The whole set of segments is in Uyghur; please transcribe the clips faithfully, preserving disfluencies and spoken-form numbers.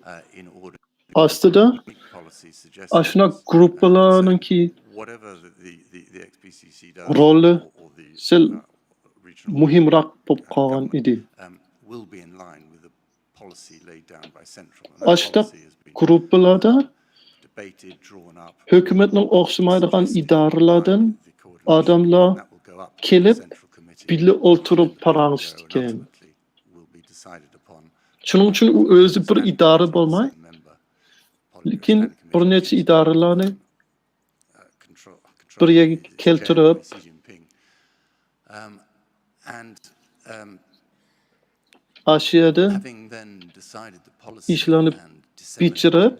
ئاستىدا ئاشۇنداق گۇرۇپپىلارنىڭكى رولى سەل مۇھىمراق بولۇپ قالغان ئىدى. ئاشۇنداق گۇرۇپپىلاردا ھۆكۈمەتنىڭ ئوخشىمايدىغان ئىدارىلەردىن ئادەملەر كېلىپ، بىللە ئولتۇرۇپ پاراڭلىشىدىكەن. شۇنىڭ ئۈچۈن ئۇ ئۆزى بىر ئىدارە بولماي، لېكىن بىر نەچچە ئىدارىلەرنى بىر يەرگە كەلتۈرۈپ، ئاشۇ يەردە ئىشلارنى بېجىرىپ،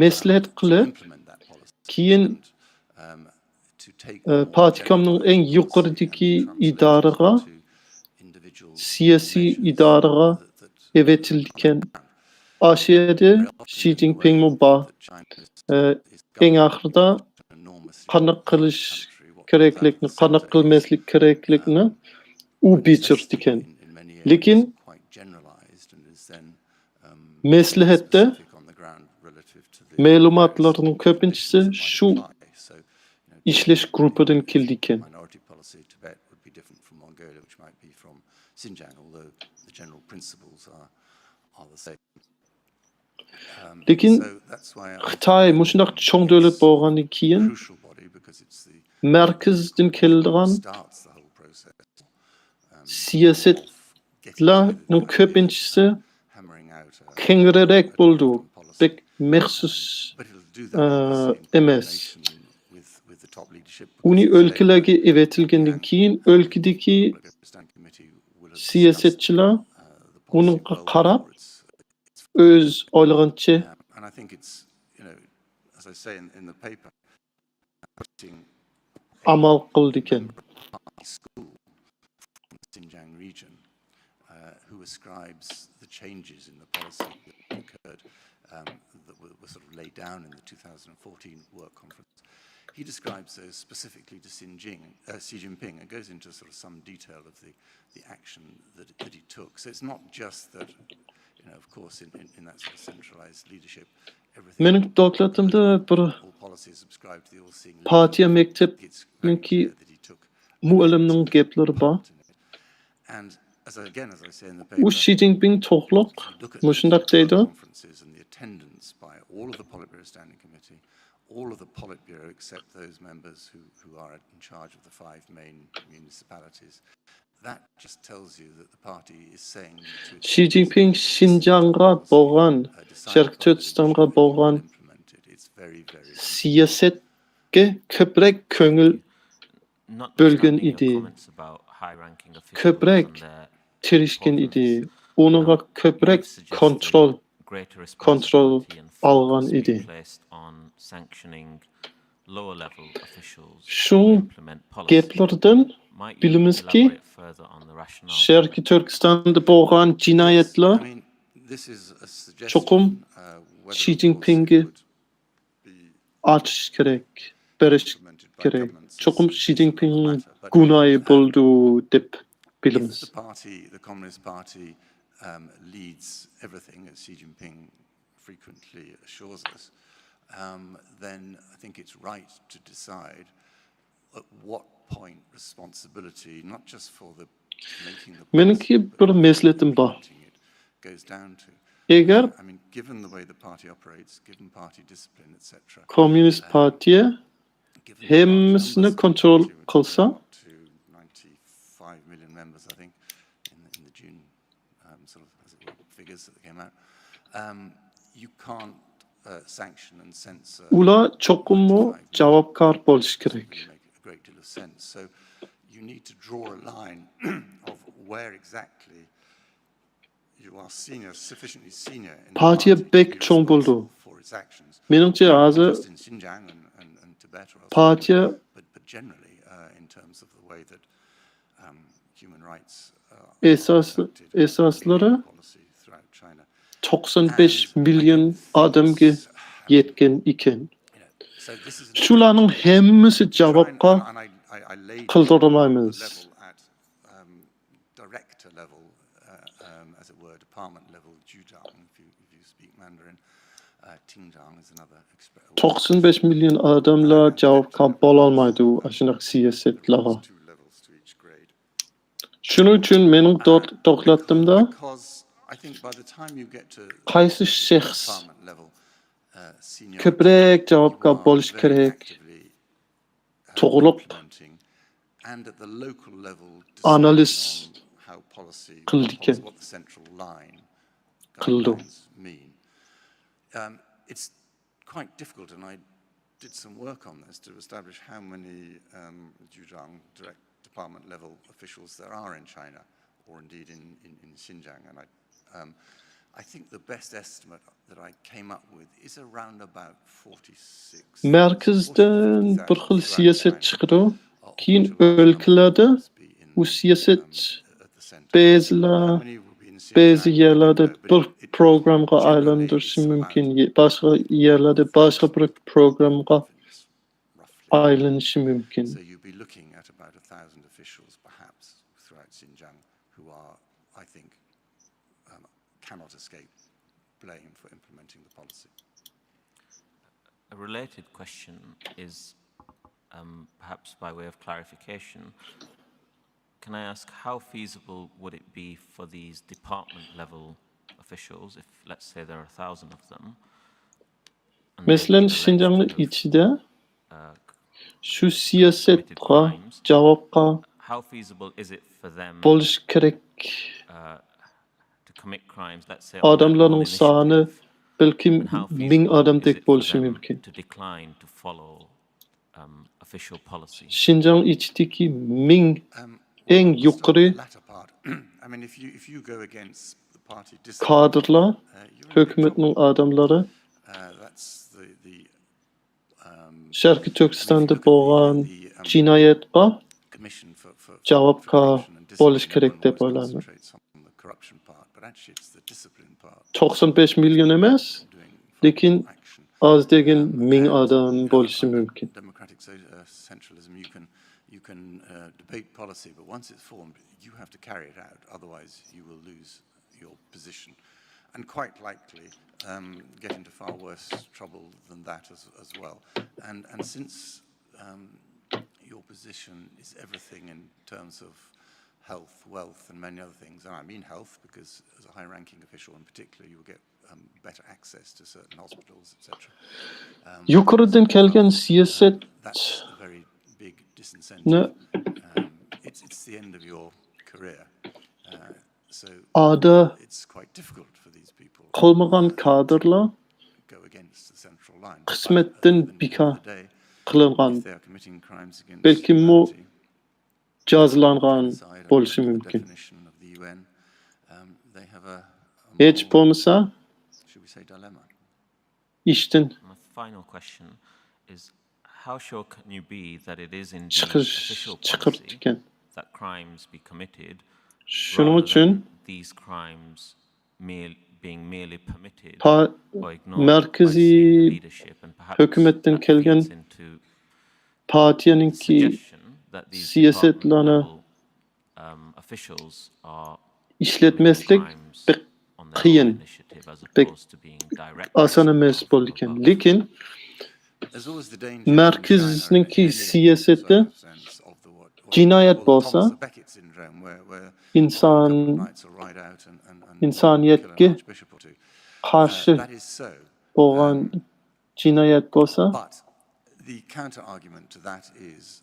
مەسلىھەت قىلىپ، كېيىن، ئە، پارتكومنىڭ ئەڭ يۇقىرىدىكى ئىدارىغا، سىياسىي ئىدارىغا ئەۋەتىلىدىكەن. ئاشۇ يەردە شى جىنپىڭمۇ بار. ئە، ئەڭ ئاخىرىدا قانداق قىلىش كېرەكلىكنى، قانداق قىلماسلىق كېرەكلىكنى ئۇ بېجىرىدىكەن. لېكىن مەسلىھەتتە مەلۇماتلارنىڭ كۆپىنچىسى شۇ ئىشلەش گۇرۇپپىدىن كېلىدىكەن. لېكىن خىتاي مۇشۇنداق چوڭ دۆلەت بولغاندىن كېيىن، مەركەزدىن كېلىدىغان سىياسەتلەرنىڭ كۆپىنچىسى كەڭرىرەك بولىدۇ، بەك مەخسۇس، ئە، ئەمەس. ئۇنى ئۆلكىلەرگە ئەۋەتىلگەندىن كېيىن، ئۆلكىدىكى سىياسەتچىلەر ئۇنىڭغا قاراپ، ئۆز ئويلىغىنىچە ئامال قىلىدىكەن. Xinjiang region, uh, who ascribes the changes in the policy that occurred, um, that were, were sort of laid down in the two thousand fourteen work conference. He describes those specifically to Xi Jinping, uh, Xi Jinping, and goes into sort of some detail of the, the action that, that he took. So it's not just that, you know, of course, in, in, in that sort of centralized leadership, everything مېنىڭ دوكلاتىمدا بىر all policies subscribe to the all-seeing پارتىيە مەكتەپنىڭكى مۇئەللىمنىڭ گەپلىرى بار. ئۇ شى جىنپىڭ توغرۇلۇق مۇشۇنداق دەيدۇ. شى جىنپىڭ شىنجاڭغا بولغان، شەرقىي تۈركىستانغا بولغان سىياسەتكە كۆپرەك كۆڭۈل بۆلگەن ئىدى. كۆپرەك تىرىشكەن ئىدى. ئۇنىڭغا كۆپرەك كونترول، كونترول ئالغان ئىدى. شۇ گەپلەردىن بىلىمىزكى، شەرقىي تۈركىستاندا بولغان جىنايەتلەر چوقۇم شى جىنپىڭگە ئاچىش كېرەك، بېرىش كېرەك. چوقۇم شى جىنپىڭنىڭ گۇناھى بولىدۇ دەپ بىلىمىز. If the party, the Communist Party, um, leads everything, as Xi Jinping frequently assures us, um, then I think it's right to decide at what point responsibility, not just for the making the مېنىڭكى بىر مەسلىھەتىم بار. Goes down to. ئەگەر كوممۇنىست پارتىيە ھەممىسىنى كونترول قىلسا، ئۇلار چوقۇممۇ جاۋابكار بولۇشى كېرەك. پارتىيە بەك چوڭ بولىدۇ. مېنىڭچە، ھازىر پارتىيە ئاساس، ئاساسلىرى توقسان بەش مىليون ئادەمگە يەتكەن ئىكەن. شۇلارنىڭ ھەممىسى جاۋابقا قىلدۇرمايمىز. توقسان بەش مىليون ئادەملەر جاۋابكار بولالمايدۇ ئاشۇنداق سىياسەتلەرگە. شۇنىڭ ئۈچۈن مېنىڭ دو-، دوكلاتىمدا قايسى شەخس كۆپرەك جاۋابكار بولۇشى كېرەك توغرۇلۇق ئانالىز قىلىدىكەن، قىلىدۇ. Quite difficult, and I did some work on this to establish how many um, Zhejiang direct department level officials there are in China, or indeed in, in, in Xinjiang. And I, um, I think the best estimate that I came up with is around about forty-six. مەركەزدىن بىر خىل سىياسەت چىقىدۇ. كېيىن ئۆلكىلەردە ئۇ سىياسەت بەزىلەر بەزى يەرلەردە بىر پروگراممىغا ئايلاندۇرۇشى مۇمكىن، باشقا يەرلەردە باشقا بىر پروگراممىغا ئايلىنىشى مۇمكىن. So you'll be looking at about a thousand officials, perhaps, throughout Xinjiang, who are, I think, um, cannot escape blame for implementing the policy. A related question is, um, perhaps by way of clarification, can I ask how feasible would it be for these department level officials, if, let's say, there are a thousand of them, and they مەسىلەن، relate شىنجاڭنىڭ to, ئىچىدە uh, شۇ سىياسەتقا جاۋابقا how feasible is it for them, بولۇش كېرەك uh, to commit crimes, let's say, on their own ئادەملەرنىڭ سانى initiative? بەلكىم And how مىڭ feasible ئادەمدەك is it for بولۇشى them مۇمكىن. To decline to follow, um, official policy? شىنجاڭ ئىچىدىكى مىڭ Um, ئەڭ well, I'll start يۇقىرى with the latter part. I mean, if you, if you go against the party discipline, كادىرلار، uh, you're in big ھۆكۈمەتنىڭ trouble. ئادەملىرى Uh, that's the, the, um, شەرقىي تۈركىستاندا بولغان جىنايەتقا جاۋابكار بولۇش كېرەك دەپ ئويلايمەن. توقسان بەش مىليون ئەمەس، لېكىن ئاز دېگەن مىڭ ئادەم بولۇشى مۇمكىن. Democratic so- uh, centralism, you can, you can uh, debate policy, but once it's formed, you have to carry it out. Otherwise, you will lose your position, and quite likely um, get into far worse trouble than that as, as well. And, and since um, your position is everything in terms of health, wealth, and many other things, and I mean health because as a high-ranking official in particular, you will get um, better access to certain hospitals, et cetera. Um, يۇقىرىدىن كەلگەن سىياسەت that's a very big disincentive. نى Um, it's, it's the end of your career. Uh, so ئادا it's quite difficult for these people قىلمىغان كادىرلار to go against the central line. But قىسمەتتىن at the end بىكار of the day, قىلىنغان، if they are committing crimes against بەلكىممۇ humanity, جازىلانغان outside of بولۇشى the مۇمكىن. Definition of the U N, um, they have a, a ھېچ moral, بولمىسا should we say, dilemma. ئىشتىن My final question is, how sure can you be that it is indeed چىقىرىش official چىقىرىپتۇ policy ئىكەن. That crimes be committed شۇنىڭ rather ئۈچۈن than these crimes merely, being merely permitted پا- or ignored by مەركىزىي senior leadership, and perhaps ھۆكۈمەتتىن that كەلگەن feeds into پارتىيەنىڭكى suggestion that these سىياسەتلەرنى department level, um, officials are ئىشلەتمەسلىك crimes بەك on their قىيىن، own initiative as بەك opposed to being direct ئاسان ئەمەس بولىدىكەن. لېكىن مەركىزنىڭكى سىياسىتى جىنايەت بولسا، ئىنسان، ئىنسانىيەتكە قارشى بولغان جىنايەت بولسا،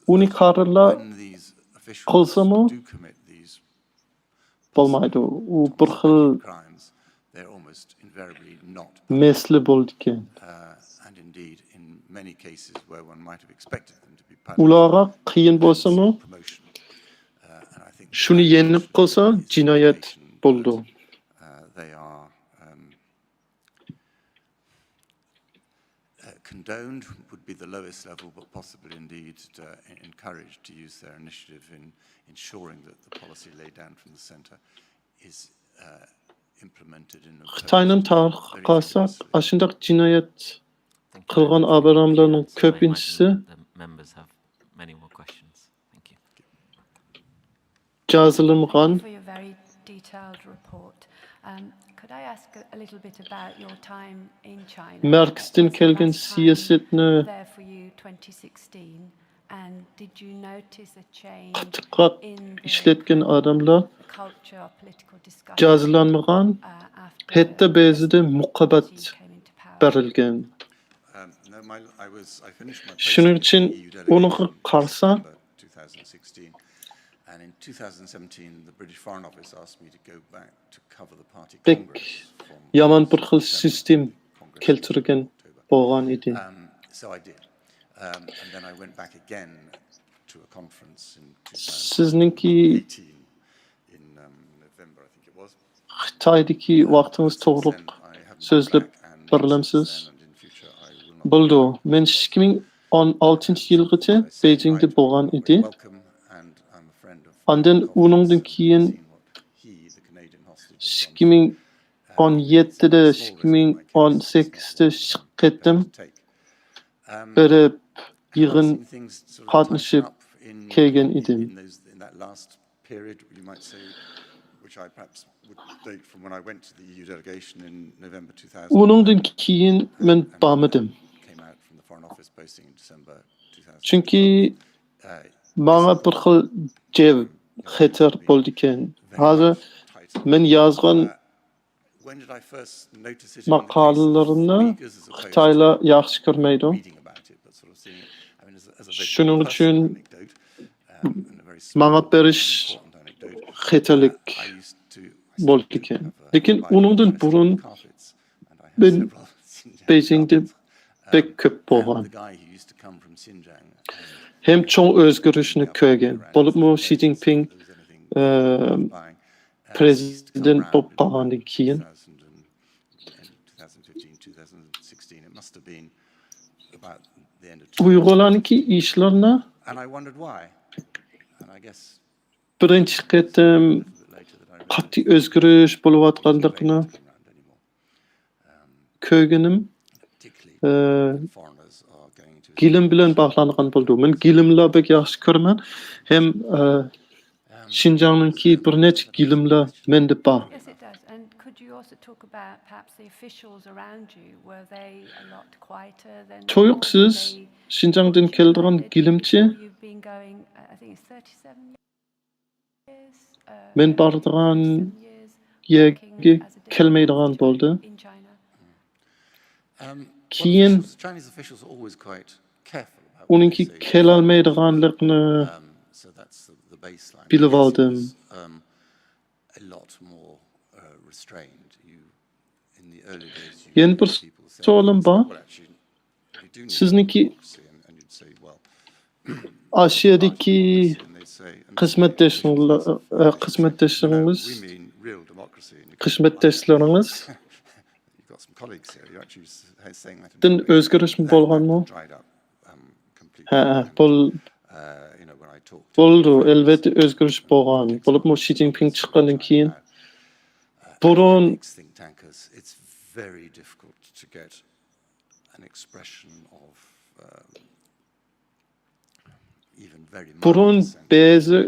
ئۇنى كادىرلار قىلسىمۇ بولمايدۇ. ئۇ بىر خىل مەسىلە بولىدىكەن. ئۇلارغا قىيىن بولسىمۇ، شۇنى يېنىپ قالسا جىنايەت بولىدۇ. Uh, condoned would be the lowest level, but possibly indeed uh, en- encouraged to use their initiative in ensuring that the policy laid down from the centre is uh, implemented in a خىتاينىڭ تارىخىغا قارىساق، ئاشۇنداق جىنايەت قىلغان ئابراملارنىڭ كۆپىنچىسى Members have many more questions. جازىلانغان for your very detailed report. Um, could I ask a, a little bit about your time in China? مەركىزدىن كەلگەن سىياسەتنى There for you twenty sixteen, and did you notice a change قاتتىقراق in the, ئىشلەتكەن ئادەملەر the culture of political discussion جازىلانمىغان، uh, after ھەتتا بەزىدە مۇكاپات Xi came into power? بېرىلگەن. Um, no, my, I was, I finished my شۇنىڭ posting ئۈچۈن in the E U ئۇنىڭغا delegation in قارىسا، September two thousand sixteen, and in two thousand seventeen, the British Foreign Office asked me to go back to cover the party بەك Congress from يامان بىر خىل September سىستېم Congress كەلتۈرگەن October. بولغان ئىدى. Um, so I did. Um, and then I went back again to a conference in سىزنىڭكى two thousand eighteen in um, November, I think it was. خىتايدىكى ۋاقتىڭىز توغرۇلۇق سۆزلەپ بېرەلەمسىز؟ بولىدۇ. مەن ئىككى مىڭ ئون ئالتىنچى يىلغىچە بېيجىڭدا بولغان ئىدى. ئاندىن ئۇنىڭدىن كېيىن ئىككى مىڭ ئون يەتتىدە، ئىككى مىڭ ئون سەككىزدە ئىككى قېتىم بېرىپ يىغىن قاتنىشىپ كەلگەن ئىدىم. Period, you might say, which I perhaps would date from when I went to the E U delegation in November two thousand. ئۇنىڭدىن كېيىن مەن بارمىدىم. Came out from the Foreign Office posting in December two thousand. چۈنكى ماڭا بىر خىل جەۋ خەتەر بولىدىكەن. ھازىر مەن يازغان When did I first notice it in the case of ماقالىلىرىمنى Uyghurs as opposed خىتايلار to ياخشى كۆرمەيدۇ. Reading about it, but sort of seeing it? I mean, as, as a very شۇنىڭ ئۈچۈن personal anecdote, um, and a very small ماڭا بېرىش important anecdote. خەتەرلىك I used to بولىدىكەن. لېكىن ئۇنىڭدىن بۇرۇن مەن بېيجىڭدە بەك كۆپ بولغان ھەم چوڭ ئۆزگىرىشنى كۆرگەن. بولۇپمۇ شى جىنپىڭ، ئە، پرېزىدېنت بولۇپ قالغاندىن كېيىن ئۇيغۇرلارنىڭكى ئىشلىرىنى بىرىنچى قېتىم قاتتىق ئۆزگىرىش بولۇۋاتقانلىقىنى كۆرگىنىم، ئە، گىلىم بىلەن باغلانغان بولىدۇ. مەن گىلىملار بەك ياخشى كۆرىمەن. ھەم، ئە، شىنجاڭنىڭكى بىر نەچچە گىلىملار مەندە بار. Yes, it does. And could you also talk about perhaps the officials around you? Were they a lot quieter than تۇيۇقسىز شىنجاڭدىن كېلىدىغان گىلىمچى You've been going, uh, I think it's thirty-seven years. Uh, مەن بارىدىغان يەرگە كەلمەيدىغان بولدى. In China. Um, كېيىن Chinese officials are always quite careful about what ئۇنىڭكى they say. كېلەلمەيدىغانلىقىنى Um, so that's the, the baseline. بىلىۋالدىم. Um, a lot more uh, restrained. You, in the early days, you يەنە بىر people say, سوئالىم بار. Well, actually, you do need سىزنىڭكى democracy, and, and you'd say, well, ئاسىيادىكى and they'd say, and خىزمەتداشلىرىڭلار، ئە، خىزمەتداشلىرىڭىز، we mean real democracy. And you خىزمەتداشلىرىڭىز you've got some colleagues here. You're actually s- saying that. دىن ئۆزگىرىشمۇ بولغانمۇ؟ Dried up um, completely. ھە، ھە، بول، Uh, you know, when I talked بولىدۇ. ئەلۋەتتە ئۆزگىرىش بولغان. بولۇپمۇ شى جىنپىڭ چىققاندىن كېيىن بۇرۇن think tankers, it's very difficult to get an expression of um, even very بۇرۇن mild dissent. بەزى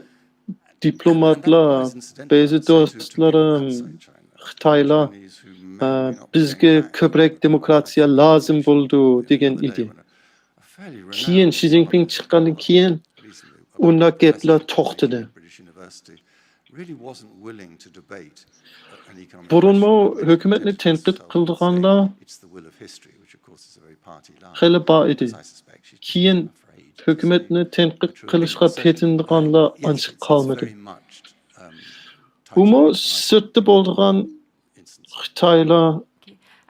دىپلوماتلار، بەزى دوستلىرىم خىتايلار، ئە، بىزگە كۆپرەك دېموكراتىيە لازىم بولىدۇ دېگەن ئىدى. كېيىن شى جىنپىڭ چىققاندىن كېيىن ئۇنداق گەپلەر توختىدى. بۇرۇنمۇ ھۆكۈمەتنى تەنقىد قىلىدىغانلار خېلى بار ئىدى. كېيىن ھۆكۈمەتنى تەنقىد قىلىشقا پېتىنىدىغانلار ئانچە قالمىدى. بۇمۇ سىرتتا بولىدىغان خىتايلار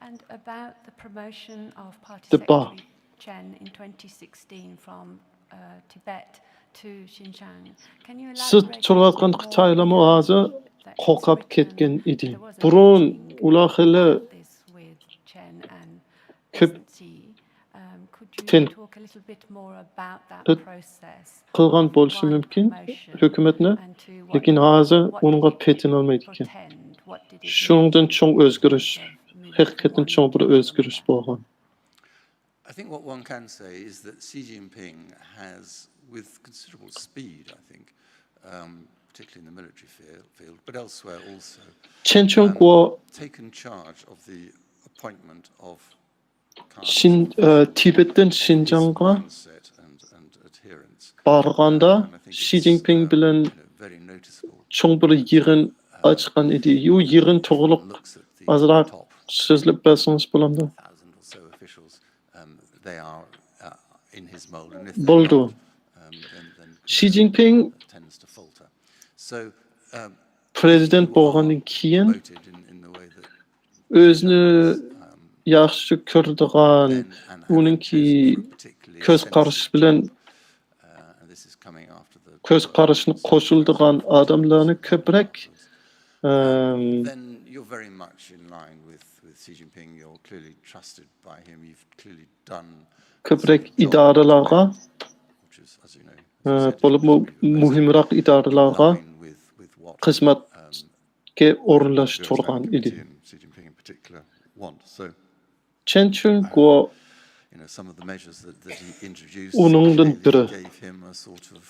And about the promotion of Party دەپ بار. Secretary Chen in twenty sixteen from uh, Tibet to Xinjiang. Can you سىز elaborate a تۇرۇۋاتقان little bit more خىتايلارمۇ about ھازىر that قورقۇپ incident? كەتكەن ئىدى. There was a بۇرۇن meeting ئۇلار خېلى about this with Chen and كۆپ S N C. Um, could you تەن- talk a little bit more about that تەن- process? قىلغان بولۇشى مۇمكىن ھۆكۈمەتنى، لېكىن ھازىر ئۇنىڭغا پېتىنالمايدىكەن. شۇنىڭدىن چوڭ ئۆزگىرىش، ھەقىقەتەن چوڭ بىر ئۆزگىرىش بولغان. I think what one can say is that Xi Jinping has, with considerable speed, I think, um, particularly in the military field, field, but elsewhere also, چېن چۈەنگو taken charge of the appointment of شىن، ئە، تىبەتتىن شىنجاڭغا بارغاندا شى جىنپىڭ بىلەن چوڭ بىر يىغىن ئاچقان ئىدى. ئۇ يىغىن توغرۇلۇق ئازراق سۆزلەپ بەرسىڭىز بولامدۇ؟ بولىدۇ. شى جىنپىڭ پرېزىدېنت بولغاندىن كېيىن ئۆزىنى ياخشى كۆرىدىغان، ئۇنىڭكى كۆز قارىشى بىلەن كۆز قارىشىنى قوشۇلىدىغان ئادەملەرنى كۆپرەك ئەم، Then you're very much in line with, with Xi Jinping. You're clearly trusted by him. You've clearly done كۆپرەك ئىدارىلارغا which is, as you know, ئە، بولۇپمۇ مۇھىمراق ئىدارىلارغا line with, with what خىزمەتكە Bureau ئورۇنلاشتۇرغان Standing ئىدى. Committee and Xi Jinping in particular want. So, چېن چۈەنگو you know, some of the measures that, that he introduced ئۇنىڭدىن clearly بىرى. Gave him a sort of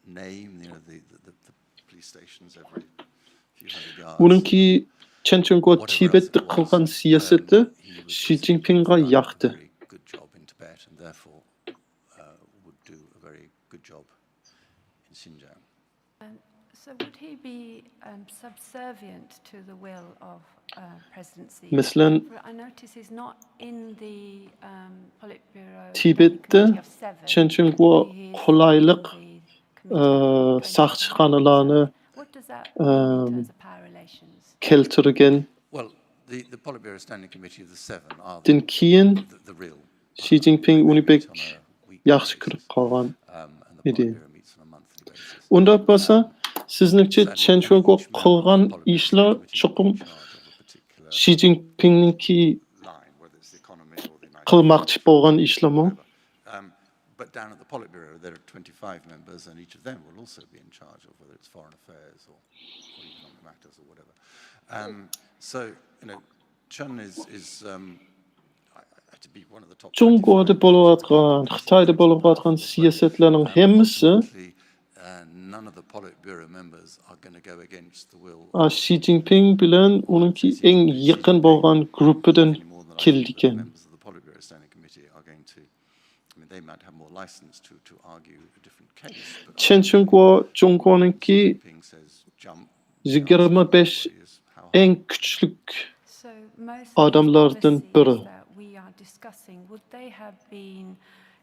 name, you know, the, the, the, the police stations every few hundred yards. ئۇنىڭكى چېن چۈەنگو تىبەتتە قىلغان سىياسىتى شى جىنپىڭغا ياقتى. Good job in Tibet and therefore uh, would do a very good job in Xinjiang. So would he be um, subservient to the will of uh, President Xi? مەسىلەن، For I notice he's not in the um, Politburo تىبەتتە committee of seven. چېن چۈەنگو He is قولايلىق in the ئە، committee of ساقچىخانىلارنى What does that mean in um, terms of power relations? كەلتۈرگەن Well, the, the Politburo Standing Committee of the Seven are دىن the, كېيىن the, the real شى جىنپىڭ ئۇنى بەك ياخشى كۆرۈپ قالغان. um, and the ئىدى. Politburo meets on a monthly basis. ئۇنداق بولسا، سىزنىڭچە چېن چۈەنگو قىلغان ئىشلار چوقۇم شى جىنپىڭنىڭكى Line, whether it's the economy or the United قىلماقچى بولغان ئىشلارمۇ؟ Um, but down at the Politburo, there are twenty-five members, and each of them will also be in charge of whether it's foreign affairs or, or economic matters or whatever. Um, so, you know, Chen is, is um, I- I- to be one of the top جۇڭگودا بولۇۋاتقان، خىتايدا بولۇۋاتقان سىياسەتلەرنىڭ ھەممىسى Uh, none of the Politburo members are going to go against the will ئا، شى جىنپىڭ بىلەن ئۇنىڭكى ئەڭ يېقىن بولغان گۇرۇپپىدىن any more than I think the كېلىدىكەن. Members of the Politburo Standing Committee are going to. I mean, they might have more license to, to argue a different case. But چېن چۈەنگو جۇڭگونىڭكى Jinping says jump. يىگىرمە بەش Is how ئەڭ كۈچلۈك So most ئادەملەردىن بىرى. That we are discussing, would they have been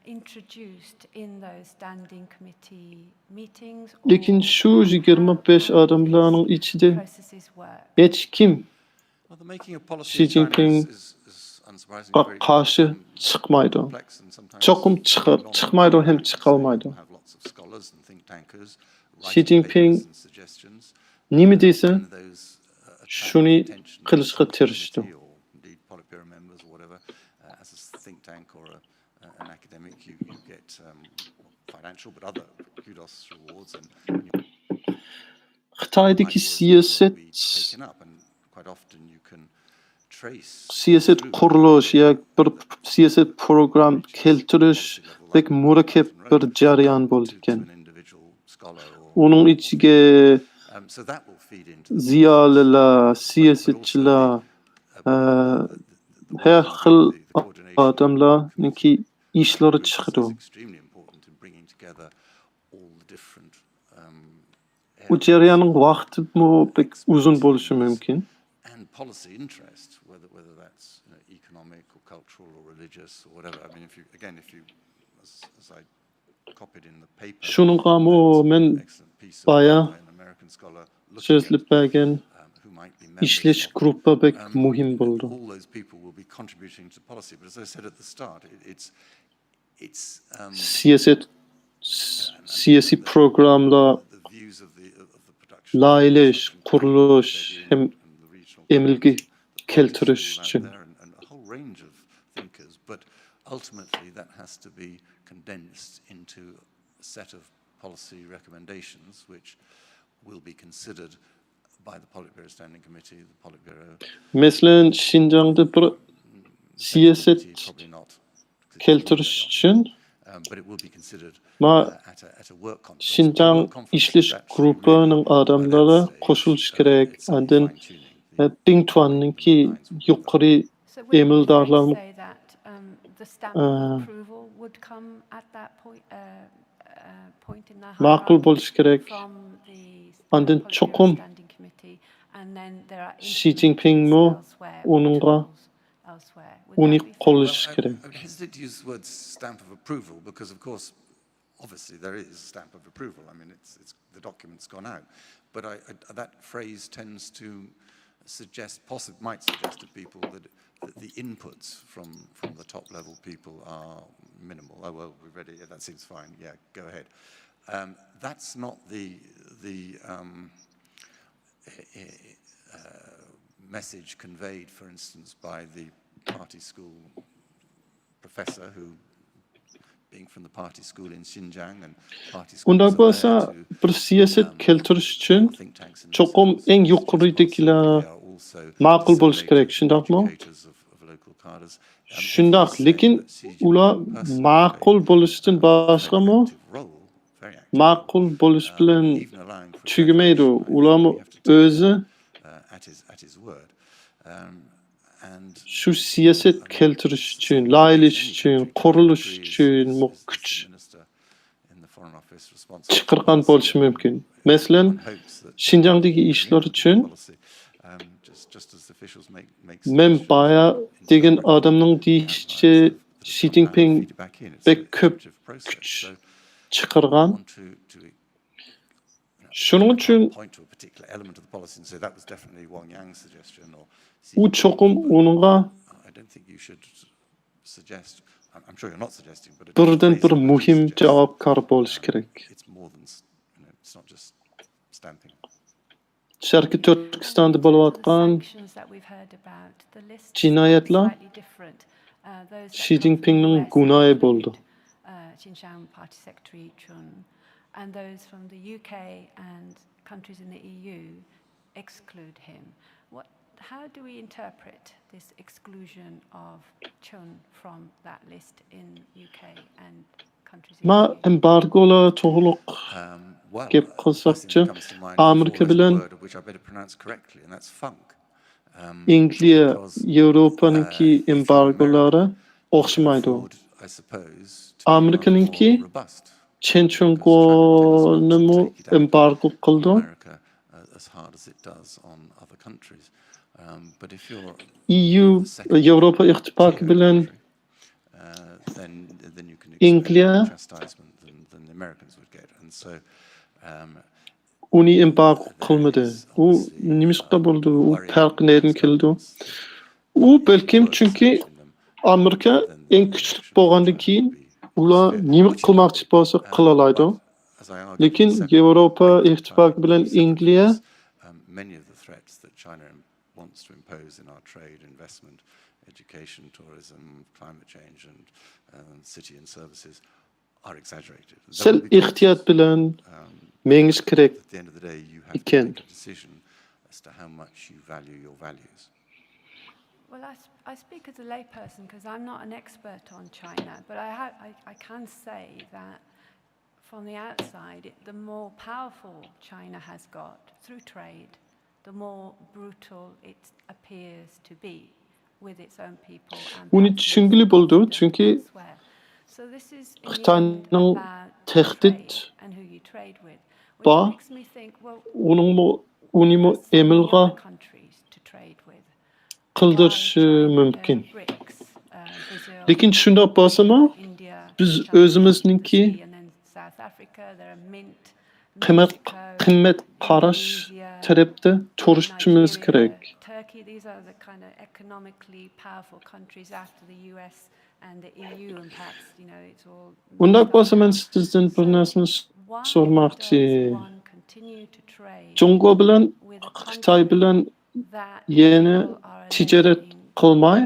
introduced in those standing committee meetings? لېكىن شۇ يىگىرمە بەش ئادەملەرنىڭ ئىچىدە Processes were. ھېچكىم Well, the making of policy Xi in China Jinping is, is, is unsurprisingly very قارشى um, چىقمايدۇ. complex and sometimes چوقۇم چىقىپ، long چىقمايدۇ ھەم complex. چىقالمايدۇ. Have lots of scholars and think tankers Xi writing Jinping papers and suggestions. نېمە دېسە، And those uh, attract شۇنى attention قىلىشقا to تىرىشىدۇ. committee or indeed Politburo members or whatever. Uh, as a think tank or a, uh, an academic, you, you get um, financial but other kudos rewards and, and you خىتايدىكى سىياسەت Quite often you can trace سىياسەت قۇرۇلۇش ياكى بىر سىياسەت پروگرام كەلتۈرۈش بەك مۇرەككەپ بىر جەريان بولىدىكەن. ئۇنىڭ ئىچىگە زىيالىيلار، سىياسەتچىلەر، ئە، ھەر خىل ئادەملەرنىڭكى ئىشلىرى چىقىدۇ. ئۇ جەرياننىڭ ۋاقتىمۇ بەك ئۇزۇن بولۇشى مۇمكىن. And policy interest, whether whether that's you know, economic or cultural or religious or whatever. I mean, if you again, if you, as, as I copied in the paper, شۇنىڭغىمۇ مەن excellent piece بايا by an American scholar looking سۆزلەپ at بەرگەن um, who might be members ئىشلەش of گۇرۇپپا بەك مۇھىم بولىدۇ. All those people will be contributing to policy. But as I said at the start, it, it's it's um, سىياسەت، سىياسىي پروگراملار، the views of the of the production لايىھەلەش، قۇرۇلۇش ھەم and the regional ئەمەلگە كەلتۈرۈش ئۈچۈن. There and, and a whole range of thinkers, but ultimately that has to be condensed into a set of policy recommendations which will be considered by the Politburo Standing Committee, the Politburo. مەسىلەن، شىنجاڭدا بىر سىياسەت Probably not. كەلتۈرۈش ئۈچۈن ما شىنجاڭ ئىشلىشىش گۇرۇپپىنىڭ ئادەملىرى قوشۇلۇشى كېرەك. ئاندىن، ئە، بىڭتۈەننىڭكى يۇقىرى ئەمەلدارلارمۇ، ئە، ماقۇل بولۇشى كېرەك. ئاندىن چوقۇم شى جىنپىڭمۇ ئۇنىڭغا ئۇنى قوللىشى كېرەك. I mean, hesitate to use the word stamp of approval because, of course, obviously there is a stamp of approval. I mean, it's, it's, the document's gone out. But I, I, that phrase tends to suggest, possi- might suggest to people that, that the inputs from, from the top level people are minimal. Oh, well, we're ready. Yeah, that seems fine. Yeah, go ahead. Um, that's not the, the um, eh, eh, uh, message conveyed, for instance, by the party school professor who, being from the party school in Xinjiang and party schools ئۇنداق بولسا، بىر سىياسەت كەلتۈرۈش ئۈچۈن چوقۇم ئەڭ يۇقىرىدىكىلەر ماقۇل بولۇشى كېرەك، شۇنداقمۇ؟ شۇنداق، لېكىن ئۇلار ماقۇل بولۇشتىن باشقىمۇ، ماقۇل بولۇش بىلەن تۈگىمەيدۇ. ئۇلارمۇ ئۆزى شۇ سىياسەت كەلتۈرۈش ئۈچۈن، لايىھەلەش ئۈچۈن، قۇرۇلۇش ئۈچۈنمۇ كۈچ چىقارغان بولۇشى مۇمكىن. مەسىلەن، شىنجاڭدىكى ئىشلار ئۈچۈن مەن بايا دېگەن ئادەمنىڭ دېيىشىچە، شى جىنپىڭ بەك كۆپ كۈچ چىقارغان. شۇنىڭ ئۈچۈن ئۇ چوقۇم ئۇنىڭغا بىردىن بىر مۇھىم جاۋابكار بولۇشى كېرەك. شەرقىي تۈركىستاندا بولۇۋاتقان جىنايەتلەر شى جىنپىڭنىڭ گۇناھى بولدى. And those from the U K and countries in the E U exclude him. What, how do we interpret this exclusion of Chun from that list in U K and countries in ما the E U? ئېمبارگولار توغرۇلۇق گەپ قىلساقچۇ، ئامېرىكا بىلەن ئەنگلىيە ياۋروپانىڭكى ئېمبارگولىرى ئوخشىمايدۇ. ئامېرىكىنىڭكى چېن چۈەنگونىمۇ ئېمبارگو قىلدى. ئى يۇ، ياۋروپا ئىتتىپاقى بىلەن ئەنگلىيە ئۇنى ئېمبارگو قىلمىدى. ئۇ نېمىشقا بولدى؟ ئۇ پەرق نەدىن كېلىدۇ؟ ئۇ بەلكىم چۈنكى ئامېرىكا ئەڭ كۈچلۈك بولغاندىن كېيىن ئۇلار نېمە قىلماقچى بولسا قىلالايدۇ. لېكىن ياۋروپا ئىتتىپاقى بىلەن ئەنگلىيە wants to impose in our trade, investment, education, tourism, climate change, and, and city and services are exaggerated. سەل ئېھتىيات بىلەن مېڭىش كېرەك ئىكەن. Well, I, I speak as a layperson because I'm not an expert on China, but I, ha- I, I can say that from the outside, it, the more powerful China has got through trade, the more brutal it appears to be with its own people and ئۇنى چۈشەنگىلى بولىدۇ، چۈنكى خىتاينىڭ تەھدىت بار، ئۇنىڭمۇ، ئۇنىمۇ ئەمەلگە قىلدۇرۇشى مۇمكىن. لېكىن شۇنداق بولسىمۇ، بىز ئۆزىمىزنىڭكى قىممەت، قىممەت قاراش تەرەپتە تۇرۇشىمىز كېرەك. ئۇنداق بولسا، مەن سىزدىن بىر نەرسىنى سورىماقچى. جۇڭگو بىلەن خىتاي بىلەن يەنە تىجارەت قىلماي،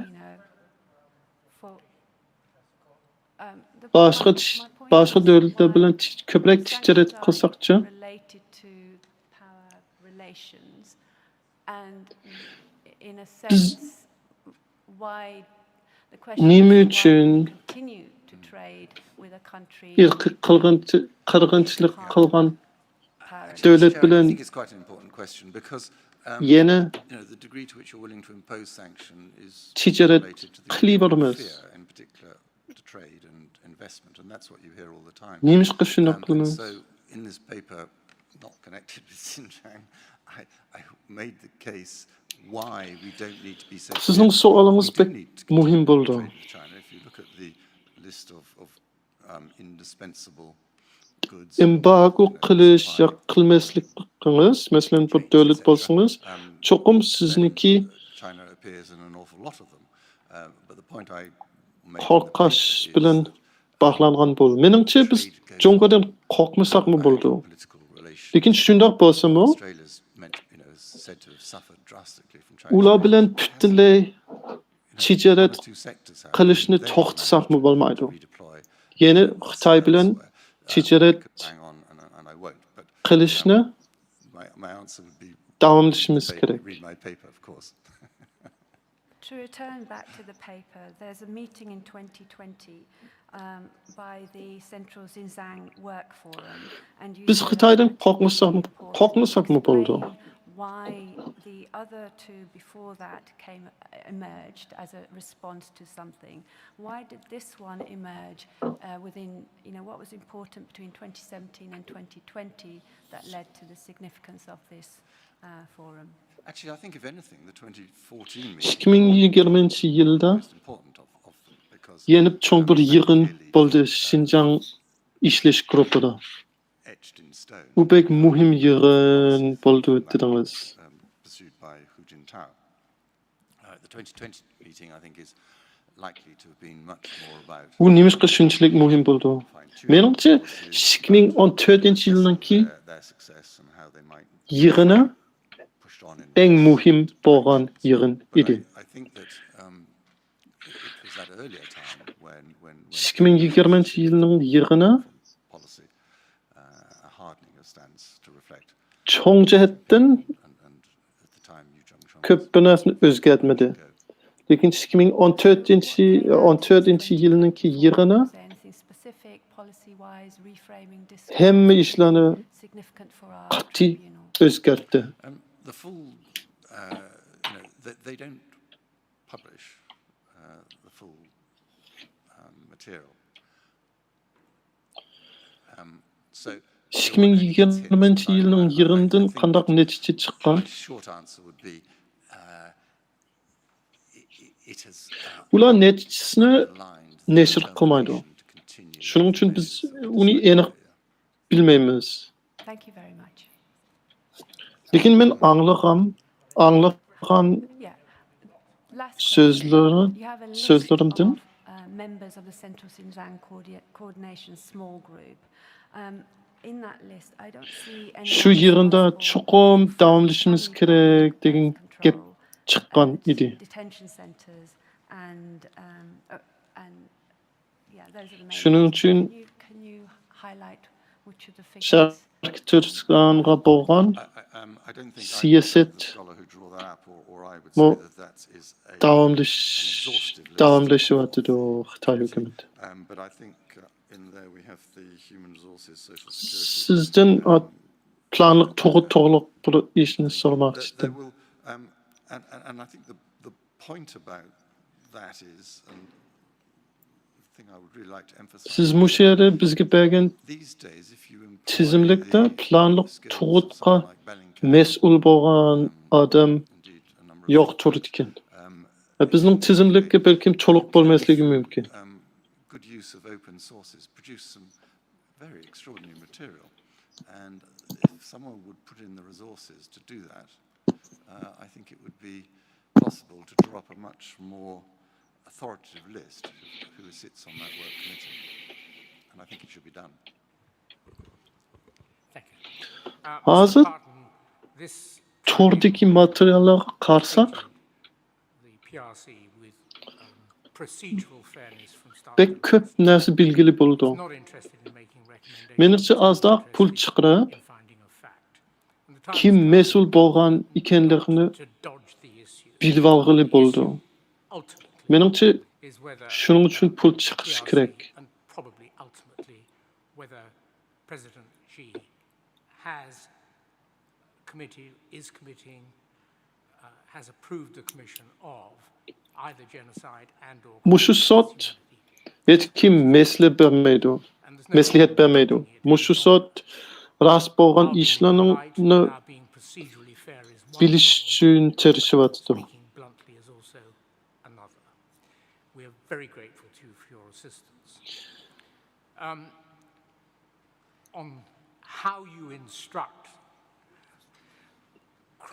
باشقا، باشقا دۆلەتلەر بىلەن كۆپرەك تىجارەت قىلساقچۇ؟ بىز نېمە ئۈچۈن ئىرقىي قىرغىنچىلىق قىلغان دۆلەت بىلەن يەنە تىجارەت قىلىۋېرىمىز. نېمىشقا شۇنداق قىلىمىز؟ سىزنىڭ سوئالىڭىز بەك مۇھىم بولدى. ئېمبارگو قىلىش يا قىلماسلىقىڭىز، مەسىلەن، بىر دۆلەت بولسىڭىز، چوقۇم سىزنىڭكى قورقۇش بىلەن باغلانغان بولىدۇ. مېنىڭچە، بىز جۇڭگودىن قورقمىساقمۇ بولىدۇ. لېكىن شۇنداق بولسىمۇ، ئۇلار بىلەن پۈتۈنلەي تىجارەت قىلىشنى توختىساقمۇ بولمايدۇ. يەنە خىتاي بىلەن تىجارەت قىلىشنى داۋاملىشىمىز كېرەك. To return back to the paper, there's a meeting in twenty twenty um, by the Central Xinjiang Work Forum. And you بىز خىتايدىن قورقمىساقمۇ بولىدۇ. Why the other two before that came emerged as a response to something. Why did this one emerge uh, within, you know, what was important between twenty seventeen and twenty twenty that led to the significance of this uh, forum? ئىككى مىڭ يىگىرمىنچى يىلدا يەنە چوڭ بىر يىغىن بولدى شىنجاڭ ئىشلەش گۇرۇپپىدا. ئۇ بەك مۇھىم يىغىن بولدى دېدىڭىز. بۇ نېمىشقا شۇنچىلىك مۇھىم بولدى؟ مېنىڭچە، ئىككى مىڭ ئون تۆتىنچى يىلنىڭكى يىغىنى ئەڭ مۇھىم بولغان يىغىن ئىدى. ئىككى مىڭ يىگىرمىنچى يىلنىڭ يىغىنى چوڭ جەھەتتىن كۆپ بىر نەرسىنى ئۆزگەرتمىدى. لېكىن ئىككى مىڭ ئون تۆتىنچى، ئون تۆتىنچى يىلنىڭكى يىغىنى ھەممە ئىشلارنى قەتئىي ئۆزگەرتتى. ئىككى مىڭ يىگىرمىنچى يىلنىڭ يىغىنىدىن قانداق نەتىجە چىققان؟ ئۇلار نەتىجىسىنى نەشر قىلمايدۇ. شۇنىڭ ئۈچۈن بىز ئۇنى ئېنىق بىلمەيمىز. لېكىن مەن ئاڭلىغان، ئاڭلىغان سۆزلىرى، سۆزلىرىمدىن شۇ يىغىندا چوقۇم داۋاملىشىمىز كېرەك دېگەن گەپ چىققان ئىدى. شۇنىڭ ئۈچۈن شەرقىي تۈركىستانغا بولغان سىياسەتمۇ داۋاملىشىۋاتىدۇ خىتاي ھۆكۈمىتى. سىزدىن پىلانلىق تۇغۇت توغرۇلۇق بىر ئىشنى سورىماقچى ئىدىم. سىز مۇشۇ يەردە بىزگە بەرگەن تىزىملىكتە پىلانلىق تۇغۇتقا مەسئۇل بولغان ئادەم يوق تۇرىدىكەن. بىزنىڭ تىزىملىككە بەلكىم تولۇق بولماسلىقى مۇمكىن. Very extraordinary material. And if someone would put in the resources to do that, uh, I think it would be possible to draw up a much more authoritative list of who sits on that work committee. And I think it should be done. ھازىر توردىكى ماتېرىياللارغا قارىساق، بەك كۆپ نەرسە بىلگىلى بولىدۇ. مېنىڭچە، ئازراق پۇل چىقىرىپ، كىم مەسئۇل بولغان ئىكەنلىكىنى بىلىۋالغىلى بولىدۇ. مېنىڭچە، شۇنىڭ ئۈچۈن پۇل چىقىرىش كېرەك. President Xi has committed, is committing, uh, has approved the commission of either genocide and or مۇشۇ سوت ھېچكىم مەسلىھەت بەرمەيدۇ. مەسلىھەت بەرمەيدۇ. مۇشۇ سوت راست بولغان ئىشلارنى بىلىش ئۈچۈن تىرىشىۋاتىدۇ. We are very grateful to you for your assistance. Um, on how you instruct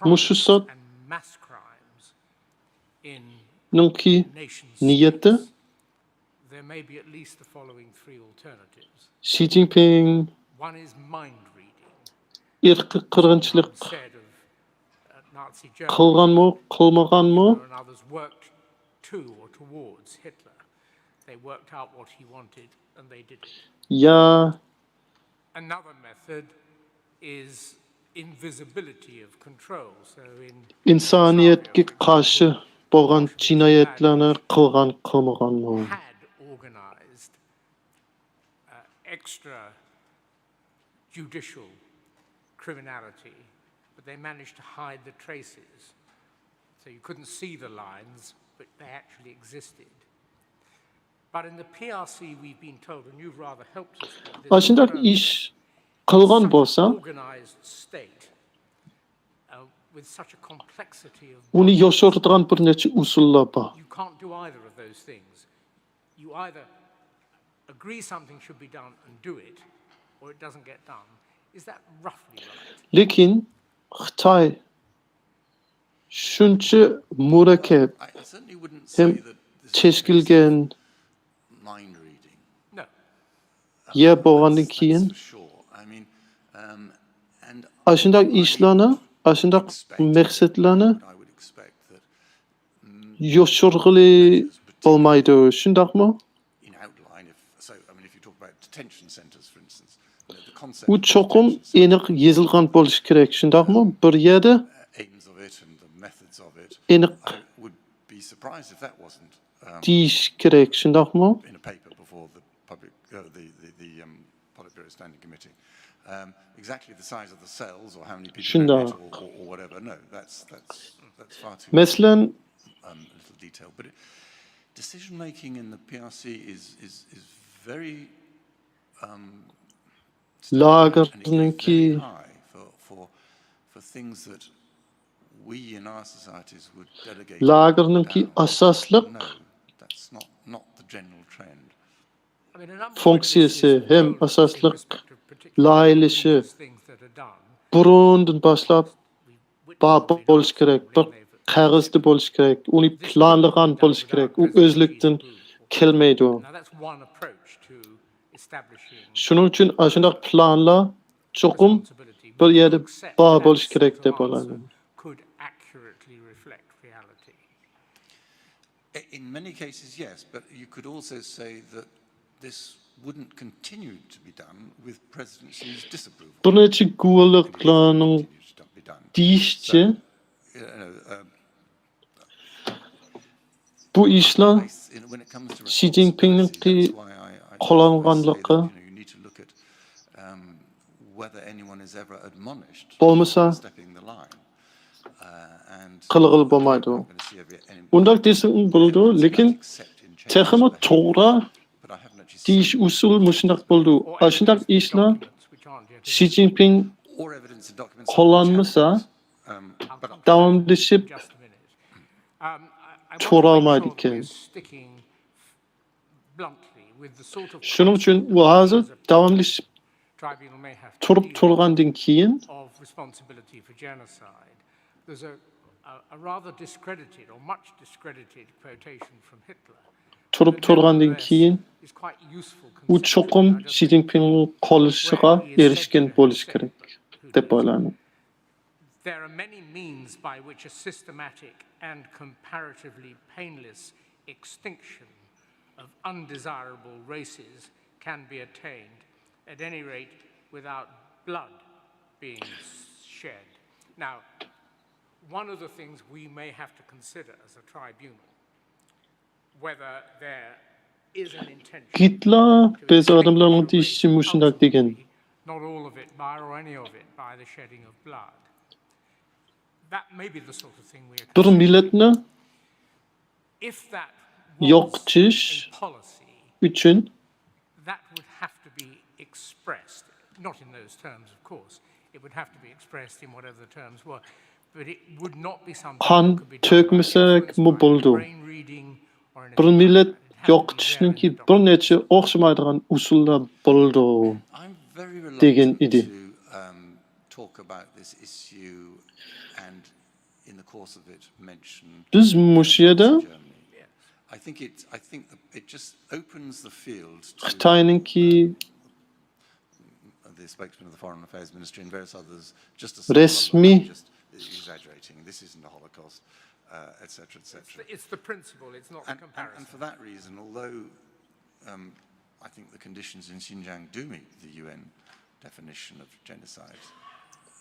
مۇشۇ سوت and mass crimes in نىڭكى nation نىيىتى there may be at least the following three alternatives. شى جىنپىڭ One is mind reading. ئىرقىي قىرغىنچىلىق Said of uh, Nazi Germany قىلغانمۇ، قىلمىغانمۇ؟ and others worked to or towards Hitler. They worked out what he wanted and they did it. يا Another method is invisibility of control. So in ئىنسانىيەتكە قارشى بولغان جىنايەتلەرنى قىلغان، قىلمىغانمۇ؟ Had organized uh, extra judicial criminality, but they managed to hide the traces. So you couldn't see the lines, but they actually existed. But in the P R C, we've been told, and you've rather helped us with this, ئاشۇنداق ئىش قىلغان بولسا، organized state uh, with such a complexity of ئۇنى يوشۇرىدىغان بىر نەچچە ئۇسۇللار بار. You can't do either of those things. You either agree something should be done and do it, or it doesn't get done. Is that roughly right? لېكىن خىتاي شۇنچە مۇرەككەپ I, I certainly wouldn't ھەم say that this is a case چەشكىلگەن No. يەر بولغاندىن كېيىن for sure. I mean, um, and ئاشۇنداق ئىشلارنى، ئاشۇنداق مەقسەتلەرنى I would expect that يوشۇرغىلى بولمايدۇ، شۇنداقمۇ؟ In outline, if so, I mean, if you talk about detention centres, for instance, you know, the concept ئۇ of چوقۇم detention ئېنىق يېزىلغان بولۇشى كېرەك، شۇنداقمۇ؟ بىر يەردە centres, aims of it and the methods of it, ئېنىق I would be surprised if that wasn't um, دېيىش كېرەك، شۇنداقمۇ؟ in a paper before the public, uh, the, the, the um, Politburo Standing Committee. Um, exactly the size of the cells or how many people in it شۇنداق. Or, or, or whatever. No, that's, that's, that's far too مەسىلەن، um, little detail. But it, decision making in the P R C is, is, is very um, and it's very لاگېرنىڭكى high for, for, for things that we in our societies would delegate لاگېرنىڭكى down. ئاساسلىق No, that's not, not the general trend. فۇنكسىيىسى ھەم ئاساسلىق لايىھىلىشى بۇرۇندىن باشلاپ بار بولۇشى كېرەك، بىر قەغەزدە بولۇشى كېرەك، ئۇنى پىلانلىغان بولۇشى كېرەك، ئۇ ئۆزلۈكتىن كەلمەيدۇ. شۇنىڭ ئۈچۈن ئاشۇنداق پىلانلار چوقۇم بىر يەردە بار بولۇشى كېرەك دەپ ئويلايمەن. In many cases, yes, but you could also say that this wouldn't continue to be done with presidency's disapproval. بىر نەچچە گۇۋاھلىقلارنىڭ دېيىشىچە، بۇ ئىشلار شى جىنپىڭنىڭكى قوللانغانلىقى بولمىسا، قىلغىلى بولمايدۇ. ئۇنداق دېسەڭ بولىدۇ، لېكىن تېخىمۇ توغرا دېيىش ئۇسۇل مۇشۇنداق بولىدۇ. ئاشۇنداق ئىشلار شى جىنپىڭ قوللانمىسا، داۋاملىشىپ تۇرالمايدىكەن. شۇنىڭ ئۈچۈن ئۇ ھازىر داۋاملىشىپ تۇرۇپ تۇرغاندىن كېيىن، تۇرۇپ تۇرغاندىن كېيىن ئۇ چوقۇم شى جىنپىڭنىڭ قوللىشىغا ئېرىشكەن بولۇشى كېرەك دەپ ئويلايمەن. There are many means by which a systematic and comparatively painless extinction of undesirable races can be attained, at any rate without blood being shed. Now, one of the things we may have to consider as a tribunal, whether there is an intention گىتلېر بەزى ئادەملەرنىڭ دېيىشىچە مۇشۇنداق دېگەن. not all of it by, or any of it by, the shedding of blood. That may be the sort of thing we are بىر مىللەتنى If that was يوقىتىش a policy, ئۈچۈن that would have to be expressed, not in those terms, of course. It would have to be expressed in whatever the terms were, but it would not be something قان that could be done by تۆكمىسەكمۇ inference, by بولىدۇ. brain reading, or anything بىر like مىللەت that. It happened يوقىتىشنىڭكى there in بىر نەچچە ئوخشىمايدىغان ئۇسۇللار بولىدۇ I'm very دېگەن reluctant ئىدى. To um, talk about this issue and in the course of it mention بىز مۇشۇ يەردە Germany. I think it. I think the, it just opens the field to خىتاينىڭكى the spokesman of the Foreign Affairs Ministry and various others just to رەسمىي just exaggerating. This isn't a Holocaust, uh, et cetera, et cetera. It's the principle, it's not the And, and, and for comparison. That reason, although um, I think the conditions in Xinjiang do meet the U N definition of genocide,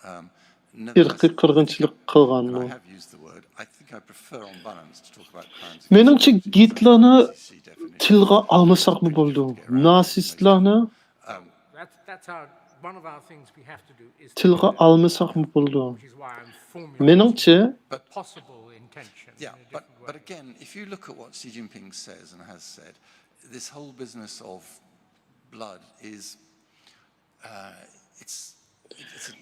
um, ئىرقىي nevertheless, قىرغىنچىلىق and قىلغانمۇ؟ I have used the word. I think I prefer on balance to talk about crimes. مېنىڭچە گىتلېرنى تىلغا ئالمىساقمۇ بولىدۇ. ناتسىستلارنى That's, that's our, one of our things we have to do is تىلغا ئالمىساقمۇ بولىدۇ. which is why I'm formulating مېنىڭچە a possible intention Yeah, in a but, different but way. Again, if you look at what Xi Jinping says and has said, this whole business of blood is, uh, it's, it's a,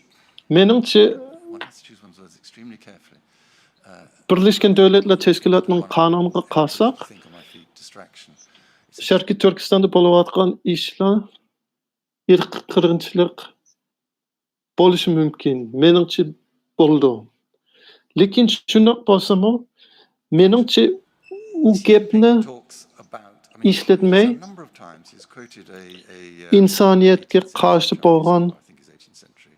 مېنىڭچە one has to choose one's words extremely carefully. بىرلەشكەن دۆلەتلەر تەشكىلاتىنىڭ قانۇنىغا قارىساق Think on my feet, distraction. شەرقىي تۈركىستاندا بولۇۋاتقان ئىشلار ئىرقىي قىرغىنچىلىق بولۇشى مۇمكىن. مېنىڭچە بولىدۇ. لېكىن شۇنداق بولسىمۇ، مېنىڭچە ئۇ گەپنى Talks about, I mean, ئىشلەتمەي a number of times he's quoted a, a, uh, ئىنسانىيەتكە قارشى بولغان I think it's eighteenth century.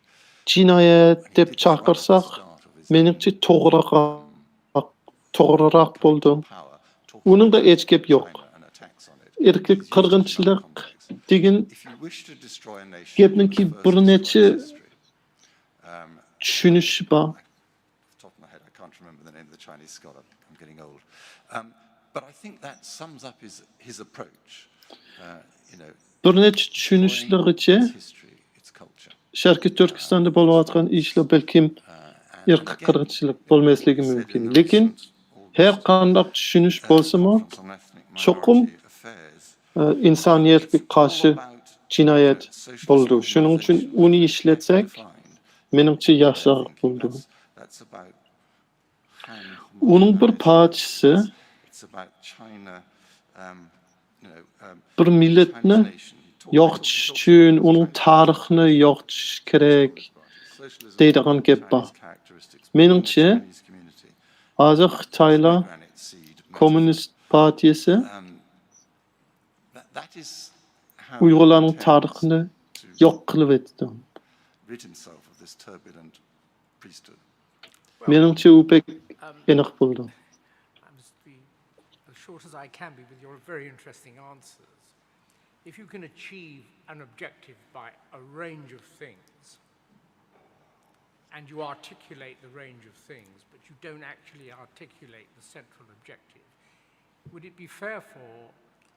جىنايەت دەپ چاقىرساق، مېنىڭچە توغرىراق، توغرىراق بولىدۇ. Power, talking ئۇنىڭدا ھېچ گەپ يوق. and attacks on it. ئىرقىي قىرغىنچىلىق دېگەن If you wish to destroy a nation, گەپنىڭكى first بىر destroy نەچچە its history. چۈشىنىشى بار. Top of my head, I can't remember the name of the Chinese scholar. I'm getting old. Um, but I think that sums up his, his approach. Uh, you know, بىر نەچچە چۈشىنىشلىرىچە its history, its culture. شەرقىي تۈركىستاندا بولۇۋاتقان ئىشلار بەلكىم ئىرقىي قىرغىنچىلىق بولماسلىقى مۇمكىن. لېكىن ھەر قانداق چۈشىنىش بولسىمۇ، چوقۇم ئىنسانىيەتكە قارشى جىنايەت بولىدۇ. شۇنىڭ ئۈچۈن ئۇنى ئىشلەتسەك، مېنىڭچە ياخشىراق بولىدۇ. ئۇنىڭ بىر پارچىسى بىر مىللەتنى يوقىتىش ئۈچۈن، ئۇنىڭ تارىخىنى يوقىتىش كېرەك دەيدىغان گەپ بار. مېنىڭچە، ھازىر خىتايلار كوممۇنىست پارتىيىسى ئۇيغۇرلارنىڭ تارىخىنى يوق قىلىۋېتىدۇ. مېنىڭچە ئۇ بەك ئېنىق بولىدۇ. I must be as short as I can be with your very interesting answers. If you can achieve an objective by a range of things, and you articulate the range of things, but you don't actually articulate the central objective, would it be fair for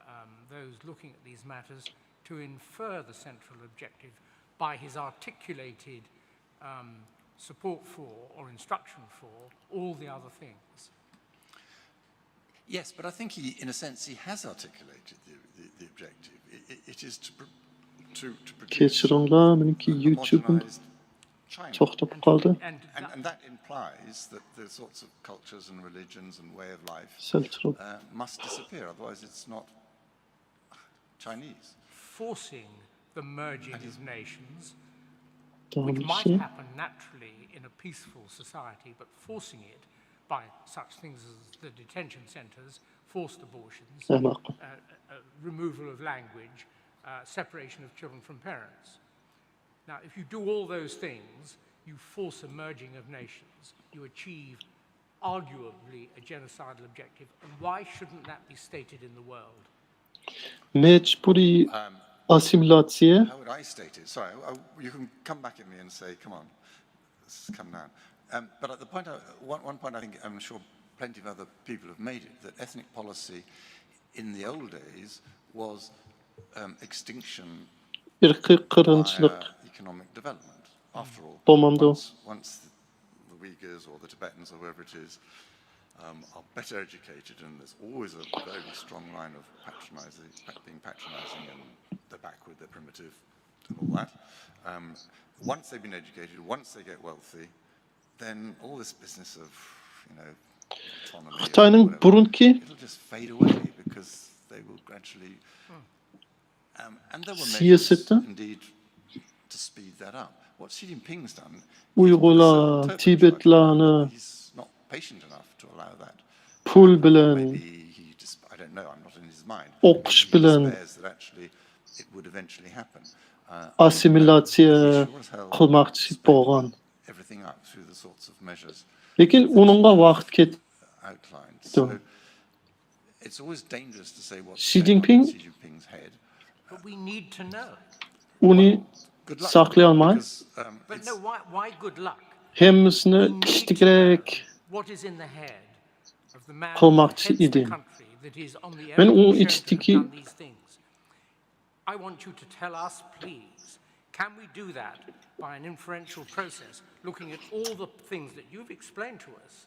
um, those looking at these matters to infer the central objective by his articulated um, support for or instruction for all the other things? Yes, but I think he, in a sense, he has articulated the, the, the objective. It, it, it is to, pr- to, to produce كەچۈرۈڭلار، مېنىڭكى a يۇتيۇبىم modernized China. توختاپ قالدى. And And, that- and that implies that the sorts of cultures and religions and way of life سەل تۇرۇپ. uh, must disappear, otherwise it's not Chinese. Forcing the merging of nations, which داۋاملىشى. might happen naturally in a peaceful society, but forcing it by such things as the detention centres, forced abortions, ھە، ماقۇل. uh, uh, removal of language, uh, separation of children from parents. Now, if you do all those things, you force a merging of nations, you achieve arguably a genocidal objective, and why shouldn't that be stated in the world? مەجبۇرىي ئاسسىمىلياتسىيە. How would I state it? Sorry, I, I- you can come back at me and say, come on, let's come down. Um, but at the point, I, one, one point I think I'm sure plenty of other people have made it, that ethnic policy in the old days was um, extinction ئىرقىي قىرغىنچىلىق via economic development. After all, بولمامدۇ؟ once, once the Uyghurs or the Tibetans or whoever it is um, are better educated, and there's always a very strong line of patronizing, being patronizing, and they're backward, they're primitive, and all that. Um, once they've been educated, once they get wealthy, then all this business of, you know, autonomy or Xitoyning whatever, burunki it'll just fade away because they will gradually. Um, and there were Siyasette measures, indeed, to speed that up. What Xi Jinping's done, he's put a Uyg'urlar, certain turbocharge on. Tibetlarni He's not patient enough to allow that. pul bilan Maybe he just, I don't know, I'm not in his mind. O'qish Maybe he bilan despairs that actually it would eventually happen. Uh, assimilyatsiya he sure as hell qilmoqchi sped bo'lgan. Everything up through the sorts of measures. Lekin uningga vaqt ketdi. Outlined. So it's always dangerous to say what's Xi going on in Jinping Xi Jinping's head. But we need to know. Uni Good luck. saqlay olmay Because, um, But it's- no, why, why good luck? hammasini ishitishimiz kerak. What is in the head of the man Qilmoqchi who heads the edim. Country that is on the Men edge uni of shown to have ishitishga done these things? I want you to tell us, please, can we do that by an inferential process, looking at all the things that you've explained to us,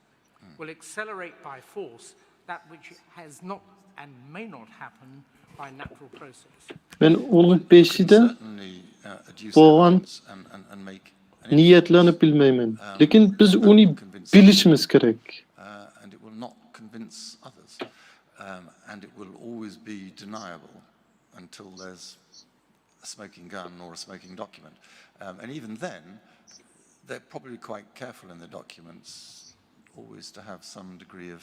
will accelerate by force that which has not and may not happen by natural process? Men uning beshida Certainly, uh, adduce bo'lgan evidence and, and, and make an niyatlarni bilmayman. Lekin biz uni bilishimiz kerak. Uh, and it will not convince others. Um, and it will always be deniable until there's a smoking gun or a smoking document. Um, and even then, they're probably quite careful in the documents always to have some degree of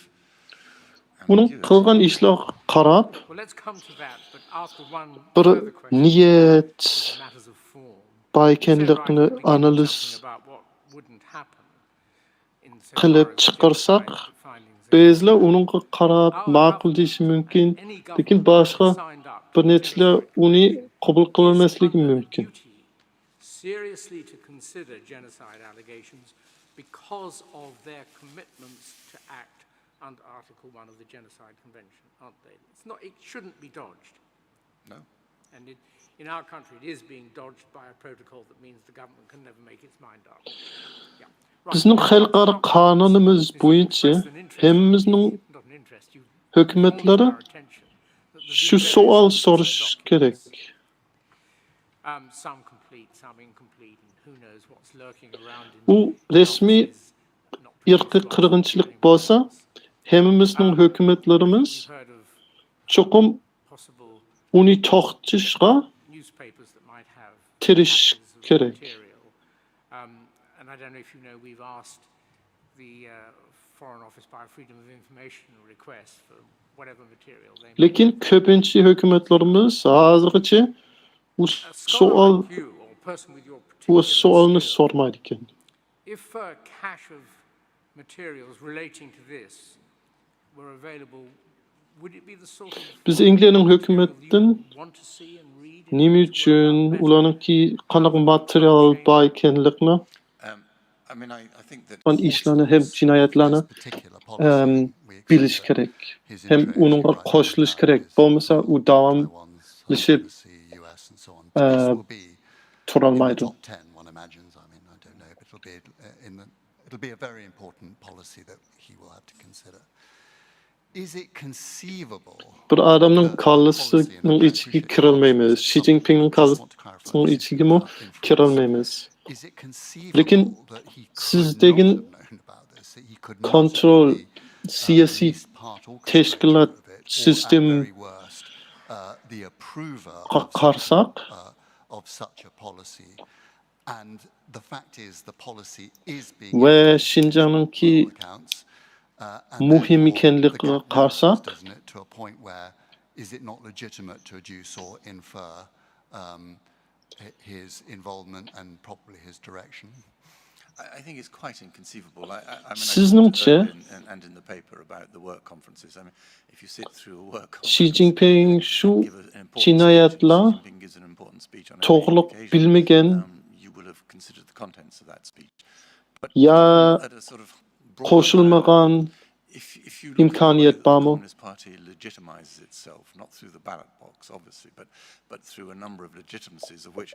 Uning ambiguity. Qilgan ishlarga qarab Well, let's come to that, but after one bir further question, niyat matters of form. bar ekanligini analiz About what wouldn't happen in so qilib far as chiqarsak, the findings ba'zilar uningga qarab ma'qul deyishi mumkin, lekin boshqa signed up bir nechalar uni qabul qilolmasligi mumkin. Seriously to consider genocide allegations because of their commitments to act under Article one of the Genocide Convention, aren't they? It's not, it shouldn't be dodged. No. And it, in our country, it is being dodged by a protocol that means the government can never make its mind up. Yeah. Right. Bizning xalqaro qonunimiz bo'yicha hammamizning Not an interest. You hukumatlari our attention that the shu savol so'rashi kerak. Um, some complete, some incomplete, and who knows what's lurking around in U rasmiy the offices, not irqiy qirg'inchilik bo'lsa, hammamizning hukumatlarimiz We've heard of cho'qim possible uni to'xtatishga newspapers that might have tirish packages of kerak. Material. Um, and I don't know if you know, we've asked the uh, Foreign Office by a Freedom of Information request for whatever material they may Lekin ko'pincha hukumatlarimiz hozirgacha u A scholar savol like you or a person with your u particular savolni skill, so'ramaydi ekan. If a cache of materials relating to this were available, would it be the sort of Biz Angliyaning hukumatidan want to see and read in nima order to uchun, work out better ularningki qanaqa material bar ekanligini Um, I mean, I, I think that qilgan ishlarni ham jinoyatlarni particular em, policy, we bilish accept kerak his ham interest uningga right qo'shilish now kerak. is Bo'lmasa u davom Taiwan's lishib, policy, U S and so on. uh, This will be in the turolmaydi. Top ten, one imagines. I mean, I don't know, but it'll be uh, in the, it'll be a very important policy that he will have to consider. Is it conceivable? Bir odamning that kallasining policy, and I ichiga appreciate kirolmaymiz. this is Shi Jinpingning something I just want to kallasining clarify, ichigami is not influenced. kirolmaymiz. Is it Lekin conceivable that he could sizdagi not have known about this, that he could not kontrol have been, uh, siyosiy at least part or tashkilot complicit of it, or at sistem very worst, uh, the approver qa- of such, qarsak uh, of such a policy? And the fact is, the policy is being va implemented Shinjongninki by all accounts. Uh, and muhim therefore, the ekanligiga gap narrows, qarsak, doesn't it, to a point where is it not legitimate to adduce or infer um, hi- his involvement and probably his direction? I, I think it's quite inconceivable. I, I, I mean, I Sizningcha talked earlier in, and, and in the paper about the work conferences. I mean, if you sit through a work Shi conference, Jinping shu give an important speech, and Xi jinoyatlar Jinping gives an important speech on every to'g'riliq occasion, bilmagan um, you will have considered the contents of that speech. ya At a sort of broader qo'shilmagan If, if you look at the way imkoniyat that the bormi? Communist Party legitimizes itself, not through the ballot box, obviously, but, but through a number of legitimacies of which,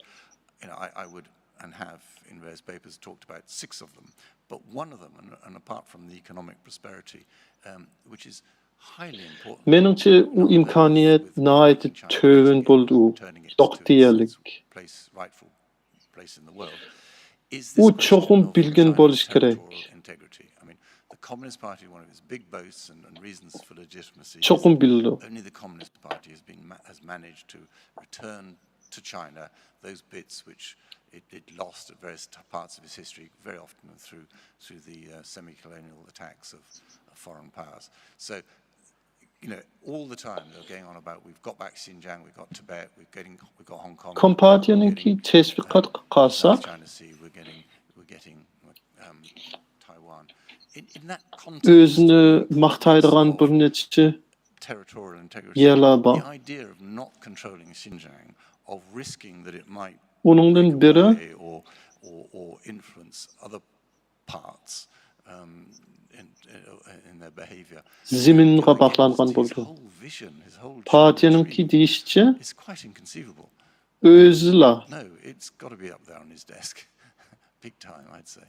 you know, I, I would and have in various papers talked about six of them, but one of them, and, and apart from the economic prosperity, um, which is highly important. مېنىڭچە، ئۇ ئىمكانىيەت ناھايىتى تۆۋەن بولدى، ئۇ يوق دېيەرلىك. ئۇ چوقۇم بىلگەن بولۇشى كېرەك. چوقۇم بىلىدۇ. Only the Communist Party has been ma- has managed to return to China those bits which it, it lost at various t- parts of its history, very often through through the uh, semi-colonial attacks of, of foreign powers. So, you know, all the time they're going on about, "We've got back Xinjiang, we've got Tibet, we're getting, we've got Hong Kong, we're getting, um, South China Sea, we're getting, we're getting um, Taiwan." In, in that context, ئۆزىنى ماختايدىغان بىر نەچچە territorial integrity, يەرلەر بار. The idea of not controlling Xinjiang, of risking that it might ئۇنىڭدىن بىرى or, or, or influence other parts um, in, in, in their behavior. زېمىنغا باغلانغان بولىدۇ. پاتىيەنىڭكى دېيىشىچە، ئۆزىلا. No, it's got to be up there on his desk. Big time, I'd say.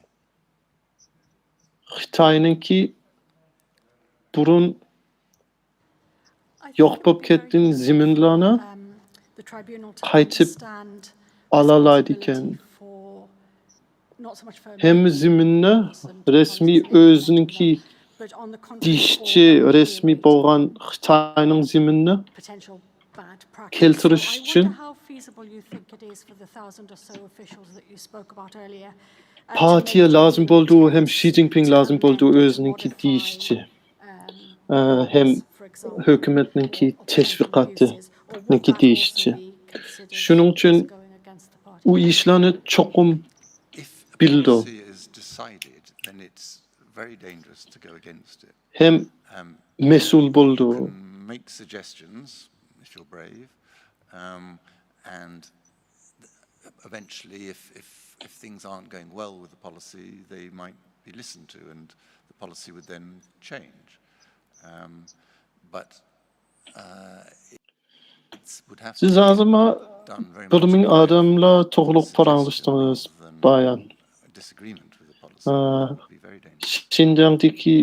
خىتاينىڭكى بۇرۇن يوق بولۇپ كەتكەن زېمىنلارنى قايتىپ ئالالايدىكەن. ھەممە زېمىننى رەسمىي ئۆزىنىڭكى دېيىشىچە رەسمىي بولغان خىتاينىڭ زېمىنىنى كەلتۈرۈش ئۈچۈن پارتىيە لازىم بولىدۇ ھەم شى جىنپىڭ لازىم بولىدۇ ئۆزىنىڭكى دېيىشىچە، ئە، ھەم ھۆكۈمەتنىڭكى تەشۋىقاتىنىڭكى دېيىشىچە. شۇنىڭ ئۈچۈن ئۇ ئىشلارنى چوقۇم بىلىدۇ ھەم مەسئۇل بولىدۇ. Eventually, if, if, if things aren't going well with the policy, they might be listened to and the policy would then change. Um, but uh, it would have to be done very much in a very focused way. سىز ھازىر بىر مىڭ ئادەملەر توغرۇلۇق پاراڭلىشتىڭىز، بايان. شىنجاڭدىكى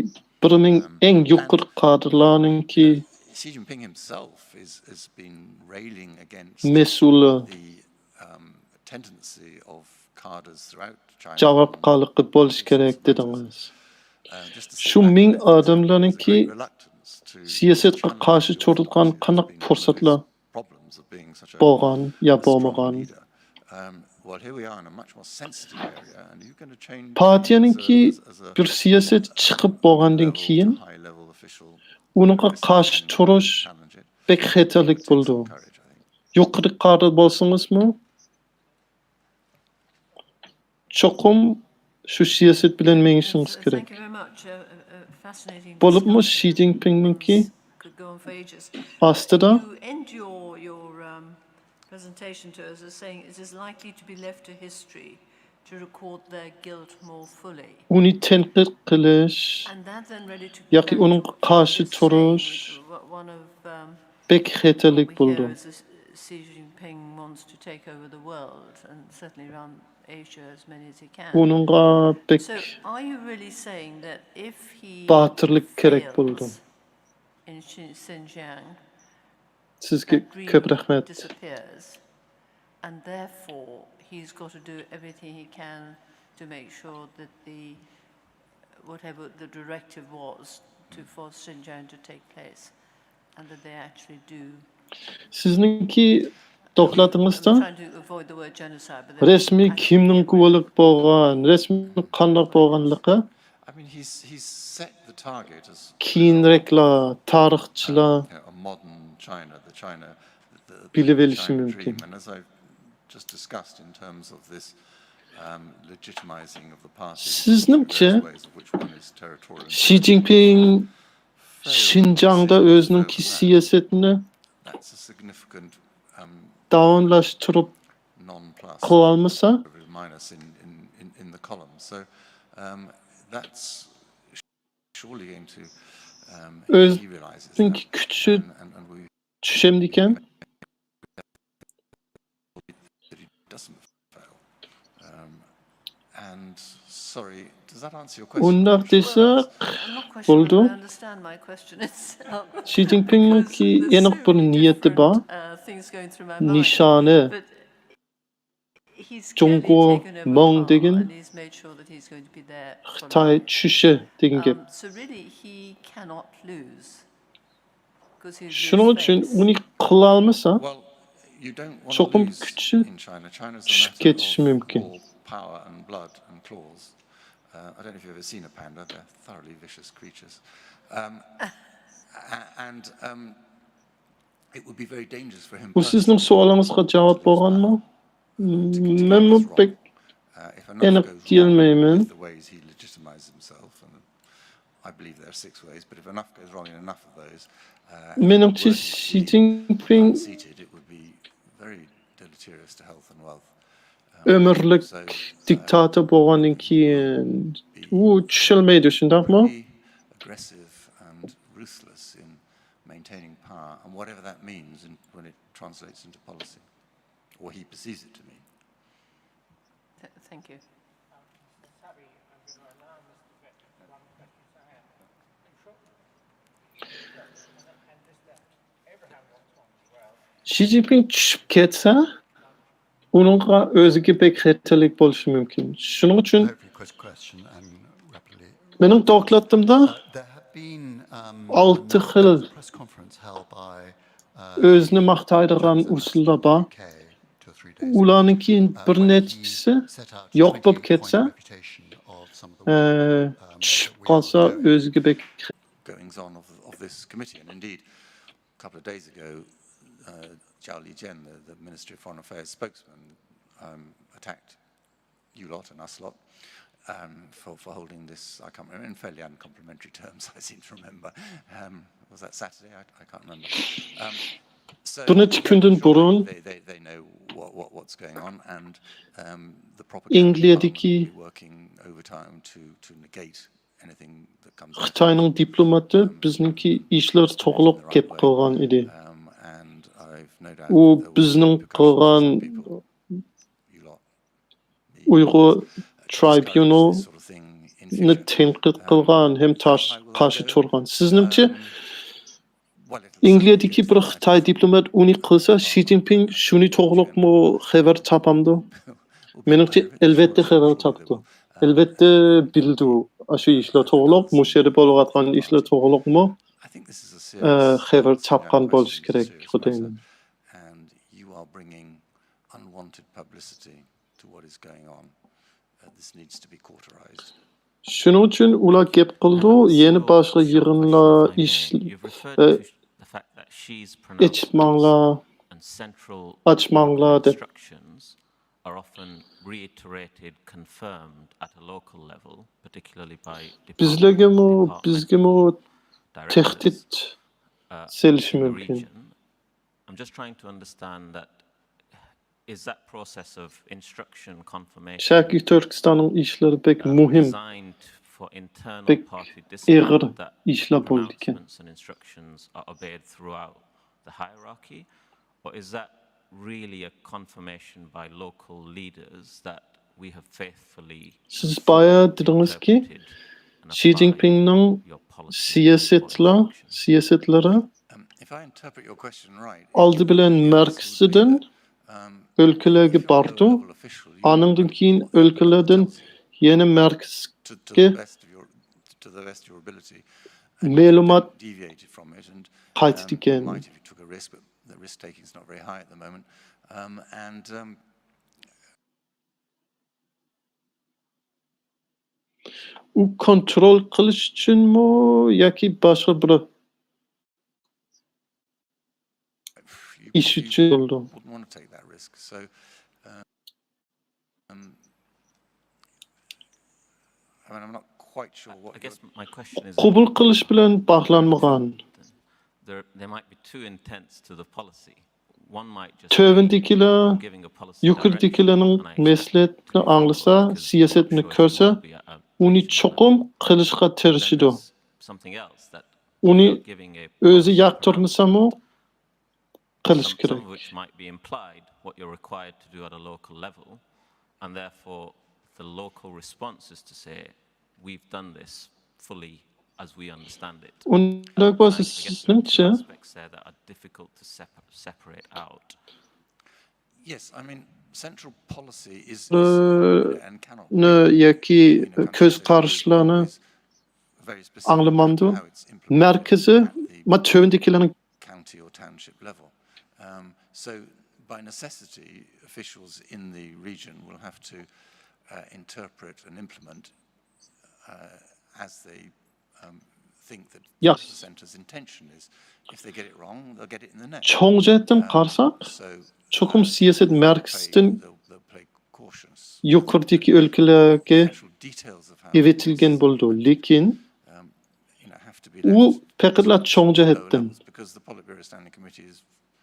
بىر مىڭ ئەڭ يۇقىرى كادىرلارنىڭكى مەسئۇلى، جاۋابكارلىقى بولۇشى كېرەك دېدىڭىز. شۇ مىڭ ئادەملەرنىڭكى سىياسەتكە قارشى تۇرىدىغان قانداق پۇرسەتلەر بولغان يا بولمىغان؟ پارتىيەنىڭكى بىر سىياسەت چىقىپ بولغاندىن كېيىن، ئۇنىڭغا قارشى تۇرۇش بەك خەتەرلىك بولىدۇ. يۇقىرى قارار بولسىڭىزمۇ، چوقۇم شۇ سىياسەت بىلەن مېڭىشىڭىز كېرەك. بولۇپمۇ شى جىنپىڭنىڭكى ئاستىدا ئۇنى تەنقىد قىلىش ياكى ئۇنىڭغا قارشى تۇرۇش بەك خەتەرلىك بولىدۇ. ئۇنىڭغا بەك باتۇرلۇق كېرەك بولىدۇ. سىزگە كۆپ رەھمەت. And therefore, he's got to do everything he can to make sure that the whatever the directive was to force Xinjiang to take place, and that they actually do. سىزنىڭكى دوكلاتىڭىزدا رەسمىي كىمنىڭ گۇۋاھلىق بولغان، رەسمىي قانداق بولغانلىقى كېيىنرەكلا تارىخچىلار بىلىۋېلىشى مۇمكىن. سىزنىڭچە، شى جىنپىڭ شىنجاڭدا ئۆزىنىڭكى سىياسىتىنى داۋاملاشتۇرۇپ قىلالمىسا، ئۆزىنىڭكى كۈچى چۈشەمدىكەن؟ ئۇنداق دېسەك بولىدۇ. شى جىنپىڭنىڭكى ئېنىق بىر نىيىتى بار. نىشانى جۇڭگو مىڭ دېگەن، خىتاي چۈشى دېگەن گەپ. شۇنىڭ ئۈچۈن ئۇنى قىلالمىسا، چوقۇم كۈچى چۈشۈپ كېتىشى مۇمكىن. بۇ سىزنىڭ سوئالىڭىزغا جاۋاب بولغانمۇ؟ مەنمۇ بەك ئېنىق دېيەلمەيمەن. مېنىڭچە، شى جىنپىڭ ئۆمۈرلۈك دىكتاتور بولغاندىن كېيىن ئۇ چۈشەلمەيدۇ، شۇنداقمۇ؟ شى جىنپىڭ چۈشۈپ كەتسە، ئۇنىڭغا ئۆزىگە بەك خەتەرلىك بولۇشى مۇمكىن. شۇنىڭ ئۈچۈن مېنىڭ دوكلاتىمدا ئالتە خىل ئۆزىنى ماختايدىغان ئۇسۇللار بار. ئۇلارنىڭ كېيىن بىر نەچچىسى يوق بولۇپ كەتسە، ئە، چۈشۈپ قالسا ئۆزىگە بەك goings on of, of this committee. And indeed, a couple of days ago, uh, Zhao Lijian, the, the Ministry of Foreign Affairs spokesman, um, attacked you lot and us lot um, for, for holding this, I can't remember, in fairly uncomplimentary terms, I seem to remember. Um, was that Saturday? I, I can't remember. Um, so بىر نەچچە كۈندىن بۇرۇن they, they, they know what, what, what's going on, and um, the propaganda department ئەنگلىيەدىكى will be working overtime to, to negate anything that comes out. خىتاينىڭ دىپلوماتى بىزنىڭكى ئىشلار توغرۇلۇق گەپ قىلغان ئىدى. Um, and I've no doubt ئۇ that there will be بىزنىڭ repercussions قىلغان for people. You lot ئۇيغۇر ترايبۇنالنى تەنقىد قىلغان ھەم تارش-، قارشى تۇرغان. سىزنىڭچە، ئەنگلىيەدىكى بىر خىتاي دىپلومات ئۇنى قىلسا، شى جىنپىڭ شۇنى توغرۇلۇقمۇ خەۋەر تاپامدۇ؟ مېنىڭچە، ئەلۋەتتە خەۋەر تاپىدۇ. ئەلۋەتتە بىلىدۇ ئاشۇ ئىشلار توغرۇلۇق، مۇشۇ يەردە بولۇۋاتقان ئىشلار توغرۇلۇقمۇ، ئە، خەۋەر تاپقان بولۇشى كېرەك، خۇدايىم. And you are bringing unwanted publicity to what is going on. Uh, this needs to be cauterized. شۇنىڭ ئۈچۈن ئۇلار گەپ قىلىدۇ، يەنە باشقا يىغىنلار، ئىش، ئە، ئېچىپ ماڭلار، ئاچ ماڭلار دەپ. Are often reiterated, confirmed at a local level, particularly by بىزلەرگىمۇ، بىزگىمۇ تەھدىت سېلىشى مۇمكىن. I'm just trying to understand that is that process of instruction, confirmation, شەرقىي تۈركىستاننىڭ ئىشلىرى بەك مۇھىم، designed for internal بەك party ئېغىر discipline, that ئىشلار بولىدىكەن. Pronouncements and instructions are obeyed throughout the hierarchy, or is that really a confirmation by local leaders that we have faithfully سىز بايا دېدىڭىزكى، شى جىنپىڭنىڭ سىياسەتلەر، سىياسەتلىرى ئالدى بىلەن مەركىزىدىن ئۆلكىلەرگە بارىدۇ، ئانىڭدىن كېيىن ئۆلكىلەردىن يەنە مەركىزگە مەلۇمات قايتىدىكەن. ئۇ كونترول قىلىش ئۈچۈنمۇ ياكى باشقا بىر ئىش ئۈچۈن بولىدۇ؟ قوبۇل قىلىش بىلەن باغلانمىغان. تۆۋەندىكىلەر يۇقىرىدىكىلەرنىڭ مەسلىھەتنى ئاڭلىسا، سىياسەتنى كۆرسە، ئۇنى چوقۇم قىلىشقا تىرىشىدۇ. ئۇنى ئۆزى ياقتۇرمىسىمۇ قىلىش كېرەك. The local response is to say, "We've done this fully as we understand it." ئۇنداق I, بولسا I guess there are two سىزنىڭچە aspects there that are difficult to separ- separate out. Yes, I mean, central policy is, is Ee, and cannot نى ياكى كۆز قاراشلارنى ئاڭلىمامدۇ. مەركىزى ما تۆۋەندىكىلەرنىڭ county or township level. Um, so, by necessity, officials in the region will have to uh, interpret and implement uh, as they um, think that Yes. the centre's intention is. If they get it wrong, they'll get it in the next. چوڭ جەھەتتىن قارىساق، So, چوقۇم سىياسەت play, مەركىزىدىن they'll, they'll play cautious. يۇقىرىدىكى ئۆلكىلەرگە Actual details of how ئېۋېتىلگەن بولىدۇ. لېكىن um, you know, have to be ئۇ left پەقەتلا چوڭ lower جەھەتتىن. Levels because the politburo standing committee is,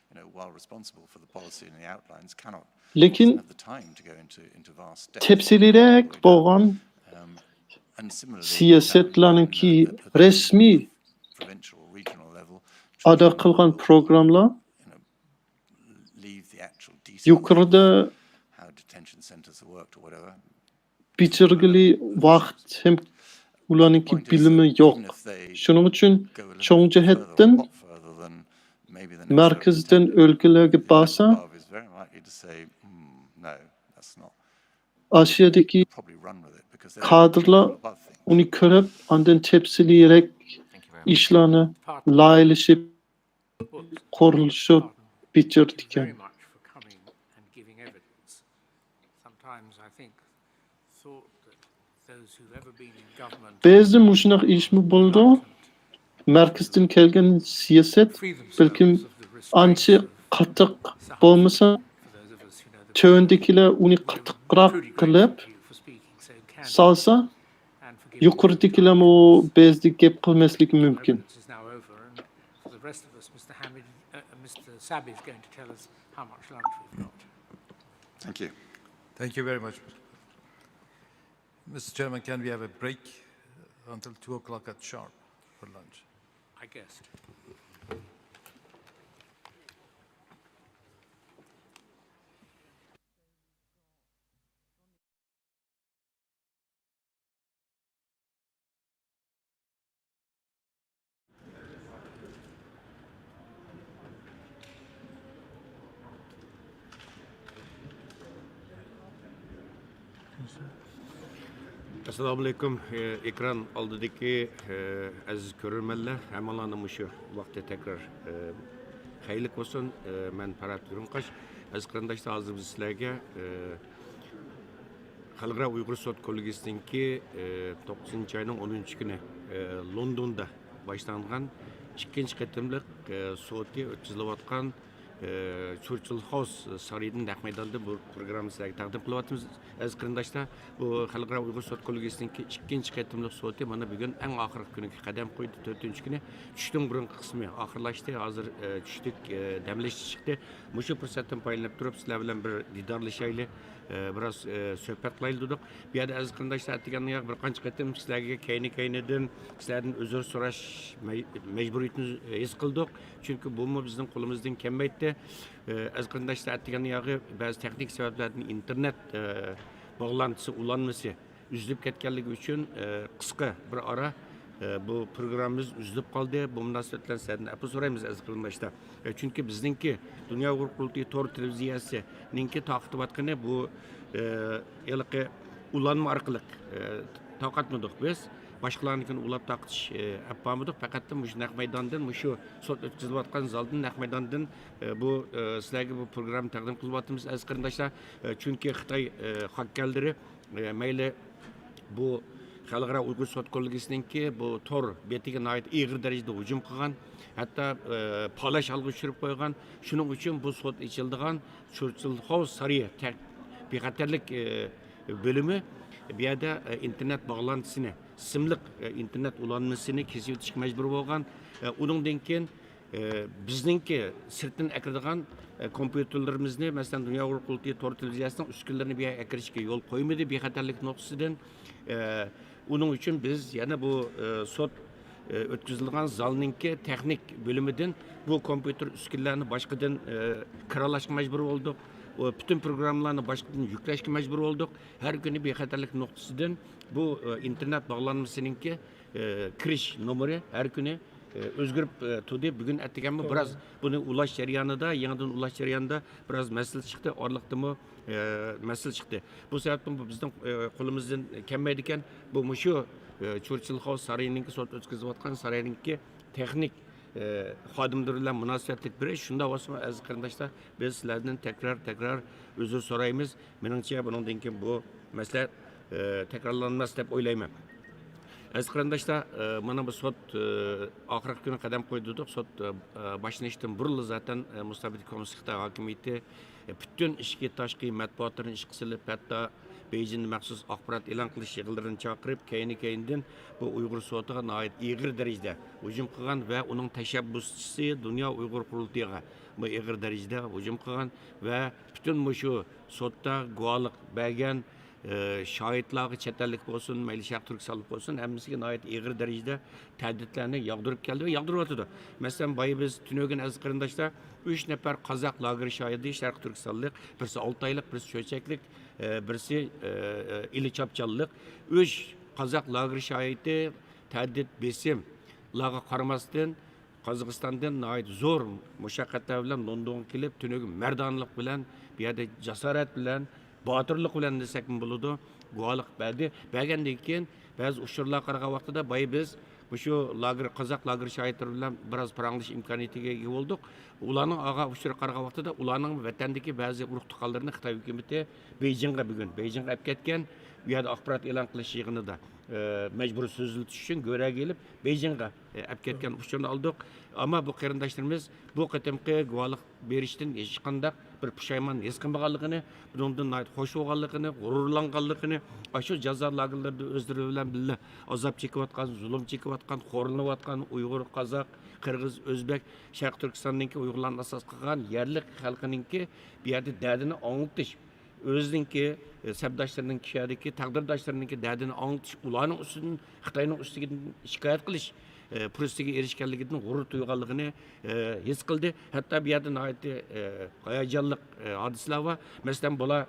you know, while responsible for the policy and the outlines, cannot لېكىن have the time to go into, into vast depth. تەپسىلىيرەك بولغان Um, and similarly, سىياسەتلەرنىڭكى رەسمىي provincial or regional level, ئادا قىلغان پروگراممىلار you know, leave the actual details يۇقىرىدا how detention centres are worked or whatever. بېجىرگىلى ۋاقىت ھەم ئۇلارنىڭكى بىلىمى يوق. شۇنىڭ ئۈچۈن چوڭ جەھەتتىن مەركەزدىن ئۆلكىلەرگە بارسا، ئاسىيادىكى كادىرلار ئۇنى كۆرۈپ، ئاندىن تەپسىلىيرەك ئىشلارنى لايىھەلىشىپ، قۇرۇلۇشۇپ بېجىرىدىكەن. Very much for coming and giving evidence. Sometimes I think thought that those who've ever been in government بەزىدە مۇشۇنداق ئىشمۇ بولىدۇ. مەركەزدىن كەلگەن سىياسەت بەلكىم ئانچە قاتتىق بولمىسا، تۆۋەندىكىلەر ئۇنى قاتتىقراق قىلىپ، سالسا، يۇقىرىدىكىلەرمۇ بەزىدە گەپ قىلماسلىقى مۇمكىن. Is now over, and for the rest of us, Mr. Hamid, uh, Mr. Sabi is going to tell us how much lunch we've got. Thank you. Thank you very much. Mister Chairman, can we have a break until two o'clock at sharp for lunch? I guess. ئەسسالامۇئەلەيكۇم. ئېكران ئالدىدىكى ئەزىز كۆرۈرمەنلەر، ھەممىڭلارنى مۇشۇ ۋاقىتتا تەكرار خەيرلىك بولسۇن. مەن پەرھات ئۆرۈڭقاش. ئەزىز قېرىنداشلار، ھازىر بىز سىلەرگە خەلقئارا ئۇيغۇر سوت كوللېگىيىسىنىڭكى توققۇزىنچى ئاينىڭ ئونىنچى كۈنى لوندوندا باشلانغان ئىككىنچى قېتىملىق سوتى ئۆتكۈزۈلۈۋاتقان چۇرچىل خاۋس سارىيىدىن نەق مەيداندىن بۇ پروگراممىنى سىلەرگە تەقدىم قىلىۋاتىمىز. ئەزىز قېرىنداشلار، بۇ خەلقئارا ئۇيغۇر سوت كوللېگىيىسىنىڭكى ئىككىنچى قېتىملىق سوتى مانا بۈگۈن ئەڭ ئاخىرقى كۈنىگە قەدەم قويدى. تۆتىنچى كۈنى چۈشتىن بۇرۇنقى قىسمى ئاخىرلاشتى. ھازىر چۈشتىن دەم ئېلىشكە چىقتى. مۇشۇ پۇرسەتتىن پايدىلىنىپ تۇرۇپ سىلەر بىلەن بىر دىدارلىشايلى، بىراز سۆھبەت قىلايلى دېدۇق. بۇ يەردە ئەزىز قېرىنداشلار، ئەتىگەن ياق بىر قانچە قېتىم سىلەرگە كەينى-كەينىدىن سىلەردىن ئۆزۈر سوراش مەي-، مەجبۇرىيىتىنى ھېس قىلدۇق. چۈنكى بۇمۇ بىزنىڭ قولىمىزدىن كەلمەيتتى. ئەزىز قېرىنداشلار، ئەتىگەن ياغى بەزى تېخنىك سەۋەبلەردىن ئىنتېرنېت باغلانتىسى، ئۇلانمىسى ئۈزۈلۈپ كەتكەنلىكى ئۈچۈن، قىسقا بىر ئارا بۇ پروگراممىمىز ئۈزۈلۈپ قالدى. بۇ مۇناسىۋەت بىلەن سىلەردىن ئەپۇ سورايمىز، ئەزىز قېرىنداشلار. ئە، چۈنكى بىزنىڭكى دۇنيا ئۇيغۇر قۇرۇلتىيى تور تېلېۋىزىيەسىنىڭكى تارقىتىۋاتقىنى بۇ، ئە، ھېلىقى ئۇلانما ئارقىلىق، ئە، تارقاتمىدۇق بىز. باشقىلارنىڭكىنى ئۇلاپ تارقىتىش، ئە، ئەپ بارمىدۇق. پەقەتلا مۇشۇ نەق مەيداندىن، مۇشۇ سوت ئۆتكۈزۈلۈۋاتقان زالدىن، نەق مەيداندىن، ئە، بۇ، ئە، سىلەرگە بۇ پروگراممىنى تەقدىم قىلىۋاتىمىز، ئەزىز قېرىنداشلار. ئە، چۈنكى خىتاي، ئە، خاككەرلىرى ئە، مەيلى بۇ خەلقئارا ئۇيغۇر سوت كوللېگىيىسىنىڭكى بۇ تور بېتىگە ناھايىتى ئېغىر دەرىجىدە ھۇجۇم قىلغان، ھەتتا، ئە، پالاش ھالغا چۈشۈرۈپ قويغان. شۇنىڭ ئۈچۈن بۇ سوت ئېچىلىدىغان چۇرچىل خاۋس سارىيى تەك-، بىخەتەرلىك، ئە، بۆلۈمى بۇ يەردە، ئە، ئىنتېرنېت باغلانتىسىنى، سىملىق، ئە، ئىنتېرنېت ئۇلانمىسىنى كېسىۋېتىشكە مەجبۇر بولغان. ئە، ئۇنىڭدىن كېيىن ئە، بىزنىڭكى سىرتتىن ئەكىرىدىغان، ئە، كومپيۇتېرلىرىمىزنى، مەسىلەن، دۇنيا ئۇيغۇر قۇرۇلتىيى تور تېلېۋىزىيەسىنىڭ ئۈسكۈنىلىرىنى بۇ يەرگە ئەكىرىشكە يول قويمىدى بىخەتەرلىك نۇقتىسىدىن. ئە، ئۇنىڭ ئۈچۈن بىز يەنە بۇ، ئە، سوت، ئە، ئۆتكۈزۈلىدىغان زالنىڭكى تېخنىك بۆلۈمىدىن بۇ كومپيۇتېر ئۈسكۈنىلەرنى باشقىدىن، ئە، كىرالاشقا مەجبۇر بولدۇق. ئۇ پۈتۈن پروگراممىلارنى باشقىدىن يۈكلەشكە مەجبۇر بولدۇق. ھەر كۈنى بىخەتەرلىك نۇقتىسىدىن بۇ، ئى، ئىنتېرنېت باغلانمىسىنىڭكى، ئى، كىرىش نومۇرى ھەر كۈنى، ئى، ئۆزگىرىپ، ئى، تۇردى. بۈگۈن ئەتىگەنمۇ بىراز بۇنى ئۇلاش جەريانىدا، يېڭىدىن ئۇلاش جەريانىدا بىراز مەسىلە چىقتى. ئارىلىقتىمۇ، ئى، مەسىلە چىقتى. بۇ سەۋەبتىن بۇ بىزنىڭ، ئى، قولىمىزدىن كەلمەيدىكەن. بۇ مۇشۇ، ئى، چۇرچىل خاۋس سارىيىنىڭكى سوت ئۆتكۈزۈۋاتقان سارىينىڭكى تېخنىك ئى، خادىملىرى بىلەن مۇناسىۋەتلىك بىر ئىش. شۇنداق بولسىمۇ، ئەزىز قېرىنداشلار، بىز سىلەردىن تەكرار، تەكرار ئۆزۈر سورايمىز. مېنىڭچە، بۇنىڭدىن كېيىن بۇ مەسىلە، ئى، تەكرارلانماس دەپ ئويلايمەن. ئەزىز قېرىنداشلار، ئى، مانا بۇ سوت، ئى، ئاخىرقى كۈنى قەدەم قويدى دېدۇق. سوت، ئى، باشلىنىشتىن بۇرۇنلا زاتەن، ئى، مۇستەبىت كوممۇنىست خىتاي ھاكىمىيىتى پۈتۈن ئىچكى، تاشقى مەتبۇئاتلىرىنى ئىشقا سېلىپ، ھەتتا بېيجىڭدا مەخسۇس ئاخبارات ئېلان قىلىش يىغىنلىرىنى چاقىرىپ، كەينى-كەينىدىن بۇ ئۇيغۇر سوتىغا ناھايىتى ئېغىر دەرىجىدە ھۇجۇم قىلغان ۋە ئۇنىڭ تەشەببۇسچىسى دۇنيا ئۇيغۇر قۇرۇلتىيىغا بۇ ئېغىر دەرىجىدە ھۇجۇم قىلغان ۋە پۈتۈن مۇشۇ سوتتا گۇۋاھلىق بەرگەن، ئى، شاھىتلارغا، چەت ئەللىك بولسۇن، مەيلى شەرقىي تۈركىستانلىق بولسۇن، ھەممىسىگە ناھايىتى ئېغىر دەرىجىدە تەھدىتلەرنى ياغدۇرۇپ كەلدى ۋە ياغدۇرۇۋاتىدۇ. مەسىلەن، بايا بىز تۈنۈگۈن، ئەزىز قېرىنداشلار، ئۈچ نەپەر قازاق لاگېر شاھىدى، شەرقىي تۈركىستانلىق، بىرسى ئالتايلىق، بىرسى چۆچەكلىك، ئى، بىرسى، ئى، ئىلى چاپچانلىق. ئۈچ قازاق لاگېر شاھىدى تەھدىت، بېسىملارغا قارىماستىن، قازاقىستاندىن ناھايىتى زور مۇشەققەتلەر بىلەن لوندونغا كېلىپ، تۈنۈگۈن مەردانىلىق بىلەن، بۇ يەردە جاسارەت بىلەن، باتۇرلۇق بىلەن دېسەكمۇ بولىدۇ، گۇۋاھلىق بەردى. بەرگەندىن كېيىن، بەزى ئۇچۇرلارغا قارىغان ۋاقتىدا، بايا بىز مۇشۇ لاگېر، قازاق لاگېر شاھىتلىرى بىلەن بىراز پاراڭلىشىش ئىمكانىيىتىگە ئىگە بولدۇق. ئۇلارنىڭ ئالغان ئۇچۇرىغا قارىغان ۋاقتىدا، ئۇلارنىڭ ۋەتەندىكى بەزى ئۇرۇق تۇغقانلىرىنى خىتاي ھۆكۈمىتى بېيجىڭغا، بۈگۈن بېيجىڭغا ئەپ كەتكەن. ئۇ يەردە ئاخبارات ئېلان قىلىش يىغىنىدا، ئى، مەجبۇرىي سۆزلىتىش ئۈچۈن گۆرەگە ئېلىپ، بېيجىڭغا، ئى، ئەپ كەتكەن ئۇچۇرنى ئالدۇق. ئەمما بۇ قېرىنداشلىرىمىز بۇ قېتىمقى گۇۋاھلىق بېرىشتىن ھېچقانداق بىر پۇشايمان ھېس قىلمىغانلىقىنى، بۇنىڭدىن ناھايىتى خۇش بولغانلىقىنى، غۇرۇرلانغانلىقىنى، ئاشۇ جازا لاگېرلىرىدا ئۆزلىرى بىلەن بىللە ئازاب چېكىۋاتقان، زۇلۇم چېكىۋاتقان، خورلىنىۋاتقان ئۇيغۇر، قازاق، قىرغىز، ئۆزبەك، شەرقىي تۈركىستاندىكى ئۇيغۇرلارنى ئاساس قىلغان يەرلىك خەلقىنىڭكى بۇ يەردە دەردىنى ئاڭلىتىش، ئۆزىنىڭكى، ئە، سەپداشلىرىنىڭكى، شۇ يەردىكى تەقدىرداشلىرىنىڭكى دەردىنى ئاڭلىتىش، ئۇلارنىڭ ئۈستىدىن، خىتاينىڭ ئۈستىدىن شىكايەت قىلىش، ئە، پۇرسىتىگە ئېرىشكەنلىكىدىن غۇرۇر تۇيغانلىقىنى، ئە، ھېس قىلدى. ھەتتا بۇ يەردە ناھايىتى، ئە، ھاياجانلىق، ئە، ھادىسىلەر بار. مەسىلەن، بۇلار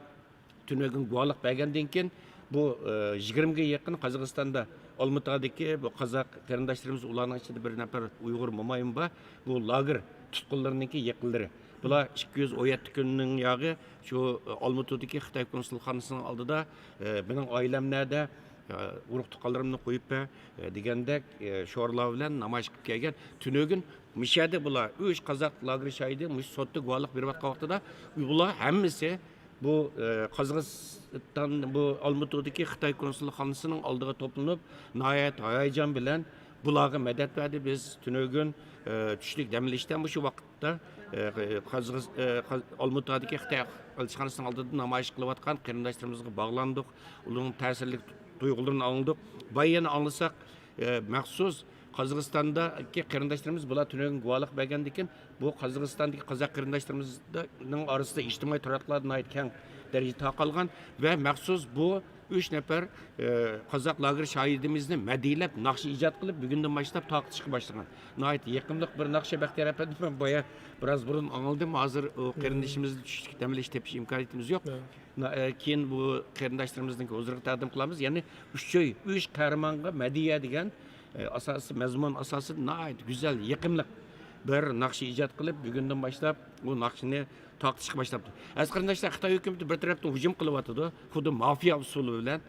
تۈنۈگۈن گۇۋاھلىق بەرگەندىن كېيىن، بۇ، ئە، يىگىرمىگە يېقىن قازاقىستاندا ئالمۇتادىكى بۇ قازاق قېرىنداشلىرىمىز، ئۇلارنىڭ ئىچىدە بىر نەپەر ئۇيغۇر مومايمۇ بار. بۇ لاگېر تۇتقۇنلىرىنىڭكى يېقىنلىرى. بۇلار ئىككى يۈز ئون يەتتە كۈننىڭ ياغى شۇ، ئە، ئالمۇتىدىكى خىتاي كونسۇلخانىسىنىڭ ئالدىدا، ئە، مېنىڭ ئائىلەم نەدە، ئە، ئۇرۇق تۇغقانلىرىمنى قويۇپ بەر، ئە، دېگەندەك، ئە، شورلار بىلەن نامايىش قىلىپ كەلگەن. تۈنۈگۈن مۇشۇ يەردە بۇلار ئۈچ قازاق لاگېر شاھىدى مۇشۇ سوتتا گۇۋاھلىق بېرىۋاتقان ۋاقتىدا، بۇلار ھەممىسى بۇ، ئە، قازاقىستان، بۇ ئالمۇتىدىكى خىتاي كونسۇلخانىسىنىڭ ئالدىغا توپلىنىپ، ناھايەتتە ھاياجان بىلەن بۇلارغا مەدەت بەردى. بىز تۈنۈگۈن، ئە، چۈشلۈك دەم ئېلىشتا مۇشۇ ۋاقىتتا، ئە، قازاقىس-، ئە، قاز-، ئالمۇتادىكى خىتاي ئەلچىخانىسىنىڭ ئالدىدا نامايىش قىلىۋاتقان قېرىنداشلىرىمىزغا باغلاندۇق. ئۇلارنىڭ تەسىرلىك تۇيغۇلىرىنى ئاڭلىدۇق. بايا يەنە ئاڭلىساق، ئە، مەخسۇس قازاقىستاندىكى قېرىنداشلىرىمىز، بۇلار تۈنۈگۈن گۇۋاھلىق بەرگەندىكىن، بۇ قازاقىستاندىكى قازاق قېرىنداشلىرىمىزنىڭ ئارىسىدا ئىجتىمائىي تاراتقۇلاردا ناھايىتى كەڭ دەرىجىدە تارقالغان ۋە مەخسۇس بۇ ئۈچ نەپەر، ئە، قازاق لاگېر شاھىدىمىزنى مەدھىيەلەپ، ناخشا ئىجاد قىلىپ، بۈگۈندىن باشلاپ تارقىتىشقا باشلىغان. ناھايىتى يېقىملىق بىر ناخشا، بەختىيار ئەپەندى، مەن بايا بىراز بۇرۇن ئاڭلىدىم. ھازىر ئۇ قېرىندىشىمىزنى چۈشلۈك دەم ئېلىش تېپىش ئىمكانىيىتىمىز يوق. نا-، ئە، كېيىن بۇ قېرىنداشلىرىمىزنىڭ ھۇزۇرىغا تەقدىم قىلىمىز. يەنى ئۈچ ئۆي، ئۈچ قەھرىمانغا مەدھىيە دېگەن، ئە، ئاساسىي مەزمۇن ئاساسىدا ناھايىتى گۈزەل، يېقىملىق بىر ناخشا ئىجاد قىلىپ، بۈگۈندىن باشلاپ بۇ ناخشىنى تارقىتىشقا باشلاپتۇ. ئەزىز قېرىنداشلار، خىتاي ھۆكۈمىتى بىر تەرەپتىن ھۇجۇم قىلىۋاتىدۇ، خۇددى مافىيا ئۇسۇلى بىلەن،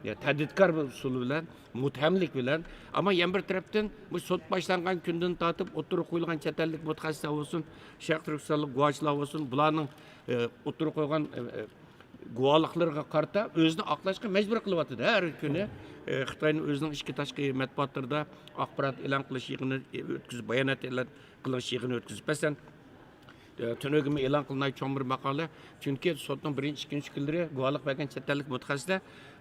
يا، تەھدىتكار بىر ئۇسۇل بىلەن، مۇتتەھەملىك بىلەن. ئەمما يەنە بىر تەرەپتىن، بۇ سوت باشلانغان كۈندىن تارتىپ ئوتتۇرىغا قويۇلغان چەت ئەللىك مۇتەخەسسىسلەر بولسۇن، شەرقىي تۈركىستانلىق گۇۋاچىلار بولسۇن، بۇلارنىڭ، ئە، ئوتتۇرىغا قويغان، ئە، ئە، گۇۋاھلىقلىرىغا قارىتا ئۆزىنى ئاقلاشقا مەجبۇر قىلىۋاتىدۇ ھەر كۈنى. ئە، خىتاينىڭ ئۆزىنىڭ ئىچكى تاشقى مەتبۇئاتلىرىدا ئاخبارات ئېلان قىلىش يىغىنى ئۆتكۈزۈپ، بايانات ئېلان قىلىش يىغىنى ئۆتكۈزۈپ، مەسىلەن، تۈنۈگۈنمۇ ئېلان قىلىنغان چوڭ بىر ماقالە. چۈنكى سوتنىڭ بىرىنچى، ئىككىنچى كۈنلىرى گۇۋاھلىق بەرگەن چەت ئەللىك مۇتەخەسسىسلەر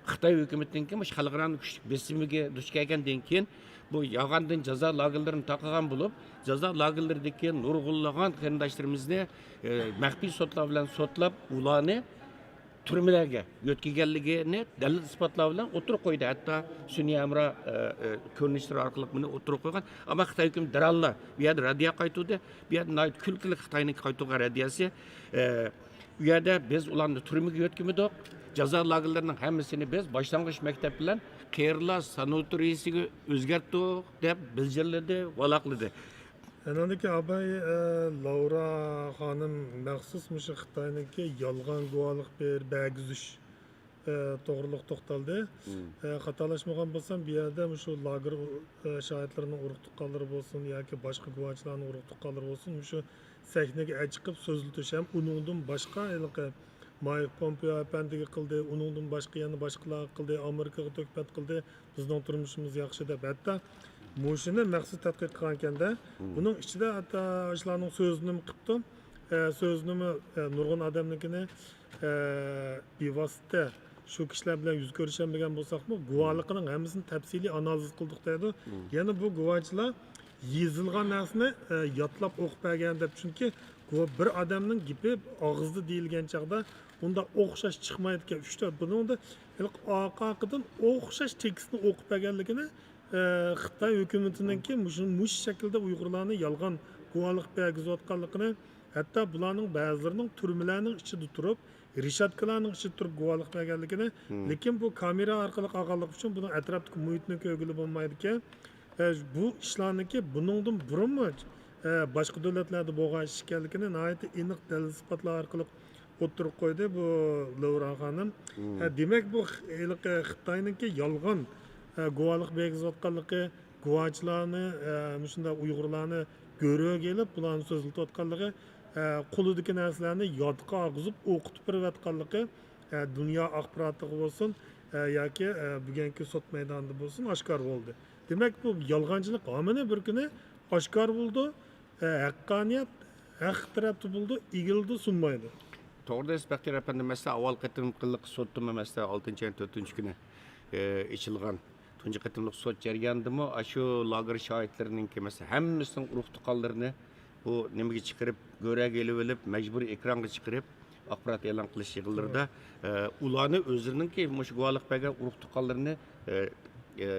خىتاي ھۆكۈمىتىنىڭكى مۇشۇ خەلقئارانىڭ كۈچلۈك بېسىمىگە دۇچ كەلگەندىن كېيىن، بۇ يالغاندىن جازا لاگېرلىرىنى تارقىغان بولۇپ، جازا لاگېرلىرىدىكى نۇرغۇنلىغان قېرىنداشلىرىمىزنى، ئە، مەخپىي سوتلار بىلەن سوتلاپ، ئۇلارنى تۈرمىلەرگە يۆتكىگەنلىكىنى دەلىل-ئىسپاتلار بىلەن ئوتتۇرىغا قويدى. ھەتتا سۈنئىي ھەمراھ، ئە، ئە، كۆرۈنۈشلىرى ئارقىلىق بۇنى ئوتتۇرىغا قويغان. ئەمما خىتاي ھۆكۈمىتى دەرھاللا بۇ يەردە رەددىيە قايتۇردى. بۇ يەردە ناھايىتى كۈلكىلىك خىتاينىڭ قايتۇرغان رەددىيەسى. ئە، ئۇ يەردە بىز ئۇلارنى تۈرمىگە يۆتكىمىدۇق. جازا لاگېرلىرىنىڭ ھەممىسىنى بىز باشلانغۇچ مەكتەپ بىلەن قېرىلار ساناتورىيىسىگە ئۆزگەرتتۇق، دەپ بىلجىرلىدى، ۋالاقلىدى. ئانىڭدىن كېيىن ئاباي، ئە، لارا خانىم مەخسۇس مۇشۇ خىتاينىڭكى يالغان گۇۋاھلىق بېر-، بەرگۈزۈش، ئە، توغرىلىق توختالدى. ئە، خاتالاشمىغان بولسام، بۇ يەردە مۇشۇ لاگېر، ئە، شاھىتلىرىنىڭ ئۇرۇق تۇغقانلىرى بولسۇن ياكى باشقا گۇۋاچىلارنىڭ ئۇرۇق تۇغقانلىرى بولسۇن، مۇشۇ سەھنىگە ئەچىقىپ سۆزلىتىش ھەم ئۇنىڭدىن باشقا ھېلىقى مايك پومپېئو ئەپەندىگە قىلدى، ئۇنىڭدىن باشقا يەنە باشقىلارغا قىلدى، ئامېرىكىغا تۆھمەت قىلدى، بىزنىڭ تۇرمۇشىمىز ياخشى دەپ. ھەتتا مۇشۇنى مەخسۇس تەتقىق قىلغانىكەن-دە، بۇنىڭ ئىچىدە ھەتتا شۇلارنىڭ سۆزىنىمۇ قىپتۇ. ئە، سۆزىنىمۇ، ئە، نۇرغۇن ئادەمنىڭكىنى، ئە، بىۋاسىتە شۇ كىشىلەر بىلەن يۈز كۆرۈشەلمىگەن بولساقمۇ، گۇۋاھلىقىنىڭ ھەممىسىنى تەپسىلىي ئانالىز قىلدۇق دەيدۇ. يەنە بۇ گۇۋاچىلار يېزىلغان نەرسىنى، ئە، يادلاپ ئوقۇپ بەرگەن دەپ، چۈنكى بۇ بىر ئادەمنىڭ گېپى ئاغزىدا دېيىلگەن چاغدا ئۇنداق ئوخشاش چىقمايدىكەن. ئۈچ تۆت، بۇنىڭدا ھېلىقى ئارقا-ئارقىدىن ئوخشاش تېكىستنى ئوقۇپ بەرگەنلىكىنى، ئە، خىتاي ھۆكۈمىتىنىڭكى مۇشۇ، مۇشۇ شەكىلدە ئۇيغۇرلارنى يالغان گۇۋاھلىق بەرگۈزۈۋاتقانلىقىنى، ھەتتا بۇلارنىڭ بەزىلىرىنىڭ تۈرمىلەرنىڭ ئىچىدە تۇرۇپ، رېشاتكىلارنىڭ ئىچىدە تۇرۇپ گۇۋاھلىق بەرگەنلىكىنى، لېكىن بۇ كامېرا ئارقىلىق ئالغانلىقى ئۈچۈن بۇنىڭ ئەتراپتىكى مۇھىتنى كۆرگىلى بولمايدىكەن. ئە، بۇ ئىشلارنىڭكى بۇنىڭدىن بۇرۇنمۇ، ئە، باشقا دۆلەتلەردە بولغان ئىش ئىكەنلىكىنى ناھايىتى ئېنىق دەلىل-ئىسپاتلار ئارقىلىق ئوتتۇرىغا قويدى بۇ لورا خانىم. ھە، دېمەك، بۇ خ-، ھېلىقى خىتاينىڭكى يالغان، ئە، گۇۋاھلىق بەرگۈزۈۋاتقانلىقى، گۇۋاچىلارنى، ئە، مۇشۇنداق ئۇيغۇرلارنى گۆرۈگە ئېلىپ، بۇلارنى سۆزلىتىۋاتقانلىقى، ئە، قولىدىكى نەرسىلەرنى يادقا ئالغۇزۇپ ئوقۇتۇپ بېرىۋاتقانلىقى، ئە، دۇنيا ئاخباراتىغا بولسۇن، ئە، ياكى، ئە، بۈگۈنكى سوت مەيدانىدا بولسۇن، ئاشكارا بولدى. دېمەك، بۇ يالغانچىلىق ھامىنى بىر كۈنى ئاشكارا بولىدۇ، ئە، ھەققانىيەت ھەق تەرەپتە بولىدۇ، ئېگىلىدۇ، سۇنمايدۇ. توغرا دەيسىز، بەختىيار ئەپەندى، مەسىلەن، ئاۋۋال قېتىملىقلىق سوتتىمۇ، مەسىلەن، ئالتىنچى ئاينىڭ تۆتىنچى كۈنى، ئە، ئېچىلغان تۇنجى قېتىملىق سوت جەريانىدىمۇ ئاشۇ لاگېر شاھىتلىرىنىڭكى، مەسىلەن، ھەممىسىنىڭ ئۇرۇق تۇغقانلىرىنى بۇ نېمىگە چىقىرىپ، گۆرۈگە ئېلىۋېلىپ، مەجبۇرىي ئېكرانغا چىقىرىپ، ئاخبارات ئېلان قىلىش يىغىنلىرىدا، ئە، ئۇلارنى ئۆزلىرىنىڭكى مۇشۇ گۇۋاھلىق بەرگەن ئۇرۇق تۇغقانلىرىنى، ئە، ئە،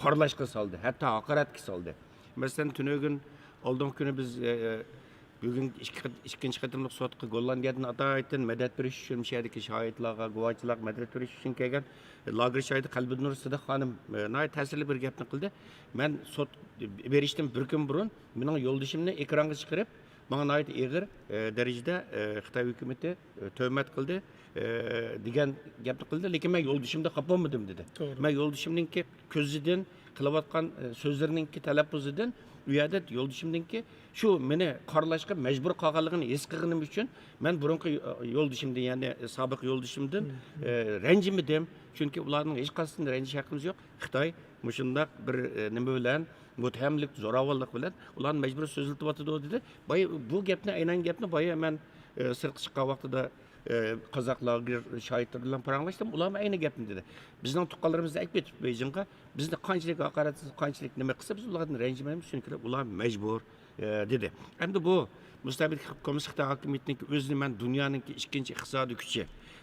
قارىلاشقا سالدى، ھەتتا ھاقارەتكە سالدى. مەسىلەن، تۈنۈگۈن ئالدىنقى كۈنى بىز، ئە، ئە، بۈگۈن ئىككى قېت-، ئىككىنچى قېتىملىق سوتقا گوللاندىيەدىن ئاتايىتىن مەدەت بېرىش ئۈچۈن، مۇشۇ يەردىكى شاھىتلارغا، گۇۋاچىلارغا مەدەت بېرىش ئۈچۈن كەلگەن لاگېر شاھىتى قەلبىنۇر سىدىق خانىم، ئە، ناھايىتى تەسىرلىك بىر گەپنى قىلدى. مەن سوت بېرىشتىن بىر كۈن بۇرۇن مېنىڭ يولدىشىمنى ئېكرانغا چىقىرىپ، ماڭا ناھايىتى ئېغىر، ئە، دەرىجىدە، ئە، خىتاي ھۆكۈمىتى، ئە، تۆھمەت قىلدى، ئە، دېگەن گەپنى قىلدى. لېكىن مەن يولدىشىمدىن خاپا بولمىدىم، دېدى. توغرا. مەن يولدىشىمنىڭكى كۆزىدىن، قىلىۋاتقان، ئە، سۆزلىرىنىڭكى تەلەپپۇزىدىن، ئۇ يەردە يولدىشىمنىڭكى شۇ مېنى قارىلاشقا مەجبۇر قالغانلىقىنى ھېس قىلغىنىم ئۈچۈن، مەن بۇرۇنقى يو-، يولدىشىمدىن، يەنى سابىق يولدىشىمدىن، ئە، رەنجىمىدىم. چۈنكى ئۇلارنىڭ ھېچقايسىسىدىن رەنجىش ھەققىمىز يوق. خىتاي مۇشۇنداق بىر، ئە، نېمە بىلەن، مۇتتەھەملىك، زوراۋانلىق بىلەن ئۇلارنى مەجبۇرىي سۆزلىتىۋاتىدۇ، دېدى. بايا بۇ گەپنى، ئەينەن گەپنى بايا مەن، ئە، سىرتقا چىققان ۋاقتىدا، ئە، قازاق لاگېر شاھىتلىرى بىلەن پاراڭلاشتىم. ئۇلارمۇ ئەينى گەپنى دېدى. بىزنىڭ تۇغقانلىرىمىز ئەكېتىپ بېيجىڭغا، بىزنى قانچىلىك ھاقارەت، قانچىلىك نېمە قىلسا، بىز ئۇلاردىن رەنجىمەيمىز، چۈنكى ئۇلار مەجبۇر، ئە، دېدى. ئەمدى بۇ مۇستەبىت كوممۇنىست خىتاي ھاكىمىيىتىنىڭكى ئۆزىنى مەن دۇنيانىڭكى ئىككىنچى ئىقتىسادىي كۈچى،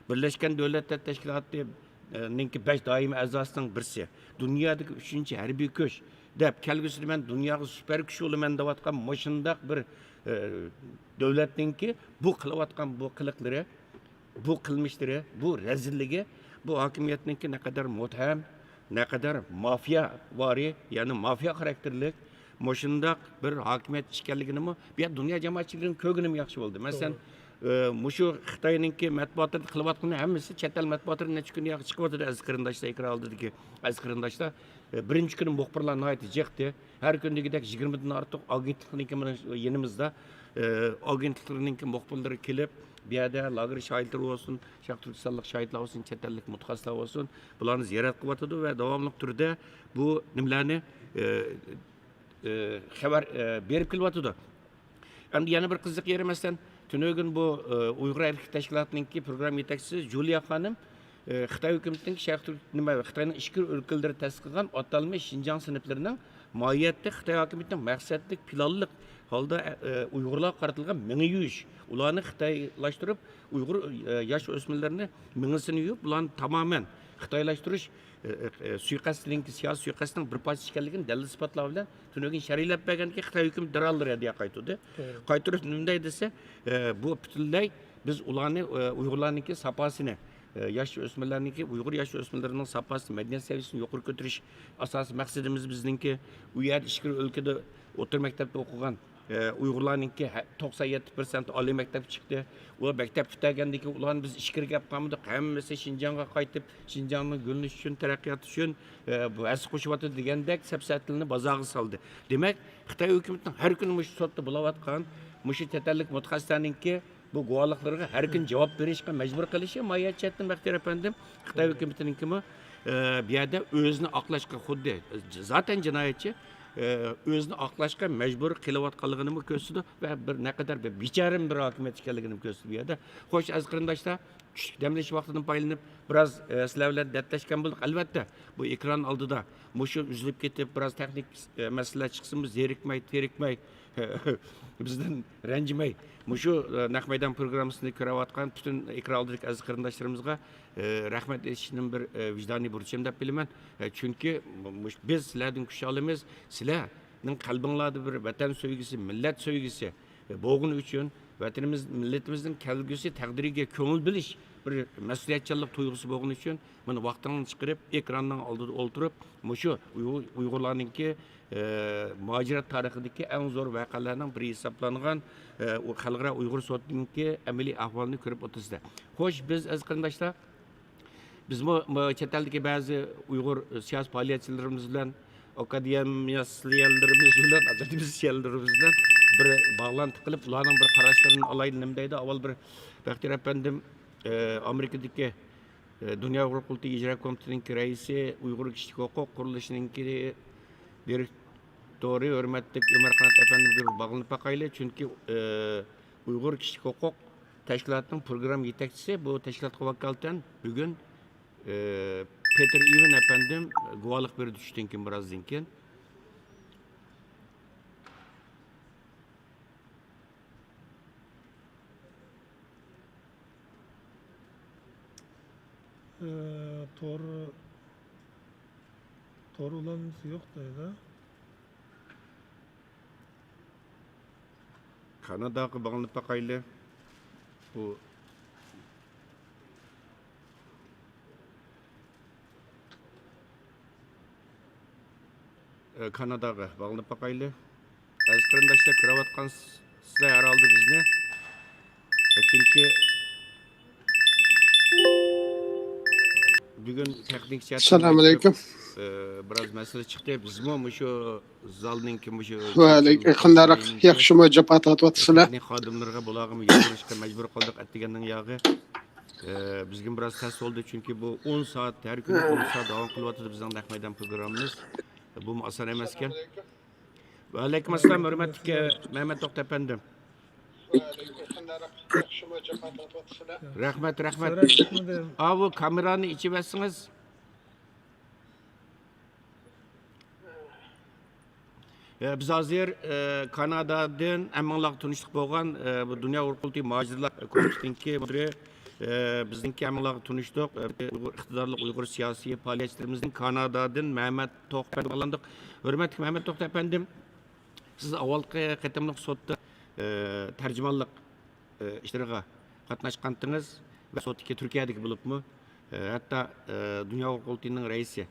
بىرلەشكەن دۆلەتلەر تەشكىلاتى، ئە، نىڭكى بەش دائىمىي ئەزاسىنىڭ بىرسى، دۇنيادىكى ئۈچىنچى ھەربىي كۈچ دەپ، كەلگۈسىدە مەن دۇنياغا سۈپەر كۈچ بولىمەن دەۋاتقان مۇشۇنداق بىر، ئە، دۆلەتنىڭكى بۇ قىلىۋاتقان بۇ قىلىقلىرى، بۇ قىلمىشلىرى، بۇ رەزىللىكى، بۇ ھاكىمىيەتنىڭكى نەقەدەر مۇتتەھەم، نەقەدەر مافىيا ۋارى، يەنى مافىيا خاراكتېرلىك مۇشۇنداق بىر ھاكىمىيەت ئىكەنلىكىنىمۇ بۇ يەر دۇنيا جامائەتچىلىكىنىڭ كۆرگىنىمۇ ياخشى بولدى. مەسىلەن، توغرا. ئى، مۇشۇ خىتاينىڭكى مەتبۇئاتلىرىدا قىلىۋاتقىنى ھەممىسى چەت ئەل مەتبۇئاتلىرىدا نەچچە كۈندىن ياقى چىقىۋاتىدۇ، ئەزىز قېرىنداشلار، ئېكران ئالدىدىكى ئەزىز قېرىنداشلار. ئى، بىرىنچى كۈنى مۇخبىرلار ناھايىتى جىقتى. ھەر كۈندىكىدەك يىگىرمىدىن ئارتۇق ئاگېنتلىقنىڭكى مانا يېنىمىزدا، ئى، ئاگېنتلىقلىرىنىڭكى مۇخبىرلىرى كېلىپ، بۇ يەردە لاگېر شاھىتلىرى بولسۇن، شەرقىي تۈركىستانلىق شاھىتلار بولسۇن، چەت ئەللىك مۇتەخەسسىسلەر بولسۇن، بۇلارنى زىيارەت قىلىۋاتىدۇ ۋە داۋاملىق تۈردە بۇ نېمىلەرنى، ئى، ئى، خەۋەر، ئى، بېرىپ كېلىۋاتىدۇ. ئەمدى يەنە بىر قىزىق يېرى، مەسىلەن، تۈنۈگۈن بۇ، ئى، ئۇيغۇر ھەرىكىتى تەشكىلاتىنىڭكى پروگرامما يېتەكچىسى جۇلىيا خانىم، ئى، خىتاي ھۆكۈمىتىنىڭ شەرقىي تۈرك-، نېمە، خىتاينىڭ ئىچكىرى ئۆلكىلىرى تەسىس قىلغان ئاتالمىش شىنجاڭ سىنىپلىرىنىڭ ماھىيەتتە خىتاي ھاكىمىيىتىنىڭ مەقسەتلىك، پىلانلىق ھالدا، ئى، ئۇيغۇرلارغا قارىتىلغان مېڭە يۇيۇش، ئۇلارنى خىتايلاشتۇرۇپ، ئۇيغۇر، ئى، ياش ئۆسمۈرلىرىنى مېڭىسىنى يۇيۇپ، ئۇلارنى تامامەن خىتايلاشتۇرۇش، ئى، ئى، ئى، سۇيىقەستىنىڭكى، سىياسىي سۇيىقەستنىڭ بىر پارچىسى ئىكەنلىكىنى دەلىل-ئىسپاتلار بىلەن تۈنۈگۈن شەرھلەپ بەرگەندىكىن، خىتاي ھۆكۈمىتى دەرھال رەددىيە قايتۇردى. توغرا. قايتۇرۇپ نېمە دەي دېسە، ئى، بۇ پۈتۈنلەي بىز ئۇلارنى، ئۇيغۇرلارنىڭكى ساپاسىنى، ياش ئۆسمۈرلەرنىڭكى، ئۇيغۇر ياش ئۆسمۈرلىرىنىڭ ساپاسى، مەدەنىيەت سەۋىيەسىنى يۇقىرى كۆتۈرۈش ئاساسىي مەقسىتىمىز بىزنىڭكى. ئۇ يەردە ئىچكىرى ئۆلكىدە ئوتتۇرا مەكتەپتە ئوقۇغان ئۇيغۇرلارنىڭكى توقسان يەتتە پىرسەنت ئالىي مەكتەپكە چىقتى. ئۇلار مەكتەپ پۈتتۈرگەندىن كېيىن ئۇلارنى بىز ئىچكىرىگە ئەپ قالمىدۇق. ھەممىسى شىنجاڭغا قايتىپ، شىنجاڭنىڭ گۈللىنىشى ئۈچۈن، تەرەققىياتى ئۈچۈن بۇ ھەسسە قوشۇۋاتىدۇ دېگەندەك سەپسەتىلىرىنى بازارغا سالدى. دېمەك، خىتاي ھۆكۈمىتىنىڭ ھەر كۈنى مۇشۇ سوتتا بولاۋاتقان مۇشۇ چەت ئەللىك مۇتەخەسسىسلەرنىڭكى بۇ گۇۋاھلىقلىرىغا ھەر كۈنى جاۋاب بېرىشقا مەجبۇر قىلىشى ماھىيەت جەھەتتىن، بەختىيار ئەپەندىم، خىتاي ھۆكۈمىتىنىڭكىمۇ، ئە، بۇ يەردە ئۆزىنى ئاقلاشقا خۇددى زاتەن جىنايەتچى، ئە، ئۆزىنى ئاقلاشقا مەجبۇر قىلىۋاتقانلىقىنىمۇ كۆرسىتىدۇ ۋە بىر نەقەدەر بىر بىچارە بىر ھاكىمىيەت ئىكەنلىكىنىمۇ كۆرسىتىدۇ بۇ يەردە. خوش، ئەزىز قېرىنداشلار، چۈشلۈك دەم ئېلىش ۋاقتىدىن پايدىلىنىپ، بىراز، ئە، سىلەر بىلەن دەردلەشكەن بولدۇق. ئەلۋەتتە، بۇ ئېكران ئالدىدا مۇشۇ ئۈزۈلۈپ كېتىپ، بىراز تېخنىك، ئە، مەسىلىلەر چىقسىمۇ، زېرىكمەي، تېرىكمەي، بىزدىن رەنجىمەي، مۇشۇ، ئە، نەق مەيدان پروگراممىسىنى كۆرۈۋاتقان پۈتۈن ئېكران ئالدىدىكى ئەزىز قېرىنداشلىرىمىزغا، ئە، رەھمەت ئېيتىشنىم بىر، ئە، ۋىجدانىي بۇرچۇم دەپ بىلىمەن. ئە، چۈنكى مۇش-، بىز سىلەردىن كۈچ ئالىمىز، سىلەرنىڭ قەلبىڭلاردا بىر ۋەتەن سۆيگۈسى، مىللەت سۆيگۈسى، ئە، بولغىنى ئۈچۈن، ۋەتىنىمىز، مىللىتىمىزنىڭ كەلگۈسى تەقدىرىگە كۆڭۈل بۆلۈش، بىر مەسئۇلىيەتچانلىق تۇيغۇسى بولغىنى ئۈچۈن، مانا، ۋاقتىڭلارنى چىقىرىپ، ئېكراننىڭ ئالدىدا ئولتۇرۇپ، مۇشۇ ئۇيغۇر-، ئۇيغۇرلارنىڭكى، ئە، مۇھاجىرەت تارىخىدىكى ئەڭ زور ۋەقەلەرنىڭ بىرى ھېسابلانغان، ئە، ئۇ خەلقئارا ئۇيغۇر سوتىنىڭكى ئەمەلىي ئەھۋالىنى كۆرۈپ ئولتۇرىسىلەر. خوش، بىز ئەزىز قېرىنداشلار، بىزمۇ، مۇ-، چەت ئەلدىكى بەزى ئۇيغۇر سىياسىي پائالىيەتچىلىرىمىز بىلەن، ئاكادېمىيەلىرىمىز بىلەن، ئاكادېمىسىيەنلىرىمىز بىلەن بىر باغلانتى قىلىپ، ئۇلارنىڭ بىر قاراشلىرىنى ئالايلى. نېمە دەيدۇ؟ ئاۋۋال بىر بەختىيار ئەپەندىم، ئە، ئامېرىكىدىكى، ئە، دۇنيا ئۇيغۇر قۇرۇلتىيى ئىجرا كومىتېتىنىڭكى رەئىسى، ئۇيغۇر كىشىلىك ھوقۇق قۇرۇلۇشىنىڭكى دىرېكتورى ھۆرمەتلىك ئۆمەر قانات ئەپەندىمگە بىر باغلىنىپ باقايلى. چۈنكى، ئە، ئۇيغۇر كىشىلىك ھوقۇق تەشكىلاتىنىڭ پروگرامما يېتەكچىسى، بۇ تەشكىلاتقا ۋاكالىتەن بۈگۈن، ئى، پېتېر ئىۋېن ئەپەندىم گۇۋاھلىق بېرىدۇ چۈشتىن كېيىن، بىرازدىن كېيىن. ئى، تور، تور ئۇلانمىسى يوق دەيدۇ. كاناداغا باغلىنىپ باقايلى. بۇ، ئە، كاناداغا باغلىنىپ باقايلى. ئەزىز قېرىنداشلار، كۆرۈۋاتقانسىلەر ھەر ھالدا بىزنى. چۈنكى بۈگۈن تېخنىك جەھەتتىن ئەسسالامۇ ئەلەيكۇم. ئى، بىراز مەسىلە چىقتى. بىزمۇ مۇشۇ زالنىڭكى مۇشۇ ۋەئەلەيكۇم، قېرىنداق، ياخشىمۇ جاپا تارتىۋاتىسىلەر؟ تېخنىك خادىملىرىغا بۇلارغىمۇ يۈگۈرۈشكە مەجبۇر قىلدۇق ئەتىگەننىڭ ياغى. ئى، بىزگىمۇ بىراز تەس بولدى، چۈنكى بۇ ئون سائەت، ھەر كۈنى ئون سائەت داۋام قىلىۋاتىدۇ بىزنىڭ نەق مەيدان پروگراممىمىز. بۇمۇ ئاسان ئەمەسكەن. ۋەئەلەيكۇم ئەسسالام، ھۆرمەتلىك، ئى، مەمەت توختى ئەپەندىم. رەھمەت، رەھمەت. ئاۋۇ كامېرانى ئېچىۋەتسىڭىز. ئە، بىز ھازىر، ئە، كانادادىن ھەممىڭلارغا تونۇشلۇق بولغان، ئە، بۇ دۇنيا ئۇيغۇر قۇرۇلتىيى مۇھاجىرلار كومىتېتىنىڭكى مۇدىرى، ئە، بىزنىڭكى ھەممىڭلارغا تونۇشلۇق، ئە، ئۇيغۇر ئىقتىدارلىق ئۇيغۇر سىياسىي پائالىيەتچىلىرىمىزدىن كانادادىن مەمەت توختى ئەپەندى باغلاندۇق. ھۆرمەتلىك مەمەت توختى ئەپەندىم، سىز ئاۋۋالقى قېتىملىق سوتتا، ئە، تەرجىمانلىق ئى، ئىشلىرىغا قاتناشقانتىڭىز ۋە سوتتىكى تۈركىيەدىكى بولۇپمۇ، ئى، ھەتتا، ئى، دۇنيا ئۇيغۇر قۇرۇلتىيىنىڭ رەئىسى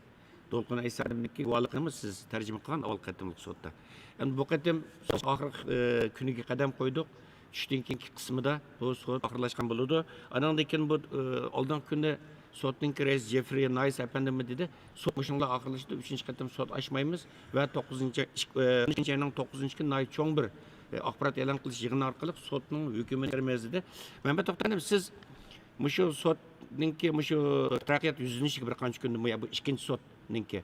دولقۇن ئەيسا ئادەمنىڭكى گۇۋاھلىقىنىمۇ سىز تەرجىمە قىلغان ئاۋۋالقى قېتىملىق سوتتا. ئەمدى بۇ قېتىم سوت ئاخىرقى، ئى، كۈنىگە قەدەم قويدۇق. چۈشتىن كېيىنكى قىسمىدا بۇ سوت ئاخىرلاشقان بولىدۇ. ئانىڭدىن كېيىن بۇ، ئى، ئالدىنقى كۈندە سوتنىڭكى رەئىسى جېفرى نايس ئەپەندىمۇ دېدى، سوت مۇشۇنىڭ بىلەن ئاخىرلىشىدۇ، ئۈچىنچى قېتىم سوت ئاچمايمىز ۋە توققۇزىنچى، ئىك-، ئى، ئىككىنچى ئاينىڭ توققۇزىنچى كۈنى ناھايىتى چوڭ بىر، ئى، ئاخبارات ئېلان قىلىش يىغىنى ئارقىلىق سوتنىڭ ھۆكمىنى چىقىرىمىز دېدى. مەمەت توختى ئەپەندىم، سىز مۇشۇ سوتنىڭكى مۇشۇ تەرەققىيات يۈزلىنىشىگە بىر قانچە كۈندىن بۇيان، بۇ ئىككىنچى سوتنىڭكى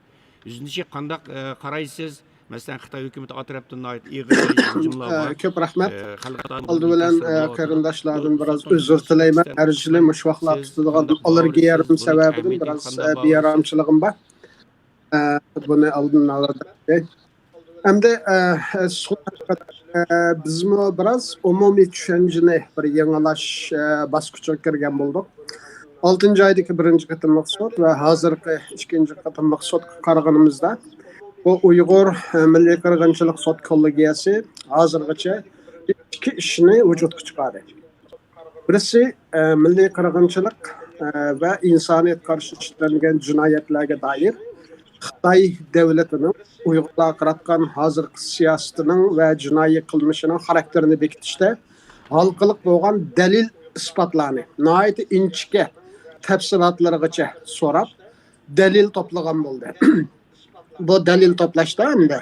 يۈزلىنىشىگە قانداق، ئى، قارايسىز؟ مەسىلەن، خىتاي ھۆكۈمىتى ئا تەرەپتىن ناھايىتى ئېغىر ھۇجۇملار ئە، بار. كۆپ رەھمەت. ئە، خەلقئارا ئالدى بىلەن، ئە، قېرىنداشلاردىن بىراز ئۆزۈر تىلەيمەن. ھەر يىلى مۇشۇ ۋاقىتلاردا تۇتىدىغان ئاللېرگىيەم سەۋەبىدىن بىراز، ئە، بىئارامچىلىقىم بار. ئە، بۇنى ئالدىن ئالا بەردى. ئەمدى، ئە، سوت ھەققىدە، ئە، بىزمۇ بىراز ئومۇمىي چۈشەنچىنى بىر يېڭىلاش، ئە، باسقۇچىغا كىرگەن بولدۇق. ئالتىنچى ئايدىكى بىرىنچى قېتىملىق سوت ۋە ھازىرقى ئىككىنچى قېتىملىق سوتقا قارىغىنىمىزدا، بۇ ئۇيغۇر، ئە، مىللىي قىرغىنچىلىق سوت كوللېگىيەسى ھازىرغىچە ئىككى ئىشنى ۋۇجۇدقا چىقاردى. بىرسى، ئە، مىللىي قىرغىنچىلىق، ئە، ۋە ئىنسانىيەتكە قارشى ئىشلەنگەن جىنايەتلەرگە دائىر خىتاي دۆلىتىنىڭ ئۇيغۇرلارغا قاراتقان ھازىرقى سىياسىتىنىڭ ۋە جىنايى قىلمىشىنىڭ خاراكتېرىنى بېكىتىشتە ھالقىلىق بولغان دەلىل ئىسپاتلارنى ناھايىتى ئىنچىكە تەپسىلاتلىرىغىچە سوراپ، دەلىل توپلىغان بولدى. بۇ دەلىل توپلاشتا ئەمدى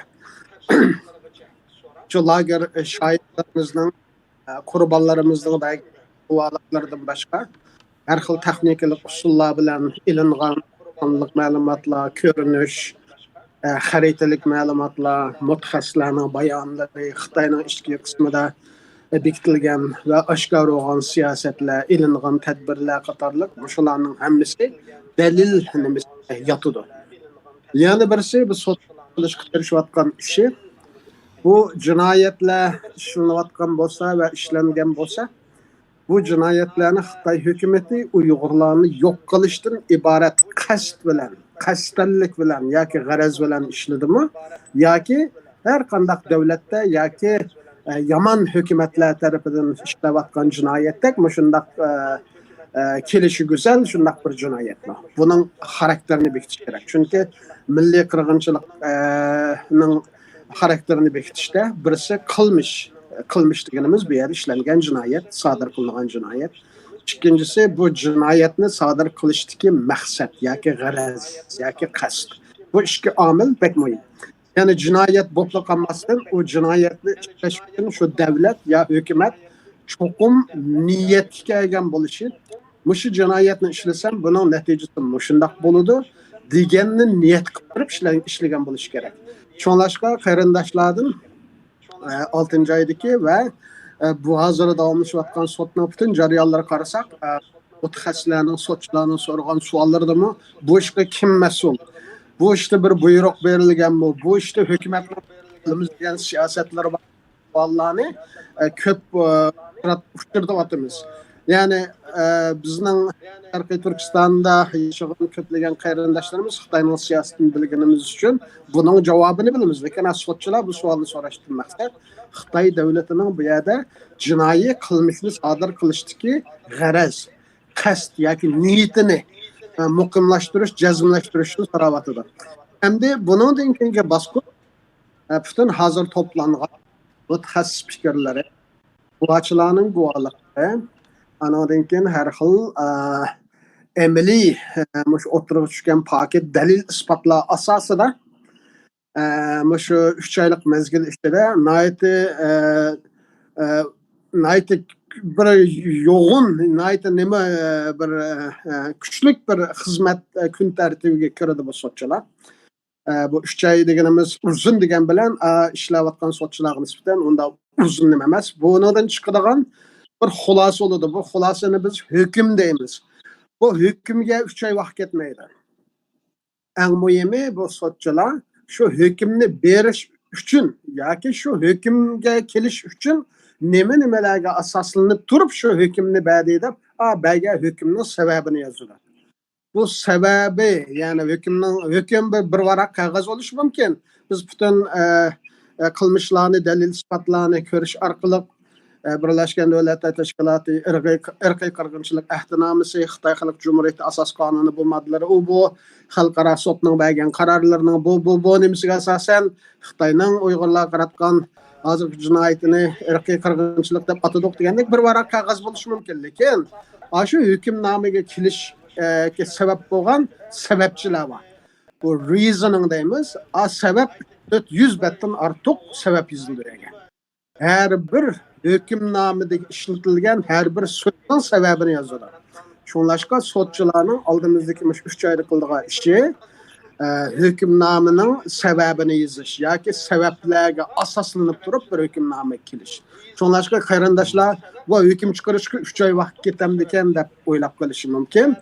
شۇ لاگېر شاھىتلىرىمىزنىڭ، قۇربانلىرىمىزنىڭ بەرگەن گۇۋاھلىقلىرىدىن باشقا، ھەر خىل تېخنىكىلىق ئۇسۇللار بىلەن ئېلىنغان سانلىق مەلۇماتلار، كۆرۈنۈش، خەرىتىلىك مەلۇماتلار، مۇتەخەسسىسلەرنىڭ بايانلىرى، خىتاينىڭ ئىچكى قىسمىدا بېكىتىلگەن ۋە ئاشكارا بولغان سىياسەتلەر، ئېلىنغان تەدبىرلەر قاتارلىق مۇشۇلارنىڭ ھەممىسى دەلىل نېمىسىگە ياتىدۇ. يەنە بىرسى، بىز سوت قىلىشقا تىرىشىۋاتقان ئىشى، بۇ جىنايەتلەر ئىشلىنىۋاتقان بولسا ۋە ئىشلەنگەن بولسا، بۇ جىنايەتلەرنى خىتاي ھۆكۈمىتى ئۇيغۇرلارنى يوق قىلىشتىن ئىبارەت قەست بىلەن، قەستەنلىك بىلەن ياكى غەرەز بىلەن ئىشلىدىمۇ؟ ياكى ھەر قانداق دۆلەتتە ياكى، ئە، يامان ھۆكۈمەتلەر تەرىپىدىن ئىشلەۋاتقان جىنايەتتەك مۇشۇنداق، ئە، ئە، كېلىشى گۈزەل شۇنداق بىر جىنايەتمۇ؟ بۇنىڭ خاراكتېرىنى بېكىتىش كېرەك. چۈنكى مىللىي قىرغىنچىلىق، ئە، نىڭ خاراكتېرىنى بېكىتىشتە بىرسى قىلمىش. قىلمىش دېگىنىمىز بۇ يەردە ئىشلەنگەن جىنايەت، سادىر قىلىنغان جىنايەت. ئىككىنچىسى، بۇ جىنايەتنى سادىر قىلىشتىكى مەقسەت ياكى غەرەز ياكى قەست. بۇ ئىككى ئامىل بەك مۇھىم. يەنى جىنايەت بولۇپلا قالماستىن، ئۇ جىنايەتنى ئىشلەش ئۈچۈن شۇ دەۋلەت يا ھۆكۈمەت چوقۇم نىيەتكە كەلگەن بولۇشى، مۇشۇ جىنايەتنى ئىشلىسەم، بۇنىڭ نەتىجىسى مۇشۇنداق بولىدۇ دېگەننى نىيەت قىلىپ تۇرۇپ ئىشلە-، ئىشلىگەن بولۇشى كېرەك. شۇڭلاشقا قېرىنداشلاردىن، ئە، ئالتىنچى ئايدىكى ۋە، ئە، بۇ ھازىر داۋاملىشىۋاتقان سوتنىڭ پۈتۈن جەريانلىرىغا قارىساق، ئە، مۇتەخەسسىسلەرنىڭ، سوتچىلارنىڭ سورىغان سوئاللىرىدىمۇ بۇ ئىشقا كىم مەسئۇل؟ بۇ ئىشتا بىر بۇيرۇق بېرىلگەنمۇ؟ بۇ ئىشتا ھۆكۈمەتنىڭ قولىمىز دېگەن سىياسەتلىرى بار سوئاللارنى، ئە، كۆپ، ئە، ئۇچرىتىۋاتىمىز. يەنى، ئە، بىزنىڭ شەرقىي تۈركىستاندا ياشىغان كۆپلىگەن قېرىنداشلىرىمىز خىتاينىڭ سىياسىتىنى بىلگىنىمىز ئۈچۈن بۇنىڭ جاۋابىنى بىلىمىز. لېكىن سوتچىلار بۇ سوئالنى سوراشتىن مەقسەت خىتاي دۆلىتىنىڭ بۇ يەردە جىنايى قىلمىشنى سادىر قىلىشتىكى غەرەز، قەست ياكى نىيىتىنى، ئە، مۇقىملاشتۇرۇش، جەزملەشتۈرۈشنى سوراۋاتىدۇ. ئەمدى بۇنىڭدىن كېيىنكى باسقۇچ، ئە، پۈتۈن ھازىر توپلانغان مۇتەخەسسىس پىكىرلىرى، گۇۋاچىلارنىڭ گۇۋاھلىقى، ئانىڭدىن كېيىن ھەر خىل، ئە، ئەمەلىي، ئە، مۇشۇ ئوتتۇرىغا چۈشكەن پاكىت دەلىل ئىسپاتلار ئاساسىدا، ئە، مۇشۇ ئۈچ ئايلىق مەزگىل ئىچىدە ناھايىتى، ئە، ئە، ناھايىتى بىر يوغۇن، ناھايىتى نېمە، ئە، بىر، ئە، كۈچلۈك بىر خىزمەت، ئە، كۈن تەرتىپىگە كىرىدۇ بۇ سوتچىلار. ئە، بۇ ئۈچ ئاي دېگىنىمىز ئۇزۇن دېگەن بىلەن، ئە، ئىشلەۋاتقان سوتچىلارغا نىسبەتەن ئۇنداق ئۇزۇن نېمە ئەمەس. بۇنىڭدىن چىقىدىغان بىر خۇلاسە بولىدۇ. بۇ خۇلاسىنى بىز ھۆكۈم دەيمىز. بۇ ھۆكۈمگە ئۈچ ئاي ۋاقىت كەتمەيدۇ. ئەڭ مۇھىمى، بۇ سوتچىلار شۇ ھۆكۈمنى بېرىش ئۈچۈن ياكى شۇ ھۆكۈمگە كېلىش ئۈچۈن نېمە-نېمىلەرگە ئاساسلىنىپ تۇرۇپ شۇ ھۆكۈمنى بەردى دەپ، ئا، بەرگەن ھۆكۈمنىڭ سەۋەبىنى يازىدۇ. بۇ سەۋەبى، يەنى ھۆكۈمنىڭ، ھۆكۈم بىر، بىر ۋاراق قەغەز بولۇشى مۇمكىن. بىز پۈتۈن، ئە، ئە، قىلمىشلارنى، دەلىل-ئىسپاتلارنى كۆرۈش ئارقىلىق، ئە، بىرلەشكەن دۆلەتلەر تەشكىلاتى ئىرقىي، ئىرقىي قىرغىنچىلىق ئەھدىنامىسى، خىتاي خەلق جۇمھۇرىيىتى ئاساس قانۇنى، بۇ ماددىلىرى، ئۇ بۇ خەلقئارا سوتنىڭ بەرگەن قارارلىرىنىڭ بۇ، بۇ، بۇ نېمىسىگە ئاساسەن خىتاينىڭ ئۇيغۇرلارغا قاراتقان ھازىرقى جىنايىتىنى ئىرقىي قىرغىنچىلىق دەپ ئاتىدۇق دېگەندەك بىر ۋاراق قەغەز بولۇشى مۇمكىن. لېكىن ئاشۇ ھۆكۈمنامىگە كېلىش، ئە، سەۋەب بولغان سەۋەبچىلەر بار. بۇ رىزىنىڭ دەيمىز. ئا سەۋەب تۆت يۈز بەتتىن ئارتۇق سەۋەب يېزىلدى بۇ يەرگە. ھەر بىر ھۆكۈمنامىدە ئىشلىتىلگەن ھەر بىر سۆزنىڭ سەۋەبىنى يازىدۇ. شۇڭلاشقا سوتچىلارنىڭ ئالدىمىزدىكى مۇشۇ ئۈچ ئايدا قىلىدىغان ئىشى، ئە، ھۆكۈمنامىنىڭ سەۋەبىنى يېزىش ياكى سەۋەبلەرگە ئاساسلىنىپ تۇرۇپ بىر ھۆكۈمنامىگە كېلىش. شۇڭلاشقا قېرىنداشلار، بۇ ھۆكۈم چىقىرىشقا ئۈچ ئاي ۋاقىت كېتەمدىكەن دەپ ئويلاپ قېلىشى مۇمكىن.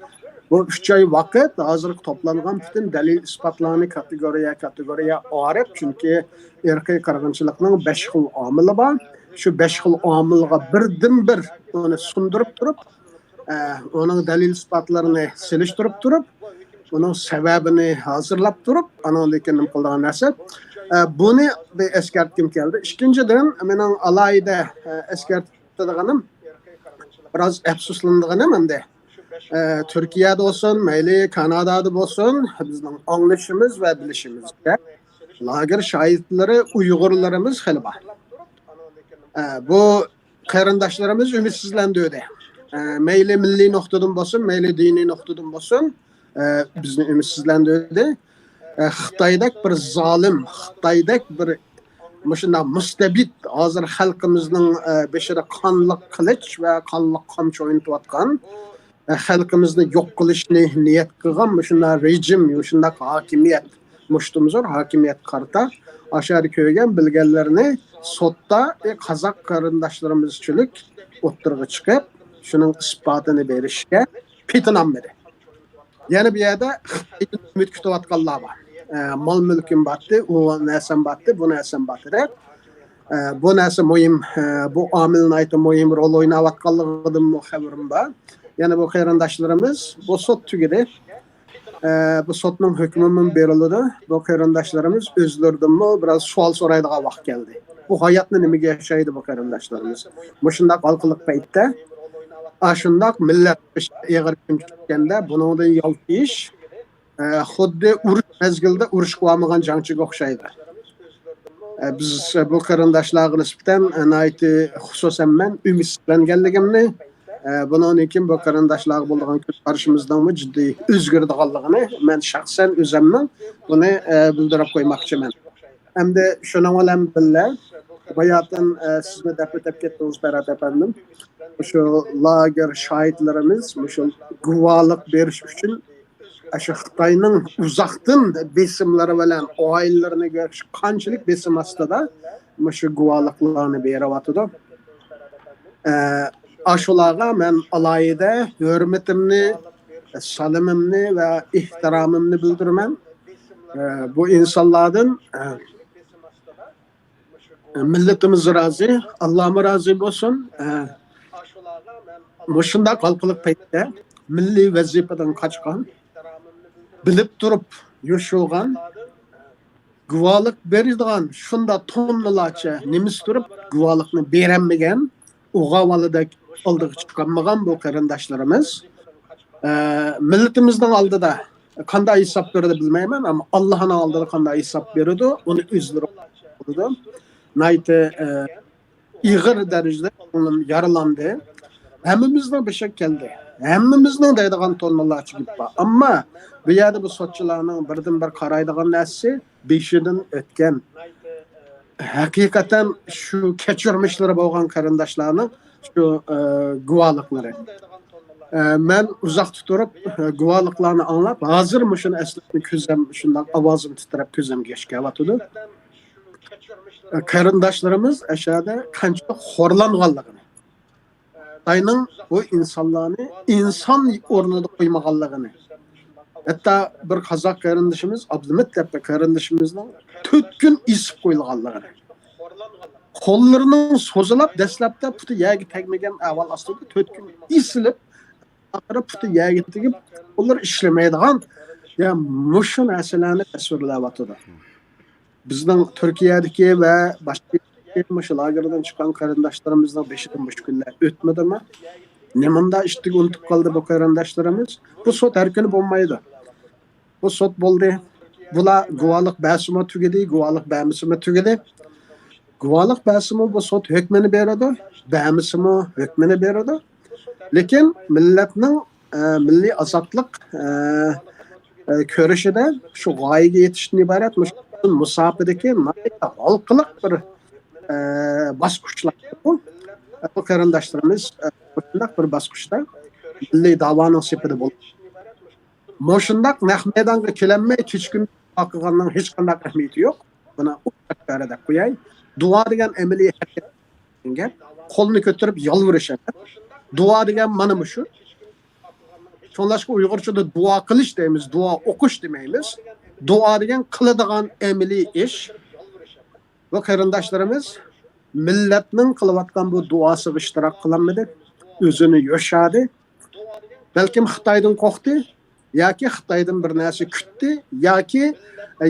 بۇ ئۈچ ئاي ۋاقىت ھازىرقى توپلانغان پۈتۈن دەلىل-ئىسپاتلارنى كاتېگورىيە، كاتېگورىيە ئايرىپ، چۈنكى ئىرقىي قىرغىنچىلىقنىڭ بەش خىل ئامىلى بار. شۇ بەش خىل ئامىلغا بىردىنبىر ئۇنى سۇندۇرۇپ تۇرۇپ، ئە، ئۇنىڭ دەلىل-ئىسپاتلىرىنى سېلىشتۇرۇپ تۇرۇپ، ئۇنىڭ سەۋەبىنى ھازىرلاپ تۇرۇپ، ئانىڭدىن كېيىن نېمە قىلىدىغان نەرسە. ئە، بۇنى بىر ئەسكەرتكۈم كەلدى. ئىككىنچىدىن، مېنىڭ ئالاھىدە، ئە، ئەسكەرتىدىغىنىم، بىراز ئەپسۇسلىنىدىغىنىم ئەمدى، ئە، تۈركىيەدە بولسۇن، مەيلى كانادادا بولسۇن، بىزنىڭ ئاڭلىشىمىز ۋە بىلىشىمىزچە، لاگېر شاھىتلىرى ئۇيغۇرلىرىمىز خېلى بار. ئە، بۇ قېرىنداشلىرىمىز ئۈمىدسىزلەندۈردى. ئە، مەيلى مىللىي نۇقتىدىن بولسۇن، مەيلى دىنىي نۇقتىدىن بولسۇن، ئە، بىزنى ئۈمىدسىزلەندۈردى. ئە، خىتايدەك بىر زالىم، خىتايدەك بىر مۇشۇنداق مۇستەبىت، ھازىر خەلقىمىزنىڭ، ئە، بېشىدا قانلىق قىلىچ ۋە قانلىق قامچا ئوينىتىۋاتقان، ئە، خەلقىمىزنى يوق قىلىشنى نىيەت قىلغان مۇشۇنداق رېجىم، مۇشۇنداق ھاكىمىيەت، مۇشتۇمزور ھاكىمىيەتكە قارىتا ئاشۇ يەردە كۆرگەن بىلگەنلىرىنى سوتتا، ئى، قازاق قېرىنداشلىرىمىزچىلىك ئوتتۇرىغا چىقىپ، شۇنىڭ ئىسپاتىنى بېرىشكە پېتىنالمىدى. يەنە بۇ يەردە خىتايدىن ئۈمىد كۈتۈۋاتقانلار بار. ئە، مال مۈلكۈم باتتى، ئۇ نەرسەم باتتى، بۇ نەرسەم باتتى دەپ. ئە، بۇ نەرسە مۇھىم، ئە، بۇ ئامىل ناھايىتى مۇھىم رول ئويناۋاتقانلىقىدىنمۇ خەۋىرىم بار. يەنە بۇ قېرىنداشلىرىمىز، بۇ سوت تۈگىدى. ئە، بۇ سوتنىڭ ھۆكمىمۇ بېرىلىدۇ. بۇ قېرىنداشلىرىمىز ئۆزلىرىدىنمۇ بىراز سوئال سورايدىغان ۋاقىت كەلدى. بۇ ھاياتنى نېمىگە ياشايدۇ بۇ قېرىنداشلىرىمىز؟ مۇشۇنداق ھالقىلىق پەيتتە، ئاشۇنداق مىللەت ئېغىر كۈن چۈشكەندە بۇنىڭدىن يالتىيىش، ئە، خۇددى ئۇرۇش مەزگىلىدە ئۇرۇشقا بارمىغان جەڭچىگە ئوخشايدۇ. ئە، بىز بۇ قېرىنداشلارغا نىسبەتەن، ئە، ناھايىتى، خۇسۇسەن مەن ئۈمىدسىزلەنگەنلىكىمنى، ئە، بۇنىڭدىن كېيىن بۇ قېرىنداشلارغا بولىدىغان كۆز قارىشىمىزنىڭمۇ جىددىي ئۆزگىرىدىغانلىقىنى مەن شەخسەن ئۆزەمنىڭ بۇنى، ئە، بىلدۈرۈپ قويماقچىمەن. ئەمدى شۇنىڭ بىلەن بىللە، باياتىن، ئە، سىزمۇ دەپ ئۆتۈپ كەتتىڭىز، پەرھات ئەپەندىم. شۇ لاگېر شاھىتلىرىمىز مۇشۇ گۇۋاھلىق بېرىش ئۈچۈن ئاشۇ خىتاينىڭ ئۇزاقتىن بېسىملىرى بىلەن ئائىلىلىرىنى كۆرۈش قانچىلىك بېسىم ئاستىدا مۇشۇ گۇۋاھلىقلارنى بېرىۋاتىدۇ. ئە، ئاشۇلارغا مەن ئالاھىدە ھۆرمىتىمنى، سالىمىمنى ۋە ئېھتىرامىمنى بىلدۈرىمەن. ئە، بۇ ئىنسانلاردىن، ئە، مىللىتىمىز رازى، ئاللامۇ رازى بولسۇن. ئە، مۇشۇنداق ھالقىلىق پەيتتە مىللىي ۋەزىپىدىن قاچقان، بىلىپ تۇرۇپ يوشۇرغان، گۇۋاھلىق بېرىدىغان شۇنداق توننىلارچە نېمىس تۇرۇپ گۇۋاھلىقنى بېرەلمىگەن ئوغا بالىدەك ئالدىغا چىقالمىغان بۇ قېرىنداشلىرىمىز، ئە، مىللىتىمىزنىڭ ئالدىدا قانداق ھېساب بېرىدۇ بىلمەيمەن، ئەمما ئاللاھنىڭ ئالدىدا قانداق ھېساب بېرىدۇ، ئۇنى ئۆزلىرى بىلىدۇ. ناھايىتى، ئە، ئېغىر دەرىجىدە كۆڭلۈم يارىلاندى. ھەممىمىزنىڭ بېشىغا كەلدى. ھەممىمىزنىڭ دەيدىغان توننىلارچە گېپى بار. ئەمما بۇ يەردە بۇ سوتچىلارنىڭ بىردىن بىر قارايدىغان نەرسىسى بېشىدىن ئۆتكەن، ھەقىقەتەن شۇ كەچۈرمىشلىرى بولغان قېرىنداشلارنىڭ شۇ، ئە، گۇۋاھلىقلىرى. ئە، مەن ئۇزاقتا تۇرۇپ، ئە، گۇۋاھلىقلارنى ئاڭلاپ، ھازىر مۇشۇنى ئەسلەپمۇ كۆزۈم شۇنداق ئاۋازىم تىترەپ كۆزۈمگە ياش كېلىۋاتىدۇ. ئە، قېرىنداشلىرىمىز ئەشەدە قانچىلىك خورلانغانلىقىنى، خىتاينىڭ بۇ ئىنسانلارنى ئىنسان ئورنىدا قويمىغانلىقىنى، ھەتتا بىر قازاق قېرىندىشىمىز، ئابلىمىت دەپ بىر قېرىندىشىمىزنىڭ تۆت كۈن ئېسىپ قويۇلغانلىقىنى، قوللىرىنىڭ سوزۇلاپ، دەسلەپتە پۇتى يەرگە تەگمىگەن ئەھۋال ئاستىدا تۆت كۈن ئېسىلىپ، ئاخىرى پۇتى يەرگە تېگىپ، قوللىرى ئىشلىمەيدىغان، يا، مۇشۇ نەرسىلەرنى تەسۋىرلەۋاتىدۇ. بىزنىڭ تۈركىيەدىكى ۋە باشقا مۇشۇ لاگېردىن چىققان قېرىنداشلىرىمىزنىڭ بېشىدىن مۇشۇ كۈنلەر ئۆتمىدىمۇ؟ نېمانداق ئىشتىن ئۇنتۇپ قالدى بۇ قېرىنداشلىرىمىز؟ بۇ سوت ھەر كۈنى بولمايدۇ. بۇ سوت بولدى. بۇلار گۇۋاھلىق بەرسىمۇ تۈگىدى، گۇۋاھلىق بەرمىسىمۇ تۈگىدى. گۇۋاھلىق بەرسىمۇ بۇ سوت ھۆكمىنى بېرىدۇ، بەرمىسىمۇ ھۆكمىنى بېرىدۇ. لېكىن مىللەتنىڭ، ئە، مىللىي ئازادلىق، ئە، ئە، كۈرىشىدە شۇ غايىگە يېتىشتىن ئىبارەت مۇشۇ مۇساپىدىكى ناھايىتى ھالقىلىق بىر، ئە، باسقۇچلار. بۇ، بۇ قېرىنداشلىرىمىز، ئە، مۇشۇنداق بىر باسقۇچتا مىللىي داۋانىڭ سېپىدە بولۇپ، مۇشۇنداق نەق مەيدانغا كېلەلمەي كېچە كۈن دۇئا قىلغاننىڭ ھېچقانداق ئەھمىيىتى يوق. بۇنى ئوچۇق دەپ قوياي. دۇئا دېگەن ئەمەلىي ھەرىكەت، گەپ، قولنى كۆتۈرۈپ يالۋۇرۇش ئەمەس. دۇئا دېگەن مانا مۇشۇ. شۇڭلاشقا ئۇيغۇرچىدا دۇئا قىلىش دەيمىز، دۇئا ئوقۇش دېمەيمىز. دۇئا دېگەن قىلىدىغان ئەمەلىي ئىش. بۇ قېرىنداشلىرىمىز مىللەتنىڭ قىلىۋاتقان بۇ دۇئاسىغا ئىشتىراك قىلالمىدى، ئۆزىنى يوشادى. بەلكىم خىتايدىن قورقتى ياكى خىتايدىن بىر نەرسە كۈتتى ياكى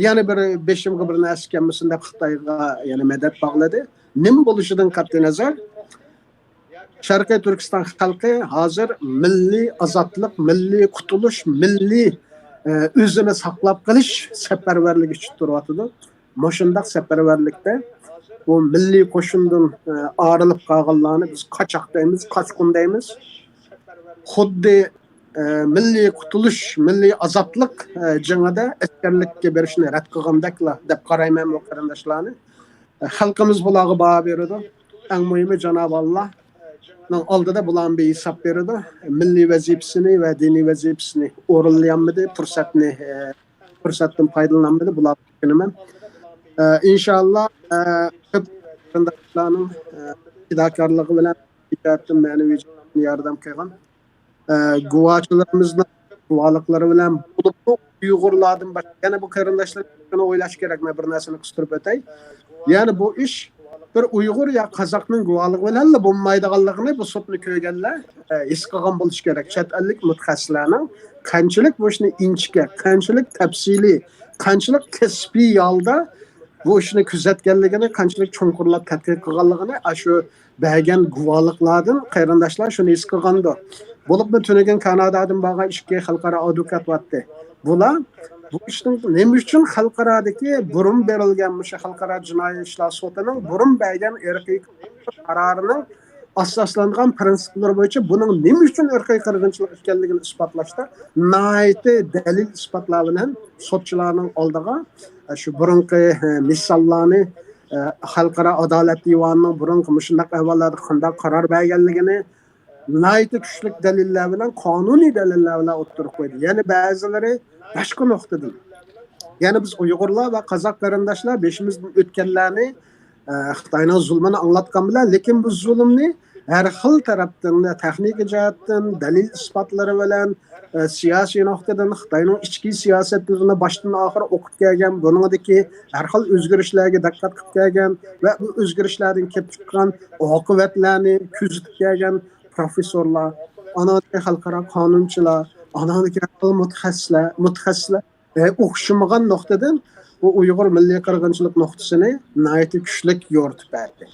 يەنە بىر بېشىمغا بىر نەرسە كەلمىسۇن دەپ خىتايغا يەنە مەدەت باغلىدى. نېمە بولۇشىدىن قەتئىينەزەر، شەرقىي تۈركىستان خەلقى ھازىر مىللىي ئازادلىق، مىللىي قۇتۇلۇش، مىللىي، ئە، ئۆزىنى ساقلاپ قېلىش سەپەرۋەرلىكى ئۈچۈن تۇرۇۋاتىدۇ. مۇشۇنداق سەپەرۋەرلىكتە بۇ مىللىي قوشۇندىن، ئە، ئايرىلىپ قالغانلارنى بىز قاچاق دەيمىز، قاچقۇن دەيمىز. خۇددى، ئە، مىللىي قۇتۇلۇش، مىللىي ئازادلىق، ئە، جېڭىدە ئەسكەرلىككە بېرىشنى رەت قىلغاندەكلا دەپ قارايمەن بۇ قېرىنداشلارنى. ئە، خەلقىمىز بۇلارغا باھا بېرىدۇ. ئەڭ مۇھىمى جانابى ئاللانىڭ ئالدىدا بۇلارنى بىر ھېساب بېرىدۇ. مىللىي ۋەزىپىسىنى ۋە دىنىي ۋەزىپىسىنى ئورۇنلىيالمىدى، پۇرسەتنى، ئە، پۇرسەتتىن پايدىلىنالمىدى. بۇلارغا ئىشىنىمەن. ئە، ئىنشاللا، ئە، كۆپ قېرىنداشلارنىڭ، ئە، پىداكارلىقى بىلەن، مەنىۋى ياردەم قىلغان، ئە، گۇۋاچىلىرىمىزنىڭ گۇۋاھلىقلىرى بىلەن، بولۇپمۇ ئۇيغۇرلاردىن باشقا يەنە بۇ قېرىنداشلار شۇنى ئويلاش كېرەك، مەن بىر نەرسىنى قىستۇرۇپ ئۆتەي. يەنى بۇ ئىش بىر ئۇيغۇر يا قازاقنىڭ گۇۋاھلىقى بىلەنلا بولمايدىغانلىقىنى بۇ سوتنى كۆرگەنلەر، ئە، ھېس قىلغان بولۇشى كېرەك. چەت ئەللىك مۇتەخەسسىسلەرنىڭ قانچىلىك بۇ ئىشنى ئىنچىكە، قانچىلىك تەپسىلىي، قانچىلىك كەسپىي ھالدا بۇ ئىشنى كۆزەتكەنلىكىنى، قانچىلىك چوڭقۇرلاپ تەتقىق قىلغانلىقىنى ئاشۇ بەرگەن گۇۋاھلىقلاردىن قېرىنداشلار شۇنى ھېس قىلغاندۇ. بولۇپمۇ تۈنۈگۈن كانادادىن بارغان ئىككى خەلقئارا ئادۋوكات بارتتى. بۇلار بۇ ئىشنىڭ نېمە ئۈچۈن خەلقئارادىكى بۇرۇن بېرىلگەن مۇشۇ خەلقئارا جىنايى ئىشلار سوتىنىڭ بۇرۇن بەرگەن ئىرقىي قارارىنىڭ ئاساسلانغان پىرىنسىپلىرى بويىچە بۇنىڭ نېمە ئۈچۈن ئىرقىي قىرغىنچىلىق ئىكەنلىكىنى ئىسپاتلاشتا ناھايىتى دەلىل ئىسپاتلار بىلەن سوتچىلارنىڭ ئالدىغا شۇ بۇرۇنقى، ھە، مىساللارنى، ھە، خەلقئارا ئادالەت دىۋانىنىڭ بۇرۇنقى مۇشۇنداق ئەھۋاللاردا قانداق قارار بەرگەنلىكىنى ناھايىتى كۈچلۈك دەلىللەر بىلەن، قانۇنىي دەلىللەر بىلەن ئوتتۇرىغا قويدى. يەنە بەزىلىرى باشقا نۇقتىدىن، يەنە بىز ئۇيغۇرلار ۋە قازاق قېرىنداشلار بېشىمىزدىن ئۆتكەنلەرنى، ئە، خىتاينىڭ زۇلمىنى ئاڭلاتقان بىلەن، لېكىن بۇ زۇلۇمنى ھەر خىل تەرەپتىن، تېخنىكا جەھەتتىن، دەلىل ئىسپاتلىرى بىلەن، ئە، سىياسىي نۇقتىدىن خىتاينىڭ ئىچكى سىياسەتلىرىنى باشتىن ئاخىر ئوقۇپ كەلگەن، بۇنىڭدىكى ھەر خىل ئۆزگىرىشلەرگە دىققەت قىلىپ كەلگەن ۋە بۇ ئۆزگىرىشلەردىن كېلىپ چىققان ئاقىۋەتلەرنى كۆزىتىپ كەلگەن پروفېسسورلار، ئانىڭدىكى خەلقئارا قانۇنچىلار، ئانىڭدىكى ھەر خىل مۇتەخەسسىسلەر، مۇتەخەسسىسلەر، ئە، ئوخشىمىغان نۇقتىدىن بۇ ئۇيغۇر مىللىي قىرغىنچىلىق نۇقتىسىنى ناھايىتى كۈچلۈك يورۇتۇپ بەردى.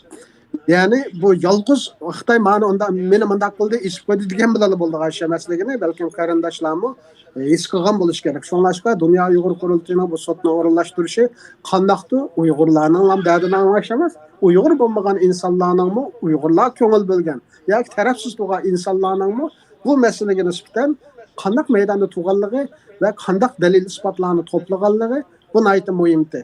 يەنى بۇ يالغۇز خىتاي مانا ئۇنداق، مېنى مۇنداق قىلدى، ئېسىپ قويدى دېگەن بىلەنلا بولىدىغان ئىش ئەمەسلىكىنى بەلكىم قېرىنداشلارمۇ، ئە، ھېس قىلغان بولۇشى كېرەك. شۇڭلاشقا دۇنيا ئۇيغۇر قۇرۇلتىيىنىڭ بۇ سوتنى ئورۇنلاشتۇرۇشى قانداقتۇر ئۇيغۇرلارنىڭ دەردىنى ئاڭلاش ئەمەس، ئۇيغۇر بولمىغان ئىنسانلارنىڭمۇ، ئۇيغۇرلار كۆڭۈل بۆلگەن ياكى تەرەپسىز تۇرغان ئىنسانلارنىڭمۇ بۇ مەسىلىگە نىسبەتەن قانداق مەيداندا تۇرغانلىقى ۋە قانداق دەلىل ئىسپاتلارنى توپلىغانلىقى، بۇ ناھايىتى مۇھىمتى.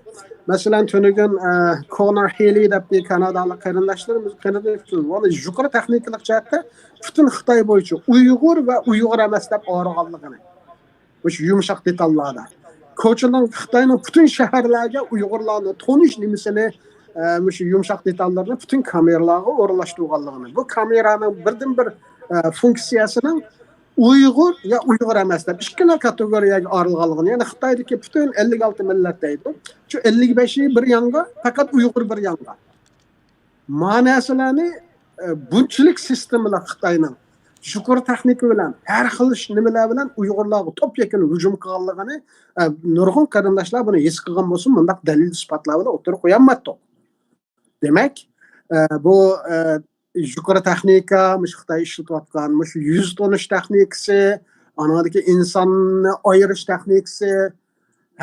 مەسىلەن، تۈنۈگۈن، ئە، كونار ھېلى دەپ بىر كانادالىق قېرىنداشلىرىمىز، قېرىنداشلىرىمىز، يەنى يۇقىرى تېخنىكىلىق جەھەتتە پۈتۈن خىتاي بويىچە ئۇيغۇر ۋە ئۇيغۇر ئەمەس دەپ ئايرىغانلىقىنى، مۇشۇ يۇمشاق دېتاللاردا. كوچىنىڭ خىتاينىڭ پۈتۈن شەھەرلەرگە ئۇيغۇرلارنى تونۇش نېمىسىنى، ئە، مۇشۇ يۇمشاق دېتاللىرىنى پۈتۈن كامېرىلارغا ئورۇنلاشتۇرغانلىقىنى. بۇ كامېرانىڭ بىردىنبىر، ئە، فۇنكسىيەسىنىڭ ئۇيغۇر يا ئۇيغۇر ئەمەس دەپ ئىككىلا كاتېگورىيەگە ئايرىلغانلىقىنى، يەنى خىتايدىكى پۈتۈن ئەللىك ئالتە مىللەت دەيدۇ. شۇ ئەللىك بەشى بىر يانغا، پەقەت ئۇيغۇر بىر يانغا. ما نەرسىلەرنى، ئە، بۇنچىلىك سىستېمىلىق خىتاينىڭ يۇقىرى تېخنىكا بىلەن، ھەر خىل نېمىلەر بىلەن ئۇيغۇرلارغا توپ يەكۈن ھۇجۇم قىلغانلىقىنى، ئە، نۇرغۇن قېرىنداشلار بۇنى ھېس قىلغان بولسۇن، مۇنداق دەلىل ئىسپاتلار بىلەن ئوتتۇرىغا قويالمايتتۇق. دېمەك، ئە، بۇ، ئە، يۇقىرى تېخنىكا، مۇشۇ خىتاي ئىشلىتىۋاتقان، مۇشۇ يۈز تونۇش تېخنىكىسى، ئانىڭدىكى ئىنساننى ئايرىش تېخنىكىسى،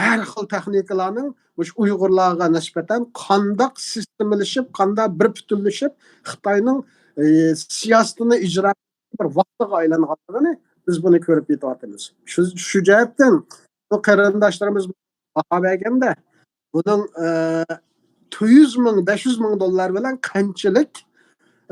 ھەر خىل تېخنىكىلارنىڭ مۇشۇ ئۇيغۇرلارغا نىسبەتەن قانداق سىستېمىلىشىپ، قانداق بىر پۈتۈنلىشىپ، خىتاينىڭ، ئى، سىياسىتىنى ئىجرا بىر ۋاقتىغا ئايلانغانلىقىنى بىز بۇنى كۆرۈپ يېتىۋاتىمىز. شۇ، شۇ جەھەتتىن بۇ قېرىنداشلىرىمىز باھا بەرگەندە، بۇنىڭ، ئە، تۆت يۈز مىڭ، بەش يۈز مىڭ دوللار بىلەن قانچىلىك،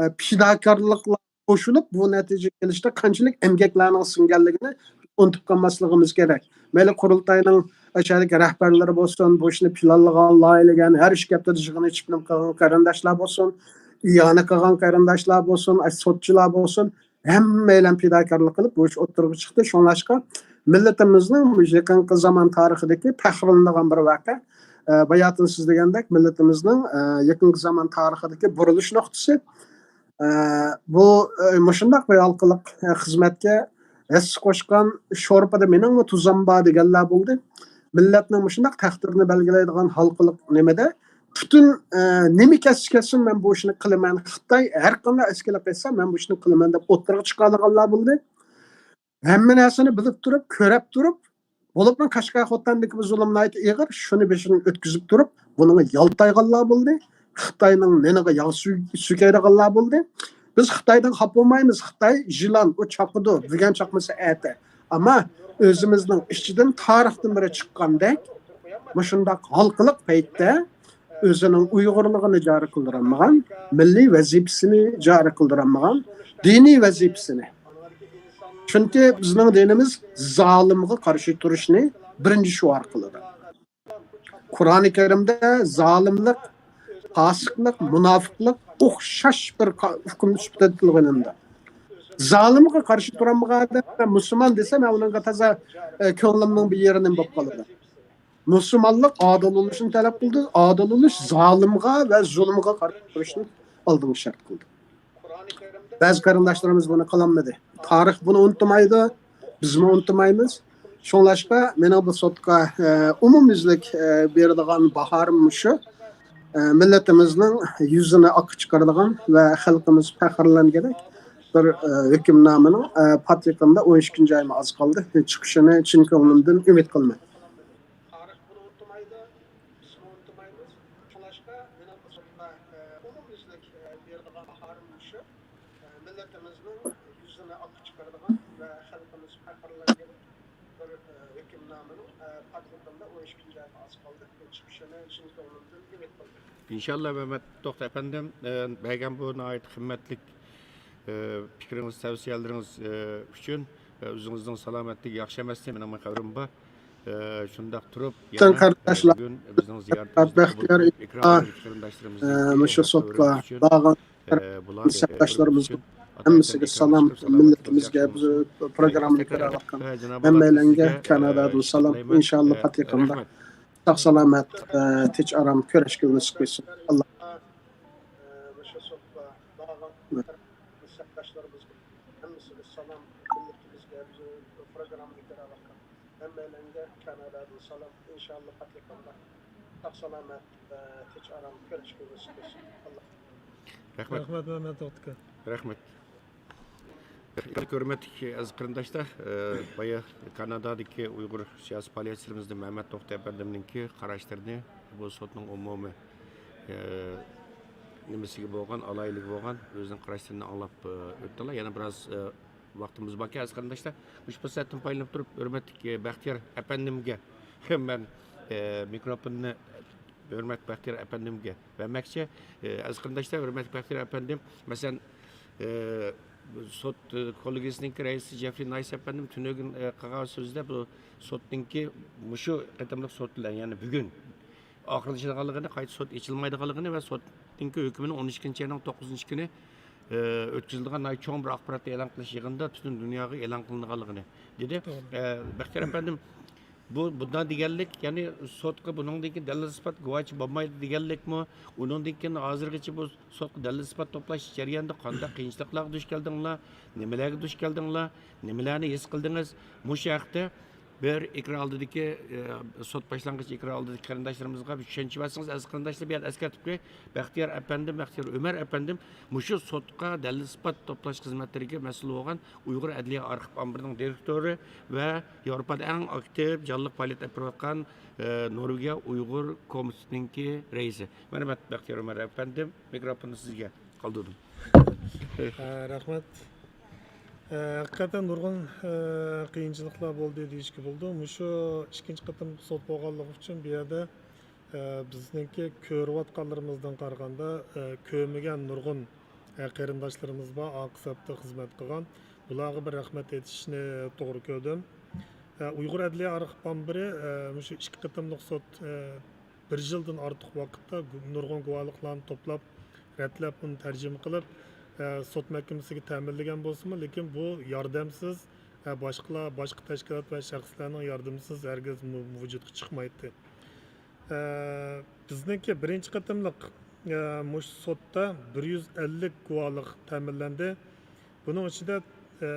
ئە، پىداكارلىقلار قوشۇلۇپ، بۇ نەتىجىگە كېلىشتە قانچىلىك ئەمگەكلەرنىڭ سىڭگەنلىكىنى ئۇنتۇپ قالماسلىقىمىز كېرەك. مەيلى قۇرۇلتاينىڭ ئاشۇ يەردىكى رەھبەرلىرى بولسۇن، بۇ ئىشنى پىلانلىغان، لايىھەلىگەن، ھەر ئىككى ھەپتىدە يىغىن ئېچىپ نېمە قىلغان قېرىنداشلار بولسۇن، ئىئانە قىلغان قېرىنداشلار بولسۇن، ئاشۇ سوتچىلار بولسۇن، ھەممەيلەن پىداكارلىق قىلىپ، بۇ ئىش ئوتتۇرىغا چىقتى. شۇڭلاشقا مىللىتىمىزنىڭ مۇشۇ يېقىنقى زامان تارىخىدىكى پەخىرلىنىدىغان بىر ۋەقە. ئە، باياتىن سىز دېگەندەك، مىللىتىمىزنىڭ، ئە، يېقىنقى زامان تارىخىدىكى بۇرۇلۇش نۇقتىسى. ئە، بۇ، ئە، مۇشۇنداق بىر ھالقىلىق، ئە، خىزمەتكە ھەسسە قوشقان شورپىدا مېنىڭمۇ تۇزام بار دېگەنلەر بولدى. مىللەتنىڭ مۇشۇنداق تەقدىرىنى بەلگىلەيدىغان ھالقىلىق نېمىدە پۈتۈن، ئە، نېمە كەتسە كەتسۇن، مەن بۇ ئىشنى قىلىمەن. خىتاي ھەر قانداق ئەسكىلىك قىلسا، مەن بۇ ئىشنى قىلىمەن دەپ ئوتتۇرىغا چىقارغانلار بولدى. ھەممە نەرسىنى بىلىپ تۇرۇپ، كۆرەپ تۇرۇپ، بولۇپمۇ قەشقەر خوتەندىكى بۇ زۇلۇم ناھايىتى ئېغىر، شۇنى بېشىدىن ئۆتكۈزۈپ تۇرۇپ، بۇنىڭغا يالتايغانلار بولدى. خىتاينىڭ نېنىغا ياغ سۈ-، سۈركەيدىغانلار بولدى. بىز خىتايدىن خاپا بولمايمىز. خىتاي يىلان، ئۇ چاقىدۇ، بۈگۈن چاقمىسا ئەتە. ئەمما ئۆزىمىزنىڭ ئىچىدىن تارىختىن بېرى چىققاندەك، مۇشۇنداق ھالقىلىق پەيتتە ئۆزىنىڭ ئۇيغۇرلۇقىنى جارى قىلدۇرالمىغان، مىللىي ۋەزىپىسىنى جارى قىلدۇرالمىغان، دىنىي ۋەزىپىسىنى. چۈنكى بىزنىڭ دىنىمىز زالىمغا قارشى تۇرۇشنى بىرىنچى شوئار قىلىدۇ. قۇرئانى كەرىمدە زالىملىق، پاسىقلىق، مۇناپىقلىق ئوخشاش بىر ھۆكۈم سۈپىتىدە تىلغا ئېلىنىدۇ. زالىمغا قارشى تۇرالمىغان ئادەم مۇسۇلمان دېسە، مەن ئۇنىڭغا تازا، ئە، كۆڭلۈمنىڭ بىر يېرى نېمە بولۇپ قالىدۇ. مۇسۇلمانلىق ئادىل بولۇشنى تەلەپ قىلىدۇ. ئادىل بولۇش زالىمغا ۋە زۇلۇمغا قارشى تۇرۇشنى ئالدىنقى شەرت قىلىدۇ. بەزى قېرىنداشلىرىمىز بۇنى قىلالمىدى. تارىخ بۇنى ئۇنتۇمايدۇ، بىزمۇ ئۇنتۇمايمىز. شۇڭلاشقا مېنىڭ بۇ سوتقا، ئە، ئومۇميۈزلۈك، ئە، بېرىدىغان باھارىم مۇشۇ. ئە، مىللىتىمىزنىڭ يۈزىنى ئاققا چىقىرىدىغان ۋە خەلقىمىز پەخىرلەنگۈدەك بىر، ئە، ھۆكۈمنامىنىڭ، ئە، پات يېقىندا، ئون ئىككىنچى ئايمۇ ئاز قالدى، چىقىشىنى چىن كۆڭلۈمدىن ئۈمىد قىلىمەن. تارىخ بۇنى ئۇنتۇمايدۇ، بىزمۇ ئۇنتۇمايمىز. شۇڭلاشقا مېنىڭ بۇ سوتقا، ئە، ئومۇميۈزلۈك، ئە، بېرىدىغان باھارىم مۇشۇ. ئە، مىللىتىمىزنىڭ يۈزىنى ئاققا چىقىرىدىغان ۋە خەلقىمىز پەخىرلەنگۈدەك بىر، ئە، ھۆكۈمنامىنىڭ، ئە، پات يېقىندا، ئون ئىككىنچى ئايغا ئاز قالدى، چىقىشىنى چىن كۆڭلۈمدىن ئۈمىد قىلىمەن. ئىنشاللا، مەمەت توختى ئەپەندىم، ئە، بەرگەن بۇ ناھايىتى قىممەتلىك، ئە، پىكرىڭىز، تەۋسىيەلىرىڭىز، ئە، ئۈچۈن، ئە، ئۆزىڭىزنىڭ سالامەتلىكى ياخشى ئەمەستى، مېنىڭمۇ خەۋىرىم بار. ئە، شۇنداق تۇرۇپ، يەنە قارداشلار، بۈگۈن بىزنىڭ زىيارىتىمىزنى قوبۇل قىلىپ، ئېكران ئاستىدىكى قېرىنداشلىرىمىزنىڭكى مۇشۇ سوتقا بارغان، ئە، بۇلار، ئە، سەپداشلىرىمىزغا، ھەممىسىگە سالام، مىللىتىمىزگە، بۇ پروگراممىنى كۆرۈۋاتقان ھەممەيلەنگە كانادادىن سالام. ئىنشاللا پات يېقىندا ساق سالامەت، ئە، تىنچ ئارام كۆرۈشكىلى نېسىپ قىلسۇن. ئاللا. ھەممىسىگە سالام، مىللىتىمىزگە، بۇ پروگراممىنى كۆرۈۋاتقان ھەممەيلەنگە كانادادىن سالام. ئىنشاللا پات يېقىندا ساق سالامەت، ئە، تىنچ ئارام كۆرۈشكىلى نېسىپ قىلسۇن. ئاللا. رەھمەت. رەھمەت، مەمەت توختى ئاكا. رەھمەت. ھۆرمەتلىك ئەزىز قېرىنداشلار، ئە، بايا كانادادىكى ئۇيغۇر سىياسىي پائالىيەتچىلىرىمىزدىن مەمەت توختى ئەپەندىمنىڭكى قاراشلىرىنى، بۇ سوتنىڭ ئومۇمىي، ئە، نېمىسىگە بولغان، ئالاھىدىلىكى بولغان ئۆزىنىڭ قاراشلىرىنى ئاڭلاپ، ئە، ئۆتتىڭلار. يەنە بىراز، ئە، ۋاقتىمىز باركەن، ئەزىز قېرىنداشلار. مۇشۇ پۇرسەتتىن پايدىلىنىپ تۇرۇپ، ھۆرمەتلىك، ئە، بەختىيار ئەپەندىمگە مەن، ئە، مىكروفوننى ھۆرمەتلىك بەختىيار ئەپەندىمگە بەرمەكچى. ئە، ئەزىز قېرىنداشلار، ھۆرمەتلىك بەختىيار ئەپەندىم، مەسىلەن، ئە، سوت، ئە، كوللېگىيىسىنىڭكى رەئىسى جېفرى نايس ئەپەندىم تۈنۈگۈن، ئە، قىلغان سۆزىدە بۇ سوتنىڭكى مۇشۇ قېتىملىق سوت بىلەن، يەنى بۈگۈن ئاخىرلىشىدىغانلىقىنى، قايتا سوت ئېچىلمايدىغانلىقىنى ۋە سوتنىڭكى ھۆكمىنىڭ ئون ئىككىنچى ئاينىڭ توققۇزىنچى كۈنى، ئە، ئۆتكۈزۈلىدىغان ناھايىتى چوڭ بىر ئاخبارات ئېلان قىلىش يىغىنىدا پۈتۈن دۇنياغا ئېلان قىلىنىدىغانلىقىنى دېدى. توغرا. ئە، بەختىيار ئەپەندىم، بۇ، بۇنداق دېگەنلىك، يەنى سوتقا بۇنىڭدىن كېيىن دەلىل-ئىسپات، گۇۋاھچى بولمايدۇ دېگەنلىكمۇ؟ ئۇنىڭدىن كېيىن ھازىرغىچە بۇ سوتقا دەلىل-ئىسپات توپلاش جەريانىدا قانداق قىيىنچىلىقلارغا دۇچ كەلدىڭلار؟ نېمىلەرگە دۇچ كەلدىڭلار؟ نېمىلەرنى ھېس قىلدىڭىز؟ مۇشۇ ھەقتە بىر ئېكران ئالدىدىكى، ئە، سوت باشلانغۇچ ئېكران ئالدىدىكى قېرىنداشلىرىمىزغا بىر چۈشەنچە بەرسىڭىز، ئەزىز قېرىنداشلار، بۇ يەردە ئەسكەرتىپ قوياي. بەختىيار ئەپەندىم، بەختىيار ئۆمەر ئەپەندىم مۇشۇ سوتقا دەلىل-ئىسپات توپلاش خىزمەتلىرىگە مەسئۇل بولغان ئۇيغۇر ئەدلىيە ئارخىپ ئامبىرىنىڭ دىرېكتورى ۋە ياۋروپادا ئەڭ ئاكتىپ، جانلىق پائالىيەت ئېلىپ بېرىۋاتقان، ئە، نورۋېگىيە ئۇيغۇر كومىتېتىنىڭكى رەئىسى. مانا، بەختىيار ئۆمەر ئەپەندىم، مىكروفوننى سىزگە قالدۇردۇم. ھە، رەھمەت. ھە، ھەقىقەتەن نۇرغۇن، ھە، قىيىنچىلىقلار بولدى دېيىشكە بولىدۇ. مۇشۇ ئىككىنچى قېتىملىق سوت بولغانلىقى ئۈچۈن بۇ يەردە، ھە، بىزنىڭكى كۆرۈۋاتقانلىرىمىزدىن قارىغاندا، ھە، كۆرمىگەن نۇرغۇن، ھە، قېرىنداشلىرىمىز بار، ئارقا سەپتە خىزمەت قىلغان. بۇلارغا بىر رەھمەت ئېيتىشنى توغرا كۆردۈم. ھە، ئۇيغۇر ئەدلىيە ئارخىپ ئامبىرى، ھە، مۇشۇ ئىككى قېتىملىق سوت، ھە، بىر يىلدىن ئارتۇق ۋاقىتتا گۇ-، نۇرغۇن گۇۋاھلىقلارنى توپلاپ، رەتلەپ، ئۇنى تەرجىمە قىلىپ، ئە، سوت مەھكىمىسىگە تەمىنلىگەن بولسىمۇ، لېكىن بۇ ياردەمسىز، ئە، باشقىلار، باشقا تەشكىلات ۋە شەخسلەرنىڭ ياردىمىسىز ھەرگىز مۇ-، ۋۇجۇدقا چىقمايتتى. ئە، بىزنىڭكى بىرىنچى قېتىملىق، ئە، مۇشۇ سوتتا بىر يۈز ئەللىك گۇۋاھلىق تەمىنلەندى. بۇنىڭ ئىچىدە، ئە،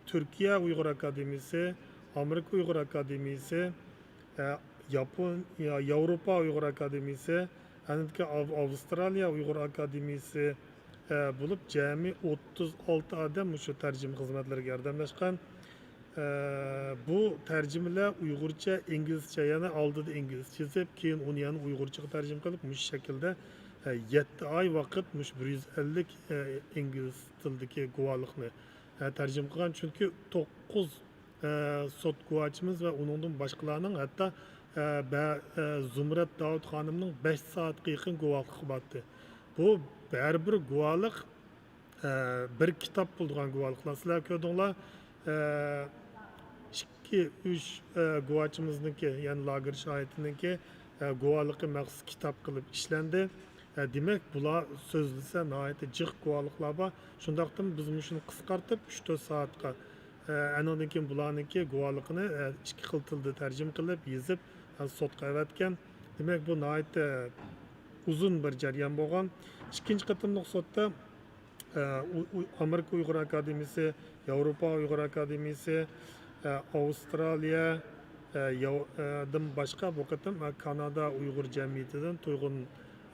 تۈركىيە ئۇيغۇر ئاكادېمىيىسى، ئامېرىكا ئۇيغۇر ئاكادېمىيىسى، ئە، ياپون-، يا-، ياۋروپا ئۇيغۇر ئاكادېمىيىسى، ئاندىن كېيىن ئاۋ-، ئاۋسترالىيە ئۇيغۇر ئاكادېمىيىسى، ئە، بولۇپ جەمئىي ئوتتۇز ئالتە ئادەم مۇشۇ تەرجىمە خىزمەتلىرىگە ياردەملەشكەن. ئە، بۇ تەرجىمىلەر ئۇيغۇرچە، ئىنگلىزچە، يەنى ئالدىدا ئىنگلىزچە يېزىپ، كېيىن ئۇنى يەنە ئۇيغۇرچىغا تەرجىمە قىلىپ، مۇشۇ شەكىلدە، ئە، يەتتە ئاي ۋاقىت مۇشۇ بىر يۈز ئەللىك، ئە، ئىنگلىز تىلىدىكى گۇۋاھلىقنى، ئە، تەرجىمە قىلغان. چۈنكى توققۇز ئە، سوت گۇۋاچىمىز ۋە ئۇنىڭدىن باشقىلارنىڭ ھەتتا، ئە، بە-، ئە، زۇمرەت داۋۇت خانىمنىڭ بەش سائەتكە يېقىن گۇۋاھلىقى بارتى. بۇ ھەر بىر گۇۋاھلىق، ئە، بىر كىتاب بولىدىغان گۇۋاھلىقلار. سىلەر كۆردۈڭلار، ئە، ئىككى، ئۈچ، ئە، گۇۋاچىمىزنىڭكى، يەنى لاگېر شاھىتىنىڭكى، ئە، گۇۋاھلىقى مەخسۇس كىتاب قىلىپ ئىشلەندى. ئە، دېمەك، بۇلار سۆزلىسە ناھايىتى جىق گۇۋاھلىقلار بار. شۇنداقتىمۇ بىز مۇشۇنى قىسقارتىپ، ئۈچ تۆت سائەتقا، ئە، ئانىڭدىن كېيىن بۇلارنىڭكى گۇۋاھلىقىنى، ئە، ئىككى خىل تىلدا تەرجىمە قىلىپ، يېزىپ، ئە، سوتقا ئەۋەتكەن. دېمەك، بۇ ناھايىتى ئۇزۇن بىر جەريان بولغان. ئىككىنچى قېتىملىق سوتتا، ئە، ئۇ-، ئۇ-، ئامېرىكا ئۇيغۇر ئاكادېمىيىسى، ياۋروپا ئۇيغۇر ئاكادېمىيىسى، ئە، ئاۋسترالىيە، ئە، ياۋ-، ئە، دىن باشقا بۇ قېتىم، ئە، كانادا ئۇيغۇر جەمئىيىتىدىن تۇيغۇن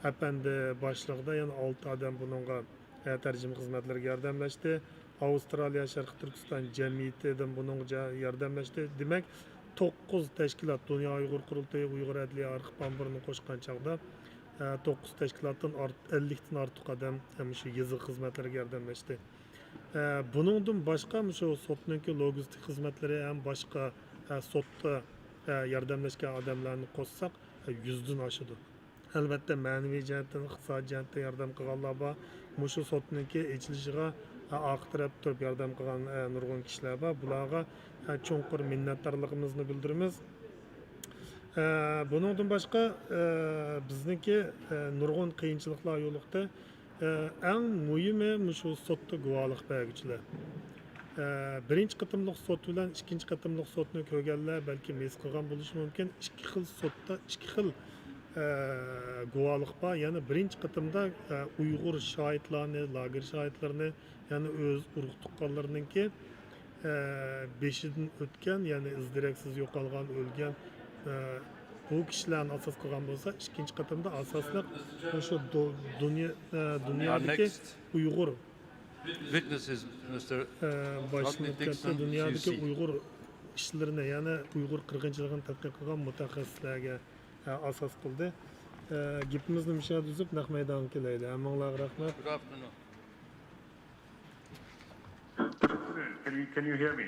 ئەپەندى باشلىقىدا يەنە ئالتە ئادەم بۇنىڭغا، ئە، تەرجىمە خىزمەتلىرىگە ياردەملەشتى. ئاۋسترالىيە شەرقىي تۈركىستان جەمئىيىتىدىن بۇنىڭغا جا-، ياردەملەشتى. دېمەك، توققۇز تەشكىلات، دۇنيا ئۇيغۇر قۇرۇلتىيى، ئۇيغۇر ئەدلىيە ئارخىپ ئامبىرىنى قوشقان چاغدا، ئە، توققۇز تەشكىلاتتىن ئارت-، ئەللىكتىن ئارتۇق ئادەم، ئە، مۇشۇ يېزا خىزمەتلىرىگە ياردەملەشتى. ئە، بۇنىڭدىن باشقا، مۇشۇ سوتنىڭكى لوگىستىك خىزمەتلىرى ھەم باشقا، ئە، سوتتا، ئە، ياردەملەشكەن ئادەملەرنى قوشساق، ئە، يۈزدىن ئاشىدۇ. ئەلۋەتتە، مەنىۋى جەھەتتىن، ئىقتىسادىي جەھەتتىن ياردەم قىلغانلار بار. مۇشۇ سوتنىڭكى ئېچىلىشىغا، ئە، ئارقا تەرەپتە تۇرۇپ ياردەم قىلغان، ئە، نۇرغۇن كىشىلەر بار. بۇلارغا، ئە، چوڭقۇر مىننەتدارلىقىمىزنى بىلدۈرىمىز. ئە، بۇنىڭدىن باشقا، ئە، بىزنىڭكى، ئە، نۇرغۇن قىيىنچىلىقلار يولۇقتى. ئە، ئەڭ مۇھىمى مۇشۇ سوتتا گۇۋاھلىق بەرگۈچىلەر. ئە، بىرىنچى قېتىملىق سوت بىلەن ئىككىنچى قېتىملىق سوتنى كۆرگەنلەر بەلكىم ھېس قىلغان بولۇشى مۇمكىن. ئىككى خىل سوتتا ئىككى خىل، ئە، گۇۋاھلىق بار. يەنى بىرىنچى قېتىمدا، ئە، ئۇيغۇر شاھىتلارنى، لاگېر شاھىتلىرىنى، يەنى ئۆز ئۇرۇق تۇغقانلىرىنىڭكى، ئە، بېشىدىن ئۆتكەن، يەنى ئىز دېرەكسىز يوقالغان، ئۆلگەن، ئە، بۇ كىشىلەرنى ئاساس قىلغان بولسا، ئىككىنچى قېتىمدا ئاساسلىق مۇشۇ دۇ-، دۇنيا، ئە، دۇنيادىكى ئۇيغۇر، ئە، باشلىنىپ كەتتى، دۇنيادىكى ئۇيغۇر ئىشلىرىنى، يەنى ئۇيغۇر قىرغىنچىلىقىنى تەتقىق قىلغان مۇتەخەسسىسلەرگە، ئە، ئاساس قىلدى. ئە، گېپىمىزنى مۇشۇ يەردە ئۈزۈپ، نەق مەيدانغا كېلەيلى. ھەممىڭلارغا رەھمەت. Good afternoon. Can you, can you hear me?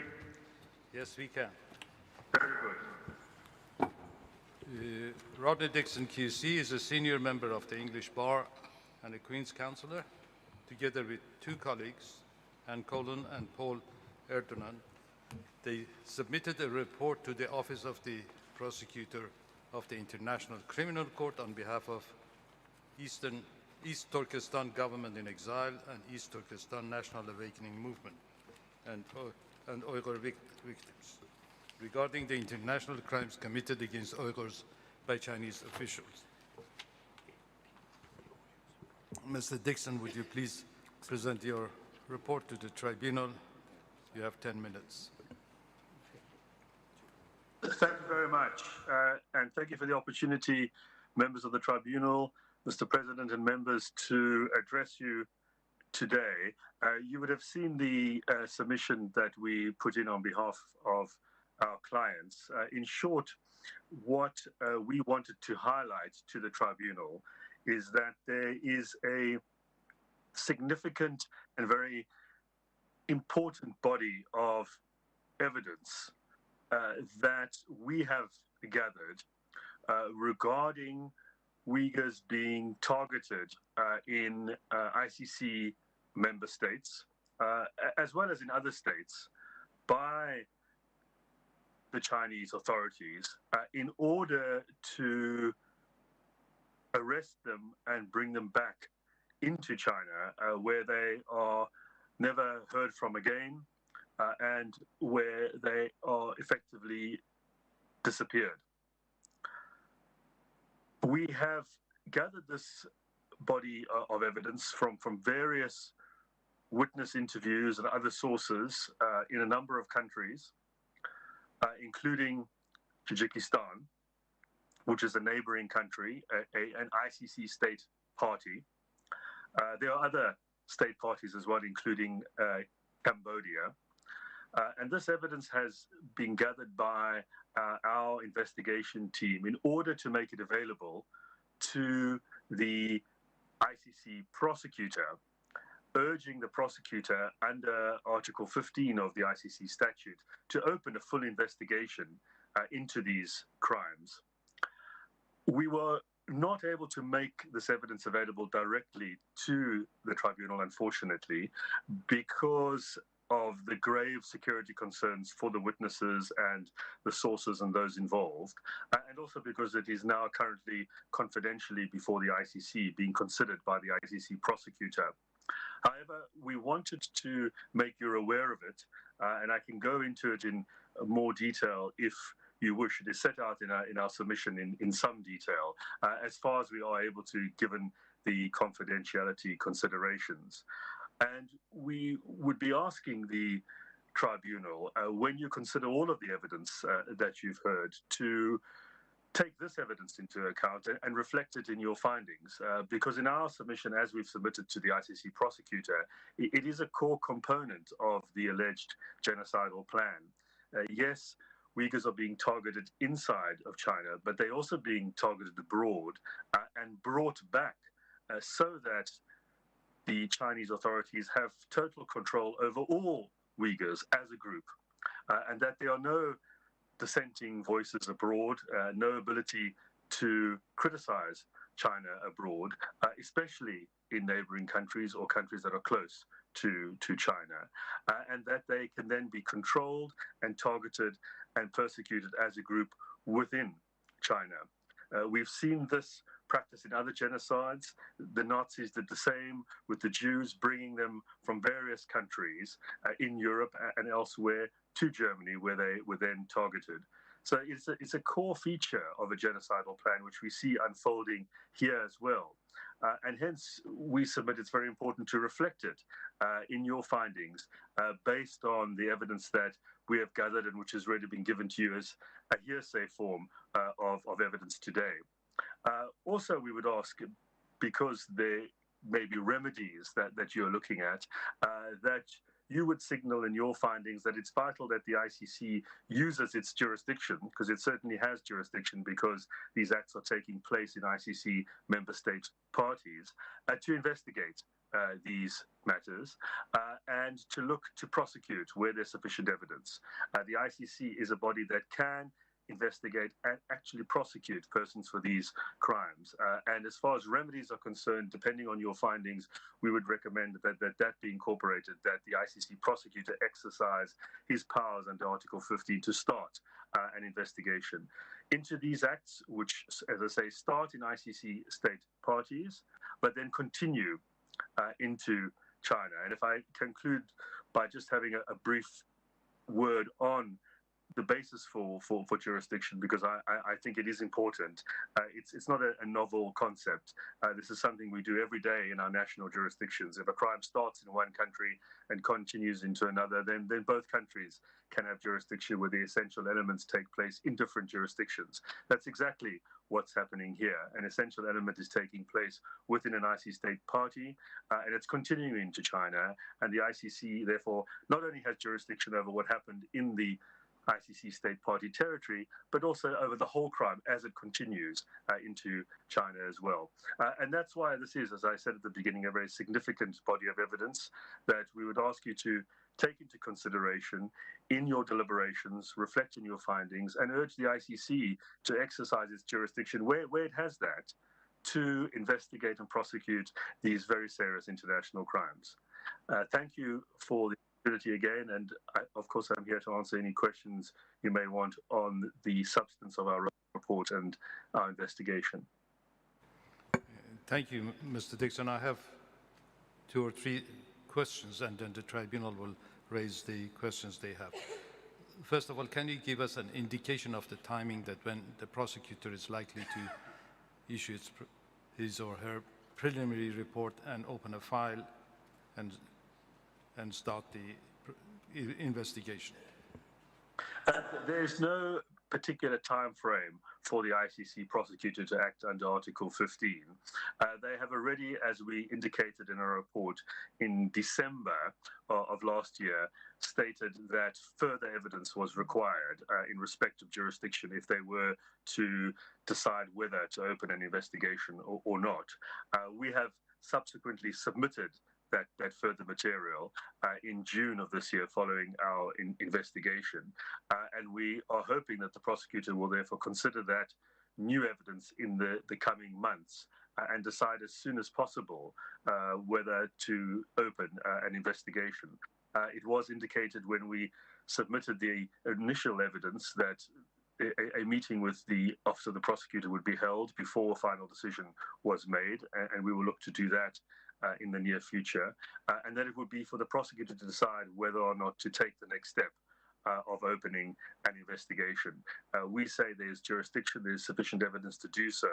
Yes, we can. Very good. Uh, Rodney Dixon Q C is a senior member of the English Bar and a Queen's Counsellor. Together with two colleagues, Anne Colin and Paul Erdonan, they submitted a report to the Office of the Prosecutor of the International Criminal Court on behalf of Eastern, East Turkestan Government in Exile and East Turkestan National Awakening Movement and, uh, and Uyghur vic-, victims regarding the international crimes committed against Uyghurs by Chinese officials. Mister Dixon, would you please present your report to the tribunal? You have ten minutes. Thank you very much, uh, and thank you for the opportunity, members of the tribunal, Mister President and members, to address you today. Uh, you would have seen the, uh, submission that we put in on behalf of our clients. Uh, in short, what, uh, we wanted to highlight to the tribunal is that there is a significant and very important body of evidence, uh, that we have gathered, uh, regarding Uyghurs being targeted, uh, in, uh, I C C member states, uh, a-, as well as in other states, by the Chinese authorities, uh, in order to arrest them and bring them back into China, uh, where they are never heard from again, uh, and where they are effectively disappeared. We have gathered this body, uh, of evidence from, from various witness interviews and other sources, uh, in a number of countries, uh, including Tajikistan. which is a neighboring country, a, a, an I C C state party. Uh, there are other state parties as well, including uh, Cambodia. Uh, and this evidence has been gathered by uh, our investigation team in order to make it available to the I C C prosecutor, urging the prosecutor under Article fifteen of the I C C statute to open a full investigation uh, into these crimes. We were not able to make this evidence available directly to the tribunal, unfortunately, because of the grave security concerns for the witnesses and the sources and those involved, uh, and also because it is now currently confidentially before the I C C, being considered by the I C C prosecutor. However, we wanted to make you aware of it, uh, and I can go into it in more detail if you wish. It is set out in our, in our submission in, in some detail, uh, as far as we are able to, given the confidentiality considerations. And we would be asking the tribunal, uh, when you consider all of the evidence uh, that you've heard, to take this evidence into account and, and reflect it in your findings. Uh, because in our submission, as we've submitted to the I C C prosecutor, it, it is a core component of the alleged genocidal plan. Uh, yes, Uyghurs are being targeted inside of China, but they're also being targeted abroad uh, and brought back uh, so that the Chinese authorities have total control over all Uyghurs as a group, uh, and that there are no dissenting voices abroad, uh, no ability to criticize China abroad, uh, especially in neighboring countries or countries that are close to, to China, uh, and that they can then be controlled and targeted and persecuted as a group within China. Uh, we've seen this practice in other genocides. The Nazis did the same with the Jews, bringing them from various countries uh, in Europe and elsewhere to Germany, where they were then targeted. So it's a, it's a core feature of a genocidal plan, which we see unfolding here as well. Uh, and hence, we submit it's very important to reflect it uh, in your findings uh, based on the evidence that we have gathered and which has already been given to you as a hearsay form uh, of, of evidence today. Uh, also, we would ask, because there may be remedies that, that you're looking at, uh, that you would signal in your findings that it's vital that the I C C uses its jurisdiction, because it certainly has jurisdiction because these acts are taking place in I C C member state parties, uh, to investigate uh, these matters uh, and to look to prosecute where there's sufficient evidence. Uh, the I C C is a body that can investigate and actually prosecute persons for these crimes. Uh, and as far as remedies are concerned, depending on your findings, we would recommend that, that that be incorporated, that the I C C prosecutor exercise his powers under Article fifteen to start uh, an investigation into these acts, which, as I say, start in I C C state parties, but then continue uh, into China. And if I conclude by just having a, a brief word on the basis for, for, for jurisdiction, because I, I, I think it is important. Uh, it's, it's not a, a novel concept. Uh, this is something we do every day in our national jurisdictions. If a crime starts in one country and continues into another, then, then both countries can have jurisdiction where the essential elements take place in different jurisdictions. That's exactly what's happening here. An essential element is taking place within an I C C state party, uh, and it's continuing to China. And the I C C, therefore, not only has jurisdiction over what happened in the I C C state party territory, but also over the whole crime as it continues uh, into China as well. Uh, and that's why this is, as I said at the beginning, a very significant body of evidence that we would ask you to take into consideration in your deliberations, reflect in your findings, and urge the I C C to exercise its jurisdiction where, where it has that to investigate and prosecute these very serious international crimes. Uh, thank you for the opportunity again, and I, of course, I'm here to answer any questions you may want on the substance of our report and our investigation. Thank you, Mister Dixon. I have two or three questions, and then the tribunal will raise the questions they have. First of all, can you give us an indication of the timing that when the prosecutor is likely to issue its, his or her preliminary report and open a file and, and start the investigation? Uh, there is no particular time frame for the I C C prosecutor to act under Article fifteen. Uh, they have already, as we indicated in our report in December uh, of last year, stated that further evidence was required uh, in respect of jurisdiction if they were to decide whether to open an investigation or, or not. Uh, we have subsequently submitted that, that further material uh, in June of this year following our in- investigation. Uh, and we are hoping that the prosecutor will therefore consider that new evidence in the, the coming months uh, and decide as soon as possible uh, whether to open uh, an investigation. Uh, it was indicated when we submitted the initial evidence that a, a meeting with the Office of the Prosecutor would be held before a final decision was made, and, and we will look to do that uh, in the near future, uh, and that it would be for the prosecutor to decide whether or not to take the next step uh, of opening an investigation. Uh, we say there's jurisdiction, there's sufficient evidence to do so,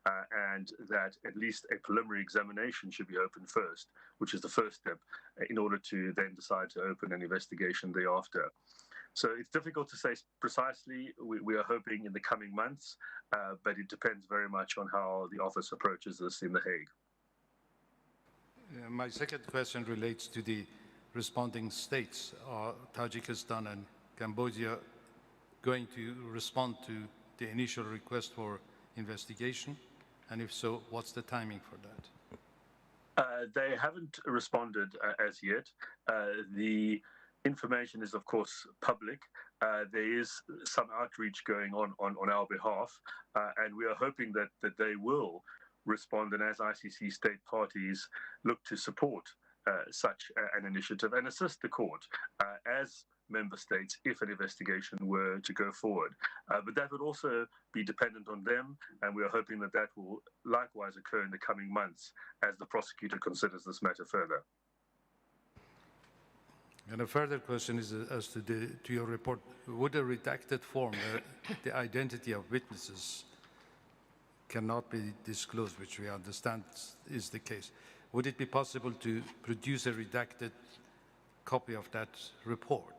uh, and that at least a preliminary examination should be opened first, which is the first step, uh, in order to then decide to open an investigation thereafter. So it's difficult to say precisely. We, we are hoping in the coming months, uh, but it depends very much on how the office approaches this in The Hague. Uh, my second question relates to the responding states. Are Tajikistan and Cambodia going to respond to the initial request for investigation? And if so, what's the timing for that? Uh, they haven't responded uh, as yet. Uh, the information is, of course, public. Uh, there is some outreach going on on, on our behalf, uh, and we are hoping that, that they will respond and as I C C state parties look to support uh, such a- an initiative and assist the court uh, as member states if an investigation were to go forward. Uh, but that would also be dependent on them, and we are hoping that that will likewise occur in the coming months as the prosecutor considers this matter further. And a further question is uh, as to the to your report. Would a redacted form, uh, the identity of witnesses, cannot be disclosed, which we understand is the case. Would it be possible to produce a redacted copy of that report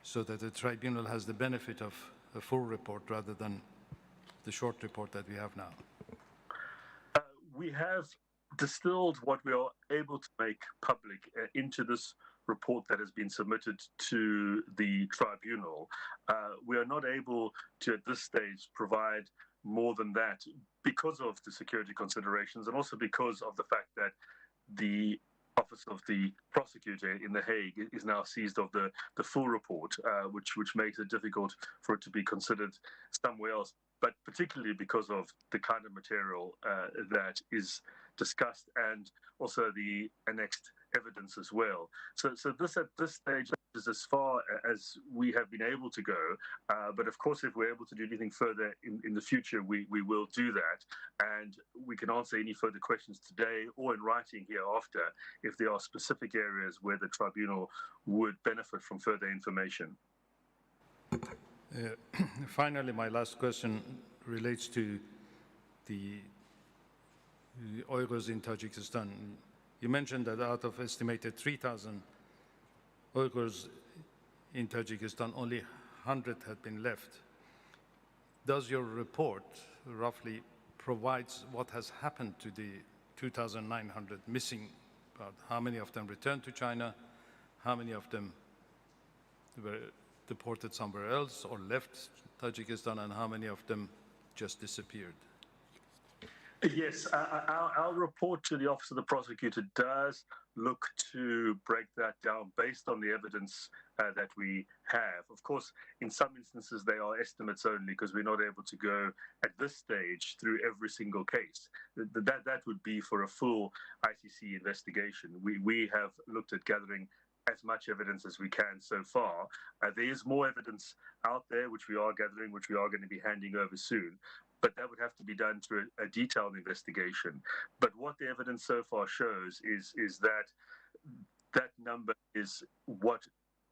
so that the tribunal has the benefit of a full report rather than the short report that we have now? Uh, we have distilled what we are able to make public uh, into this report that has been submitted to the tribunal. Uh, we are not able to, at this stage, provide more than that because of the security considerations and also because of the fact that the office of the prosecutor in The Hague is now seized of the, the full report, uh, which, which makes it difficult for it to be considered somewhere else, but particularly because of the kind of material uh, that is discussed and also the annexed evidence as well. So, so this at this stage is as far as we have been able to go. Uh, but of course, if we're able to do anything further in, in the future, we, we will do that. And we can answer any further questions today or in writing hereafter if there are specific areas where the tribunal would benefit from further information. Uh, finally, my last question relates to the, the Uyghurs in Tajikistan. You mentioned that out of estimated three thousand Uyghurs in Tajikistan, only one hundred had been left. Does your report roughly provides what has happened to the two thousand nine hundred missing? About how many of them returned to China? How many of them were deported somewhere else or left Tajikistan, and how many of them just disappeared? Yes, uh, our, our report to the Office of the Prosecutor does look to break that down based on the evidence uh, that we have. Of course, in some instances, they are estimates only because we're not able to go at this stage through every single case. Th- That, that would be for a full I C C investigation. We, we have looked at gathering as much evidence as we can so far. Uh, there is more evidence out there which we are gathering, which we are going to be handing over soon. But that would have to be done through a, a detailed investigation. But what the evidence so far shows is is that that number is what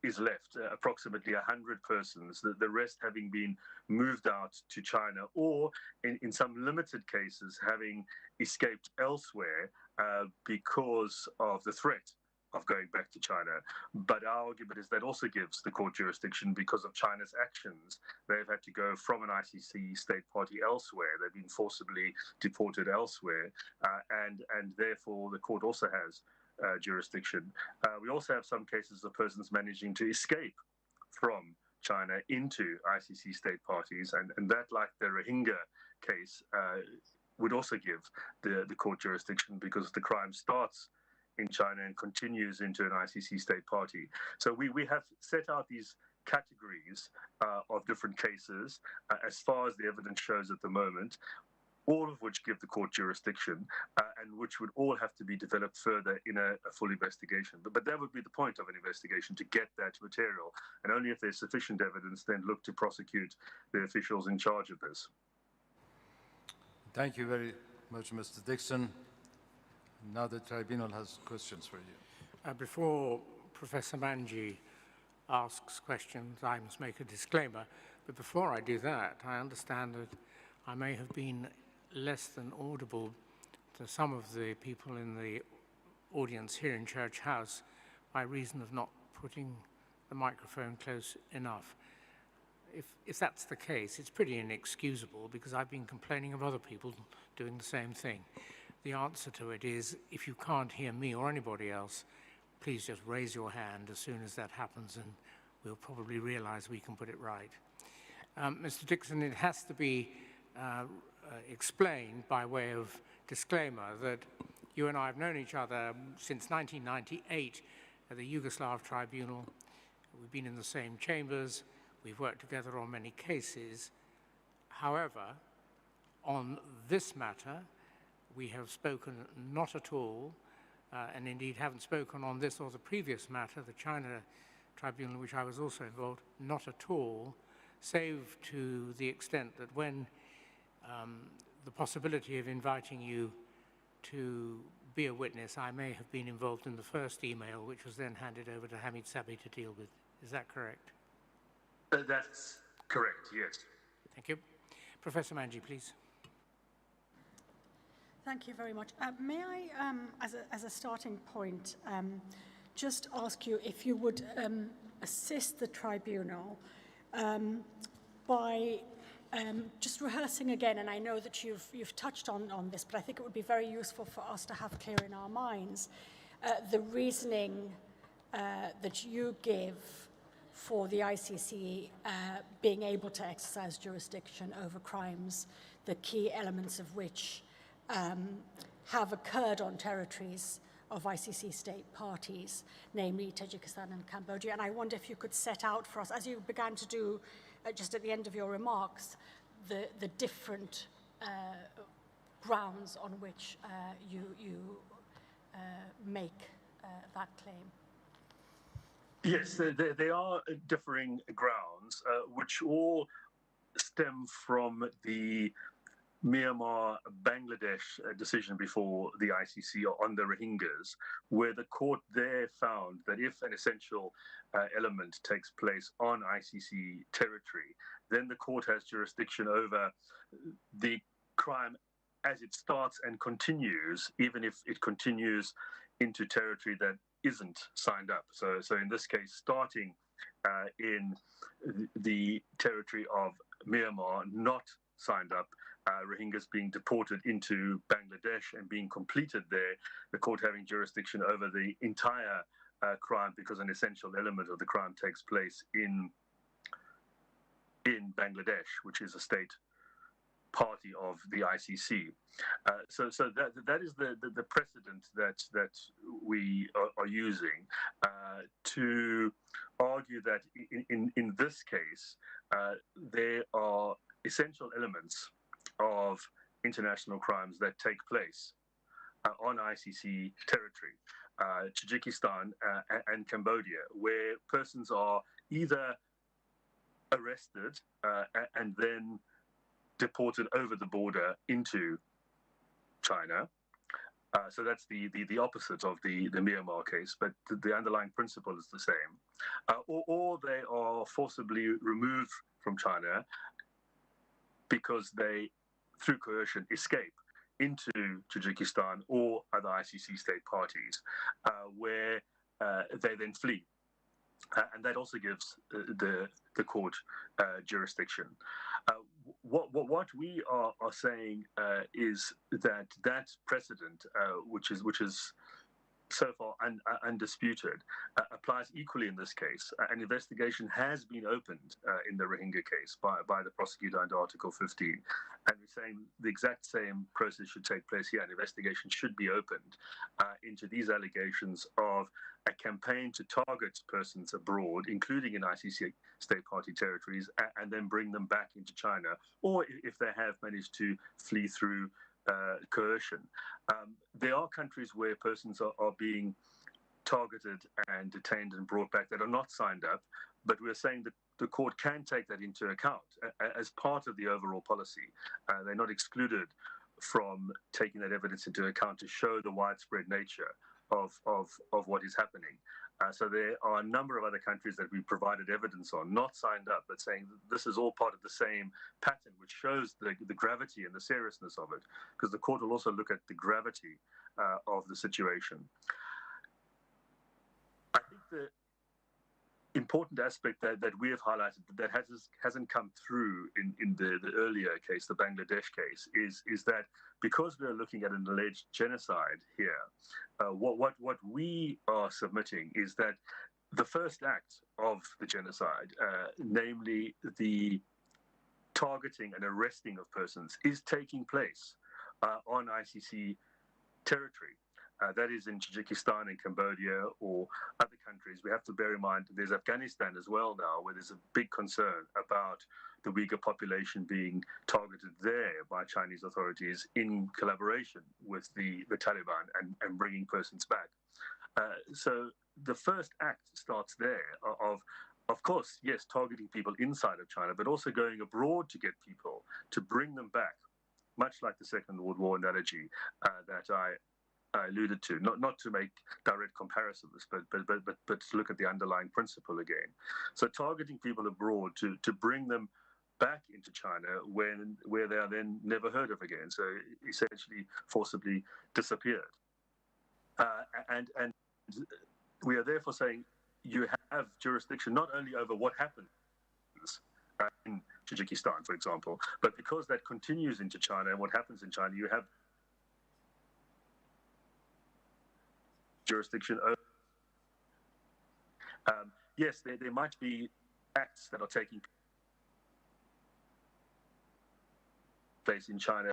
is left, uh, approximately one hundred persons, the, the rest having been moved out to China or, in, in some limited cases, having escaped elsewhere uh, because of the threat of going back to China. But our argument is that also gives the court jurisdiction because of China's actions. They've had to go from an I C C state party elsewhere. They've been forcibly deported elsewhere, uh, and and therefore the court also has uh, jurisdiction. Uh, we also have some cases of persons managing to escape from China into I C C state parties, and, and that, like the Rohingya case, uh, would also give the, the court jurisdiction because the crime starts in China and continues into an I C C state party. So we, we have set out these categories uh, of different cases uh, as far as the evidence shows at the moment, all of which give the court jurisdiction uh, and which would all have to be developed further in a, a full investigation. But, but that would be the point of an investigation, to get that material. And only if there's sufficient evidence, then look to prosecute the officials in charge of this. Thank you very much, Mister Dixon. Now the tribunal has questions for you. Uh, before Professor Manji asks questions, I must make a disclaimer. But before I do that, I understand that I may have been less than audible to some of the people in the audience here in Church House by reason of not putting the microphone close enough. If, if that's the case, it's pretty inexcusable because I've been complaining of other people doing the same thing. The answer to it is, if you can't hear me or anybody else, please just raise your hand as soon as that happens, and we'll probably realize we can put it right. Um, Mister Dixon, it has to be uh, uh, explained by way of disclaimer that you and I have known each other since nineteen ninety-eight at the Yugoslav Tribunal. We've been in the same chambers. We've worked together on many cases. However, on this matter, we have spoken not at all, uh, and indeed haven't spoken on this or the previous matter, the China Tribunal, in which I was also involved, not at all, save to the extent that when um, the possibility of inviting you to be a witness, I may have been involved in the first email, which was then handed over to Hamid Sabi to deal with. Is that correct? Uh, that's correct, yes. Thank you. Professor Manji, please. Thank you very much. Uh, may I, um, as, a, as a starting point, um, just ask you if you would um, assist the tribunal um, by um, just rehearsing again, and I know that you've, you've touched on, on this, but I think it would be very useful for us to have clear in our minds uh, the reasoning uh, that you give for the I C C uh, being able to exercise jurisdiction over crimes, the key elements of which um, have occurred on territories of I C C state parties, namely Tajikistan and Cambodia. And I wonder if you could set out for us, as you began to do uh, just at the end of your remarks, the, the different uh, grounds on which uh, you, you uh, make uh, that claim. Yes, there, there are differing grounds, uh, which all stem from the Myanmar Bangladesh uh, decision before the I C C on the Rohingyas, where the court there found that if an essential uh, element takes place on I C C territory, then the court has jurisdiction over the crime as it starts and continues, even if it continues into territory that isn't signed up. So, so in this case, starting uh, in the territory of Myanmar, not signed up, uh, Rohingyas being deported into Bangladesh and being completed there, the court having jurisdiction over the entire uh, crime because an essential element of the crime takes place in in Bangladesh, which is a state party of the I C C. Uh, so, so that that is the, the, the precedent that that we are, are using uh, to argue that in, in, in this case uh, there are essential elements of international crimes that take place uh, on I C C territory, uh, Tajikistan uh, and Cambodia, where persons are either arrested uh, and then deported over the border into China. Uh, so that's the, the, the opposite of the, the Myanmar case, but the, the underlying principle is the same. Uh, or, or they are forcibly removed from China because they, through coercion, escape into Tajikistan or other I C C state parties, uh, where uh, they then flee. Uh, and that also gives uh, the, the court uh, jurisdiction. Uh, what, what, what we are, are saying uh, is that that precedent, uh, which is which is so far un, uh, undisputed, uh, applies equally in this case. Uh, an investigation has been opened uh, in the Rohingya case by, by the prosecutor under Article fifteen, and we're saying the exact same process should take place here. An investigation should be opened uh, into these allegations of a campaign to target persons abroad, including in I C C state party territories, and, and then bring them back into China, or if they have managed to flee through uh, coercion. Um, there are countries where persons are, are being targeted and detained and brought back that are not signed up, but we're saying that the court can take that into account uh, as part of the overall policy. Uh, they're not excluded from taking that evidence into account to show the widespread nature of, of, of what is happening. Uh, so there are a number of other countries that we provided evidence on, not signed up, but saying this is all part of the same pattern, which shows the, the gravity and the seriousness of it, because the court will also look at the gravity uh, of the situation. I think the important aspect that, that we have highlighted that has, hasn't come through in, in the, the earlier case, the Bangladesh case, is, is that because we're looking at an alleged genocide here, uh, what, what, what we are submitting is that the first act of the genocide, uh, namely the targeting and arresting of persons, is taking place uh, on I C C territory. Uh, that is in Tajikistan and Cambodia or other countries. We have to bear in mind there's Afghanistan as well now, where there's a big concern about the Uyghur population being targeted there by Chinese authorities in collaboration with the, the Taliban and, and bringing persons back. Uh, so the first act starts there of, of course, yes, targeting people inside of China, but also going abroad to get people, to bring them back, much like the Second World War analogy uh, that I I alluded to, not, not to make direct comparisons, but, but, but, but, but to look at the underlying principle again. So targeting people abroad to, to bring them back into China when, where they are then never heard of again. So essentially forcibly disappeared. Uh, and, and we are therefore saying you have jurisdiction not only over what happens uh, in Tajikistan, for example, but because that continues into China, and what happens in China, you have jurisdiction over. Um, yes, there, there might be acts that are taking place in China,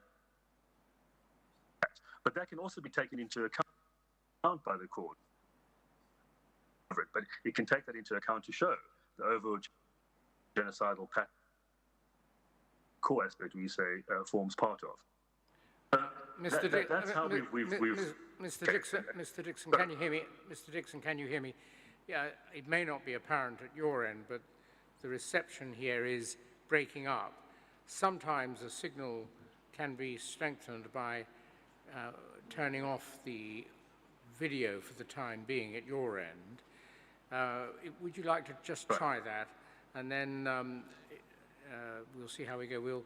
but that can also be taken into account by the court. But it can take that into account to show the overall genocidal pattern, core aspect we say uh, forms part of. Mister That, that, that's how we've, we've, we've Mister Dixon, Mister Dixon, can you hear me? Mister Dixon, can you hear me? Yeah, it may not be apparent at your end, but the reception here is breaking up. Sometimes the signal can be strengthened by uh, turning off the video for the time being at your end. Uh, would you like to just try that? And then um, uh, we'll see how we go. We'll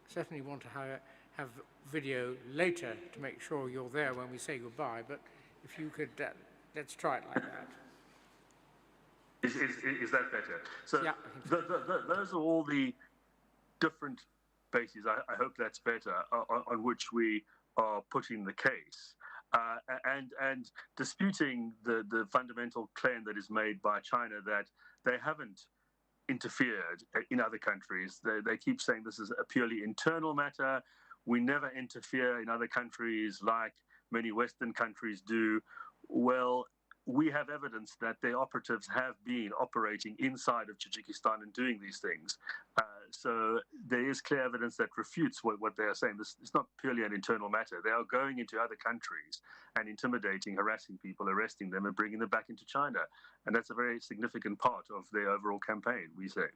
certainly want to have, have video later to make sure you're there when we say goodbye, but if you could, uh, let's try it like that. Is, is, is that better? So yeah, the, the, the, those are all the different bases, I, I hope that's better, uh, on, on which we are putting the case. Uh, and, and disputing the, the fundamental claim that is made by China that they haven't interfered in other countries. They, they keep saying this is a purely internal matter. We never interfere in other countries like many Western countries do. Well, we have evidence that the operatives have been operating inside of Tajikistan and doing these things. Uh, so there is clear evidence that refutes what, what they are saying. This, it's not purely an internal matter. They are going into other countries and intimidating, harassing people, arresting them, and bringing them back into China. And that's a very significant part of their overall campaign, we say.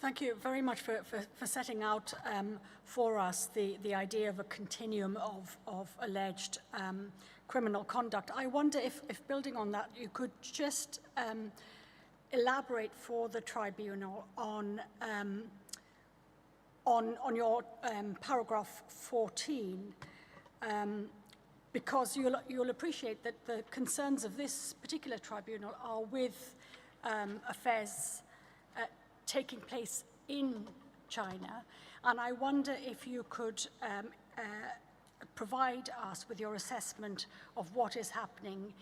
Thank you very much for, for, for setting out um, for us the, the idea of a continuum of, of alleged um, criminal conduct. I wonder if, if, building on that, you could just um, elaborate for the tribunal on, um, on, on your um, paragraph fourteen. Um, Because you'll, you'll appreciate that the concerns of this particular tribunal are with um, affairs uh, taking place in China. And I wonder if you could um, uh, provide us with your assessment of what is happening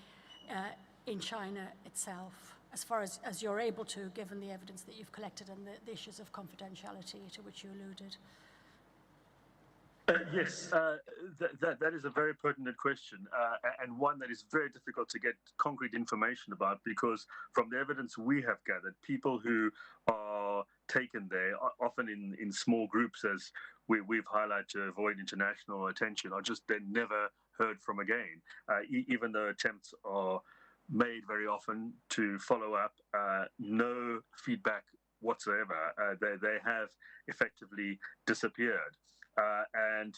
uh, in China itself, as far as, as you're able to, given the evidence that you've collected and the, the issues of confidentiality to which you alluded. Uh, yes, uh, that, that, that is a very pertinent question, uh, and one that is very difficult to get concrete information about, because from the evidence we have gathered, people who are taken there, often in, in small groups, as we, we've highlighted to avoid international attention, are just then never heard from again, uh, e- even though attempts are made very often to follow up, uh, no feedback whatsoever. Uh, they, they have effectively disappeared. Uh, and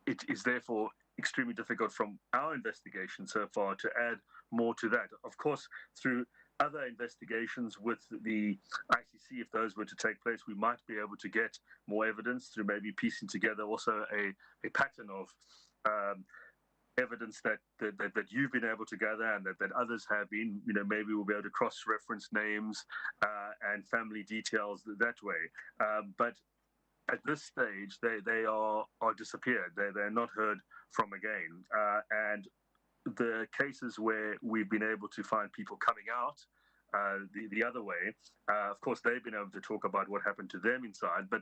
it is therefore extremely difficult from our investigation so far to add more to that. Of course, through other investigations with the I C C, if those were to take place, we might be able to get more evidence through maybe piecing together also a, a pattern of um, evidence that, that, that, that you've been able to gather and that, that others have been. You know, maybe we'll be able to cross-reference names uh, and family details that way. Um, but at this stage, they, they are, are disappeared. They, they're not heard from again. Uh, and the cases where we've been able to find people coming out uh, the, the other way, uh, of course, they've been able to talk about what happened to them inside. But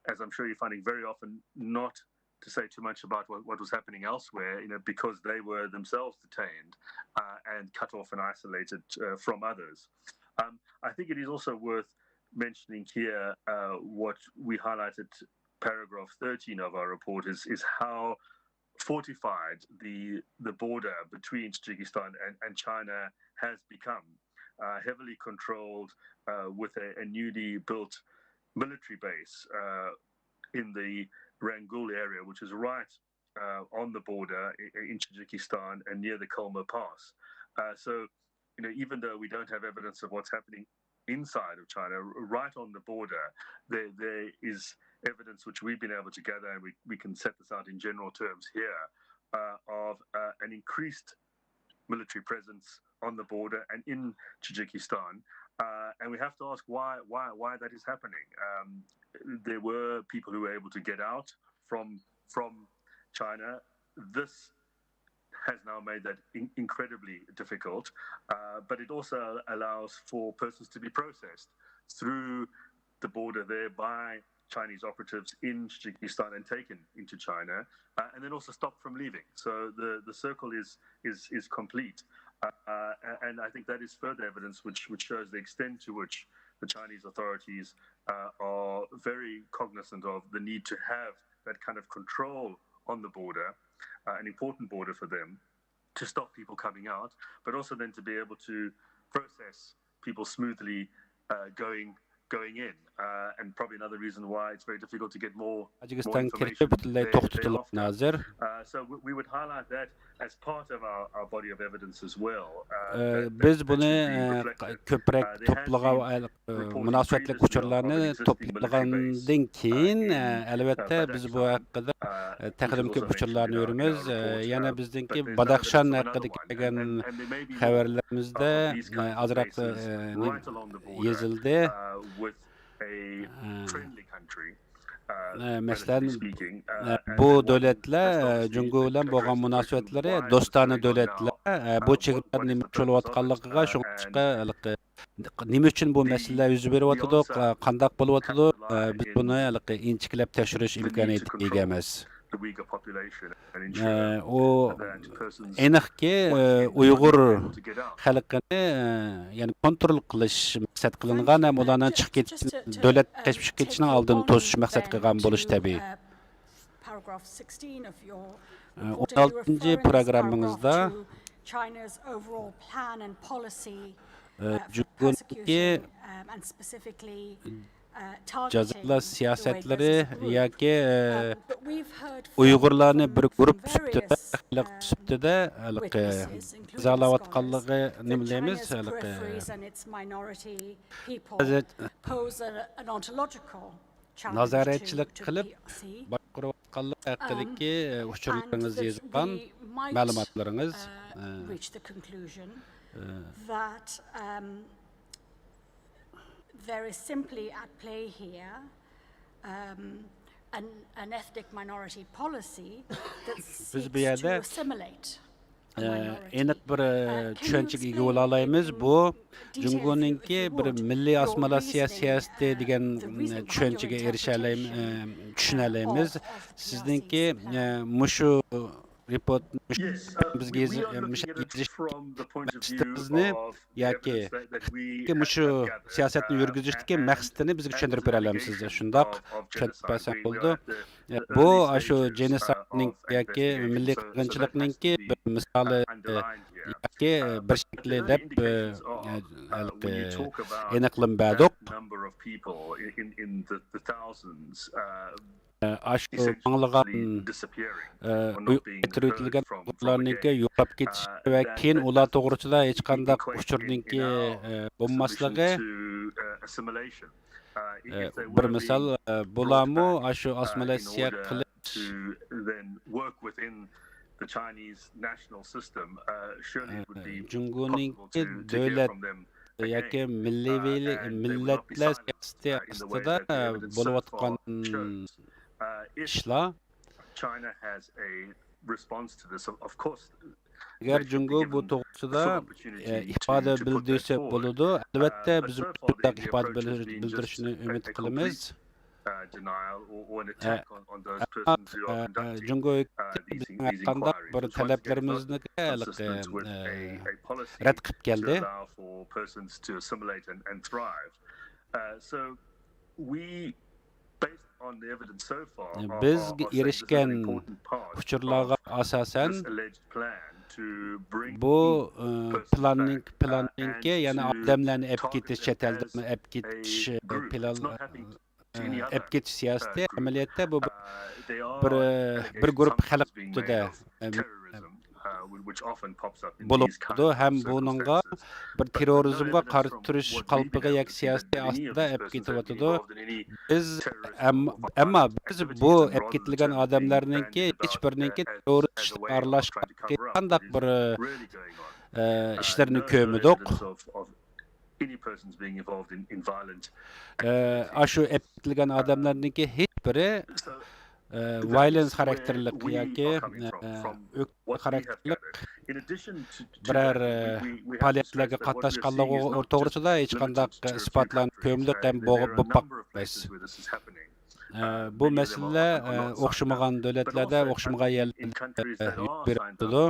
as I'm sure you're finding, very often not to say too much about what, what was happening elsewhere, you know, because they were themselves detained uh, and cut off and isolated uh, from others. Um, I think it is also worth mentioning here uh, what we highlighted, paragraph thirteen of our report, is, is how fortified the, the border between Tajikistan and, and China has become, uh, heavily controlled uh, with a, a newly built military base uh, in the Rangul area, which is right uh, on the border in Tajikistan and near the Kulma Pass. Uh, so, you know, even though we don't have evidence of what's happening inside of China, right on the border, there, there is evidence which we've been able to gather, and we, we can set this out in general terms here, uh, of uh, an increased military presence on the border and in Tajikistan. Uh, and we have to ask why, why, why that is happening. Um, there were people who were able to get out from from China. This has now made that in- incredibly difficult, uh, but it also allows for persons to be processed through the border there by Chinese operatives in Tajikistan and taken into China, uh, and then also stopped from leaving. So the, the circle is, is, is complete. Uh, and I think that is further evidence which, which shows the extent to which the Chinese authorities uh, are very cognizant of the need to have that kind of control on the border, uh, an important border for them, to stop people coming out, but also then to be able to process people smoothly uh, going going in. Uh, and probably another reason why it's very difficult to get more, more تاجىكىستانغا كىرىشى information پۈتۈنلەي there, توختىتىلدى thereafter. ھازىر. Uh, so we, we would highlight that as part of our, our body of evidence as well. Uh, ئە، that- بىز that بۇنى should be ئە، reflected. كۆپرەك Uh, there has توپلىغان been ئە، reporting مۇناسىۋەتلىك previously ئۇچۇرلارنى of an existing military base, توپلىغاندىن uh, كېيىن in, ئە، ئەلۋەتتە uh, بىز Badakshani, بۇ ھەققىدە uh, ئە، تېخىدىن which is كۆپ also mentioned ئۇچۇرلارنى in our, in our كۆرىمىز. ئە، report, يەنە uh, بىزنىڭكى but there's باداخشان evidence of ھەققىدە another one, كەلگەن and, and there may be خەۋەرلىرىمىزدە of these ئە، kind of ئازراق places ئە، right along the border, يېزىلدى. uh, with a ئە، friendly country, uh, ئە، relatively مەسىلەن، speaking, uh, and بۇ that one دۆلەتلەر has ئە، not actually جۇڭگو بىلەن بولغان addressed the question مۇناسىۋەتلىرى why دوستانە it's going on دۆلەتلەر. now, ئە، uh, بۇ what- چېگرا what is نېمە the ئۈچۈن بولۇۋاتقانلىقىغا، purpose of it, شۇڭلاشقا uh, ھېلىقى and نېمە ئۈچۈن بۇ the- مەسىلىلەر يۈز بېرىۋاتىدۇ، the answer قانداق بولۇۋاتىدۇ، has to lie بىز بۇنى in ھېلىقى ئىنچىكىلەپ تەكشۈرۈش the need to ئىمكانىيىتىگە ئىگە control ئەمەس. the Uyghur population and ئە، ensure ئۇ that persons ئېنىقكى، once ئە، again ئۇيغۇر are able to get out. خەلقىنى ئە، يەنى كونترول قىلىش مەقسەت قىلىنغان ھەم ئۇلارنىڭ چىقىپ كېتىشىنى، دۆلەتكە قېچىپ چىقىپ كېتىشىنىڭ ئالدىنى توسۇش مەقسەتكە قىلغان بولۇشى تەبىئىي. ئە، ئون ئالتىنچى پروگراممىڭىزدا ئە، جۇڭگونىڭكى جازالاش سىياسەتلىرى ياكى ئە، ئۇيغۇرلارنى بىر گۇرۇپپا سۈپىتىدە، خەلق سۈپىتىدە ھېلىقى جازالاۋاتقانلىقىنى بىلىمىز. ھېلىقى نازارەتچىلىك قىلىپ باشقۇرۇۋاتقانلىقى ھەققىدىكى ئۇچۇرلىرىڭىز يېزىلغان. مەلۇماتلىرىڭىز، ئە، reach the conclusion that, um, there is simply at play here, um, an, an ethnic minority policy that seeks to assimilate a minority. ئېنىق بىر، ئە، چۈشەنچىگە ئىگە بولالايمىز. بۇ جۇڭگونىڭكى بىر مىللىي ئاسسىمىلياتسىيە سىياسىتى دېگەن، ئە، چۈشەنچىگە ئېرىشەلەيم-، ئە، چۈشىنەلەيمىز. سىزنىڭكى، ئە، مۇشۇ رېپورت، مۇشۇ بىزگە يېزىش مەقسىتىڭىزنى ياكى مۇشۇ سىياسەتنى يۈرگۈزۈشتىكى مەقسىتىنى بىزگە چۈشەندۈرۈپ بېرەلەمسىز؟ شۇنداق، چۈشەندۈرۈپ بەرسەڭ بولىدۇ. بۇ ئاشۇ جېنوسايدنىڭ ياكى مىللىي قىرغىنچىلىقنىڭكى بىر مىسالى ياكى بىر شەكلى دەپ، ھېلىقى ئېنىقلىما بەردۇق. ئاشۇ مىڭلىغان، ئە، ئۇي-، قېتىرىۋېتىلگەن ئۇيغۇرلارنىڭكى يوقاپ كېتىشى ۋە كېيىن ئۇلار توغرىسىدا ھېچقانداق ئۇچۇرنىڭكى، ئە، بولماسلىقى، ئە، بىر مىسال. ئە، بۇلارمۇ ئاشۇ ئاسسىمىلياتسىيە قىلىش، ئە، جۇڭگونىڭكى دۆلەت ياكى مىللىي، مىللەتلەر سىياسىتى ئاستىدا بولۇۋاتقان ئىشلار. ئەگەر جۇڭگو بۇ توغرىسىدا، ئە، ئىپادە بىلدۈرسە بولىدۇ. ئەلۋەتتە، بىز مۇشۇنداق ئىپادە بىلدۈرۈشىنى ئۈمىد قىلىمىز. ئە، ئەمما، ئە، جۇڭگو ھۆكۈمىتى بىزنىڭ ھەرقانداق بىر تەلەپلىرىمىزنى ھېلىقى، ئە، رەت قىلىپ كەلدى. بىز ئېرىشكەن ئۇچۇرلارغا ئاساسەن، بۇ، ئە، پىلاننىڭ، پىلاننىڭكى يەنە ئادەملەرنى ئەپ كېتىش، چەت ئەلدىن ئەپ كېتىش، ئە، پىلان، ئە، ئەپ كېتىش سىياسىتى ئەمەلىيەتتە بۇ بىر، بىر، بىر گۇرۇپپا خەلق ئۈستىدە، ئە، بولۇپ تۇرىدۇ ھەم بۇنىڭغا بىر تېررورىزمغا قارشى تۇرۇش قالپىقى ياكى سىياسىتى ئاستىدا ئەپ كېتىۋاتىدۇ. بىز ئەم-، ئەمما بىز بۇ ئەپ كېتىلگەن ئادەملەرنىڭكى ھېچ بىرىنىڭكى تېررورىزم ئىشلىرىغا ئارىلاشقان ھېچقانداق بىر، ئە، ئىشلىرىنى كۆرمىدۇق. ئە، ئاشۇ ئەپ كېتىلگەن ئادەملەرنىڭكى ھېچ بىرى، ئە، ۋايلېنس خاراكتېرلىق ياكى، ئە، ئۆكتە خاراكتېرلىق بىرەر، ئە، پائالىيەتلەرگە قاتناشقانلىقى توغرىسىدا ھېچقانداق ئىسپاتلارنى كۆرمىدۇق ھەم بولۇپ باقمايمىز. ئە، بۇ مەسىلىلەر، ئە، ئوخشىمىغان دۆلەتلەردە، ئوخشىمىغان يەرلەردە، ئە، يۈز بېرىپ تۇرىدۇ.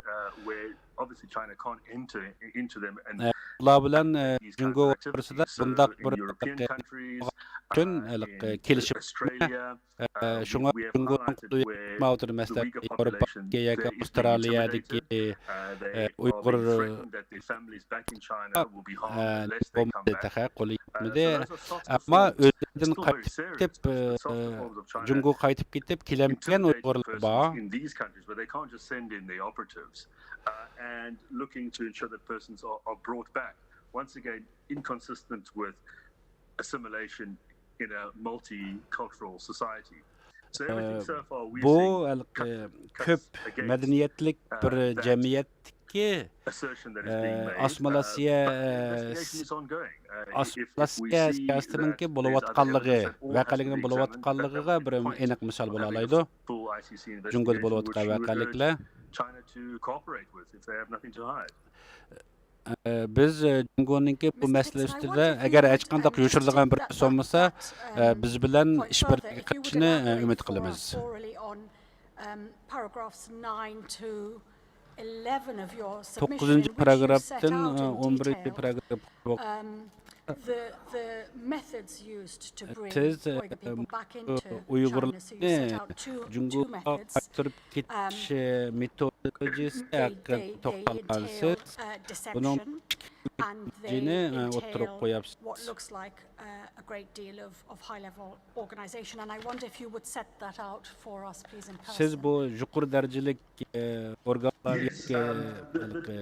ئە، ئۇلار بىلەن، ئە، جۇڭگو ئوتتۇرىسىدا بۇنداق بىر، ئە، ئۈچۈن، ئە، كېلىشىم، ئە، شۇڭا جۇڭگونىڭ قولى يەتمەيۋاتىدۇ. مەسىلەن، ياۋروپادىكى ياكى ئاۋسترالىيەدىكى، ئە، ئۇيغۇر، ئە، بولمىدى تېخى، قولى يەتمىدى. ئەمما ئۆزلىرىدىن قايتىپ كېتىپ، ئە، جۇڭگوغا قايتىپ كېتىپ كېلەلمىگەن ئۇيغۇرلار بار. Once again, inconsistent with assimilation in a multicultural society. ئە، بۇ ھېلىقى كۆپ مەدەنىيەتلىك بىر جەمئىيەتتىكى، ئە، ئاسسىمىلياتسىيە، ئە، ئاسسىمىلياتسىيە سىياسىتىنىڭكى بولۇۋاتقانلىقى، ۋەقەلىكنىڭ بولۇۋاتقانلىقىغا بىر ئېنىق مىسال بولالايدۇ. جۇڭگودا بولۇۋاتقان ۋەقەلىكلەر. ئە، بىز، ئە، جۇڭگونىڭكى بۇ مەسىلە ئۈستىدە ئەگەر ھېچقانداق يوشۇرۇلغان بىر نەرسە بولمىسا، ئە، بىز بىلەن ئىشبىرلىككە قىلىشىنى، ئە، ئۈمىد قىلىمىز. توققۇزىنچى پاراگرافتىن، ئە، ئون بىرىنچى پاراگراف. سىز، ئە، ئۇيغۇرلارنى جۇڭگوغا قايتۇرۇپ كېتىش مېتودولوگىيىسى ھەققىدە توختالغانسىز. بۇنىڭ ئىككى مېتودولوگىيىنى، ئە، ئوتتۇرىغا قويۇپسىز. سىز بۇ يۇقىرى دەرىجىلىك، ئە، ئورگانلار ياكى، ئە،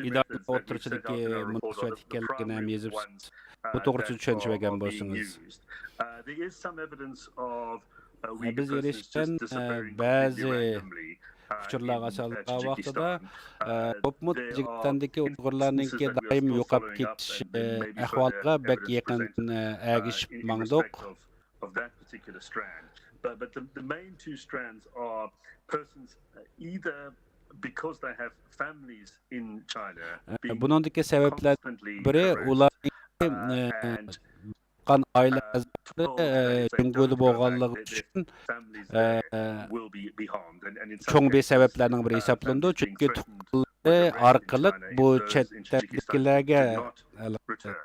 ئىدارە ئوتتۇرىسىدىكى مۇناسىۋەت ئىكەنلىكىنى ھەم يېزىپسىز. بۇ توغرىسىدا چۈشەنچە بەرگەن بولسىڭىز. بىز ئېرىشكەن بەزى ئۇچۇرلارغا ئاساسلىقلىغان ۋاقتىدا، بولۇپمۇ تاجىكىستاندىكى ئۇيغۇرلارنىڭكى دائىم يوقاپ كېتىش ئەھۋالىغا بەك يېقىن ئەگىشىپ ماڭدۇق. بۇنىڭدىكى سەۋەبلەر بىرى، ئۇلارنىڭ ئائىلە ئەزالىرى جۇڭگودا بولغانلىقى ئۈچۈن، چوڭ بىر سەۋەبلەرنىڭ بىرى ھېسابلىنىدۇ. چۈنكى تۇغقانلىرى ئارقىلىق بۇ چەت ئەلدىكىلەرگە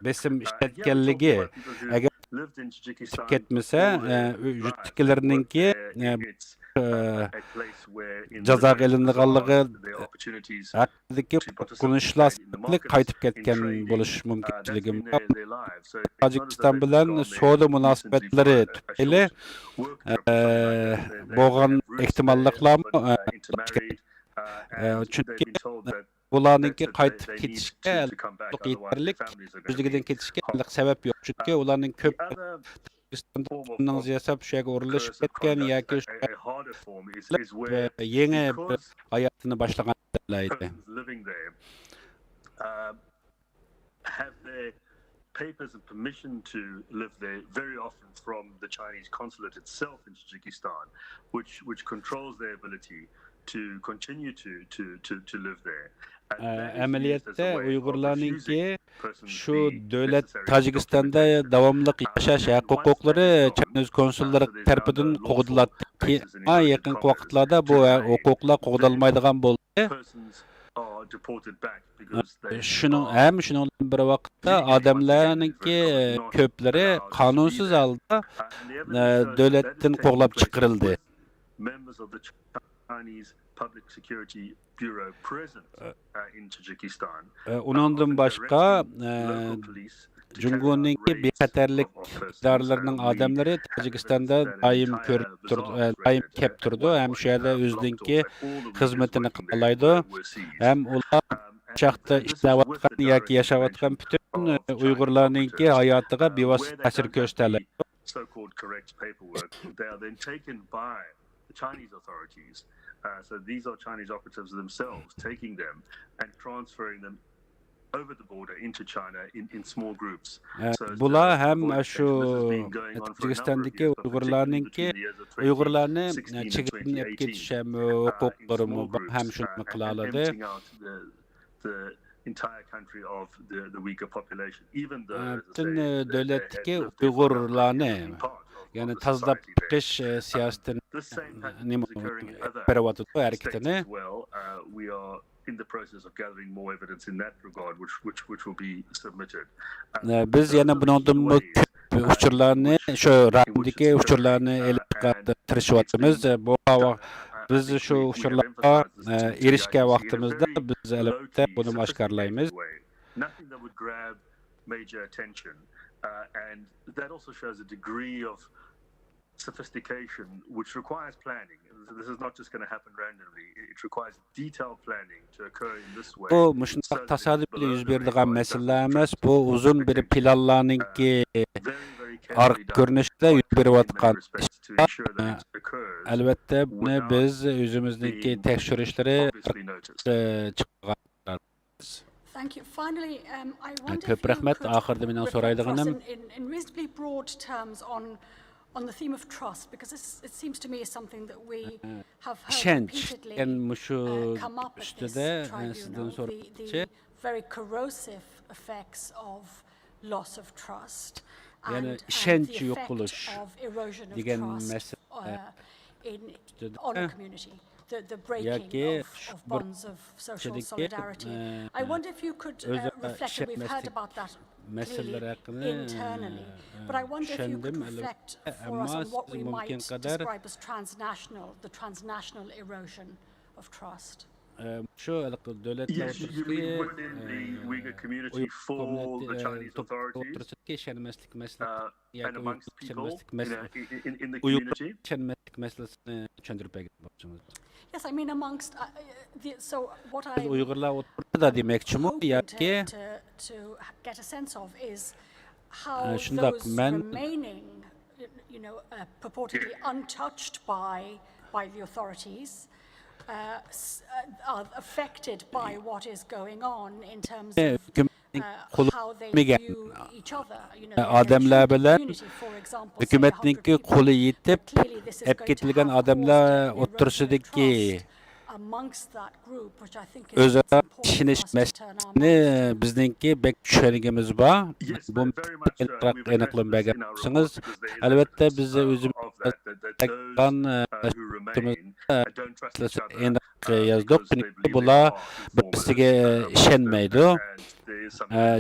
بېسىم ئىشلەتكەنلىكى، ئەگەر كەتمىسە، يۇرتتىكىلەرنىڭكى جازاغا ئېلىنىدىغانلىقى ھەققىدىكى قورقۇنچلار سەۋەبلىك قايتىپ كەتكەن بولۇش مۇمكىنچىلىكى بار. تاجىكىستان بىلەن سودا مۇناسىۋەتلىرى تۈپەيلى، ئە، بولغان ئېھتىماللىقلارمۇ، ئە، چۈنكى بۇلارنىڭكى قايتىپ كېتىشكە يېتەرلىك، ئۆزلۈكىدىن كېتىشكە ھېلىقى سەۋەب يوق. چۈنكى ئۇلارنىڭ كۆپ تاجىكىستاندا ياساپ شۇ يەرگە ئورۇنلىشىپ كەتكەن ياكى شۇ يەردە يېڭى بىر ھاياتىنى باشلىغان ئىدى. Have their papers and permission to live there, very often from the Chinese consulate itself in Tajikistan, which, which controls their ability to continue to, to, to, to live there. ئەمەلىيەتتە ئۇيغۇرلارنىڭكى شۇ دۆلەت تاجىكىستاندا داۋاملىق ياشاش ھەق ھوقۇقلىرى چاينىز كونسۇللىرى تەرىپىدىن قوغدىلاتتى. ئەمما يېقىنقى ۋاقىتلاردا بۇ ھوقۇقلار قوغدالمايدىغان بولدى. شۇنىڭ ھەم شۇنىڭ بىلەن بىر ۋاقىتتا ئادەملەرنىڭكى كۆپلىرى قانۇنسىز ھالدا، ئە، دۆلەتتىن قوغلاپ چىقىرىلدى. ئە، ئۇنىڭدىن باشقا، ئە، جۇڭگونىڭكى بىخەتەرلىك ئىدارىلىرىنىڭ ئادەملىرى تاجىكىستاندا دائىم كۆرۈپ تۇرىدۇ، ئە، دائىم كەپ تۇرىدۇ ھەم شۇ يەردە ئۆزىنىڭكى خىزمىتىنى قىلالايدۇ. ھەم ئۇلار شۇ ياقتا ئىشلەۋاتقان ياكى ياشاۋاتقان پۈتۈن ئۇيغۇرلارنىڭكى ھاياتىغا بىۋاسىتە تەسىر كۆرسىتەلەيدۇ. So-called correct paperwork. They are then taken by the Chinese authorities. Uh, so these are Chinese operatives themselves taking them and transferring them over the border into China in, in small groups. ئە، بۇلار ھەم شۇ تاجىكىستاندىكى ئۇيغۇرلارنىڭكى، ئۇيغۇرلارنى، ئە، چېگرىدىن ئېلىپ كېتىش ھەم ھوقۇقلىرىمۇ بار ھەم شۇنى قىلالىدى. ئە، پۈتۈن، ئە، دۆلەتتىكى ئۇيغۇرلارنى، يەنى تازىلاپ چىقىش، ئە، سىياسىتىنى، ئە، نېمە، بېرىۋاتىدۇ ھەرىكىتىنى. In the process of gathering more evidence in that regard, which, which, which will be submitted. ئە، بىز يەنە بۇنىڭدىنمۇ كۆپ ئۇچۇرلارنى، شۇ رايوندىكى ئۇچۇرلارنى ئېلىپ چىقارغا تىرىشىۋاتىمىز. بۇ ھاۋا، بىز شۇ ئۇچۇرلارغا، ئە، ئېرىشكەن ۋاقتىمىزدا بىز ئەلۋەتتە بۇنىمۇ ئاشكارىلايمىز. Nothing that would grab major attention. Uh, and that also shows a degree of sophistication which requires planning. This is not just going to happen randomly. It requires detailed planning to occur in this way. بۇ مۇشۇنداق تاسادىپىي يۈز بېرىدىغان مەسىلىلەر ئەمەس. بۇ ئۇزۇن بىر پىلانلارنىڭكى ئارقا كۆرۈنۈشىدە يۈز بېرىۋاتقان ئىش. ئەلۋەتتە، بۇنى بىز ئۆزىمىزنىڭكى تەكشۈرۈشلىرى چىقارغان. Thank you. Finally, um, I wonder كۆپ رەھمەت. ئاخىرىدا مېنىڭ سورايدىغىنىم، in, in reasonably broad terms on, on the theme of trust, because this, it seems to me, is something that we have heard repeatedly, uh, come up at this tribunal, the, the very corrosive effects of loss of trust and, and the effect of erosion of trust, uh, in, on a community. The, the breaking of, of bonds of social solidarity. I wonder if you could, uh, reflect, and we've heard about that clearly internally, but I wonder if you could reflect for us on what we might describe as transnational, the transnational erosion of trust. شۇ ھېلىقى دۆلەتلەر ئوتتۇرىسىدىكى، ئە، ئۇيغۇر كوممۇنىتېتى، ئە، توپلۇمى ئوتتۇرىسىدىكى ئىشەنمەسلىك مەسىلىسى ياكى ئۇيغۇر ئىشەنمەسلىك مەسىلىسى، ئۇيغۇر ئىشەنمەسلىك مەسىلىسىنى چۈشەندۈرۈپ بەرگەن بولسىڭىز. Yes, I mean, amongst, uh, the, so what I بىز ئۇيغۇرلار ئوتتۇرىسىدا دېمەكچىمۇ ياكى؟ To, to, to get a sense of is how those remaining you know, uh, purportedly untouched by, by the authorities, uh, s- uh, are affected by what is going on in terms of, uh, how they view each other. You know, the evolution of community, for example, say, a hundred people. But clearly this is going to have caused an erosion of trust amongst that group, which I think is important for us to turn our minds to. بىزنىڭكى بەك چۈشەنگىمىز بار. بۇ ئېنىقراق ئېنىقلىما بەرگەن بولسىڭىز، ئەلۋەتتە بىز ئۆزىمىز ئېنىق يازدۇق، چۈنكى بۇلار بىر-بىرسىگە ئىشەنمەيدۇ.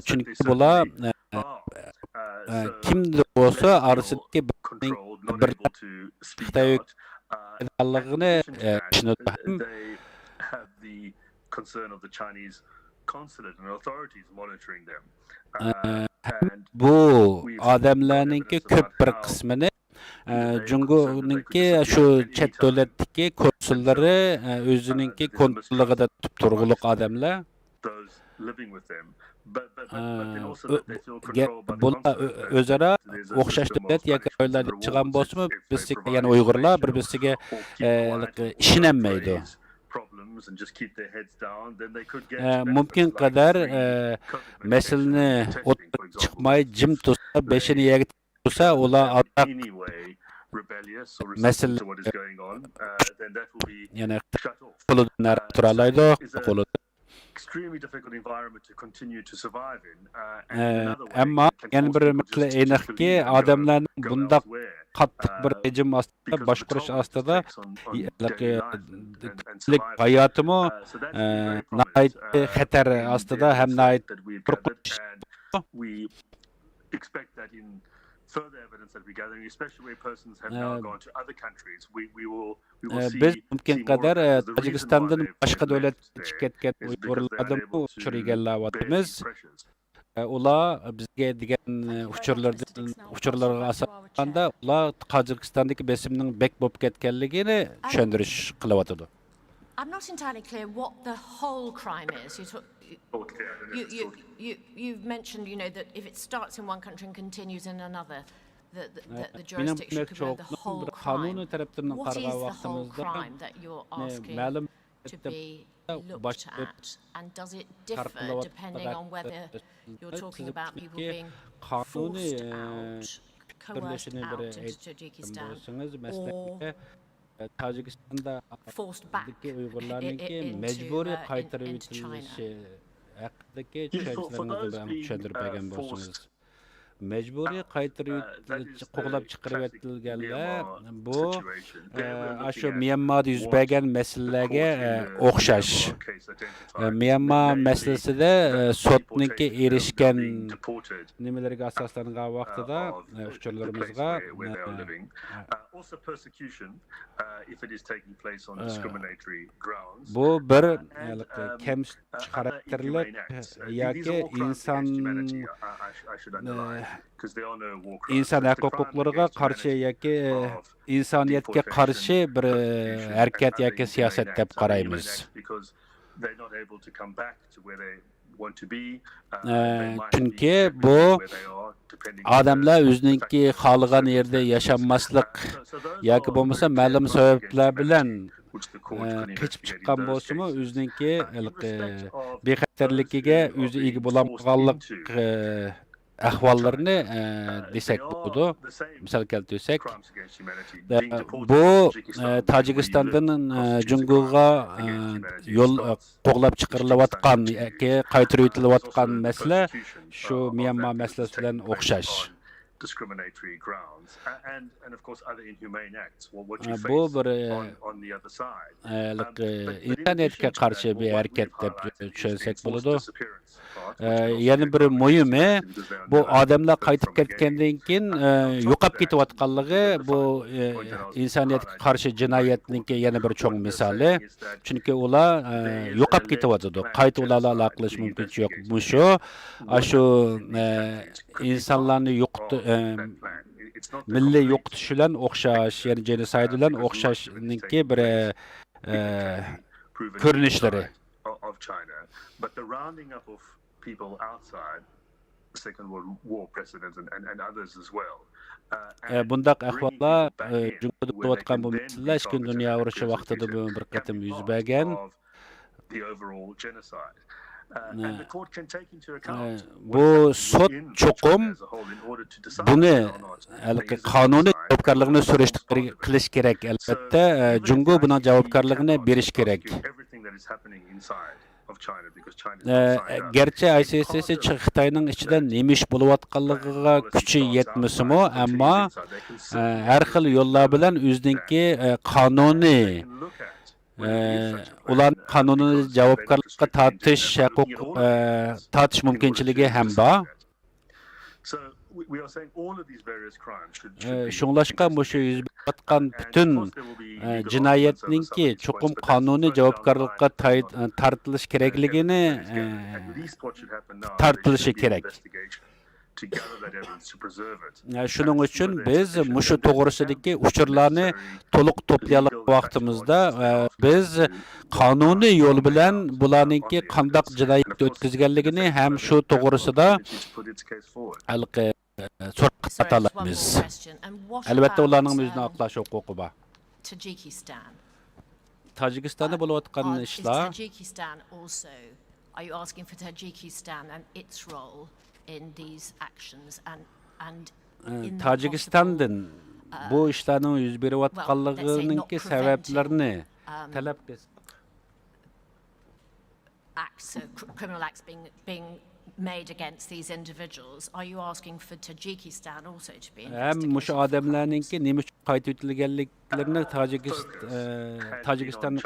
چۈنكى بۇلار كىمدە بولسا ئارىسىدىكى بىر خىتاي ھۆكۈمىتىنىڭ چۈشىنىدۇ ھەم بۇ ئادەملەرنىڭكى كۆپ بىر قىسمىنى جۇڭگونىڭكى شۇ چەت دۆلەتتىكى كونسۇللىرى ئۆزىنىڭكى كونتروللۇقىدا تۇتۇپ تۇرغۇلۇق ئادەملەر. بۇلار ئۆزئارا ئوخشاش دۆلەت ياكى رايونلاردا ياشىغان بولسىمۇ، بىر-بىرسىگە يەنە ئۇيغۇرلار بىر-بىرسىگە ئىشىنەلمەيدۇ. مۇمكىن قەدەر مەسىلىنى ئوتتۇرىغا چىقماي جىم تۇرسا، بېشىنى يەرگە تۇرسا، ئۇلار ئازراق مەسىلە يەنە قولىدىن نەرە تۇرالايدۇ، قولىدىن. ئەمما يەنە بىر مەسىلە ئېنىقكى، ئادەملەرنىڭ بۇنداق قاتتىق بىر رېجىم ئاستىدا، باشقۇرۇش ئاستىدا، كۈندىلىك ھاياتىمۇ ناھايىتى خەتەر ئاستىدا ھەم ناھايىتى قورقۇنچ. بىز مۇمكىن قەدەر تاجىكىستاندىن باشقا دۆلەتكە چىقىپ كەتكەن ئۇيغۇرلاردىنمۇ ئۇچۇر ئىگىلەۋاتىمىز. ئۇلار بىزگە دېگەن ئۇچۇرلىرىدىن، ئۇچۇرلارغا ئاساسلانغاندا، ئۇلار تاجىكىستاندىكى بېسىمنىڭ بەك بولۇپ كەتكەنلىكىنى چۈشەندۈرۈش قىلىۋاتىدۇ. I'm not entirely clear what the whole crime is. You talk, you, you, you, you've mentioned, you know, that if it starts in one country and continues in another, the, the, the, the jurisdiction could be the whole crime. What is the whole crime that you're asking to be looked at, and does it differ depending on whether you're talking about people being forced out, coerced out into Tajikistan, or تاجىكىستاندا ئۇيغۇرلارنىڭكى مەجبۇرىي قايتۇرۇۋېتىلىشى ھەققىدىكى چۈشەنچىلىرىڭىزنى بىر چۈشەندۈرۈپ بەرگەن بولسىڭىز. مەجبۇرىي قايتۇرۇۋېتىلىش، قوغلاپ چىقىرىۋېتىلگەنلەر بۇ ئاشۇ ميانمادا يۈز بەرگەن مەسىلىلەرگە ئوخشاش. ميانما مەسىلىسىدە سوتنىڭكى ئېرىشكەن نېمىلىرىگە ئاساسلانغان ۋاقتىدا ئۇچۇرلىرىمىزغا بۇ بىر كەمسىتىش خاراكتېرلىك ياكى ئىنسان ئىنسان ھەق ھوقۇقلىرىغا قارشى ياكى ئىنسانىيەتكە قارشى بىر ھەرىكەت ياكى سىياسەت دەپ قارايمىز. چۈنكى بۇ ئادەملەر ئۆزىنىڭكى خالىغان يەردە ياشانماسلىق ياكى بولمىسا مەلۇم سەۋەبلەر بىلەن قېچىپ چىققان بولسىمۇ، ئۆزىنىڭكى بىخەتەرلىكىگە ئۆزى ئىگە بولالمىغانلىق ئەھۋاللىرىنى دېسەك بولىدۇ، مىسال كەلتۈرسەك. بۇ تاجىكىستاندىن جۇڭگوغا يول قوغلاپ چىقىرىلىۋاتقان ياكى قايتۇرۇۋېتىلىۋاتقان مەسىلە شۇ ميانما مەسىلىسى بىلەن ئوخشاش. بۇ بىر ئىنسانىيەتكە قارشى بىر ھەرىكەت دەپ چۈشەنسەك بولىدۇ. يەنە بىر مۇھىمى، بۇ ئادەملەر قايتىپ كەتكەندىن كېيىن يوقاپ كېتىۋاتقانلىقى بۇ ئىنسانىيەتكە قارشى جىنايەتنىڭكى يەنە بىر چوڭ مىسالى. چۈنكى ئۇلار يوقاپ كېتىۋاتىدۇ. قايتا ئۇلار بىلەن ئالاقىلىشىش مۇمكىنچىلىكى يوق. مۇشۇ، ئاشۇ ئىنسانلارنى يوقىتىش، مىللىي يوقىتىش بىلەن ئوخشاش، يەنى جېنوسايد بىلەن ئوخشاشنىڭكى بىر كۆرۈنۈشلىرى. People outside the Second World War precedent and, and, and others as well. ئە، بۇنداق ئەھۋاللار، ئە، جۇڭگودا بولۇۋاتقان بۇ مەسىلىلەر ئىككىنچى دۇنيا ئۇرۇشى ۋاقتىدىمۇ بىر قېتىم يۈز بەرگەن. بۇ سوت چوقۇم بۇنى ھېلىقى قانۇنىي جاۋابكارلىقنى سۈرۈشتە قىلىش كېرەك. ئەلۋەتتە، جۇڭگو بۇنىڭ جاۋابكارلىقىنى بېرىشى كېرەك. گەرچە ئاي سىي ئېس ئېس خىتاينىڭ ئىچىدە نېمە ئىش بولۇۋاتقانلىقىغا كۈچى يەتمىسىمۇ، ئەمما ھەر خىل يوللار بىلەن ئۆزىنىڭكى قانۇنىي ئۇلارنى قانۇنىي جاۋابكارلىققا تارتىش ھەقۇق، تارتىش مۇمكىنچىلىكى ھەم بار. شۇڭلاشقا مۇشۇ يۈز بېرىۋاتقان پۈتۈن جىنايەتنىڭكى چوقۇم قانۇنىي جاۋابكارلىققا تارتىلىش كېرەكلىكىنى، تارتىلىشى كېرەك. شۇنىڭ ئۈچۈن بىز مۇشۇ توغرىسىدىكى ئۇچۇرلارنى تولۇق توپلىيالىغان ۋاقتىمىزدا، بىز قانۇنىي يول بىلەن بۇلارنىڭكى قانداق جىنايەت ئۆتكۈزگەنلىكىنى ھەم شۇ توغرىسىدا ھېلىقى سوراق قاتارلايمىز. ئەلۋەتتە، ئۇلارنىڭ ئۆزىنىڭ ئاقلاش ھوقۇقى بار. تاجىكىستاندا بولۇۋاتقان ئىشلار. تاجىكىستاندىن بۇ ئىشلارنىڭ يۈز بېرىۋاتقانلىقىنىڭكى سەۋەبلىرىنى تەلەپ قىلساق. ھەم مۇشۇ ئادەملەرنىڭكى نېمە ئۈچۈن قايتىۋېتىلگەنلىكلىرىنى تاجىكىست-، تاجىكىستاننى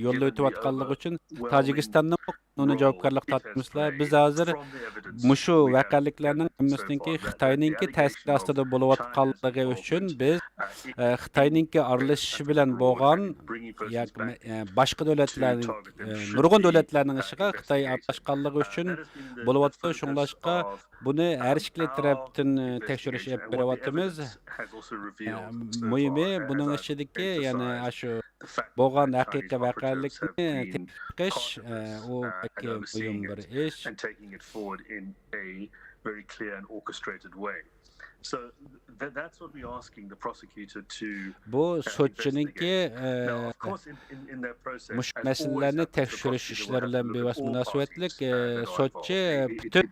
يوللاۋېتىۋاتقانلىقى ئۈچۈن تاجىكىستاننىڭ قانۇنىي جاۋابكارلىق تارتمىسىلا، بىز ھازىر مۇشۇ ۋەقەلىكلەرنىڭ ھەممىسىنىڭكى خىتاينىڭكى تەسىرى ئاستىدا بولۇۋاتقانلىقى ئۈچۈن بىز، ئە، خىتاينىڭكى ئارىلىشىشى بىلەن بولغان ياكى، ئە، باشقا دۆلەتلەرنىڭ، ئە، نۇرغۇن دۆلەتلەرنىڭ ئىشىغا خىتاي ئارىلاشقانلىقى ئۈچۈن بولۇۋاتىدۇ. شۇڭلاشقا بۇنى ھەر ئىككىلا تەرەپتىن، ئە، تەكشۈرۈش ئېلىپ بېرىۋاتىمىز. ئە، مۇھىمى بۇنىڭ ئىچىدىكى يەنە ئاشۇ بولغان ھەقىقىي ۋەقەلىكنى تەتقىق قىلىش، ئە، ئۇ بەك مۇھىم بىر ئىش. بۇ سوتچىنىڭكى، ئە، مۇشۇ مەسىلىلەرنى تەكشۈرۈش ئىشلىرى بىلەن بىۋاسىتە مۇناسىۋەتلىك، ئە، سوتچى پۈتۈن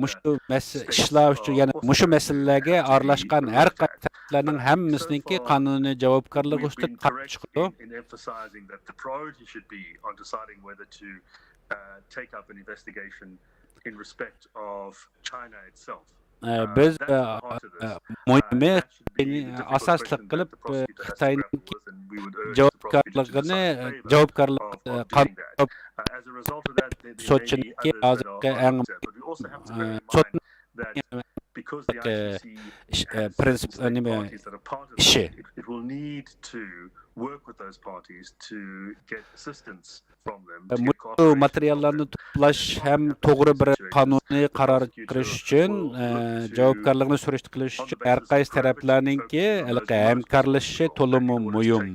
مۇشۇ مەس-، ئىشلار ئۈچۈن، يەنى مۇشۇ مەسىلىلەرگە ئارىلاشقان ھەر قايسى تەرەپلەرنىڭ ھەممىسىنىڭكى قانۇنىي جاۋابكارلىقى ئۈستىدە قاراپ چىقىدۇ. ئە، بىز، ئە، ئە، مۇھىمى ئاساسلىق قىلىپ، ئە، خىتاينىڭ جاۋابكارلىقىنى، جاۋابكارلىق، ئە، قان-، سوتچىنىڭكى ھازىرقى ئەڭ، ئە، سوت ئىش، ئە، پرىنسىپ، ئە، نېمە، ئىشى. مۇشۇ ماتېرىياللارنى توپلاش ھەم توغرا بىر قانۇنىي قارار چىقىرىش ئۈچۈن، ئە، جاۋابكارلىقنى سۈرۈشتە قىلىش ئۈچۈن ھەر قايسى تەرەپلەرنىڭكى ھېلىقى ھەمكارلىشىشى تولىمۇ مۇھىم.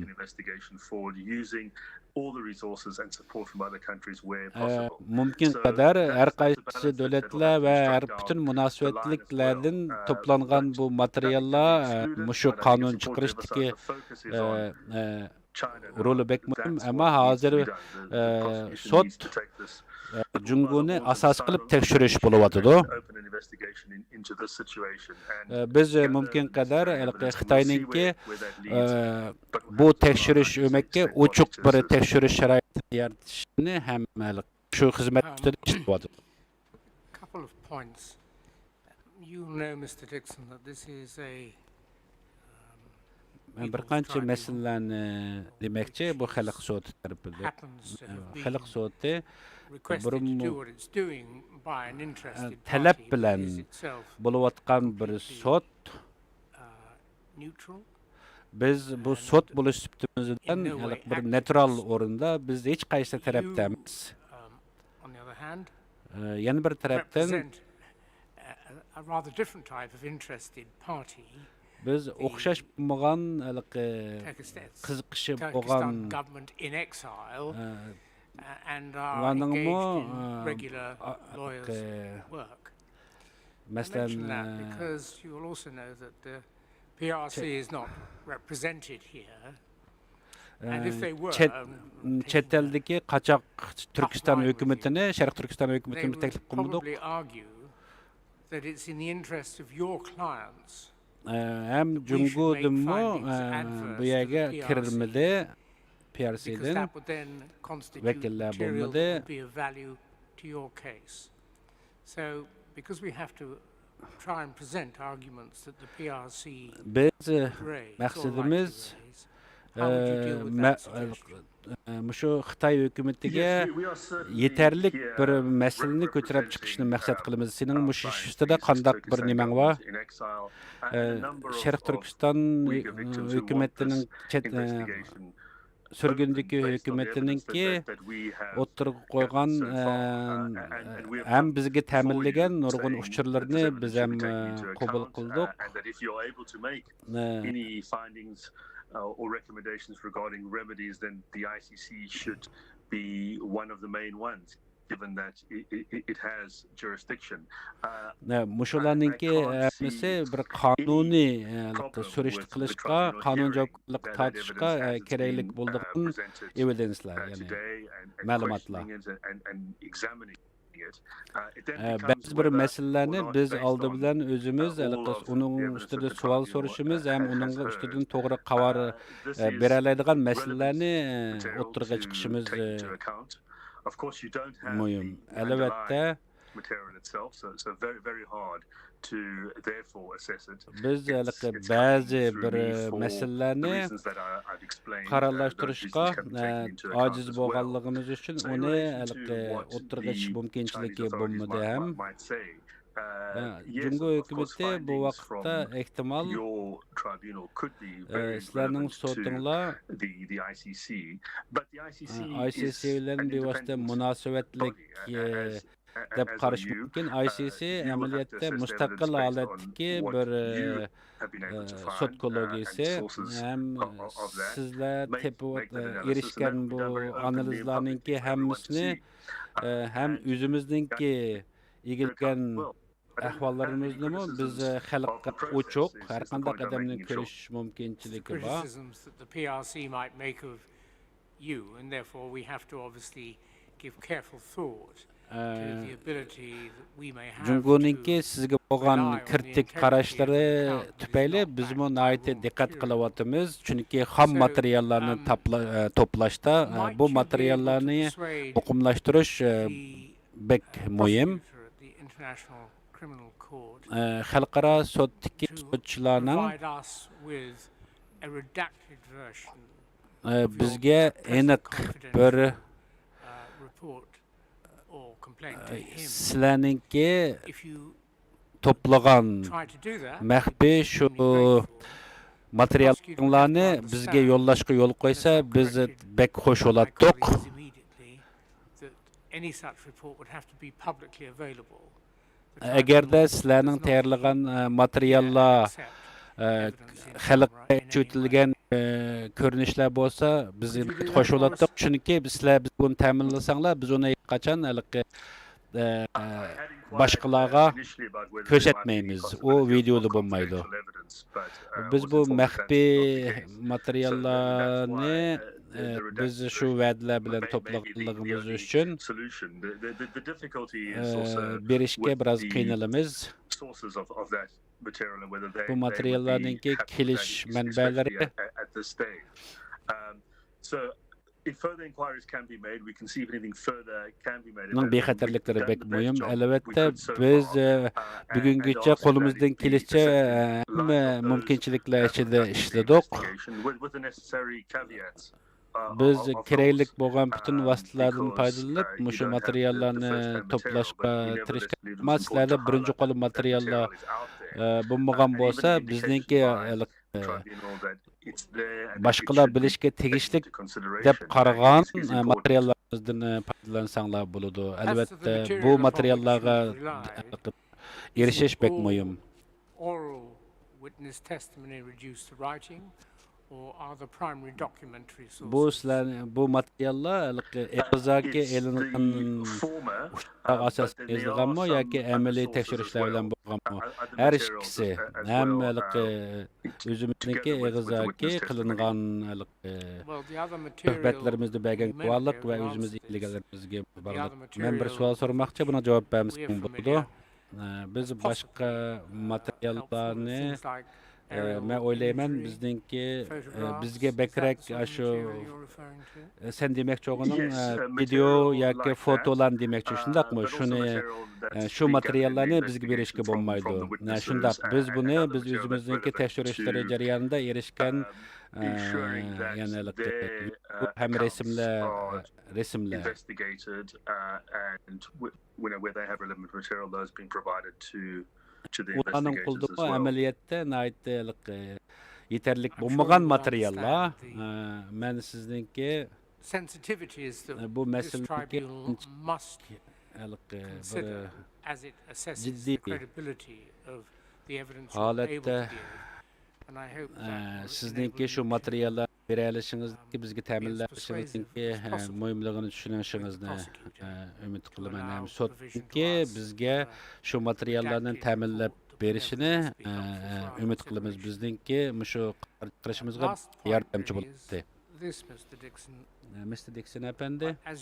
ئە، مۇمكىن قەدەر ھەر قايسى دۆلەتلەر ۋە ھەر پۈتۈن مۇناسىۋەتلىكلەردىن توپلانغان بۇ ماتېرىياللار، ئە، مۇشۇ قانۇن چىقىرىشتىكى، ئە، ئە، رولى بەك مۇھىم. ئەمما ھازىر، ئە، سوت، ئە، جۇڭگونى ئاساس قىلىپ تەكشۈرۈش بولۇۋاتىدۇ. ئە، بىز، ئە، مۇمكىن قەدەر ھېلىقى خىتاينىڭكى، ئە، بۇ تەكشۈرۈش ئۆمەككە ئوچۇق بىر تەكشۈرۈش شارائىتىنى يارىتىشنى ھەم ھېلىقى شۇ خىزمەت ئۈستىدە ئىشلەۋاتىدۇ. Couple of points. You know, Mister Dixon, that this is a, um, مەن بىر قانچە مەسىلىلەرنى دېمەكچى، بۇ خەلق سوتى تەرىپىدىن. خەلق سوتى بۇرۇنمۇ تەلەپ بىلەن بولۇۋاتقان بىر سوت. بىز بۇ سوت بولۇش سۈپىتىمىز بىلەن بىر نېيترال ئورۇندا، بىز ھېچ قايسى تەرەپتە ئەمەس. ئە، يەنە بىر تەرەپتىن، بىز ئوخشاش بولمىغان ھېلىقى قىزىقىشى بولغان، ئە، ئۇلارنىڭمۇ، ئە، ئە، مەسىلەن، mention that ئە، because you will also know that the P R C چە-، is not represented here. ئە، And if they were, چەت-، um, چەت ئەلدىكى قاچاق تۇركىستان ھۆكۈمىتىنى، شەرقىي تۈركىستان ھۆكۈمىتىنى تەكلىپ قىلمىدۇق. Probably argue that it's in the interest of your clients ئە، ھەم جۇڭگودىنمۇ، ئە، بۇ يەرگە كىرمىدى، پى ئار سىدىن ۋەكىللەر بولمىدى. So, because we have to try and present arguments that the P R C بىز، ئە، مەقسىتىمىز، ئە، مە-، ئە، مۇشۇ خىتاي ھۆكۈمىتىگە يېتەرلىك بىر مەسىلىنى كۆتۈرۈپ چىقىشنى مەقسەت قىلىمىز. سېنىڭ مۇشۇ ئۈستىدە قانداق بىر نېمەڭ بار؟ ئە، شەرقىي تۈركىستان ھۆكۈمىتىنىڭ چەت-، ئە، سۈرگۈندىكى ھۆكۈمىتىنىڭكى ئوتتۇرىغا قويغان، ئە، ھەم بىزگە تەمىنلىگەن نۇرغۇن ئۇچۇرلىرىنى بىز ھەم، ئە، قوبۇل قىلدۇق. ئە، any findings uh, or recommendations regarding remedies, then the I C C should be one of the main ones, given that it, it, it has jurisdiction. Uh, نە، مۇشۇلارنىڭكى ھەممىسى بىر قانۇنىي، ئە، سۈرۈشتە قىلىشقا، قانۇن جاۋابكارلىققا تارتىشقا، ئە، كېرەكلىك بولىدىغان ئېۋىدېنسلار، يەنى مەلۇماتلار. ئە، بەزى بىر مەسىلىلەرنى بىز ئالدى بىلەن ئۆزىمىز ھېلىقى ئۇنىڭ ئۈستىدە سوئال سورىشىمىز ھەم ئۇنىڭغا ئۈستىدىن توغرا قارار، ئە، بېرەلەيدىغان مەسىلىلەرنى، ئە، ئوتتۇرىغا چىقىشىمىز، ئە، مۇھىم. ئەلۋەتتە، بىز ھېلىقى بەزى بىر مەسىلىلەرنى قارارلاشتۇرۇشقا، ئە، ئاجىز بولغانلىقىمىز ئۈچۈن ئۇنى ھېلىقى ئوتتۇرىغا چىقىش مۇمكىنچىلىكى بولمىدى ھەم. ئە، جۇڭگو ھۆكۈمىتى بۇ ۋاقىتتا ئېھتىمال، ئە، سىلەرنىڭ سوتۇڭلار، ئە، ئاي سىي سى بىلەن بىۋاسىتە مۇناسىۋەتلىك، ئە، دەپ قارىشى مۇمكىن. ئاي سىي سى ئەمەلىيەتتە مۇستەقىل ھالەتتىكى بىر، ئە، سوت كوللېگىيىسى ھەم سىزلەر تېپىۋات-، ئېرىشكەن بۇ ئانالىزلارنىڭكى ھەممىسىنى، ئە، ھەم ئۆزىمىزنىڭكى ئىگىلىگەن ئەھۋاللىرىمىزنىمۇ بىز خەلققە ئوچۇق، ھەر قانداق ئادەمنىڭ كۆرۈش مۇمكىنچىلىكى بار. جۇڭگونىڭكى سىزگە بولغان كىرىتىك قاراشلىرى تۈپەيلى بىزمۇ ناھايىتى دىققەت قىلىۋاتىمىز، چۈنكى خام ماتېرىياللارنى تاپلا-، ئە، توپلاشتا، ئە، بۇ ماتېرىياللارنى ئۇقۇملاشتۇرۇش، ئە، بەك مۇھىم. ئە، خەلقئارا سوتتىكى سوتچىلارنىڭ، ئە، بىزگە ئېنىق بىر، ئە، سىلەرنىڭكى توپلىغان مەخپىي شۇ ماتېرىياللارنى بىزگە يوللاشقا يول قويسا، بىز بەك خوش بولاتتۇق. ئەگەردە سىلەرنىڭ تەييارلىغان، ئە، ماتېرىياللار، ئە، خەلققە ئېچىۋېتىلگەن، ئە، كۆرۈنۈشلەر بولسا، بىز خوش بولاتتۇق. چۈنكى سىلەر بىز بۇنى تەمىنلىسەڭلار، بىز ئۇنى ھېچقاچان ھېلىقى ئە، باشقىلارغا كۆرسەتمەيمىز. ئۇ ۋىدېئودا بولمايدۇ. بىز بۇ مەخپىي ماتېرىياللارنى، ئە، بىز شۇ ۋەدىلەر بىلەن توپلىغانلىقىمىز ئۈچۈن، ئە، بېرىشكە بىراز قىينىلىمىز. بۇ ماتېرىياللارنىڭكى كېلىش مەنبەلىرى نىڭ بىخەتەرلىكلىرى بەك مۇھىم. ئەلۋەتتە، بىز، ئە، بۈگۈنگىچە قولىمىزدىن كېلىشىچە، ئە، ھەممە مۇمكىنچىلىكلەر ئىچىدە ئىشلىدۇق. بىز كېرەكلىك بولغان پۈتۈن ۋاسىتىلەردىن پايدىلىنىپ، مۇشۇ ماتېرىياللارنى توپلاشقا تىرىشكان. ئەمما سىلەردە بىرىنچى قول ماتېرىياللار، ئە، بولمىغان بولسا، بىزنىڭكى، ئە، باشقىلار بىلىشكە تېگىشلىك دەپ قارىغان، ئە، ماتېرىياللىرىمىزدىن، ئە، پايدىلانساڭلار بولىدۇ. ئەلۋەتتە، بۇ ماتېرىياللارغا ئېرىشىش بەك مۇھىم. Or are the primary documentary sources? بۇ سىلەر، بۇ ماتېرىياللار ھېلىقى ئېغىزدىكى ئېلىنغان ئۇچۇرلارغا ئاساسەن يېزىلغانمۇ ياكى ئەمەلىي تەكشۈرۈشلەر بىلەن بولغانمۇ؟ ھەر ئىككىسى، ھەم ھېلىقى ئۆزىمىزنىڭكى ئېغىزدىكى قىلىنغان ھېلىقى سۆھبەتلىرىمىزدە بەرگەن گۇۋاھلىق ۋە ئۆزىمىز ئىگىلىگەنلىرىمىزگە بارلىق. مەن بىر سوئال سورىماقچى، بۇنىڭ جاۋاب بەرمىسەڭ بولىدۇ. ئە، بىز باشقا ماتېرىياللارنى، ئە، مەن ئويلايمەن، بىزنىڭكى، ئە، بىزگە بەكرەك ئاشۇ، ئە، سەن دېمەكچى بولغىنىڭ، ئە، ۋىدېئو ياكى فوتولارنى دېمەكچى، شۇنداقمۇ؟ شۇنى، ئە، شۇ ماتېرىياللارنى بىزگە بېرىشكە بولمايدۇ. ئە، شۇنداق، بىز بۇنى، بىز ئۆزىمىزنىڭكى تەكشۈرۈشلىرى جەريانىدا ئېرىشكەن، ئە، يەنە ھېلىقى ھەم رەسىملەر، رەسىملەر. Investigated, uh, and w-, you know, where they have relevant material, those being provided to, to the ئۇلارنىڭ قولىدىمۇ ئەمەلىيەتتە ناھايىتى ھېلىقى يېتەرلىك بولمىغان ماتېرىياللار. ئە، مەن سىزنىڭكى، ئە، بۇ مەسىلىنىڭكى ھېلىقى بىر جىددىي ھالەتتە، ئە، سىزنىڭكى شۇ ماتېرىياللار بېرەلىشىڭىزنىڭكى، بىزگە تەمىنلەشىڭىزنىڭكى، ئە، مۇھىملىقىنى چۈشىنىشىڭىزنى، ئە، ئۈمىد قىلىمەن. ھەم سوتنىڭكى بىزگە شۇ ماتېرىياللارنى تەمىنلەپ بېرىشىنى، ئە، ئۈمىد قىلىمىز. بىزنىڭكى مۇشۇ قارار چىقىرىشىمىزغا ياردەمچى بولاتتى. ئە، مىستېر دىكسون ئەپەندى، ئە،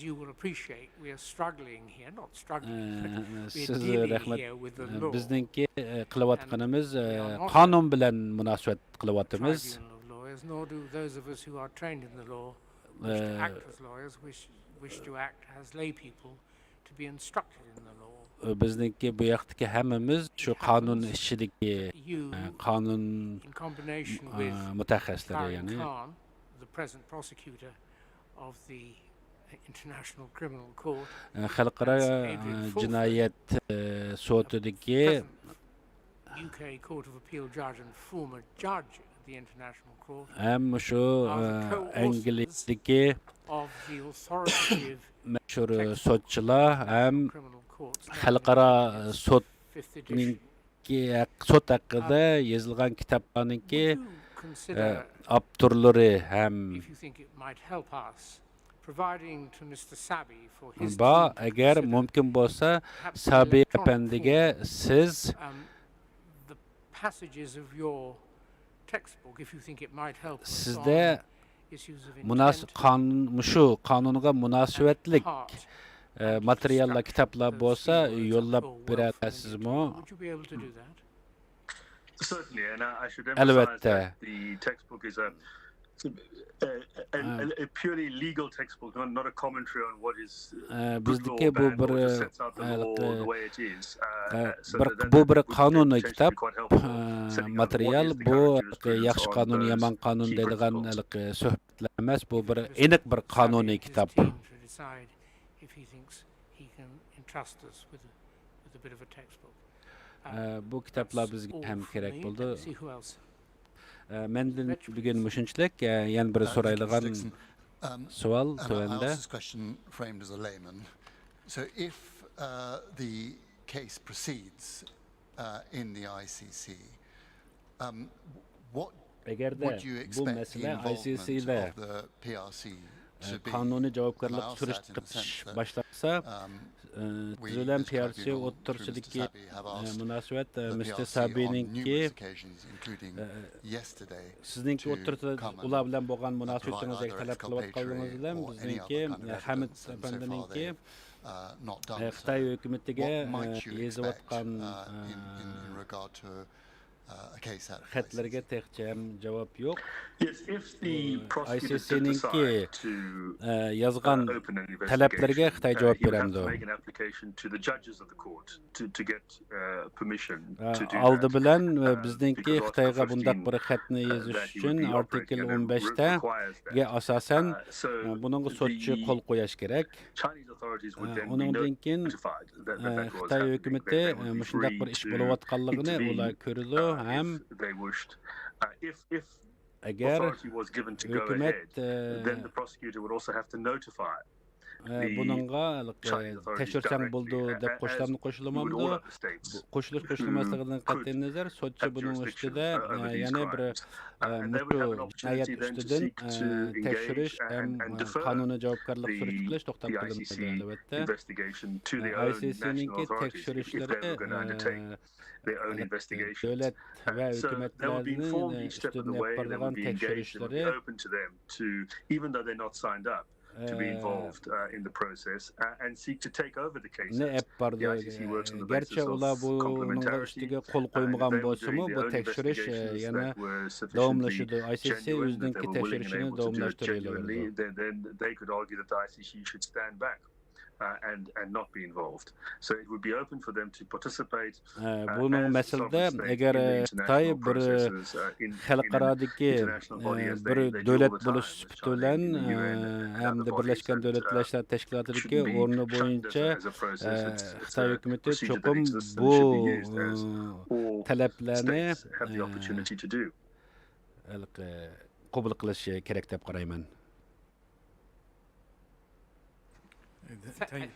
سىز رەھمەت. ئە، بىزنىڭكى، ئە، قىلىۋاتقىنىمىز، ئە، قانۇن بىلەن مۇناسىۋەت قىلىۋاتىمىز. ئە، ئە، بىزنىڭكى بۇ ياقتىكى ھەممىمىز شۇ قانۇن ئىچىدىكى، ئە، قانۇن، ئە، مۇتەخەسسىسلىرى، يەنى. ئە، خەلقئارا، ئە، جىنايەت، ئە، سوتىدىكى، ھەم مۇشۇ، ئە، ئەنگلىيەدىكى مەشھۇر سوتچىلار ھەم خەلقئارا سوتنىڭكى ھەق-، سوت ھەققىدە يېزىلغان كىتابلارنىڭكى، ئە، ئاپتورلىرى ھەم بار. ئەگەر مۇمكىن بولسا، سابى ئەپەندىگە سىز، سىزدە مۇناس-، قانۇن، مۇشۇ قانۇنغا مۇناسىۋەتلىك، ئە، ماتېرىياللار، كىتابلار بولسا يوللاپ بېرەلەيسىزمۇ؟ ئەلۋەتتە. ئە، بىزدىكى بۇ بىر، ئە، بىر، بۇ بىر قانۇنىي كىتاب، ئە، ماتېرىيال. بۇ ياخشى قانۇن، يامان قانۇن دەيدىغان ھېلىقى سۆھبەتلەر ئەمەس. بۇ بىر ئېنىق بىر قانۇنىي كىتاب. ئە، بۇ كىتابلار بىزگە ھەم كېرەك بولىدۇ. ئە، مەندىن بۈگۈن مۇشۇنچىلىك. ئە، يەنە بىر سورايدىغان سوئال تۆۋەندە. So if, uh, the case proceeds, uh, in the I C C, um, what ئەگەردە بۇ مەسىلە ئاي سىي سىدا، ئە، قانۇنىي جاۋابكارلىققا سۈرۈشتە قېتىش باشلانسا، ئە، سىز بىلەن پى ئار سىي ئوتتۇرىسىدىكى، ئە، مۇناسىۋەت، ئە، مىستېر سابىنىڭكى، ئە، سىزنىڭكى ئوتتۇرىدا ئۇلار بىلەن بولغان مۇناسىۋىتىڭىزدىكى تەلەپ قىلىۋاتقانلىقىڭىز بىلەن بىزنىڭكى، ئە، ھامىد ئەپەندىنىڭكى، ئە، خىتاي ھۆكۈمىتىگە، ئە، يېزىۋاتقان، ئە، خەتلىرىگە تېخىچە ھەم جاۋاب يوق. ئاي سىي سىنىڭكى، ئە، يازغان تەلەپلىرىگە خىتاي جاۋاب بېرەمدۇ؟ ئە، ئالدى بىلەن، ئە، بىزنىڭكى خىتايغا بۇنداق بىر خەتنى يېزىش ئۈچۈن ئارتىكىل ئون بەشتە ئاساسەن، ئە، بۇنىڭغا سوتچى قول قويۇش كېرەك. ئۇنىڭدىن كېيىن، خىتاي ھۆكۈمىتى مۇشۇنداق بىر ئىش بولۇۋاتقانلىقىنى ئۇلار كۆرىدۇ ھەم ئەگەر ھۆكۈمەت، ئە، بۇنىڭغا ھېلىقى تەكشۈرسەڭ بولىدۇ دەپ قوشۇلامدۇ، قوشۇلمامدۇ؟ بۇ قوشۇلۇش قوشۇلماسلىقىدىن قەتئىينەزەر، سوتچى بۇنىڭ ئۈستىدە، ئە، يەنە بىر، ئە، مۇشۇ جىنايەت ئۈستىدىن، ئە، تەكشۈرۈش ھەم، ئە، قانۇنىي جاۋابكارلىق سۈرۈشتە قىلىش توختاپ قېلىنمايدۇ، ئەلۋەتتە. ئاي سىي سىنىڭكى تەكشۈرۈشلىرى، ئە، دۆلەت ۋە ھۆكۈمەتلەرنى، ئە، ئۈستىدىن ئېلىپ بارىدىغان تەكشۈرۈشلىرى، ئە، نى ئېلىپ بارىدۇ. گەرچە ئۇلار بۇنىڭغا ئۈستىگە قول قويمىغان بولسىمۇ، بۇ تەكشۈرۈش، ئە، يەنە داۋاملىشىدۇ. ئاي سىي سىي ئۆزىنىڭكى تەكشۈرۈشىنى داۋاملاشتۇرۇۋېرىدۇ. ئە، بۇنىڭ مەسىلىدە، ئەگەر خىتاي بىر خەلقئارادىكى، ئە، بىر دۆلەت بولۇش سۈپىتى بىلەن، ئە، ھەمدە بىرلەشكەن دۆلەتلەر تەشكىلاتىدىكى ئورنى بويىچە، ئە، خىتاي ھۆكۈمىتى چوقۇم بۇ، ئە، تەلەپلەرنى، ئە، ھېلىقى قوبۇل قىلىشى كېرەك دەپ قارايمەن. Th- Thank,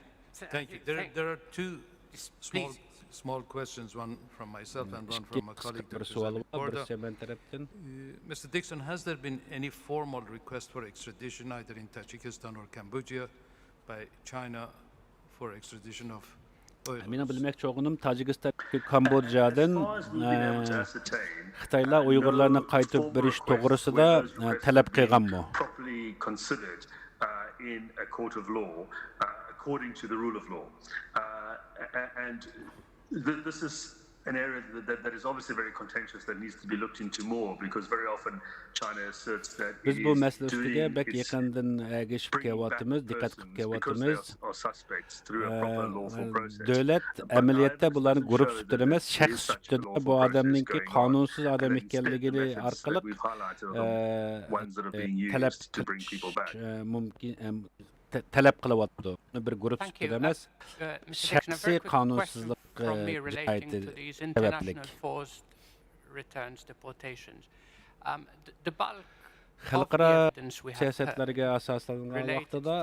thank you. There, there are two s- small, small questions, one from myself and one from my colleague, قىسقا بىر سوئال بار، بىرسى مەن تەرەپتىن. Uh, Mister Dixon, has there been any formal request for extradition, either in Tajikistan or Cambodia, by China for extradition of Uyghurs? مېنىڭ بىلمەكچى بولغىنىم، تاجىكىستان، كامبودژادىن، ئە، خىتايلار ئۇيغۇرلارنى قايتۇرۇپ بېرىش توغرىسىدا، ئە، تەلەپ قىلغانمۇ؟ uh, in a court of law, uh, according to the rule of law. Uh, a- a- and th- this is an area that, that, that is obviously very contentious, that needs to be looked into more, because very often China asserts that بىز it بۇ is مەسىلە ئۈستىگە doing بەك its يېقىندىن ئەگىشىپ bringing back كېلىۋاتىمىز، دىققەت قىلىپ persons because they كېلىۋاتىمىز. Are, are suspects through a proper ئە، lawful ئە، process. دۆلەت But ئەمەلىيەتتە neither بۇلارنى shows گۇرۇپ there سۈپىتىدە ئەمەس، is شەخس such a سۈپىتىدە lawful بۇ process ئادەمنىڭكى going on. قانۇنسىز ئادەم And instead, the ئىكەنلىكىنى methods that ئارقىلىق، we've highlighted ئە، are the ones that are being تەلەپ used to bring people قىلىش، back. ئە، مۇمكىن، ئە، تە- تەلەپ قىلىۋاتىدۇ. بۇنى بىر گۇرۇپ سۈپىتىدە ئەمەس، شەخسىي قانۇنسىزلىق، ئە، جىنايىتى سەۋەبلىك. خەلقئارا سىياسەتلەرگە ئاساسلانغان ۋاقتىدا،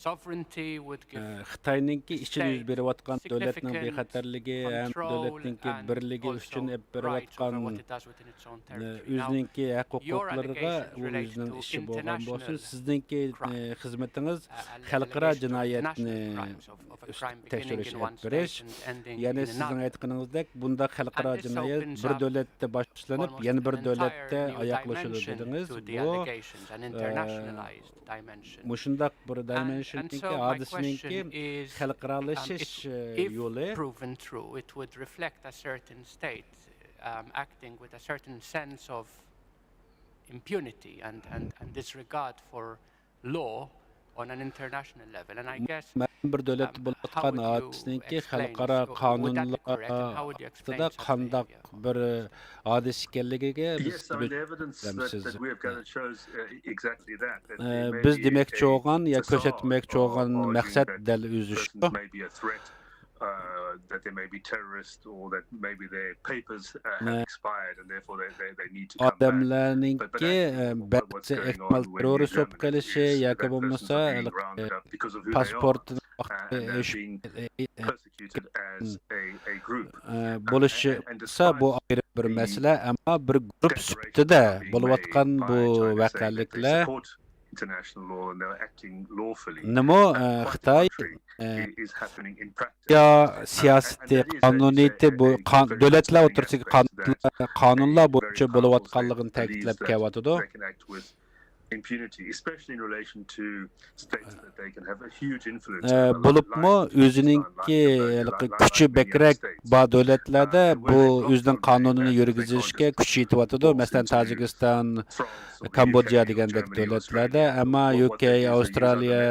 ئە، خىتاينىڭكى ئىچىدە يۈز بېرىۋاتقان دۆلەتنىڭ بىخەتەرلىكى ھەم دۆلەتنىڭكى بىرلىكى ئۈچۈن ئېلىپ بېرىۋاتقان، ئە، ئۆزىنىڭكى ھەق ھوقۇقلىرىغا ئۇ ئۆزىنىڭ ئىشى بولغان بولسۇن، سىزنىڭكى، ئە، خىزمىتىڭىز خەلقئارا جىنايەتنى تەكشۈرۈش ئېلىپ بېرىش. يەنى سىزنىڭ ئېيتقىنىڭىزدەك، بۇنداق خەلقئارا جىنايەت بىر دۆلەتتە باشلىنىپ، يەنە بىر دۆلەتتە ئاياغلىشىدۇ دېدىڭىز. بۇ، ئە، مۇشۇنداق بىر دايمېنشننىڭكى، ھادىسىنىڭكى خەلقئارالىشىش، ئە، يولى. Impunity and, and, and disregard for law on an international level. And I guess, مەلۇم بىر دۆلەتتە بولۇۋاتقان ھادىسىنىڭكى خەلقئارا قانۇنلار ئاستىدا قانداق بىر ھادىسە ئىكەنلىكىگە بىز، ئە، بىز دېمەكچى بولغان يا كۆرسەتمەكچى بولغان مەقسەت دەل ئۆزى شۇ. Uh, that they may be terrorists or that maybe their papers, uh, have expired and therefore they, they, they need to come back. ئادەملەرنىڭكى، ئە، بەزى ئېھتىمال تېررورىست بولۇپ قېلىشى ياكى بولمىسا پاسپورتىنى ۋاقتىدا، ئە، ئە، بولۇشى بولسا، بۇ ئايرىم بىر مەسىلە، ئەمما بىر گۇرۇپ سۈپىتىدە بولۇۋاتقان بۇ ۋەقەلىكلەر نىمۇ، ئە، خىتاي، ئە، يا سىياسىتى، قانۇنىيىتى، بۇ قان-، دۆلەتلەر ئوتتۇرىسىدىكى قانۇنلار، قانۇنلار بويىچە بولۇۋاتقانلىقىنى تەكىتلەپ كېلىۋاتىدۇ. ئە، بولۇپمۇ ئۆزىنىڭكى ھېلىقى كۈچى بەكرەك بار دۆلەتلەردە بۇ ئۆزىنىڭ قانۇنىنى يۈرگۈزۈشكە كۈچ يېتىۋاتىدۇ. مەسىلەن، تاجىكىستان، كامبودژا دېگەندەك دۆلەتلەردە، ئەمما يۇ كېي، ئاۋسترالىيە،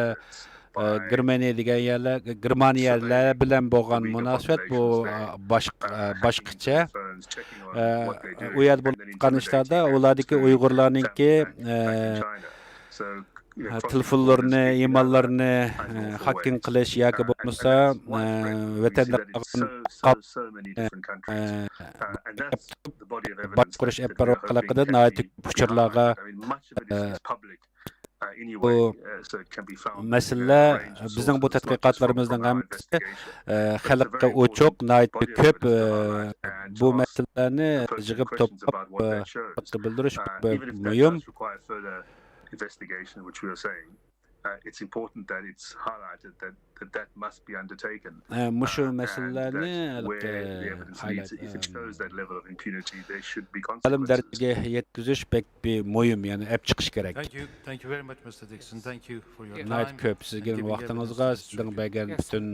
ئە، گېرمانىيە دېگەن يەرلەر، گېرمانىيەلەر بىلەن بولغان مۇناسىۋەت بۇ، ئە، باشق-، ئە، باشقىچە. ئە، ئۇ يەردە بولۇۋاتقان ئىشلاردا ئۇلاردىكى ئۇيغۇرلارنىڭكى، ئە، تېلېفونلىرىنى، ئىمېيللارنى ھاككىڭ قىلىش ياكى بولمىسا ۋەتەندە قالغان باشقۇرۇش ئەپ بېرىۋاتقانلىقىدا ناھايىتى كۆپ ئۇچۇرلارغا بۇ مەسىلە بىزنىڭ بۇ تەتقىقاتلىرىمىزنىڭ ھەممىسى خەلققە ئوچۇق، ناھايىتى كۆپ بۇ مەسىلىلەرنى يىغىپ توپلاپ خەلققە بىلدۈرۈش بەك مۇھىم. Investigation, which we are saying, uh, it's important that it's highlighted that, that that must be undertaken. مۇشۇ مەسىلىلەرنى مەلۇم دەرىجىگە يەتكۈزۈش بەك بىر مۇھىم، يەنى ئەپ چىقىش كېرەك. Thank you, thank you very much, Mister Dixon. Thank you for your ناھايىتى كۆپ سىزگە ۋاقتىڭىزغا، سىزنىڭ بەرگەن پۈتۈن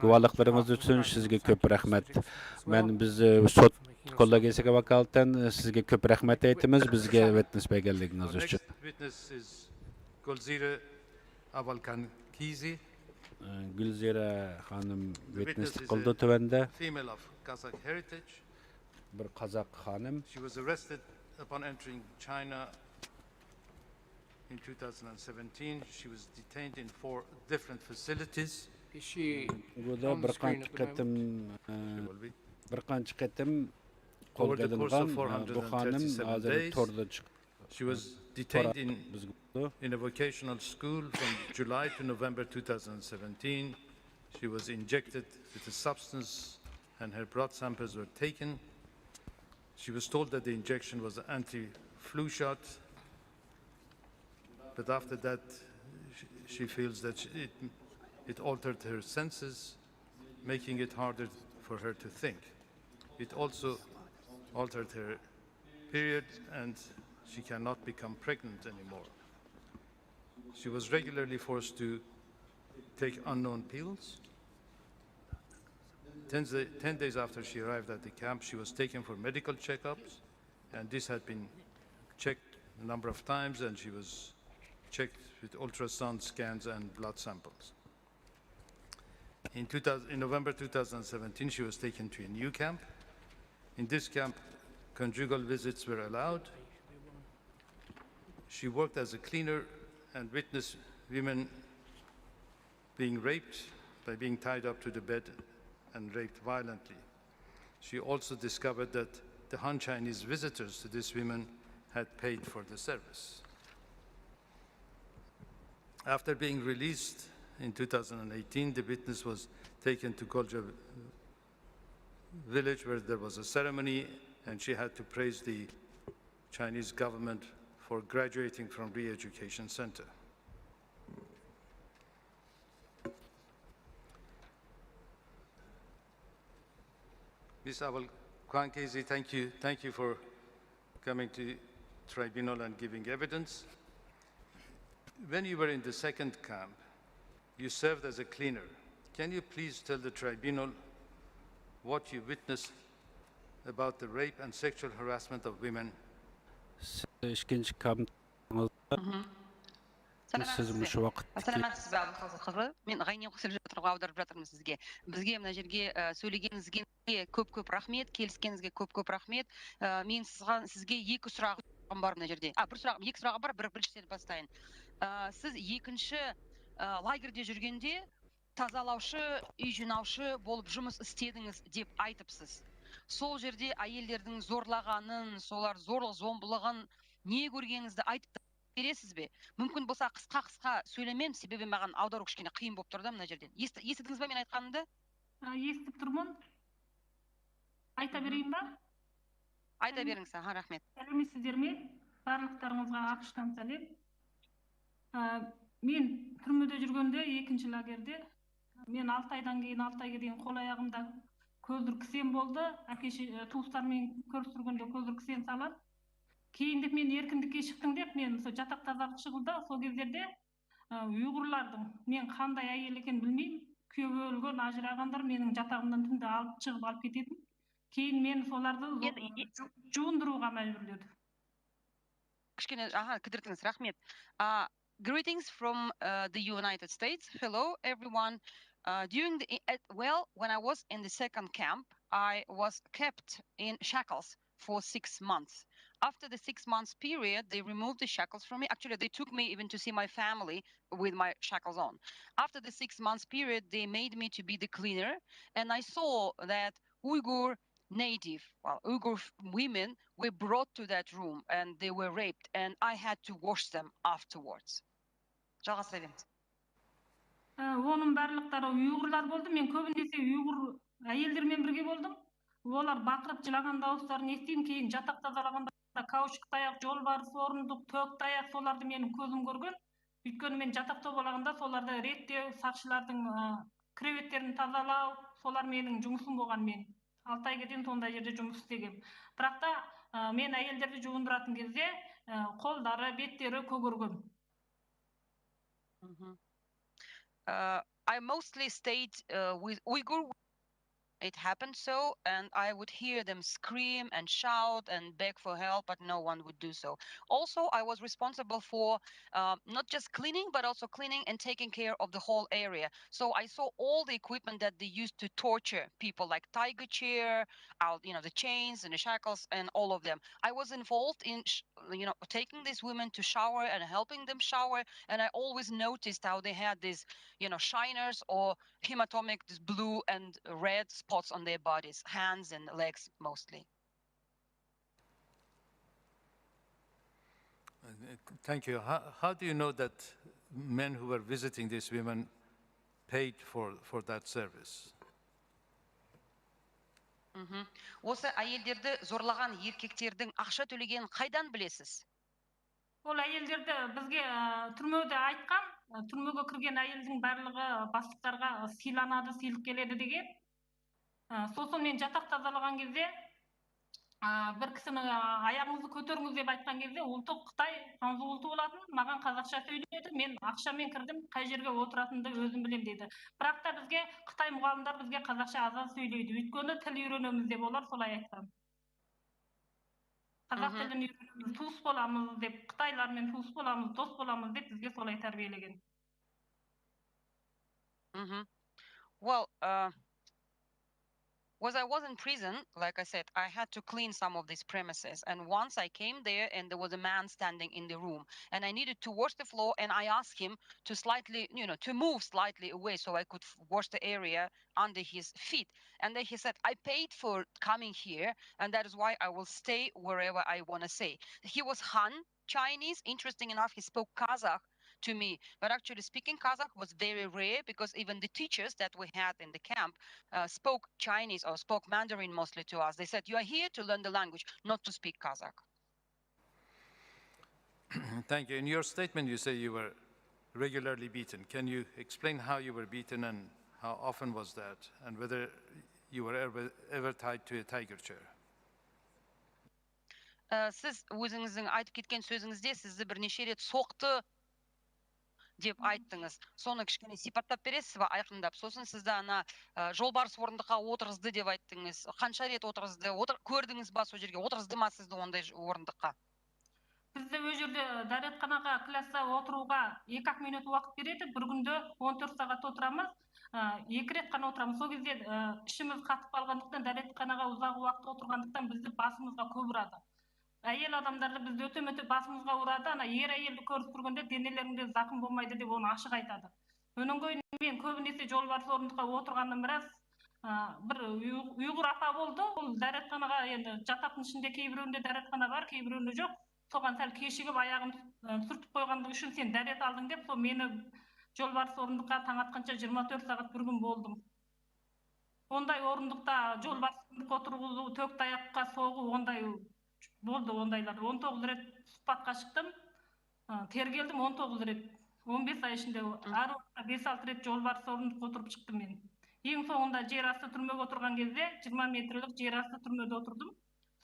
گۇۋاھلىقلىرىڭىز ئۈچۈن سىزگە كۆپ رەھمەت. مەن بىز سوت كوللېگىيىسىگە ۋاكالىتەن سىزگە كۆپ رەھمەت ئېيتىمىز، بىزگە ۋىتنېس بەرگەنلىكىڭىز ئۈچۈن. Gulzira Avalkankizi. گۈلزىرە خانىم ۋىتنېسلىك قىلىدۇ تۆۋەندە. Female of Kazakh heritage. بىر قازاق خانىم. She was arrested upon entering China in two thousand and seventeen. She was detained in four different facilities. جۇڭگودا بىر قانچە قېتىم، بىر قانچە قېتىم قولغا ئېلىنغان بۇ خانىم ھازىر توردا چىقىپ. She was detained in, in a vocational school from July to November two thousand seventeen. She was injected with a substance and her blood samples were taken. She was told that the injection was an anti-flu shot, but after that, she, she feels that she, it, it altered her senses, making it harder for her to think. It also altered her period, and she cannot become pregnant anymore. She was regularly forced to take unknown pills. Ten, ten days after she arrived at the camp, she was taken for medical checkups, and this had been checked a number of times, and she was checked with ultrasound scans and blood samples. In, two thousand, in November two thousand seventeen, she was taken to a new camp. In this camp, conjugal visits were allowed. She worked as a cleaner and witnessed women being raped by being tied up to the bed and raped violently. She also discovered that the Han Chinese visitors to these women had paid for the service. After being released in two thousand eighteen, the witness was taken to Golja village, where there was a ceremony, and she had to praise the Chinese government for graduating from re-education center. Miss Awal Kwankezi, thank you. Thank you for coming to tribunal and giving evidence. When you were in the second camp, you served as a cleaner. Can you please tell the tribunal what you witnessed about the rape and sexual harassment of women? Siz ikkinchi kampda سىز مۇشۇ ۋاقىتتىكى سالامەتسىزبۇ، ئابدۇلقادىر قىزى؟ مەن غەينى قىلىپ ئاۋدۇرۇپ بېرىمەن سىزگە. بىزگە مۇنۇ يەرگە، ئە، سۆزلىگىنىڭىزگە كۆپ كۆپ رەھمەت، كېلىشكىنىڭىزگە كۆپ كۆپ رەھمەت. ئە، مېنىڭ سىزگە، سىزگە ئىككى سوراغىم بار مۇنۇ يەردە. ئا، بىر سوراغىم، ئىككى سوراغىم بار، بىر، بىرىنچىسىنى باستايىن. ئە، سىز ئىككىنچى، ئە، لاگېردا يۈرگەندە تازالاۋچى، ئۆي جىناۋچى بولۇپ جۇمۇس ئىستىدىڭىز دەپ ئېيتىپسىز. سول يەردە ئاياللارنىڭ زورلىغانىنى، سولار زورلۇق زومبىلىغان نى كۆرگىنىڭىزنى ئېيتىپ بېرەسىزمۇ؟ مۇمكىن بولسا قىسقا قىسقا سۆزلىمەم، سېبەبى ماڭا ئاۋدارغۇچ كىشىنى قىيىن بولۇپ تۇرىدۇ مۇنۇ يەردىن. ئېسىتتىڭىزمۇ مېنى ئېيتقىنىمنى؟ ئېسىتىپ تۇرىمەن. ئېيتىپ بېرەيمۇ؟ ئېيتىپ بېرىڭ ساڭا، رەھمەت. سەلامەتسىزلەرمۇ؟ بارلىقلىرىڭىزغا ئاقشام سەلام. ئا، مەن تۈرمىدە يۈرگەندە، ئىككىنچى لاگېردا، مەن ئالتە ئايدىن كېيىن، ئالتە ئايغا دېگەن قول ئاياغىمدا كۆزلىرى كىسەن بولدى. ئاكىشى، ئە، دوستلار مېنى كۆرۈشتۈرگەندە كۆزلىرى كىسەن سالىدۇ. كېيىن دەپ مەن ئەركىنلىككە چىقتىم دەپ، مەن شۇ چاتاق تازىلاپ چىقىلدى. شۇ گېزلەردە، ئە، ئۇيغۇرلاردىن مەن قانداق ئايال ئىكەننى بىلمەي، كۈيەۋى ئۆلگەن، ئاجراغاندىن مېنىڭ چاتاغىمدىن تۈندە ئالىپ چىقىپ ئالىپ كېتىدۇ. كېيىن مەن شۇلارنى يەنە جۇ-، جۇۋۇندۇرۇشقا مەجبۇرلىدى. كىچىككىنە، ئاھا، كىردۈرتىڭىز، رەھمەت. Uh, greetings from, uh, the United States. Hello, everyone. Uh, during the, at, well, when I was in the second camp, I was kept in shackles for six months. After the six months period, they removed the shackles from me. Actually, they took me even to see my family with my shackles on. After the six months period, they made me to be the cleaner, and I saw that Uyghur native, well, Uyghur women were brought to that room and they were raped, and I had to wash them afterwards. жалғастыра беріңіз. Ә, оның барлықтары уйғурлар болды. Мен көбінесе уйғур әйелдермен бірге болдым. Олар бақырып жылаған дауыстарын естимін. Кейін жатақ тазалағанда каучук таяқ, жолбарыс орындық, төк таяқ, соларды менің көзім көрген. Өйткені мен жатақта болғанда соларды реттеу, сақшылардың, ә, креветтерін тазалау, солар менің жұмысым болған. Мен алты айға дейін сондай жерде жұмыс істегем. Бірақ та, ә, мен әйелдерді жуындыратын кезде, ә, қолдары, беттері көгерген. Mhm. Uh, I mostly stayed uh, with Uyghur. It happened so, and I would hear them scream and shout and beg for help, but no one would do so. Also, I was responsible for uh, not just cleaning, but also cleaning and taking care of the whole area. So I saw all the equipment that they used to torture people, like tiger chair, out, you know, the chains and the shackles and all of them. I was involved in, sh- you know, taking these women to shower and helping them shower. And I always noticed how they had these, you know, shiners or hematomic, these blue and red spots on their bodies, hands and legs mostly. Uh, Thank you. How, how do you know that men who were visiting these women paid for, for that service? Мгм. Осы әйелдерді зорлаған еркектердің ақша төлегенін қайдан білесіз? Ол әйелдерді бізге, ә, түрмеде айтқан, ә, түрмеге кірген әйелдің барлығы бастықтарға сыйланады, сыйлық келеді деген. Ә, сосын мен жатақ тазалаған кезде, ә, бір кісінің, ә, аяғыңызды көтеріңіз деп айтқан кезде, ұлты Қытай, ханзу ұлты болатын, маған қазақша сөйледі, мен ақшамен кірдім, қай жерге отыратынымды өзім білем, деді. Бірақ та бізге Қытай мұғалімдер бізге қазақша аз-аз сөйлейді, өйткені тіл үйренеміз деп олар солай айтқан. Қазақ Мгм. тілін үйренеміз, туыс боламыз деп, қытайлармен туыс боламыз, дос боламыз деп бізге солай тәрбиелеген. Mm-hmm. Well, uh, was I was in prison, like I said, I had to clean some of these premises. And once I came there, and there was a man standing in the room, and I needed to wash the floor, and I asked him to slightly, you know, to move slightly away so I could f- wash the area under his feet. And then he said, "I paid for coming here, and that is why I will stay wherever I want to stay." He was Han Chinese. Interesting enough, he spoke Kazakh to me. But actually, speaking Kazakh was very rare because even the teachers that we had in the camp uh, spoke Chinese or spoke Mandarin mostly to us. They said, "You are here to learn the language, not to speak Kazakh." Thank you. In your statement, you say you were regularly beaten. Can you explain how you were beaten and how often was that, and whether you were ever, ever tied to a tiger chair? Ә, сіз өзіңіздің айтып кеткен сөзіңізде сізді бірнеше рет соқты деп айттыңыз. Соны кішкене сипаттап бересіз ба, айқындап? Сосын сізді ана ә, жолбарыс орындыққа отырғызды деп айттыңыз. Қанша рет отырғызды? Отыр, көрдіңіз ба сол жерге? Отырғызды ма сізді ондай ж- орындыққа? Бізді ол жерде дәретханаға, класста отыруға екі ақ минут уақыт береді. Бір күнде он төрт сағат отырамыз. Ә, екі рет қана отырамыз. Сол кезде, ә, ішіміз қатып қалғандықтан, дәретханаға ұзақ уақыт отырғандықтан бізді басымызға көп ұрады. Әйел адамдарды бізді өте-мөте басымызға ұрады. Ана ер әйелді көріп тұрғанда денелеріңде зақым болмайды деп оны ашық айтады. Онан кейін мен көбінесе жолбарыс орындыққа отырғаным рас. Ә, бір ұйғ- ұйғыр апа болды. Ол дәретханаға, енді жатақтың ішінде кейбіреуінде дәретхана бар, кейбіреуінде жоқ. Соған сәл кешігіп аяғын ә, сүртіп қойғандығы үшін сен дәрет алдың деп, сол мені жолбарыс орындыққа таң атқанша жиырма төрт сағат бір күн болдым. Ондай орындықта жолбарыс орындыққа отырғызу, төк таяққа соғу, ондай болды, ондайлар. Он тоғыз рет сұхбатқа шықтым. Ә, тергелдім он тоғыз рет. Он бес ай ішінде әр уақытта бес-алты рет жолбарыс орындыққа отырып шықтым мен. Ең соңында жер асты түрмеге отырған кезде жиырма метрлік жер асты түрмеде отырдым.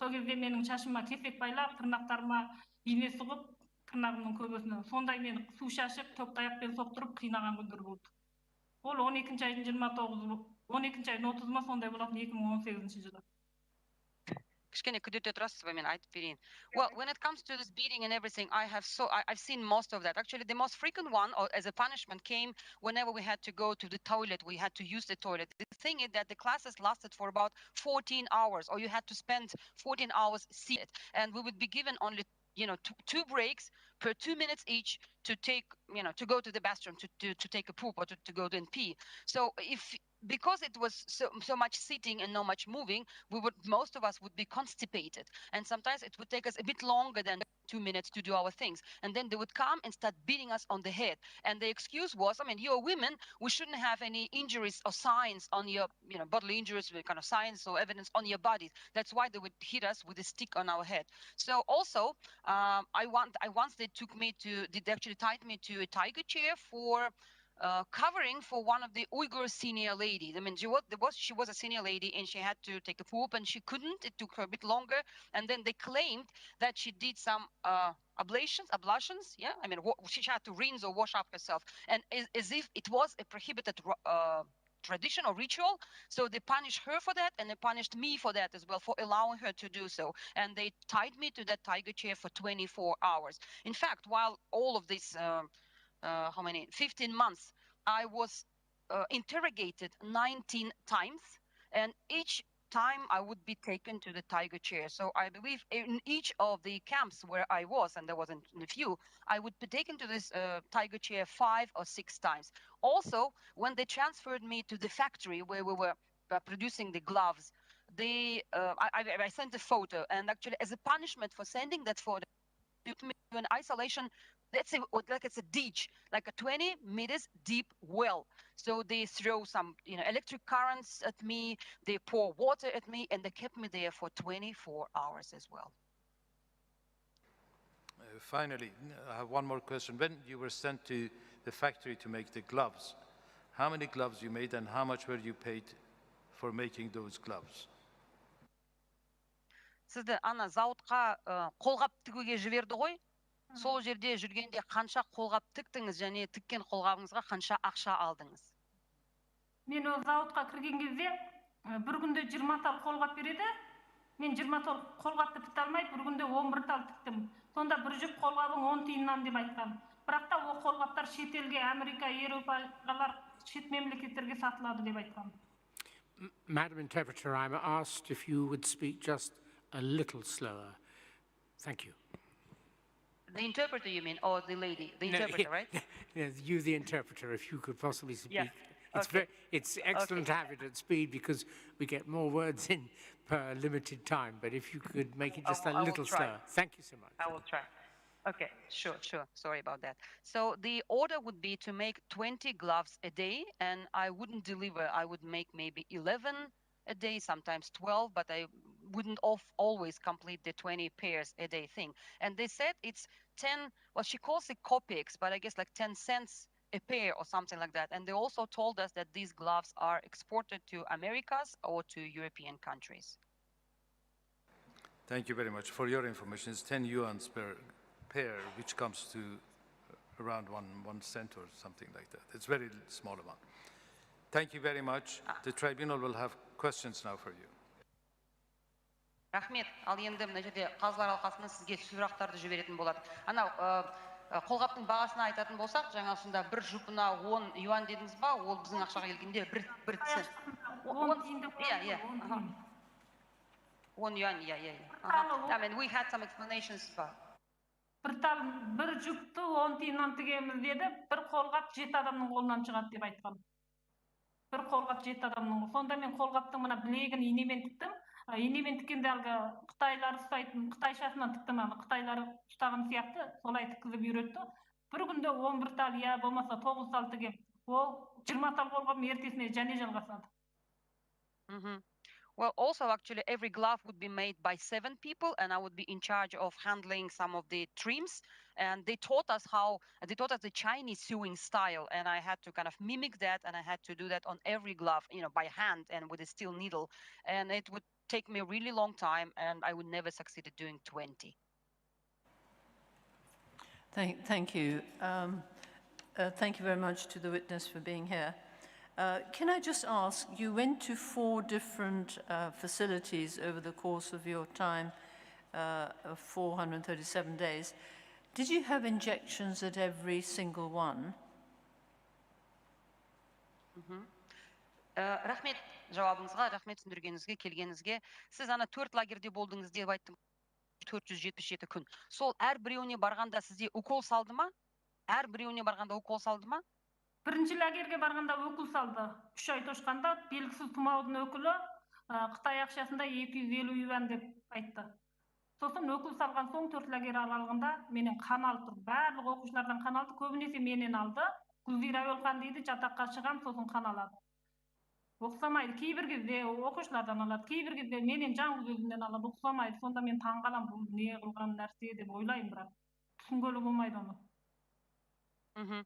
Сол кезде менің шашыма кесек байлап, тырнақтарыма ине сұғып, тырнағымның көбесіне сондай мені су шашып, төк таяқпен соқтырып қинаған күндер болды. Ол он екінші айдың жиырма тоғызы, он екінші айдың отызы ма, сондай болатын, екі мың он сегізінші жылы. Кішкене күдірте тұрасыз ба, мен айтып берейін. Well, when it comes to this beating and everything, I have so I, I've seen most of that. Actually, the most frequent one, or as a punishment, came whenever we had to go to the toilet. We had to use the toilet. The thing is that the classes lasted for about fourteen hours, or you had to spend fourteen hours seated, and we would be given only, you know, two, two breaks per two minutes each to take, you know, to go to the bathroom to, to, to take a poop or to, to go and pee. So if because it was so, so much sitting and not much moving, we would, most of us would be constipated. And sometimes it would take us a bit longer than two minutes to do our things. And then they would come and start beating us on the head. And the excuse was, I mean, you're women, we shouldn't have any injuries or signs on your, you know, bodily injuries, with kind of signs or evidence on your bodies. That's why they would hit us with a stick on our head. So also, um, I want, I once they took me to, they actually tied me to a tiger chair for uh, covering for one of the Uyghur senior ladies. I mean, she was, there was she was a senior lady and she had to take a poop and she couldn't. It took her a bit longer, and then they claimed that she did some uh, ablations, ablutions. Yeah, I mean, wa- she had to rinse or wash up herself, and as, as if it was a prohibited ro- uh, tradition or ritual. So they punished her for that, and they punished me for that as well, for allowing her to do so. And they tied me to that tiger chair for twenty-four hours. In fact, while all of this, um, uh, how many, fifteen months, I was uh, interrogated nineteen times, and each time I would be taken to the tiger chair. So I believe in each of the camps where I was, and there wasn't a few, I would be taken to this uh, tiger chair five or six times. Also, when they transferred me to the factory where we were uh, producing the gloves, they uh, I, I, I sent a photo, and actually, as a punishment for sending that photo, put me in isolation. Let's say, like, it's a ditch, like a twenty meters deep well. So they throw some, you know, electric currents at me. They pour water at me, and they kept me there for twenty-four hours as well. Uh, finally, I have one more question. When you were sent to the factory to make the gloves, how many gloves you made and how much were you paid for making those gloves? Сізді ана зауытқа ы, қолғап тігуге жіберді ғой. Сол жерде жүргенде қанша қолғап тіктіңіз және тіккен қолғабыңызға қанша ақша алдыңыз? Мен ол зауытқа кірген кезде ә, бір күнде жиырма тал қолғап береді. Мен жиырма тал қолғапты тікті алмай, бір күнде он бір тал тіктім. Сонда бір жүк қолғабың он тиыннан деп айтқан. Бірақ та ол қолғаптар шетелге, Америка, Европаға, шет мемлекеттерге сатылады деп айтқан. Madam Interpreter, I'm asked if you would speak just a little slower. Thank you. The interpreter, you mean, or the lady? The No, interpreter, right? Yes, you, the interpreter, if you could possibly speak. Yeah. It's Okay. very, it's excellent to have it at speed because we get more words in per limited time. But if you could make it I just a will- I will little try. slower. Thank you so much. I will try. Okay, sure, sure. Sorry about that. So the order would be to make twenty gloves a day, and I wouldn't deliver. I would make maybe eleven a day, sometimes twelve, but I wouldn't of, always complete the twenty pairs a day thing. And they said it's ten, well, she calls it kopecks, but I guess like ten cents a pair or something like that. And they also told us that these gloves are exported to Americas or to European countries. Thank you very much. For your information, it's ten yuans per pair, which comes to around one, one cent or something like that. It's very small amount. Thank you very much. The tribunal will have questions now for you. Рахмет. Ал енді мына жерде қазылар алқасынан сізге сұрақтарды жіберетін болады. Анау ы, ы, қолғаптың бағасына айтатын болсақ, жаңа сонда бір жұпына он юань дедіңіз ба? Ол біздің ақшаға келгенде бір бір цент. Он тиын деп Иә, иә. Он Аха. тиын. Он юань, иә, иә, иә. Аха. I mean, we had some explanations, but бір тал бір жүкті он тиыннан тігеміз деді. Бір қолғап жеті адамның қолынан шығады деп айтқан. Бір қолғап жеті адамның. Сонда мен қолғаптың мына білегін инемен тіктім. А, инемен тіккенде әлгі қытайлар ұстайтын, қытайшасынан тіктім, ана қытайлар ұстаған сияқты, солай тіккізіп үйретті. Бір күнде он бір тал, я болмаса тоғыз тал тігем. Ол жиырма тал қолғабым ертесіне және жалғасады. Mhm. Well, also, actually, every glove would be made by seven people, and I would be in charge of handling some of the trims. And they taught us how, they taught us the Chinese sewing style, and I had to kind of mimic that, and I had to do that on every glove, you know, by hand and with a steel needle. And it would take me a really long time, and I would never succeed at doing twenty. Thank, thank you. Um, uh, thank you very much to the witness for being here. Uh, can I just ask, you went to four different uh, facilities over the course of your time, uh, of four hundred thirty-seven days. Did you have injections at every single one? Ә, рахмет жауабыңызға, рахмет түсіндіргеніңізге, келгеніңізге. Сіз ана төрт лагерьде болдыңыз деп айттым. төрт жүз жетпіс жеті күн. Сол әр біреуіне барғанда сізге укол салды ма? Әр біреуіне барғанда укол салды ма? Birinchi lagerga borganda ukol soldi. Uch oy to'shqanda belgisiz tumavdin ukoli, Xitoy aqchasida ikki yuz ellik yuan deb aytdi. So'ng ukol solgan so'ng to'rt lager oraliqda meni qon olib turdi. Barliq o'quvchilardan qon oldi, ko'binisi mendan oldi. Gulzira o'lgan deydi, chatoqqa chiqam, so'ng qon oladi. O'xshamaydi. Key bir gezde o'quvchilardan oladi, key bir gezde men endi yolg'iz o'zimdan oladi, o'xshamaydi. Sonda men taң qalaman, bu ne qilgan narsa deb o'ylayman, biroq tushungani bo'lmaydi uni. Mm-hmm.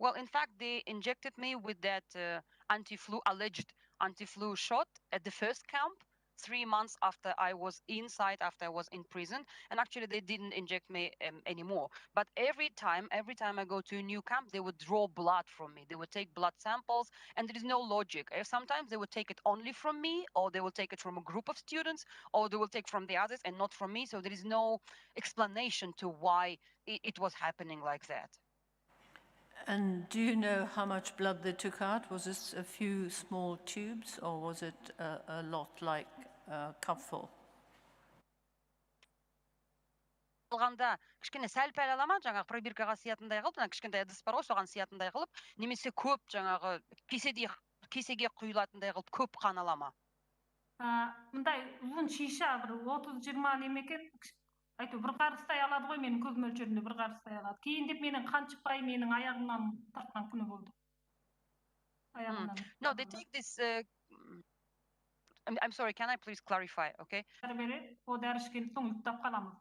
Well, in fact, they injected me with that uh, anti-flu, alleged anti-flu shot at the first camp, three months after I was inside, after I was in prison. And actually, they didn't inject me um, anymore. But every time, every time I go to a new camp, they would draw blood from me. They would take blood samples, and there is no logic. Uh, Sometimes they would take it only from me, or they will take it from a group of students, or they will take from the others and not from me. So there is no explanation to why it, it was happening like that. And do you know how much blood they took out? Was this a few small tubes, or was it a, a lot, like a cupful? Алғанда кішкене сәл-пәл ала ма, жаңағы пробиркаға сиятындай қылып, мына кішкентай ыдыс бар ғой, соған сиятындай қылып, немесе көп жаңағы кеседей, кесеге құйылатындай қылып көп қан ала ма? Ә, мындай ұзын шиша, бір отыз, жиырма неме екен, әйтеуір, бір қарыстай алады ғой, менің көз мөлшерімде бір қарыстай алады. Кейін деп менің қан шықпай, менің аяғымнан тартқан күні болды. No, they take this. Uh, I'm, I'm sorry, can I please clarify, okay? Дәрі береді, ол дәрі ішкен соң ұйықтап қаламыз.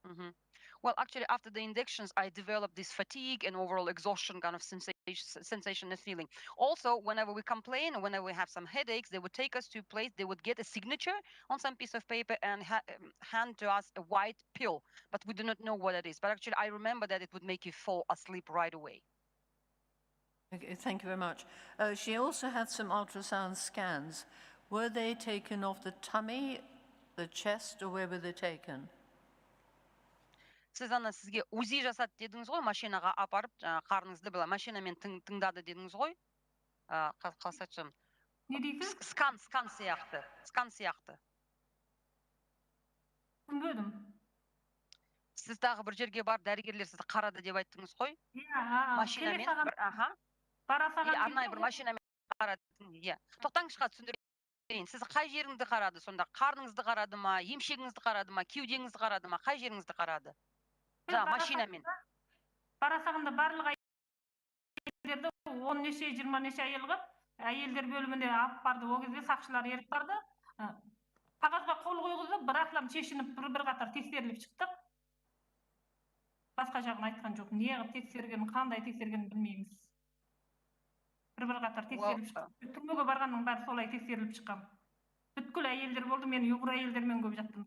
Mm-hmm. Well, actually, after the injections, I developed this fatigue and overall exhaustion kind of sensation, sensation and feeling. Also, whenever we complain, whenever we have some headaches, they would take us to a place, they would get a signature on some piece of paper and ha- um, hand to us a white pill. But we do not know what it is. But actually, I remember that it would make you fall asleep right away. Okay, thank you very much. Uh, she also had some ultrasound scans. Were they taken of the tummy, the chest, or where were they taken? Сіз ана сізге УЗИ жасады дедіңіз ғой, машинаға апарып жаңағы қарныңызды былай машинамен тың, тыңдады дедіңіз ғой. Ә, қа- қалсачы Не дейсіз? С- скан скан сияқты, скан сияқты. Түсінбедім. Сіз тағы бір жерге барып дәрігерлер сізді қарады деп айттыңыз ғой. Иә, а, Машинамен келе саған, бір аха. Бара И саған арнайы кезде бір машинамен қарады. Иә. Тоқтаңызшы, түсіндірейін. Сіз қай жеріңді қарады сонда? Қарныңызды қарады ма, емшегіңізді қарады ма, кеудеңізді қарады ма, қай жеріңізді қарады? Сіз Жаңағы бара машинамен. сағанда, бара сағанда барлық әйелдерді он неше, жиырма неше әйел қылып, әйелдер бөліміне алып барды. Ол кезде сақшылар еріп барды. Ы, қағазға қол қойғызып, бір ақылам шешініп, бір бір қатар тексеріліп шықтық. Басқа жағын айтқан жоқ. Не қылып тексергенін, қандай тексергенін білмейміз. Бір бір қатар тексеріліп шықты. Түрмеге барғанның бәрі солай тексеріліп шыққан. Бүткіл әйелдер болды, мен ұйғыр әйелдермен көп жаттым.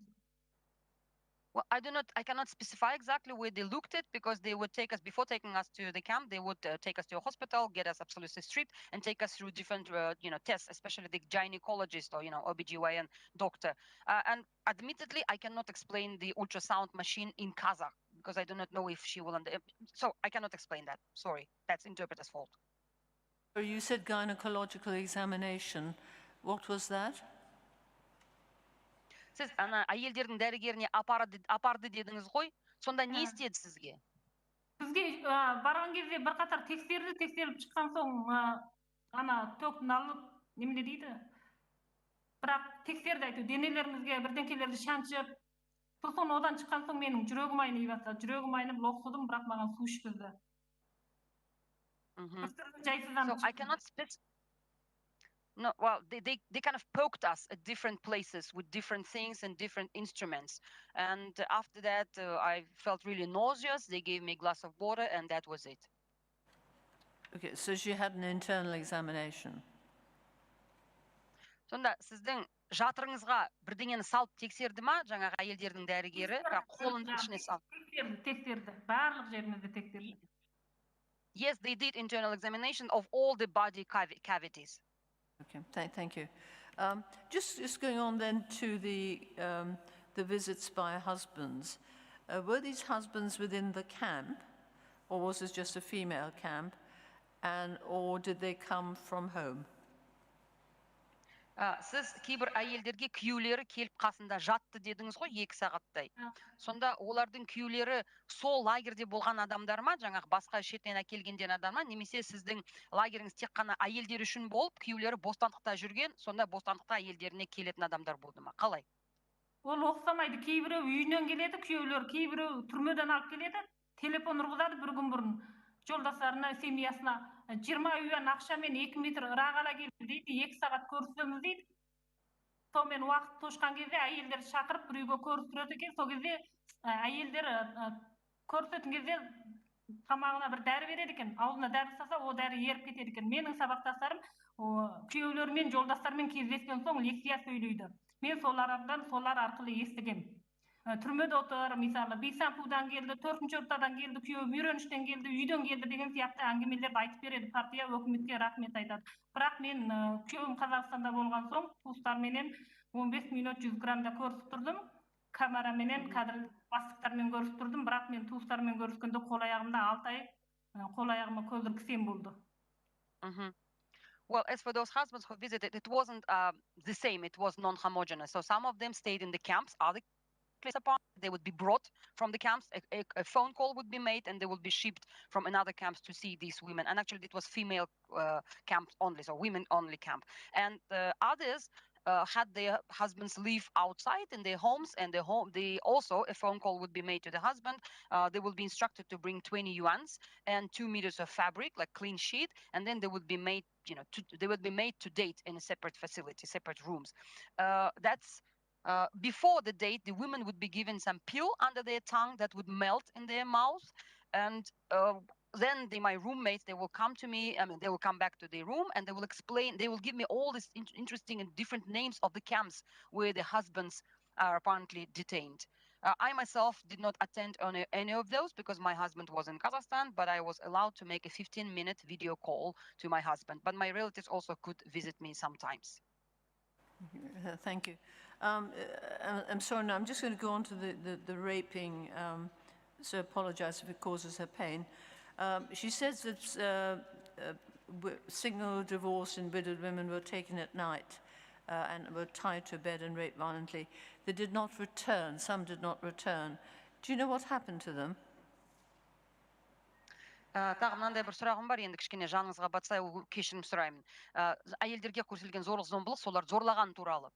Well, I do not, I cannot specify exactly where they looked at because they would take us, before taking us to the camp, they would uh, take us to a hospital, get us absolutely stripped, and take us through different, uh, you know, tests, especially the gynecologist or, you know, O B G Y N doctor. Uh, and admittedly, I cannot explain the ultrasound machine in Kazakh because I do not know if she will. Under- so I cannot explain that. Sorry, that's interpreter's fault. So you said gynecological examination. What was that? Сіз ана әйелдердің дәрігеріне апарды, апарды дедіңіз ғой. Сонда не Ә. Істеді сізге? Бізге ә, барған кезде бір қатар тексерді, тексеріліп шыққан соң ә, ана ток налып, немене дейді, бірақ тексерді, әйтеуір, денелерімізге бірдеңкелерді шаншып, сосын одан шыққан соң менің жүрегім айный бастады. Жүрегім айнып, лоқсыдым, бірақ маған су ішкізді. Mhm. Бір түрі жайсызданып So I шықтым. Cannot spec- No, well, they, they, they kind of poked us at different places with different things and different instruments. And after that, uh, I felt really nauseous. They gave me a glass of water, and that was it. Okay, so she had an internal examination. Сонда сіздің жатырыңызға бірдеңені салып тексерді ма жаңағы әйелдердің дәрігері, бірақ қолын ішіне салып? Тексерді, тексерді. Барлық жерімізді тексерді. Yes, they did internal examination of all the body cavi- cavities. Okay, thank, thank you. Um, just, just going on then to the, um, the visits by husbands. Uh, were these husbands within the camp, or was this just a female camp? And, or did they come from home? Ә, сіз кейбір әйелдерге күйеулері келіп қасында жатты дедіңіз ғой, екі сағаттай. Сонда олардың күйеулері сол лагерьде болған адамдар ма, жаңағы басқа шетінен әкелгенден адам ма, немесе сіздің лагеріңіз тек қана әйелдер үшін болып, күйеулері бостандықта жүрген, сонда бостандықта әйелдеріне келетін адамдар болды ма? Қалай? Ол ұқсамайды. Кейбіреу үйінен келеді, күйеулері, кейбіреу түрмеден алып келеді, телефон ұрғызады бір күн бұрын жолдастарына, семьясына, жиырма юан ақша мен екі метр ырғала келді дейді, екі сағат көрісеміз дейді. Сонымен уақыт тошқан кезде әйелдерді шақырып, бір үйге көрістіреді екен. Сол кезде ә, әйелдер ә, көрісетін кезде тамағына бір дәрі береді екен, аузына дәрі салса, ол дәрі еріп кетеді екен. Менің сабақтастарым күйеулерімен, жолдастарымен кездескен соң лекция сөйлейді. Мен солардан, солар арқылы естігем. Түрмеде отыр, мысалы, Бейсанпудан келді, төртінші ортадан келді, күйеуім үйреніштен келді, үйден келді деген сияқты әңгімелерді айтып береді. Партия өкіметке рахмет айтады. Бірақ мен күйеуім Қазақстанда болған соң туыстарменен он бес минут жүз граммда көрісіп тұрдым. Камера менен кадр бастықтармен көрісіп тұрдым, бірақ мен туыстармен көріскенде қол аяғымда алты ай қол аяғыма көзір кісен болды. Mm-hmm. Well, as for those husbands who visited, it wasn't uh, the same. It was non-homogeneous. So some of them stayed in the camps. Other they would be brought from the camps. A, a, a, phone call would be made, and they would be shipped from another camps to see these women. And actually, it was female uh, camp only, so women-only camp. And uh, others uh, had their husbands live outside in their homes, and their home they also a phone call would be made to the husband. Uh, they will be instructed to bring twenty yuans and two meters of fabric, like clean sheet, and then they would be made you know to, they would be made to date in a separate facility, separate rooms. Uh, that's uh, before the date, the women would be given some pill under their tongue that would melt in their mouth, and uh, then the, my roommates, they will come to me, I mean, they will come back to their room, and they will explain, they will give me all these in- interesting and different names of the camps where the husbands are apparently detained. Uh, I myself did not attend on a- any of those because my husband was in Kazakhstan, but I was allowed to make a fifteen minute video call to my husband. But my relatives also could visit me sometimes. Uh, Thank you. Um, uh, I'm I'm sorry, no, I'm just going to go on to the, the, the raping. Um, so apologize if it causes her pain. Um, she says that uh, uh, w- single, divorced, and widowed women were taken at night uh, and were tied to a bed and raped violently. They did not return, some did not return. Do you know what happened to them? Ә, тағы мынандай бір сұрағым бар, енді кішкене жаныңызға батса, ол кешірім сұраймын. Ә, әйелдерге көрсетілген зорлық зомбылық, солар зорлаған туралы.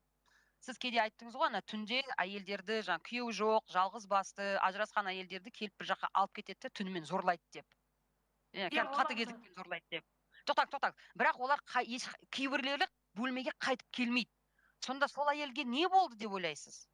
Сіз кейде айттыңыз ғой, ана түнде әйелдерді жаңа күйеуі жоқ, жалғыз басты, ажырасқан әйелдерді келіп бір жаққа алып кетеді де түнімен зорлайды деп. Иә, Иә, кәдімгі қатыгездікпен зорлайды деп. Тоқтаңыз, тоқтаңыз. Бірақ олар қа- еш кейбіреулері бөлмеге қайтып келмейді. Сонда сол әйелге не болды деп ойлайсыз?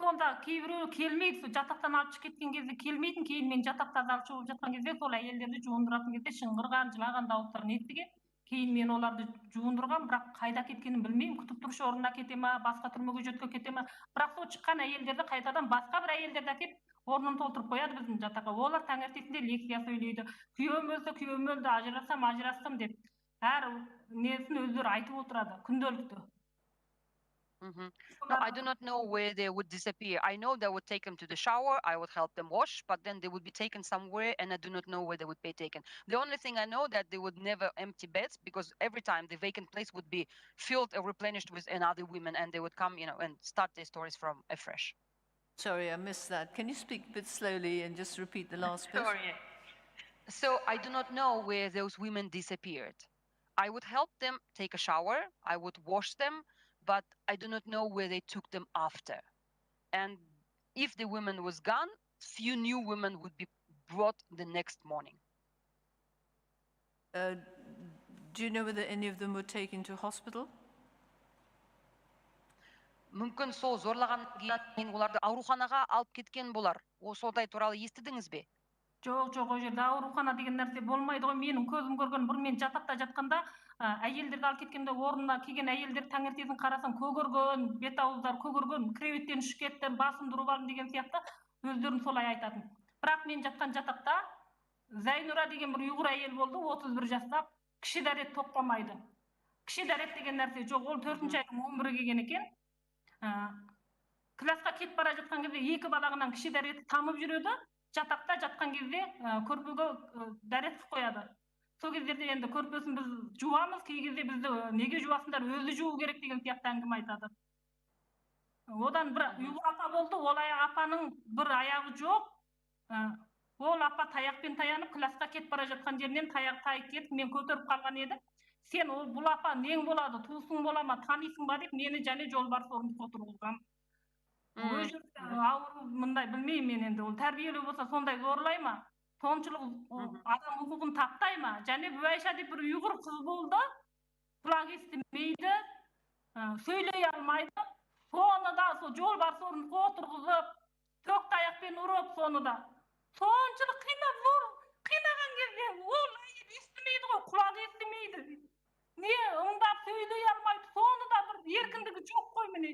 Сонда кейбіреуі келмейді, сол жатақтан алып шығып кеткен кезде келмейтін, кейін мен жатақта азалшы болып жатқан кезде сол әйелдерді жуындыратын кезде шыңғырған, жылаған дауыстарын естіген. Кейін мен оларды жуындырған, бірақ қайда кеткенін білмеймін, күтіп тұршы орнына кете ма, басқа түрмеге жетке кете ма. Бірақ сол шыққан әйелдерді қайтадан басқа бір әйелдерді әкеліп орнын толтырып қояды біздің жатаққа. Олар таңертеңінде лекция сөйлейді. Күйеуім өлді, күйеуім өлді, ажырасам, ажырастым деп. Әр несін өздері айтып отырады күнделікті. Mhm. No, I do not know where they would disappear. I know they would take them to the shower, I would help them wash, but then they would be taken somewhere, and I do not know where they would be taken. The only thing I know that they would never empty beds because every time the vacant place would be filled or replenished with another women, and they would come, you know, and start their stories from afresh. Sorry, I missed that. Can you speak a bit slowly and just repeat the last bit? Sorry. So I do not know where those women disappeared. I would help them take a shower, I would wash them, but I do not know where they took them after. And if the woman was gone, few new women would be brought the next morning. Uh, do you know whether any of them were taken to hospital? Мүмкін сол зорлағаннан кейін оларды ауруханаға алып кеткен болар. Ол сондай туралы естідіңіз бе? Жоқ, жоқ, ол жерде аурухана деген нәрсе болмайды ғой. Менің көзім көрген, бұрын мен жатақта жатқанда ә, әйелдерді алып кеткенде орнына келген әйелдер таңертең қарасаң көгерген, бет ауыздары көгерген, кроветтен ұшып кетті, басын ұрып алдым деген сияқты өздерін солай айтатын. Бірақ мен жатқан жатақта زەينۇرا دېگەن بىر ئۇيغۇر ئەيەل بولدى، ئوتتۇز بىر ياشلىق. كىشى دەرد توختىمايدۇ. كىشى دەرد دېگەن نەرسە يوق. ئۇ تۆتىنچى ئاينىڭ ئون بىرىگە كىرگەن ئىكەن. ئە، كلاسقا كېتىپ بارا جاتقان گېزى ئىككى بالاغىنىڭ كىشى دەرىتى تامىپ يۈرىدۇ. چاتاقتا جاتقان گېزى، ئە، كۆرپىگە، ئە، دەرەت قىلىپ قويىدۇ. سو گېزلەردە ئەمدى كۆرپىسىنى بىز جۇۋامىز، كېيىن گېزى بىزدە، ئە، نېگە جۇۋاسىڭلار، ئۆزى جۇۋۇ كېرەك دېگەن سىياقتا ئەڭگىمە ئايتىدۇ. ئۇدان بىر ئۇيغۇر ئاپا بولدى، ئۇ ئاپانىڭ بىر ئاياغى جوق. ئە، ئۇ ئاپا تاياقپىن تايانىپ، كلاسقا كېتىپ بارا جاتقان يېرىدىن تاياق تايىپ كېتىپ، مەن كۆتۈرۈپ قالغان ئىدىم. سەن ئۇ، بۇ ئاپا نەڭ بولىدۇ، تۇغۇسۇڭ بولامۇ، تانىيسىڭ بار دەپ، مېنى جەنى جولبارس ئورنىغا ئولتۇرغۇزغان. مم. ئاۋۇ مۇنداق بىلمەيمەن ئەمدى، ئۇ تەربىيەلىك بولسا سونداق زورلايما؟ سونچىلىق ئادەم ھوقۇقىنى تاپتايما؟ جەنى بۇ ئايشا دەپ بىر ئۇيغۇر قىز بولدى. قۇلاق ئېسىتمەيدۇ، ئە، سۆيلىيەلمەيدۇ. سونىدا سو جولبارس ئورنىغا ئولتۇرغۇزۇپ، تۆك تاياق بىلەن ئۇرۇپ سونىدا. سونچىلىق قىيناپ زور، قىينىغان گېزى ئۇ ئېسىتمەيدىغۇ، قۇلاق ئېسىتمەيدۇ. نېيە ئۇنداق سۆيلىيەلمەيدۇ؟ سونىدا بىر ئېركىنلىكى جوق قوي مېنى.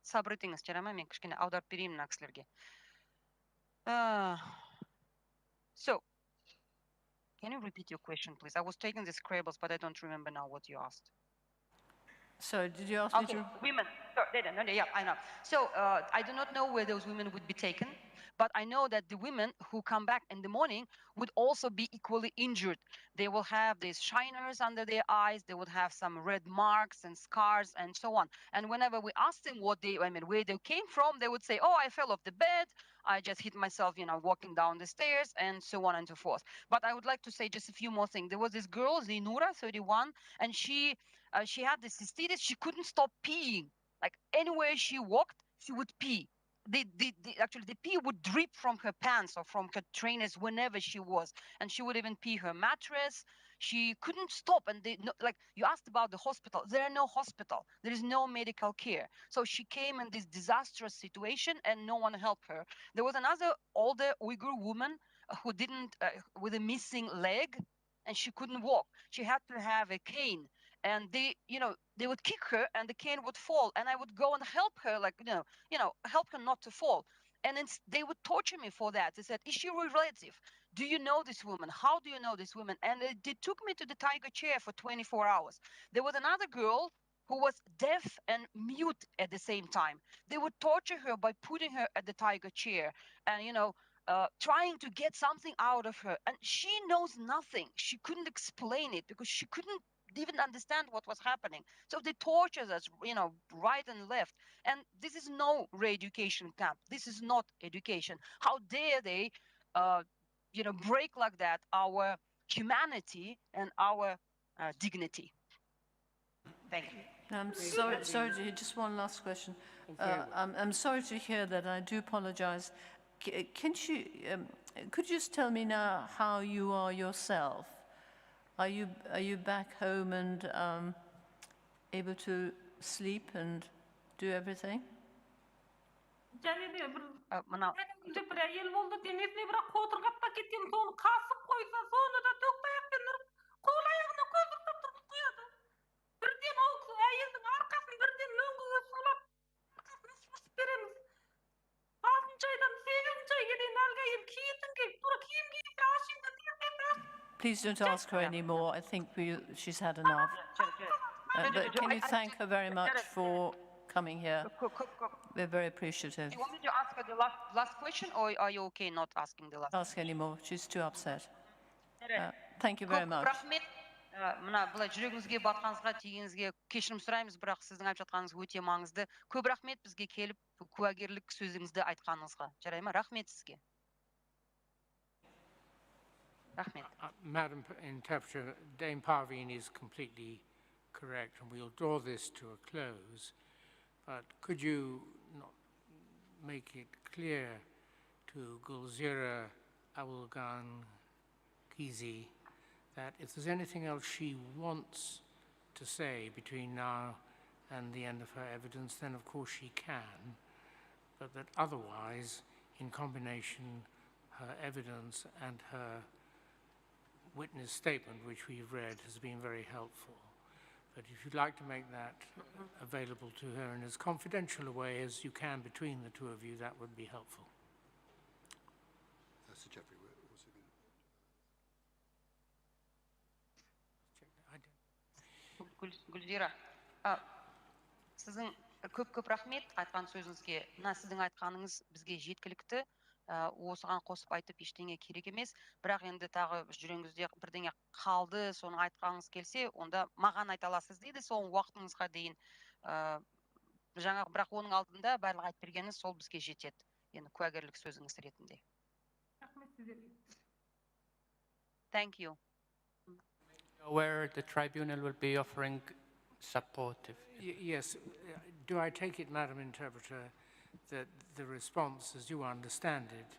سابىر ئۆتىڭىز، جارايمۇ؟ مەن كىچىككىنە ئاغدۇرۇپ بېرەيمەن مۇنۇ كىشىلەرگە. Uh, so, can you repeat your question, please? I was taking the Scrabbles, but I don't remember now what you asked. So, did you ask me Okay, to? Women. Sorry, no, no, yeah, I know. So, uh, I do not know where those women would be taken, but I know that the women who come back in the morning would also be equally injured. They will have these shiners under their eyes, they would have some red marks and scars and so on. And whenever we ask them what they, I mean, where they came from, they would say, "Oh, I fell off the bed, I just hit myself, you know, walking down the stairs," and so on and so forth. But I would like to say just a few more things. There was this girl, Zinura, thirty-one, and she uh, she had this cystitis. She couldn't stop peeing. Like, anywhere she walked, she would pee. The, the, the actually the pee would drip from her pants or from her trainers whenever she was, and she would even pee her mattress. She couldn't stop, and they, no, like, you asked about the hospital. There are no hospital. There is no medical care. So she came in this disastrous situation, and no one helped her. There was another older Uyghur woman, uh, who didn't, uh, with a missing leg, and she couldn't walk. She had to have a cane. And they, you know, they would kick her and the cane would fall. And I would go and help her, like, you know, you know, help her not to fall. And then they would torture me for that. They said, "Is she your relative? Do you know this woman? How do you know this woman?" And they, they took me to the tiger chair for twenty-four hours. There was another girl who was deaf and mute at the same time. They would torture her by putting her at the tiger chair and, you know, uh, trying to get something out of her. And she knows nothing. She couldn't explain it because she couldn't even understand what was happening. So they tortured us, you know, right and left. And this is no re-education camp. This is not education. How dare they, uh, you know, break like that our humanity and our uh, dignity. Thank you. I'm sorry, sorry to hear, just one last question. Uh, I'm, I'm sorry to hear that. I do apologize. C- Can you, um, could you just tell me now how you are yourself? Are you, are you back home and um, able to sleep and do everything? جەنىدە بىر Uh, مانا جەنىدە بىر يىل بولدى، دېنىسنى بىر قوتۇرغاپلا كەتكەن، سونى قاسىپ قويسا، سونىدا تۆك تاياق بىلەن ئۇرۇپ، قول ئاياغىنى كۆزۈرتۈپ تۇرۇپ قويىدۇ. بىردىن ئۇ ئەيەلنىڭ ئارقىسىنى بىردىن لۆڭگىگە سولاپ، ئارقىسىنى سوزۇپ بېرىمىز. ئالتىنچى ئايدىن سەككىزىنچى ئايغا دېگەن ھالغا كىيىم كىيىپ تۇرۇپ، كىيىم كىيسە ئاشىقنى تېز تېز ئاش. Please don't ask her anymore. I think we, she's had enough. Uh, but can you thank her very much for coming here? We're very appreciative. You want me to ask her the last, last question, or are you okay not asking the last? Ask anymore. She's too upset. Uh, thank you very Көп much. Рахмет. Ә, мына былай жүрегіңізге батқаныңызға, тигеніңізге кешірім сұраймыз, бірақ сіздің айтып жатқаныңыз өте маңызды. Көп рахмет бізге келіп куәгерлік сөзіңізді айтқаныңызға. Жарай ма? Рахмет сізге. Рахмет. Uh, Madam P- Interpreter, Dame Parveen is completely correct, and we'll draw this to a close. But could you not make it clear to Gulzira Awulgan Kizi that if there's anything else she wants to say between now and the end of her evidence, then of course she can, but that otherwise, in combination, her evidence and her witness statement, which we've read, has been very helpful. But if you'd like to make that available to her in as confidential a way as you can between the two of you, that would be helpful. Uh, Sir Jeffrey, what was it going to? Check that. I don't- Гүл- Гүлзира, а, сіздің көп көп рахмет айтқан сөзіңізге. Мына сіздің айтқаныңыз бізге жеткілікті. Ә, осыған қосып айтып ештеңе керек емес. Бірақ енді тағы жүрегіңізде бірдеңе қалды, соны айтқыңыз келсе, онда маған айта аласыз, дейді, сол уақытыңызға дейін. Ә, жаңағы, бірақ оның алдында барлық айтып бергеніңіз сол бізге жетеді, енді куәгерлік сөзіңіз ретінде. Рахмет сіздерге. Thank you. Where the tribunal will be offering supportive. Y- Yes, uh, do I take it, Madam Interpreter, that the response, as you understand it,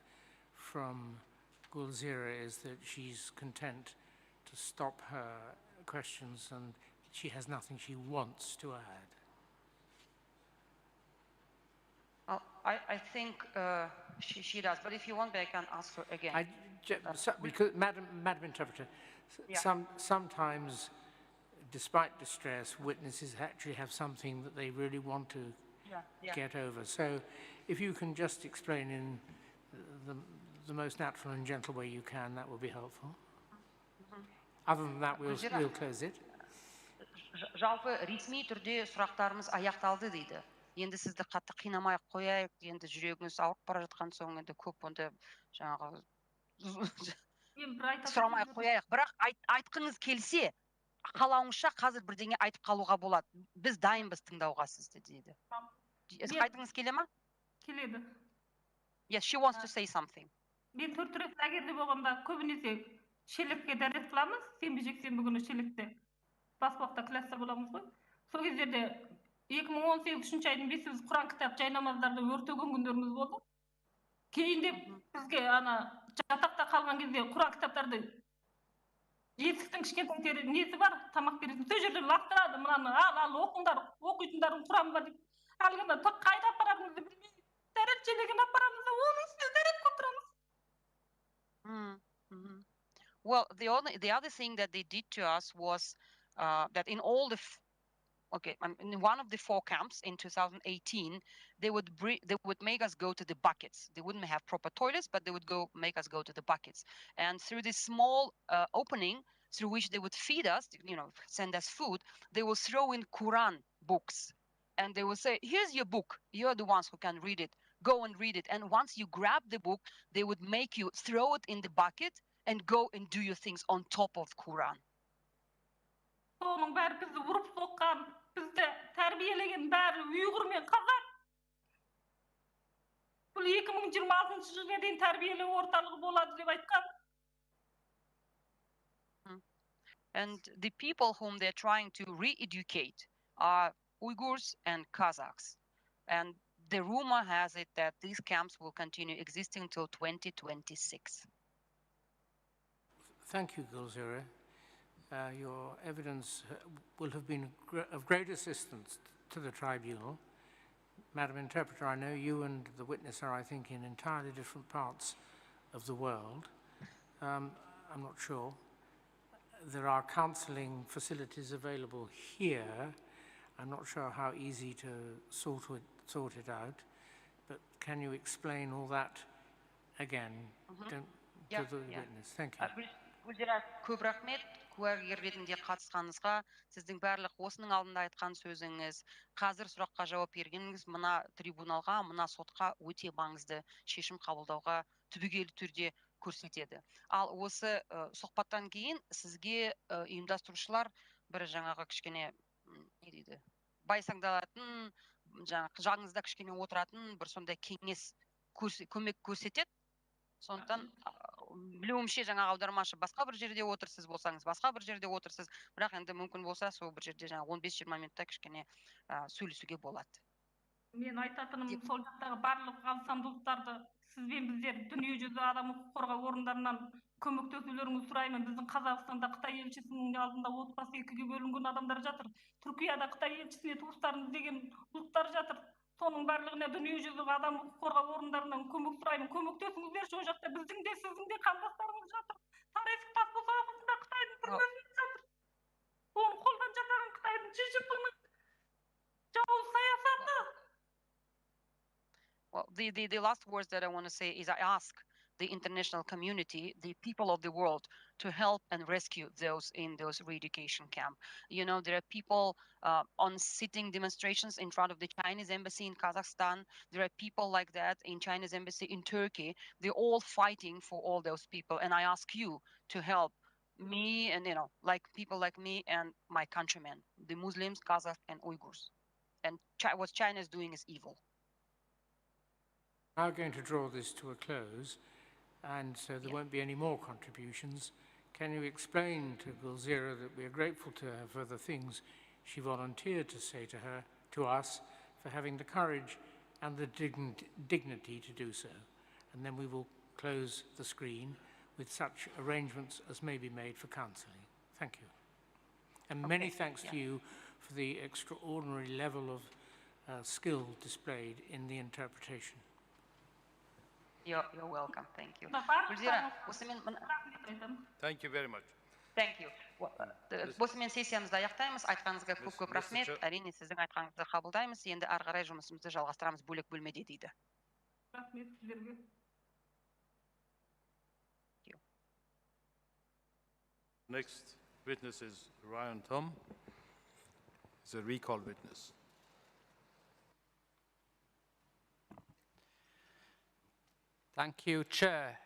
from Gulzira is that she's content to stop her questions and she has nothing she wants to add? Oh, I, I think uh, she, she does, but if you want me, I can ask her again. I, ju- Uh, so- we- because Madam, Madam Interpreter, s- Yeah. some, sometimes, despite distress, witnesses actually have something that they really want to Yeah, yeah. get over. So if you can just explain in the, the most natural and gentle way you can, that will be helpful. Other than that, we'll, Gulzira. We'll close it. Ж- жалпы ресми түрде сұрақтарымыз аяқталды, дейді. Енді сізді қатты қинамай ақ қояйық, енді жүрегіңіз ауырып бара жатқан соң, енді көп онда жаңағы Мен бір айтатын сұрамай ақ сөзім- қояйық, бірақ айт, айтқыңыз келсе, қалауыңызша қазір бірдеңе айтып қалуға болады. Біз дайынбыз тыңдауға сізді, дейді. Сіз Мен- айтқыңыз келе ма? Келеді. Yes, she wants to say something. Мен төрт рет лагерьде болғанда көбінесе шелекке дәріс қыламыз, сенбі жексенбі күні шелекте. Бас уақытта класста боламыз ғой. Сол кездерде екі мың он сегіз үшінші айдың бесінде біз Құран кітап, жай намаздарды өртеген күндеріміз болды. Кейінде бізге ана жатақта қалған кезде Құран кітаптарды, есіктің кішкентай тере- несі бар, тамақ беретін, сол жерден лақтырады, мынаны ал, ал, оқыңдар, оқитындардың құрамы бар деп. Әлгі ана тек қайда апаратынымызды білмей, дәрет шелегін апарамыз да, оның үстіне дәрет қылып тұрамыз. Mm-hmm. Well, the only the other thing that they did to us was uh, that in all the f- okay, um, in one of the four camps in two thousand eighteen, they would bring, they would make us go to the buckets. They wouldn't have proper toilets, but they would go make us go to the buckets. And through this small uh, opening, through which they would feed us, you know, send us food, they will throw in Quran books. And they will say, "Here's your book. You're the ones who can read it. Go and read it." And once you grab the book, they would make you throw it in the bucket and go and do your things on top of Quran. Соның бәрі бізді ұрып соққан, бізді тәрбиелеген бәрі ұйғыр мен қазақ. Бұл екі мың жиырмасыншы жылға дейін тәрбиелеу орталығы болады деп айтқан. And the people whom they're trying to re-educate are Uyghurs and Kazakhs. And the rumor has it that these camps will continue existing till twenty twenty-six. Thank you, Gulzira. Uh, your evidence uh, will have been gr- of great assistance to the tribunal. Madam Interpreter, I know you and the witness are, I think, in entirely different parts of the world. Um, I'm not sure. There are counselling facilities available here. I'm not sure how easy to sort it, sort it out, but can you explain all that again to, to Yeah, the yeah. witness? Thank you. Гүл- Гүлзира, көп рахмет куәгер ретінде қатысқаныңызға. Сіздің барлық осының алдында айтқан сөзіңіз, қазір сұраққа жауап бергеніңіз мына трибуналға, мына сотқа өте маңызды шешім қабылдауға түбегейлі түрде көрсетеді. Ал осы ы, сұхбаттан кейін сізге ы, ұйымдастырушылар бір жаңағы кішкене м, не дейді, байсаңдалатын, жаңағы жаныңызда кішкене отыратын бір сондай кеңес көрсе- көмек көрсетеді. Сондықтан ы, білуімше жаңағы аудармашы басқа бір жерде отыр, сіз болсаңыз басқа бір жерде отырсыз, бірақ енді мүмкін болса сол бір жерде жаңағы он бес жиырма минутта кішкене ы, сөйлесуге болады. Мен айтатыным, сол жақтағы барлық қазақстандықтарды, сіз бен біздер дүние жүзі адам құқық қорғау орындарынан көмектесулеріңізді сұраймын. Біздің Қазақстанда Қытай елшісінің алдында отбасы екіге бөлінген адамдар жатыр. Түркияда Қытай елшісіне туыстарын іздеген ұлттар жатыр. Соның барлығына дүние жүзі адам құқық қорғау орындарынан көмек сұраймын. Көмектесіңіздерші, ол жақта біздің де, сіздің де қандастарыңыз жатыр. Тарайск тас босағасында Қытайдың түрмесінде жатыр. Оны қолдан жасаған Қытайдың Well, the, the, the last words that I want to say is I ask the international community, the people of the world, to help and rescue those in those re-education camp. You know, there are people uh, on sitting demonstrations in front of the Chinese embassy in Kazakhstan. There are people like that in Chinese embassy in Turkey. They're all fighting for all those people. And I ask you to help me and, you know, like, people like me and my countrymen, the Muslims, Kazakhs, and Uyghurs. And Chi- what China is doing is evil. Now going to draw this to a close, and so there won't be any more contributions. Can you explain to Gulzira that we are grateful to her for the things she volunteered to say to her, to us, for having the courage and the dign- dignity to do so? And then we will close the screen with such arrangements as may be made for counselling. Thank you. And many thanks to you for the extraordinary level of uh, skill displayed in the interpretation. You're, you're welcome. Thank you. Сапар, Гүлзира, осы мен мына- айтамын. Thank you very much. Thank you. О- э, Осы мен сессиямызды аяқтаймыз. Айтқаныңызға көп көп Мис- рахмет. Мисс- Әрине, сіздің айтқаныңызды қабылдаймыз. Енді ары қарай жұмысымызды жалғастырамыз бөлек бөлмеде дейді. Рахмет сіздерге. Next witness is Ryan Tom. He's a recall witness. Thank you, Chair.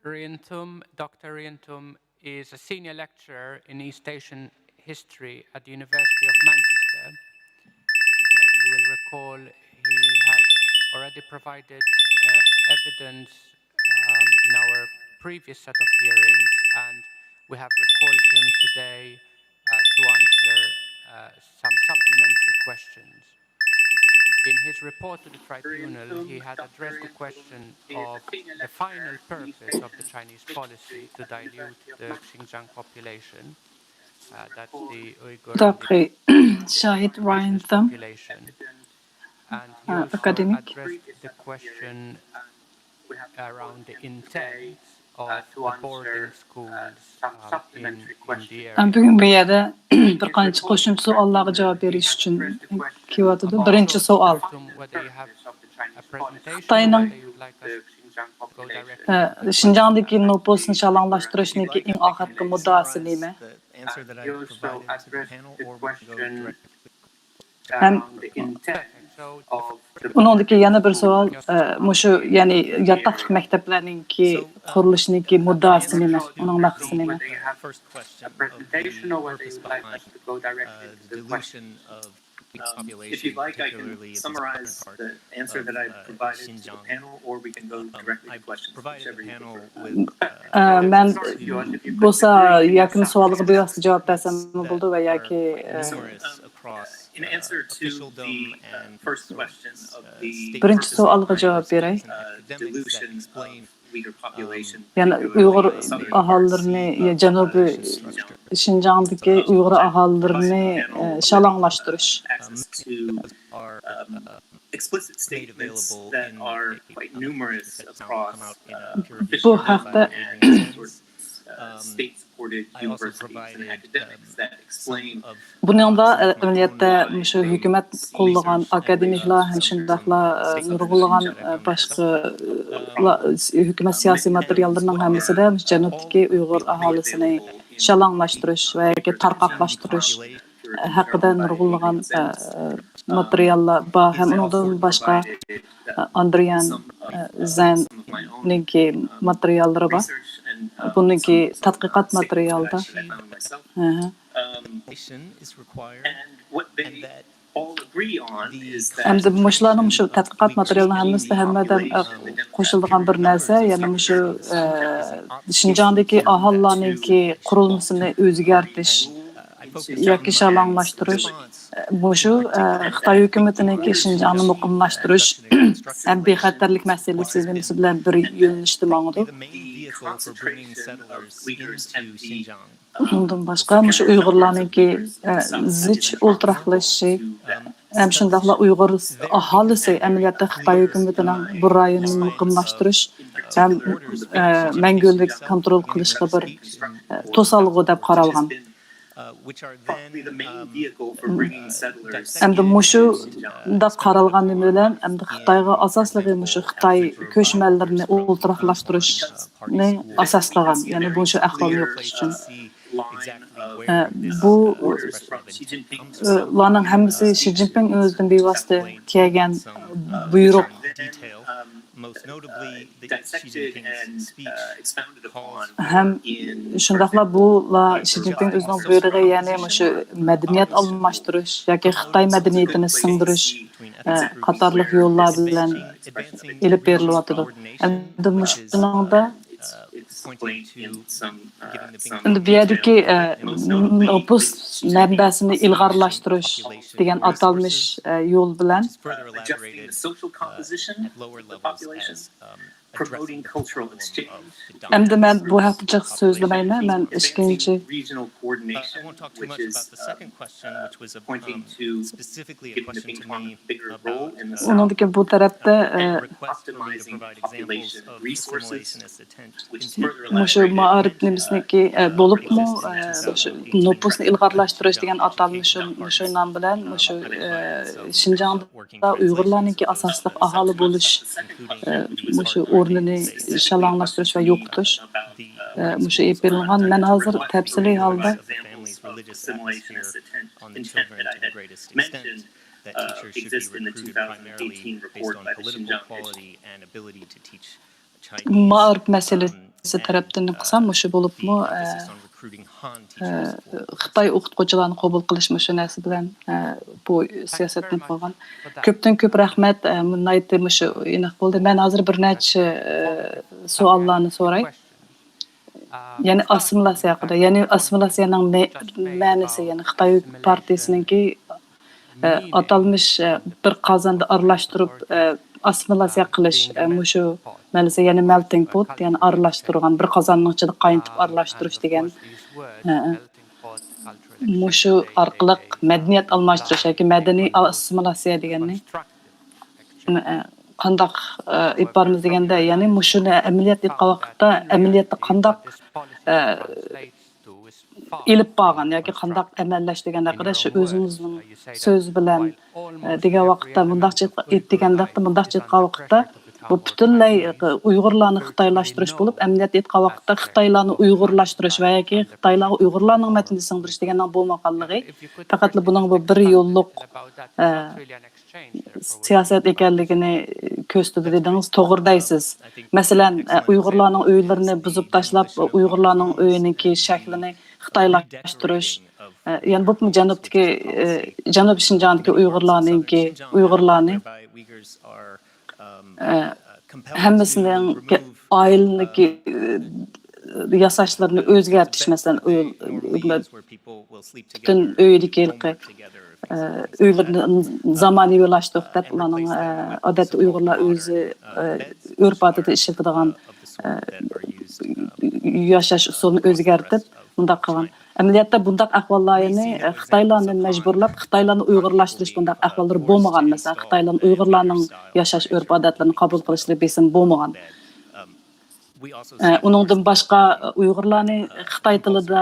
Ryan Tum, Doctor Ryan Tum is a senior lecturer in East Asian history at the University of Manchester. Uh, you will recall he has already provided uh, evidence um, in our previous set of hearings, and we have recalled him today uh, to answer uh, some supplementary questions. In his report to the tribunal, he had addressed the question of the final purpose of the Chinese policy to dilute the Xinjiang population, uh, that's the Uyghur and the D'après Shahid Ryan Thum, population. And he uh, also académique. Addressed the question around the intent of the boarding schools um, in, in the area. ھەم بۈگۈن بۇ يەردە بىر قانچە قوشۇمچە سوئاللارغا جاۋاب بېرىش ئۈچۈن كېلىۋاتىدۇ. بىرىنچى سوئال. Whether you have a presentation, خىتاينىڭ whether you would like us to go directly ئە، شىنجاڭدىكى نوپۇسنى شالاڭلاشتۇرۇشنىڭكى ئەڭ ئاخىرقى مۇددىئاسى نېمە؟ The answer that I provided to the panel, or we can go directly. ھەم So, ئۇنىڭدىكى يەنە بىر سوئال، ئە، مۇشۇ، يەنى ياتاقلىق مەكتەپلەرنىڭكى قۇرۇلۇشىنىڭكى مۇددىئاسى نېمە؟ ئۇنىڭ مەقسىتى نېمە؟ First question of the purpose behind uh, the dilution of the population, particularly of the southern part of uh, Xinjiang. Um, I provided the panel with uh, ئە، مەن بولسا ياكى سوئالغا بىۋاسىتە جاۋاب بەرسەممۇ بولىدۇ ۋە ياكى ئە، numerous across uh, officialdom and uh, state بىرىنچى سوئالغا جاۋاب بېرەي. academics that explain يەنى ئۇيغۇر ئاھالىلىرىنى، يا جەنۇبىي شىنجاڭدىكى ئۇيغۇر ئاھالىلىرىنى ئە، شالاڭلاشتۇرۇش. are uh, made available in a, a, come out in a peer-reviewed بۇ journal ھەقتە by Adrian Sands. Um, I also provided um, some of بۇنىڭدا ئەمەلىيەتتە مۇشۇ ھۆكۈمەت قوللىغان ئاكادېمىكلار ھەم شۇنداقلا نۇرغۇنلىغان باشقا ھۆكۈمەت سىياسىي ماتېرىياللىرىنىڭ ھەممىسىدە مۇشۇ جەنۇبتىكى ئۇيغۇر ئاھالىسىنى شالاڭلاشتۇرۇش ۋە ياكى تارقاقلاشتۇرۇش ھەققىدە نۇرغۇنلىغان ماتېرىياللار بار ھەم ئۇنىڭدىن باشقا ئاندرىيان زەننىڭكى ماتېرىياللىرى بار. بۇنىڭكى تەتقىقات ماتېرىيالىدا. is required and that ئەمدى مۇشۇلارنىڭ مۇشۇ تەتقىقات ماتېرىيالىنىڭ ھەممىسىدە ھەممىدەم قوشۇلىدىغان بىر نەرسە، يەنى مۇشۇ شىنجاڭدىكى ئاھالىلەرنىڭكى قۇرۇلمىسىنى ئۆزگەرتىش ياكى شالاڭلاشتۇرۇش. مۇشۇ خىتاي ھۆكۈمىتىنىڭكى شىنجاڭنى مۇقىملاشتۇرۇش ھەم بىخەتەرلىك مەسىلىسى بىلەن بىر يۆنىلىشتە ماڭىدۇ. The main vehicle for bringing settlers into Xinjiang. ئۇنىڭدىن باشقا مۇشۇ ئۇيغۇرلارنىڭكى زىچ ئولتۇراقلىشىشى ھەم شۇنداقلا ئۇيغۇر ئاھالىسى ئەمەلىيەتتە خىتاي ھۆكۈمىتىنىڭ بۇ رايوننى مۇقىملاشتۇرۇش ھەم مەڭگۈلۈك كونترول قىلىشقا بىر توسالغۇ دەپ قارالغان. ئەمدى مۇشۇنداق قارالغان نېمە بىلەن ئەمدى خىتايغا ئاساسلىقى مۇشۇ خىتاي كۆچمەنلىرىنى ئولتۇراقلاشتۇرۇشنى ئاساس قىلغان، يەنى مۇشۇ ئەھۋالنى يوقىتىش ئۈچۈن. ئە، بۇ ئە، لارنىڭ ھەممىسى شى جىنپىڭ ئۆزىدىن بىۋاسىتە كەلگەن بۇيرۇق ھەم شۇنداقلا بۇلار شى جىنپىڭ ئۆزىنىڭ بۇيرۇقى، يەنى مۇشۇ مەدەنىيەت ئالماشتۇرۇش ياكى خىتاي مەدەنىيىتىنى سىڭدۈرۈش ئە، قاتارلىق يوللار بىلەن ئېلىپ بېرىلىۋاتىدۇ. ئەمدى مۇشۇنىڭدا ئەمدى بۇ يەردىكى ئە، نوپۇس مەنبەسىنى ئىلغارلاشتۇرۇش دېگەن ئاتالمىش ئە، يول بىلەن ئەمدى مەن بۇ ھەقتە جىق سۆزلىمەيمەن. مەن ئىككىنچى ئۇنىڭدىكى بۇ تەرەپتە ئە، مۇشۇ مائارىپ نېمىسىنىڭكى ئە، بولۇپمۇ ئە، مۇشۇ نوپۇسنى ئىلغارلاشتۇرۇش دېگەن ئاتالمىش شۇ، شۇ نام بىلەن مۇشۇ ئە، شىنجاڭدا ئۇيغۇرلارنىڭكى ئاساسلىق ئاھالە بولۇش ئە، مۇشۇ ئورنىنى شالاڭلاشتۇرۇش ۋە يوقىتىش ئە، مۇشۇ ئېلىپ بېرىلغان. مەن ھازىر تەپسىلىي ھالدا مائارىپ مەسىلىسى تەرەپتىن قىلسام، مۇشۇ بولۇپمۇ ئە، ئە، خىتاي ئوقۇتقۇچىلارنى قوبۇل قىلىش مۇشۇ نەرسە بىلەن ئە، بۇ سىياسەتنى قىلغان. كۆپتىن كۆپ رەھمەت. ئە، ناھايىتى مۇشۇ ئېنىق بولدى. مەن ھازىر بىر نەچچە ئە، سوئاللارنى سوراي. يەنى ئاسسىمىلياتسىيە ھەققىدە، يەنى ئاسسىمىلياتسىيەنىڭ مە-، مەنىسى، يەنى خىتاي پارتىيىسىنىڭكى ئە، ئاتالمىش ئە، بىر قازاندا ئارىلاشتۇرۇپ ئە، ئاسسىمىلياتسىيە قىلىش ئە، مۇشۇ مەنىسى، يەنى مەلتىڭ پوت، يەنى ئارىلاشتۇرغان، بىر قازاننىڭ ئىچىدە قاينىتىپ ئارىلاشتۇرۇش دېگەن ئە، مۇشۇ ئارقىلىق مەدەنىيەت ئالماشتۇرۇش ياكى مەدەنىي ئاسسىمىلياتسىيە دېگەننى ئە، قانداق ئە، ئېلىپ بارىمىز دېگەندە، يەنى مۇشۇنى ئەمەلىيەتتە ئېيتقان ۋاقىتتا، ئەمەلىيەتتە قانداق ئە، ئېلىپ بارغان ياكى قانداق ئەمەللەشتۈرگەن ھەققىدە شۇ ئۆزىڭىزنىڭ سۆزى بىلەن ئە، دېگەن ۋاقىتتا، مۇنداقچە ئېيت-، دېگەندەكتە، مۇنداقچە ئېيتقان ۋاقىتتا، بۇ پۈتۈنلەي ئە، ئۇيغۇرلارنى خىتايلاشتۇرۇش بولۇپ، ئەمەلىيەتتە ئېيتقان ۋاقىتتا خىتايلارنى ئۇيغۇرلاشتۇرۇش ۋە ياكى خىتايلارغا ئۇيغۇرلارنىڭ مەدەنىيىتىنى سىڭدۈرۈش دېگەننىڭ بولمىغانلىقى، پەقەتلا بۇنىڭ بۇ بىر يوللۇق ئە، سىياسەت ئىكەنلىكىنى كۆرسىتىدۇ دېدىڭىز، توغرا دەيسىز. مەسىلەن، ئە، ئۇيغۇرلارنىڭ ئۆيلىرىنى بۇزۇپ تاشلاپ، ئۇيغۇرلارنىڭ ئۆيىنىڭكى شەكلىنى خىتايلاشتۇرۇش، ئە، يەنى بولۇپمۇ جەنۇبتىكى، ئە، جەنۇبىي شىنجاڭدىكى ئۇيغۇرلارنىڭكى، ئۇيغۇرلارنى، ئە، ھەممىسىنىڭ ئائىلىنىڭكى، ئە، ياساشلىرىنى ئۆزگەرتىش، مەسىلەن، ئۇ، پۈتۈن ئۆيىدىكى ھېلىقى ئە، ئۆيلىرىنى زامانىۋىلاشتۇرۇپ دەپ، ئۇلارنىڭ، ئە، ئادەتتە ئۇيغۇرلار ئۆزى، ئە، ئۆرپ-ئادىتىدە ئىشلىتىدىغان، ئە، ياشاش ئۇسۇلىنى ئۆزگەرتىپ، مۇنداق قىلغان. ئەمەلىيەتتە بۇنداق ئەھۋاللار، يەنى، ئە، خىتايلارنى مەجبۇرلاپ، خىتايلارنى ئۇيغۇرلاشتۇرۇش بۇنداق ئەھۋاللىرى بولمىغان. مەسىلەن، خىتايلارنى ئۇيغۇرلارنىڭ ياشاش ئۆرپ-ئادەتلىرىنى قوبۇل قىلىشلىرى بېسىم بولمىغان. ئە، ئۇنىڭدىن باشقا، ئۇيغۇرلارنى خىتاي تىلىدا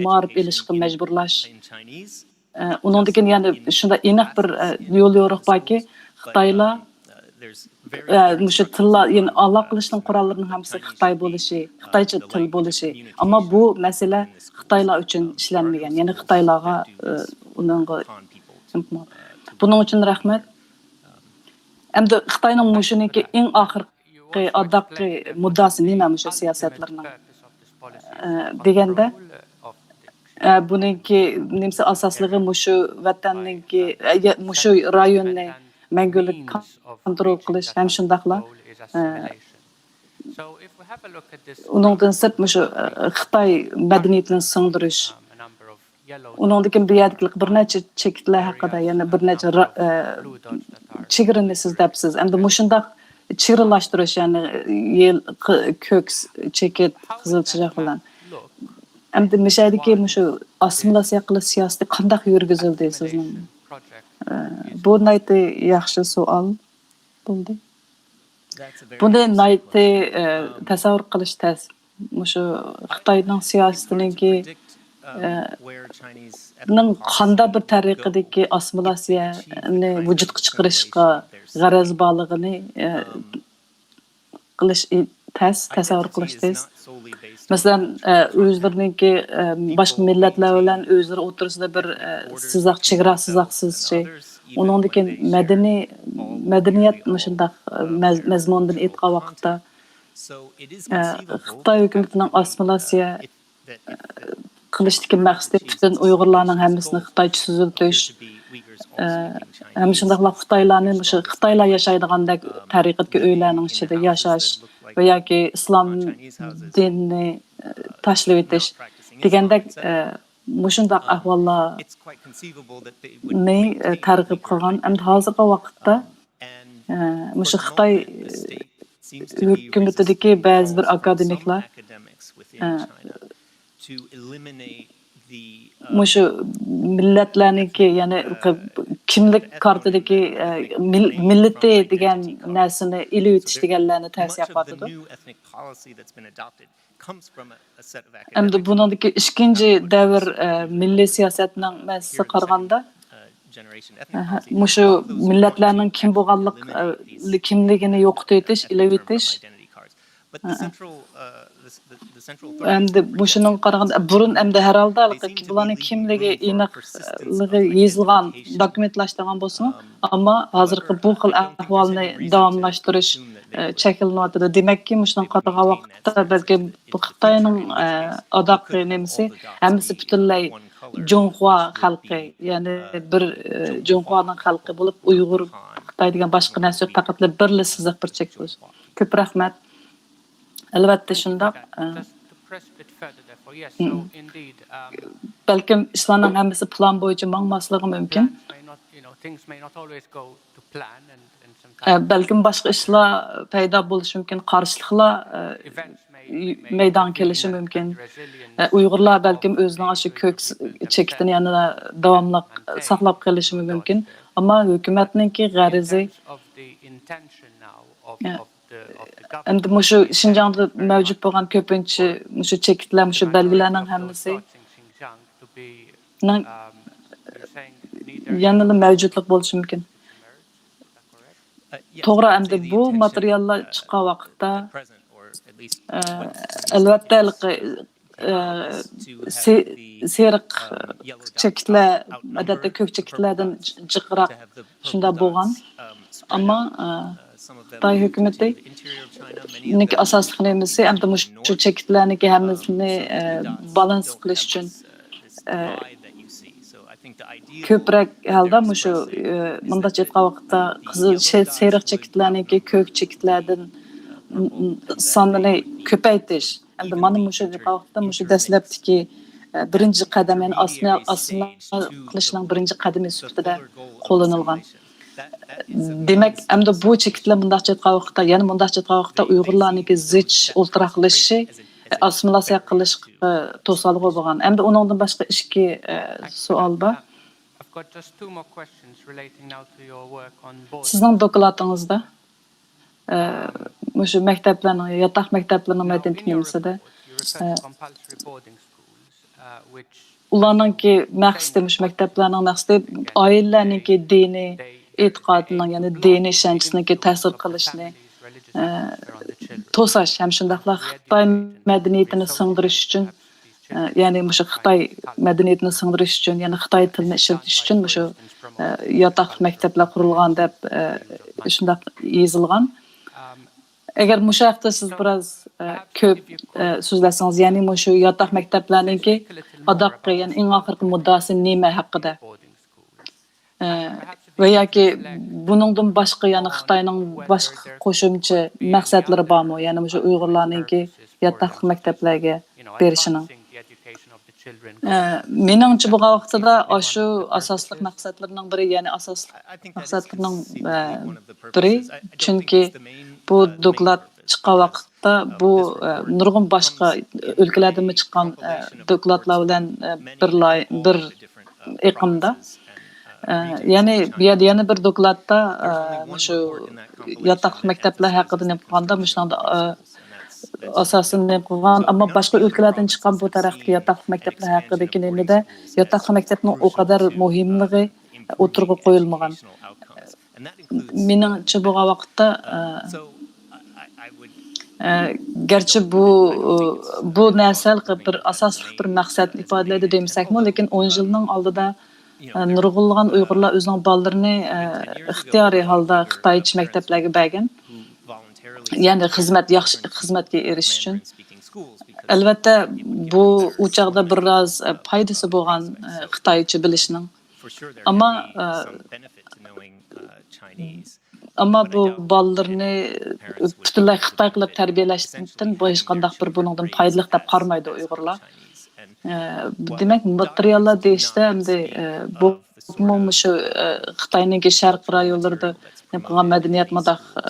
مائارىپ ئېلىشقا مەجبۇرلاش، ئە، ئۇنىڭدىن كېيىن يەنە شۇنداق ئېنىق بىر، ئە، يول يورۇق باركى، خىتايلار، ئە، مۇشۇ تىللار، يەنى ئالاقىلىشىش قوراللىرىنىڭ ھەممىسى خىتاي بولۇشى، خىتايچە تىل بولۇشى. ئەمما بۇ مەسىلە خىتايلار ئۈچۈن ئىشلەنمىگەن، يەنى خىتايلارغا، ئە، ئۇنىڭغا، بۇنىڭ ئۈچۈن رەھمەت. ئەمدى خىتاينىڭ مۇشۇنىڭكى ئەڭ ئاخىرقى، ئاداققى مۇددىئاسى نېمە مۇشۇ سىياسەتلىرىنىڭ؟ ئە، دېگەندە، ئە، بۇنىڭكى نېمىسى ئاساسلىقى مۇشۇ ۋەتەننىڭكى، ئە، يە-، مۇشۇ رايوننى مەڭگۈلۈك كونترول قىلىش ھەم شۇنداقلا، ئە، ئۇنىڭدىن سىرت مۇشۇ، ئە، خىتاي مەدەنىيىتىنى سىڭدۈرۈش. ئۇنىڭدىن كېيىن بۇ يەردىكى بىر نەچچە چېكىتلەر ھەققىدە، يەنە بىر نەچچە را-، ئە، چېگرىنى سىز دەپسىز. ئەمدى مۇشۇنداق چېگرىلاشتۇرۇش، يەنى يېل-، ق-، كۆك س-، چېكىت، قىزىل چىراغ بىلەن. ئەمدى مىشەدىكى مۇشۇ ئاسسىمىلياتسىيە قىلىش سىياسىتى قانداق يۈرگۈزۈلدى سىزنىڭ؟ ئە، بۇ ناھايىتى ياخشى سوئال بولدى. بۇنى ناھايىتى، ئە، تەسەۋۋۇر قىلىش تەس. مۇشۇ خىتاينىڭ سىياسىتىنىڭكى، نىڭ قانداق بىر تەرىقىدىكى ئاسسىمىلياتسىيەنى ۋۇجۇدقا چىقىرىشقا غەرەز بارلىقىنى قىلىش تەس، تەسەۋۋۇر قىلىش تەس. مەسىلەن، ئۆزلىرىنىڭكى باشقا مىللەتلەر بىلەن ئۆزلىرى ئوتتۇرىسىدا بىر سىزىق، چېگرا سىزىقسىزچى، ئۇنىڭدىكى مەدەنىي، مەدەنىيەت مۇشۇنداق مەزمۇندىن ئېيتقان ۋاقىتتا، خىتاي ھۆكۈمىتىنىڭ ئاسسىمىلياتسىيە قىلىشتىكى مەقسىتى پۈتۈن ئۇيغۇرلارنىڭ ھەممىسىنى خىتايچە سۈزۈلتۈش، ئە، ھەم شۇنداقلا خىتايلارنى مۇشۇ خىتايلار ياشايدىغاندەك تەرىقەتكە ئۆيلەرنىڭ ئىچىدە ياشاش ۋە ياكى ئىسلام دىنىنى، ئە، تاشلىۋېتىش دېگەندەك، ئە، مۇشۇنداق ئەھۋاللارنى، ئە، تەرغىب قىلغان. ئەمدى ھازىرقى ۋاقىتتا، ئە، مۇشۇ خىتاي ھۆكۈمىتىدىكى بەزى بىر ئاكادېمىكلار، ئە، مۇشۇ مىللەتلەرنىڭكى، يەنى كىملىك كارتىدىكى، ئە، مىل-، مىللىتى دېگەن نەرسىنى ئېلىۋېتىش دېگەنلەرنى تەۋسىيە قىلىۋاتىدۇ. ئەمدى بۇنىڭدىكى ئىككىنچى دەۋر، ئە، مىللىي سىياسەتنىڭ مەسىلىسىگە قارىغاندا، ئەھە، مۇشۇ مىللەتلەرنىڭ كىم بولغانلىق، ئە، كىملىكىنى يوقىتىۋېتىش، ئېلىۋېتىش. ئەمدى مۇشۇنىڭغا قارىغاندا، بۇرۇن ئەمدى ھەر ھالدا ھېلىقى بۇلارنىڭ كىملىكى ئېنىقلىقى يېزىلغان، دوكۇمېنتلاشتۇرغان بولسىمۇ، ئەمما ھازىرقى بۇ خىل ئەھۋالنى داۋاملاشتۇرۇش، ئە، چەكلىنىۋاتىدۇ. دېمەككى، مۇشۇنىڭغا قارىغان ۋاقىتتا بەلكى بۇ خىتاينىڭ، ئە، ئاداققى نېمىسى، ھەممىسى پۈتۈنلەي جۇڭخۇا خەلقى، يەنى بىر، ئە، جۇڭخۇانىڭ خەلقى بولۇپ، ئۇيغۇر، خىتاي دېگەن باشقا نەرسە يوق، پەقەتلا بىرلا سىزىق، بىر چەك بولۇش. كۆپ رەھمەت. ئەلۋەتتە شۇنداق. ئە، بەلكىم ئىشلارنىڭ ھەممىسى پىلان بويىچە ماڭماسلىقى مۇمكىن. ئە، بەلكىم باشقا ئىشلار پەيدا بولۇشى مۇمكىن، قارشىلىقلار، ئە، مەيدانغا كېلىشى مۇمكىن. ئە، ئۇيغۇرلار بەلكىم ئۆزىنىڭ ئاشۇ كۆك س-، چېكىتىنى يەنە داۋاملىق ساقلاپ قېلىشى مۇمكىن. ئەمما ھۆكۈمەتنىڭكى غەرىزى، ئە، ئەمدى مۇشۇ شىنجاڭدا مەۋجۇت بولغان كۆپىنچە مۇشۇ چېكىتلەر، مۇشۇ بەلگىلەرنىڭ ھەممىسى نىڭ يەنىلا مەۋجۇتلۇق بولۇشى مۇمكىن. توغرا، ئەمدى بۇ ماتېرىياللار چىققان ۋاقىتتا، ئە، ئەلۋەتتە، ھېلىقى، ئە، سېرىق چېكىتلەر، ئادەتتە كۆك چېكىتلەردىن جىقراق شۇنداق بولغان. ئەمما، ئە، خىتاي ھۆكۈمىتىنىڭكى ئاساسلىق نېمىسى، ئەمدى مۇشۇ چېكىتلەرنىڭكى ھەممىسىنى، ئە، بالانس قىلىش ئۈچۈن، ئە، كۆپرەك ھالدا مۇشۇ، ئە، مۇنداقچە ئېيتقان ۋاقىتتا قىزىل، سېرىق چېكىتلەرنىڭكى كۆك چېكىتلەردىن سانىنى كۆپەيتىش. ئەمدى مانا مۇشۇ ئېيتقان ۋاقىتتا مۇشۇ دەسلەپتىكى، ئە، بىرىنچى قەدەم، يەنى ئاسسىمىلياتسىيە قىلىشنىڭ بىرىنچى قەدىمى سۈپىتىدە قوللىنىلغان. دېمەك، ئەمدى بۇ چېكىتلەر مۇنداقچە ئېيتقان ۋاقىتتا، يەنە مۇنداقچە ئېيتقان ۋاقىتتا ئۇيغۇرلارنىڭكى زىچ ئولتۇراقلىشىشى، ئاسسىمىلياتسىيە قىلىشقا توسالغۇ بولغان. ئەمدى ئۇنىڭدىن باشقا ئىككى، ئە، سوئال بار. سىزنىڭ دوكلاتىڭىزدا، ئە، مۇشۇ مەكتەپلەرنىڭ، ياتاق مەكتەپلىرىنىڭ مەدەنىيىتى نېمىسىدە، ئە، ئۇلارنىڭكى مەقسىتى، مۇشۇ مەكتەپلەرنىڭ مەقسىتى ئائىلىلەرنىڭكى دىنىي ئېتىقادىنىڭ، يەنى دىنىي ئىشەنچىسىنىڭكى تەسىر قىلىشىنى، ئە، توساش ھەم شۇنداقلا خىتاي مەدەنىيىتىنى سىڭدۈرۈش ئۈچۈن، ئە، يەنى مۇشۇ خىتاي مەدەنىيىتىنى سىڭدۈرۈش ئۈچۈن، يەنى خىتاي تىلىنى ئىشلىتىش ئۈچۈن مۇشۇ، ئە، ياتاقلىق مەكتەپلەر قۇرۇلغان دەپ، ئە، شۇنداق يېزىلغان. ئەگەر مۇشۇ ھەقتە سىز بىراز، ئە، كۆپ، ئە، سۆزلەسىڭىز، يەنى مۇشۇ ياتاق مەكتەپلەرنىڭكى ئاداققى، يەنى ئەڭ ئاخىرقى مۇددىئاسى نېمە ھەققىدە؟ ئە، ۋە ياكى بۇنىڭدىن باشقا يەنە خىتاينىڭ باشقا قوشۇمچە مەقسەتلىرى بارمۇ؟ يەنى مۇشۇ ئۇيغۇرلارنىڭكى ياتاقلىق مەكتەپلەرگە بېرىشىنىڭ. ئە، مېنىڭچە بولغان ۋاقتىدا ئاشۇ ئاساسلىق مەقسەتلىرىنىڭ بىرى، يەنى ئاساسلىق مەقسەتلىرىنىڭ، ئە، بىرى، چۈنكى بۇ دوكلات چىققان ۋاقىتتا بۇ، ئە، نۇرغۇن باشقا ئۆلكىلەردىنمۇ چىققان، ئە، دوكلاتلار بىلەن، ئە، بىر لاي-، بىر ئېقىمدا. ئە، يەنى بۇ يەردە يەنە بىر دوكلاتتا، ئە، مۇشۇ ياتاقلىق مەكتەپلەر ھەققىدە نېمە قىلغاندا، مۇشۇنىڭدا، ئە، ئاساسىنى نېمە قىلغان، ئەمما باشقا ئۆلكىلەردىن چىققان بۇ تەرەپتىكى ياتاقلىق مەكتەپلەر ھەققىدىكى نېمىدە ياتاقلىق مەكتەپنىڭ ئۇ قەدەر مۇھىملىقى ئوتتۇرىغا قويۇلمىغان. مېنىڭچە بولغان ۋاقىتتا، ئە، ئە، گەرچە بۇ، بۇ نەرسە بىر ئاساسلىق بىر مەقسەتنى ئىپادىلەيدۇ دېمىسەكمۇ، لېكىن ئون يىلنىڭ ئالدىدا، ئە، نۇرغۇنلىغان ئۇيغۇرلار ئۆزىنىڭ بالىلىرىنى، ئە، ئىختىيارىي ھالدا خىتايچە مەكتەپلەرگە بەرگەن. يەنى خىزمەت ياخشى، خىزمەتكە ئېرىشىش ئۈچۈن. ئەلۋەتتە، بۇ ئۇ چاغدا بىر ئاز، ئە، پايدىسى بولغان، ئە، خىتايچە بىلىشنىڭ. ئەمما، ئە، ئەمما بۇ بالىلىرىنى پۈتۈنلەي خىتاي قىلىپ تەربىيەلەشتىن بۇ ھېچقانداق بىر بۇنىڭدىن پايدىلىق دەپ قارىمايدۇ ئۇيغۇرلار. ئە، دېمەك، ماتېرىياللار دېيىشتە ئەمدى، ئە، بۇ مۇشۇ، ئە، خىتاينىڭكى شەرقىي رايونلىرىدا نېمە قىلغان مەدەنىيەت مۇنداق، ئە،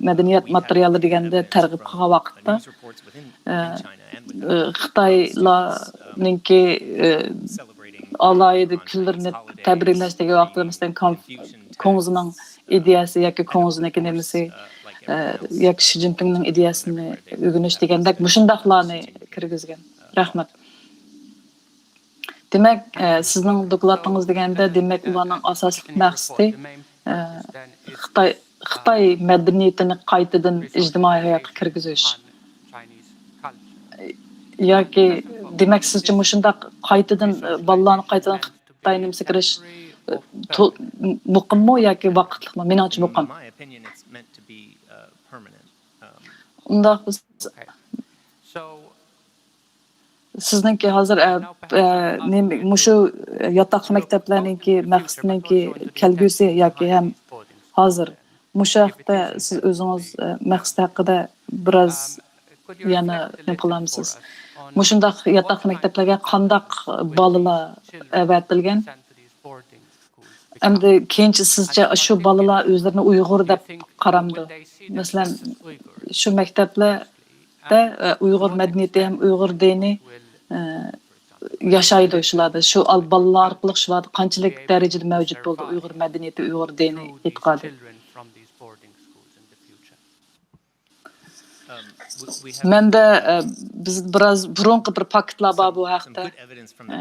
مەدەنىيەت ماتېرىيالى دېگەندە تەرغىب قىلغان ۋاقىتتا، ئە، ئە، خىتايلارنىڭكى، ئە، ئالاھىدە كۈنلىرىنى تەبرىكلەش دېگەن ۋاقىتتا، مەسىلەن، كونف-، كۇڭزىنىڭ ئىدىيەسى ياكى كۇڭزىنىڭكى نېمىسى، ئە، ياكى شى جىنپىڭنىڭ ئىدىيەسىنى ئۆگىنىش دېگەندەك مۇشۇنداقلارنى كىرگۈزگەن. رەھمەت. دېمەك، ئە، سىزنىڭ دوكلاتىڭىز دېگەندە، دېمەك، ئۇلارنىڭ ئاساسلىق مەقسىتى، ئە، خىتاي، خىتاي مەدەنىيىتىنى قايتىدىن ئىجتىمائىي ھاياتقا كىرگۈزۈش. ياكى، دېمەك، سىزچە مۇشۇنداق قايتىدىن، ئە، بالىلارنى قايتىدىن خىتاي نېمىسىگە كىرىش، ئە، تو-، مۇقىممۇ ياكى ۋاقىتلىقمۇ؟ مېنىڭچە مۇقىم. ئۇنداق بولسا، سىزنىڭكى ھازىر، ئە، ئە، نېمە، مۇشۇ ياتاقلىق مەكتەپلەرنىڭكى مەقسىتىنىڭكى كەلگۈسى ياكى ھەم ھازىر مۇشۇ ھەقتە سىز ئۆزىڭىز، ئە، مەقسىتى ھەققىدە بىراز يەنە نېمە قىلامسىز؟ مۇشۇنداق ياتاقلىق مەكتەپلەرگە قانداق بالىلار ئەۋەتىلگەن؟ ئەمدى كېيىنچە سىزچە شۇ بالىلار ئۆزلىرىنى ئۇيغۇر دەپ قارامدۇ؟ مەسىلەن، شۇ مەكتەپلەردە، ئە، ئۇيغۇر مەدەنىيىتى ھەم ئۇيغۇر دىنى، ئە، ياشايدۇ شۇلاردا. شۇ ئال-، بالىلار ئارقىلىق شۇلاردا قانچىلىك دەرىجىدە مەۋجۇت بولدى ئۇيغۇر مەدەنىيىتى، ئۇيغۇر دىنى ئېتىقادى؟ مەندە، ئە، بىز بىراز بۇرۇنقى بىر پاكىتلار بار بۇ ھەقتە. ئە،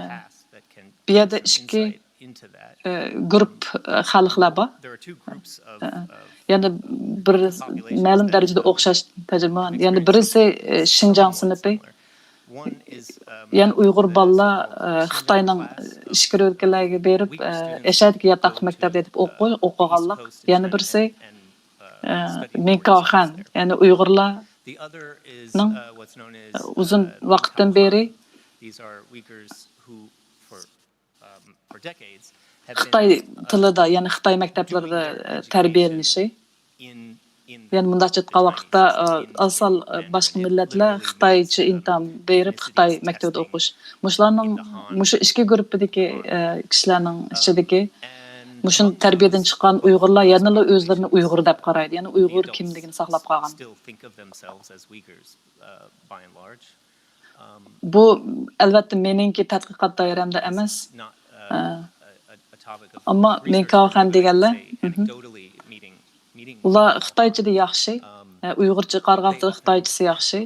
بۇ يەردە ئىككى، ئە، گۇرۇپ، ئە، خەلقلەر بار. ئە، يەنى بىر مەلۇم دەرىجىدە ئوخشاش تەرجىمىھال. يەنى بىرسى، ئە، شىنجاڭ سىنىپى. يەنى ئۇيغۇر بالىلار، ئە، خىتاينىڭ ئىچكىرى ئۆلكىلەرگە بېرىپ، ئە، ئەشەدىكى ياتاقلىق مەكتەپتە يېتىپ ئوقۇي-، ئوقۇغانلىق. يەنە بىرسى، ئە، مىنكاۋخەن، يەنى ئۇيغۇرلارنىڭ، ئە، ئۇزۇن ۋاقىتتىن بېرى خىتاي تىلىدا، يەنى خىتاي مەكتەپلىرىدە، ئە، تەربىيەلىنىشى. يەنى مۇنداقچە ئېيتقان ۋاقىتتا، ئە، ئاسان، ئە، باشقا مىللەتلەر خىتايچە ئىمتىھان بېرىپ، خىتاي مەكتىۋىدە ئوقۇش. مۇشۇلارنىڭ، مۇشۇ ئىككى گۇرۇپپىدىكى، ئە، كىشىلەرنىڭ ئىچىدىكى مۇشۇ تەربىيەدىن چىققان ئۇيغۇرلار يەنىلا ئۆزلىرىنى ئۇيغۇر دەپ قارايدۇ، يەنى ئۇيغۇر كىملىكىنى ساقلاپ قالغان. بۇ، ئەلۋەتتە، مېنىڭكى تەتقىقات دائىرەمدە ئەمەس. ئە، ئەمما مىنكاۋخەن دېگەنلەر، مھم. ئۇلار خىتايچىدا ياخشى، ئە، ئۇيغۇرچە قارىغاندا خىتايچىسى ياخشى.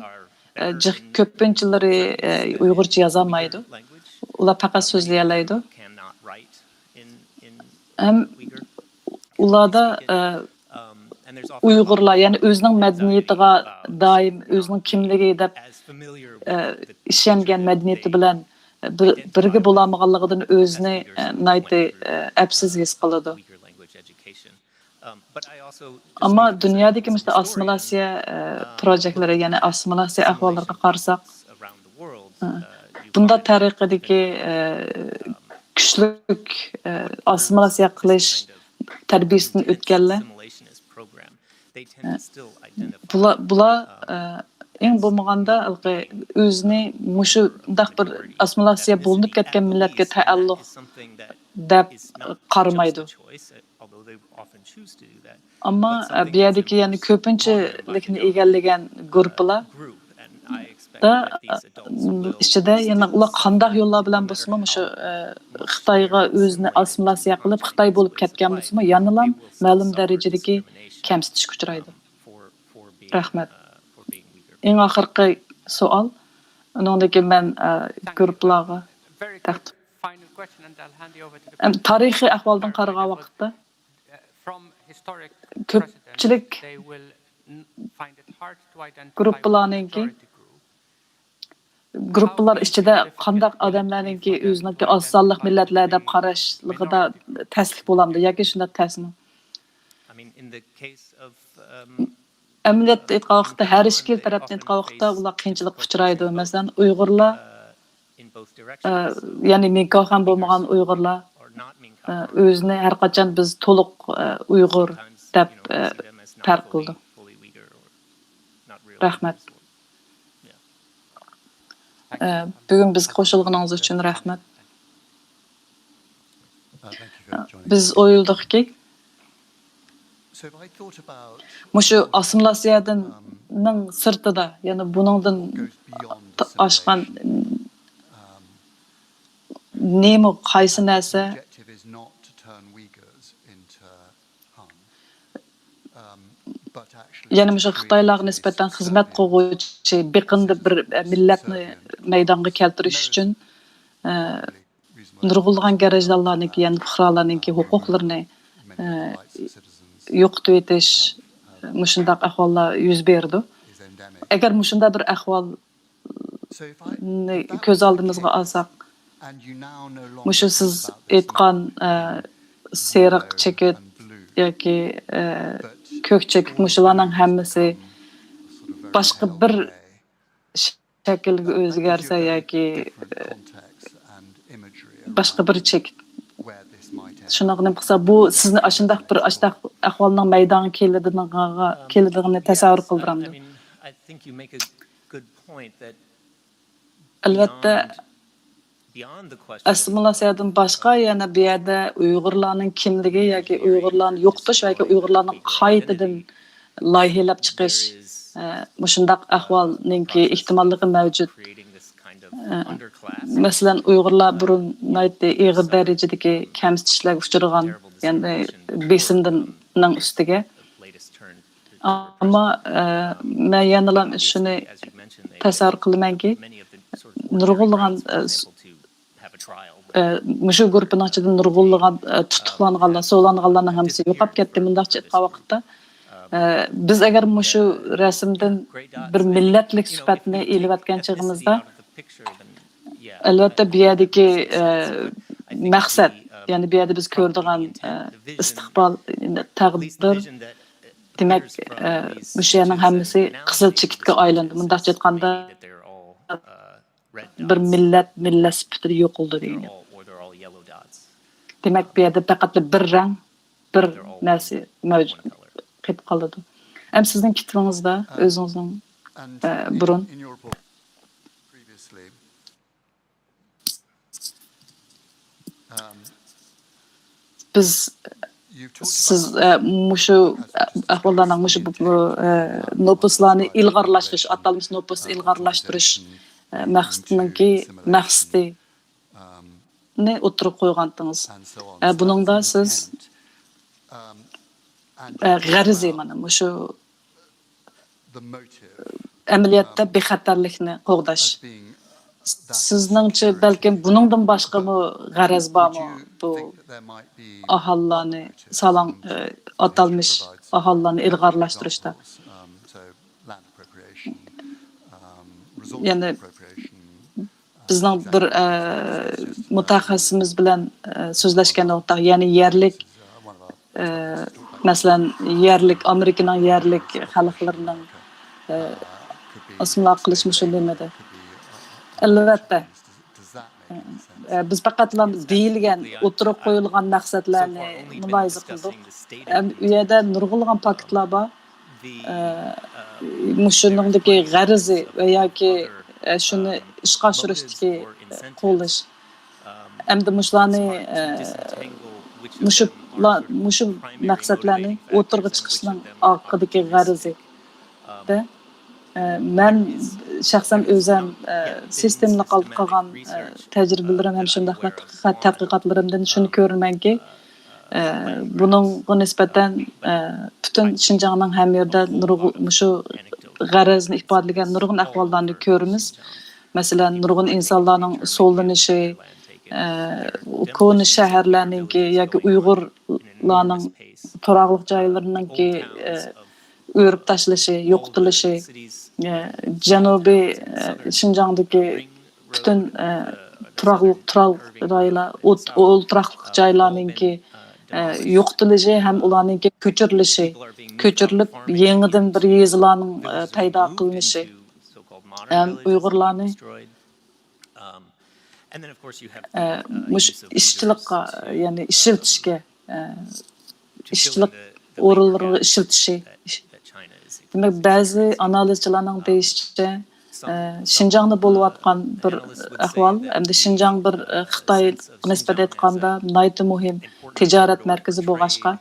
ئە، جىق كۆپىنچىلىرى، ئە، ئۇيغۇرچە يازالمايدۇ. ئۇلار پەقەت سۆزلىيەلەيدۇ. ھەم ئۇلاردا، ئە، ئۇيغۇرلار، يەنى ئۆزىنىڭ مەدەنىيىتىغا دائىم، ئۆزىنىڭ كىملىكى دەپ، ئە، ئىشەنگەن مەدەنىيىتى بىلەن بىر، بىرگە بولالمىغانلىقىدىن ئۆزىنى، ئە، ناھايىتى، ئە، ئەپسىز ھېس قىلىدۇ. ئەمما دۇنيادىكى مۇشۇ ئاسسىمىلياتسىيە، ئە، پروژېكتلىرى، يەنى ئاسسىمىلياتسىيە ئەھۋاللىرىغا قارىساق، ئە، بۇنداق تەرىقىدىكى، ئە، كۈچلۈك، ئە، ئاسسىمىلياتسىيە قىلىش تەربىيەسىدىن ئۆتكەنلەر، ئە، بۇلار، بۇلار، ئە، ئەڭ بولمىغاندا ھېلىقى ئۆزىنى مۇشۇنداق بىر ئاسسىمىلياتسىيە بولۇنۇپ كەتكەن مىللەتكە تەئەللۇق دەپ قارىمايدۇ. ئەمما، ئە، بۇ يەردىكى يەنە كۆپىنچىلىكنى ئىگىلىگەن گۇرۇپپىلار دا، ئىچىدە يەنە ئۇلار قانداق يوللار بىلەن بولسىمۇ، مۇشۇ، ئە، خىتايغا ئۆزىنى ئاسسىمىلياتسىيە قىلىپ، خىتاي بولۇپ كەتكەن بولسىمۇ، يەنىلا مەلۇم دەرىجىدىكى كەمسىتىشكە ئۇچرايدۇ. رەھمەت. ئەڭ ئاخىرقى سوئال. ئۇنىڭدىن كېيىن مەن، ئە، گۇرۇپپىلارغا تەقدىم. ئەم، تارىخىي ئەھۋالدىن قارىغان ۋاقىتتا كۆپچىلىك گۇرۇپپىلارنىڭكى، گۇرۇپپىلار ئىچىدە قانداق ئادەملەرنىڭكى ئۆزىنىڭكى ئاز سانلىق مىللەتلەر دەپ قاراشلىقىدا تەسلىك بولامدۇ ياكى شۇنداق تەسمۇ؟ ئەمەلىيەتتە ئېيتقان ۋاقىتتا، ھەر ئىككى تەرەپتىن ئېيتقان ۋاقىتتا، ئۇلار قىيىنچىلىققا ئۇچرايدۇ. مەسىلەن، ئۇيغۇرلار، ئە، يەنى مىنكاۋ ھەم بولمىغان ئۇيغۇرلار، ئە، ئۆزىنى ھەر قاچان بىز تولۇق، ئە، ئۇيغۇر دەپ، ئە، پەرق قىلىدۇ. رەھمەت. ئە، بۈگۈن بىزگە قوشۇلغىنىڭىز ئۈچۈن رەھمەت. بىز ئويلىدۇقكى، مۇشۇ ئاسسىمىلياتسىيەدىن، نىڭ سىرتىدا، يەنى بۇنىڭدىن تا-، ئاشقان نېمە، قايسى نەرسە؟ يەنە مۇشۇ خىتايلارغا نىسبەتەن خىزمەت قىلغۇچى بېقىندى بىر مىللەتنى مەيدانغا كەلتۈرۈش ئۈچۈن، ئە، نۇرغۇنلىغان گەرەجدارلارنىڭكى، يەنى پۇقرالارنىڭكى ھوقۇقلىرىنى، ئە، يوقىتىۋېتىش، مۇشۇنداق ئەھۋاللار يۈز بېرىدۇ. ئەگەر مۇشۇنداق بىر ئەھۋالنى كۆز ئالدىمىزغا ئالساق، مۇشۇ سىز ئېيتقان، ئە، سېرىق چېكىت ياكى، ئە، كۆك چېكىت، مۇشۇلارنىڭ ھەممىسى باشقا بىر شەكىلگە ئۆزگەرسە ياكى، ئە، باشقا بىر چېكىت. شۇنداق نېمە قىلسا، بۇ سىزنى ئاشۇنداق بىر، ئاشۇنداق ئەھۋالنىڭ مەيدانغا كېلىدىغىنىغا، كېلىدىغىنىنى تەسەۋۋۇر قىلدۇرامدۇ؟ ئەلۋەتتە، ئەسسىمىلياتسىيەدىن باشقا يەنە بۇ يەردە ئۇيغۇرلارنىڭ كىملىكى ياكى ئۇيغۇرلارنى يوقىتىش ياكى ئۇيغۇرلارنىڭ قايتىدىن لايىھەلەپ چىقىش، ئە، مۇشۇنداق ئەھۋالنىڭكى ئېھتىماللىقى مەۋجۇت. ئە، مەسىلەن، ئۇيغۇرلار بۇرۇن ناھايىتى ئېغىر دەرىجىدىكى كەمسىتىشلەرگە ئۇچرىغان، يەنى بېسىمنىڭ ئۈستىگە. ئەمما، ئە، مەن يەنىلا شۇنى تەسەۋۋۇر قىلىمەنكى، نۇرغۇنلىغان، ئە، س-، ئە، مۇشۇ گۇرۇپپىنىڭ ئىچىدە نۇرغۇنلىغان، ئە، تۇتۇقلانغانلار، سوقۇلغانلارنىڭ ھەممىسى يوقاپ كەتتى، مۇنداقچە ئېيتقان ۋاقىتتا. ئە، بىز ئەگەر مۇشۇ رەسىمدىن بىر مىللەتلىك سۈپەتنى ئېلىۋەتكەن چېغىمىزدا، ئەلۋەتتە، بۇ يەردىكى، ئە، مەقسەت، يەنى بۇ يەردە بىز كۆرىدىغان، ئە، ئىستىقبال، تەقدىر، دېمەك، ئە، مۇشۇ يەرنىڭ ھەممىسى قىزىل چېكىتكە ئايلاندى. مۇنداقچە ئېيتقاندا، بىر مىللەت، مىللەت سۈپىتىدە يوقىلىدۇ دېگەن گەپ. دېمەك، بۇ يەردە پەقەتلا بىر رەڭ، بىر نەرسە مەۋجۇت قېلىپ قالىدۇ. ھەم سىزنىڭ كىتابىڭىزدا ئۆزىڭىزنىڭ، ئە، بۇرۇن بىز، سىز، ئە، مۇشۇ ئەھۋاللارنىڭ، مۇشۇ بۇ، بۇ، ئە، نوپۇسلارنى ئىلغارلاشتۇرۇش، ئاتالمىش نوپۇس ئىلغارلاشتۇرۇش، ئە، مەقسىتىنىڭكى مەقسىتىنى ئوتتۇرىغا قويغانتىڭىز. ئە، بۇنىڭدا سىز، ئە، غەرىزى، مانا مۇشۇ ئەمەلىيەتتە بىخەتەرلىكنى قوغداش. سىزنىڭچە، بەلكىم بۇنىڭدىن باشقىمۇ غەرەز بارمۇ بۇ ئاھالىلەرنى سالاڭ، ئاتالمىش ئاھالىلەرنى ئىلغارلاشتۇرۇشتا؟ يەنى بىزنىڭ بىر، ئە، مۇتەخەسسىسىمىز بىلەن، ئە، سۆزلەشكەن ۋاقىتتا، يەنى يەرلىك، ئە، مەسىلەن، يەرلىك، ئامېرىكىنىڭ يەرلىك خەلقلىرىنىڭ، ئە، ئاسسىمىلياتسىيە قىلىش مۇشۇ نېمىدە؟ ئەلۋەتتە. ئە، بىز پەقەتلا دېيىلگەن، ئوتتۇرىغا قويۇلغان مەقسەتلەرنى مۇلاھىزە قىلدۇق. ئەم، ئۇ يەردە نۇرغۇنلىغان پاكىتلار بار. ئە، مۇشۇنىڭدىكى غەرىزى ۋە ياكى، ئە، شۇنى ئىشقا ئاشۇرۇشتىكى، ئە، قوللىشى. ئەمدى مۇشۇلارنى، ئە، مۇشۇ، مۇشۇ مەقسەتلەرنى ئوتتۇرىغا چىقىشنىڭ ئارقىدىكى غەرىزى. دە، ئە، مەن شەخسەن ئۆزەم، ئە، سىستېمىلىق ھالدا قىلغان، ئە، تەجرىبىلىرىم ھەم شۇنداقلا تەتقىقات، تەتقىقاتلىرىمدىن شۇنى كۆرىمەنكى، ئە، بۇنىڭغا نىسبەتەن، ئە، پۈتۈن شىنجاڭنىڭ ھەممە يېرىدە نۇرغۇ-، مۇشۇ غەرەزنى ئىپادىلىگەن نۇرغۇن ئەھۋاللارنى كۆرىمىز. مەسىلەن، نۇرغۇن ئىنسانلارنىڭ سولىنىشى، ئە، كونا شەھەرلەرنىڭكى ياكى ئۇيغۇرلارنىڭ تۇراقلىق جايلىرىنىڭكى، ئە، ئۆرۈپ تاشلىشى، يوقىتىلىشى، ئە، جەنۇبىي، ئە، شىنجاڭدىكى پۈتۈن، ئە، تۇراقلىق، تۇراق رايونلار، ئولتۇراقلىق جايلارنىڭكى، ئە، يوقىتىلىشى ھەم ئۇلارنىڭكى كۆچۈرۈلۈشى، كۆچۈرۈلۈپ يېڭىدىن بىر يېزىلارنىڭ، ئە، پەيدا قىلىنىشى ھەم ئۇيغۇرلارنى، ئە، مۇشۇ ئىشچىلىققا، يەنى ئىشلىتىشكە، ئە، ئىشچىلىق ئورۇنلىرىغا ئىشلىتىشى. دېمەك، بەزى ئانالىزچىلارنىڭ دېيىشىچە، ئە، شىنجاڭدا بولۇۋاتقان بىر ئەھۋال، ئەمدى شىنجاڭ بىر، ئە، خىتايغا نىسبەت ئېيتقاندا ناھايىتى مۇھىم تىجارەت مەركىزى بولغاچقا،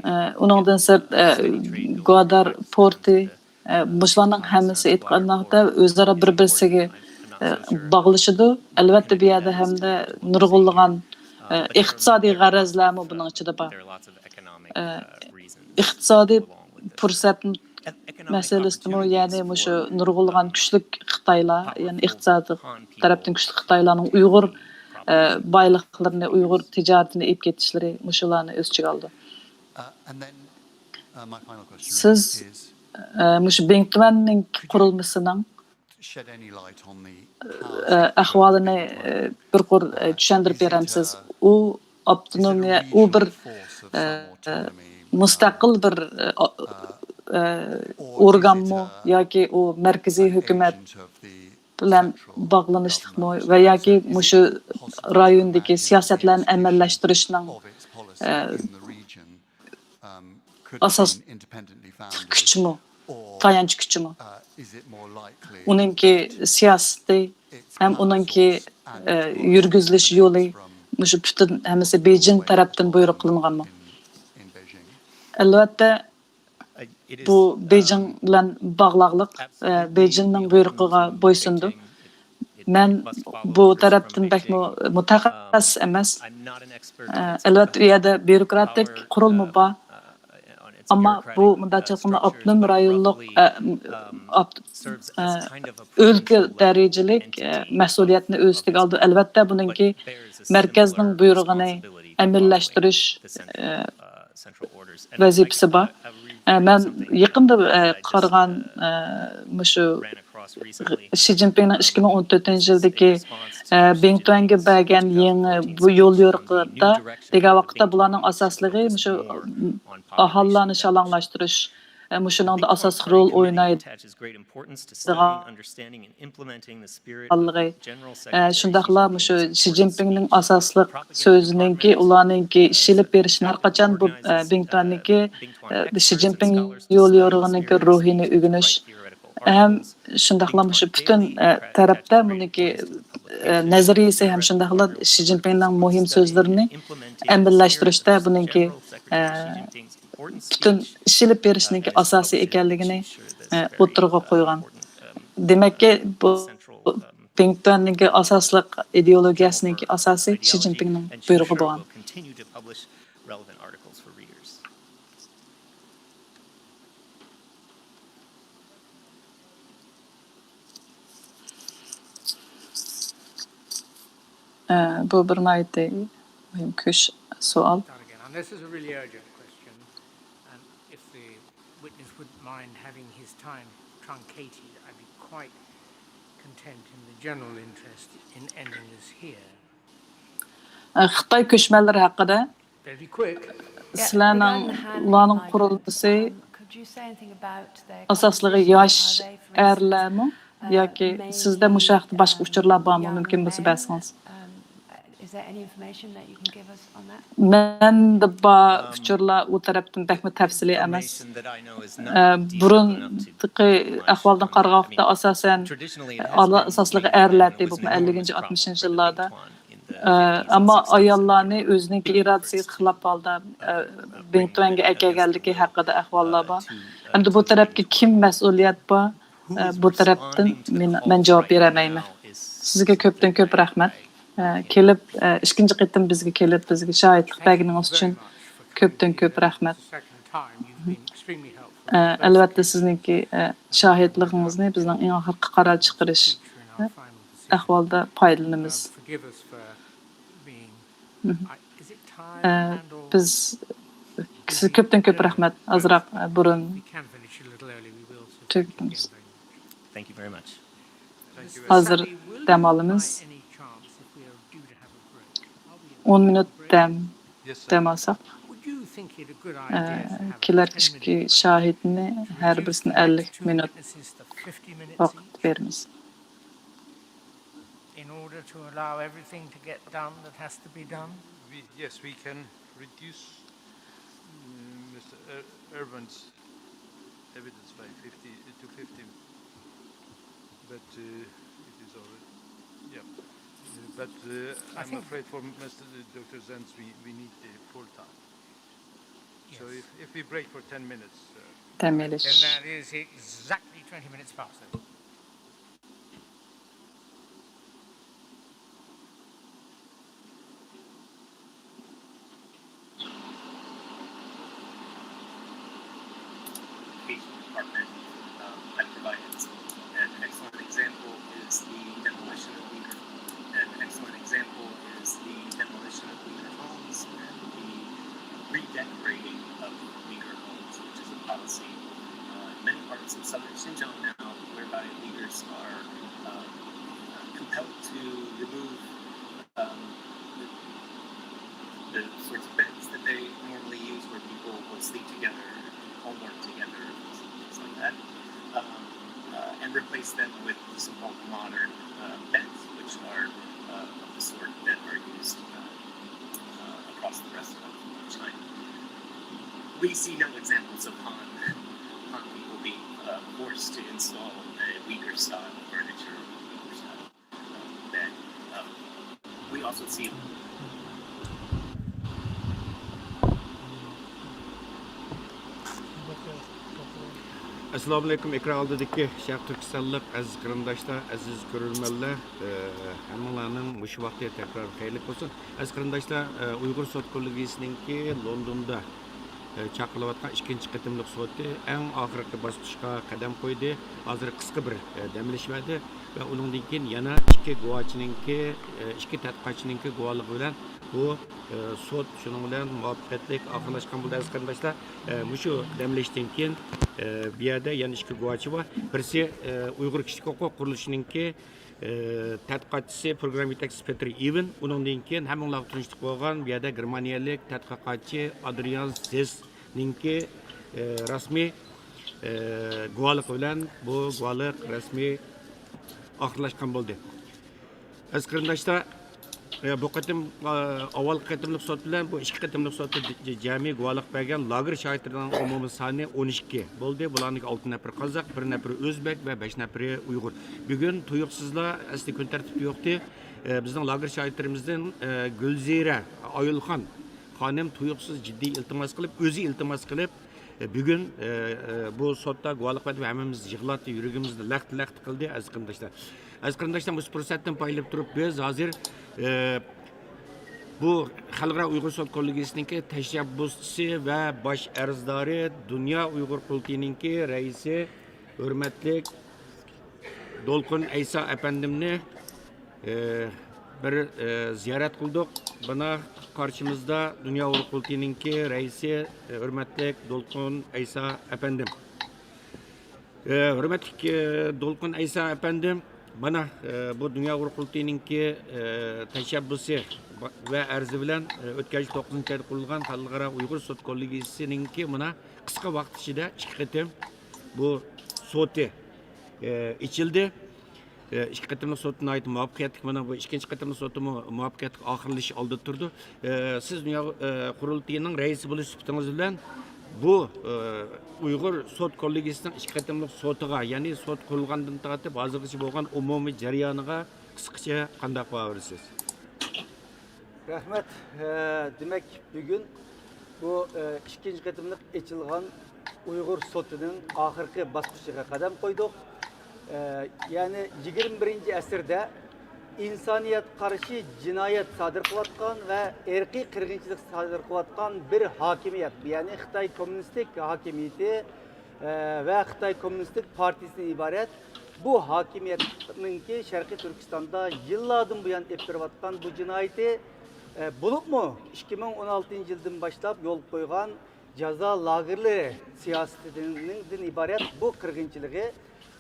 ئە، ئۇنىڭدىن سىرت، ئە، گۇادار پورتى، ئە، مۇشۇلارنىڭ ھەممىسى ئېيتقاندا ئۆزئارا بىر-بىرسىگە، ئە، باغلىشىدۇ. ئەلۋەتتە، بۇ يەردە ھەمدە نۇرغۇنلىغان، ئە، ئىقتىسادىي غەرەزلەرمۇ بۇنىڭ ئىچىدە بار. ئە، ئىقتىسادىي پۇرسەت مەسىلىسىدىمۇ، يەنى مۇشۇ نۇرغۇنلىغان كۈچلۈك خىتايلار، يەنى ئىقتىسادىي تەرەپتىن كۈچلۈك خىتايلارنىڭ ئۇيغۇر، ئە، بايلىقلىرىنى، ئۇيغۇر تىجارىتىنى ئېلىپ كېتىشلىرى مۇشۇلارنى ئۆز ئىچىگە ئالىدۇ. سىز، ئە، مۇشۇ بىڭتۈەننىڭ قۇرۇلمىسىنىڭ، ئە، ئەھۋالىنى، ئە، بىر قۇر، ئە، چۈشەندۈرۈپ بېرەمسىز؟ ئۇ ئاپتونومىيە، ئۇ بىر، ئە، مۇستەقىل بىر، ئە، ئورگانمۇ ياكى ئۇ مەركىزىي ھۆكۈمەت بىلەن باغلىنىشلىقمۇ ۋە ياكى مۇشۇ رايوندىكى سىياسەتلەرنى ئەمەلىيلەشتۈرۈشنىڭ، ئە، ئاساسلىق كۈچمۇ، تايانچ كۈچىمۇ؟ ئۇنىڭكى سىياسىتى ھەم ئۇنىڭكى، ئە، يۈرگۈزۈلۈش يولى مۇشۇ پۈتۈن ھەممىسى بېيجىڭ تەرەپتىن بۇيرۇق قىلىنغانمۇ؟ ئەلۋەتتە، بۇ بېيجىڭ بىلەن باغلاقلىق، ئە، بېيجىڭنىڭ بۇيرۇقىغا بويسۇنىدۇ. مەن بۇ تەرەپتىن بەكمۇ مۇتەخەسسىس ئەمەس. ئە، ئەلۋەتتە، ئۇ يەردە بيۇروكراتىك قۇرۇلما بار. ئەمما بۇ مۇنداقچە ئېيتقاندا ئاپتونوم رايونلۇق، ئە، ئاپت-، ئە، ئۆلكە دەرىجىلىك، ئە، مەسئۇلىيەتنى ئۆز ئۈستىگە ئالىدۇ. ئەلۋەتتە، بۇنىڭكى مەركەزنىڭ بۇيرۇقىنى ئەمەلىيلەشتۈرۈش، ئە، ۋەزىپىسى بار. ئە، مەن يېقىندا، ئە، قارىغان، ئە، مۇشۇ شى جىنپىڭنىڭ ئىككى مىڭ ئون تۆتىنچى يىلدىكى، ئە، بىڭتۈەنگە بەرگەن يېڭى بۇ يول يورۇقىدا دېگەن ۋاقىتتا بۇلارنىڭ ئاساسلىقى مۇشۇ ئاھالىلەرنى شالاڭلاشتۇرۇش، ئە، مۇشۇنىڭدا ئاساسلىق رول ئوينايدىغانلىقى، ئە، شۇنداقلا مۇشۇ شى جىنپىڭنىڭ ئاساسلىق سۆزىنىڭكى، ئۇلارنىڭكى ئىش ئېلىپ بېرىشىنى ھەر قاچان بۇ، ئە، بىڭتۈەننىڭكى، ئە، شى جىنپىڭ يول يورۇقىنىڭكى روھىنى ئۆگىنىش، ھەم شۇنداقلا مۇشۇ پۈتۈن، ئە، تەرەپتە بۇنىڭكى، ئە، نەزەرىيىسى ھەم شۇنداقلا شى جىنپىڭنىڭ مۇھىم سۆزلىرىنى ئەمەلىيلەشتۈرۈشتە بۇنىڭكى، ئە، پۈتۈن ئىش ئېلىپ بېرىشنىڭكى ئاساسىي ئىكەنلىكىنى، ئە، ئوتتۇرىغا قويغان. دېمەككى، بۇ بىڭتۈەننىڭكى ئاساسلىق ئىدېئولوگىيەسىنىڭكى ئاساسى شى جىنپىڭنىڭ بۇيرۇقى بولغان. ئە، بۇ بىر ناھايىتى مۇھىم كۈش سوئال. That again, unless it's a really urgent question, and if the witness wouldn't mind having his time truncated, I'd be quite content in the general interest in ending this here. ئە، خىتاي كۆچمەنلىرى ھەققىدە They'd be quick. سىلەرنىڭ، ئۇلارنىڭ قۇرۇلمىسى ئاساسلىقى ياش ئەرلەرمۇ ياكى سىزدە مۇشۇ ھەقتە باشقا ئۇچۇرلار بارمۇ؟ مۇمكىن بولسا بەرسىڭىز. مەندە بار ئۇچۇرلار ئۇ تەرەپتىن بەكمۇ تەپسىلىي ئەمەس. ئە، بۇرۇنقى ئەھۋالدىن قارىغان ۋاقىتتا ئاساسەن ئاساسلىقى ئەرلەردە بولۇپمۇ ئەللىكىنچى، ئاتمىشىنچى يىللاردا. ئە، ئەمما ئاياللارنى ئۆزىنىڭكى ئىرادىسىگە خىلاپ ھالدا، ئە، بىڭتۈەنگە ئەكەلگەنلىكى ھەققىدە ئەھۋاللار بار. ئەمدى بۇ تەرەپكە كىم مەسئۇلىيەت بار؟ ئە، بۇ تەرەپتىن مېنى، مەن جاۋاب بېرەلمەيمەن. سىزگە كۆپتىن كۆپ رەھمەت. ئە، كېلىپ، ئە، ئىككىنچى قېتىم بىزگە كېلىپ، بىزگە شاھىتلىق بەرگىنىڭىز ئۈچۈن كۆپتىن كۆپ رەھمەت. ئەلۋەتتە، سىزنىڭكى شاھىتلىقىڭىزنى بىزنىڭ ئەڭ ئاخىرقى قارار چىقىرىش ئەھۋالدا پايدىلىنىمىز. بىز سىزگە كۆپتىن كۆپ رەھمەت. ئازراق بۇرۇن تۈگىتىمىز. ھازىر دەم ئالىمىز. ئون مىنۇت دەم دەم ئالساق، كېلەر ئىككى شاھىتنى ھەر بىرسىنى ئەللىك مىنۇت ۋاقىت بېرىمىز. In order to allow everything to get done that has to be done? We, yes, we can reduce, mm, Mister Er- Erwin's evidence by fifty to fifty, but uh, it is already, yeah. Uh, but uh, I I'm think afraid for Mister Doctor Zenz, we, we need the full time. So if, if we break for ten minutes, uh, دەم ئېلىش. Then that is exactly twenty minutes past. Education department, um, I provided an excellent example is the demolition of Uyghur. An excellent example is the demolition of Uyghur homes and the redecorating of Uyghur homes, which is a policy uh, in many parts of southern Xinjiang now, whereby Uyghurs are uh, compelled to remove um, the, the sorts of beds that they normally use, where people will sleep together, do homework together, things like that, um, uh, and replace them with so-called modern uh, beds, which are uh, of the sort that are used uh, uh, across the rest of China. We see no examples of Han, Han people being uh, forced to install a Uyghur style furniture or Uyghur style uh, bed. Uh, we also see ئەسسالامۇئەلەيكۇم، ئېكران ئالدىدىكى شەرقىي تۈركىستانلىق ئەزىز قېرىنداشلار، ئەزىز كۆرۈرمەنلەر، ئە، ھەممىڭلارنىڭ مۇشۇ ۋاقتى تەكرار خەيرلىك بولسۇن. ئەزىز قېرىنداشلار، ئە، ئۇيغۇر سوت كوللېگىيىسىنىڭكى لوندوندا، ئە، چاقىرىلىۋاتقان ئىككىنچى قېتىملىق سوتى ئەڭ ئاخىرقى باسقۇچقا قەدەم قويدى. ھازىر قىسقا بىر، ئە، دەم ئېلىش بەردى ۋە ئۇنىڭدىن كېيىن يەنە ئىككى گۇۋاچىنىڭكى، ئە، ئىككى تەتقىقاتچىنىڭكى گۇۋاھلىقى بىلەن بۇ ئە، سوت شۇنىڭ بىلەن مۇۋەپپەقىيەتلىك ئاخىرلاشقان بولدى، ئەزىز قېرىنداشلار. ئە، مۇشۇ دەم ئېلىشتىن كېيىن، ئە، بۇ يەردە يەنە ئىككى گۇۋاچى بار. بىرسى، ئە، ئۇيغۇر كىشىلىك ھوقۇق قۇرۇلۇشىنىڭكى، ئە، تەتقىقاتچىسى، پروگرامما يېتەكچىسى پېتېر ئىۋېن. ئۇنىڭدىن كېيىن ھەممىڭلارغا تونۇشلۇق بولغان بۇ يەردە گېرمانىيەلىك تەتقىقاتچى ئادرىيان زېسنىڭكى، ئە، رەسمىي، ئە، گۇۋاھلىقى بىلەن بۇ گۇۋاھلىق رەسمىي ئاخىرلاشقان بولدى. ئەزىز قېرىنداشلار، ئە، بۇ قېتىم، ئە، ئاۋۋالقى قېتىملىق سوت بىلەن بۇ ئىككى قېتىملىق سوتتا ج-، جەمئىي گۇۋاھلىق بەرگەن لاگېر شاھىتلىرىنىڭ ئومۇمىي سانى ئون ئىككى بولدى. بۇلارنىڭ ئالتە نەپىرى قازاق، بىر نەپىرى ئۆزبەك ۋە بەش نەپىرى ئۇيغۇر. بۈگۈن تۇيۇقسىزلا، ئەسلى كۈن تەرتىپتە يوقتى. ئە، بىزنىڭ لاگېر شاھىتلىرىمىزدىن، ئە، گۈلزىرە ئايۇلخان خانىم تۇيۇقسىز جىددىي ئىلتىماس قىلىپ، ئۆزى ئىلتىماس قىلىپ، بۈگۈن، ئە، ئە، بۇ سوتتا گۇۋاھلىق بەردى ۋە ھەممىمىز يىغلاتتى، يۈرىكىمىزنى لەختە-لەختە قىلدى، ئەزىز قېرىنداشلار. ئەزىز قېرىنداشلار، مۇشۇ پۇرسەتتىن پايدىلىنىپ تۇرۇپ، بىز ھازىر، ئە، بۇ خەلقئارا ئۇيغۇر سوت كوللېگىيىسىنىڭكى تەشەببۇسچىسى ۋە باش ئەرزدارى، دۇنيا ئۇيغۇر قۇرۇلتىيىنىڭكى رەئىسى، ھۆرمەتلىك دولقۇن ئەيسا ئەپەندىمنى، ئى، بىر، ئى، زىيارەت قىلدۇق. مانا قارشىمىزدا دۇنيا ئۇيغۇر قۇرۇلتىيىنىڭكى رەئىسى، ئى، ھۆرمەتلىك دولقۇن ئەيسا ئەپەندىم. ئى، ھۆرمەتلىك، ئى، دولقۇن ئەيسا ئەپەندىم، مانا، ئى، بۇ دۇنيا ئۇيغۇر قۇرۇلتىيىنىڭكى، ئى، تەشەببۇسى ۋە ئەرزى بىلەن، ئى، ئۆتكەن يىل توققۇزىنچى ئايدا قۇرۇلغان خەلقئارا ئۇيغۇر سوت كوللېگىيىسىنىڭكى مانا قىسقا ۋاقىت ئىچىدە ئىككى قېتىم بۇ سوتى، ئى، ئېچىلدى. ئىككى قېتىملىق سوت ناھايىتى مۇۋەپپەقىيەتلىك، مانا بۇ ئىككىنچى قېتىملىق سوتىمۇ مۇۋەپپەقىيەتلىك ئاخىرلىشىش ئالدىدا تۇرىدۇ. سىز دۇنيا قۇرۇلتىيىنىڭ رەئىسى بولۇش سۈپىتىڭىز بىلەن بۇ ئۇيغۇر سوت كوللېگىيىسىنىڭ ئىككى قېتىملىق سوتىغا، يەنى سوت قۇرۇلغاندىن تارتىپ ھازىرغىچە بولغان ئومۇمىي جەريانىغا قىسقىچە قانداق باھا بېرىسىز؟ رەھمەت. ھە، دېمەك، بۈگۈن بۇ، ئە، ئىككىنچى قېتىملىق ئېچىلغان ئۇيغۇر سوتىنىڭ ئاخىرقى باسقۇچىغا قەدەم قويدۇق. ئە، يەنى يىگىرمە بىرىنچى ئەسىردە ئىنسانىيەتكە قارشى جىنايەت سادىر قىلىۋاتقان ۋە ئىرقىي قىرغىنچىلىق سادىر قىلىۋاتقان بىر ھاكىمىيەت، يەنى خىتاي كوممۇنىستىك ھاكىمىيىتى، ئە، ۋە خىتاي كوممۇنىستىك پارتىيىسىدىن ئىبارەت بۇ ھاكىمىيەتنىڭكى شەرقىي تۈركىستاندا يىللاردىن بۇيان ئېلىپ بېرىۋاتقان بۇ جىنايىتى، ئە، بولۇپمۇ ئىككى مىڭ ئون ئالتىنچى يىلدىن باشلاپ يولغا قويغان جازا لاگېرلىرى سىياسىتىنىڭدىن ئىبارەت بۇ قىرغىنچىلىقى،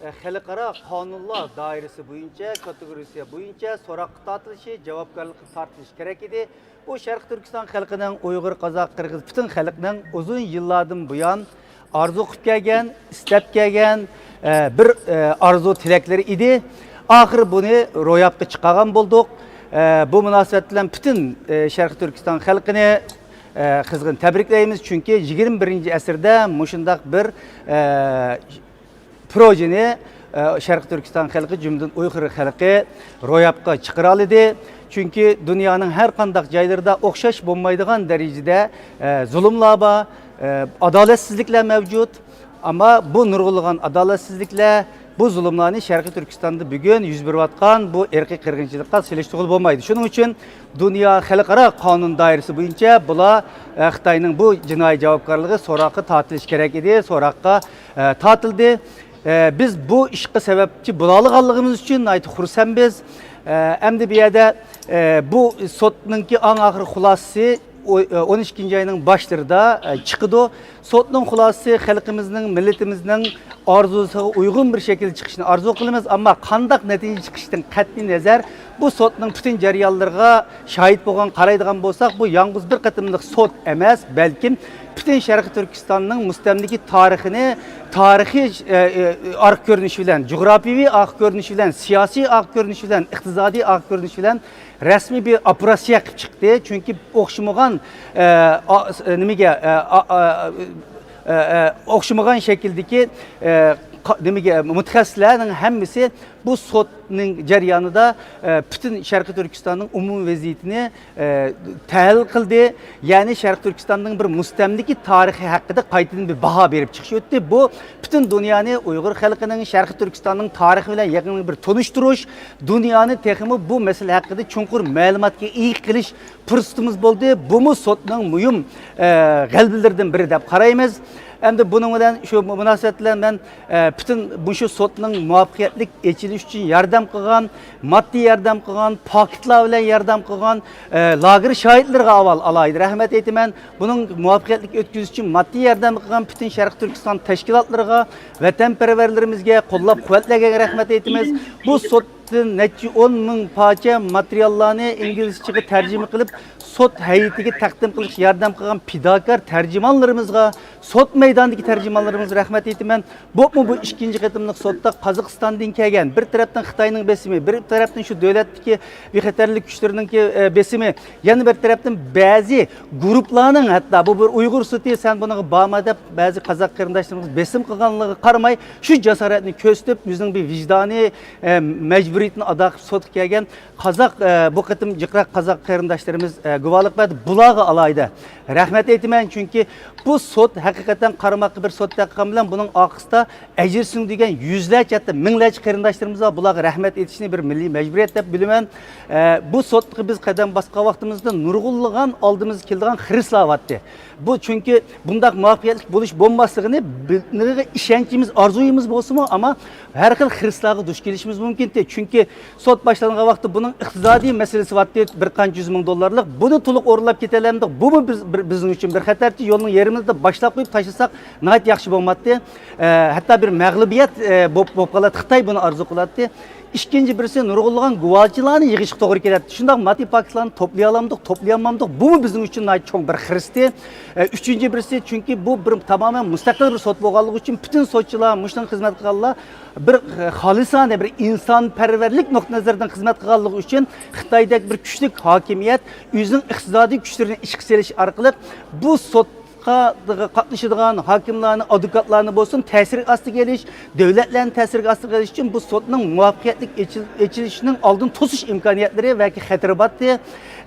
ئە، خەلقئارا قانۇنلار دائىرىسى بويىچە، كاتېگورىيىسى بويىچە سوراققا تارتىلىشى، جاۋابكارلىققا تارتىلىشى كېرەك ئىدى. بۇ شەرقىي تۈركىستان خەلقىنىڭ، ئۇيغۇر، قازاق، قىرغىز، پۈتۈن خەلقنىڭ ئۇزۇن يىللاردىن بۇيان ئارزۇ قىلىپ كەلگەن، ئىستەپ كەلگەن، ئە، بىر، ئە، ئارزۇ تىلەكلىرى ئىدى. ئاخىرى بۇنى روياپقا چىقارغان بولدۇق. ئە، بۇ مۇناسىۋەت بىلەن پۈتۈن، ئە، شەرقىي تۈركىستان خەلقىنى، ئە، قىزغىن تەبرىكلەيمىز، چۈنكى يىگىرمە بىرىنچى ئەسىردە مۇشۇنداق بىر، ئە، پروژېنى، ئە، شەرقىي تۈركىستان خەلقى، جۈملىدىن ئۇيغۇر خەلقى روياپقا چىقىرالىدى. چۈنكى دۇنيانىڭ ھەر قانداق جايلىرىدا ئوخشاش بولمايدىغان دەرىجىدە، ئە، زۇلۇملار بار، ئە، ئادالەتسىزلىكلەر مەۋجۇت. ئەمما بۇ نۇرغۇنلىغان ئادالەتسىزلىكلەر، بۇ زۇلۇملارنى شەرقىي تۈركىستاندا بۈگۈن يۈز بېرىۋاتقان بۇ ئىرقىي قىرغىنچىلىققا سېلىشتۇرغىلى بولمايدۇ. شۇنىڭ ئۈچۈن دۇنيا خەلقئارا قانۇن دائىرىسى بويىچە بۇلار، ئە، خىتاينىڭ بۇ جىنايى جاۋابكارلىقى سوراققا تارتىلىشى كېرەك ئىدى، سوراققا، ئە، تارتىلدى. ئە، بىز بۇ ئىشقا سەۋەبچى بولالىغانلىقىمىز ئۈچۈن ناھايىتى خۇرسەنبىز. ئە، ئەمدى بۇ يەردە، ئە، بۇ سوتنىڭكى ئەڭ ئاخىرى خۇلاسىسى ئو-، ئە، ئون ئىككىنچى ئاينىڭ باشلىرىدا، ئە، چىقىدۇ. سوتنىڭ خۇلاسىسى خەلقىمىزنىڭ، مىللىتىمىزنىڭ ئارزۇسىغا ئۇيغۇن بىر شەكىلدە چىقىشىنى ئارزۇ قىلىمىز. ئەمما قانداق نەتىجە چىقىشىدىن قەتئىينەزەر، بۇ سوتنىڭ پۈتۈن جەريانلىرىغا شاھىت بولغان، قارايدىغان بولساق، بۇ يالغۇز بىر قېتىملىق سوت ئەمەس، بەلكىم پۈتۈن شەرقىي تۈركىستاننىڭ مۇستەملىكە تارىخىنى، تارىخىي، ئە، ئە، ئارقا كۆرۈنۈشى بىلەن، جۇغراپىيەۋى ئارقا كۆرۈنۈشى بىلەن، سىياسىي ئارقا كۆرۈنۈشى بىلەن، ئىقتىسادىي ئارقا كۆرۈنۈشى بىلەن رەسمىي بىر ئوپېراتسىيە قىلىپ چىقتى. چۈنكى ئوخشىمىغان، ئە، ئا-، س-، نېمىگە، ئە، ئا-، ئا-، ئە، ئە، ئوخشىمىغان شەكىلدىكى، ئە، قا-، نېمىگە، مۇتەخەسسىسلەرنىڭ ھەممىسى بۇ سوتنىڭ جەريانىدا، ئە، پۈتۈن شەرقىي تۈركىستاننىڭ ئومۇمىي ۋەزىيىتىنى، ئە، تەھلىل قىلدى. يەنى شەرقىي تۈركىستاننىڭ بىر مۇستەملىكە تارىخى ھەققىدە قايتىدىن بىر باھا بېرىپ چىقىش ئۆتتى. بۇ پۈتۈن دۇنيانى ئۇيغۇر خەلقىنىڭ شەرقىي تۈركىستاننىڭ تارىخى بىلەن يېقىندىن بىر تونۇشتۇرۇش، دۇنيانى تېخىمۇ بۇ مەسىلە ھەققىدە چوڭقۇر مەلۇماتقا ئىگە قىلىش پۇرسىتىمىز بولدى. بۇمۇ سوتنىڭ مۇھىم، ئە، غەلىبىلىرىدىن بىرى دەپ قارايمىز. ئەمدى بۇنىڭ بىلەن، شۇ مۇناسىۋەت بىلەن مەن، ئە، پۈتۈن مۇشۇ سوتنىڭ مۇۋەپپەقىيەتلىك ئېچىلىشى ئۈچۈن ياردەم قىلغان، ماددىي ياردەم قىلغان، پاكىتلار بىلەن ياردەم قىلغان، ئە، لاگېر شاھىتلىرىغا ئاۋۋال ئالاھىدە رەھمەت ئېيتىمەن. بۇنىڭ مۇۋەپپەقىيەتلىك ئۆتكۈزۈش ئۈچۈن ماددىي ياردەم قىلغان پۈتۈن شەرقىي تۈركىستان تەشكىلاتلىرىغا، ۋەتەنپەرۋەرلىرىمىزگە، قوللاپ قۇۋۋەتلىگەنگە رەھمەت ئېيتىمىز. بۇ سوت نەچچە ئون مىڭ پارچە ماتېرىياللارنى ئىنگلىزچىغا تەرجىمە قىلىپ، سوت ھەيئىتىگە تەقدىم قىلىشقا ياردەم قىلغان پىداكار تەرجىمانلىرىمىزغا، سوت مەيدانىدىكى تەرجىمانلىرىمىزغا رەھمەت ئېيتىمەن. بولۇپمۇ بۇ ئىككىنچى قېتىملىق سوتتا قازاقىستاندىن كەلگەن، بىر تەرەپتىن خىتاينىڭ بېسىمى، بىر تەرەپتىن شۇ دۆلەتتىكى بىخەتەرلىك كۈچلىرىنىڭكى، ئە، بېسىمى، يەنە بىر تەرەپتىن بەزى گۇرۇپپىلارنىڭ، ھەتتا بۇ بىر ئۇيغۇر سوتى، سەن بۇنىڭغا بارما دەپ، بەزى قازاق قېرىنداشلىرىمىز بېسىم قىلغانلىقىغا قارىماي، شۇ جاسارەتنى كۆرسىتىپ، ئۆزىنىڭ بىر ۋىجدانىي، ئە، مەجبۇرىيىتىنى ئادا قىلىپ سوتقا كەلگەن قازاق، ئە، بۇ قېتىم جىقراق قازاق قېرىنداشلىرىمىز، ئە، گۇۋاھلىق بەردى. بۇلارغا ئالاھىدە رەھمەت ئېيتىمەن، چۈنكى بۇ سوت ھەقىقەتەن قارىماققا بىر سوتتەك قىلغان بىلەن بۇنىڭ ئارقىسىدا ئەجىر سىڭدۈرگەن يۈزلەرچە، ھەتتا مىڭلارچە قېرىنداشلىرىمىز بار. بۇلارغا رەھمەت ئېيتىشنى بىر مىللىي مەجبۇرىيەت دەپ بىلىمەن. ئە، بۇ سوتقا بىز قەدەم باسقان ۋاقتىمىزدا نۇرغۇنلىغان ئالدىمىزغا كېلىدىغان خىرىسلار بارتتى. بۇ چۈنكى بۇنداق مۇۋەپپەقىيەتلىك بولۇش بولماسلىقىنى بىلىشىگە ئىشەنچىمىز، ئارزۇيىمىز بولسىمۇ، ئەمما ھەر خىل خىرىسلارغا دۇچ كېلىشىمىز مۇمكىنتى. چۈنكى سوت باشلانغان ۋاقىتتا بۇنىڭ ئىقتىسادىي مەسىلىسى بارتتى، بىر قانچە يۈز مىڭ دوللارلىق. بۇنى تولۇق ئورۇنلاپ كېتەلەمدۇق؟ بۇمۇ بىز، بىر، بىزنىڭ ئۈچۈن بىر خەتەرچى. يولنىڭ يېرىمىدا باشلاپ قويۇپ تاشلىساق ناھايىتى ياخشى بولماتتى. ئە، ھەتتا بىر مەغلۇبىيەت، ئە، بولۇپ، بولۇپ قالاتتى. خىتاي بۇنى ئارزۇ قىلاتتى. ئىككىنچى بىرسى، نۇرغۇنلىغان گۇۋاچىلارنى يىغىشقا توغرا كېلەتتى. شۇنداق ماددىي پاكىتلارنى توپلىيالامدۇق، توپلىيالمامدۇق، بۇمۇ بىزنىڭ ئۈچۈن ناھايىتى چوڭ بىر خىرىستى. ئە، ئۈچىنچى بىرسى، چۈنكى بۇ بىر تامامەن مۇستەقىل بىر سوت بولغانلىقى ئۈچۈن، پۈتۈن سوتچىلار، مۇشۇنىڭغا خىزمەت قىلغانلار بىر، ئە، خالىسانە بىر ئىنسانپەرۋەرلىك نۇقتىئى نەزەردىن خىزمەت قىلغانلىقى ئۈچۈن، خىتايدەك بىر كۈچلۈك ھاكىمىيەت ئۆزىنىڭ ئىقتىسادىي كۈچلىرىنى ئىشقا سېلىش ئارقىلىق بۇ سوتقا قاتنىشىدىغان ھاكىملارنى، ئادۋوكاتلارنى بولسۇن تەسىر ئاستىغا ئېلىش، دۆلەتلەرنى تەسىر ئاستىغا ئېلىش ئۈچۈن بۇ سوتنىڭ مۇۋەپپەقىيەتلىك ئېچىل-، ئېچىلىشىنىڭ ئالدىنى توسۇش ئىمكانىيەتلىرى بەلكى خەتىرى بارتتى.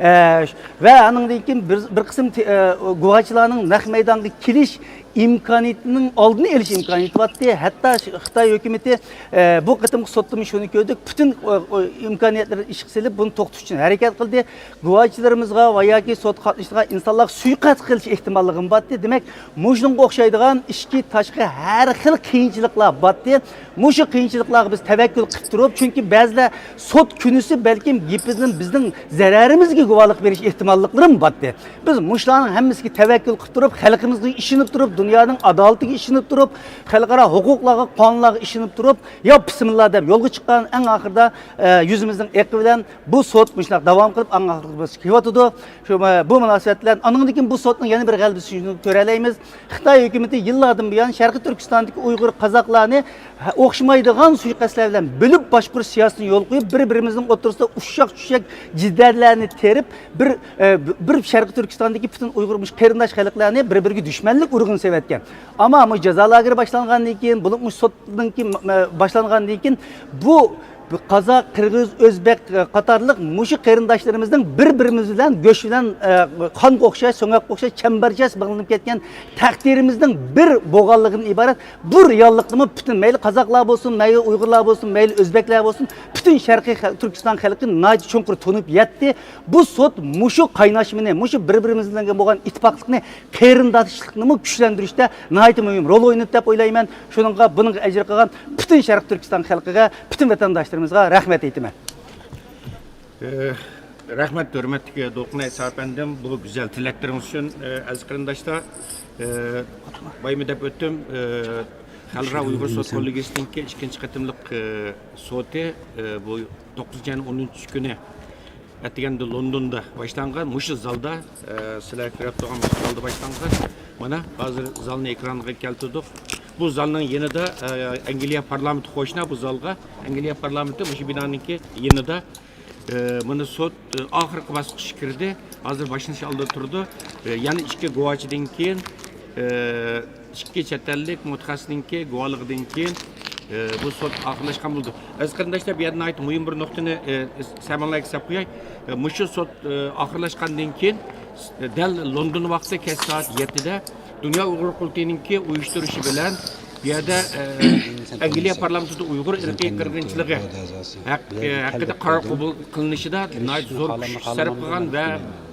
ئە، ۋە ئانىڭدىن كېيىن بىر، بىر قىسىم تې-، ئە، گۇۋاچىلارنىڭ نەق مەيدانغا كېلىش ئىمكانىيىتىنىڭ ئالدىنى ئېلىش ئىمكانىيىتى بارتتى. ھەتتا ش-، خىتاي ھۆكۈمىتى، ئە، بۇ قېتىمقى سوتتىمۇ شۇنى كۆردۇق، پۈتۈن، ئە، ئە، ئىمكانىيەتلىرىنى ئىشقا سېلىپ، بۇنى توختىتىش ئۈچۈن ھەرىكەت قىلدى. گۇۋاچىلىرىمىزغا ۋە ياكى سوتقا قاتنىشىدىغان ئىنسانلارغا سۇيىقەست قىلىش ئېھتىماللىقىمۇ بارتتى. دېمەك، مۇشۇنىڭغا ئوخشايدىغان ئىچكى، تاشقى ھەر خىل قىيىنچىلىقلار بارتتى. مۇشۇ قىيىنچىلىقلارغا بىز تەۋەككۈل قىلىپ تۇرۇپ، چۈنكى بەزىلەر سوت كۈنىسى بەلكىم گېپىمىزنىڭ بىزنىڭ زەرەرىمىزگە گۇۋاھلىق بېرىش ئېھتىماللىقلىرىمۇ بارتتى. بىز مۇشۇلارنىڭ ھەممىسىگە تەۋەككۈل قىلىپ تۇرۇپ، خەلقىمىزگە ئىشىنىپ تۇرۇپ، دۇنيانىڭ ئادالىتىگە ئىشىنىپ تۇرۇپ، خەلقئارا ھوقۇقلارغا، قانۇنلارغا ئىشىنىپ تۇرۇپ، يا بىسمىللا دەپ يولغا چىققان. ئەڭ ئاخىرىدا، ئە، يۈزىمىزنىڭ ئېقى بىلەن بۇ سوت مۇشۇنداق داۋام قىلىپ، ئەڭ ئاخىرىغىچە كېلىۋاتىدۇ. شۇ، ئە، بۇ مۇناسىۋەت بىلەن ئانىڭدىن كېيىن بۇ سوتنىڭ يەنە بىر غەلىبىسىنى كۆرەلەيمىز. خىتاي ھۆكۈمىتى يىللاردىن بۇيان شەرقىي تۈركىستاندىكى ئۇيغۇر، قازاقلارنى ئوخشىمايدىغان سۇيىقەستلەر بىلەن بۆلۈپ باشقۇرۇش سىياسىتىنى يولغا قويۇپ، بىر-بىرىمىزنىڭ ئوتتۇرىسىدا ئۇششاق-چۈششەك جېدەللەرنى تېرىپ، بىر، ئە، بىر شەرقىي تۈركىستاندىكى پۈتۈن ئۇيغۇر مۇشۇ قېرىنداش خەلقلەرنى بىر-بىرىگە دۈشمەنلىك ئۇرۇقىنى سېلىۋەتكەن. ئەمما مۇشۇ جازا لاگېرى باشلانغاندىن كېيىن، بولۇپمۇ سوتنىڭكى، ئە، باشلانغاندىن كېيىن بۇ بۇ قازاق، قىرغىز، ئۆزبەك، ئە، قاتارلىق مۇشۇ قېرىنداشلىرىمىزنىڭ بىر-بىرىمىز بىلەن گۆش بىلەن، ئە، قانغا ئوخشاش، سۆڭەككە ئوخشاش چەمبەرچاس باغلىنىپ كەتكەن تەقدىرىمىزنىڭ بىر بولغانلىقىدىن ئىبارەت بۇ رېئاللىقنىمۇ پۈتۈن، مەيلى قازاقلار بولسۇن، مەيلى ئۇيغۇرلار بولسۇن، مەيلى ئۆزبەكلەر بولسۇن، پۈتۈن شەرقىي خەل-، تۈركىستان خەلقى ناھايىتى چوڭقۇر تونۇپ يەتتى. بۇ سوت مۇشۇ قايناشمىنى، مۇشۇ بىر-بىرىمىز بىلەن بولغان ئىتتىپاقلىقنى، قېرىنداشلىقنىمۇ كۈچلەندۈرۈشتە ناھايىتى مۇھىم رول ئوينىدى دەپ ئويلايمەن. شۇنىڭغا، بۇنىڭغا ئەجىر قىلغان پۈتۈن شەرقىي تۈركىستان خەلقىگە، پۈتۈن ۋەتەنداشلىرىمىزغا رەھمەت ئېيتىمەن. ئە، رەھمەت، ھۆرمەتلىك دولقۇن ئەيسا ئەپەندىم، بۇ گۈزەل تىلەكلىرىڭىز ئۈچۈن. ئە، ئەزىز قېرىنداشلار، ئە، بايىمۇ دەپ ئۆتتۈم، ئە، خەلقئارا ئۇيغۇر سوت كوللېگىيىسىنىڭكى ئىككىنچى قېتىملىق، ئە، سوتى، ئە، بۇ توققۇزىنچى ئاينىڭ ئونىنچى كۈنى ئەتىگەندە لوندوندا باشلانغان، مۇشۇ زالدا، ئە، سىلەر كۆرۈپ تۇرغان مۇشۇ زالدا باشلانغان. مانا، ھازىر زالنى ئېكرانغا كەلتۈردۇق. بۇ زالنىڭ يېنىدا، ئە، ئەنگلىيە پارلامېنتى قوشنا بۇ زالغا. ئەنگلىيە پارلامېنتى مۇشۇ بىنانىڭكى يېنىدا. ئە، مانا سوت، ئە، ئاخىرقى باسقۇچقا كىردى. ھازىر باشلىنىش ئالدىدا تۇرىدۇ. ئە، يەنە ئىككى گۇۋاچىدىن كېيىن، ئە، ئىككى چەت ئەللىك مۇتەخەسسىسنىڭكى گۇۋاھلىقىدىن كېيىن، ئە، بۇ سوت ئاخىرلاشقان بولىدۇ. ئەزىز قېرىنداشلار، بۇ يەردە ناھايىتى مۇھىم بىر نۇقتىنى، ئە، سەمەڭلارغا ھېساب قوياي. ئە، مۇشۇ سوت، ئە، ئاخىرلاشقاندىن كېيىن، ئە، دەل لوندون ۋاقتى كەچ سائەت يەتتىدە دۇنيا ئۇيغۇر قۇرۇلتىيىنىڭكى ئۇيۇشتۇرۇشى بىلەن بۇ يەردە، ئە، ئەنگلىيە پارلامېنتىدا ئۇيغۇر ئىرقىي قىرغىنچىلىقى ھەق-، ئە، ھەققىدە قارار قوبۇل قىلىنىشىدا ناھايىتى زور كۈچ سەرپ قىلغان ۋە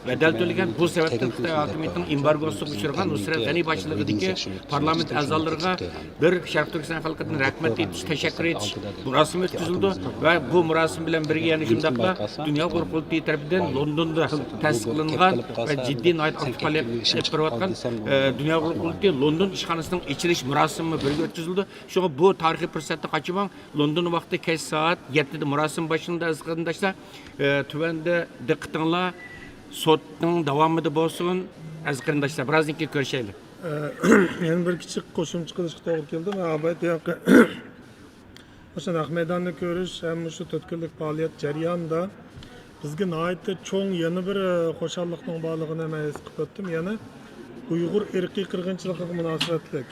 بەدەل تۆلىگەن. بۇ سەۋەبتىن خىتاي ھاكىمىيىتىنىڭ ئېمبارگوسىغا ئۇچرىغان نۇسرەت غەنى باشچىلىقىدىكى پارلامېنت ئەزالىرىغا بىر شەرقىي تۈركىستان خەلقىدىن رەھمەت ئېيتىش، تەشەككۈر ئېيتىش مۇراسىمى ئۆتكۈزۈلىدۇ ۋە بۇ مۇراسىم بىلەن بىرگە يەنە شۇنداقلا دۇنيا ئۇيغۇر قۇرۇلتىيى تەرىپىدىن لوندوندا تەسىس قىلىنغان ۋە جىددىي ناھايىتى ئاكتىپ پائالىيەت ئېلىپ بېرىۋاتقان، ئە، دۇنيا ئۇيغۇر قۇرۇلتىيى لوندون ئىشخانىسىنىڭ ئېچىلىش مۇراسىمىمۇ بىرگە ئۆتكۈزۈلىدۇ. شۇڭا بۇ تارىخىي پۇرسەتنى قاچۇرماڭ. لوندون ۋاقتى كەچ سائەت يەتتىدە مۇراسىم باشلىنىدۇ، ئەزىز قېرىنداشلار. ئە، تۆۋەندە دىققىتىڭلار سوتنىڭ داۋامىدا بولسۇن. ئەزىز قېرىنداشلار، بىرازدىن كېيىن كۆرۈشەيلى. ئە، يەنە بىر كىچىك قوشۇمچە قىلىشقا توغرا كېلىدۇ. مەن ئاۋۋال مۇشۇ نەق مەيداننى كۆرۈش ھەم مۇشۇ تۆت كۈنلۈك پائالىيەت جەريانىدا بىزگە ناھايىتى چوڭ يەنە بىر، ئە، خۇشاللىقنىڭ بارلىقىنى مەن ھېس قىلىپ ئۆتتۈم. يەنى ئۇيغۇر ئىرقىي قىرغىنچىلىقىغا مۇناسىۋەتلىك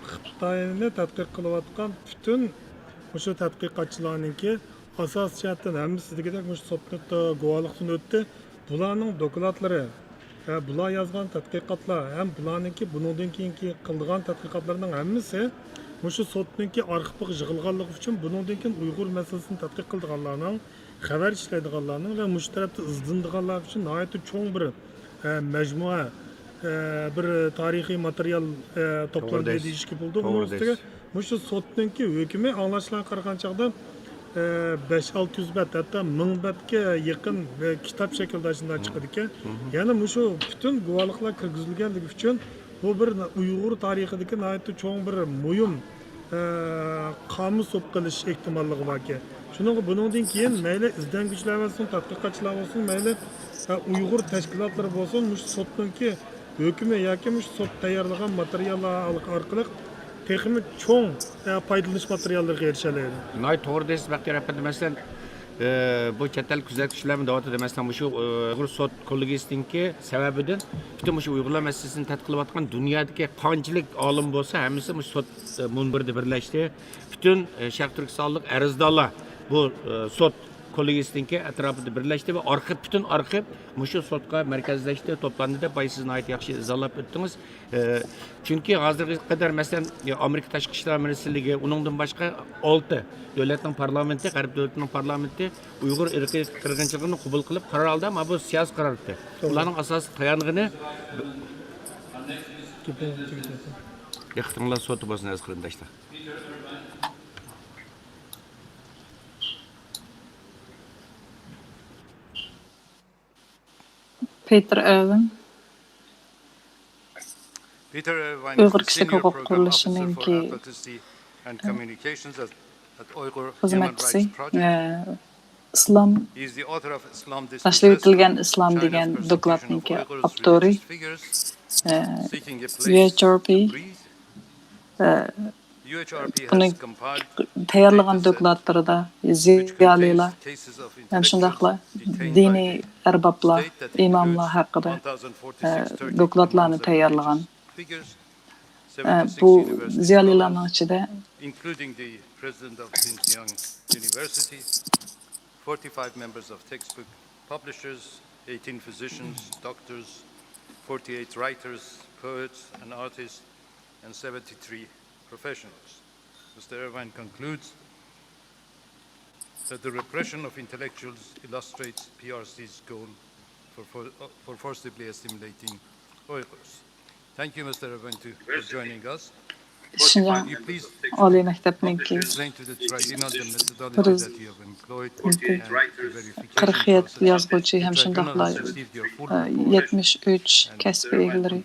خىتاينى تەتقىق قىلىۋاتقان پۈتۈن مۇشۇ تەتقىقاتچىلارنىڭكى ئاساسىي جەھەتتىن ھەممىسى دېگۈدەك مۇشۇ سوتنى، ئە، گۇۋاھلىقتىن ئۆتتى. بۇلارنىڭ دوكلاتلىرى، ھە، بۇلار يازغان تەتقىقاتلار ھەم بۇلارنىڭكى بۇنىڭدىن كېيىنكى قىلىدىغان تەتقىقاتلىرىنىڭ ھەممىسى مۇشۇ سوتنىڭكى ئارخىپىغا يىغىلغانلىقى ئۈچۈن، بۇنىڭدىن كېيىن ئۇيغۇر مەسىلىسىنى تەتقىق قىلىدىغانلارنىڭ، خەۋەر ئىشلەيدىغانلارنىڭ ۋە مۇشۇ تەرەپتە ئىزدىنىدىغانلار ئۈچۈن ناھايىتى چوڭ بىر، ھە، مەجمۇئە، ھە، بىر تارىخىي ماتېرىيال، ھە، توپلىنىدۇ دېيىشكە بولىدۇ. ئۇنىڭ ئۈستىگە مۇشۇ سوتنىڭكى ھۆكمى ئاڭلاشلارغا قارىغان چاغدا، ئە، بەش ئالتە يۈز بەت، ھەتتا مىڭ بەتكە يېقىن، ئە، كىتاب شەكلىدە شۇنداق چىقىدىكەن. يەنى مۇشۇ پۈتۈن گۇۋاھلىقلار كىرگۈزۈلگەنلىكى ئۈچۈن بۇ بىر ئۇيغۇر تارىخىدىكى ناھايىتى چوڭ بىر مۇھىم، ئە، قامۇس بولۇپ قېلىش ئېھتىماللىقى باركەن. شۇنىڭغا بۇنىڭدىن كېيىن مەيلى ئىزدەنگۈچىلەر بولسۇن، تەتقىقاتچىلار بولسۇن، مەيلى، ئە، ئۇيغۇر تەشكىلاتلىرى بولسۇن، مۇشۇ سوتنىڭكى ھۆكمى ياكى مۇشۇ سوت تەييارلىغان ماتېرىياللار ئارقىلىق تېخىمۇ چوڭ، ئە، پايدىلىنىش ماتېرىياللىرىغا ئېرىشەلەيدۇ. ناھايىتى توغرا دەيسىز، بەختىيار ئەپەندى. مەسىلەن، ئە، بۇ چەت ئەل كۆزەتكۈچىلەرمۇ دەۋاتىدۇ. مەسىلەن، مۇشۇ، ئە، ئۇيغۇر سوت كوللېگىيىسىنىڭكى سەۋەبىدىن پۈتۈن مۇشۇ ئۇيغۇرلار مەسىلىسىنى تەتقىق قىلىۋاتقان دۇنيادىكى قانچىلىك ئالىم بولسا، ھەممىسى مۇشۇ سوت، ئە، مۇنبىرىدە بىرلەشتى. پۈتۈن، ئە، شەرقىي تۈركىستانلىق ئەرزدارلار بۇ، ئە، سوت كوللېگىيىسىنىڭكى ئەتراپىدا بىرلەشتى ۋە ئارخىپ، پۈتۈن ئارخىپ مۇشۇ سوتقا مەركەزلەشتى، توپلاندى دەپ بايا سىز ناھايىتى ياخشى ئىزاھلاپ ئۆتتىڭىز. ئى، چۈنكى ھازىرغا قەدەر، مەسىلەن، ئامېرىكا تاشقى ئىشلار مىنىستىرلىكى، ئۇنىڭدىن باشقا ئالتە دۆلەتنىڭ پارلامېنتى، غەرب دۆلىتىنىڭ پارلامېنتى ئۇيغۇر ئىرقىي قىرغىنچىلىقىنى قوبۇل قىلىپ، قارار ئالدى، ئەمما بۇ سىياسىي قارار ئىدى. توغرا. ئۇلارنىڭ ئاساسلىق تايانغىنى، دىققىتىڭلار سوتتا بولسۇن، ئەزىز قېرىنداشلار. پېتېر ئېرۋىن، Peter Ervine, ئۇيغۇر كىشىلىك ھوقۇق قۇرۇلۇشىنىڭكى خىزمەتچىسى، ئە، ئىسلام، باشلىۋېتىلگەن ئىسلام دېگەن دوكلاتنىڭكى ئاپتورى، ئە، يۇ ئېچ ئار پى، ئە، ئۇنىڭ تەييارلىغان دوكلاتلىرىدا زىيالىيلار ھەم شۇنداقلا دىنىي ئەربابلار، ئىماملار ھەققىدە، ئە، دوكلاتلارنى تەييارلىغان. ئە، بۇ زىيالىيلارنىڭ ئىچىدە including the president of Xinjiang University, forty-five members of textbook publishers, eighteen physicians, doctors, forty-eight writers, poets, and artists, and seventy-three professionals. Mister Ervine concludes that the repression of intellectuals illustrates P R C's goal for, for, uh, for forcibly assimilating Uyghurs. Thank you, Mister Ervine, to, for joining us. شىنجاڭ ئالىي مەكتەپنىڭكى بىر يۈز قىرىق يەتتە يازغۇچى ھەم شۇنداقلا يەتمىش ئۈچ كەسىپ ئىگىلىرى.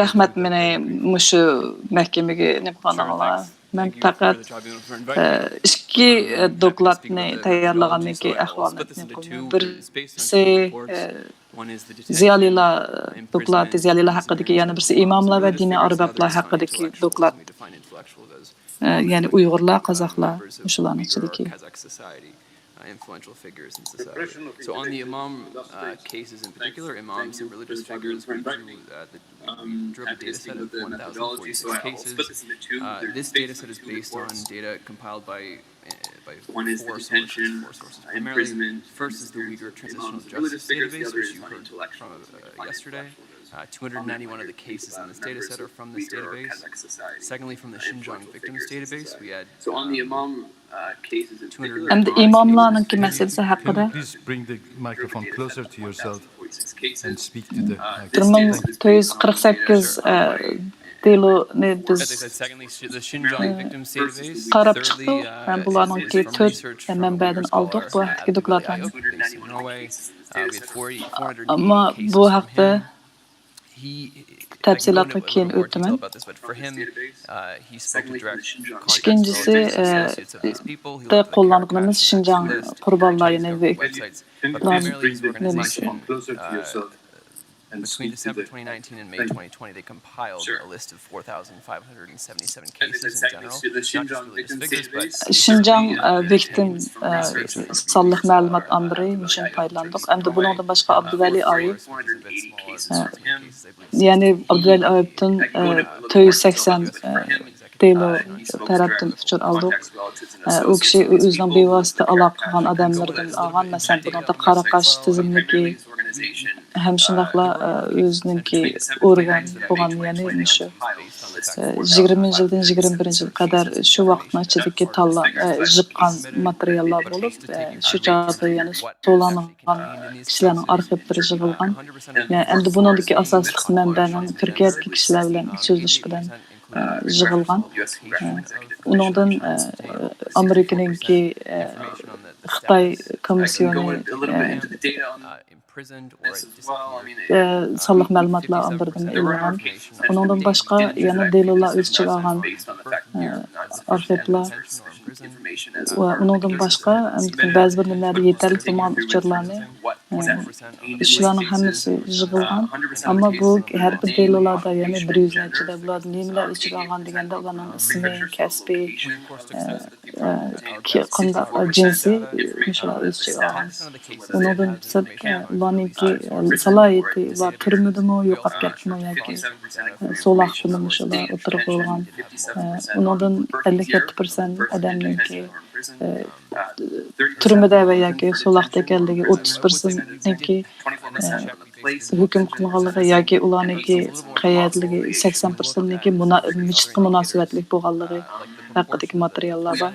رەھمەت، مېنى مۇشۇ مەھكىمىگە نېمە قىلغانلىقىڭلار. مەن پەقەت، ئە، ئىككى، ئە، دوكلاتنى تەييارلىغاندىن كېيىن ئەھۋالنى ئېيتىمەن. بىرسى، ئە، زىيالىيلار دوكلاتى، زىيالىيلار ھەققىدىكى، يەنە بىرسى ئىماملار ۋە دىنىي ئەربابلار ھەققىدىكى دوكلات. ئە، يەنى ئۇيغۇرلار، قازاقلار، مۇشۇلارنىڭ ئىچىدىكى. Uh, influential figures in society. So on the Imam uh, cases in particular, Imams and religious figures, we drew, uh, the, we drew up a data set of one thousand forty-six cases. Uh, this data set is based on data compiled by, uh, by four sources, four sources primarily. First is the Uyghur Transitional Justice Database, which you heard from uh, yesterday. Uh, two hundred ninety-one of the cases in this data set are from this database. Secondly, from the Xinjiang Victims Database, we had, um, ئەمدى ئىماملارنىڭكى مەسىلىسى ھەققىدە. بىر مىڭ تۆت يۈز قىرىق سەككىز، ئە، دېلونى بىز، ئە، قاراپ چىقتۇق ھەم بۇلارنىڭكى تۆت مەنبەدىن ئالدۇق بۇ ھەقتىكى دوكلاتلارنى. ئەمما بۇ ھەقتە تەپسىلاتقا كېيىن ئۆتىمەن. ئىككىنچىسى، ئە، قوللانغىنىمىز شىنجاڭ قۇربانلار، يەنى ۋىكتىملار نېمىسى. Between December twenty nineteen and May twenty twenty, they compiled a list of four thousand five hundred seventy-seven cases in general, not just religious figures, but شىنجاڭ، ئە، ۋىكتىم، ئە، سانلىق مەلۇمات ئامبىرى مۇشۇنى پايدىلاندۇق. ئەمدى بۇنىڭدىن باشقا ئابدۇۋەلى ئايۇپ، ئە، يەنى ئابدۇۋەلى ئايۇپتىن، ئە، تۆت يۈز سەكسەن، ئە، دېلو تەرەپتىن ئۇچۇر ئالدۇق. ئە، ئۇ كىشى ئۆزىنىڭ بىۋاسىتە ئالاقە قىلغان ئادەملىرىدىن ئالغان، مەسىلەن، بۇنىڭدا قاراقاش تىزىملىكى ھەم شۇنداقلا، ئە، ئۆزىنىڭكى ئورگان بولغان، يەنى مۇشۇ، ئە، يىگىرمىنچى يىلدىن يىگىرمە بىرىنچى يىلغا قەدەر شۇ ۋاقىتنىڭ ئىچىدىكى تاللا-، ئە، يىغقان ماتېرىياللار بولۇپ، ئە، شۇ چاغدا يەنە سولانغان كىشىلەرنىڭ ئارخىپلىرى يىغىلغان. ئە، ئەمدى بۇنىڭدىكى ئاساسلىق مەنبەنىڭ تۈركىيەدىكى كىشىلەر بىلەن سۆزلىشىش بىلەن، ئە، يىغىلغان. ئە، ئۇنىڭدىن، ئە، ئامېرىكىنىڭكى، ئە، خىتاي كومىسسىيونى، ئە، ئە، سانلىق مەلۇماتلار ئامبىرىدىن ئېلىنغان. ئۇنىڭدىن باشقا يەنە دېلولار ئۆز ئىچىگە ئالغان، ئە، ئارخىپلار ۋە ئۇنىڭدىن باشقا، ئەمدى بەزى بىر نېمىلەردە يېتەرلىك بولمىغان ئۇچۇرلارنى شۇلارنىڭ ھەممىسى يىغىلغان. ئەمما بۇ ھەر بىر دېلولاردا، يەنى بىر يۈز نەچچىدە بۇلاردا نېمىلەر ئۆز ئىچىگە ئالغان دېگەندە، ئۇلارنىڭ ئىسمى، كەسپى، ئە، ئە، كى-، قانداق، ئە، جىنسى، مۇشۇلار ئۆز ئىچىگە ئالغان. ئۇنىڭدىن سىرت، ئە، ئۇلارنىڭكى، ئە، سالاھىيىتى، ئۇلار تۈرمىدىمۇ، يوقاپ كەتتىمۇ ياكى، ئە، سولاقتىمۇ، مۇشۇلار ئوتتۇرىغا قويۇلغان. ئە، ئۇنىڭدىن ئەللىك يەتتە پىرسەنت ئادەمنىڭكى، ئە، تۈرمىدە ۋە ياكى سولاقتا ئىكەنلىكى، ئوتتۇز پىرسەنتنىڭكى، ئە، ھۆكۈم قىلىنغانلىقى ياكى ئۇلارنىڭكى قەيەردىلىكى، سەكسەن پىرسەنتنىڭكى مۇنا-، مىچىتقا مۇناسىۋەتلىك بولغانلىقى ھەققىدىكى ماتېرىياللار بار.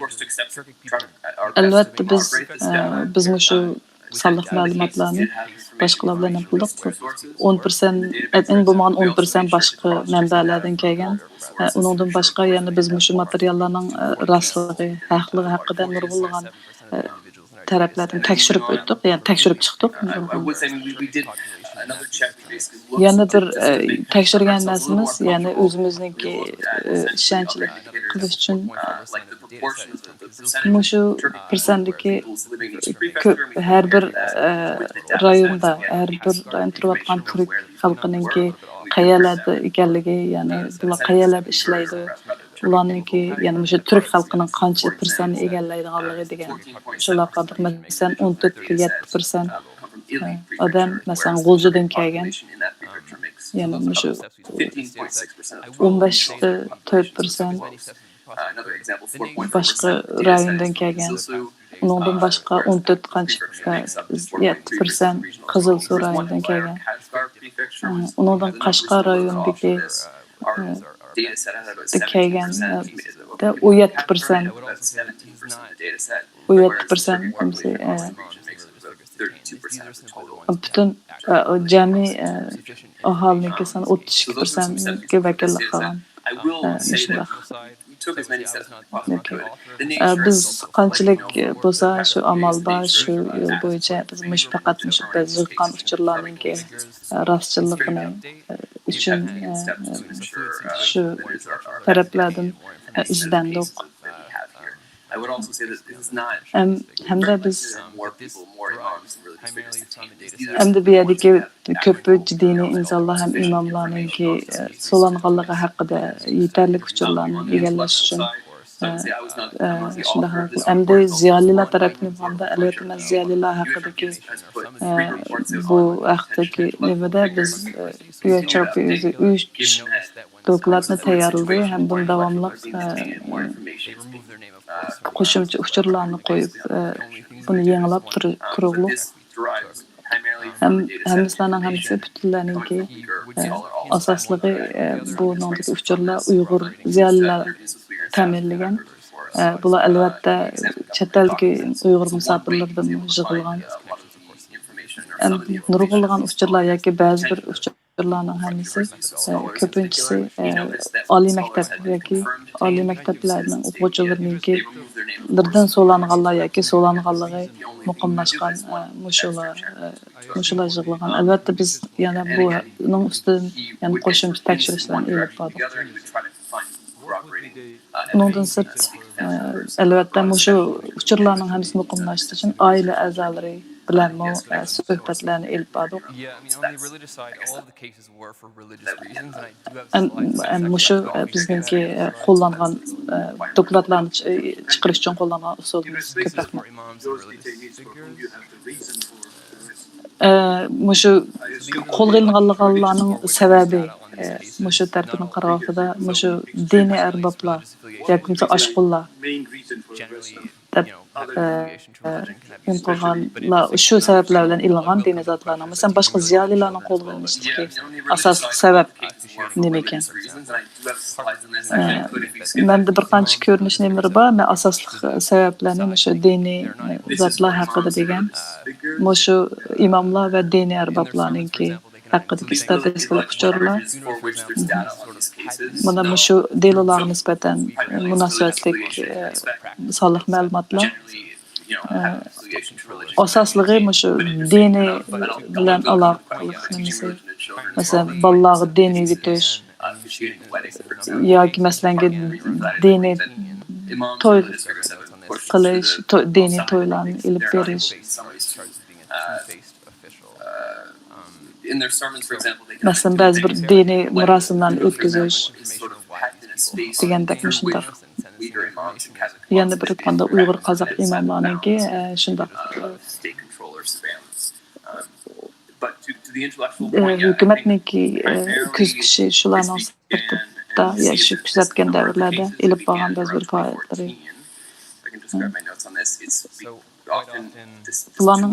ئەلۋەتتە، بىز، ئە، بىزمۇ شۇ سانلىق مەلۇماتلارنى باشقىلار بىلەن ھەمكارلىق قىلدۇق. ئون پىرسەنت، ئەڭ بولمىغان ئون پىرسەنت باشقا مەنبەلەردىن كەلگەن. ئە، ئۇنىڭدىن باشقا يەنە بىز مۇشۇ ماتېرىياللارنىڭ، ئە، راستلىقى، ھەقلىقى ھەققىدە نۇرغۇنلىغان، ئە، تەرەپلەردىن تەكشۈرۈپ ئۆتتۇق، يەنى تەكشۈرۈپ چىقتۇق. يەنە بىر، ئە، تەكشۈرگەن نەرسىمىز، يەنى ئۆزىمىزنىڭكى، ئە، ئىشەنچلىك قىلىش ئۈچۈن، مۇشۇ پىرسەنتتىكى كۆپ، ھەر بىر، ئە، رايوندا، ھەر بىر رايون تۇرۇۋاتقان تۈرك خەلقىنىڭكى قەيەرلەردە ئىكەنلىكى، يەنى بۇلار قەيەرلەردە ئىشلەيدۇ، ئۇلارنىڭكى، يەنى مۇشۇ تۈرك خەلقىنىڭ قانچە پىرسەنتنى ئىگىلەيدىغانلىقى دېگەن شۇلارغا قاردۇق. مەسىلەن، ئون تۆت يەتتە پىرسەنت، ئە، ئادەم، مەسىلەن، غۇلجىدىن كەلگەن، يەنى مۇشۇ ئون بەش تۆت پىرسەنت باشقا رايوندىن كەلگەن. ئۇنىڭدىن باشقا ئون تۆت قانچە، يەتتە پىرسەنت قىزىلسۇ رايونىدىن كەلگەن. ئۇنىڭدىن قەشقەر رايونىدىكى، ئە، كەلگەن، ئە، ئون يەتتە پىرسەنت، ئون يەتتە پىرسەنت، پۈتۈن، ئە، جەمئىي، ئە، ئاھالىنىڭكى سانى ئوتتۇز ئىككى پىرسەنتكە ۋەكىللىك قىلغان. ئە، مۇشۇنداق. ئوكەي. ئە، بىز قانچىلىك بولسا شۇ ئامال بار، شۇ يول بويىچە بىز مۇشۇ، پەقەت مۇشۇ بىز يىغقان ئۇچۇرلارنىڭكى، ئە، راستچىللىقىنى، ئە، ئۈچۈن، ئە، شۇ تەرەپلەردىن، ئە، ئىزدەندۇق. ھەم، ھەمدە بىز، ھەمدە بۇ يەردىكى كۆپىنچە دىنىي ئىنسانلار ھەم ئىماملارنىڭكى، ئە، سولانغانلىقى ھەققىدە يېتەرلىك ئۇچۇرلارنى ئىگىلەش ئۈچۈن، ئە، ئە، شۇنداق. ئەمدى زىيالىيلار تەرەپتىن ئېيتقاندا، ئەلۋەتتە، مەن زىيالىيلار ھەققىدىكى، ئە، بۇ ھەقتىكى نېمىدە بىز، ئە، يۇ ئېچ ئار پى ئۆزى ئۈچ دوكلاتنى تەييارلىدى ھەم بۇنى داۋاملىق، ئە، قوشۇمچە ئۇچۇرلارنى قويۇپ، ئە، بۇنى يېڭىلاپ تۇر-، تۇرغۇلۇق. ھەم، ھەممىسىلەرنىڭ ھەممىسى پۈتۈنلەرنىڭكى، ئە، ئاساسلىقى، ئە، بۇنىڭدىكى ئۇچۇرلار ئۇيغۇر زىيالىيلار تەمىنلىگەن. ئە، بۇلار ئەلۋەتتە چەت ئەلدىكى ئۇيغۇر مۇساپىرلىرىدىن يىغىلغان. ھەم نۇرغۇنلىغان ئۇچۇرلار ياكى بەزى بىر ئۇچۇرلارنىڭ ھەممىسى، ئە، كۆپىنچىسى، ئە، ئالىي مەكتەپ ياكى ئالىي مەكتەپلەرنىڭ ئوقۇغۇچىلىرىنىڭكى لىرىدىن سولانغانلار ياكى سولانغانلىقى مۇقىملاشقان، ئە، مۇشۇلار، ئە، مۇشۇلار يىغىلغان. ئەلۋەتتە، بىز يەنە بۇنىڭ ئۈستىدىن يەنە قوشۇمچە تەكشۈرۈشلەرنى ئېلىپ باردۇق. ئۇنىڭدىن سىرت، ئە، ئەلۋەتتە، مۇشۇ ئۇچۇرلارنىڭ ھەممىسىنى مۇقىملاشتۇرۇش ئۈچۈن ئائىلە ئەزالىرى بىلەنمۇ، ئە، سۆھبەتلەرنى ئېلىپ باردۇق. ئەم، ئەم، مۇشۇ، ئە، بىزنىڭكى، ئە، قوللانغان، ئە، دوكلاتلارنى چ-، چىقىرىش ئۈچۈن قوللانغان ئۇسۇلىمىز كۆپ رەھمەت. ئە، مۇشۇ قولغا ئېلىنغانلىقلارنىڭ سەۋەبى، ئە، مۇشۇ تەرىپىدىن قارىغان ۋاقتىدا مۇشۇ دىنىي ئەربابلار ياكى بولمىسا ئاشقۇنلار دەپ، ئە، نېمە قىلغانلار، شۇ سەۋەبلەر بىلەن ئېلىنغان دىنىي زاتلارنىڭ، مەسىلەن، باشقا زىيالىيلارنىڭ قولغا ئېلىنىشتىكى ئاساسلىق سەۋەب نېمىكەن؟ ئە، مەندە بىر قانچە كۆرۈنۈش نېمىلىرى بار. مەن ئاساسلىق سەۋەبلەرنى مۇشۇ دىنىي زاتلار ھەققىدە دېگەن، مۇشۇ ئىماملار ۋە دىنىي ئەربابلارنىڭكى ھەققىدىكى ستاتىستىكىلىق ئۇچۇرلار. مانا مۇشۇ دېلولارغا نىسبەتەن مۇناسىۋەتلىك، ئە، سانلىق مەلۇماتلار. ئە، ئاساسلىقى مۇشۇ دىنىي بىلەن ئالاقىلىق نېمىسى. مەسىلەن، بالىلارغا دىن ئۆگىتىش ياكى، مەسىلەنكى، دىنىي توي قىلىش، تو-، دىنىي تويلارنى ئېلىپ بېرىش. مەسىلەن، بەزى بىر دىنىي مۇراسىملارنى ئۆتكۈزۈش دېگەندەك مۇشۇنداق. يەنە بىر قانداق ئۇيغۇر، قازاق ئىماملارنىڭكى، ئە، شۇنداق، ئە، ھۆكۈمەتنىڭكى، ئە، كۆزىتىشى شۇلارنىڭ سىرتىدا، يا شۇ كۆزەتكەن دەۋرلەردە ئېلىپ بارغان بەزى بىر پائالىيەتلىرى. بۇلارنىڭ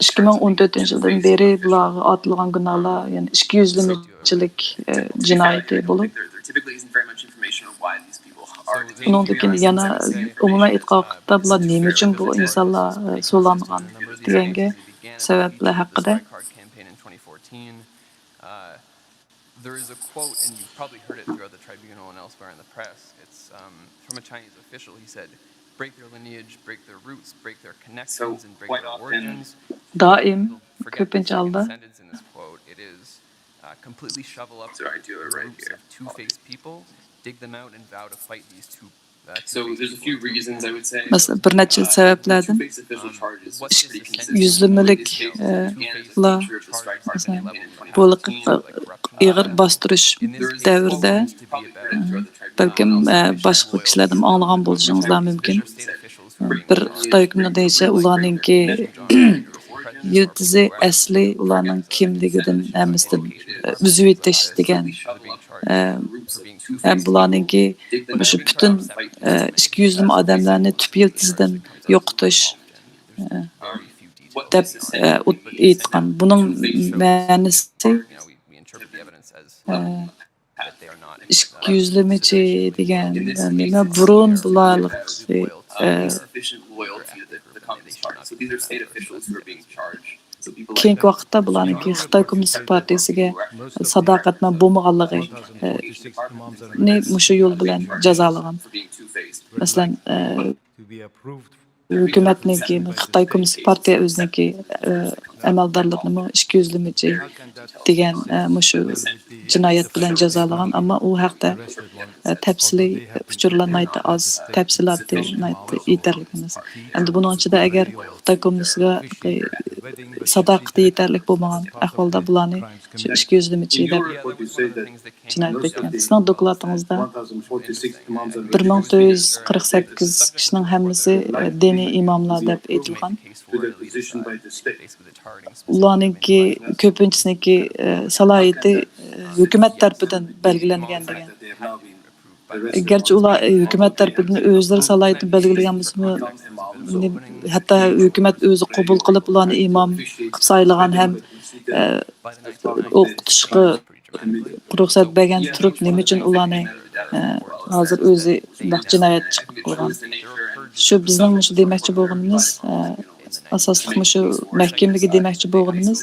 ئىككى مىڭ ئون تۆتىنچى يىلدىن بېرى بۇلارغا ئارتىلغان گۇناھلار، يەنى ئىككى يۈزلىمىچىلىك، ئە، جىنايىتى بولۇپ، ئۇنىڭدىن كېيىن يەنە ئومۇمەن ئېيتقان ۋاقىتتا بۇلار نېمە ئۈچۈن بۇ ئىنسانلار، ئە، سولانغان دېگەنگە سەۋەبلەر ھەققىدە. There is a quote, and you've probably heard it throughout the tribunal and elsewhere in the press. It's um, from a Chinese official. He said, "Break their lineage, break their roots, break their connections, and break their origins." دائىم، كۆپىنچە ھالدا. Sentence in this quote, it is, uh, completely shovel up the roots of two-faced people, dig them out, and vow to fight these two مەسىلەن، بىر نەچچە سەۋەبلەردىن يۈزلىمىلىك، ئە، لا، مەسىلەن، بۇ ئېغىر باستۇرۇش دەۋرىدە، بەلكىم، ئە، باشقا كىشىلەردىن ئاڭلىغان بولۇشىڭىزلار مۇمكىن. بىر خىتاي ھۆكۈمىتى دېيىشىچە، ئۇلارنىڭكى يىلتىزى ئەسلى ئۇلارنىڭ كىملىكىدىن، ھەممىسىدىن، ئە، ئۈزۈۋېتىش دېگەن، ئە، ھەم بۇلارنىڭكى مۇشۇ پۈتۈن، ئە، ئىككى يۈزلىمە ئادەملەرنى تۈپ يىلتىزىدىن يوقىتىش، ئە، دەپ، ئە، ئېيتقان. بۇنىڭ مەنىسى، ئە، ئىككى يۈزلىمىچى دېگەن نېمە؟ بۇرۇن بۇلارلىق، ئە، كېيىنكى ۋاقىتتا بۇلارنىڭكى خىتاي كوممۇنىستىك پارتىيىسىگە ساداقەتمەن بولمىغانلىقىنى مۇشۇ يول بىلەن جازالىغان. مەسىلەن، ئە، ھۆكۈمەتنىڭكى، خىتاي كوممۇنىستىك پارتىيە ئۆزىنىڭكى، ئە، ئەمەلدارلىرىنىمۇ ئىككى يۈزلىمىچى دېگەن، ئە، مۇشۇ جىنايەت بىلەن جازالىغان، ئەمما ئۇ ھەقتە، ئە، تەپسىلىي ئۇچۇرلار ناھايىتى ئاز، تەپسىلاتى ناھايىتى يېتەرلىك ئەمەس. ئەمدى بۇنىڭ ئىچىدە ئەگەر خىتاي كوممۇنىستىغا، ئە، ساداقىتى يېتەرلىك بولمىغان ئەھۋالدا بۇلارنى شۇ ئىككى يۈزلىمىچى دەپ جىنايەت بەككەن. سىزنىڭ دوكلاتىڭىزدا بىر مىڭ تۆت يۈز قىرىق سەككىز كىشىنىڭ ھەممىسى، ئە، دىنىي ئىماملار دەپ ئېيتىلغان. ئۇلارنىڭكى كۆپىنچىسىنىڭكى، ئە، سالاھىيىتى، ئە، ھۆكۈمەت تەرىپىدىن بەلگىلەنگەن دېگەن. گەرچە ئۇلار، ئە، ھۆكۈمەت تەرىپىدىن ئۆزلىرى سالاھىيىتىنى بەلگىلىگەن بولسىمۇ، نېم-، ھەتتا ھۆكۈمەت ئۆزى قوبۇل قىلىپ ئۇلارنى ئىمام قىلىپ سايلىغان ھەم، ئە، ئوقۇتۇشقا رۇخسەت بەرگەن تۇرۇپ، نېمە ئۈچۈن ئۇلارنى، ئە، ھازىر ئۆزى بۇنداق جىنايەت چىقىپ قالغان؟ شۇ بىزنىڭ مۇشۇ دېمەكچى بولغىنىمىز، ئە، ئاساسلىق مۇشۇ مەھكىمىگە دېمەكچى بولغىنىمىز،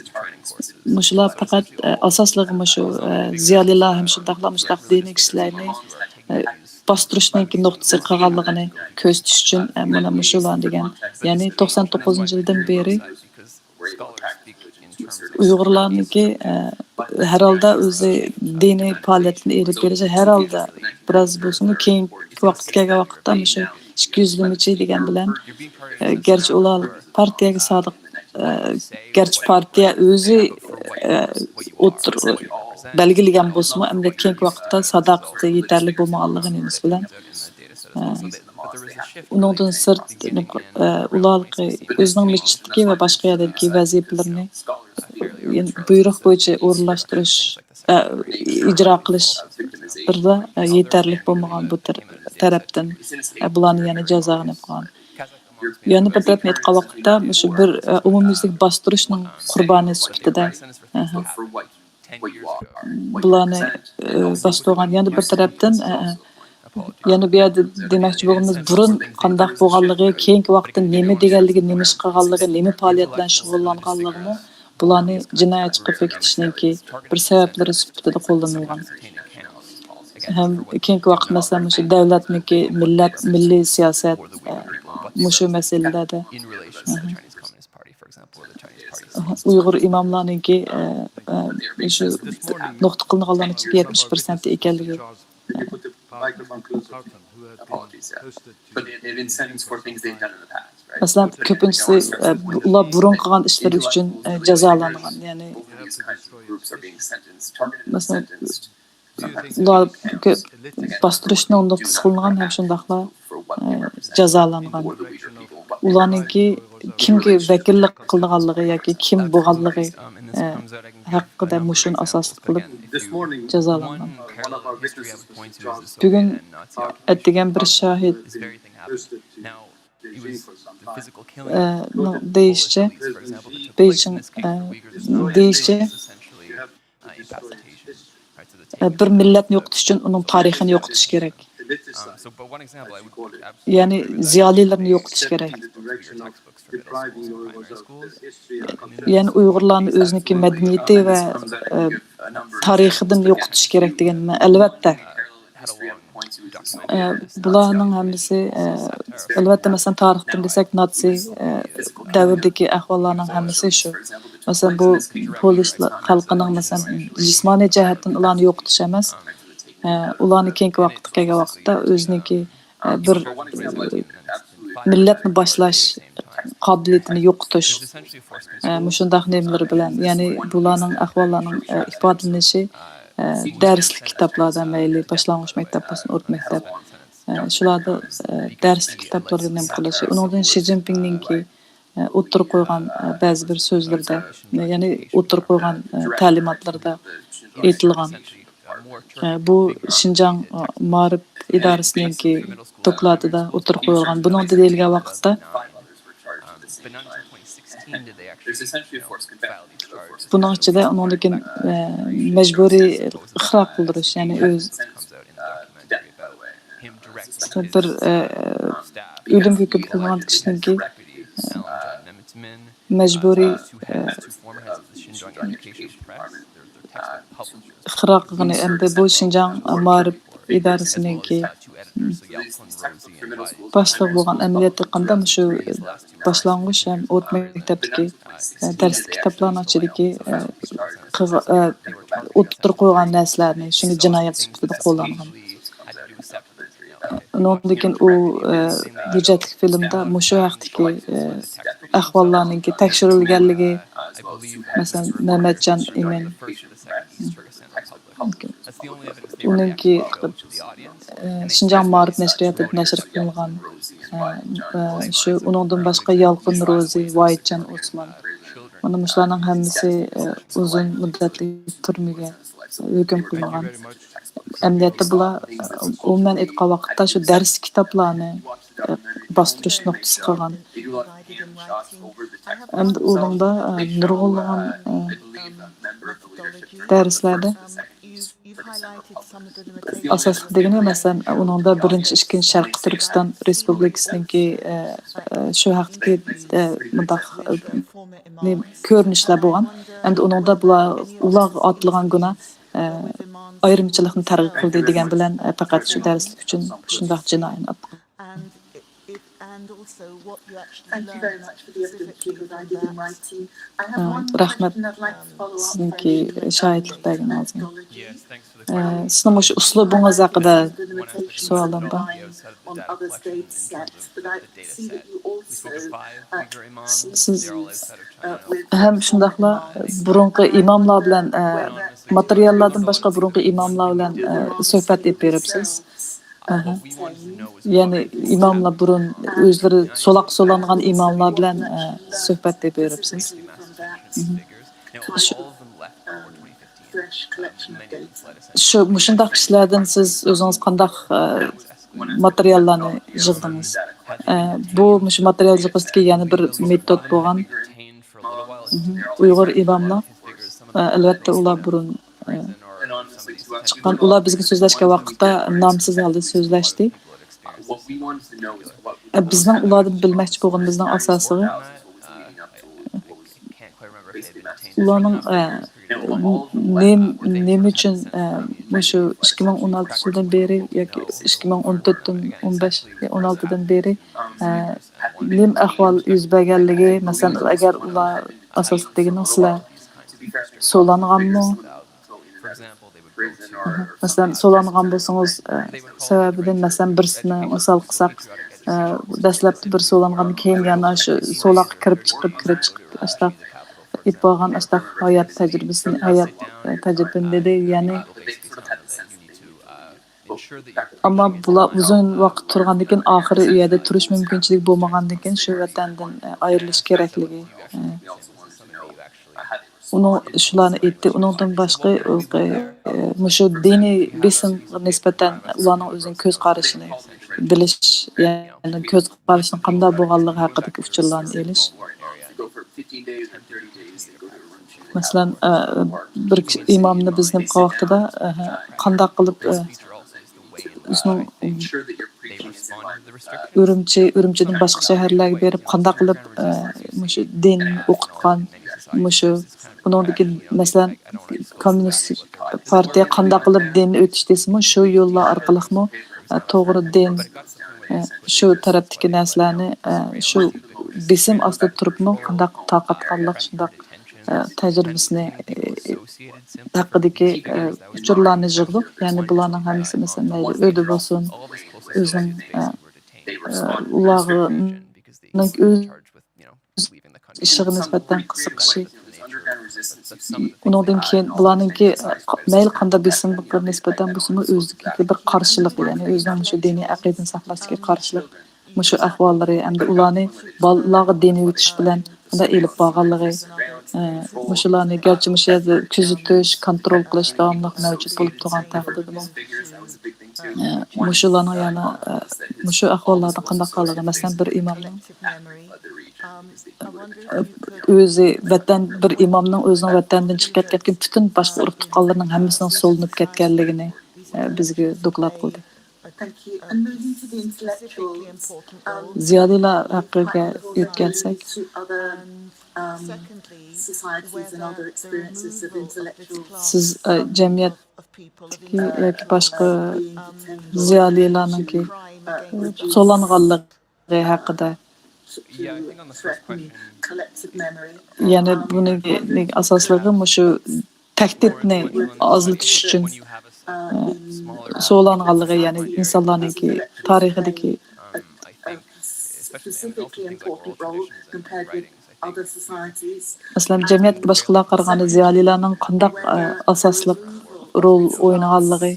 مۇشۇلار پەقەت، ئە، ئاساسلىقى مۇشۇ، ئە، زىيالىيلار ھەم شۇنداقلا مۇشۇنداق دىنىي كىشىلەرنى، ئە، باستۇرۇشنىڭكى نۇقتىسى قىلغانلىقىنى كۆرسىتىش ئۈچۈن، ئە، مانا مۇشۇلار دېگەن. يەنى توقسان توققۇزىنچى يىلدىن بېرى ئۇيغۇرلارنىڭكى، ئە، ھەر ھالدا ئۆزى دىنىي پائالىيەتنى ئېلىپ بېرىشى ھەر ھالدا بىراز بولسىمۇ كېيىنكى ۋاقىت كەلگەن ۋاقىتتا مۇشۇ ئىككى يۈزلىمىچى دېگەن بىلەن، ئە، گەرچە ئۇلار پارتىيەگە سادىق، ئە، گەرچە پارتىيە ئۆزى، ئە، ئوتتۇر-، بەلگىلىگەن بولسىمۇ، ئەمدى كېيىنكى ۋاقىتتا ساداقىتى يېتەرلىك بولمىغانلىقى نېمىسى بىلەن، ئە، ئۇنىڭدىن سىرت، ئۇلار ئۆزىنىڭ مەسچىتتىكى ۋە باشقا يەردىكى ۋەزىپىلىرىنى بۇيرۇق بويىچە ئورۇنلاشتۇرۇش، ئىجرا قىلىشلىرىدا يېتەرلىك بولمىغان بۇ تەر-، تەرەپتىن بۇلارنى يەنە جازاغا ئېلىپ قالغان. يەنە بىر تەرەپتىن ئېيتقان ۋاقىتتا، مۇشۇ بىر ئومۇميۈزلۈك باستۇرۇشنىڭ قۇربانى سۈپىتىدە، بۇلارنى، ئە، باستۇرغان. يەنە بىر تەرەپتىن، ئە، ئە، يەنە بۇ يەردە دېمەكچى بولغىنىمىز، بۇرۇن قانداق بولغانلىقى، كېيىنكى ۋاقىتتا نېمە دېگەنلىكى، نېمە ئىش قىلغانلىقى، نېمە پائالىيەت بىلەن شۇغۇللانغانلىقىمۇ بۇلارنى جىنايەتچى قىلىپ بېكىتىشنىڭكى بىر سەۋەبلىرى سۈپىتىدە قوللىنىلغان. ھەم كېيىنكى ۋاقىت، مەسىلەن، مۇشۇ دۆلەتنىڭكى مىللەت، مىللىي سىياسەت، ئە، مۇشۇ مەسىلىلەردە، ئە، ئۇيغۇر ئىماملارنىڭكى، ئە، ئە، شۇ نۇقتا قىلىنغانلارنىڭ ئىچىدىكى يەتمىش پىرسەنتى ئىكەنلىكى. مەسىلەن، كۆپىنچىسى، ئە، ئۇلار بۇرۇن قىلغان ئىشلىرى ئۈچۈن، ئە، جازالانغان. يەنى، مەسىلەن، ئۇلار كۆپ باستۇرۇشنىڭ نۇقتىسى قىلىنغان ھەم شۇنداقلا، ئە، جازالانغان. ئۇلارنىڭكى كىمگە ۋەكىللىك قىلىدىغانلىقى ياكى كىم بولغانلىقى، ئە، ھەققىدە مۇشۇنى ئاساسلىق قىلىپ جازالانغان. بۈگۈن ئەتىگەن بىر شاھىت، ئە، نىڭ دېيىشىچە، بېيجىڭ، ئە، دېيىشىچە، ئە، بىر مىللەتنى يوقىتىش ئۈچۈن ئۇنىڭ تارىخىنى يوقىتىش كېرەك. يەنى زىيالىيلىرىنى يوقىتىش كېرەك. يەنى ئۇيغۇرلارنى ئۆزىنىڭكى مەدەنىيىتى ۋە، ئە، تارىخىدىن يوقىتىش كېرەك دېگەن. ئەلۋەتتە، ئە، بۇلارنىڭ ھەممىسى، ئە، ئەلۋەتتە، مەسىلەن، تارىختىن دېسەك، ناتسى، ئە، دەۋردىكى ئەھۋاللارنىڭ ھەممىسى شۇ. مەسىلەن، بۇ پولىش خەلقىنىڭ، مەسىلەن، جىسمانىي جەھەتتىن ئۇلارنى يوقىتىش ئەمەس، ئە، ئۇلارنى كېيىنكى ۋاقىتقا كەلگەن ۋاقىتتا ئۆزىنىڭكى، ئە، بىر، ئە، مىللەتنى باشلاش قابىلىيىتىنى يوقىتىش، ئە، مۇشۇنداق نېمىلىرى بىلەن، يەنى بۇلارنىڭ ئەھۋاللارنىڭ، ئە، ئىپادىلىنىشى، ئە، دەرسلىك كىتابلاردا، مەيلى باشلانغۇچ مەكتەپ بولسۇن، ئوتتۇرا مەكتەپ، ئە، شۇلاردا، ئە، دەرسلىك كىتابلاردا نېمە قىلىشى. ئۇنىڭدىن شى جىنپىڭنىڭكى، ئە، ئوتتۇرىغا قويغان، ئە، بەزى بىر سۆزلىرىدە، يەنى ئوتتۇرىغا قويغان، ئە، تەلىماتلىرىدا ئېيتىلغان. ئە، بۇ شىنجاڭ، ئە، مائارىپ ئىدارىسىنىڭكى دوكلاتىدا ئوتتۇرىغا قويۇلغان. بۇنىڭدا دېيىلگەن ۋاقىتتا، بۇنىڭ ئىچىدە ئۇنىڭدىن كېيىن، ئە، مەجبۇرىي ئىقرار قىلدۇرۇش، يەنى ئۆز بىر، ئە، ئۆلۈم ھۆكۈم قىلىنغان كىشىنىڭكى، ئە، مەجبۇرىي، ئە، ئىقرار قىلغىنى ئەمدى بۇ شىنجاڭ مائارىپ ئىدارىسىنىڭكى باشلىقى بولغان ئەمەلىيەتتە قاندا مۇشۇ باشلانغۇچ ھەم ئوتتۇرا مەكتەپتىكى، ئە، دەرسلىك كىتابلارنىڭ ئىچىدىكى، ئە، قىغ-، ئە، ئوتتۇرىغا قويغان نەرسىلەرنى شۇنى جىنايەت سۈپىتىدە قوللانغان. ئۇنىڭدىن كېيىن ئۇ، ئە، ھۆججەتلىك فىلىمدا مۇشۇ ھەقتىكى، ئە، ئەھۋاللارنىڭكى تەكشۈرۈلگەنلىكى، مەسىلەن، مەمەتجان ئىمىن، ئۇنىڭكى، ئە، شىنجاڭ مائارىپ نەشرىياتىدا نەشر قىلىنغان، ئە، ئە، شۇ، ئۇنىڭدىن باشقا يالقۇن روزى، ۋاھىتجان ئوسمان، مانا مۇشۇلارنىڭ ھەممىسى، ئە، ئۇزۇن مۇددەتلىك تۈرمىگە ھۆكۈم قىلىنغان. ئەمەلىيەتتە بۇلار، ئومۇمەن ئېيتقان ۋاقىتتا، شۇ دەرس كىتابلارنى، ئە، باستۇرۇش نۇقتىسى قىلغان. ئەمدى ئۇنىڭدا، ئە، نۇرغۇنلىغان، ئە، دەرسلەردە ئاساسلىق دېگىنى، مەسىلەن، ئۇنىڭدا بىرىنچى، ئىككىنچى شەرقىي تۈركىستان رېسپۇبلىكىسىنىڭكى، ئە، ئە، شۇ ھەقتىكى، ئە، مۇنداق، ئە، نېمە، كۆرۈنۈشلەر بولغان. ئەمدى ئۇنىڭدا بۇلار، ئۇلارغا ئاتىلغان گۇناھ، ئە، ئايرىمچىلىقنى تەرغىب قىلدى دېگەن بىلەن، ئە، پەقەت شۇ دەرسلىك ئۈچۈن شۇنداق جىنايىنى ئاتقان. ئە، رەھمەت سىزنىڭكى شاھىتلىق بەرگىنىڭىزگە. ئە، سىزنىڭ مۇشۇ ئۇسلۇبىڭىز ھەققىدە سوئالىم بار. سىز ھەم شۇنداقلا بۇرۇنقى ئىماملار بىلەن، ئە، ماتېرىياللاردىن باشقا بۇرۇنقى ئىماملار بىلەن، ئە، سۆھبەت ئېلىپ بېرىپسىز. ئەھە. يەنى ئىماملار بۇرۇن ئۆزلىرى سولاق سولانغان ئىماملار بىلەن، ئە، سۆھبەت ئېلىپ بېرىپسىز. مهم. شۇ، شۇ، مۇشۇنداق كىشىلەردىن سىز ئۆزىڭىز قانداق، ئە، ماتېرىياللارنى يىغدىڭىز؟ ئە، بۇ مۇشۇ ماتېرىيال يىغىشتىكى يەنە بىر مېتود بولغان، مهم، ئۇيغۇر ئىماملار، ئە، ئەلۋەتتە، ئۇلار بۇرۇن، ئە، چىققان. ئۇلار بىزگە سۆزلەشكەن ۋاقىتتا نامسىز ھالدا سۆزلەشتى. ئە، بىزنىڭ ئۇلاردىن بىلمەكچى بولغىنىمىزنىڭ ئاساسىغا، ئۇلارنىڭ، ئە، نېم-، نېمە ئۈچۈن، ئە، مۇشۇ ئىككى مىڭ ئون ئالتىنچى يىلدىن بېرى ياكى ئىككى مىڭ ئون تۆتتىن، ئون بەش، ئون ئالتىدىن بېرى، ئە، نېمە ئەھۋال يۈز بەرگەنلىكى، مەسىلەن، ئەگەر ئۇلار ئاساسلىق دېگىنىڭ سىلەر سولانغانمۇ؟ مەسىلەن، سولانغان بولسىڭىز، ئە، سەۋەبىدىن، مەسىلەن، بىرسىنى مىسال قىلساق، دەسلەپتە بىر سولانغاندىن كېيىن يەنە شۇ سولاققا كىرىپ چىقىپ، كىرىپ چىقىپ، ئاشتاق ئېلىپ بارغان ئاشتاق ھايات تەجرىبىسىنى، ھايات تەجرىبىنى دېدى. يەنى ئەمما بۇلار ئۇزۇن ۋاقىت تۇرغاندىن كېيىن، ئاخىرى ئۇ يەردە تۇرۇش مۇمكىنچىلىكى بولمىغاندىن كېيىن، شۇ ۋەتەندىن ئايرىلىش كېرەكلىكى، ئۇنىڭ شۇلارنى ئېيتتى. ئۇنىڭدىن باشقا، مۇشۇ دىنىي بېسىمغا نىسبەتەن ئۇلارنىڭ ئۆزىنىڭ كۆز قارىشىنى بىلىش، يەنى كۆز قارىشىنىڭ قانداق بولغانلىقى ھەققىدىكى ئۇچۇرلارنى ئېلىش. مەسىلەن، بىر كىشى ئىمامنى بىز نېمە قىلغان ۋاقتىدا، قانداق قىلىپ، ئۆزىنىڭ ئۈرۈمچى، ئۈرۈمچىدىن باشقا شەھەرلەرگە بېرىپ، قانداق قىلىپ، ئە، مۇشۇ دىن ئوقۇتقان، مۇشۇ، بۇنىڭدىكى، مەسىلەن، كوممۇنىستىك پارتىيە قانداق قىلىپ دىننى ئۆتۈش دېسىمۇ، شۇ يوللار ئارقىلىقمۇ، ئە، توغرا دىن، ئە، شۇ تەرەپتىكى نەرسىلەرنى، ئە، شۇ بېسىم ئاستىدا تۇرۇپمۇ قانداق تارقاتقانلىق، شۇنداق، ئە، تەجرىبىسىنى، ئە، ھەققىدىكى، ئە، ئۇچۇرلارنى يىغدۇق. يەنى بۇلارنىڭ ھەممىسى، مەسىلەن، مەيلى ئۆيدە بولسۇن، ئۆزىنىڭ، ئە، ئە، ئۇلارنىڭ ئۆز ئىشىغا نىسبەتەن قىزىقىشى. ئۇنىڭدىن كېيىن بۇلارنىڭكى، ئە، مەيلى قانداق بېسىمغا نىسبەتەن بولسىمۇ، ئۆزىدىكى بىر قارشىلىقى، يەنى ئۆزىنىڭ مۇشۇ دىنىي ئەقىدىنى ساقلاشتىكى قارشىلىق، مۇشۇ ئەھۋاللىرى ھەمدە ئۇلارنى بالىلارغا دىنىي ئۆگىتىش بىلەن قانداق ئېلىپ بارغانلىقى، ئە، مۇشۇلارنى گەرچە مۇشۇ يەردە كۆزىتىش، كونترول قىلىش داۋاملىق مەۋجۇت بولۇپ تۇرغان تەقدىردىمۇ، ئە، مۇشۇلارنىڭ يەنە، ئە، مۇشۇ ئەھۋاللاردىن قانداق قالىدۇ؟ مەسىلەن، بىر ئىمامنىڭ، ئە، ئۆزى ۋەتەن، بىر ئىمامنىڭ ئۆزىنىڭ ۋەتەندىن چىقىپ كەتكەن پۈتۈن باشقا ئۇرۇق تۇغقانلىرىنىڭ ھەممىسىنىڭ سولىنىپ كەتكەنلىكىنى، ئە، بىزگە دوكلات قىلدى. زىيالىيلار ھەققىگە يۆتكەلسەك، سىز، ئە، جەمئىيەتتىكى ياكى باشقا زىيالىيلارنىڭكى سولانغانلىقى ھەققىدە. يەنى بۇنىڭكى ئاساسلىقى مۇشۇ تەھدىتنى ئازلىتىش ئۈچۈن، ئە، سولانغانلىقى، يەنى ئىنسانلارنىڭكى تارىخىدىكى مەسىلەن، جەمئىيەتتىكى باشقىلارغا قارىغاندا زىيالىيلارنىڭ قانداق، ئە، ئاساسلىق رول ئوينىغانلىقى.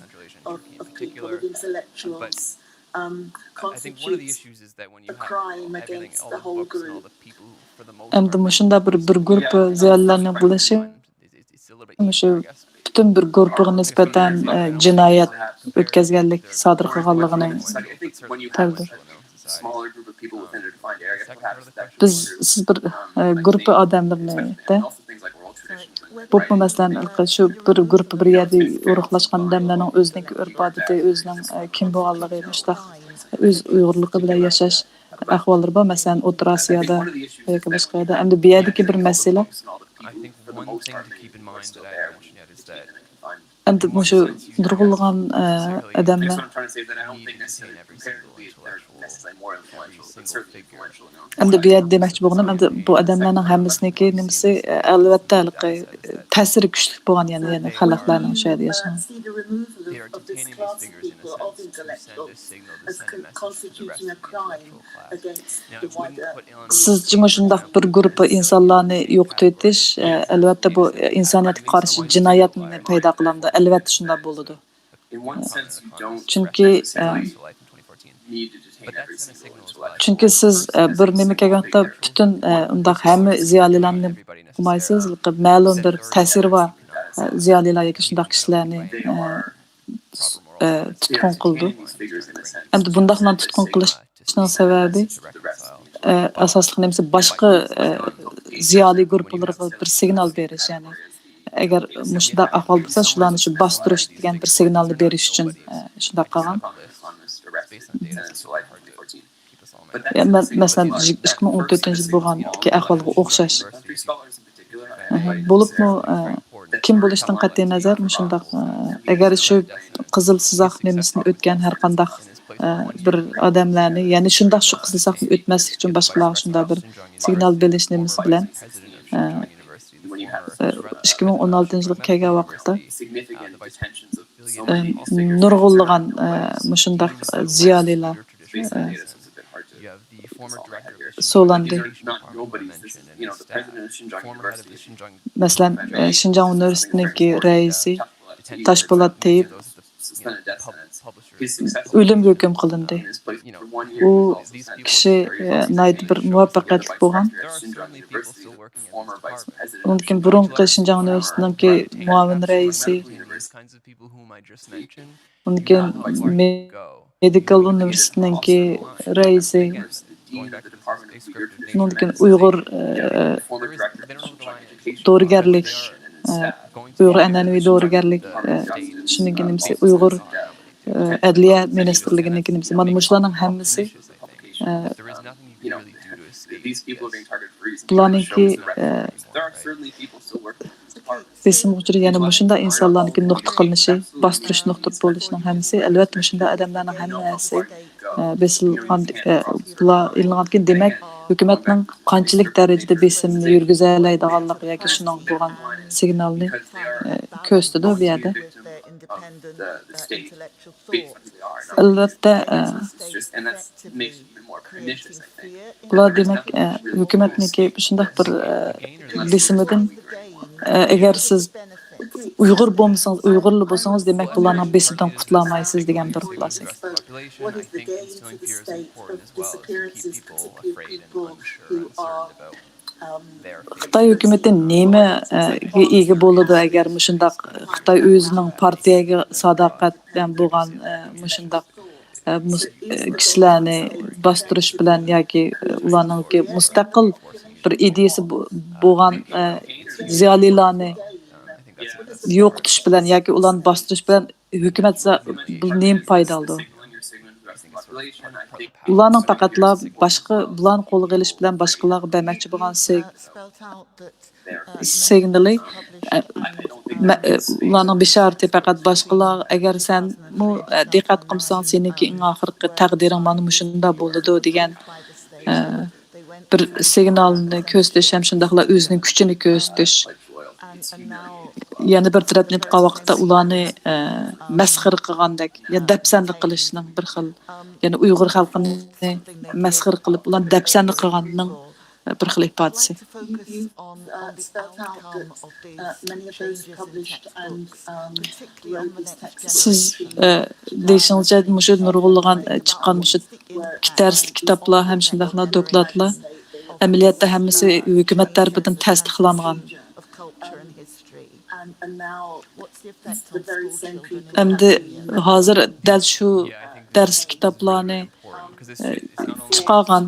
ئەمدى مۇشۇنداق بىر، بىر گۇرۇپپا زىيالىيلارنىڭ بولۇشى مۇشۇ پۈتۈن بىر گۇرۇپپىغا نىسبەتەن، ئە، جىنايەت ئۆتكەزگەنلىك سادىر قىلغانلىقىنى تەلدۇر. بىز، سىز بىر، ئە، گۇرۇپپا ئادەملىرىنى دە، بولۇپمۇ مەسىلەن، شۇ بىر گۇرۇپپا بىر يەردە ئورۇقلاشقان ئادەملەرنىڭ ئۆزىنىڭكى ئۆرپ-ئادىتى، ئۆزىنىڭ، ئە، كىم بولغانلىقى، مۇشۇنداق ئۆز ئۇيغۇرلۇقى بىلەن ياشاش ئەھۋاللىرى بار. مەسىلەن، ئوتتۇرا ئاسىيادا ياكى باشقا يەردە. ئەمدى بۇ يەردىكى بىر مەسىلە، ئەمدى مۇشۇ نۇرغۇنلىغان، ئە، ئادەملەر، ئەمدى بۇ يەردە دېمەكچى بولغىنىم، ئەمدى بۇ ئادەملەرنىڭ ھەممىسىنىڭكى نېمىسى، ئە، ئەلۋەتتە، ھېلىقى، ئە، تەسىرى كۈچلۈك بولغان، يەنى، يەنى خەلقلەرنىڭ شۇ يەردە ياشىغان. سىزچە مۇشۇنداق بىر گۇرۇپپا ئىنسانلارنى يوقىتىۋېتىش، ئە، ئەلۋەتتە، بۇ ئىنسانىيەتكە قارشى جىنايەتنى پەيدا قىلامدۇ؟ ئەلۋەتتە، شۇنداق بولىدۇ. چۈنكى، ئە، چۈنكى سىز، ئە، بىر نېمە كەلگەن ۋاقىتتا پۈتۈن، ئە، ئۇنداق ھەممە زىيالىيلارنى قىلمايسىز، مەلۇم بىر تەسىرى بار، ئە، زىيالىيلار ياكى شۇنداق كىشىلەرنى، ئە، ئە، تۇتقۇن قىلىدۇ. ئەمدى بۇنداقلارنى تۇتقۇن قىلىشنىڭ سەۋەبى، ئە، ئاساسلىق نېمىسى باشقا، ئە، زىيالىي گۇرۇپپىلارغا بىر سىگنال بېرىش، يەنى ئەگەر مۇشۇنداق ئەھۋال بولسا، شۇلارنى شۇ باستۇرۇش دېگەن بىر سىگنالنى بېرىش ئۈچۈن، ئە، شۇنداق قىلغان. يا، مە-، مەسىلەن، ئىككى مىڭ ئون تۆتىنچى يىل بولغاندىكى ئەھۋالغا ئوخشاش. ئەھە، بولۇپمۇ، ئە، كىم بولۇشتىن قەتئىينەزەر، مۇشۇنداق، ئە، ئەگەر شۇ قىزىل سىزاق نېمىسىنى ئۆتكەن ھەر قانداق، ئە، بىر ئادەملەرنى، يەنى شۇنداق شۇ قىزىل سىزاقنى ئۆتمەسلىك ئۈچۈن باشقىلارغا شۇنداق بىر سىگنال بېرىش نېمىسى بىلەن، ئە، ئە، ئىككى مىڭ ئون ئالتىنچى يىلغا كەلگەن ۋاقىتتا، ئە، نۇرغۇنلىغان، ئە، مۇشۇنداق، ئە، زىيالىيلار، ئە، سولاندى. مەسىلەن، شىنجاڭ ئۇنىۋېرسىتېتىنىڭكى رەئىسى تاشپولات تېيىپ ئۆلۈمگە ھۆكۈم قىلىندى. ئۇ كىشى ناھايىتى بىر مۇۋەپپەقىيەتلىك بولغان. ئۇنىڭدىن كېيىن بۇرۇنقى شىنجاڭ ئۇنىۋېرسىتېتىنىڭكى مۇئاۋىن رەئىسى، ئۇنىڭدىن كېيىن مېدىكال ئۇنىۋېرسىتېتىنىڭكى رەئىسى، ئۇنىڭدىن كېيىن ئۇيغۇر، ئە، دورىگەرلىك، ئە، ئۇيغۇر ئەنئەنىۋى دورىگەرلىك، ئە، شۇنىڭ كېيىن نېمىسى، ئۇيغۇر، ئە، ئەدلىيە مىنىستىرلىكىنىڭكى نېمىسى. مانا مۇشۇلارنىڭ ھەممىسى، ئە، بۇلارنىڭكى، ئە، بېسىم ئۇچۇرى يەنە مۇشۇنداق ئىنسانلارنىڭكى نۇقتا قىلىنىشى، باستۇرۇش نۇقتا بولۇشىنىڭ ھەممىسى، ئەلۋەتتە، مۇشۇنداق ئادەملەرنىڭ ھەممىسى، ئە، بېسىلغان، ئە، بۇلار ئېلىنغاندىكىن، دېمەك، ھۆكۈمەتنىڭ قانچىلىك دەرىجىدە بېسىمنى يۈرگۈزەلەيدىغانلىقى ياكى شۇنىڭ بولغان سىگنالنى، ئە، كۆرسىتىدۇ بۇ يەردە. ئەلۋەتتە، ئە، بۇلار دېمەك، ئە، ھۆكۈمەتنىڭكى شۇنداق بىر، ئە، بېسىمىدىن، ئە، ئەگەر سىز ئۇيغۇر بولمىسىڭىز، ئۇيغۇرلا بولسىڭىز، دېمەك، بۇلارنىڭ بېسىمىدىن قۇتۇلالمايسىز دېگەن بىر خۇلاسە. خىتاي ھۆكۈمىتى نېمىگە ئىگە بولىدۇ، ئەگەر مۇشۇنداق خىتاي ئۆزىنىڭ پارتىيەگە ساداقەت بىلەن بولغان، ئە، مۇشۇنداق، ئە، مۇس-، ئە، كىشىلەرنى باستۇرۇش بىلەن ياكى، ئە، ئۇلارنىڭكى مۇستەقىل بىر ئىدىيىسى بو-، بولغان، ئە، زىيالىيلارنى يوقىتىش بىلەن ياكى ئۇلارنى باستۇرۇش بىلەن ھۆكۈمەت زا-، بۇ نېمە پايدا ئالىدۇ؟ ئۇلارنىڭ پەقەتلا باشقا، بۇلارنى قولغا ئېلىش بىلەن باشقىلارغا بەرمەكچى بولغان سىگ-، سىگنىلى، ئە، مە-، ئە، ئۇلارنىڭ بېشارىتى پەقەت باشقىلار، ئەگەر سەنمۇ، ئە، دىققەت قىلمىساڭ، سېنىڭكى ئىڭ ئاخىرقى تەقدىرىڭ مانا مۇشۇنداق بولىدۇ دېگەن، ئە، بىر سىگنالنى كۆرسىتىش ھەم شۇنداقلا ئۆزىنىڭ كۈچىنى كۆرسىتىش. يەنە بىر تەرەپتىن ئېيتقان ۋاقىتتا ئۇلارنى، ئە، مەسخىرە قىلغاندەك يا دەپسەندە قىلىشنىڭ بىر خىل، يەنى ئۇيغۇر خەلقىنى مەسخىرە قىلىپ، ئۇلارنى دەپسەندە قىلغاننىڭ بىر خىل ئىپادىسى. سىز، ئە، دېيىشىڭىزچە، مۇشۇ نۇرغۇنلىغان، ئە، چىققان مۇشۇ دەرسلىك كىتابلار ھەم شۇنداقلا دوكلاتلار ئەمەلىيەتتە ھەممىسى ھۆكۈمەت تەرىپىدىن تەستىقلانغان. ئەمدى ھازىر دەل شۇ دەرس كىتابلارنى، ئە، چىقارغان،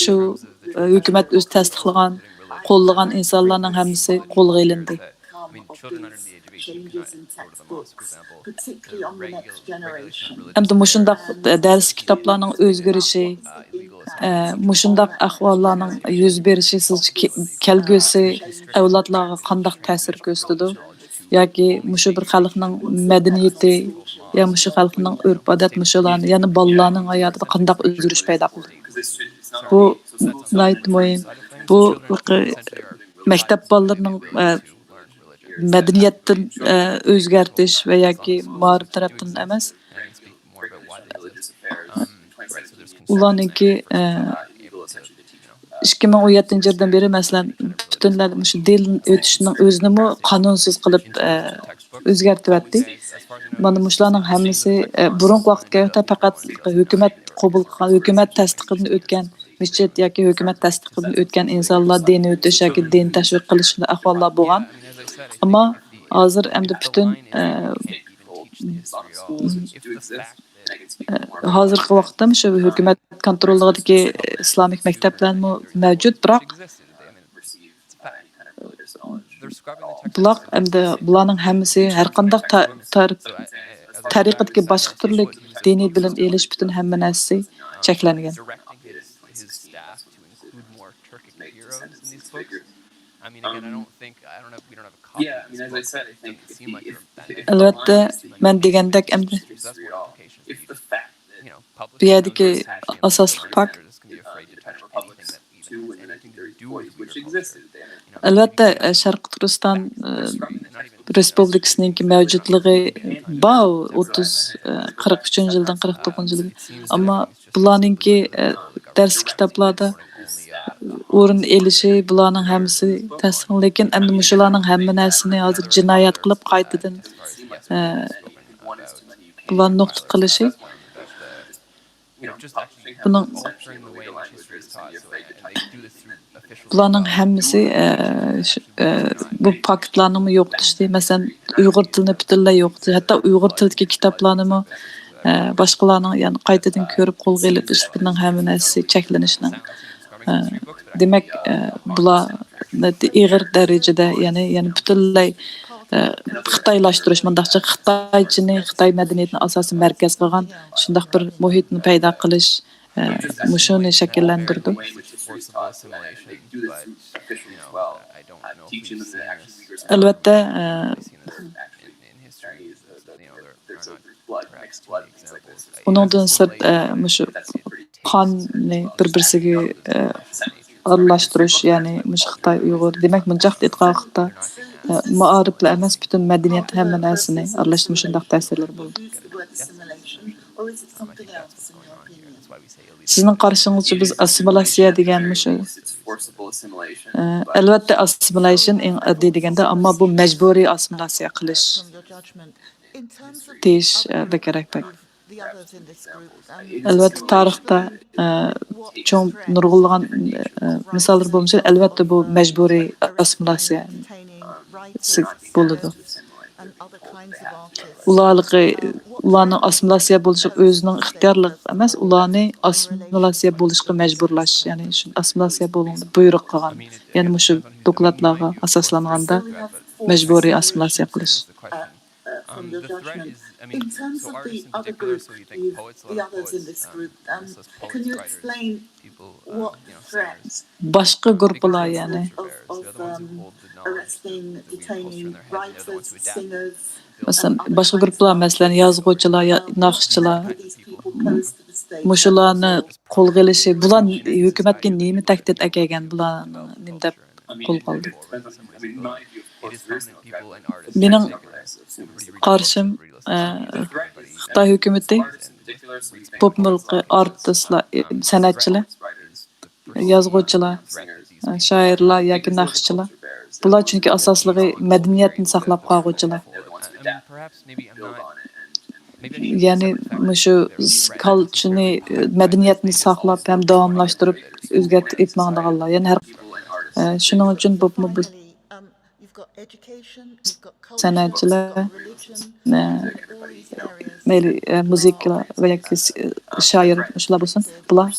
شۇ، ئە، ھۆكۈمەت ئۆزى تەستىقلىغان، قوللىغان ئىنسانلارنىڭ ھەممىسى قولغا ئېلىندى. ئەمدى مۇشۇنداق دەرس كىتابلارنىڭ ئۆزگىرىشى، ئە، مۇشۇنداق ئەھۋاللارنىڭ يۈز بېرىشى سىزچە كە-، كەلگۈسى ئەۋلادلارغا قانداق تەسىر كۆرسىتىدۇ؟ ياكى مۇشۇ بىر خەلقنىڭ مەدەنىيىتى، يا مۇشۇ خەلقنىڭ ئۆرپ-ئادەت، مۇشۇلارنى، يەنى بالىلارنىڭ ھاياتىدا قانداق ئۆزگىرىش پەيدا قىلدى؟ بۇ ناھايىتى مۇھىم. بۇ مەكتەپ بالىلىرىنىڭ، ئە، مەدەنىيەتتىن، ئە، ئۆزگەرتىش ۋە ياكى مائارىپ تەرەپتىن ئەمەس. ئۇلارنىڭكى، ئە، ئىككى مىڭ ئون يەتتىنچى يىلدىن بېرى، مەسىلەن، پۈتۈنلەي مۇشۇ دىن ئۆتۈشنىڭ ئۆزىنىمۇ قانۇنسىز قىلىپ، ئە، ئۆزگەرتىۋەتتى. مانا مۇشۇلارنىڭ ھەممىسى، ئە، بۇرۇنقى ۋاقىتتا پەقەت ھۆكۈمەت قوبۇل قىلغان، ھۆكۈمەت تەستىقىدىن ئۆتكەن مىچىت ياكى ھۆكۈمەت تەستىقىدىن ئۆتكەن ئىنسانلار دىن ئۆتۈش ياكى دىن تەشۋىق قىلىش شۇنداق ئەھۋاللار بولغان. ئەمما ھازىر ئەمدى پۈتۈن، ئە، ئە، ھازىرقى ۋاقىتتا شۇ ھۆكۈمەت كونتروللۇقىدىكى ئىسلامىك مەكتەپلەرمۇ مەۋجۇت، بىراق بۇلار ئەمدى بۇلارنىڭ ھەممىسى ھەر قانداق تا-، تار-، تەرىقىدىكى باشقا تۈرلۈك دىنىي بىلىم ئېلىش، پۈتۈن ھەممە نەرسىسى چەكلەنگەن. ئەلۋەتتە، مەن دېگەندەك، ئەمدى بۇ يەردىكى ئاساسلىق پاكىت. ئەلۋەتتە، شەرقىي تۈركىستان، ئە، رېسپۇبلىكىسىنىڭكى مەۋجۇتلۇقى بار، ئوتتۇز، ئە، قىرىق ئۈچىنچى يىلدىن قىرىق توققۇزىنچى يىلغا. ئەمما بۇلارنىڭكى، ئە، دەرس كىتابلاردا ئورۇن ئېلىشى، بۇلارنىڭ ھەممىسى تەستىقلىنىدۇ. لېكىن ئەمدى مۇشۇلارنىڭ ھەممە نەرسىنى ھازىر جىنايەت قىلىپ، قايتىدىن، ئە، بۇلارنى نۇقتا قىلىشى، بۇنىڭ، بۇلارنىڭ ھەممىسى، ئە، ش-، ئە، بۇ پاكىتلارنىمۇ يوقىتىشتى. مەسىلەن، ئۇيغۇر تىلىنى پۈتۈنلەي يوقىتىش، ھەتتا ئۇيغۇر تىلىدىكى كىتابلارنىمۇ، ئە، باشقىلارنىڭ، يەنى، قايتىدىن كۆرۈپ، قولغا ئېلىپ ئىشلىتىشنىڭ ھەممە نەرسىسى چەكلىنىشنىڭ، ئە، دېمەك، ئە، بۇلار ناھايىتى ئېغىر دەرىجىدە، يەنى، يەنى پۈتۈنلەي، ئە، خىتايلاشتۇرۇش، مۇنداقچە خىتايچىنى، خىتاي مەدەنىيىتىنى ئاساسىي مەركەز قىلغان شۇنداق بىر مۇھىتنى پەيدا قىلىش، ئە، مۇشۇنى شەكىللەندۈرىدۇ. ئەلۋەتتە، ئە، ئۇنىڭدىن سىرت، ئە، مۇشۇ قاننى بىر-بىرسىگە، ئە، ئارىلاشتۇرۇش، يەنى مۇشۇ خىتاي، ئۇيغۇر، دېمەك، مۇنداق ئېيتقان ۋاقىتتا، ئە، مائارىپلا ئەمەس، پۈتۈن مەدەنىيەت، ھەممە نەرسىنى ئارىلاشتۇرۇش، مۇشۇنداق تەسىرلىرى بولىدۇ. سىزنىڭ قارىشىڭىزچە بىز ئاسسىمىلياتسىيە دېگەن مۇشۇ، ئە، ئەلۋەتتە ئاسسىمىلياتسىيە ئەڭ ئاددىي دېگەندە، ئەمما بۇ مەجبۇرىي ئاسسىمىلياتسىيە قىلىش دېيىش، ئە، بەكرەك بەك. ئەلۋەتتە تارىختا، ئە، چوڭ نۇرغۇنلىغان، ئە، مىساللار بولمىسا، ئەلۋەتتە بۇ مەجبۇرىي ئاسسىمىلياتسىيە بولىدۇ. ئۇلارلىقى، ئۇلارنىڭ ئاسسىمىلياتسىيە بولۇشىغا ئۆزىنىڭ ئىختىيارلىقى ئەمەس، ئۇلارنى ئاسسىمىلياتسىيە بولۇشقا مەجبۇرلاش، يەنى شۇ ئاسسىمىلياتسىيە بولۇڭ دەپ بۇيرۇق قىلغان، يەنى مۇشۇ دوكلاتلارغا ئاساسلانغاندا مەجبۇرىي ئاسسىمىلياتسىيە قىلىش. باشقا گۇرۇپپىلار، يەنى، مەسىلەن، باشقا گۇرۇپپىلار، مەسىلەن، يازغۇچىلار، يا-، ناخشىچىلار، مۇشۇلارنى قولغا ئېلىشى، بۇلار ھۆكۈمەتكە نېمە تەھدىت ئەكەلگەن، بۇلارنى نېمە دەپ قولغا ئالدى؟ مېنىڭ قارىشىم، ئە، خىتاي ھۆكۈمىتى بولۇپمۇ ئارتىسلار، سەنئەتچىلەر، يازغۇچىلار، شائىرلار ياكى ناخشىچىلار. بۇلار چۈنكى ئاساسلىقى مەدەنىيەتنى ساقلاپ قالغۇچىلار. يەنى مۇشۇ كالچىنى، مەدەنىيەتنى ساقلاپ ھەم داۋاملاشتۇرۇپ ئۆزگەرتىپ ماڭىدىغانلار. يەنى ھەر، شۇنىڭ ئۈچۈن بولۇپمۇ بۇ سەنئەتچىلەر، مەيلى، مۇزىكا ۋە ياكى شائىر شۇلار بولسۇن، بۇلار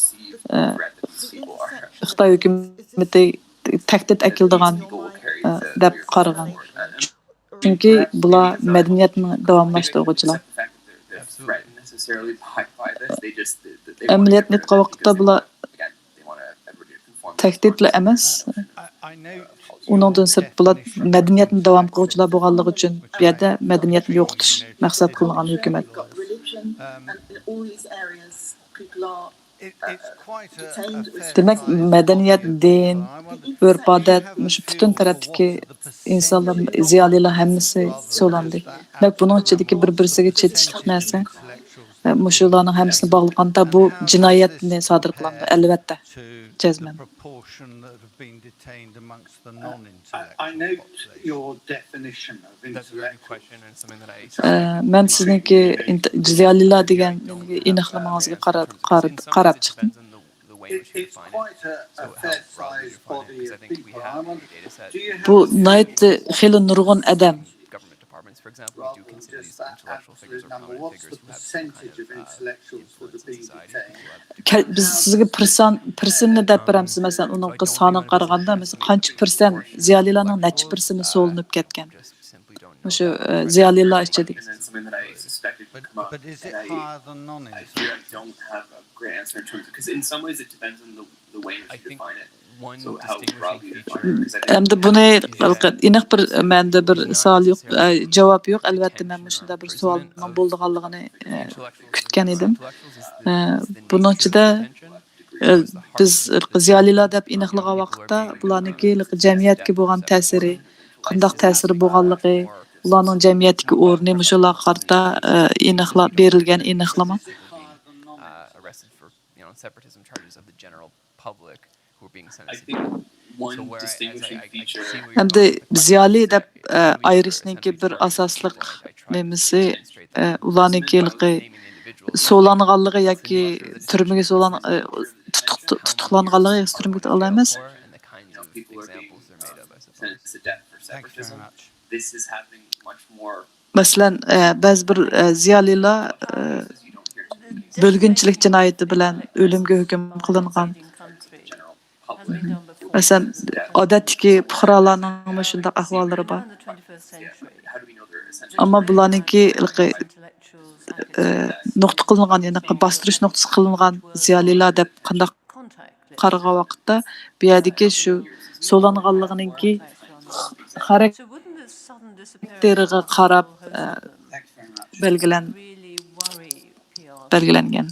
خىتاي ھۆكۈمىتى تەھدىت ئەكېلىدىغان دەپ قارىغان. چۈنكى بۇلار مەدەنىيەتنى داۋاملاشتۇرغۇچىلار. ئەمەلىيەتنى ئېيتقان ۋاقىتتا بۇلار تەھدىتلا ئەمەس. ئۇنىڭدىن سىرت بۇلار مەدەنىيەتنى داۋام قىلغۇچىلار بولغانلىقى ئۈچۈن بۇ يەردە مەدەنىيەتنى يوقىتىش مەقسەت قىلىنغان ھۆكۈمەت. دېمەك، مەدەنىيەت، دىن، ئۆرپ-ئادەت، مۇشۇ پۈتۈن تەرەپتىكى ئىنسانلار، زىيالىيلار ھەممىسى سولاندى. دېمەك، بۇنىڭ ئىچىدىكى بىر-بىرسىگە چېتىشلىق نەرسە، مۇشۇلارنىڭ ھەممىسىنى باغلىغاندا، بۇ جىنايەتنى سادىر قىلامدۇ؟ ئەلۋەتتە، جەزمەن. ئە، مەن سىزنىڭكى ئىنت-، زىيالىيلار دېگەن ئېنىقلىمىڭىزگە قارا-، قارا-، قاراپ چىقتىم. بۇ ناھايىتى خېلى نۇرغۇن ئادەم. كە-، بىز سىزگە پىرسان-، پىرسېنتنى دەپ بېرەمسىز، مەسىلەن، ئۇنىڭ سانىغا قارىغاندا، مەسىلەن، قانچە پىرسەنت، زىيالىيلارنىڭ نەچچە پىرسەنتى سولىنىپ كەتكەن؟ مۇشۇ، ئە، زىيالىيلار ئىچىدىكى. ئەمدى بۇنى ئېنىق بىر مەندە بىر سوئال يوق، ئە، جاۋاب يوق. ئەلۋەتتە، مەن مۇشۇنداق بىر سوئالنىڭ بولىدىغانلىقىنى، ئە، كۈتكەن ئىدىم. ئە، بۇنىڭ ئىچىدە، ئە، بىز زىيالىيلار دەپ ئېنىقلىغان ۋاقىتتا بۇلارنىڭكى جەمئىيەتكە بولغان تەسىرى، قانداق تەسىرى بولغانلىقى، ئۇلارنىڭ جەمئىيەتتىكى ئورنى مۇشۇلارغا قارىتا، ئە، ئېنىقلاپ بېرىلگەن ئېنىقلىما. ئەمدى زىيالىي دەپ ئايرىشنىڭكى بىر ئاساسلىق نېمىسى، ئۇلارنىڭكى سولانغانلىقى ياكى تۈرمىگە سولان تۇتۇقلانغانلىقى ياكى تۈرمىگە ئەمەس. مەسىلەن، بەزى بىر زىيالىيلار بۆلگۈنچىلىك جىنايىتى بىلەن ئۆلۈمگە ھۆكۈم قىلىنغان. مەسىلەن، ئادەتتىكى پۇقرالارنىڭمۇ شۇنداق ئەھۋاللىرى بار. ئەمما بۇلارنىڭكى نۇقتا قىلىنغان، يەنى باستۇرۇش نۇقتىسى قىلىنغان زىيالىيلار دەپ قانداق قارىغان ۋاقىتتا، بۇ يەردىكى شۇ سولانغانلىقىنىڭكى خاراكتېرىغا قاراپ بەلگىلەن بەلگىلەنگەن.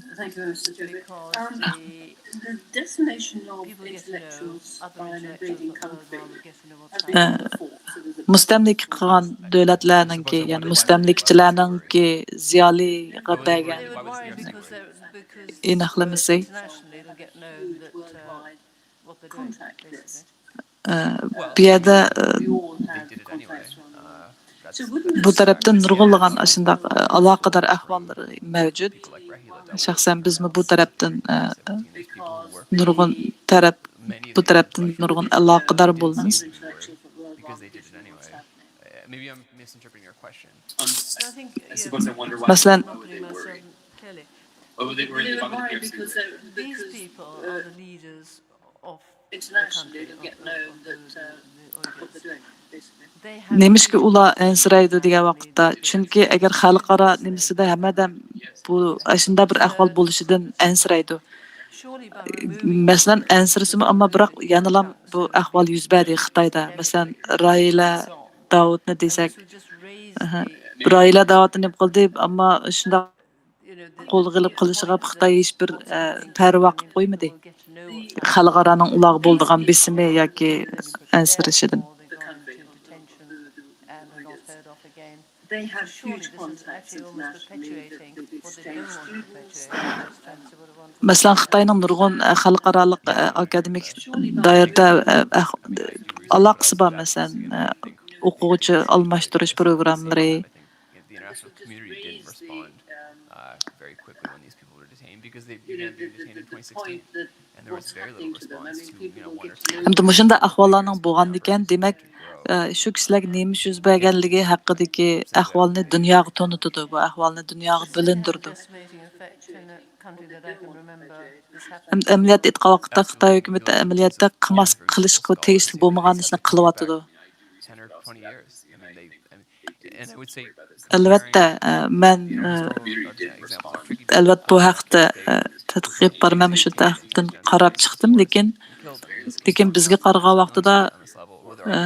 مۇستەملىكە قىلغان دۆلەتلەرنىڭكى، يەنى مۇستەملىكىچىلەرنىڭكى زىيالىيغا بەرگەن ئېنىقلىمىسى. بۇ يەردە بۇ تەرەپتىن نۇرغۇنلىغان ئاشۇنداق ئالاقىدار ئەھۋاللىرى مەۋجۇت. شەخسەن بىزمۇ بۇ تەرەپتىن نۇرغۇن تەرەپ بۇ تەرەپتىن نۇرغۇن ئالاقىدار بولىمىز. مەسىلەن، نېمىشقا ئۇلار ئەنسىرەيدۇ دېگەن ۋاقىتتا، چۈنكى ئەگەر خەلقئارا نېمىسىدە ھەممە ئادەم بۇ ئاشۇنداق بىر ئەھۋال بولۇشىدىن ئەنسىرەيدۇ. مەسىلەن، ئەنسىرىسىمۇ، ئەمما بىراق يەنىلا بۇ ئەھۋال يۈز بەردى خىتايدا. مەسىلەن، راھىلە داۋۇتنى دېسەك، ئەھە، راھىلە داۋۇتنى نېمە قىلدى؟ ئەمما شۇنداق قولغا ئېلىپ قېلىشىغا خىتاي ھېچبىر، ئە، پەرۋا قىلىپ قويمىدى. خەلقئارانىڭ ئۇلارغا بولىدىغان بېسىمى ياكى ئەنسىرىشىدىن. مەسىلەن، خىتاينىڭ نۇرغۇن، ئە، خەلقئارالىق، ئە، ئاكادېمىك دائىرىدە، ئە، ئەھ-، ئالاقىسى بار، مەسىلەن، ئە، ئوقۇغۇچى ئالماشتۇرۇش پروگراممىلىرى. ھەمدە مۇشۇنداق ئەھۋاللارنىڭ بولغاندىكىن، دېمەك، ئە، شۇ كىشىلەرگە نېمە ئىش يۈز بەرگەنلىكى ھەققىدىكى ئەھۋالنى دۇنياغا تونۇتىدۇ، بۇ ئەھۋالنى دۇنياغا بىلىندۈرىدۇ. ئەمدى ئەمەلىيەتتە ئېيتقان ۋاقىتتا، خىتاي ھۆكۈمىتى ئەمەلىيەتتە قىلماس، قىلىشقا تېگىشلىك بولمىغان ئىشنى قىلىۋاتىدۇ. ئەلۋەتتە، ئە، مەن، ئە، ئەلۋەتتە بۇ ھەقتە، ئە، تەتقىق ئېلىپ بارىمەن، مۇشۇ تەرەپتىن قاراپ چىقتىم، لېكىن، لېكىن بىزگە قارىغان ۋاقتىدا، ئە،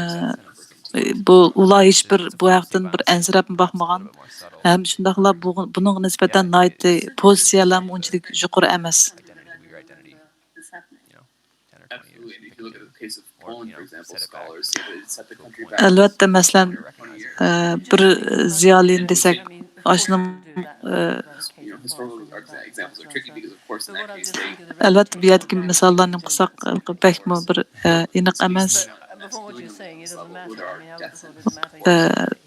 بۇ، ئۇلار ھېچبىر بۇ ھەقتىن بىر ئەنسىرەپمۇ باقمىغان. ھەم شۇنداقلا بۇ، بۇنىڭغا نىسبەتەن ناھايىتى پوزىتسىيەلەرمۇ ئۇنچىلىك يۇقىرى ئەمەس. ئەلۋەتتە، مەسىلەن، ئە، بىر زىيالىينى دېسەك، ئاشۇنىڭ، ئە، ئەلۋەتتە، بۇ يەردىكى مىساللارنى قىلساق، بەكمۇ بىر، ئە، ئېنىق ئەمەس. ئە،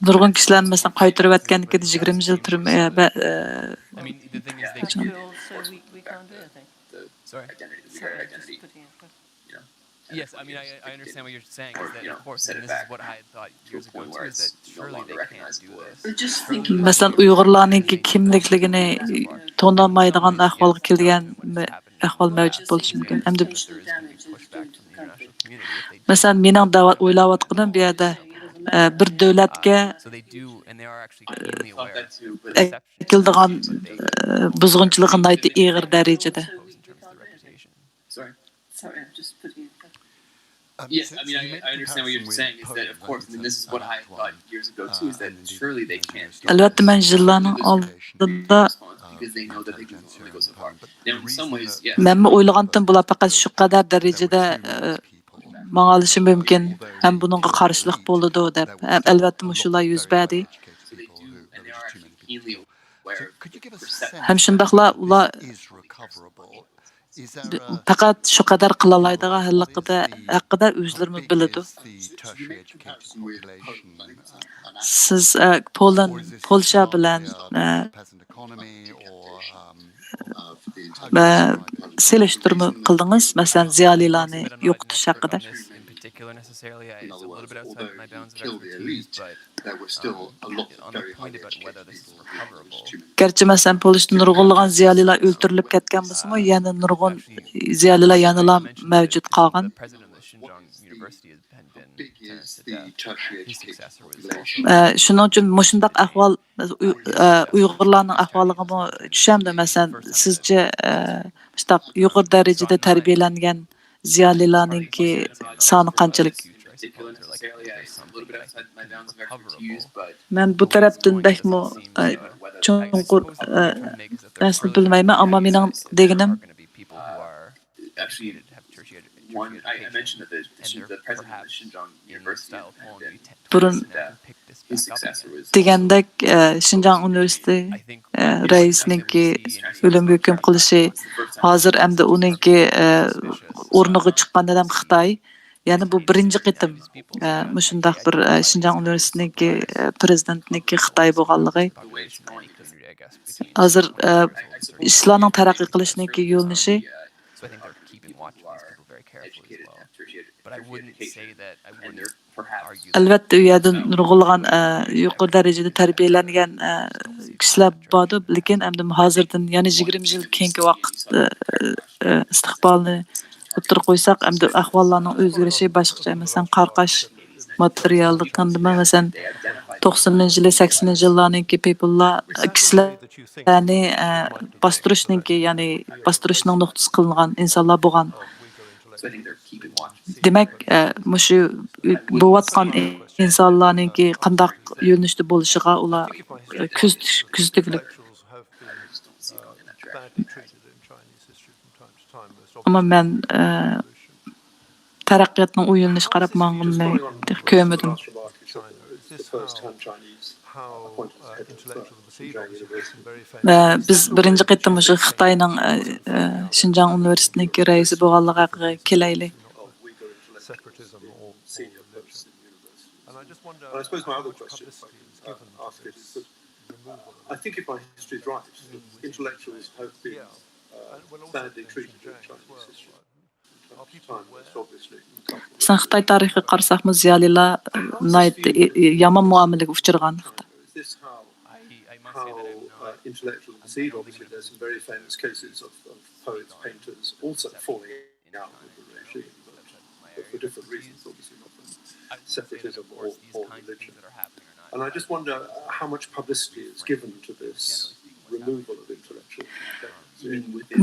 نۇرغۇن كىشىلەرنى، مەسىلەن، قايتۇرۇۋەتكەندىكىن يىگىرمە يىل تۈرمە، ئە، بە-، ئە، Yes, I mean, I, I understand what you're saying is that, of course, and this is what I had thought years ago too, is that surely they can't do this. مەسىلەن، ئۇيغۇرلارنىڭكى كىملىكلىكىنى تونۇمايدىغان ئەھۋالغا كەلگەن ئەھۋال مەۋجۇت بولۇشى مۇمكىن. ئەمدى، مەسىلەن، مېنىڭ دەۋا-، ئويلاۋاتقىنىم بۇ يەردە، ئە، بىر دۆلەتكە، ئە، ئەكېلىدىغان، ئە، بۇزغۇنچىلىقى ناھايىتى ئېغىر دەرىجىدە. Sorry, I'm just putting it. Yes, I mean, I, I understand what you're saying is that, of course, I mean, this is what I thought years ago too, is that surely they can't do ئەلۋەتتە، مەن يىللارنىڭ ئالدىدا، because they know that they can only go so far. Now, in some ways, yeah. مەنمۇ ئويلىغانتىم، بۇلار پەقەت شۇ قەدەر دەرىجىدە، ئە، ماڭالىشى مۇمكىن ھەم بۇنىڭغا قارشىلىق بولىدۇ دەپ. ھەم ئەلۋەتتە، مۇشۇلار يۈز بەردى. ھەم شۇنداقلا ئۇلار پەقەت شۇ قەدەر قىلالايدىغان ھەققىدە، ھەققىدە ئۆزلىرىمۇ بىلىدۇ. سىز، ئە، پولن، پولشا بىلەن، ئە، ئە، سېلىشتۇرما قىلدىڭىز، مەسىلەن، زىيالىيلارنى يوقىتىش ھەققىدە. گەرچە، مەسىلەن، پولشىدا نۇرغۇنلىغان زىيالىيلار ئۆلتۈرۈلۈپ كەتكەن بولسىمۇ، يەنە نۇرغۇن زىيالىيلار يەنىلا مەۋجۇت قالغان. ئە، شۇنىڭ ئۈچۈن مۇشۇنداق ئەھۋال، ئۇي-، ئە، ئۇيغۇرلارنىڭ ئەھۋالىغىمۇ چۈشەمدۇ؟ مەسىلەن، سىزچە، ئە، مۇشۇنداق يۇقىرى دەرىجىدە تەربىيەلەنگەن زىيالىيلارنىڭكى سانى قانچىلىك؟ مەن بۇ تەرەپتىن بەكمۇ، ئە، چوڭقۇر، ئە، نەرسىنى بىلمەيمەن، ئەمما مېنىڭ دېگىنىم، بۇرۇن دېگەندەك، ئە، شىنجاڭ ئۇنىۋېرسىتېتى، ئە، رەئىسىنىڭكى ئۆلۈمگە ھۆكۈم قىلىشى، ھازىر ئەمدى ئۇنىڭكى، ئە، ئورنىغا چىققان ئادەم خىتاي. يەنى بۇ بىرىنچى قېتىم، ئە، مۇشۇنداق بىر، ئە، شىنجاڭ ئۇنىۋېرسىتېتىنىڭكى، ئە، پرېزىدېنتىنىڭكى خىتاي بولغانلىقى. ھازىر، ئە، ئىشلارنىڭ تەرەققىي قىلىشىنىڭكى يۆنىلىشى. ئەلۋەتتە، ئۇ يەردە نۇرغۇنلىغان، ئە، يۇقىرى دەرىجىدە تەربىيەلەنگەن، ئە، كىشىلەر باردۇ، لېكىن ئەمدى ھازىردىن يەنە يىگىرمە يىل كېيىنكى ۋاقىت، ئە، ئە، ئىستىقبالنى ئوتتۇرىغا قويساق، ئەمدى ئەھۋاللارنىڭ ئۆزگىرىشى باشقىچە. مەسىلەن، قاراقاش ماتېرىياللىق قاندىمۇ، مەسىلەن، توقسىنىنچى يىلى، سەكسىنىنچى يىللارنىڭكى پېپىللار كىشىلەرنى، ئە، باستۇرۇشنىڭكى، يەنى باستۇرۇشنىڭ نۇقتىسى قىلىنغان ئىنسانلار بولغان. دېمەك، ئە، مۇشۇ بولۇۋاتقان ئىنسانلارنىڭكى قانداق يۆنىلىشتە بولۇشىغا ئۇلار، ئە، كۆز-، كۆزىتىۋاتىدۇ. ئەمما مەن، ئە، تەرەققىياتنىڭ ئۇ يۆنىلىشىگە قاراپ ماڭغىنىنى كۆرمىدىم. ئە، بىز بىرىنچى قېتىم مۇشۇ خىتاينىڭ، ئە، ئە، شىنجاڭ ئۇنىۋېرسىتېتىنىڭكى رەئىسى بولغانلىقى ھەققىدە كېلەيلى. سەن خىتاي تارىخىغا قارىساقمۇ، زىيالىيلار ناھايىتى يامان مۇئامىلىگە ئۇچرىغان.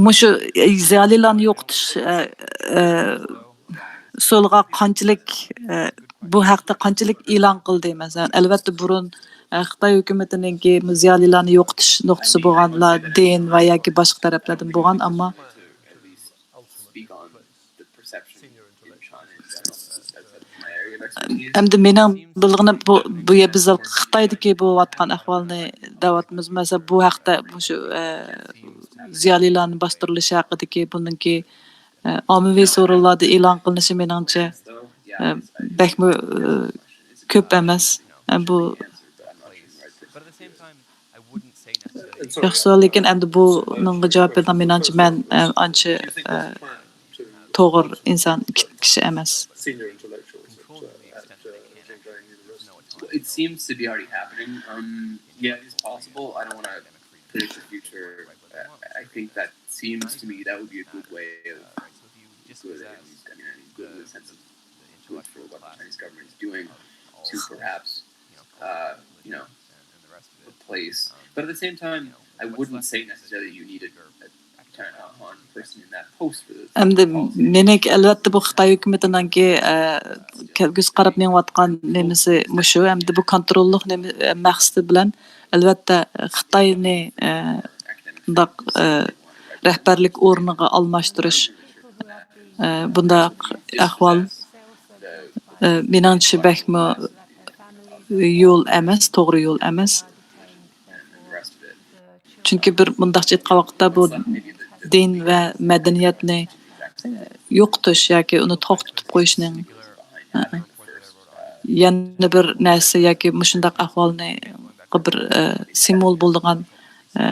مۇشۇ زىيالىيلارنى يوقىتىش، ئە، ئە، ئۇسۇلىغا قانچىلىك، ئە، بۇ ھەقتە قانچىلىك ئېلان قىلدى؟ مەسىلەن، ئەلۋەتتە، بۇرۇن، ئە، خىتاي ھۆكۈمىتىنىڭكى زىيالىيلارنى يوقىتىش نۇقتىسى بولغانلار دىن ۋە ياكى باشقا تەرەپلەردىن بولغان، ئەمما ئەمدى مېنىڭ بىلغىنىم بۇ، بۇ يە بىز خىتايدىكى بولۇۋاتقان ئەھۋالنى دەۋاتىمىز. مەسىلەن، بۇ ھەقتە مۇشۇ، ئە، زىيالىيلارنىڭ باستۇرۇلۇشى ھەققىدىكى بۇنىڭكى، ئە، ئاممىۋى سورۇنلاردا ئېلان قىلىنىشى مېنىڭچە، ئە، بەكمۇ، ئە، كۆپ ئەمەس. ئە، بۇ ياخشى سوئال، لېكىن ئەمدى بۇنىڭغا جاۋاب بېرىدىغان مېنىڭچە مەن، ئە، ئانچە، ئە، توغرا ئىنسان، كىشى ئەمەس. It seems to be already happening. Um, yeah, it is possible. I don't want to predict the future. Uh, I think that seems to me that would be a good way of good, at least, I mean, I mean, good in the sense of good for what the Chinese government is doing to perhaps, uh, you know, replace. But at the same time, I wouldn't say necessarily you need a, a China Han person in that post for the ئەمدى policy. مېنىڭكى، ئەلۋەتتە، بۇ خىتاي ھۆكۈمىتىنىڭكى، ئە، كەلگۈسىگە قاراپ مېڭىۋاتقان نېمىسى مۇشۇ. ئەمدى بۇ كونتروللۇق نېمە، ئە، مەقسىتى بىلەن، ئەلۋەتتە، خىتاينى، ئە، بۇنداق، ئە، رەھبەرلىك ئورنىغا ئالماشتۇرۇش، ئە، بۇنداق ئەھۋال، ئە، مېنىڭچە بەكمۇ يول ئەمەس، توغرا يول ئەمەس. چۈنكى بىر مۇنداقچە ئېيتقان ۋاقىتتا، بۇ دىن ۋە مەدەنىيەتنى، ئە، يوقىتىش ياكى ئۇنى توختىتىپ قويۇشنىڭ، ئە، يەنە بىر نەرسە ياكى مۇشۇنداق ئەھۋالنى بىر، ئە، سىمۋول بولىدىغان، ئە،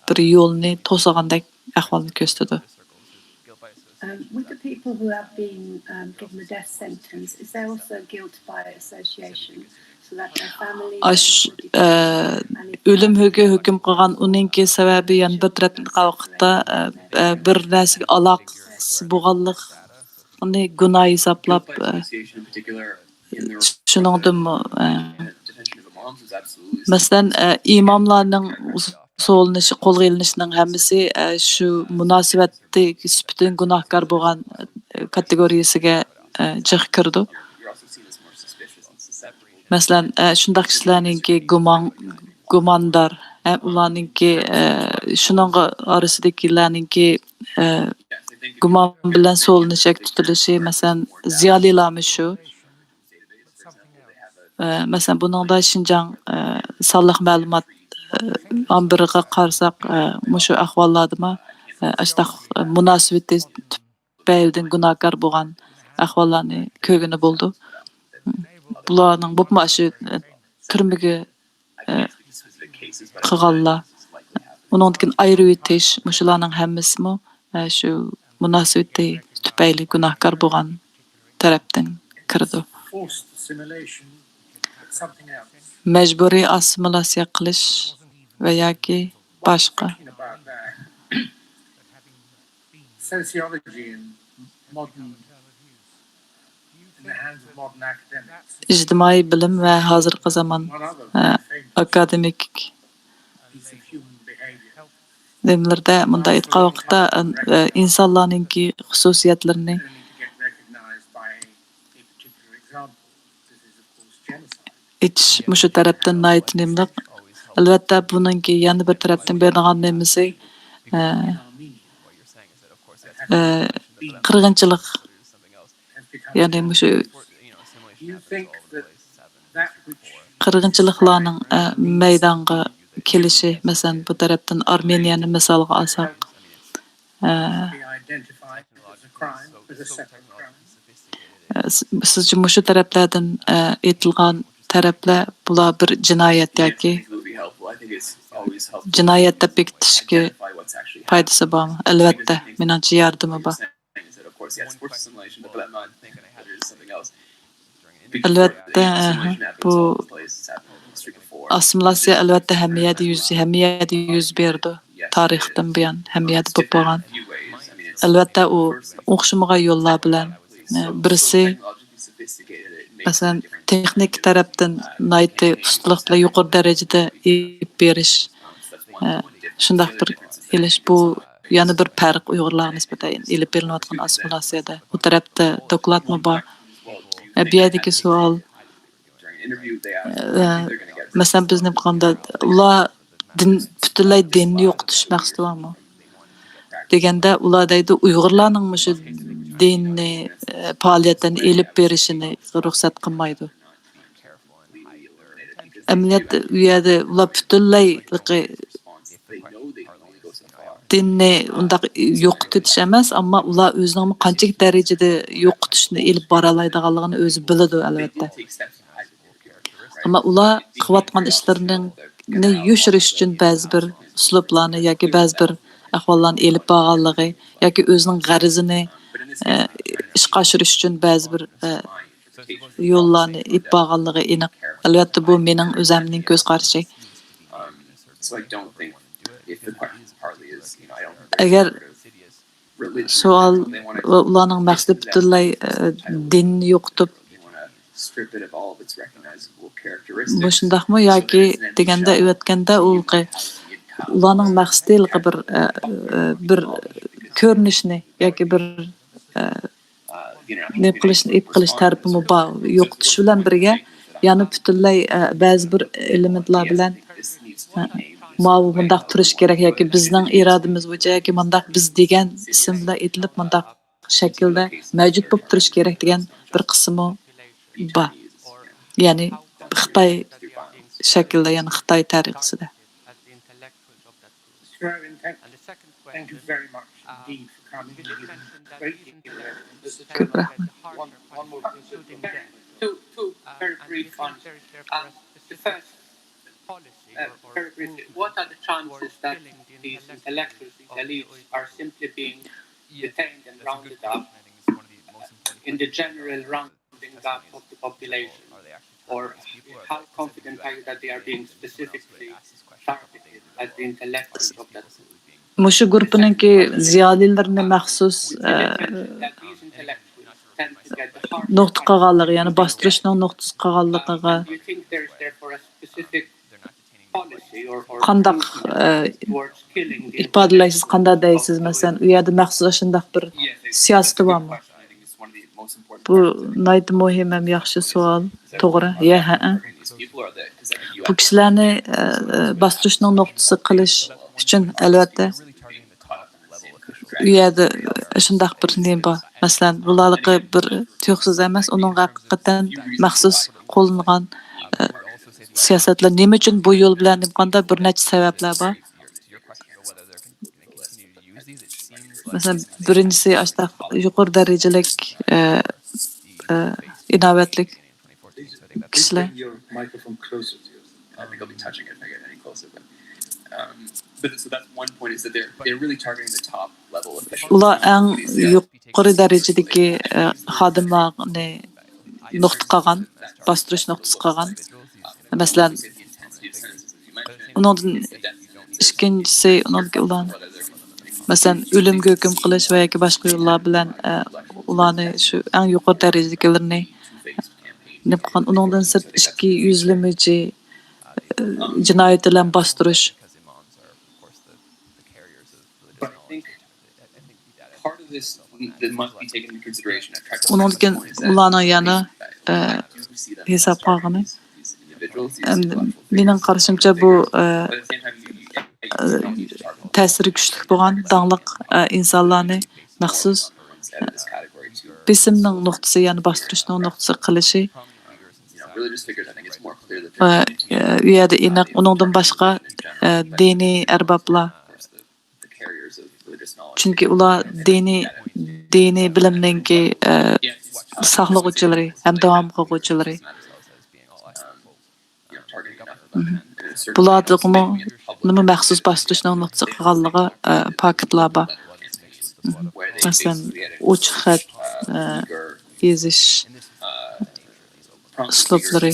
بىر يولنى توسىغاندەك ئەھۋالنى كۆرسىتىدۇ. Um, with the people who have been, um, given the death sentence, is there also guilt by association, so that their families ئاش، ئە، ئۆلۈم ھۆكى ھۆكۈم قىلغان ئۇنىڭكى سەۋەبى يەنە بىر تەرەپتىن قارىغان ۋاقىتتا، ئە، ئە، بىر نەرسىگە ئالاقىسى بولغانلىقىنى گۇناھ ھېسابلاپ، ئە، شۇنىڭدىنمۇ، ئە، مەسىلەن، ئە، ئىماملارنىڭ سولىنىشى، قولغا ئېلىنىشىنىڭ ھەممىسى، ئە، شۇ مۇناسىۋەتتە سۈپىتىدىن گۇناھكار بولغان، ئە، كاتېگورىيەسىگە، ئە، جىق كىرىدۇ. مەسىلەن، ئە، شۇنداق كىشىلەرنىڭكى گۇمان-، گۇماندار، ھە، ئۇلارنىڭكى، ئە، شۇنىڭغا ئارىسىدىكىلەرنىڭكى، ئە، گۇمان بىلەن سولىنىشى، تۇتۇلۇشى، مەسىلەن، زىيالىيلارمۇ شۇ. ئە، مەسىلەن، بۇنىڭدا شىنجاڭ، ئە، سانلىق مەلۇمات، ئە، ئامبىرىغا قارىساق، ئە، مۇشۇ ئەھۋاللاردىمۇ، ئە، ئاشۇنداق مۇناسىۋىتى تۈپەيلىدىن گۇناھكار بولغان ئەھۋاللارنى كۆرگىلى بولىدۇ. بۇلارنىڭ بولۇپمۇ ئاشۇ، ئە، تۈرمىگە، ئە، قىلغانلار، ئۇنىڭدىن كېيىن ئايرىۋېتىش، مۇشۇلارنىڭ ھەممىسىمۇ، ئە، شۇ مۇناسىۋىتى تۈپەيلى گۇناھكار بولغان تەرەپتىن كىرىدۇ. مەجبۇرىي ئاسسىمىلياتسىيە قىلىش ۋە ياكى باشقا. ئىجتىمائىي بىلىم ۋە ھازىرقى زامان، ئە، ئاكادېمىك نېمىلىرىدە مۇنداق ئېيتقان ۋاقىتتا، ئە، ئىنسانلارنىڭكى خۇسۇسىيەتلىرىنى ئېيتىش مۇشۇ تەرەپتىن ناھايىتى نېمىلىق. ئەلۋەتتە، بۇنىڭكى يەنە بىر تەرەپتىن بېرىدىغان نېمىسى، ئە، ئە، قىرغىنچىلىق. يەنى مۇشۇ قىرغىنچىلىقلارنىڭ، ئە، مەيدانغا كېلىشى، مەسىلەن، بۇ تەرەپتىن ئارمېنىيەنى مىسالغا ئالساق، ئە، ئە، س-، سىزچە مۇشۇ تەرەپلەردىن، ئە، ئېيتىلغان تەرەپلەر، بۇلار بىر جىنايەت ياكى جىنايەت دەپ بېكىتىشكە پايدىسى بارمۇ؟ ئەلۋەتتە، مېنىڭچە ياردىمى بار. ئەلۋەتتە، ئەھە، بۇ ئاسسىمىلياتسىيە ئەلۋەتتە ھەممە يەردە يۈز، ھەممە يەردە يۈز بېرىدۇ. تارىختىن بۇيان ھەممە يەردە بولۇپ بولغان. ئەلۋەتتە، ئۇ ئوخشىمىغان يوللار بىلەن، ئە، بىرسى، مەسىلەن، تېخنىكا تەرەپتىن ناھايىتى ئۇستىلىق بىلەن يۇقىرى دەرىجىدە ئېلىپ بېرىش، ئە، شۇنداق بىر ئېلىش، بۇ يەنە بىر پەرق ئۇيغۇرلارغا نىسبەتەن ئېلىپ بېرىلىۋاتقان ئاسسىمىلياتسىيەدە. بۇ تەرەپتە دوكلاتمۇ بار. ئە، بۇ يەردىكى سوئال، ئە، مەسىلەن، بىز نېمە قىلغاندا، ئۇلار دىن، پۈتۈنلەي دىننى يوقىتىش مەقسىتى بارمۇ؟ دېگەندە، ئۇلار دەيدۇ، ئۇيغۇرلارنىڭ مۇشۇ دىننى، ئە، پائالىيەتلىرىنى ئېلىپ بېرىشىنى رۇخسەت قىلمايدۇ. ئەمەلىيەتتە ئۇ يەردە ئۇلار پۈتۈنلەي دىننى ئۇنداق يوقىتىۋېتىش ئەمەس، ئەمما ئۇلار ئۆزىنىڭمۇ قانچىلىك دەرىجىدە يوقىتىشنى ئېلىپ بارالايدىغانلىقىنى ئۆزى بىلىدۇ، ئەلۋەتتە. ئەمما ئۇلار قىلىۋاتقان ئىشلىرىنى يوشۇرۇش ئۈچۈن بەزى بىر ئۇسلۇبلارنى ياكى بەزى بىر ئەھۋاللارنى ئېلىپ بارغانلىقى ياكى ئۆزىنىڭ غەرىزىنى، ئە، ئىشقا ئاشۇرۇش ئۈچۈن بەزى بىر، ئە، يوللارنى ئېلىپ بارغانلىقى ئېنىق. ئەلۋەتتە، بۇ مېنىڭ ئۆزەمنىڭ كۆز قارىشى. ئەگەر سوئال ۋە ئۇلارنىڭ مەقسىتى پۈتۈنلەي، ئە، دىننى يوقىتىپ، مۇشۇنداقمۇ ياكى دېگەندە، ئېيتقاندا، ئۇلارنىڭ مەقسىتى بىر، ئە، ئە، بىر كۆرۈنۈشنى ياكى بىر، ئە، نېمە قىلىشنى ئېلىپ قېلىش تەرىپىمۇ بار. يوقىتىش بىلەن بىرگە يەنە پۈتۈنلەي، ئە، بەزى بىر ئېلېمېنتلار بىلەن، ئە، ماۋۇ مۇنداق تۇرۇش كېرەك ياكى بىزنىڭ ئىرادىمىز بويىچە ياكى مۇنداق بىز دېگەن ئىسىم بىلەن ئېيتىلىپ مۇنداق شەكىلدە مەۋجۇت بولۇپ تۇرۇش كېرەك دېگەن بىر قىسمى بار. يەنى خىتاي شەكلىدە، يەنى خىتاي تەرىقىسىدە. Thank you very much indeed for coming. كۆپ رەھمەت. One, one more thing. Two, two very brief ones. Um, the first, uh, very briefly, what are the chances that these intellectuals, these elites, are simply being detained and rounded up in the general rounding up of the population? Or how confident are you that they are being specifically targeted as the intellectuals of that group? مۇشۇ گۇرۇپپىنىڭكى زىيالىيلىرىنى مەخسۇس، ئە، That these intellectuals tend to get the hard نۇقتا قىلغانلىقى، يەنى باستۇرۇشنىڭ نۇقتىسى قىلغانلىقىغا Do you think there is therefore a specific policy or, or قانداق، movement ئە، towards killing the ئىپادىلەيسىز، قانداق دەيسىز؟ مەسىلەن، ئۇ يەردە مەخسۇس ئاشۇنداق بىر سىياسىتى بارمۇ؟ بۇ ناھايىتى مۇھىم ھەم ياخشى سوئال. توغرا. يە، ھەئە. بۇ كىشىلەرنى، ئە، ئە، باستۇرۇشنىڭ نۇقتىسى قىلىش ئۈچۈن، ئەلۋەتتە، ئۇ يەردە شۇنداق بىر نېمە بار. مەسىلەن، بۇلارلىقى بىر تۇيۇقسىز ئەمەس، ئۇنىڭغا ھەقىقەتەن مەخسۇس قوللىنىلغان، ئە، سىياسەتلەر. نېمە ئۈچۈن بۇ يول بىلەن دېگەندە، بىر نەچچە سەۋەبلەر بار. مەسىلەن، بىرىنچىسى، ئاشۇنداق يۇقىرى دەرىجىلىك، ئە، ئە، ئىناۋەتلىك كىشىلەر. Bring your microphone closer to you. I think I'll be touching it if I get any closer. But, um, but so that's one point is that they're, they're really targeting the top level officials. ئۇلار ئەڭ يۇقىرى دەرىجىدىكى، ئە، خادىملارنى نۇقتا قىلغان، باستۇرۇش نۇقتىسى قىلغان. مەسىلەن، ئۇنىڭدىن ئىككىنچىسى، ئۇنىڭدىكى ئۇلار، مەسىلەن، ئۆلۈمگە ھۆكۈم قىلىش ۋە ياكى باشقا يوللار بىلەن، ئە، ئۇلارنى شۇ ئەڭ يۇقىرى دەرىجىدىكىلىرىنى نېمە قىلغان. ئۇنىڭدىن سىرت ئىككى يۈزلىمىچى، ئە، جىنايىتى بىلەن باستۇرۇش. But I think part of this that must be taken into consideration. I've tried to ئۇنىڭدىن كېيىن ئۇلارنىڭ يەنە، ئە، ھېسابقا ئالغىنى، ئەمدى مېنىڭ قارىشىمچە، بۇ، ئە، ئە، تەسىرى كۈچلۈك بولغان داڭلىق، ئە، ئىنسانلارنى مەخسۇس، ئە، بېسىمنىڭ نۇقتىسى، يەنى باستۇرۇشنىڭ نۇقتىسى قىلىشى، ئە، ئە، ئۇ يەردە ئېنىق. ئۇنىڭدىن باشقا، ئە، دىنىي ئەربابلار، چۈنكى ئۇلار دىنىي، دىنىي بىلىمنىڭكى، ئە، ساقلىغۇچىلىرى ھەم داۋام قىلغۇچىلىرى. بۇلاردىمۇ نېمە مەخسۇس باستۇرۇشنىڭ نۇقتىسى قىلغانلىقى، ئە، پاكىتلار بار. مەسىلەن، ئوچۇق خەت، ئە، يېزىش ئۇسلۇبلىرى.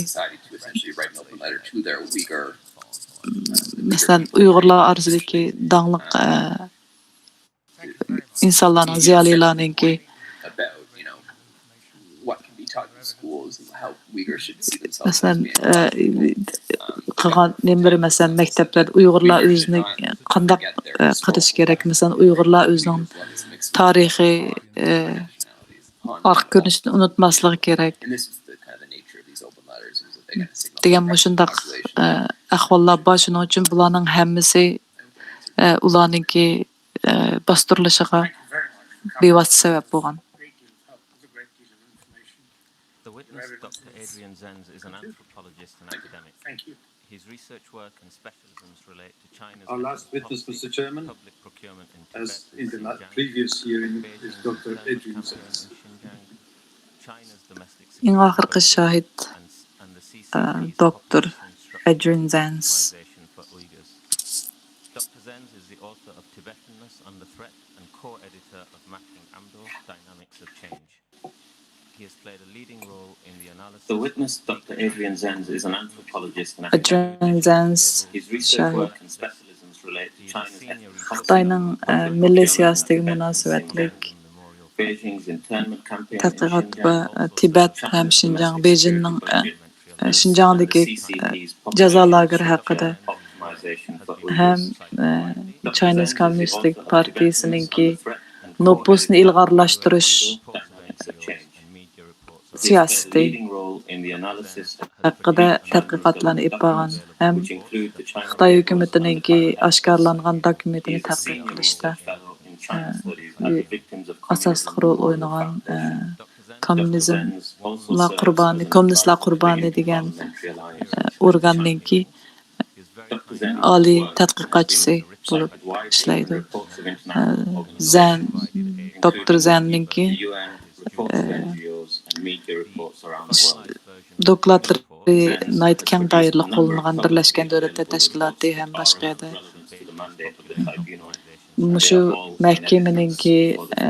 مەسىلەن، ئۇيغۇرلار ئارىسىدىكى داڭلىق، ئە، ئىنسانلارنىڭ، زىيالىيلارنىڭكى، مەسىلەن، ئە، قىلغان نېمىلىرى، مەسىلەن، مەكتەپلەردە ئۇيغۇرلار ئۆزىنى قانداق، ئە، قىلىشى كېرەك؟ مەسىلەن، ئۇيغۇرلار ئۆزىنىڭ تارىخىي، ئە، ئارقا كۆرۈنۈشىنى ئۇنتۇماسلىقى كېرەك دېگەن مۇشۇنداق، ئە، ئەھۋاللار بار. شۇنىڭ ئۈچۈن بۇلارنىڭ ھەممىسى، ئە، ئۇلارنىڭكى، ئە، باستۇرۇلۇشىغا بىۋاسىتە سەۋەب بولغان. The witness, Doctor Adrian Zenz, is an anthropologist and academic. His research work and specialisms relate to China's Our last witness, Mister Chairman, public procurement in as Tibet in and the la- Xinjiang, previous hearing, is Beijing's Doctor internal Adrian campaign Zenz. in Xinjiang, China's domestic ئەڭ ئاخىرقى security شاھىت، and, and the ئە، C C P's دوكتور population structure ئەدرىن زەنس. optimization for Uyghurs. Doctor Zenz is the author of Tibetanness Under Threat and co-editor of Mapping Amdo: Dynamics of Change. He has played a leading role in the analysis The witness, Doctor Adrian Zenz, is an anthropologist and ئەدرىن زەنس His research شاھىت. Work and specialisms relate to China's ethnic خىتاينىڭ، ئە، مىللىي سىياسىتىگە مۇناسىۋەتلىك Beijing's internment campaign in تەتقىقات بار، Xinjiang, ئە، تىبەت ھەم شىنجاڭ، بېيجىڭنىڭ، ئە، ئە، شىنجاڭدىكى، ئە، جازا لاگېرى ھەققىدە ھەم، ئە، چاينىز كوممۇنىستىك پارتىيىسىنىڭكى نوپۇسنى ئىلغارلاشتۇرۇش سىياسىتى ھەققىدە تەتقىقاتلارنى ئېلىپ بارغان ھەم خىتاي ھۆكۈمىتىنىڭكى ئاشكارىلانغان دوكۇمېنتىنى تەتقىق قىلىشتا، ئە، ئاساسلىق رول ئوينىغان، ئە، كوممۇنىزملار قۇربانى، كوممۇنىستلار قۇربانى دېگەن، ئە، ئورگاننىڭكى ئالىي تەتقىقاتچىسى بولۇپ ئىشلەيدۇ. ئە، زەن، دوكتور زەننىڭكى، ئە، دوكلاتلىرى ناھايىتى كەڭ دائىرىلىك قوللىنىلغان بىرلەشكەن دۆلەتلەر تەشكىلاتى ھەم باشقا يەردە مۇشۇ مەھكىمىنىڭكى، ئە،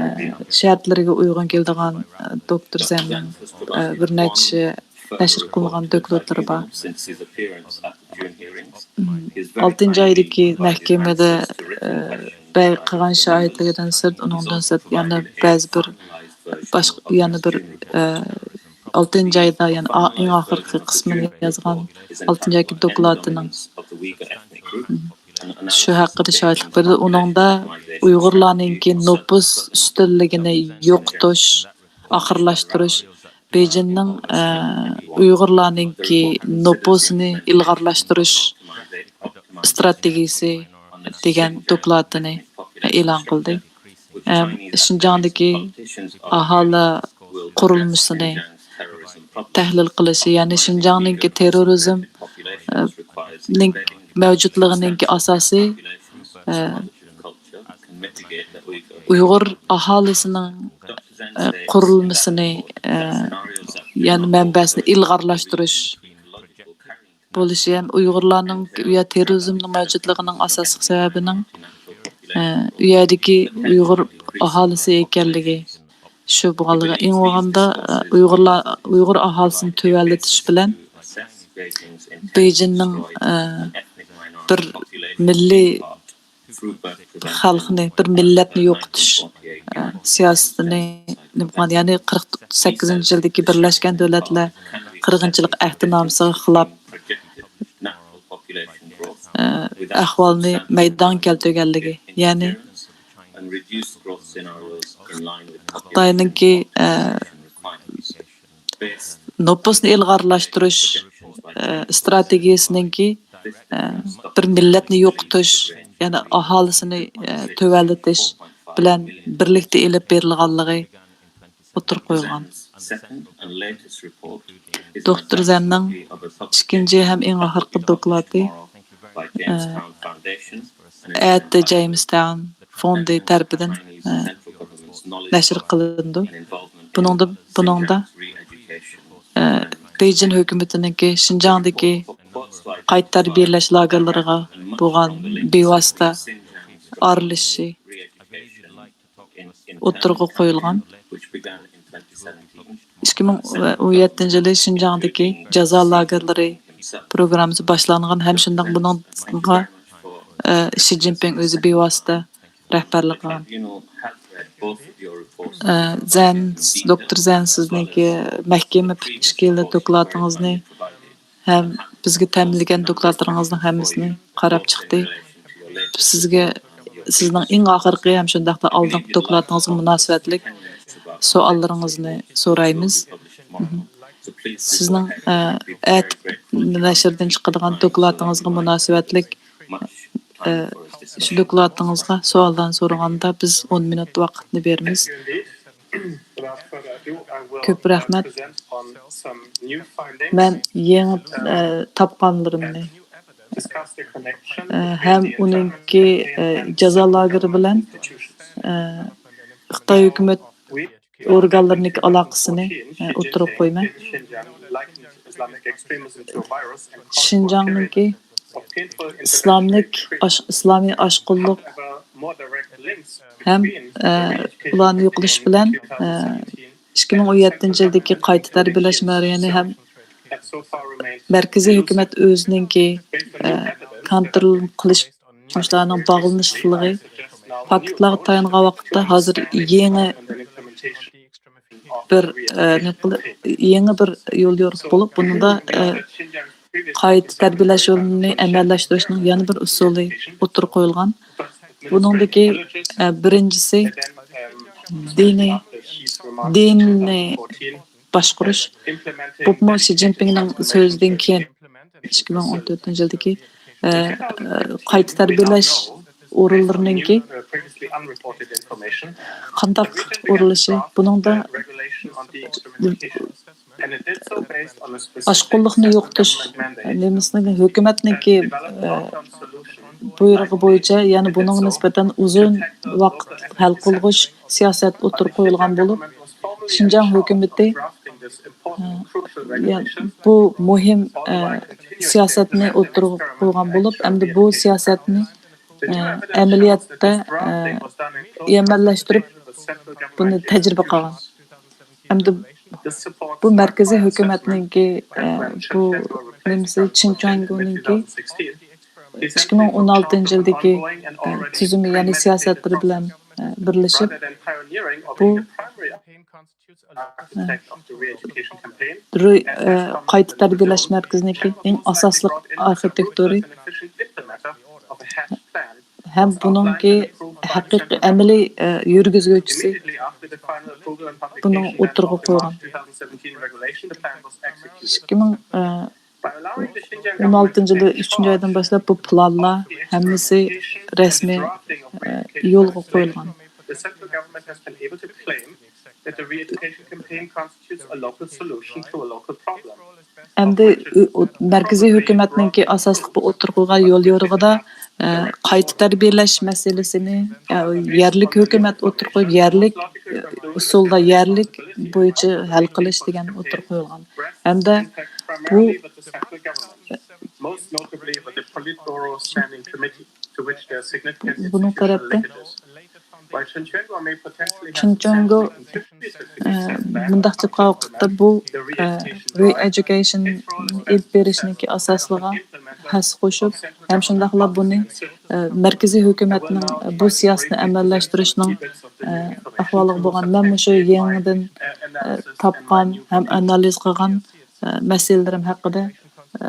شەرتلىرىگە ئۇيغۇن كېلىدىغان، ئە، دوكتور زەننىڭ، ئە، بىر نەچچە نەشر قىلىنغان دوكلاتلىرى بار. ئالتىنچى ئايدىكى مەھكىمىدە، ئە، بەرپا قىلغان شاھىتلىرىدىن سىرت، ئۇنىڭدىن سىرت يەنە بەزى بىر باشقا، يەنە بىر، ئە، ئالتىنچى ئايدا، يەنى ئا-، ئەڭ ئاخىرقى قىسمىنى يازغان ئالتىنچى ئايدىكى دوكلاتىنىڭ شۇ ھەققىدە شاھىتلىق بەردى. ئۇنىڭدا ئۇيغۇرلارنىڭكى نوپۇس ئۈستۈنلۈكىنى يوقىتىش، ئاخىرلاشتۇرۇش، بېيجىننىڭ، ئە، ئۇيغۇرلارنىڭكى نوپۇسىنى ئىلغارلاشتۇرۇش ئىستراتېگىيىسى دېگەن دوكلاتىنى ئېلان قىلدى. ئەم، شىنجاڭدىكى ئاھالە قۇرۇلمىسىنى تەھلىل قىلىشى، يەنى شىنجاڭنىڭكى تېررورىزم، ئە، نىڭ مەۋجۇتلۇقىنىڭكى ئاساسى، ئە، ئۇيغۇر ئاھالىسىنىڭ، ئە، قۇرۇلمىسىنى، ئە، يەنى مەنبەسىنى ئىلغارلاشتۇرۇش بولۇشى ھەم ئۇيغۇرلارنىڭ يا تېررورىزمنىڭ مەۋجۇتلۇقىنىڭ ئاساسلىق سەۋەبىنىڭ، ئە، ئۇ يەردىكى ئۇيغۇر ئاھالىسى ئىكەنلىكى، شۇ بولغانلىقى، ئەڭ بولغاندا، ئە، ئۇيغۇرلار، ئۇيغۇر ئاھالىسىنى تۆۋەنلىتىش بىلەن بېيجىننىڭ، ئە، بىر مىللىي خەلقنى، بىر مىللەتنى يوقىتىش، ئە، سىياسىتىنى نېمە قىلغان، يەنى قىرىق سەككىزىنچى يىلدىكى بىرلەشكەن دۆلەتلەر قىرغىنچىلىق ئەھدىنامىسىغا خىلاپ، ئە، ئەھۋالنى مەيدانغا كەلتۈرگەنلىكى، يەنى خىتاينىڭكى، ئە، نوپۇسنى ئىلغارلاشتۇرۇش، ئە، ئىستراتېگىيىسىنىڭكى، ئە، بىر مىللەتنى يوقىتىش، يەنى ئاھالىسىنى، ئە، تۆۋەنلىتىش بىلەن بىرلىكتە ئېلىپ بېرىلغانلىقى ئوتتۇرىغا قويۇلغان. دوكتور زەننىڭ ئىككىنچى ھەم ئەڭ ئاخىرقى دوكلاتى، ئە، ئەتە جېيمىستاۋن فوندى تەرىپىدىن، ئە، نەشر قىلىنىدۇ. بۇنىڭدا، بۇنىڭدا، ئە، بېيجىڭ ھۆكۈمىتىنىڭكى شىنجاڭدىكى قايتا تەربىيەلەش لاگېرلىرىغا بولغان بىۋاسىتە ئارىلىشىشى ئوتتۇرىغا قويۇلغان. ئىككى مىڭ ئون يەتتىنچى يىلى شىنجاڭدىكى جازا لاگېرلىرى پروگراممىسى باشلانغان ھەم شۇنداق بۇنىڭغا، ئە، شى جىنپىڭ ئۆزى بىۋاسىتە رەھبەرلىك قىلغان. ئە، زەن، دوكتور زەن، سىزنىڭكى مەھكىمە پۈتكۈچ كېلىدۇ دوكلاتىڭىزنى ھەم بىزگە تەمىنلىگەن دوكلاتلىرىڭىزنىڭ ھەممىسىنى قاراپ چىقتى. سىزگە، سىزنىڭ ئەڭ ئاخىرقى ھەم شۇنداقلا ئالدىنقى دوكلاتىڭىزغا مۇناسىۋەتلىك سوئاللىرىڭىزنى سورايمىز. سىزنىڭ، ئە، ئەتە نەشردىن چىقىدىغان دوكلاتىڭىزغا مۇناسىۋەتلىك، ئە، شۇ دوكلاتىڭىزغا سوئاللارنى سورىغاندا بىز ئون مىنۇت ۋاقىتنى بېرىمىز. كۆپ رەھمەت. مەن يېڭى، ئە، تاپقانلىرىمنى، ئە، ھەم ئۇنىڭكى، ئە، جازا لاگېرى بىلەن، ئە، خىتاي ھۆكۈمەت ئورگانلىرىنىڭكى ئالاقىسىنى، ئە، ئوتتۇرىغا قويىمەن. شىنجاڭنىڭكى ئىسلاملىق ئاش-، ئىسلامىي ئاشقۇنلۇق ھەم، ئە، ئۇلارنى يوقىلىش بىلەن، ئە، ئىككى مىڭ ئون يەتتىنچى يىلدىكى قايتا تەربىيەلەش مەرىيىنى ھەم مەركىزىي ھۆكۈمەت ئۆزىنىڭكى، ئە، كونترول قىلىش مۇشۇلارنىڭ باغلىنىشلىقى، فاكتلارغا تايانغان ۋاقىتتا ھازىر يېڭى بىر، ئە، نېمە قىل-، يېڭى بىر يول يورۇق بولۇپ، بۇنىڭدا، ئە، قايتا تەربىيەلەش يولىنى ئەمەلىيلەشتۈرۈشنىڭ يەنە بىر ئۇسۇلى ئوتتۇرىغا قويۇلغان. بۇنىڭدىكى، ئە، بىرىنچىسى دىنىي، دىننى باشقۇرۇش. بۇمۇ شى جىنپىڭنىڭ سۆزىدىن كېيىن، ئىككى مىڭ ئون تۆتىنچى يىلدىكى، ئە، ئە، قايتا تەربىيەلەش ئورۇنلىرىنىڭكى قانداق ئورۇنلىشى، بۇنىڭدا ئاشقۇنلۇقنى يوقىتىش نېمىسىنى ھۆكۈمەتنىڭكى، ئە، بۇيرۇقى بويىچە يەنە بۇنىڭغا نىسبەتەن ئۇزۇن ۋاقىت ھەل قىلغۇچ سىياسەت ئوتتۇرىغا قويۇلغان بولۇپ، شىنجاڭ ھۆكۈمىتى، ئە، يا-، بۇ مۇھىم، ئە، سىياسەتنى ئوتتۇرىغا قويغان بولۇپ، ئەمدى بۇ سىياسەتنى، ئە، ئەمەلىيەتتە، ئە، ئەمەللەشتۈرۈپ، بۇنى تەجرىبە قىلغان. ئەمدى بۇ مەركىزىي ھۆكۈمەتنىڭكى، ئە، بۇ نېمىسى، چىن چۈەنگونىڭكى ئىككى مىڭ ئون ئالتىنچى يىلدىكى، ئە، تۈزۈمى، يەنى سىياسەتلىرى بىلەن، ئە، بىرلىشىپ، بۇ، ئە، رۆي-، ئە، قايتا تەربىيەلەش مەركىزىنىڭكى ئەڭ ئاساسلىق ئارخىتېكتورى ھەم بۇنىڭكى ھەقىقىي ئەمەلىي، ئە، يۈرگۈزگۈچىسى بۇنىڭ ئوتتۇرىغا قويغان. ئىككى مىڭ ئون ئالتىنچى يىلى ئۈچىنچى ئايدىن باشلاپ بۇ پىلانلار ھەممىسى رەسمىي، ئە، يولغا قويۇلغان. ئەمدى ئۆ-، ئۆ-، مەركىزىي ھۆكۈمەتنىڭكى ئاساسلىق بۇ ئوتتۇرىغا قويغان يول يورۇقىدا، ئە، قايتا تەربىيەلەش مەسىلىسىنى، ئە، يەرلىك ھۆكۈمەت ئوتتۇرىغا قويۇپ، يەرلىك، ئە، ئۇسۇلدا يەرلىك بويىچە ھەل قىلىش دېگەن ئوتتۇرىغا قويۇلغان. ھەمدە بۇ بۇنىڭ تەرەپتە چىن چۈەنگو، ئە، مۇنداق دەپ قارىغان ۋاقىتتا بۇ، ئە، رېئېدۇكېيشن ئېلىپ بېرىشنىڭكى ئاساسلىقىغا ھەسسە قوشۇپ، ھەم شۇنداقلا بۇنى، ئە، مەركىزىي ھۆكۈمەتنىڭ بۇ سىياسىتىنى ئەمەلىيلەشتۈرۈشنىڭ، ئە، ئەھۋالىغا بولغان، مەن مۇشۇ يېڭىدىن، ئە، تاپقان ھەم ئانالىز قىلغان، ئە، مەسىلىلىرىم ھەققىدە، ئە،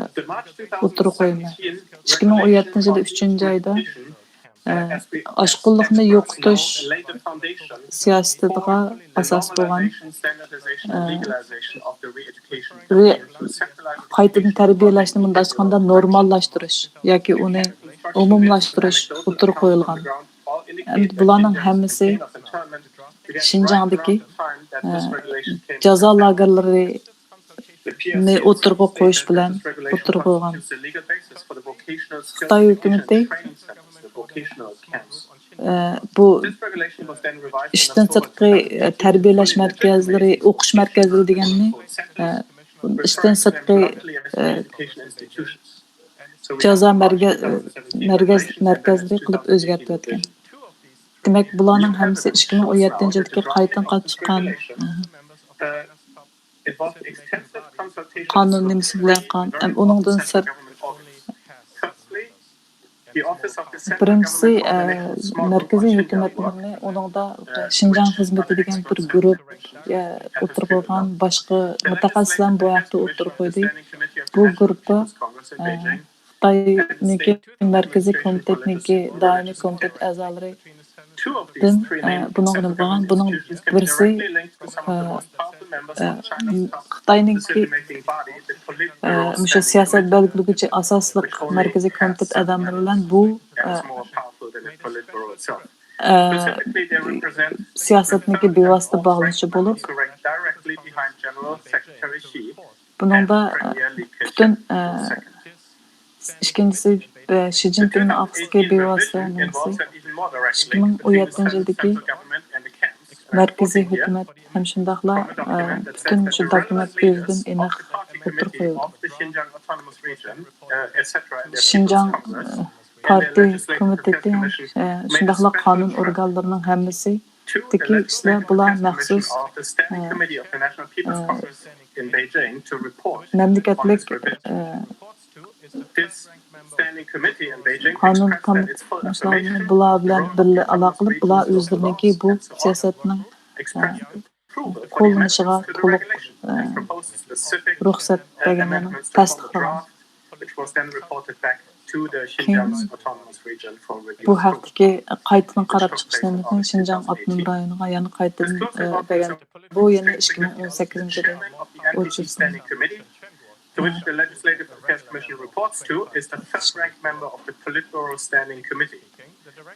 ئوتتۇرىغا قويىمەن. ئىككى مىڭ ئون يەتتىنچى يىلى ئۈچىنچى ئايدا، ئە، ئاشقۇنلۇقنى يوقىتىش سىياسىتىغا ئاساس بولغان، ئە، رې-، قايتىدىن تەربىيەلەشنى مۇنداق ئېيتقاندا نورماللاشتۇرۇش ياكى ئۇنى ئومۇملاشتۇرۇش ئوتتۇرىغا قويۇلغان. ئەمدى بۇلارنىڭ ھەممىسى شىنجاڭدىكى، ئە، جازا لاگېرلىرى نى ئوتتۇرىغا قويۇش بىلەن ئوتتۇرىغا قويغان. خىتاي ھۆكۈمىتى، ئە، بۇ ئىشتىن سىرتقى، ئە، تەربىيەلەش مەركەزلىرى، ئوقۇش مەركەزلىرى دېگەننى، ئە، ئىشتىن سىرتقى، ئە، جازا مەرگە-، مەرگەز-، مەركەزلىرى قىلىپ ئۆزگەرتىۋەتكەن. دېمەك، بۇلارنىڭ ھەممىسى ئىككى مىڭ ئون يەتتىنچى يىلدىكى قايتىدىن قاچىلىق قانۇن نېمىسى بىلەن قان-، ئەم، ئۇنىڭدىن سىرت، بىرىنچىسى، ئە، مەركىزىي ھۆكۈمەتنىڭ ئۇنىڭدا شىنجاڭ خىزمىتى دېگەن بىر گۇرۇپپا، ئە، ئوتتۇرىغا قويغان، باشقا مۇتەخەسسىسلەرمۇ بۇ ھەقتە ئوتتۇرىغا قويدى. بۇ گۇرۇپپا، ئە، خىتاينىڭكى مەركىزىي كومىتېتنىڭكى دائىمىي كومىتېت ئەزالىرى دىن، ئە، بۇنىڭغا نېمە قىلغان؟ بۇنىڭ بىرسى، ئە، ئە، خىتاينىڭكى، ئە، مۇشۇ سىياسەت بەلگىلىگۈچى ئاساسلىق مەركىزىي كومىتېت ئادەملىرى بىلەن بۇ، ئە، ئە، سىياسەتنىڭكى بىۋاسىتە باغلىنىشى بولۇپ، بۇنىڭدا، ئە، پۈتۈن، ئە، ئىككىنچىسى، ئە، شى جىنپىڭنىڭ ئارقىسىدىكى بىۋاسىتە نېمىسى؟ ئىككى مىڭ ئون يەتتىنچى يىلدىكى مەركىزىي ھۆكۈمەت ھەم شۇنداقلا، ئە، پۈتۈن مۇشۇ دوكۇمېنت ئۆزىدىن ئېنىق ئوتتۇرىغا قويۇلدى. شىنجاڭ، ئە، پارتىيە كومىتېتى، ئە، شۇنداقلا قانۇن ئورگانلىرىنىڭ ھەممىسى دىكى كىشىلەر بۇلار مەخسۇس، ئە، ئە، مەملىكەتلىك، ئە، قانۇن تاملىتىش بۇلار بىلەن بىللە ئالاقىلىق، بۇلار ئۆزلىرىنىڭكى بۇ سىياسەتنىڭ، ئە، قوللىنىشىغا تولۇق، ئە، رۇخسەت بەرگەن، يەنى تەستىقلىغان. كېيىن بۇ ھەقتىكى قايتىدىن قاراپ چىقىش نېمىسىنى شىنجاڭ ئاپتونوم رايونىغا يەنە قايتىدىن، ئە، بەرگەن. بۇ يەنە ئىككى مىڭ ئون سەككىزىنچى يىلى ئوچۇقلىنىدۇ. To which the Legislative Affairs Commission reports to is the first rank member of the Politburo Standing Committee.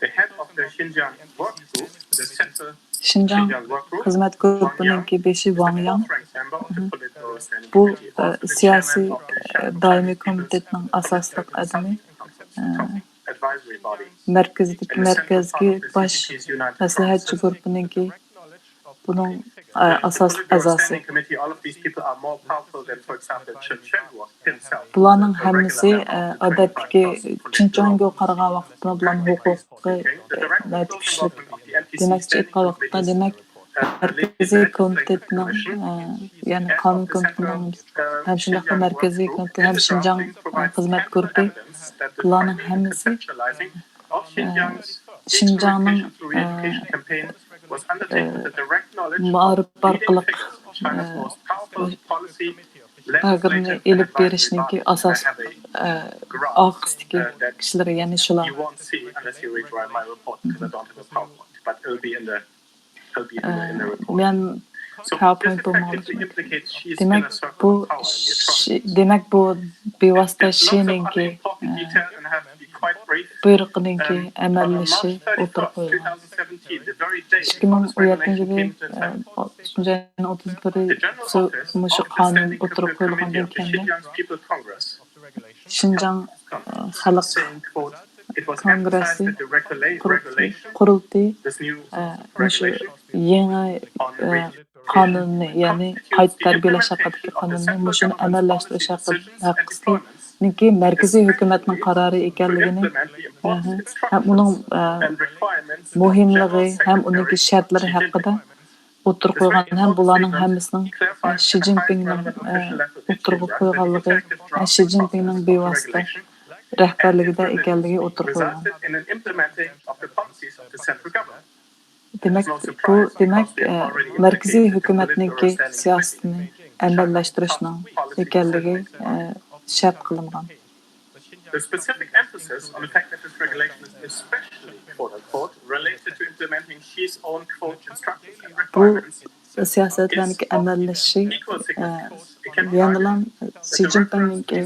The head of the Xinjiang Work Group, the Central شىنجاڭ خىزمەت گۇرۇپپىنىڭكى بېشى ۋاڭ ياڭ. بۇ، ئە، سىياسىي، ئە، دائىمىي كومىتېتنىڭ ئاساسلىق ئادىمى. ئە، مەركىزىدىكى، مەركەزدىكى باش مەسلىھەتچى گۇرۇپپىنىڭكى بۇنىڭ، ئە، ئاساسلىق ئەزاسى. بۇلارنىڭ ھەممىسى، ئە، ئادەتتىكى چىن چۈەنگوغا قارىغان ۋاقىتتا بۇلارنىڭ ھوقۇقى، ئە، ناھايىتى كۈچلۈك. دېمەكچى ئېيتقان ۋاقىتتا، دېمەك، مەركىزىي كومىتېتنىڭ، ئە، يەنى قانۇن كومىتېتىنىڭ ھەم شۇنداقلا مەركىزىي كومىتېت ھەم شىنجاڭ، ئە، خىزمەت گۇرۇپپى، بۇلارنىڭ ھەممىسى، ئە، شىنجاڭنىڭ، ئە، ئە، مائارىپ ئارقىلىق، ئە، ئاگىرنى ئېلىپ بېرىشنىڭكى ئاساسلىق، ئە، ئارقىسىدىكى كىشىلىرى، يەنى شۇلار. ئە، مەن پاورپوينت بولمىغان. دېمەك، بۇ شى-، دېمەك، بۇ بىۋاسىتە شىنىڭكى، ئە، بۇيرۇقىنىڭكى ئەمەللىشى ئوتتۇرىغا قويۇلغان. ئىككى مىڭ ئون يەتتىنچى يىلى، ئە، ئۈچىنچى ئاينىڭ ئوتتۇز بىرى مۇشۇ قانۇن ئوتتۇرىغا قويۇلغاندىن كېيىن، شىنجاڭ، ئە، خەلق كونگرېسسى قۇرۇلتىيى، قۇرۇلتىيى، ئە، مۇشۇ يېڭى، ئە، قانۇننى، يەنى قايتا تەربىيەلەش ھەققىدىكى قانۇننى، مۇشۇنى ئەمەلىيلەشتۈرۈش ھەققىدىكى مەركىزىي ھۆكۈمەتنىڭ قارارى ئىكەنلىكىنى، ھەم ئۇنىڭ، ئە، مۇھىملىقى ھەم ئۇنىڭكى شەرتلىرى ھەققىدە ئوتتۇرىغا قويغان ھەم بۇلارنىڭ ھەممىسىنىڭ، ئە، شى جىنپىڭنىڭ، ئە، ئوتتۇرىغا قويغانلىقى، ئە، شى جىنپىڭنىڭ بىۋاسىتە رەھبەرلىكىدە ئىكەنلىكى ئوتتۇرىغا قويۇلغان. دېمەك، بۇ، دېمەك، ئە، مەركىزىي ھۆكۈمەتنىڭكى سىياسىتىنى ئەمەلىيلەشتۈرۈشنىڭ ئىكەنلىكى، ئە، شەرت قىلىنغان. The specific emphasis on the fact that this regulation is especially, quote unquote, related to implementing Xi's own quote instructions and بۇ requirements سىياسەتلەرنىڭكى ئەمەللىشىشى، ئە، يەنىلا شى جىنپىڭنىڭكى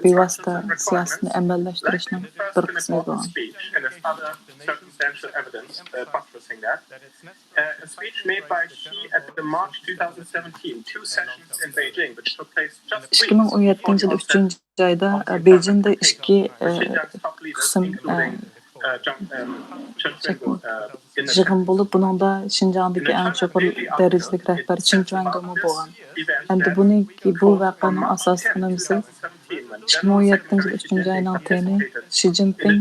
بىۋاسىتە سىياسىتىنى ئەمەللەشتۈرۈشنىڭ بىر قىسمى بولغان. ئىككى مىڭ ئون يەتتىنچى يىل ئۈچىنچى ئايدا، ئە، بېيجىڭدا ئىككى، ئە، قىسىم، ئە، يىغىن بولۇپ، بۇنىڭدا شىنجاڭدىكى ئەڭ يۇقىرى دەرىجىلىك رەھبەر چېن چۈەنگومۇ بولغان. ئەمدى بۇنىڭكى، بۇ ۋەقەنىڭ ئاساسلىق نېمىسى، ئىككى مىڭ ئون يەتتىنچى يىل ئۈچىنچى ئاينىڭ تېنى شى جىنپىڭ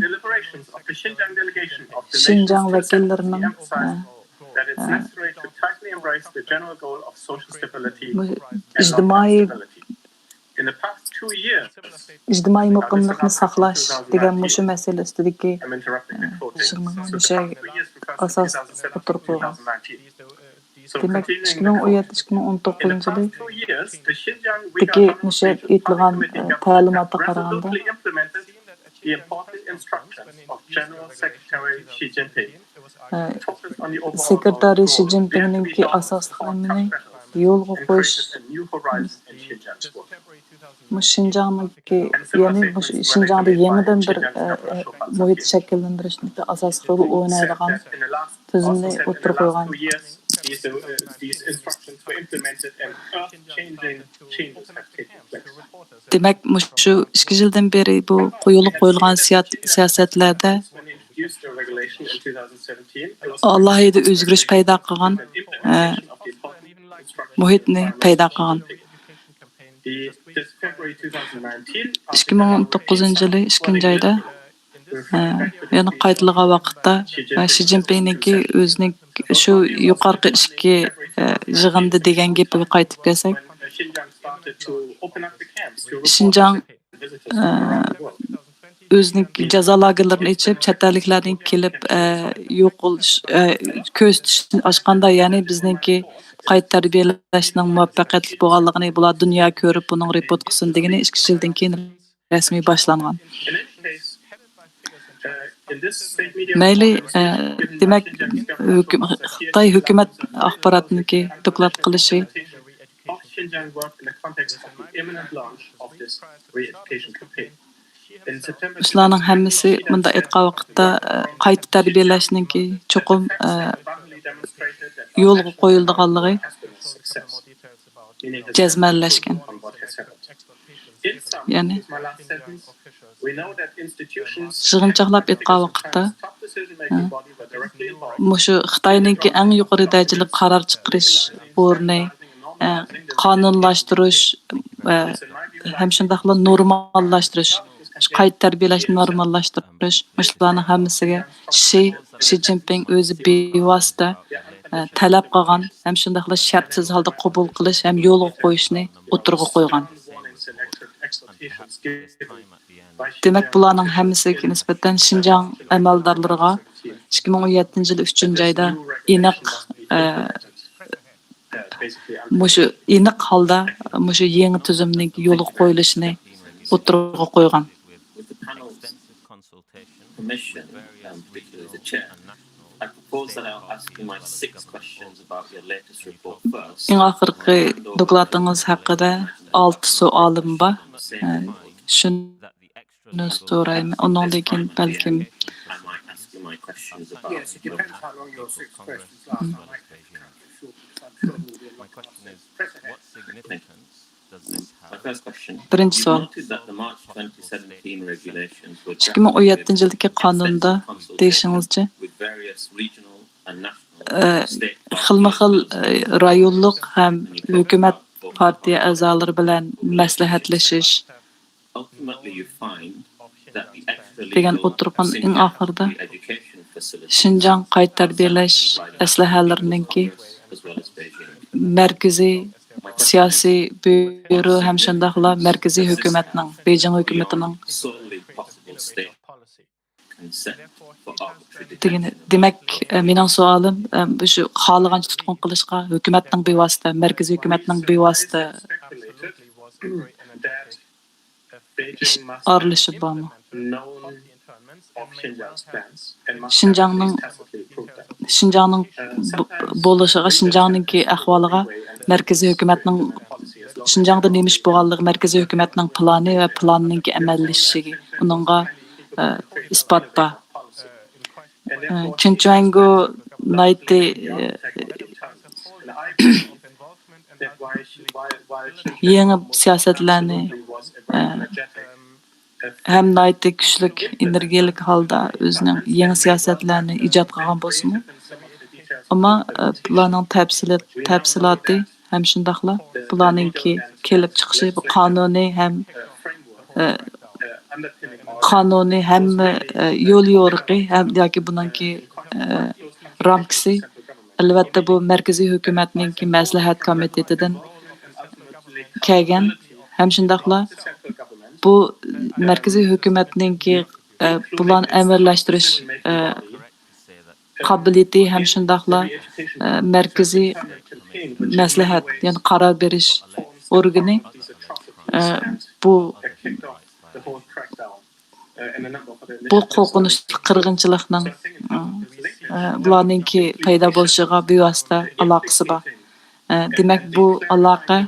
شىنجاڭ ۋەكىللىرىنىڭ، ئە، ئە، مۇ-، ئىجتىمائىي ئىجتىمائىي مۇقىملىقنى ساقلاش دېگەن مۇشۇ مەسىلە ئۈستىدىكى، ئە، يىغىنغا مۇشۇ ئاساس ئوتتۇرىغا قويغان. دېمەك، ئىككى مىڭ ئون يەتتە، ئىككى مىڭ ئون توققۇزىنچى يىلدىكى مۇشۇ ئېيتىلغان، ئە، تەلىماتقا قارىغاندا، ئە، سېكرېتارى شى جىنپىڭنىڭكى ئاساسلىق ئامىلى يولغا قويۇش، مۇشۇ شىنجاڭنىڭكى، يەنى مۇشۇ شىنجاڭدا يېڭىدىن بىر، ئە، ئە، مۇھىت شەكىللەندۈرۈشتىكى ئاساسلىق رول ئوينايدىغان تۈزۈمنى ئوتتۇرىغا قويغان. دېمەك، مۇشۇ ئىككى يىلدىن بېرى بۇ يولغا قويۇلغان سىيات-، سىياسەتلەردە ئالاھىدە ئۆزگىرىش پەيدا قىلغان، ئە، مۇھىتنى پەيدا قىلغان. ئىككى مىڭ ئون توققۇزىنچى يىلى ئىككىنچى ئايدا، ئە، يەنە قايتىلىغان ۋاقىتتا، ئە، شى جىنپىڭنىڭكى ئۆزىنىڭ شۇ يۇقارقى ئىككى، ئە، يىغىندا دېگەن گېپىگە قايتىپ كەلسەك، شىنجاڭ، ئە، ئۆزىنىڭ جازا لاگېرلىرىنى ئېچىپ، چەت ئەللىكلەرنىڭ كېلىپ، ئە، يوقىلىش، ئە، كۆزىتىشنى ئاچقاندا، يەنى بىزنىڭكى قايتا تەربىيەلەشنىڭ مۇۋەپپەقىيەتلىك بولغانلىقىنى بۇلار دۇنيا كۆرۈپ، بۇنىڭغا رېپورت قىلسۇن دېگىنى ئىككى يىلدىن كېيىن رەسمىي باشلانغان. مەيلى، ئە، دېمەك، ھۆكۈم-، خىتاي ھۆكۈمەت ئاخباراتنىڭكى دوكلات قىلىشى شۇلارنىڭ ھەممىسى مۇنداق ئېيتقان ۋاقىتتا، ئە، قايتا تەربىيەلەشنىڭكى چوقۇم، ئە، يولغا قويۇلىدىغانلىقى جەزمەنلەشكەن. يەنى يىغىنچاقلاپ ئېيتقان ۋاقىتتا، مۇشۇ خىتاينىڭكى ئەڭ يۇقىرى دەرىجىلىك قارار چىقىرىش ئورنى، قانۇنلاشتۇرۇش ھەم شۇنداقلا نورماللاشتۇرۇش، قايتا تەربىيەلەشنى نورماللاشتۇرۇش، مۇشۇلارنىڭ ھەممىسىگە شى، شى جىنپىڭ ئۆزى بىۋاسىتە تەلەپ قىلغان ھەم شۇنداقلا شەرتسىز ھالدا قوبۇل قىلىش ھەم يولغا قويۇشنى ئوتتۇرىغا قويغان. دېمەك، بۇلارنىڭ ھەممىسىگە نىسبەتەن شىنجاڭ ئەمەلدارلىرىغا ئىككى مىڭ ئون يەتتىنچى يىل ئۈچىنچى ئايدا ئېنىق، ئە، مۇشۇ ئېنىق ھالدا مۇشۇ يېڭى تۈزۈمنىڭ يولغا قويۇلۇشىنى ئوتتۇرىغا قويغان. ئەڭ ئاخىرقى دوكلاتىڭىز ھەققىدە ئالتە سوئالىم بار. ئە، شۇنى سورايمەن. ئۇنىڭدىن كېيىن بەلكىم بىرىنچى سوئال. ئىككى مىڭ ئون يەتتىنچى يىلدىكى قانۇندا دېيىشىڭىزچە، ئە، خىلمۇ خىل، ئە، رايونلۇق ھەم ھۆكۈمەت پارتىيە ئەزالىرى بىلەن مەسلىھەتلىشىش دېگەن ئوتتۇرىغا ئەڭ ئاخىرىدا شىنجاڭ قايتا تەربىيەلەش ئەسلىھەلىرىنىڭكى مەركىزىي سىياسىي بيۇرو ھەم شۇنداقلا مەركىزىي ھۆكۈمەتنىڭ، بېيجىڭ ھۆكۈمىتىنىڭ دېگىنى، دېمەك، ئە، مېنىڭ سوئالىم، ئە، شۇ خالىغانچە تۇتقۇن قىلىشقا ھۆكۈمەتنىڭ بىۋاسىتە، مەركىزىي ھۆكۈمەتنىڭ بىۋاسىتە ئىش ئارىلىشىشى بارمۇ؟ شىنجاڭنىڭ، شىنجاڭنىڭ بو-، بولۇشىغا، شىنجاڭنىڭكى ئەھۋالىغا مەركىزىي ھۆكۈمەتنىڭ، شىنجاڭدا نېمە ئىش بولغانلىقى، مەركىزىي ھۆكۈمەتنىڭ پىلانى ۋە پىلاننىڭكى ئەمەلىيلىشىشىگە، ئۇنىڭغا، ئە، ئىسپات بار. ئە، چېن چۈەنگو نايتى، ئە، يېڭى سىياسەتلەرنى، ئە، ھەم ناھايىتى كۈچلۈك، ئېنېرگىيەلىك ھالدا ئۆزىنىڭ يېڭى سىياسەتلەرنى ئىجاد قىلغان بولسىمۇ، ئەمما، ئە، بۇلارنىڭ تەپسىلات-، تەپسىلاتى ھەم شۇنداقلا بۇلارنىڭكى كېلىپ چىقىشى، بۇ قانۇنىي ھەم، ئە، قانۇنىي ھەممە، ئە، يول يورۇقى ھەم ياكى بۇنىڭكى، ئە، رامكىسى، ئەلۋەتتە، بۇ مەركىزىي ھۆكۈمەتنىڭكى مەسلىھەت كومىتېتىدىن كەلگەن ھەم شۇنداقلا بۇ مەركىزىي ھۆكۈمەتنىڭكى، ئە، پىلان ئەمەلىيلەشتۈرۈش، ئە، قابىلىيىتى ھەم شۇنداقلا، ئە، مەركىزىي مەسلىھەت، يەنى قارار بېرىش ئورگىنى، ئە، بۇ، بۇ قورقۇنچلۇق قىرغىنچىلىقنىڭ، ئە، بۇلارنىڭكى پەيدا بولۇشىغا بىۋاسىتە ئالاقىسى بار. ئە، دېمەك، بۇ ئالاقە،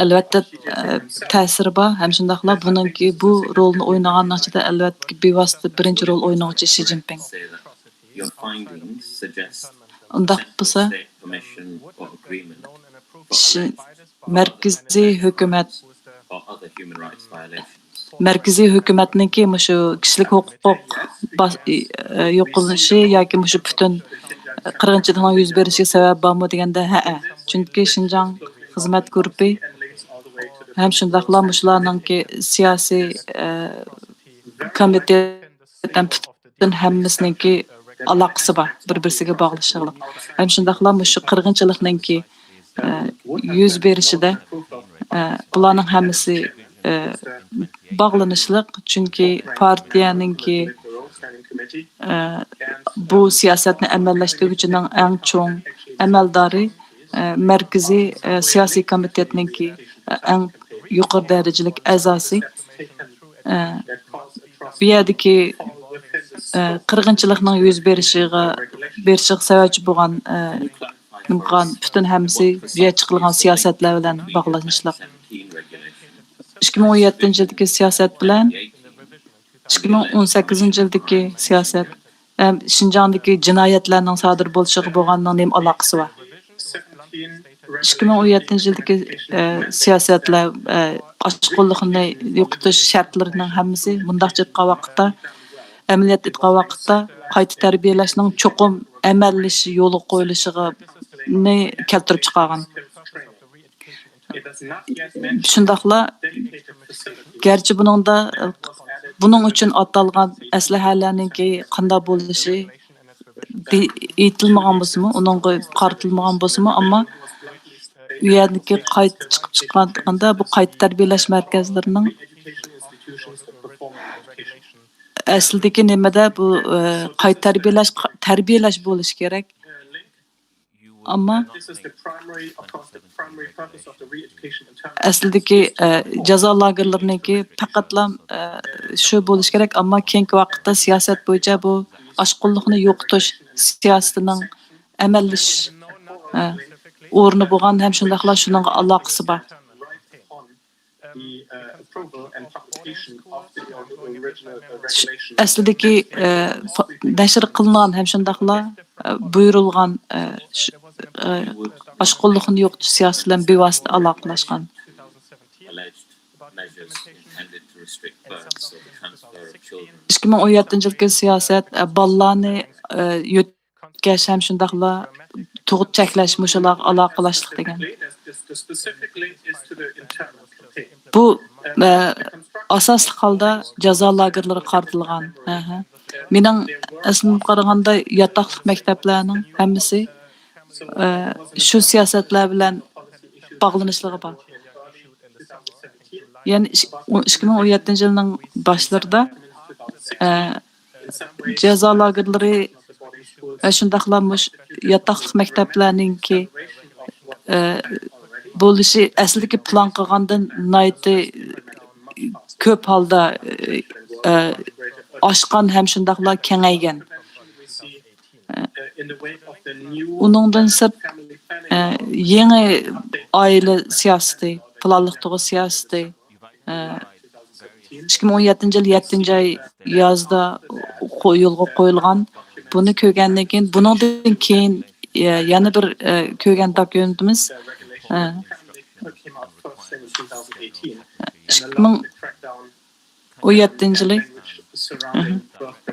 ئەلۋەتتە، ئە، تەسىرى بار ھەم شۇنداقلا بۇنىڭكى بۇ رولنى ئوينىغاننىڭ ئىچىدە، ئەلۋەتتە، بىۋاسىتە بىرىنچى رول ئوينىغۇچى شى جىنپىڭ. ئۇنداق بولسا، شى-، مەركىزىي ھۆكۈمەت، مەركىزىي ھۆكۈمەتنىڭكى مۇشۇ كىشىلىك ھوقۇق باس-، ئى-، ئى-، يوقىلىشى ياكى مۇشۇ پۈتۈن قىرغىنچىلىقنىڭ يۈز بېرىشىگە سەۋەب بارمۇ دېگەندە، ھەئە. چۈنكى شىنجاڭ خىزمەت گۇرۇپپى ھەم شۇنداقلا مۇشۇلارنىڭكى سىياسىي، ئى، كومىتېت ھەم پۈتۈن ھەممىسىنىڭكى ئالاقىسى بار، بىر-بىرسىگە باغلىشىغلىق. ھەم شۇنداقلا مۇشۇ قىرغىنچىلىقنىڭكى، ئە، يۈز بېرىشىدە، ئە، بۇلارنىڭ ھەممىسى، ئە، باغلىنىشلىق، چۈنكى پارتىيەنىڭكى، ئە، بۇ سىياسەتنى ئەمەلىيلەشتۈرگۈچىنىڭ ئەڭ چوڭ ئەمەلدارى، ئە، مەركىزىي، ئە، سىياسىي كومىتېتنىڭكى، ئە، ئەڭ يۇقىرى دەرىجىلىك ئەزاسى. ئە، بۇ يەردىكى، ئە، قىرغىنچىلىقنىڭ يۈز بېرىشىغا، بېرىشىغا سەۋەبچى بولغان، ئە، نېمە قىلغان پۈتۈن ھەممىسى بۇ يەردە چىقىرىلغان سىياسەتلەر بىلەن باغلىنىشلىق. ئىككى مىڭ ئون يەتتىنچى يىلدىكى سىياسەت بىلەن ئىككى مىڭ ئون سەككىزىنچى يىلدىكى سىياسەت ھەم شىنجاڭدىكى جىنايەتلەرنىڭ سادىر بولۇشىغا بولغاننىڭ نېمە ئالاقىسى بار؟ ئىككى مىڭ ئون يەتتىنچى يىلدىكى، ئە، سىياسەتلەر، ئە، ئاشقۇنلۇقنى يوقىتىش شەرتلىرىنىڭ ھەممىسى مۇنداقچە ئېيتقان ۋاقىتتا، ئەمەلىيەتتە ئېيتقان ۋاقىتتا قايتا تەربىيەلەشنىڭ چوقۇم ئەمەلىيلىشىش يولغا قويۇلۇشىغا، نى كەلتۈرۈپ چىقارغان. شۇنداقلا، گەرچە بۇنىڭدا، بۇنىڭ ئۈچۈن ئاتالغان ئەسلىھەلەرنىڭكى قانداق بولۇشى دې-، ئېيتىلمىغان بولسىمۇ، ئۇنىڭغا قارىتىلمىغان بولسىمۇ، ئەمما ئۇ يەردىكى قايتا چىقىپ چىققاندا، بۇ قايتا تەربىيەلەش مەركەزلىرىنىڭ ئەسلىدىكى نېمىدە بۇ، ئە، قايتا تەربىيەلەش، تەربىيەلەش بولۇشى كېرەك. ئەمما ئەسلىدىكى، ئە، جازا لاگېرلىرىنىڭكى پەقەتلا، ئە، شۇ بولۇشى كېرەك، ئەمما كېيىنكى ۋاقىتتا سىياسەت بويىچە بۇ ئاشقۇنلۇقنى يوقىتىش سىياسىتىنىڭ ئەمەلىيلىشىش، ئە، ئورنى بولغان ھەم شۇنداقلا شۇنىڭغا ئالاقىسى بار. ئەسلىدىكى، ئە، نەشر قىلىنغان ھەم شۇنداقلا، ئە، بۇيرۇلغان، ئە، ئاشقۇنلۇقنى يوقىتىش سىياسىتى بىلەن بىۋاسىتە ئالاقىلەشكەن. ئىككى مىڭ ئون يەتتىنچى يىلقى سىياسەت، ئە، بالىلارنى، ئە، يۆتكەش ھەم شۇنداقلا تۇغۇت چەكلەش مۇشۇلارغا ئالاقىلاشلىق دېگەن. بۇ، ئە، ئاساسلىق ھالدا جازا لاگېرلىرىغا قارىتىلغان. ھە، ھە. مېنىڭ ئەسلىمگە قارىغاندا ياتاقلىق مەكتەپلەرنىڭ ھەممىسى، ئە، شۇ سىياسەتلەر بىلەن باغلىنىشلىقى بار. يەنى ئىش-، ئىككى مىڭ ئون يەتتىنچى يىلنىڭ باشلىرىدا، ئە، جازا لاگېرلىرى ۋە شۇنداقلا مۇش-، ياتاقلىق مەكتەپلەرنىڭكى، ئە، بولۇشى ئەسلىدىكى پىلان قىلغاندىن ناھايىتى كۆپ ھالدا، ئە، ئاشقان ھەم شۇنداقلا كېڭەيگەن. ئۇنىڭدىن سىرت، ئە، يېڭى ئائىلە سىياسىتى، پىلانلىق تۇغۇت سىياسىتى، ئىككى مىڭ ئون يەتتىنچى يىل يەتتىنچى ئاي يازدا قو-، يولغا قويۇلغان. بۇنى كۆرگەندىن كېيىن، بۇنىڭدىن كېيىن، يە-، يەنە بىر، ئە، كۆرگەن دوكۇمېنتىمىز، ئە، ئىككى مىڭ ئون يەتتىنچى يىلى،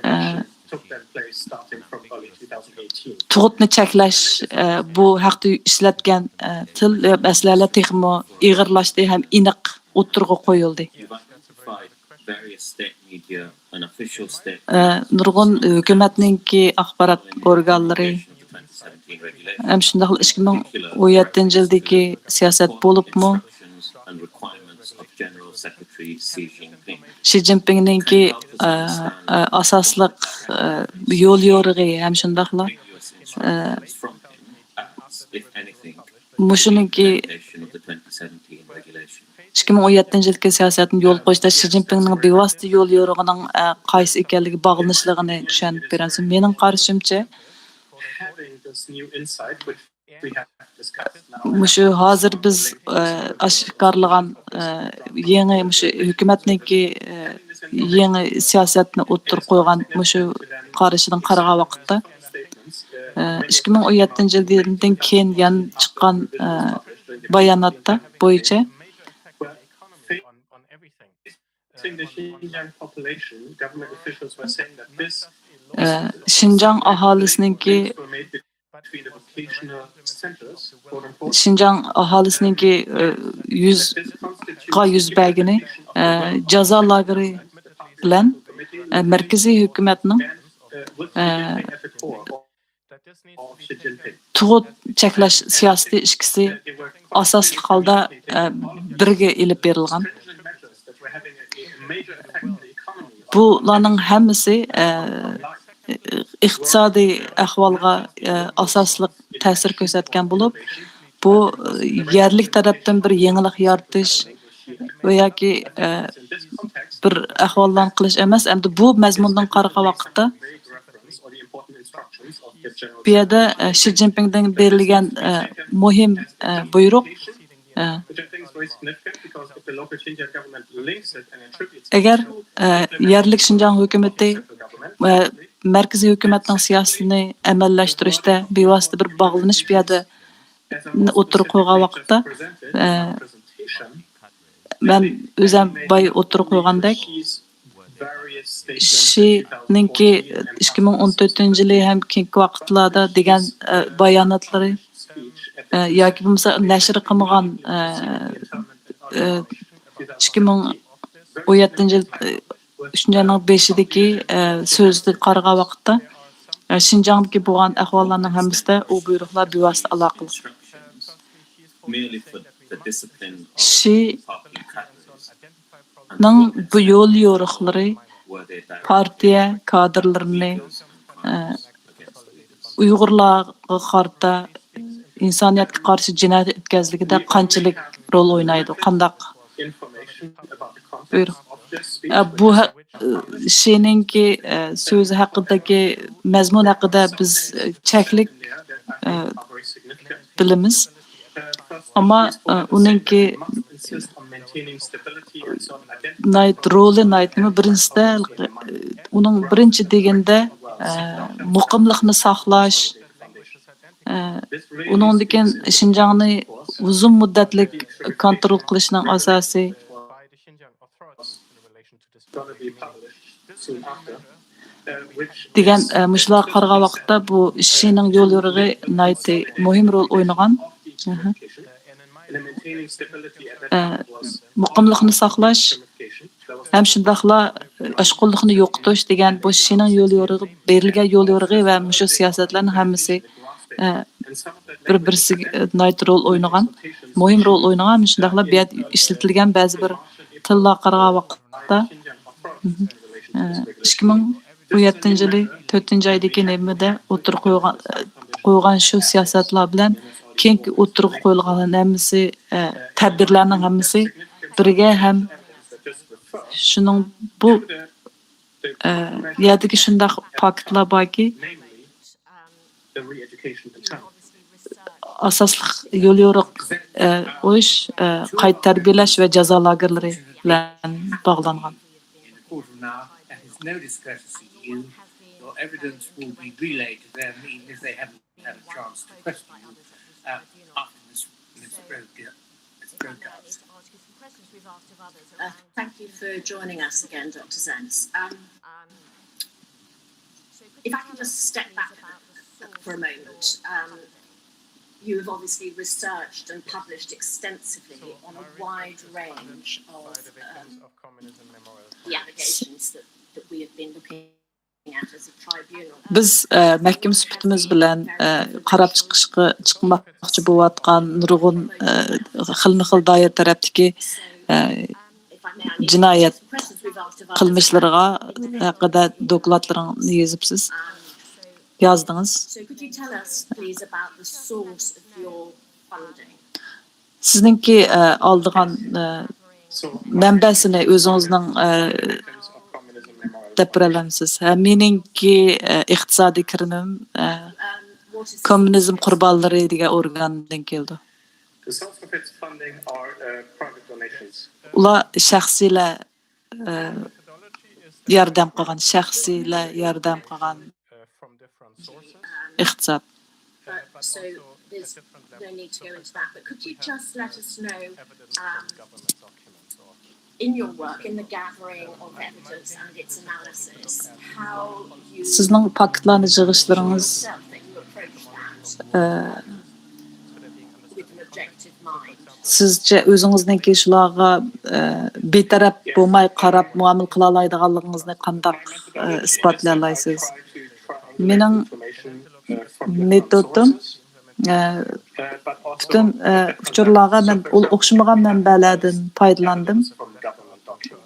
ئە، تۇغۇتنى چەكلەش، ئە، بۇ ھەقتە ئىشلەتكەن، ئە، تىل ۋە مەسىلىلەر تېخىمۇ ئېغىرلاشتى ھەم ئېنىق ئوتتۇرىغا قويۇلدى. ئە، نۇرغۇن ھۆكۈمەتنىڭكى ئاخبارات ئورگانلىرى ھەم شۇنداقلا ئىككى مىڭ ئون يەتتىنچى يىلدىكى سىياسەت بولۇپمۇ، شى جىنپىڭنىڭكى، ئە، ئە، ئاساسلىق، ئە، يول يورۇقى ھەم شۇنداقلا، ئە، مۇشۇنىڭكى ئىككى مىڭ ئون يەتتىنچى يىلدىكى سىياسەتنى يولغا قويۇشتا شى جىنپىڭنىڭ بىۋاسىتە يول يورۇقىنىڭ، ئە، قايسى ئىكەنلىكى باغلىنىشلىقىنى چۈشەندۈرۈپ بېرەمسىز؟ مېنىڭ قارىشىمچە، مۇشۇ ھازىر بىز، ئە، ئاشكارىلىغان، ئە، يېڭى مۇشۇ ھۆكۈمەتنىڭكى، ئە، يېڭى سىياسەتنى ئوتتۇرىغا قويغان مۇشۇ قارىشىدىن قارىغان ۋاقىتتا، ئە، ئىككى مىڭ ئون يەتتىنچى يىلدىن كېيىن يەنە چىققان، ئە، باياناتتا بويىچە، ئە، شىنجاڭ ئاھالىسىنىڭكى شىنجاڭ ئاھالىسىنىڭكى، ئە، يۈز، يۈز بەرگىنى، ئە، جازا لاگېرى بىلەن، ئە، مەركىزىي ھۆكۈمەتنىڭ، ئە، تۇغۇت چەكلەش سىياسىتى ئىككىسى ئاساسلىق ھالدا، ئە، بىرگە ئېلىپ بېرىلغان. بۇلارنىڭ ھەممىسى، ئە، ئىقتىسادىي ئەھۋالغا، ئە، ئاساسلىق تەسىر كۆرسەتكەن بولۇپ، بۇ، ئە، يەرلىك تەرەپتىن بىر يېڭىلىق يارىتىش ۋە ياكى، ئە، بىر ئەھۋاللارنى قىلىش ئەمەس، ئەمدى بۇ مەزمۇندىن قارىغان ۋاقىتتا، بۇ يەردە، ئە، شى جىنپىڭدىن بېرىلگەن، ئە، مۇھىم، ئە، بۇيرۇق، ئە، ئەگەر، ئە، يەرلىك شىنجاڭ ھۆكۈمىتى ۋە مەركىزىي ھۆكۈمەتنىڭ سىياسىتىنى ئەمەلىيلەشتۈرۈشتە بىۋاسىتە بىر باغلىنىش بۇ يەردە ئوتتۇرىغا قويغان ۋاقىتتا، ئە، مەن ئۆزۈم بايا ئوتتۇرىغا قويغاندەك، شىنىڭكى ئىككى مىڭ ئون تۆتىنچى يىلى ھەم كېيىنكى ۋاقىتلاردا دېگەن، ئە، باياناتلىرى، ئە، ياكى بولمىسا نەشر قىلمىغان، ئە، ئە، ئىككى مىڭ ئون يەتتىنچى يىل، ئە، ئۈچىنچى ئاينىڭ بېشىدىكى، ئە، سۆزىگە قارىغان ۋاقىتتا، ئە، شىنجاڭدىكى بولغان ئەھۋاللارنىڭ ھەممىسىدە ئۇ بۇيرۇقلار بىۋاسىتە ئالاقىلىق. شىنىڭ بۇ يول يورۇقلىرى پارتىيە كادىرلىرىنى، ئە، ئۇيغۇرلارغا قارىتا ئىنسانىيەتكە قارشى جىنايەت ئۆتكەزگىنىدە قانچىلىك رول ئوينايدۇ؟ قانداق؟ بۇيرۇڭ. ئە، بۇ ھە-، شىنىڭكى، ئە، سۆزى ھەققىدىكى مەزمۇن ھەققىدە بىز، ئە، چەكلىك، ئە، بىلىمىز. ئەمما، ئە، ئۇنىڭكى نايت رولى نايتمۇ بىرىنچىسىدە، ئۇنىڭ بىرىنچى دېگەندە، ئە، مۇقىملىقنى ساقلاش، ئە، ئۇنىڭدىن كېيىن شىنجاڭنى ئۇزۇن مۇددەتلىك كونترول قىلىشنىڭ ئاساسى، دېگەن، ئە، مۇشۇلارغا قارىغان ۋاقىتتا بۇ شىنىڭ يول يورۇقى نايتى مۇھىم رول ئوينىغان. ئەھە. ئە، مۇقىملىقنى ساقلاش ھەم شۇنداقلا ئاشقۇنلۇقنى يوقىتىش دېگەن بۇ شىنىڭ يول يورۇقى، بېرىلگەن يول يورۇقى ۋە مۇشۇ سىياسەتلەرنىڭ ھەممىسى، ئە، بىر-بىرسىگە نايتى رول ئوينىغان، مۇھىم رول ئوينىغان، شۇنداقلا بۇ يەردە ئىشلىتىلگەن بەزى بىر تىللارغا قارىغان ۋاقىتتا، ئىككى مىڭ ئون يەتتىنچى يىلى تۆتىنچى ئايدىكى نېمىدە ئوتتۇرىغا قويغان، قويغان شۇ سىياسەتلەر بىلەن كېيىنكى ئوتتۇرىغا قويۇلغان ھەممىسى، ئە، تەدبىرلەرنىڭ ھەممىسى بىرگە ھەم شۇنىڭ بۇ، ئە، يەردىكى شۇنداق پاكىتلار باركى، ئاساسلىق يول يورۇق، ئە، ئۇرۇش، ئە، قايتا تەربىيەلەش ۋە جازا لاگېرلىرى بىلەن باغلانغان. In a quarter of an hour, that is no discredit to you. Your evidence will be relayed to them, even if they haven't had a chance to question you, uh, after this, this broadca-, this broadcast. Uh, thank you for joining us again, Doctor Zenz. Um, if I can just step back for a moment, um, you have obviously researched and published extensively on a wide range of, um, the allegations that, that we have been looking at as a tribunal. بىز، ئە، مەھكىمە سۈپىتىمىز بىلەن، ئە، قاراپ چىقىشقا، چىقماقچى بولۇۋاتقان نۇرغۇن، ئە، خىلمۇ خىل دائىرە تەرەپتىكى، ئە، جىنايەت قىلمىشلىرىغا ھەققىدە دوكلاتلىرىڭنى يېزىپسىز، يازدىڭىز. So could you tell us, please, about the source of your funding? سىزنىڭكى، ئە، ئالىدىغان، ئە، مەنبەسىنى ئۆزىڭىزنىڭ، ئە، دەپ بېرەلەمسىز؟ ھە، مېنىڭكى، ئە، ئىقتىسادىي كىرىمىم، ئە، كوممۇنىزم قۇربانلىرى دېگەن ئورگاندىن كېلىدۇ. ئۇلار شەخسىيلەر، ئە، ياردەم قىلغان، شەخسىيلەر ياردەم قىلغان ئىقتىساد. But, so there's no need to go into that, but could you just let us know, um, in your work, in the gathering of evidence and its analysis, how you سىزنىڭ پاكىتلارنى يىغىشلىرىڭىز، yourself that you approach that ئە، with an objective mind. سىزچە ئۆزىڭىزنىڭكى شۇلارغا، ئە، بىتەرەپ بولماي قاراپ مۇئامىلە قىلالايدىغانلىقىڭىزنى قانداق، ئە، ئىسپاتلايالايسىز؟ مېنىڭ مېتودۇم، ئە، پۈتۈن، ئە، ئۇچۇرلارغا مەن ئوخشىمىغان مەنبەلەردىن پايدىلاندىم.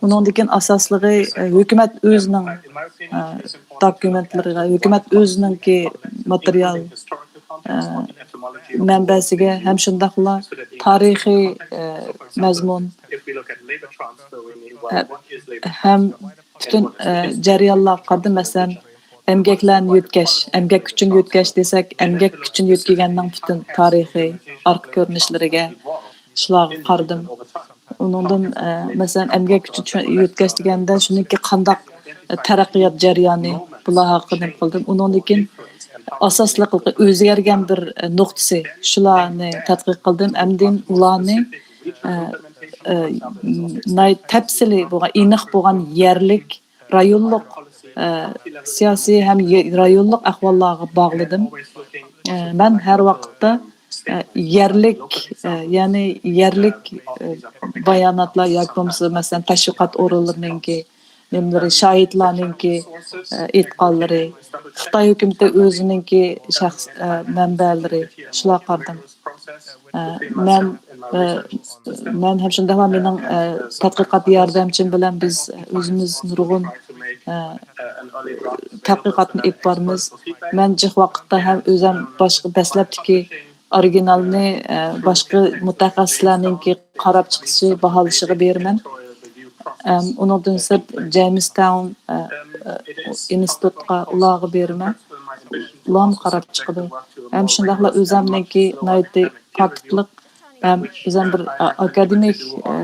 ئۇنىڭدىن كېيىن ئاساسلىقى، ئە، ھۆكۈمەت ئۆزىنىڭ، ئە، دوكۇمېنتلىرىغا، ھۆكۈمەت ئۆزىنىڭكى ماتېرىيال، ئە، مەنبەسىگە ھەم شۇنداقلا تارىخىي، ئە، مەزمۇن، ئە، ھەم پۈتۈن، ئە، جەريانلارغا قارىدى. مەسىلەن، ئەمگەكلەرنى يۆتكەش، ئەمگەك كۈچىنى يۆتكەش دېسەك، ئەمگەك كۈچىنى يۆتكىگەننىڭ پۈتۈن تارىخى، ئارقا كۆرۈنۈشلىرىگە، شۇلارغا قارىدىم. ئۇنىڭدىن، ئە، مەسىلەن، ئەمگەك كۈچى چۈ-، يۆتكەش دېگەندە، شۇنىڭكى قانداق، ئە، تەرەققىيات جەريانى، بۇلار ھەققىدە نېمە قىلدىم. ئۇنىڭدىن كېيىن ئاساسلىقلىقى ئۆزگەرگەن بىر نۇقتىسى، شۇلارنى تەتقىق قىلدىم. ئەمدى ئۇلارنى، ئە، ئە، ناھايىتى تەپسىلىي بولغان، ئېنىق بولغان يەرلىك، رايونلۇق، ئە، سىياسىي ھەم يە-، رايونلۇق ئەھۋاللارغا باغلىدىم. ئە، مەن ھەر ۋاقىتتا، ئە، يەرلىك، ئە، يەنى يەرلىك، ئە، باياناتلار ياكى بولمىسا، مەسىلەن، تەشۋىقات ئورۇنلىرىنىڭكى نېمىلىرى، شاھىتلارنىڭكى، ئە، ئېيتقانلىرى، خىتاي ھۆكۈمىتى ئۆزىنىڭكى شەخس-، ئە، مەنبەلىرى، شۇلارغا قارىدىم. ئە، مەن، ئە، مەن ھەم شۇنداقلا مېنىڭ، ئە، تەتقىقات ياردەمچىم بىلەن بىز ئۆزىمىز نۇرغۇن، ئە، تەتقىقاتنى ئېلىپ بارىمىز. مەن جىق ۋاقىتتا ھەم ئۆزۈم باشقا دەسلەپتىكى ئورىگىنالنى، ئە، باشقا مۇتەخەسسىسلەرنىڭكى قاراپ چىقىشى، باھالىشىغا بېرىمەن. ئەم، ئۇنىڭدىن سىرت جېيمىستاۋن، ئە، ئە، ئىنستىتۇتقا، ئۇلارغا بېرىمەن. ئۇلارمۇ قاراپ چىقىدۇ. ھەم شۇنداقلا ئۆزۈمنىڭكى ناھايىتى پاكىتلىق ھەم ئۆزۈم بىر، ئە، ئاكادېمىك، ئە،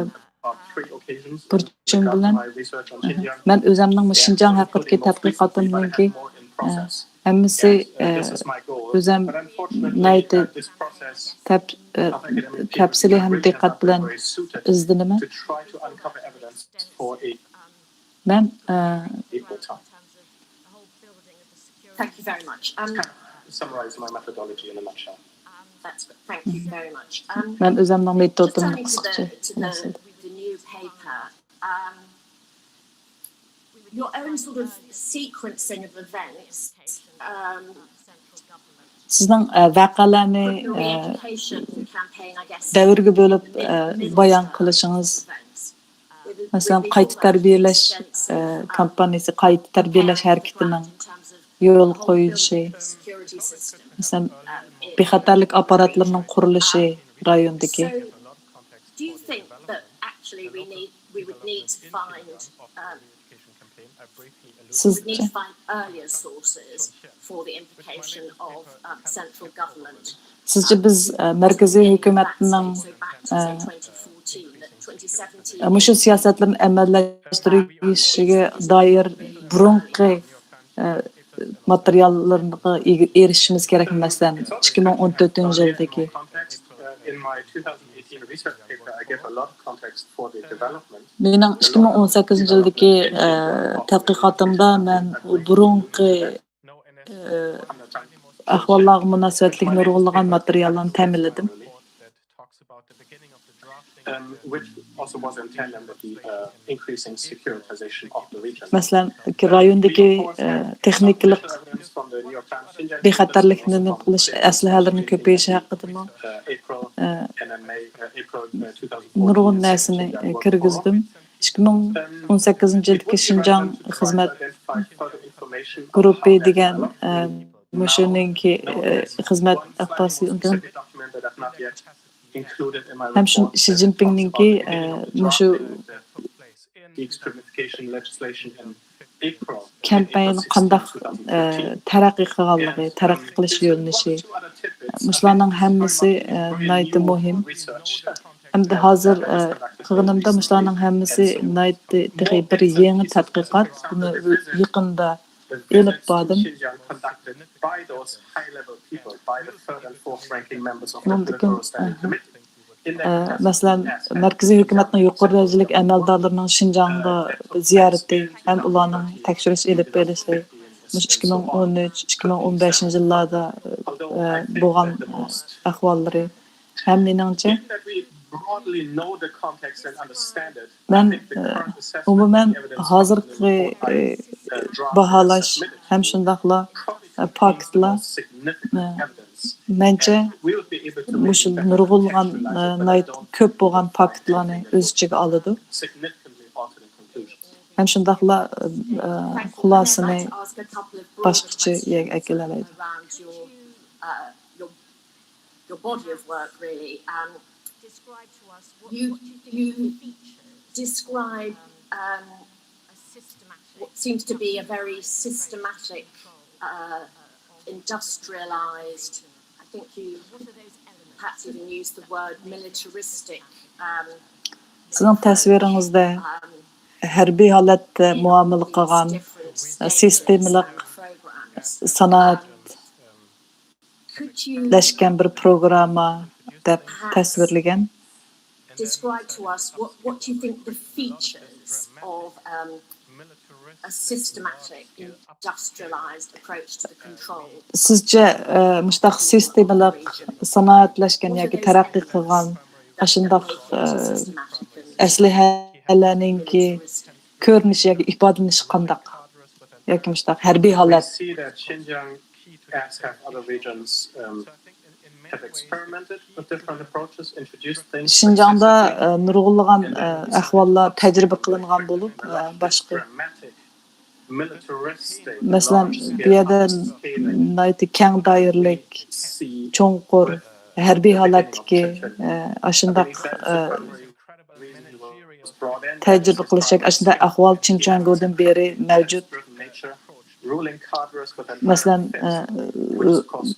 بۇرچۇم بىلەن، ئە، مەن ئۆزۈمنىڭ شىنجاڭ ھەققىدىكى تەتقىقاتىمنىڭكى، ئە، ھەممىسى، ئە، ئۆزۈم ناھايىتى تەپ-، ئە، تەپسىلىي ھەم دىققەت بىلەن ئىزدىنىمەن. مەن، ئە، Thank you very much. Um, Summarize my methodology in a nutshell. That's thank you very much. Um, مەن ئۆزۈمنىڭ مېتودۇمنى turning to قىسقىچە the, to the, مەسىلەن. the new paper, um, your own sort of sequencing of events. Um, سىزنىڭ، ئە، ۋەقەلەرنى، the ئە، re-education campaign, I guess. دەۋرگە بۆلۈپ، ئە، بايان قىلىشىڭىز، مەسىلەن، قايتا تەربىيەلەش، ئە، كامپانىيىسى، قايتا تەربىيەلەش ھەرىكىتىنىڭ يولغا قويۇلۇشى، مەسىلەن، بىخەتەرلىك ئاپپاراتلىرىنىڭ قۇرۇلۇشى رايوندىكى. Do you think that actually we need we would need to find um, we would need سىزچە، to find earlier sources for the implication of um, central government. سىزچە بىز، ئە، مەركىزىي ھۆكۈمەتنىڭ، ئە، مۇشۇ سىياسەتلەرنى ئەمەلىيلەشتۈرۈشىگە دائىر بۇرۇنقى، ئە، ماتېرىياللىرىغا ئېرىشىشىمىز كېرەكمۇ؟ مەسىلەن، ئىككى مىڭ ئون تۆتىنچى يىلدىكى. مېنىڭ ئىككى مىڭ ئون سەككىزىنچى يىلدىكى، ئە، تەتقىقاتىمدا مەن بۇرۇنقى، ئە، ئەھۋاللارغا مۇناسىۋەتلىك نۇرغۇنلىغان ماتېرىياللارنى تەمىنلىدىم. Um, which also was in tandem with the uh, increasing securitization of the region. مەسىلەن، رايوندىكى، ئە، تېخنىكىلىق بىخەتەرلىكنى نېمە قىلىش ئەسلىھەلىرىنىڭ كۆپىيىشى ھەققىدىمۇ، Uh, April ئە، and then May, uh, April uh, نۇرغۇن two thousand fourteen. نەرسىنى، ئە، كىرگۈزدۈم. ئىككى مىڭ ئون سەككىزىنچى يىلدىكى شىنجاڭ خىزمەت گۇرۇپپى دېگەن، ئە، مۇشۇنىڭكى، ئە، خىزمەت ئەخباسى ھەم شۇ شى جىنپىڭنىڭكى، ئە، مۇشۇ كەمپەينى قانداق، ئە، تەرەققىي قىلغانلىقى، تەرەققىي قىلىش يۆنىلىشى، مۇشۇلارنىڭ ھەممىسى، ئە، ناھايىتى مۇھىم. ئەمدى ھازىر، ئە، قىلغىنىمدا مۇشۇلارنىڭ ھەممىسى ناھايىتى تېخى بىر يېڭى تەتقىقات. بۇنى يېقىندا ئېلىپ باردىم. ئۇنىڭدىن كېيىن، ئە، مەسىلەن، مەركىزىي ھۆكۈمەتنىڭ يۇقىرى دەرىجىلىك ئەمەلدارلىرىنىڭ شىنجاڭغا زىيارىتى ھەم ئۇلارنىڭ تەكشۈرۈش ئېلىپ بېرىشى، مۇشۇ ئىككى مىڭ ئون ئۈچ، ئىككى مىڭ ئون بەشىنچى يىللاردا، ئە، بولغان، ئە، ئەھۋاللىرى ھەم مېنىڭچە، مەن، ئە، ئومۇمەن ھازىرقى، ئە، باھالاش ھەم شۇنداقلا، ئە، پاكىتلار، ئە، مەنچە مۇشۇ نۇرغۇنلىغان، ئە، ناھايىتى كۆپ بولغان پاكىتلارنى ئۆز ئىچىگە ئالىدۇ. ھەم شۇنداقلا، ئە، خۇلاسىنى باشقىچە يەرگە ئەكېلەلەيدۇ. Around your uh, your your body of work really. Um, you you describe um, what seems to be a very systematic, uh, industrialized. I think you perhaps even used the word militaristic. Um, سىزنىڭ تەسۋىرىڭىزدە um, ھەربىي ھالەتتە مۇئامىلە قىلغان، سىستېمىلىق سانائەت لەشكەن بىر پروگرامما دەپ تەسۋىرلىگەن. Describe to us what, what do you think the features of um, a systematic industrialized approach to the control? سىزچە، ئە، مۇشتاق سىستېمىلىق سانائەتلەشكەن ياكى تەرەققىي قىلغان ئاشۇنداق، ئە، ئەسلىھەلەرنىڭكى كۆرۈنۈشى ياكى ئىپادىلىنىشى قانداق؟ ياكى مۇشتاق ھەربىي ھالەت. شىنجاڭدا، ئە، نۇرغۇنلىغان، ئە، ئەھۋاللار تەجرىبە قىلىنغان بولۇپ، ئە، باشقا، مەسىلەن، بۇ يەردە ناھايىتى كەڭ دائىرىلىك، چوڭقۇر، ھەربىي ھالەتتىكى، ئە، ئاشۇنداق، ئە، تەجرىبە قىلىش ياكى ئاشۇنداق ئەھۋال چىن چۈەنگودىن بېرى مەۋجۇت. مەسىلەن، ئە،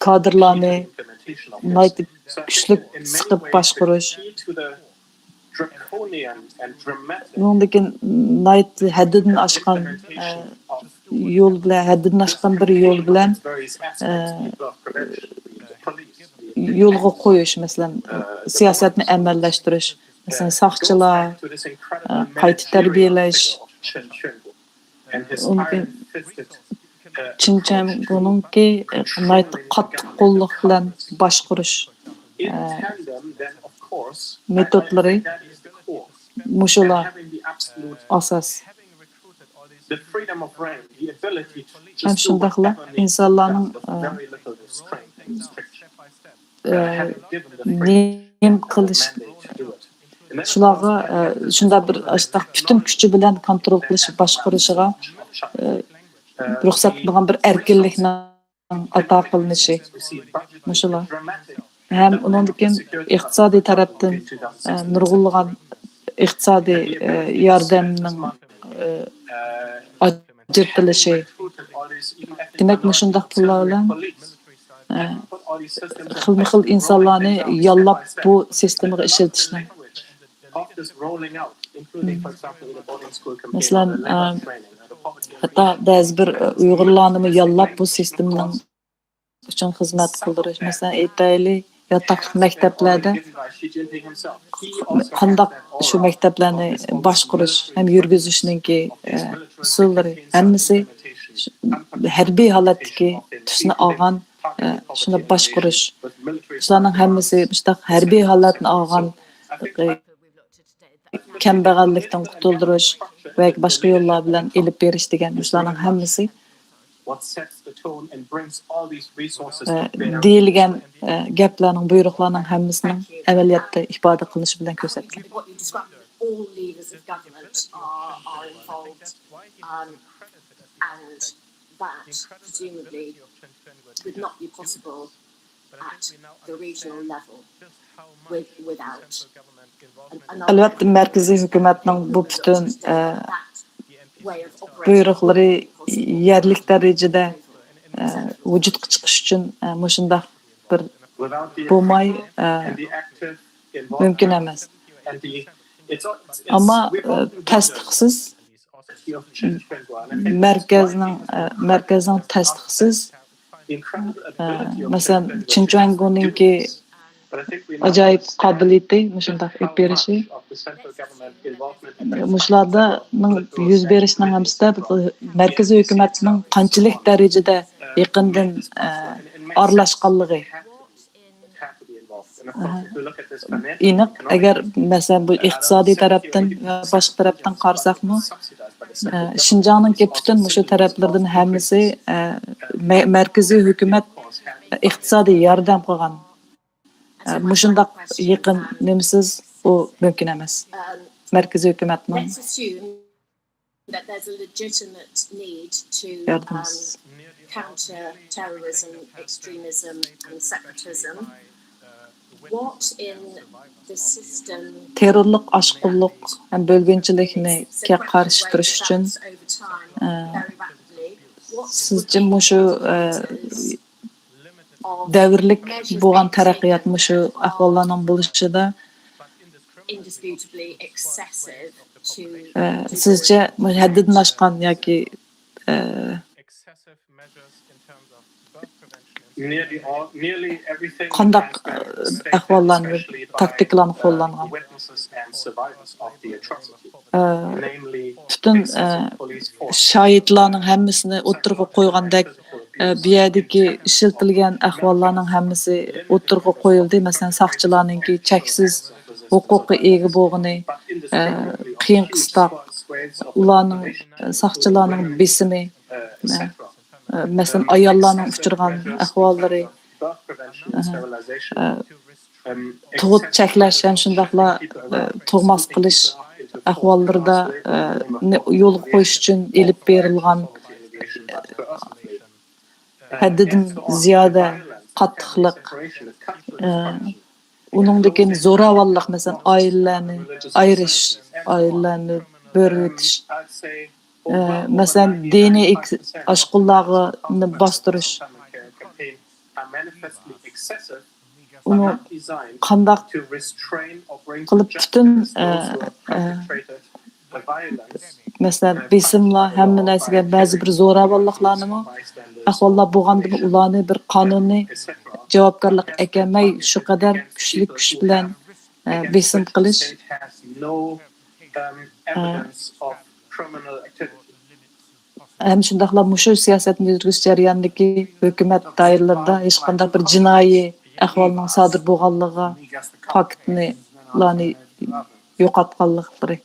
كادىرلارنى ناھايىتى كۈچلۈك سىقىپ باشقۇرۇش. بۇنىڭدىن كېيىن ناھايىتى ھەددىدىن ئاشقان، ئە، يول بىلەن، ھەددىدىن ئاشقان بىر يول بىلەن، ئە، يولغا قويۇش، مەسىلەن، سىياسەتنى ئەمەلىيلەشتۈرۈش، مەسىلەن، ساقچىلار، ئە، قايتا تەربىيەلەش. ئۇنىڭ چىن چۈەنگونىڭكى ناھايىتى قاتتىق قوللۇق بىلەن باشقۇرۇش، ئە، مېتودلىرى مۇشۇلار ئاساس. ھەم شۇنداقلا ئىنسانلارنىڭ، ئە، ئە، نېمە قىلىش، شۇلارغا، ئە، شۇنداق بىر ئاشۇنداق پۈتۈن كۈچى بىلەن كونترول قىلىش، باشقۇرۇشىغا، ئە، رۇخسەت قىلىدىغان بىر ئەركىنلىكنىڭ ئاتا قىلىنىشى مۇشۇلار. ھەم ئۇنىڭدىن كېيىن ئىقتىسادىي تەرەپتىن، ئە، نۇرغۇنلىغان ئىقتىسادىي، ئە، ياردەمنىڭ، ئە، ئاجرىتىلىشى. دېمەك، مۇشۇنداق پۇللار بىلەن، ئە، خىلمۇ خىل ئىنسانلارنى ياللاپ بۇ سىستېمىغا ئىشلىتىشنىڭ. مەسىلەن، ئە، ھەتتا بەزى بىر ئۇيغۇرلارنىمۇ ياللاپ بۇ سىستېمىنىڭ ئۈچۈن خىزمەت قىلدۇرۇش. مەسىلەن، ئېيتايلى، ياتاقلىق مەكتەپلەردە قانداق شۇ مەكتەپلەرنى باشقۇرۇش ھەم يۈرگۈزۈشنىڭكى، ئە، ئۇسۇللىرى ھەممىسى ھەربىي ھالەتتىكى تۈسنى ئالغان، ئە، شۇنى باشقۇرۇش. شۇلارنىڭ ھەممىسى مۇشۇنداق ھەربىي ھالەتنى ئالغان، ئە، كەمبەغەللىكتىن قۇتۇلدۇرۇش ۋە باشقا يوللار بىلەن ئېلىپ بېرىش دېگەن ئىشلارنىڭ ھەممىسى، ئە، دېيىلگەن، ئە، گەپلەرنىڭ، بۇيرۇقلارنىڭ ھەممىسىنىڭ ئەمەلىيەتتە ئىپادە قىلىنىشى بىلەن كۆرسەتكەن. What you described, all levers of government are, are involved, um, and that presumably would not be possible at the regional level with, without an, another ئەلۋەتتە، مەركىزىي ھۆكۈمەتنىڭ بۇ پۈتۈن، ئە، بۇيرۇقلىرى يەرلىك دەرىجىدە، ئە، ۋۇجۇدقا چىقىش ئۈچۈن، ئە، مۇشۇنداق بىر بولماي، ئە، مۇمكىن ئەمەس. ئەمما، ئە، تەستىقسىز مەركەزنىڭ، ئە، مەركەزنىڭ تەستىقسىز، ئە، مەسىلەن، چىن چۈەنگونىڭكى ئاجايىپ قابىلىيىتى مۇشۇنداق ئېلىپ بېرىشى. مۇشۇلارنىڭ يۈز بېرىشىنىڭ ھەممىسىدە مەركىزىي ھۆكۈمەتنىڭ قانچىلىك دەرىجىدە يېقىندىن، ئە، ئارىلاشقانلىقى. ئېنىق، ئەگەر مەسىلەن بۇ ئىقتىسادىي تەرەپتىن ۋە باشقا تەرەپتىن قارىساقمۇ، ئە، شىنجاڭنىڭكى پۈتۈن مۇشۇ تەرەپلىرىدىن ھەممىسى، ئە، مە-، مەركىزىي ھۆكۈمەت ئىقتىسادىي ياردەم قىلغان. ئە، مۇشۇنداق يېقىن نېمىسىز ئۇ مۇمكىن ئەمەس. مەركىزىي ھۆكۈمەتنىڭ Let's assume that there's a legitimate need to, um, ياردىمىسىز. Counter terrorism, extremism, and separatism. What in the system تېررورلۇق، ئاشقۇنلۇق ھەم بۆلگۈنچىلىككە قارشى تۇرۇش ئۈچۈن، ئە، سىزچە مۇشۇ، ئە، دەۋرلىك بولغان تەرەققىيات مۇشۇ ئەھۋاللارنىڭ بولۇشىدا، ئە، سىزچە ھەددىدىن ئاشقان ياكى، ئە، قانداق ئەھۋاللارنى، تاكتىكىلارنى قوللانغان؟ پۈتۈن شاھىتلارنىڭ ھەممىسىنى ئوتتۇرىغا قويغاندەك، بۇ يەردىكى ئىشلىتىلگەن ئەھۋاللارنىڭ ھەممىسى ئوتتۇرىغا قويۇلدى. مەسىلەن، ساقچىلارنىڭكى چەكسىز ھوقۇققا ئىگە بولغىنى، قىيىن قىستاق، ئۇلارنىڭ، ساقچىلارنىڭ بېسىمى، مەسىلەن، ئاياللارنىڭ ئۇچرىغان ئەھۋاللىرى، تۇغۇت چەكلەش ھەم شۇنداقلا تۇغماس قىلىش ئەھۋاللىرىدا يولغا قويۇش ئۈچۈن ئېلىپ بېرىلغان ھەددىدىن زىيادە قاتتىقلىق، ئۇنىڭدىن كېيىن زوراۋانلىق، مەسىلەن، ئائىلىلەرنى ئايرىش، ئائىلىلەرنى بۆلۈۋېتىش، مەسىلەن، دىنىي ئاشقۇنلارنى باستۇرۇش. ئۇنى قانداق قىلىپ پۈتۈن، مەسىلەن، بېسىملار، ھەممە نەرسىگە بەزى بىر زوراۋانلىقلارنىمۇ، ئەھۋاللار بولغاندىمۇ ئۇلارنى بىر قانۇنىي جاۋابكارلىققا ئەكەلمەي، شۇ قەدەر كۈچلۈك كۈچ بىلەن بېسىم قىلىش. ھەم شۇنداقلا مۇشۇ سىياسەتنى يۈرگۈزۈش جەريانىدىكى ھۆكۈمەت دائىرىلىرىدە ھېچقانداق بىر جىنايى ئەھۋالنىڭ سادىر بولغانلىقىغا، پاكىتنى، يوقاتقانلىقلىرى.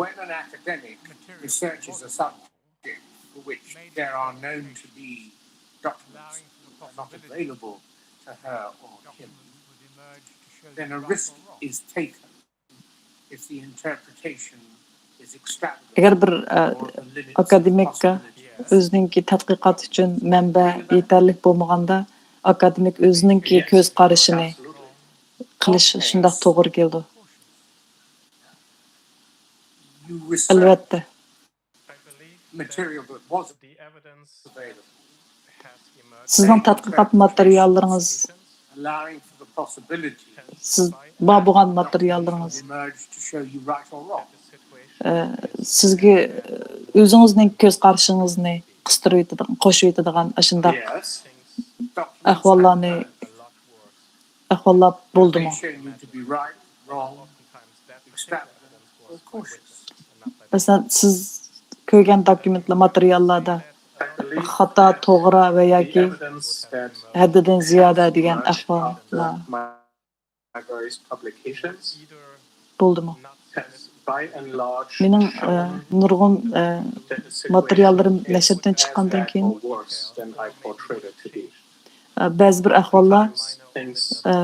When an academic researches a subject for which there are known to be documents that are not available to her or him, then a risk is taken if the interpretation is extravagant. ئەگەر بىر ئاكادېمىككا ئۆزىنىڭكى تەتقىقات ئۈچۈن مەنبە يېتەرلىك بولمىغاندا، ئاكادېمىك ئۆزىنىڭكى كۆز قارىشىنى قىلىش شۇنداق توغرا كېلىدۇ. ئەلۋەتتە. سىزنىڭ تەتقىقات ماتېرىياللىرىڭىز، سىز بار بولغان ماتېرىياللىرىڭىز، ئە، سىزگە ئۆزىڭىزنىڭ كۆز قارىشىڭىزنى قىستۇرۇۋېتىدىغان، قوشۇۋېتىدىغان ئاشۇنداق ئەھۋاللارنى، ئەھۋاللار بولدىمۇ؟ مەسىلەن، سىز كۆرگەن دوكۇمېنتلار، ماتېرىياللاردا خاتا، توغرا ۋە ياكى ھەددىدىن زىيادە دېگەن ئەھۋاللار بولدىمۇ؟ مېنىڭ، ئە، نۇرغۇن، ئە، ماتېرىياللىرىم نەشردىن چىققاندىن كېيىن، ئە، بەزى بىر ئەھۋاللار، ئە،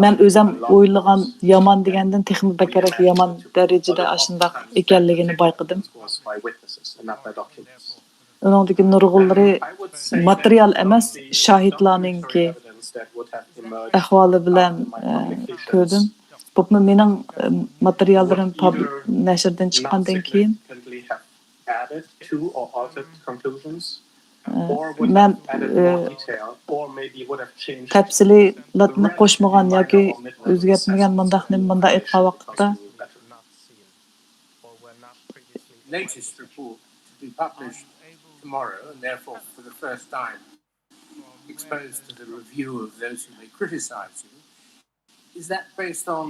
مەن ئۆزۈم ئويلىغان يامان دېگەندىن تېخىمۇ بەكرەك يامان دەرىجىدە ئاشۇنداق ئىكەنلىكىنى بايقىدىم. ئۇنىڭدىكى نۇرغۇنلىرى ماتېرىيال ئەمەس، شاھىتلارنىڭكى ئەھۋالى بىلەن، ئە، كۆردۈم. بولۇپمۇ مېنىڭ، ئە، ماتېرىياللىرىم پاب-، نەشردىن چىققاندىن كېيىن، ئە، مەن، ئە، تەپسىلىيلاتنى قوشمىغان ياكى ئۆزگەرتمىگەن مۇنداقنى مۇنداق ئېيتقان ۋاقىتتا، latest report to be published tomorrow, and therefore for the first time exposed to the review of those who may criticize you, is that based on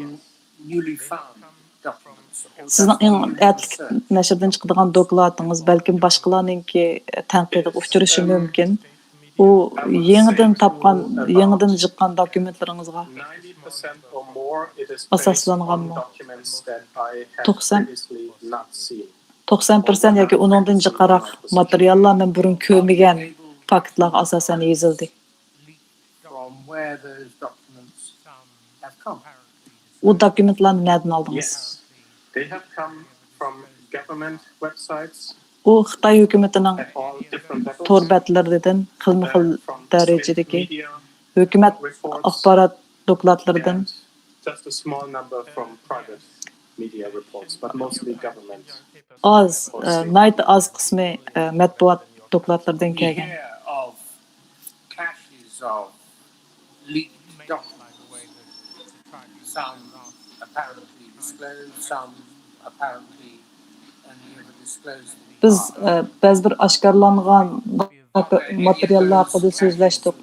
newly found documents or سىزنىڭ ئەڭ ئەتىلىك نەشردىن چىقىدىغان دوكلاتىڭىز بەلكىم باشقىلارنىڭكى تەنقىدىگە ئۇچرىشى مۇمكىن. ئۇ يېڭىدىن تاپقان، يېڭىدىن جىققان دوكۇمېنتلىرىڭىزغا ئاساسلانغانمۇ؟ توقسان، توقسان پىرسەنت ياكى ئۇنىڭدىن جىقراق ماتېرىياللار مەن بۇرۇن كۆرمىگەن فاكتلارغا ئاساسەن يېزىلدى. ئۇ دوكۇمېنتلارنى نەدىن ئالدىڭىز؟ ئۇ خىتاي ھۆكۈمىتىنىڭ تور بەتلىرىدىن، خىلمۇ خىل دەرىجىدىكى ھۆكۈمەت ئاخبارات دوكلاتلىرىدىن، ئاز، ئە، ناھايىتى ئاز قىسمى، ئە، مەتبۇئات دوكلاتلىرىدىن كەلگەن. بىز، ئە، بەزى بىر ئاشكارىلانغان ماتېرىياللار ھەققىدە سۆزلەشتۇق.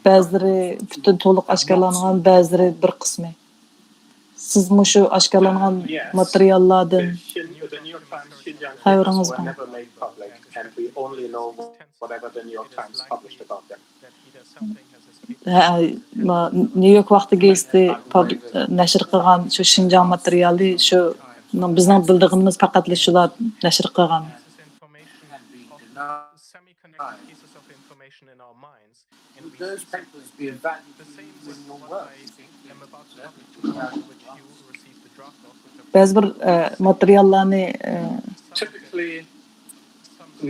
بەزىلىرى پۈتۈن تولۇق ئاشكارىلانغان، بەزىلىرى بىر قىسمى. سىز مۇشۇ ئاشكارىلانغان ماتېرىياللاردىن خەۋىرىڭىز بار؟ ھە، ما-، نيۇ يورك ۋاقتى گېزىتى پاب-، نەشر قىلغان شۇ شىنجاڭ ماتېرىيالى، شۇ بىزنىڭ بىلىدىغىنىمىز پەقەتلا شۇلار نەشر قىلغان. Would those papers be of value to you in your work, do you think? بەزى بىر، ئە، ماتېرىياللارنى، ئە، Typically,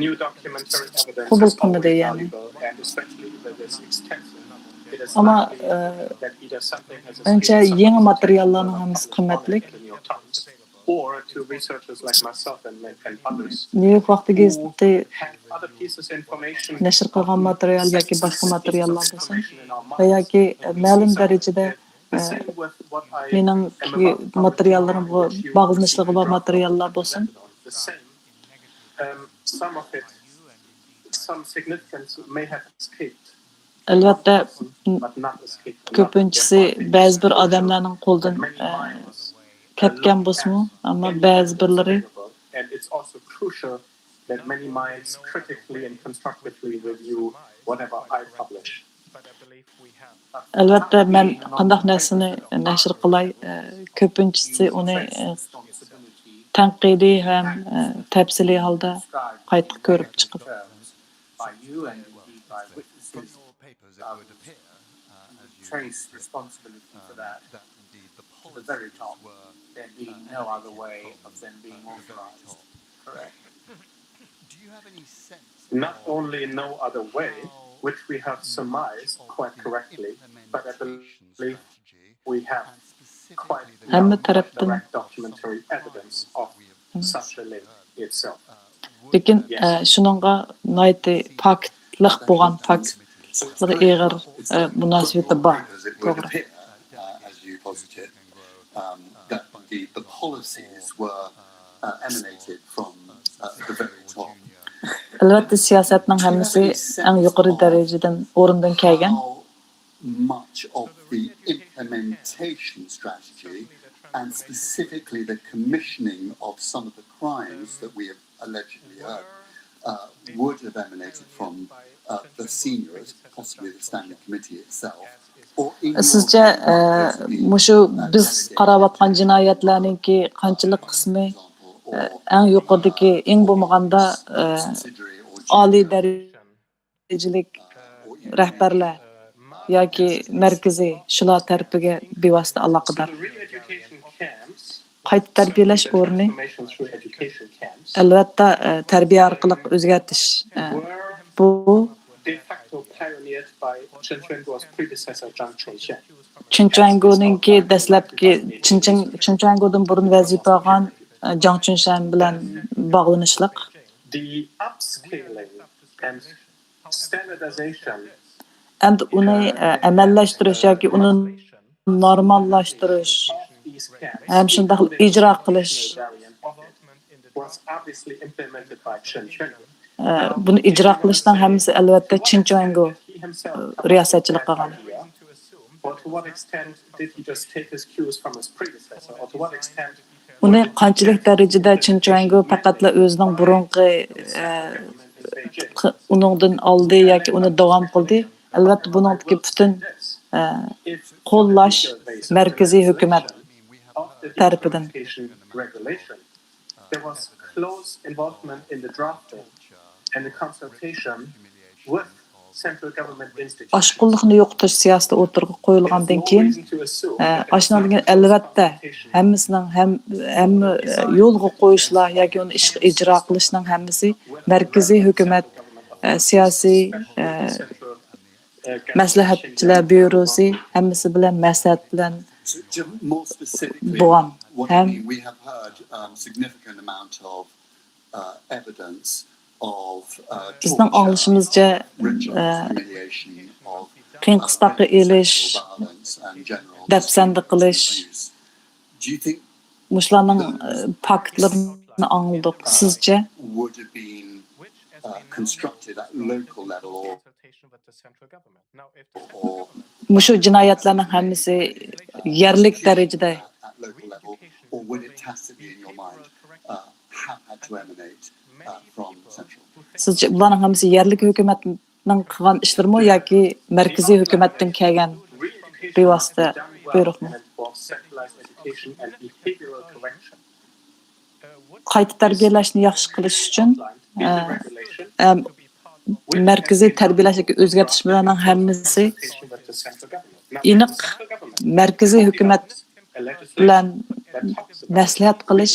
new documentary evidence قوبۇل is قىلمىدى، always يەنى. Valuable, and especially if it is extensive. It is ئەمما، likely ئە، that either something has ئەنچە escaped يېڭى someone's ماتېرىياللارنىڭ attention ھەممىسى قىممەتلىك. Or to researchers like myself and, and others نيۇ يورك ۋاقتى گېزىتى who have other pieces of information نەشر قىلغان ماتېرىيال ياكى باشقا ماتېرىياللار بولسۇن ۋە ياكى مەلۇم دەرىجىدە، ئە، مېنىڭ ماتېرىياللىرىمغا باغلىنىشلىقى بار ماتېرىياللار بولسۇن. ئەلۋەتتە، كۆپىنچىسى بەزى بىر ئادەملەرنىڭ قولىدىن، ئە، كەتكەن بولسىمۇ، ئەمما بەزى بىرلىرى that many minds critically and constructively review whatever I publish. ئەلۋەتتە، مەن قانداق نەرسىنى نەشر قىلاي، ئە، كۆپىنچىسى ئۇنى، ئە، تەنقىدىي ھەم، ئە، تەپسىلىي ھالدا قايتا كۆرۈپ چىقىپ. By you and indeed by witnesses, um, trace responsibility for that to the very top, there being no other way of them being authorized. Correct? Not only no other way, which we have surmised quite correctly, but I believe we have quite ھەممە تەرەپتىن. Direct documentary evidence of such a link itself. لېكىن، ئە، شۇنىڭغا ناھايىتى پاكىتلىق بولغان، پاكىتلىقلىرى ئېغىر، ئە، مۇناسىۋىتى بار. توغرا. As you posited, um, that indeed the policies were, uh, emanated from, uh, the very top. ئەلۋەتتە، سىياسەتنىڭ ھەممىسى ئەڭ يۇقىرى دەرىجىدىن، ئورۇندىن كەلگەن. Much of the implementation strategy and specifically the commissioning of some of the crimes that we have allegedly heard, uh, would have emanated from, uh, the seniors, possibly the Standing Committee itself, or in your سىزچە، ئە، مۇشۇ بىز قاراۋاتقان جىنايەتلەرنىڭكى قانچىلىك قىسمى، ئە، ئەڭ يۇقىرىدىكى، ئەڭ بولمىغاندا، ئە، ئالىي دەرىجىلىك رەھبەرلەر ياكى مەركىزىي شۇلار تەرىپىگە بىۋاسىتە ئالاقىدار. قايتا تەربىيەلەش ئورنى، ئەلۋەتتە، ئە، تەربىيە ئارقىلىق ئۆزگەرتىش، ئە، بۇ چىن چۈەنگونىڭكى دەسلەپكى، چىن چۈەنگودىن بۇرۇن ۋەزىپە ئالغان، ئە، جاڭ چۈنشەن بىلەن باغلىنىشلىق. ئەمدى ئۇنى، ئە، ئەمەلىيلەشتۈرۈش ياكى ئۇنى نورماللاشتۇرۇش ھەم شۇنداق ئىجرا قىلىش، ئە، بۇنى ئىجرا قىلىشنىڭ ھەممىسى ئەلۋەتتە چىن چۈەنگو، ئە، رىياسەتچىلىك قىلغان. ئۇنى قانچىلىك دەرىجىدە چىن چۈەنگو پەقەتلا ئۆزىنىڭ بۇرۇنقى، ئە، ئۇنىڭدىن ئالدى ياكى ئۇنى داۋام قىلدى؟ ئەلۋەتتە، بۇنىڭدىكى پۈتۈن، ئە، قوللاش مەركىزىي ھۆكۈمەت تەرىپىدىن. There was close involvement in the drafting and the consultation with central government institutions. ئاشقۇنلۇقنى يوقىتىش سىياسىتى ئوتتۇرىغا قويۇلغاندىن كېيىن، ئە، ئاشۇنىڭدىن كېيىن ئەلۋەتتە ھەممىسىنىڭ ھەم-، ھەممە، ئە، يولغا قويۇشلار ياكى ئۇنى ئىشقا ئىجرا قىلىشنىڭ ھەممىسى مەركىزىي ھۆكۈمەت، ئە، سىياسىي، ئە، مەسلىھەتچىلەر بيۇروسى ھەممىسى بىلەن مەسلىھەت بىلەن بولغان ھەم بىزنىڭ ئاڭلىشىمىزچە، ئە، قىيىن قىستاققا ئېلىش، دەپسەندە قىلىش، مۇشۇلارنىڭ، ئە، پاكىتلىرىنى ئاڭلىدۇق. سىزچە؟ uh, constructed at local level or, or مۇشۇ جىنايەتلەرنىڭ ھەممىسى يەرلىك دەرىجىدە at local level or would it tacitly in your mind uh, have had to emanate uh, from central? سىزچە بۇلارنىڭ ھەممىسى يەرلىك ھۆكۈمەتنىڭ قىلغان ئىشلىرىمۇ ياكى مەركىزىي ھۆكۈمەتتىن كەلگەن بىۋاسىتە بۇيرۇقمۇ؟ قايتا تەربىيەلەشنى ياخشى قىلىش ئۈچۈن ئە، ئە، مەركىزىي تەربىيەلەش ياكى ئۆزگەرتىش بۇلارنىڭ ھەممىسى ئېنىق مەركىزىي ھۆكۈمەت بىلەن مەسلىھەت قىلىش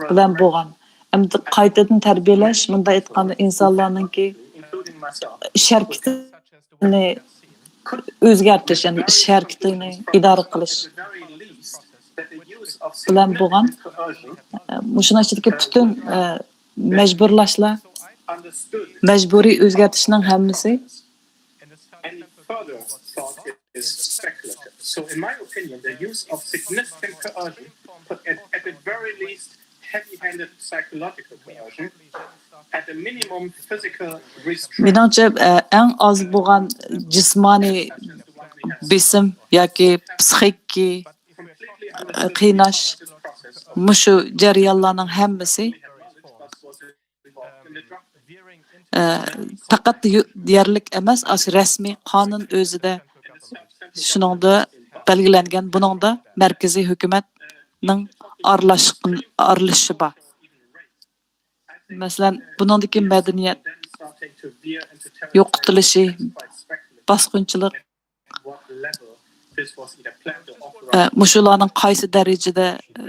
بىلەن بولغان. ئەمدى قايتىدىن تەربىيەلەش، مۇنداق ئېيتقاندا، ئىنسانلارنىڭكى ئىش ھەرىكىتىنى ئۆزگەرتىش، يەنى ئىش ھەرىكىتىنى ئىدارە قىلىش بىلەن بولغان. مۇشۇنىڭ ئىچىدىكى پۈتۈن ئە، مەجبۇرلاشلار، مەجبۇرىي ئۆزگەرتىشنىڭ ھەممىسى Any further thought is speculative. So, in my opinion, the use of significant coercion, but at, at the very least, heavy handed psychological coercion, at the minimum, physical restraint. مېنىڭچە، ئە، ئەڭ ئاز بولغان جىسمانىي بېسىم ياكى پسىخىكىي ئە، قىيناش، مۇشۇ جەريانلارنىڭ ھەممىسى ئە، پەقەت يۇ- يەرلىك ئەمەس، ئاشۇ رەسمىي قانۇن ئۆزىدە شۇنىڭدا بەلگىلەنگەن، بۇنىڭدا مەركىزىي ھۆكۈمەتنىڭ ئارىلاش- ئارىلىشىشى بار. مەسىلەن، بۇنىڭدىكى مەدەنىيەت يوقىتىلىشى، باسقۇنچىلىق، ئە، مۇشۇلارنىڭ قايسى دەرىجىدە ئە،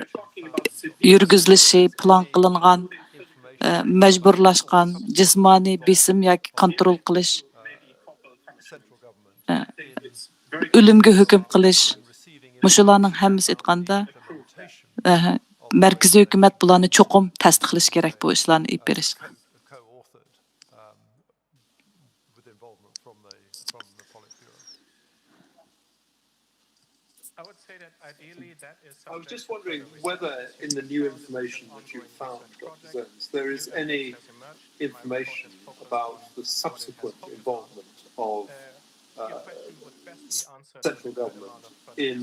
يۈرگۈزۈلۈشى پىلان قىلىنغان، ئە، مەجبۇرلاشقان، جىسمانىي بېسىم ياكى كونترول قىلىش، ئە، ئۆلۈمگە ھۆكۈم قىلىش، مۇشۇلارنىڭ ھەممىسى ئېيتقاندا، ئە، مەركىزىي ھۆكۈمەت بۇلارنى چوقۇم تەستىقلىشى كېرەك، بۇ ئىشلارنى ئېلىپ بېرىشتا. with involvement from the from the Politburo. I was just wondering whether in the new information that you found, Doctor Zens, there is any information about the subsequent involvement of uh, central government in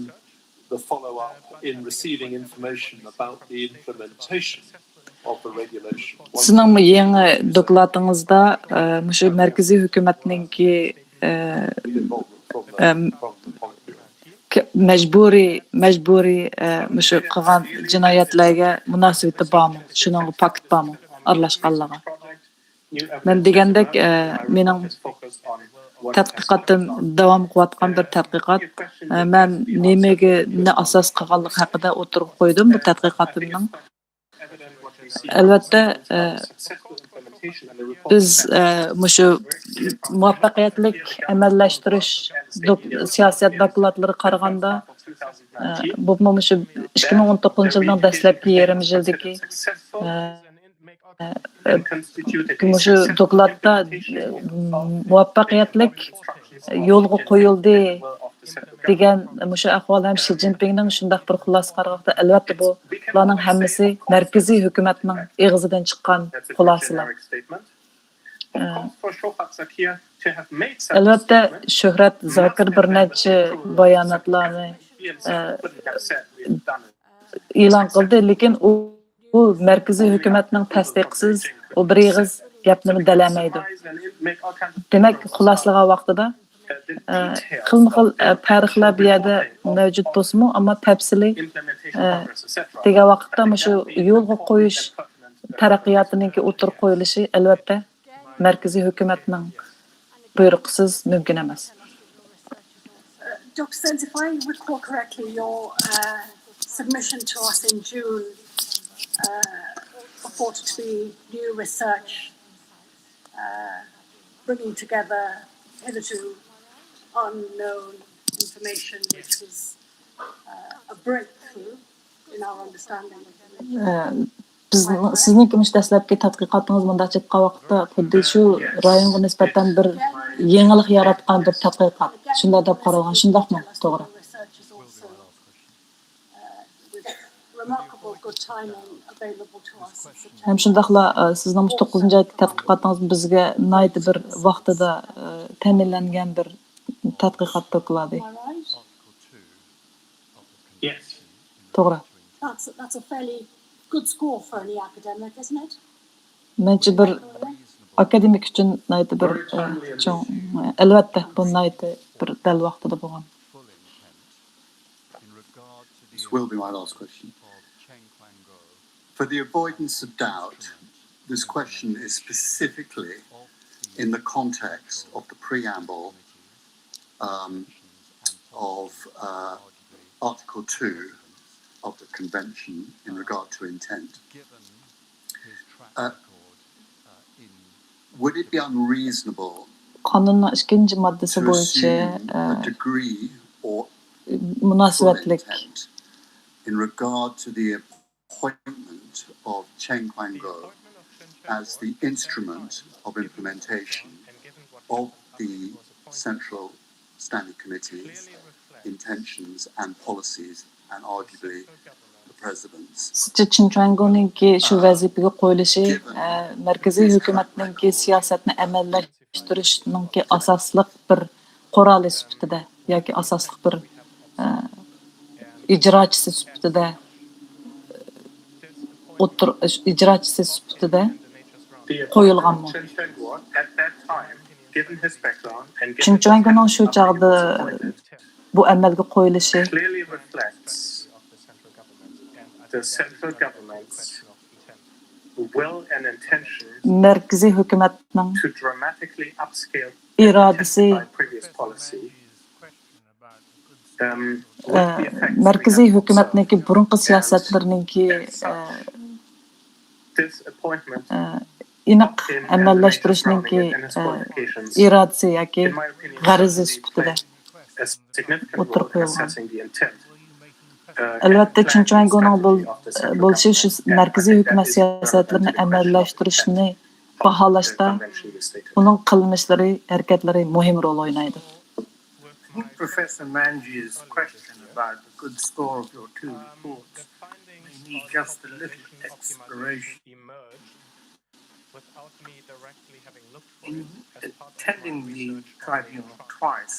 the follow-up in receiving information about the implementation of the regulation. سىزنىڭ يېڭى دوكلاتىڭىزدا ئە، مۇشۇ مەركىزىي ھۆكۈمەتنىڭكى ئە، Involvement from the, Um, from the Politburo. ك- مەجبۇرىي مەجبۇرىي ئە، مۇشۇ قىلغان جىنايەتلەرگە مۇناسىۋىتى بارمۇ؟ شۇنىڭغا پاكىت بارمۇ؟ ئارىلاشقانلىقىغا. مەن دېگەندەك، ئە، مېنىڭ تەتقىقاتىم داۋام قىلىۋاتقان بىر تەتقىقات. ئە، مەن نېمىگە نە ئاساس قىلغانلىق ھەققىدە ئوتتۇرىغا قويدۇم بۇ تەتقىقاتىمنىڭ. ئەلۋەتتە، ئە، بىز ئە، مۇشۇ مۇۋەپپەقىيەتلىك ئەمەللەشتۈرۈش دوك- سىياسەت دوكلاتلىرىغا قارىغاندا، ئە، بولۇپمۇ مۇشۇ ئىككى مىڭ ئون توققۇزىنچى يىلنىڭ دەسلەپكى يېرىم يىلدىكى ئە، ئە، مۇشۇ دوكلاتتا ئە، مۇۋەپپەقىيەتلىك يولغا قويۇلدى دېگەن مۇشۇ ئەھۋال ھەم شى جىنپىڭنىڭ شۇنداق بىر خۇلاسە قارىغاندا، ئەلۋەتتە بۇلارنىڭ ھەممىسى مەركىزىي ھۆكۈمەتنىڭ ئېغىزىدىن چىققان خۇلاسىلار. ئە، ئەلۋەتتە، شۆھرەت زاكىر بىر نەچچە باياناتلارنى ئە، ئېلان قىلدى، لېكىن ئۇ، ئۇ مەركىزىي ھۆكۈمەتنىڭ تەستىقىسىز ئۇ بىر ئېغىز گەپنىمۇ دېيەلمەيدۇ. دېمەك، خۇلاسىلىغان ۋاقتىدا ئە، خىلمۇ خىل ئە، پەرقلەر بۇ يەردە مەۋجۇت بولسىمۇ، ئەمما تەپسىلىي ئە، دېگەن ۋاقىتتا مۇشۇ يولغا قويۇش تەرەققىياتىنىڭكى ئوتتۇرىغا قويۇلۇشى، ئەلۋەتتە، مەركىزىي ھۆكۈمەتنىڭ بۇيرۇقىسىز مۇمكىن ئەمەس. Doctor Sands, if I recall correctly, your uh, submission to us in June uh, purported to be new research, uh, bringing together hitherto unknown information, which was uh, a breakthrough in our understanding of the region. ئە، بىز، سىزنىڭكى مۇشۇ دەسلەپكى تەتقىقاتىڭىز مۇنداق چىققان ۋاقىتتا خۇددى شۇ رايونغا نىسبەتەن بىر يېڭىلىق ياراتقان بىر تەتقىقات، شۇنداق دەپ قارالغان، شۇنداقمۇ؟ توغرا. Remarkable ھەم شۇنداقلا، ئە، سىزنىڭ مۇشۇ توققۇزىنچى ئايدىكى تەتقىقاتىڭىز بىزگە ناھايىتى بىر ۋاقتىدا، ئە، تەمىنلەنگەن بىر تەتقىقات دوكلاتى. Yes. توغرا. That's, that's a fairly good score for any academic, isn't it? مەنچە بىر ئاكادېمىك ئۈچۈن ناھايىتى بىر، ئە، چوڭ، ئەلۋەتتە، بۇ ناھايىتى بىر دەل ۋاقتىدا بولغان. This will be my last question. For the avoidance of doubt, this question is specifically in the context of the preamble, um, of, uh, Article two of the Convention in regard to intent. Uh, would it be unreasonable قانۇننىڭ ئىككىنچى ماددىسى بويىچە، ئە، مۇناسىۋەتلىك. In regard to the appointment of Chen Quanguo as the instrument of implementation of the Central Standing Committee's intentions and policies and arguably the President's. سىزچە چېن چۈەنگونىڭكى شۇ ۋەزىپىگە قويۇلۇشى، ئە، مەركىزىي ھۆكۈمەتنىڭكى سىياسەتنى ئەمەلىيلەشتۈرۈشنىڭكى ئاساسلىق بىر قورالى سۈپىتىدە ياكى ئاساسلىق بىر، ئە، ئىجراچىسى سۈپىتىدە، ئوتتۇر-، ئىجراچىسى سۈپىتىدە قويۇلغانمۇ؟ چېن چۈەنگونىڭ شۇ چاغدا بۇ ئەمەلگە قويۇلۇشى مەركىزىي ھۆكۈمەتنىڭ ئىرادىسى، ئە، مەركىزىي ھۆكۈمەتنىڭكى بۇرۇنقى سىياسەتلىرىنىڭكى، ئە، ئە، ئېنىق ئەمەللەشتۈرۈشنىڭكى، ئە، ئىرادىسى ياكى غەرىزى سۈپىتىدە ئوتتۇرىغا قويۇلغان. ئەلۋەتتە، چېن چۈەنگونىڭ بول-، بولۇشى شۇ مەركىزىي ھۆكۈمەت سىياسەتلىرىنى ئەمەللەشتۈرۈشنى باھالاشتا ئۇنىڭ قىلمىشلىرى، ھەرىكەتلىرى مۇھىم رول ئوينايدۇ. I think Professor Manji's question about the good score of your two reports may need just a little exploration. In attending the tribunal twice,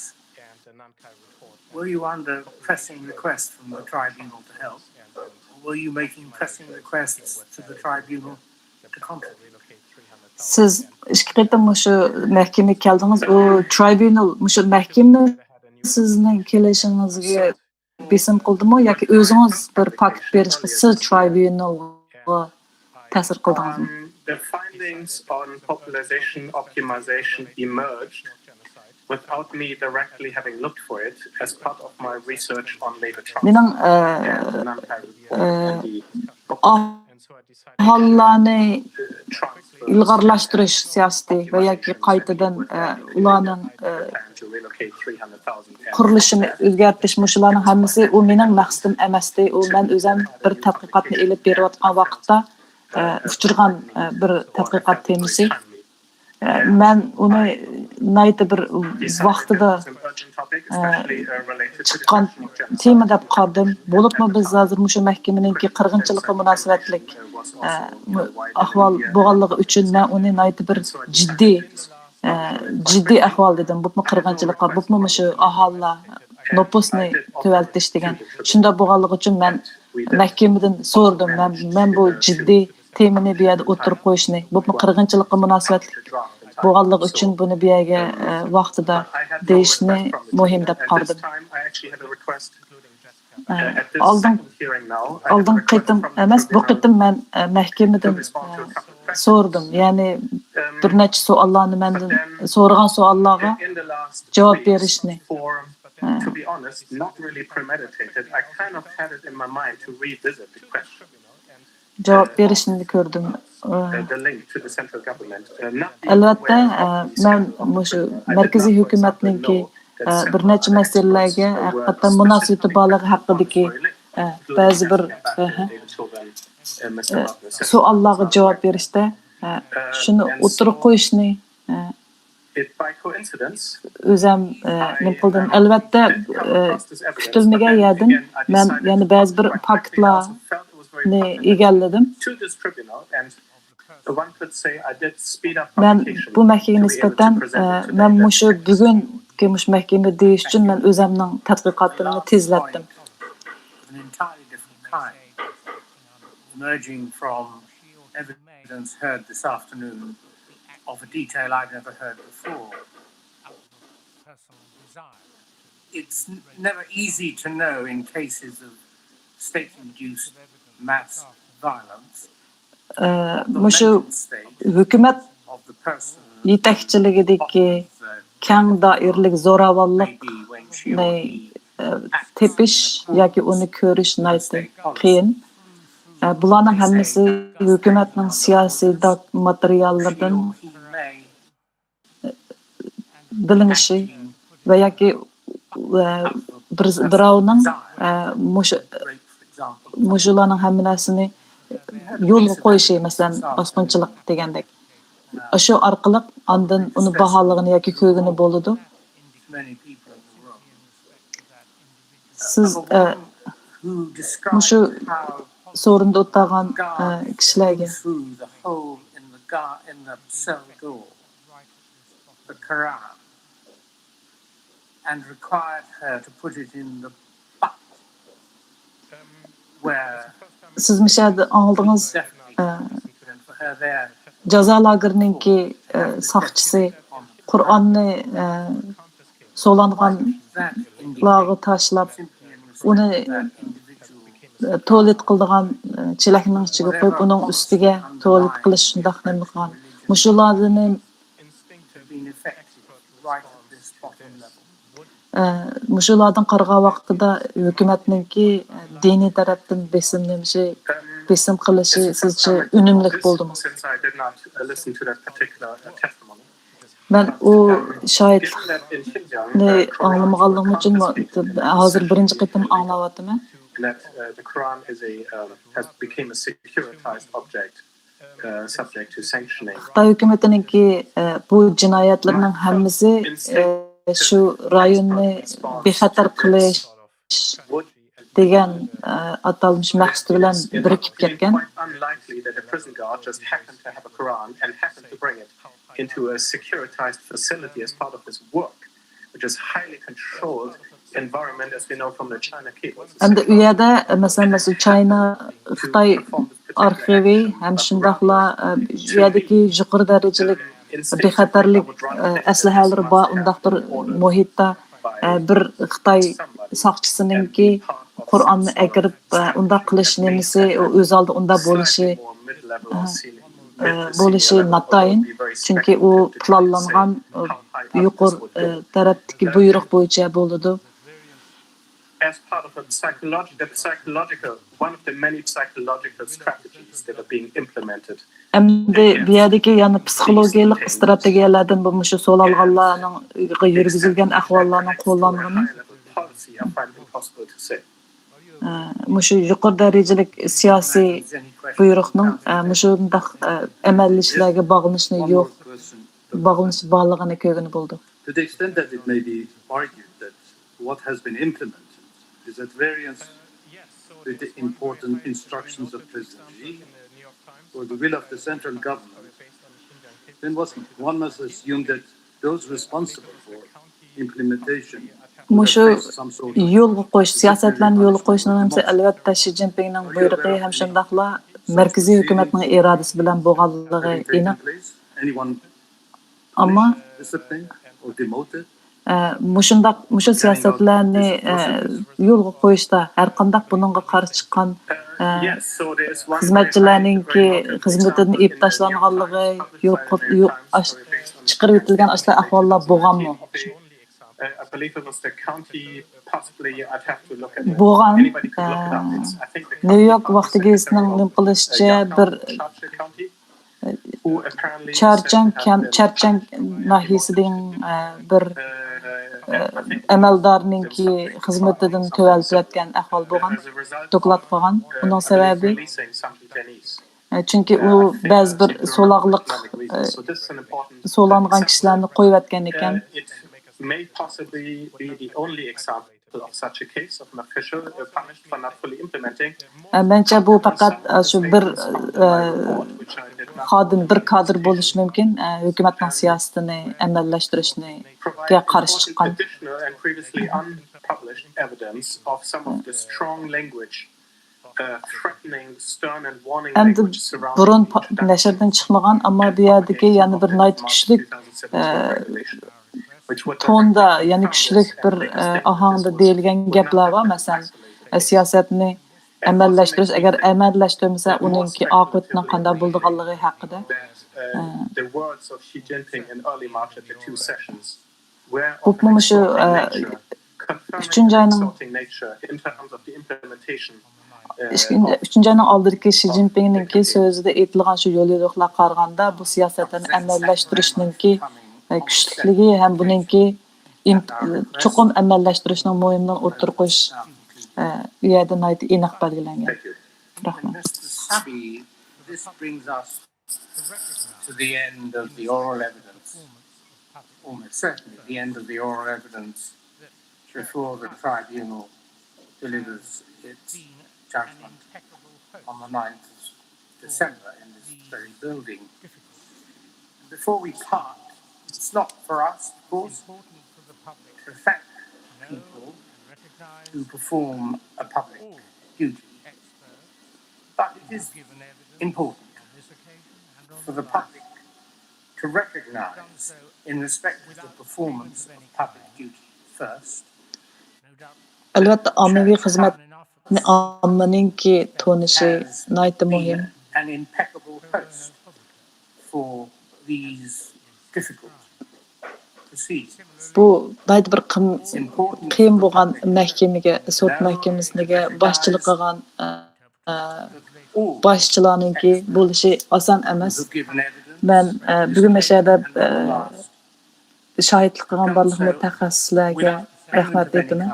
were you under pressing request from the tribunal to help, or were you making pressing requests to the tribunal to contribute? سىز ئىككى قېتىم مۇشۇ مەھكىمىگە كەلدىڭىز، ئۇ ترايبۇنال مۇشۇ مەھكىمىنىڭ سىزنىڭ كېلىشىڭىزگە بېسىم قىلدىمۇ ياكى ئۆزىڭىز بىر پاكىت بېرىشقا سىز ترايبۇنالغا تەسىر قىلدىڭىزمۇ؟ Um, the findings on popularization optimization emerged without me directly having looked for it as part of my research on labor trust. مېنىڭ، ئە، ئە، ئاھالىلەرنى ئىلغارلاشتۇرۇش سىياسىتى ۋە ياكى قايتىدىن، ئە، ئۇلارنىڭ، ئە، قۇرۇلۇشىنى ئۆزگەرتىش، مۇشۇلارنىڭ ھەممىسى ئۇ مېنىڭ مەقسىتىم ئەمەستى. ئۇ مەن ئۆزۈم بىر تەتقىقاتنى ئېلىپ بېرىۋاتقان ۋاقىتتا، ئە، ئۇچرىغان، ئە، بىر تەتقىقات تېمىسى. ئە، مەن ئۇنى ناھايىتى بىر ۋاقتىدا، ئە، چىققان تېما دەپ قارىدىم. بولۇپمۇ بىز ھازىر مۇشۇ مەھكىمىنىڭكى قىرغىنچىلىققا مۇناسىۋەتلىك، ئە، ئەھۋال بولغانلىقى ئۈچۈن مەن ئۇنى ناھايىتى بىر جىددىي، ئە، جىددىي ئەھۋال دېدىم. بولۇپمۇ قىرغىنچىلىققا، بولۇپمۇ مۇشۇ ئاھالىلەر نوپۇسنى تۆۋەنلىتىش دېگەن. شۇنداق بولغانلىقى ئۈچۈن مەن مەھكىمىدىن سورىدىم. مەن، مەن بۇ جىددىي تېمىنى بۇ يەردە ئوتتۇرىغا قويۇشنى، بولۇپمۇ قىرغىنچىلىققا مۇناسىۋەتلىك بولغانلىقى ئۈچۈن بۇنى بۇ يەرگە، ئە، ۋاقتىدا دېيىشنى مۇھىم دەپ قارىدىم. ئە، ئالدىن، ئالدىنقى قېتىم ئەمەس، بۇ قېتىم مەن، ئە، مەھكىمىدىن، ئە، سورىدىم. يەنى بىر نەچچە سوئاللارنى مەندىن سورىغان سوئاللارغا جاۋاب بېرىشنى. ئە. To be honest, not really premeditated. I kind of had it in my mind to revisit the question. جاۋاب بېرىشنى كۆردۈم. ئە، The link to the central government. Uh, not ئەلۋەتتە، ئە، مەن مۇشۇ مەركىزىي ھۆكۈمەتنىڭكى، ئە، بىر نەچچە مەسىلىلەرگە ھەقىقەتەن مۇناسىۋىتى بارلىقى ھەققىدىكى، ئە، بەزى بىر، ئە، ئە، سوئاللارغا جاۋاب بېرىشتە، ئە، شۇنى ئوتتۇرىغا قويۇشنى، ئە، It, by coincidence, ئۆزەم، ئە، نېمە قىلدىم؟ ئەلۋەتتە، ئە، كۈتۈلمىگەن يەردىن مەن يەنە بەزى بىر پاكىتلار، ئىگىلىدىم. مەن بۇ مەھكىمىگە نىسبەتەن، ئە، مەن مۇشۇ بۈگۈنكى مۇشۇ مەھكىمە دېيىش ئۈچۈن مەن ئۆزۈمنىڭ تەتقىقاتىمنى تېزلەتتىم. Emerging from evidence heard this afternoon of a detail I've never heard before. It's never easy to know in cases of state-induced mass violence. مۇشۇ ھۆكۈمەت يېتەكچىلىكىدىكى كەڭ دائىرىلىك زوراۋانلىق تېپىش ياكى ئۇنى كۆرۈش ناھايىتى قىيىن. بۇلارنىڭ ھەممىسى ھۆكۈمەتنىڭ سىياسىي ماتېرىياللىرىدىن بىلىنىشى ۋە ياكى بىر بىراۋنىڭ مۇشۇ مۇشۇلارنىڭ ھەممە نەرسىنى يولغا قويۇشى، مەسىلەن، باسقۇنچىلىق دېگەندەك، شۇ ئارقىلىق ئاندىن ئۇنى باھالىغىنى ياكى كۆرگىلى بولىدۇ. سىز مۇشۇ سورۇندا ئولتۇرغان كىشىلەرگە the Quran and required her to put it in the butt where سىز مۇشۇ يەردە ئاڭلىدىڭىز، definitely and for her there جازا لاگېرىنىڭكى ساقچىسى قۇرئاننى سولانغانلارغا تاشلاپ، ئۇنى تۇالېت قىلىدىغان چېلەكنىڭ ئىچىگە قويۇپ، ئۇنىڭ ئۈستىگە تۇالېت قىلىش شۇنداق نېمە قىلغان. مۇشۇلاردىن been effective right at this bottom level. مۇشۇلاردىن قارىغان ۋاقتىدا ھۆكۈمەتنىڭكى دىنىي تەرەپتىن بېسىم نېمىشى، بېسىم قىلىشى سىزچە ئۈنۈملۈك بولدىمۇ؟ Since I did not uh, listen to that particular uh, testimony, مەن ئۇ شاھىتلىقنى ئاڭلىمىغانلىقىم ئۈچۈن ھازىر بىرىنچى قېتىم ئاڭلاۋاتىمەن. and that uh, the Quran is a um, has become a securitized object uh, subject to sanctioning. خىتاي ھۆكۈمىتىنىڭكى بۇ جىنايەتلىرىنىڭ ھەممىسى شۇ رايوننى بىخەتەر قىلىش دېگەن ئاتالمىش مەقسىتى بىلەن بىرىكىپ كەتكەن. Quite unlikely that a prison guard just happened to have a Quran and happened to bring it into a securitized facility as part of his work, which is highly controlled environment, as we know from the China cables. ئەمدى ئۇ يەردە، مەسىلەن، مەسىلەن، چاينا، خىتاي ئارخىۋى ھەم شۇنداقلا ئۇ يەردىكى يۇقىرى دەرىجىلىك بىخەتەرلىك ئەسلىھەلىرى بار ئۇنداق بىر مۇھىتتا بىر خىتاي ساقچىسىنىڭكى قۇرئاننى ئەكىرىپ ئۇنداق قىلىش نېمىسى، ئۆز ئالدىدا ئۇنداق بولۇشى، بولۇشى ناتايىن، چۈنكى ئۇ پىلانلانغان يۇقىرى تەرەپتىكى بۇيرۇق بويىچە بولىدۇ. As part of a psychological, the psychological, one of the many psychological strategies that are being implemented. ئەمدى بۇ يەردىكى يەنە پسىخولوگىيەلىك ئىستراتېگىيەلەردىن بۇ مۇشۇ سولانغانلارنىڭ يۈرگۈزۈلگەن ئەھۋاللارنىڭ قوللانغىنى. Policy, I find it impossible to say. مۇشۇ يۇقىرى دەرىجىلىك سىياسىي بۇيرۇقنىڭ مۇشۇنداق ئەمەلىيلىشىشلەرگە باغلىنىشنى يوق، باغلىنىش بارلىقىنى كۆرگىلى بولىدۇ. To the extent that it may be argued that what has been implemented is at variance with the important instructions of President Xi or the will of the central government, then was- one must assume that those responsible for implementation would مۇشۇ have faced some sort of يولغا قويۇش، سىياسەتلەرنى يولغا قويۇشنىڭ ھەممىسى ئەلۋەتتە شى جىنپىڭنىڭ بۇيرۇقى ھەم شۇنداقلا مەركىزىي ھۆكۈمەتنىڭ ئىرادىسى بىلەن بولغانلىقى ئېنىق. Anyone ئەمما disciplined or demoted ئە، مۇشۇنداق، مۇشۇ سىياسەتلەرنى ئە، يولغا قويۇشتا ھەر قانداق بۇنىڭغا قارشى چىققان ئە، خىزمەتچىلەرنىڭكى خىزمىتىدىن ئېلىپ تاشلانغانلىقى، يول قوپ- يو- ئاش- چىقىرىۋېتىلگەن ئاشۇنداق ئەھۋاللار بولغانمۇ؟ Uh, I believe it was the county, possibly I'd have to look at it. بولغان. Anybody could ئە، look it up. It's, I think the نيۇ county يورك ۋاقتى گېزىتىنىڭ نېمە قىلىشىچە، بىر Chartier County, who apparently چارچاڭ said كەم- have been, چارچاڭ ناھىيەسىنىڭ ئە، بىر uh, ئە، ئەمەلدارنىڭكى خىزمىتىدىن تۆۋەنلىتىۋەتكەن ئەھۋال بولغان، دوكلات قىلغان. ئۇنىڭ سەۋەبى، releasing some detainees. ئە، چۈنكى ئۇ بەزى بىر سولاقلىق ئە، So this is an important سولانغان كىشىلەرنى قويۇۋەتكەن ئىكەن. Uh, it may possibly be the only example. of such a case of an official uh, punished for not fully implementing. ئە، مەنچە بۇ پەقەت، ئە، شۇ بىر، ئە، خادىم، بىر كادىر بولۇشى مۇمكىن، ئە، ھۆكۈمەتنىڭ سىياسىتىنى ئەمەلىيلەشتۈرۈشىگە قارشى چىققان. Additional and previously unpublished evidence of some of the strong language uh, threatening stern and warning ئەمدى language surrounding بۇرۇن پا- نەشردىن چىقمىغان، ئەمما بۇ يەردىكى يەنە بىر نايت كۈچلۈك، ئە، توندا، يەنە كۈچلۈك بىر، ئە، ئاھاڭدا دېيىلگەن گەپلەر بار، مەسىلەن، ئە، سىياسەتنى ئەمەلىيلەشتۈرۈش، ئەگەر ئەمەلىيلەشتۈرمىسە، ئۇنىڭكى ئاقىۋىتىنىڭ قانداق بولىدىغانلىقى ھەققىدە. ئە، the words of Xi Jinping in early March at the two sessions. بولۇپمۇ مۇشۇ، ئە، ئۈچىنچى ئاينىڭ، ئۈچىنچى ئاينىڭ ئالدىدىكى شى جىنپىڭنىڭكى سۆزىدە ئېيتىلغان شۇ يوليورۇقلارغا قارىغاندا، بۇ سىياسەتلەرنى ئەمەلىيلەشتۈرۈشنىڭكى، ئە، كۈچلۈكلۈكى ھەم بۇنىڭكى ئىم-، چوقۇم ئەمەلىيلەشتۈرۈشنىڭ مۇھىملىقىنى ئوتتۇرىغا قويۇش، ئە، ئۇ يەردە ناھايىتى ئېنىق بەلگىلەنگەن. رەھمەت. This brings us to the end of the oral evidence, almost certainly the end of the oral evidence before the tribunal delivers its judgment on the ninth of December in this very building. Before we part, it's not for us, of course, to thank people who perform a public duty, but it is important for the public to recognize, in respect of the performance of public duty first, ئەلۋەتتە، ئاممىۋى خىزمەتنى ئاممىنىڭكى تونۇشى ناھايىتى مۇھىم. An impeccable host for these difficult proceedings. بۇ ناھايىتى بىر قىم-، قىيىن بولغان مەھكىمىگە، سوت مەھكىمىسىگە باشچىلىق قىلغان، ئە، ئە، باشچىلارنىڭكى بولۇشى ئاسان ئەمەس. مەن، ئە، بۈگۈن مەشەدە، ئە، شاھىتلىق قىلغان بارلىق مۇتەخەسسىسلەرگە رەھمەت ئېيتىمەن.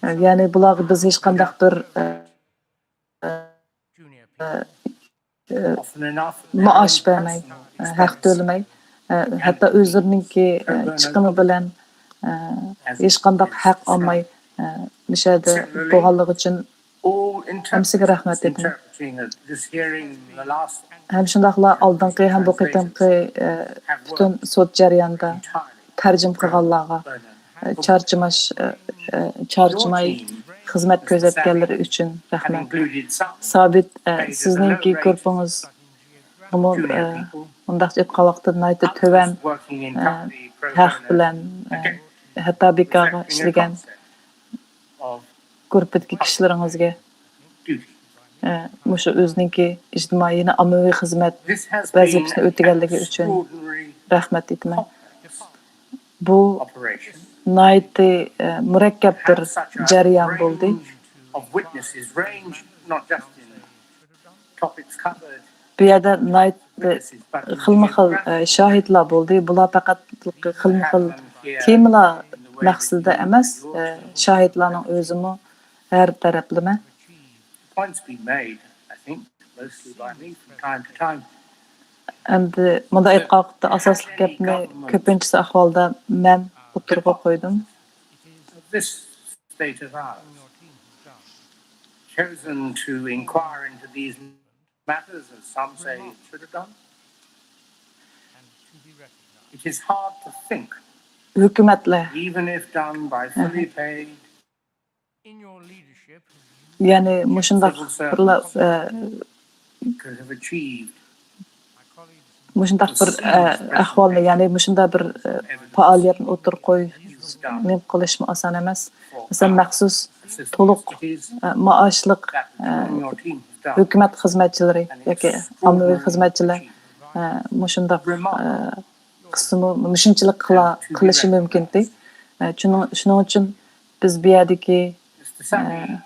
ئە، يەنى بۇلارغا بىز ھېچقانداق بىر، ئە، ئە، مائاش بەرمەي، ھەق تۆلىمەي، ھەتتا ئۆزلىرىنىڭكى چىقىمى بىلەن ھېچقانداق ھەق ئالماي، مۇشۇ يەردە بولغانلىقى ئۈچۈن ھەممىسىگە رەھمەت دېدىم. ھەم شۇنداقلا ئالدىنقى ھەم بۇ قېتىمقى پۈتۈن سوت جەريانىدا تەرجىمە قىلغانلارغا، ئە، چارچىماش، ئە، ئە، چارچىماي خىزمەت كۆرسەتكەنلىرى ئۈچۈن رەھمەت. سابىت، ئە، سىزنىڭكى گۇرۇپپىڭىزغىمۇ، ئە، مۇنداقچە ئېيتقان ۋاقىتتا ناھايىتى تۆۋەن، ئە، ھەق بىلەن، ئە، ھەتتا بىكارغا ئىشلىگەن گۇرۇپپىدىكى كىشىلىرىڭىزگە، ئە، مۇشۇ ئۆزىنىڭكى ئىجتىمائىي، يەنى ئاممىۋى خىزمەت ۋەزىپىسىنى ئۆتىگەنلىكى ئۈچۈن رەھمەت ئېيتىمەن. بۇ ناھايىتى، ئە، مۇرەككەپ بىر جەريان بولدى. بۇ يەردە ناھايىتى خىلمۇ خىل، ئە، شاھىتلار بولدى. بۇلار پەقەت خىلمۇ خىل تېمىلار مەقسىتىدە ئەمەس، ئە، شاھىتلارنىڭ ئۆزىمۇ ھەر تەرەپلىمە. Points been made, I think, mostly by me from time to time. ئەمدى مۇنداق ئېيتقان ۋاقىتتا ئاساسلىق گەپنى كۆپىنچىسى ئەھۋالدا مەن ئوتتۇرىغا قويدۇم. This state of ours, chosen to inquire into these matters, as some say it should have done. It is hard to think, ھۆكۈمەتلەر even if done by fully paid يەنى مۇشۇنداق بىرلا، ئە، مۇشۇنداق بىر، ئە، ئەھۋالنى، يەنى مۇشۇنداق بىر، ئە، پائالىيەتنى ئوتتۇرىغا قويۇش، نېمە قىلىشمۇ ئاسان ئەمەس. مەسىلەن، مەخسۇس تولۇق، ئە، مائاشلىق، ئە، ھۆكۈمەت خىزمەتچىلىرى ياكى ئاممىۋى خىزمەتچىلەر، ئە، مۇشۇنداق، ئە، قىلسىمۇ مۇشۇنچىلىك قىلا-، قىلىشى مۇمكىنتى. ئە، شۇنىڭ، شۇنىڭ ئۈچۈن بىز بۇ يەردىكى، ئە،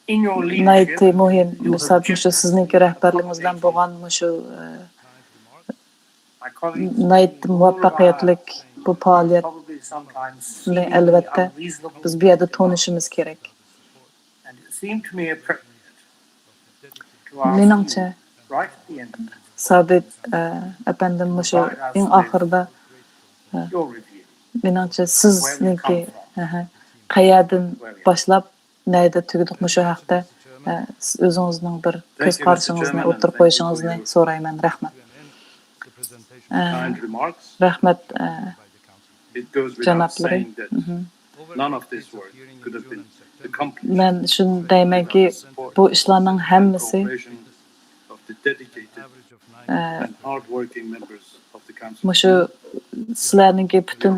ناھايىتى مۇھىم، مىسال، مۇشۇ سىزنىڭكى رەھبەرلىكىڭىز بىلەن بولغان مۇشۇ، ئە، ناھايىتى مۇۋەپپەقىيەتلىك بۇ پائالىيەتنى، ئەلۋەتتە، بىز بۇ يەردە تونۇشىمىز كېرەك. مېنىڭچە، سابىت، ئە، ئەپەندىم، مۇشۇ ئەڭ ئاخىرىدا، ئە، مېنىڭچە سىزنىڭكى، ئەھە، قەيەردىن باشلاپ نەدە تۈگىدۇق مۇشۇ ھەقتە، ئە، سىز ئۆزىڭىزنىڭ بىر كۆز قارىشىڭىزنى ئوتتۇرىغا قويۇشىڭىزنى سورايمەن. رەھمەت. ئە، رەھمەت، ئە، جانابلىرى. مەن شۇنى دەيمەنكى، بۇ ئىشلارنىڭ ھەممىسى، ئە، مۇشۇ سىلەرنىڭكى پۈتۈن،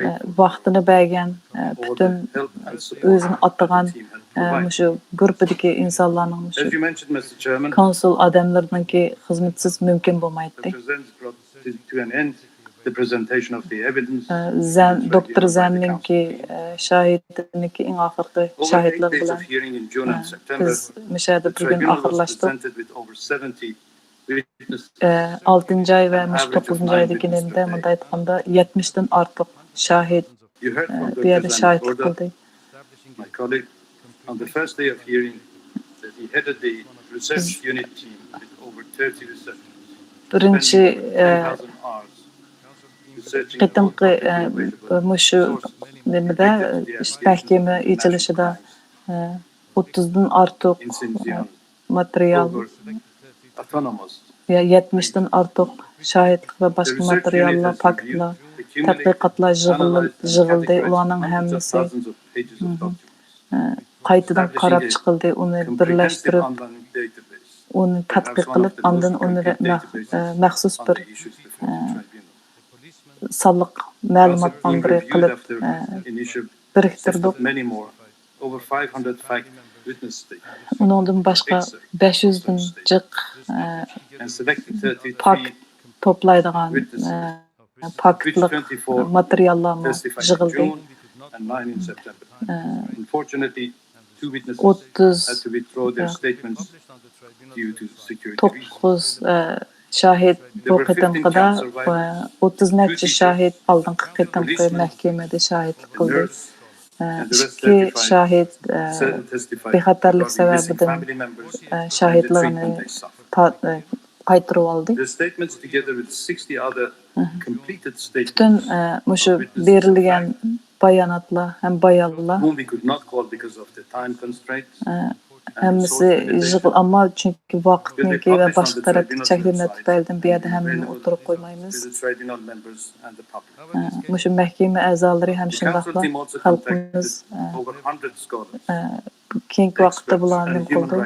ئە، ۋاقتىنى بەرگەن، ئە، پۈتۈن ئۆزىنى ئاتىغان، ئە، مۇشۇ گۇرۇپپىدىكى ئىنسانلارنىڭ، مۇشۇ كونسۇل ئادەملىرىنىڭكى خىزمىتىسىز مۇمكىن بولمايتتى. ئە، زەن، دوكتور زەننىڭكى، ئە، شاھىتىنىڭكى ئەڭ ئاخىرقى شاھىتلىقى بىلەن، ئە، بىز مۇشۇ يەردە بۈگۈن ئاخىرلاشتۇق. ئە، ئالتىنچى ئاي ۋە مۇشۇ توققۇزىنچى ئايدىكى نېمىدە، مۇنداق ئېيتقاندا، يەتمىشتىن ئارتۇق شاھىت، ئە، بۇ يەردە شاھىتلىق قىلدى. بىز بىرىنچى، ئە، قېتىمقى، ئە، مۇشۇ نېمىدە، ئە، مەھكىمە ئېچىلىشىدا، ئە، ئوتتۇزدىن ئارتۇق، ئە، ماتېرىيال، يا يەتمىشتىن ئارتۇق شاھىتلىق ۋە باشقا ماتېرىياللار، پاكىتلار، تەتقىقاتلار يىغىل-، يىغىلدى. ئۇلارنىڭ ھەممىسى، مھم، ئە، قايتىدىن قاراپ چىقىلدى. ئۇنى بىرلەشتۈرۈپ، ئۇنى تەتقىق قىلىپ، ئاندىن ئۇنى مەخ-، ئە، مەخسۇس بىر، ئە، سانلىق مەلۇمات ئامبىرى قىلىپ، ئە، بىرىكتۈردۇق. ئۇنىڭدىن باشقا بەش يۈزدىن جىق، ئە، پاكىت توپلايدىغان، ئە، پاكىتلىق ماتېرىياللارمۇ يىغىلدى. ئە، ئوتتۇز توققۇز، ئە، شاھىت بۇ قېتىمقىدا، ئە، ئوتتۇز نەچچە شاھىت ئالدىنقى قېتىمقى مەھكىمىدە شاھىتلىق قىلدى. ئە، ئىككى شاھىت، ئە، بىخەتەرلىك سەۋەبىدىن، ئە، شاھىتلىقىنى تا-، ئە، قايتۇرۇۋالدى. پۈتۈن، ئە، مۇشۇ بېرىلگەن باياناتلار ھەم بايانلار، ئە، ھەممىسى يىغىل-، ئەمما چۈنكى ۋاقىتنىڭكى ۋە باشقا تەرەپتىكى چەكلىمىلەر تۈپەيلىدىن بۇ يەردە ھەممىنى ئوتتۇرىغا قويمايمىز. ئە، مۇشۇ مەھكىمە ئەزالىرى ھەم شۇنداقلا خەلقىمىز، ئە، ئە، كېيىنكى ۋاقىتتا بۇلارنى نېمە قىلدى؟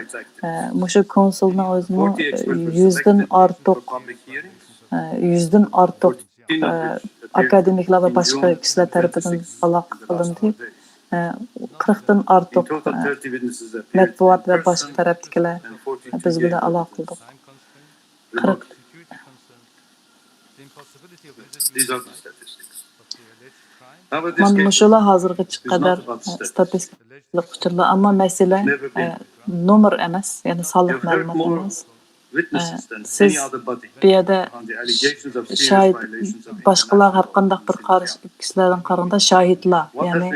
ئە، مۇشۇ كونسۇلنىڭ ئۆزىمۇ، ئە، يۈزدىن ئارتۇق، ئە، يۈزدىن ئارتۇق، ئە، ئاكادېمىكلار ۋە باشقا كىشىلەر تەرىپىدىن ئالاقە قىلىندى. ئە، قىرىقتىن ئارتۇق، ئە، مەتبۇئات ۋە باشقا تەرەپتىكىلەر بىز بىلەن ئالاقە قىلدۇق. قىرىق. مانا مۇشۇلار ھازىرغىچە قەدەر، ئە، ستاتىستىكىلىق ئۇچۇرلار، ئەمما مەسىلە، ئە، نومۇر ئەمەس، يەنى سانلىق مەلۇمات ئەمەس. ئە، سىز بۇ يەردە شاھىت، باشقىلار ھەر قانداق بىر قارىش، كىشىلەردىن قارىغاندا شاھىتلار، يەنى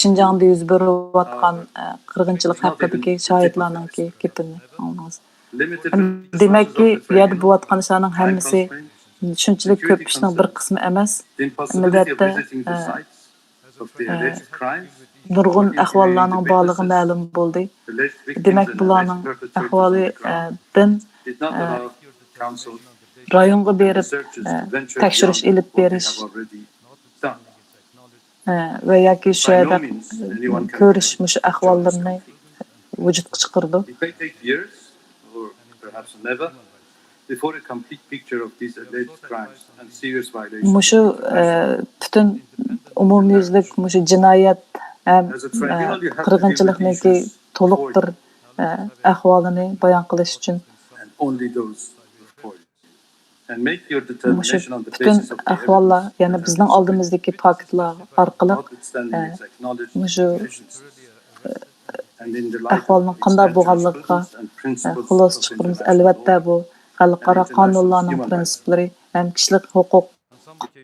شىنجاڭدا يۈز بېرىۋاتقان، ئە، قىرغىنچىلىق ھەققىدىكى شاھىتلارنىڭكى گېپىنى ئاڭلىدىڭىز. دېمەككى، بۇ يەردە بولۇۋاتقان ئىشلارنىڭ ھەممىسى شۇنچىلىك كۆپ ئىشنىڭ بىر قىسمى ئەمەس. ئەمەلىيەتتە، ئە، ئە، نۇرغۇن ئەھۋاللارنىڭ بارلىقى مەلۇم بولدى. دېمەك، بۇلارنىڭ ئەھۋالى، ئە، دىن، ئە، رايونغا بېرىپ، ئە، تەكشۈرۈش ئېلىپ بېرىش، ئە، ۋە ياكى شۇ يەردە كۆرۈش مۇشۇ ئەھۋاللىرىنى ۋۇجۇدقا چىقىرىدۇ. مۇشۇ، ئە، پۈتۈن ئومۇميۈزلۈك مۇشۇ جىنايەت ھەم، ئە، قىرغىنچىلىقنىڭكى تولۇق بىر، ئە، ئەھۋالىنى بايان قىلىش ئۈچۈن. مۇشۇ پۈتۈن ئەھۋاللار، يەنى بىزنىڭ ئالدىمىزدىكى پاكىتلار ئارقىلىق، ئە، مۇشۇ، ئە، ئەھۋالنىڭ قانداق بولغانلىقىغا، ئە، خۇلاسە چىقىرىمىز. ئەلۋەتتە، بۇ خەلقئارا قانۇنلارنىڭ پرىنسىپلىرى ھەم كىشىلىك ھوقۇق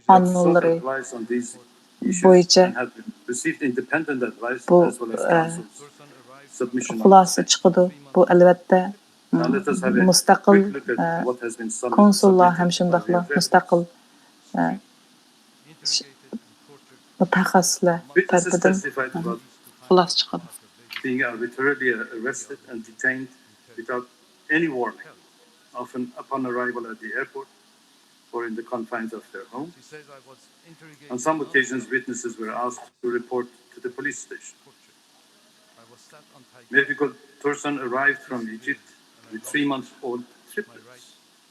قانۇنلىرى بويىچە بۇ، ئە، خۇلاسە چىقىدۇ. بۇ، ئەلۋەتتە، مۇستەقىل، ئە، كونسۇللار ھەم شۇنداقلا مۇستەقىل، ئە، ش-، مۇتەخەسسىسلەر Witnesses تەرىپىدىن testified about خۇلاسە چىقىدۇ. being arbitrarily arrested and detained without any warning, often upon arrival at the airport or in the confines of their home. On some occasions, witnesses were asked to report to the police station. Mehrigul Tursun arrived from Egypt with three months old triplets.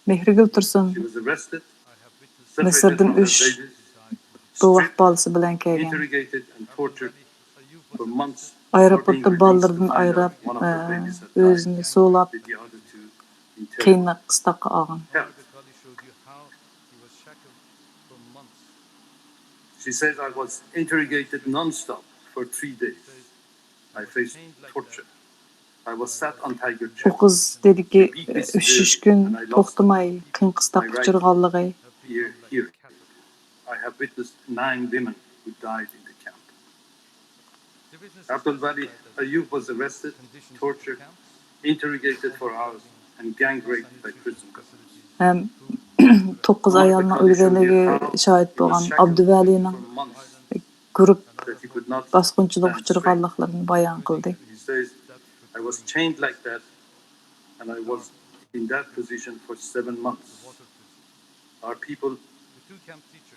مېھرىگۈل تۇرسۇن She was arrested, مىسىردىن separated from her ئۈچ babies, بوۋاق stripped, بالىسى بىلەن كەلگەن. Interrogated and tortured for months. ئايروپورتتا بالىلىرىدىن ئايراپ، ئە، ئۆزىنى سولاپ، With the other two interrogated. قىيىن قىستاققا ئالغان. She says, I was interrogated non-stop for three days. I faced torture. I was sat on tiger ئۇ chairs. قىز دېدىكى، ئۈچ كۈن توختىماي قىيىن قىستاققا ئۇچرىغانلىقى. Here, here. I have witnessed nine women who died in the camp. Abdul Wali Ayub was arrested, tortured, interrogated for hours, and gang raped by prison guards. ھەم توققۇز ئايالنىڭ ئۆلگەنلىكىگە شاھىت بولغان ئابدۇۋەلىنىڭ گۇرۇپ That he could not باسقۇنچىلىققا ئۇچرىغانلىقلىرىنى بايان قىلدى. He says, I was chained like that, and I was in that position for seven months. Our people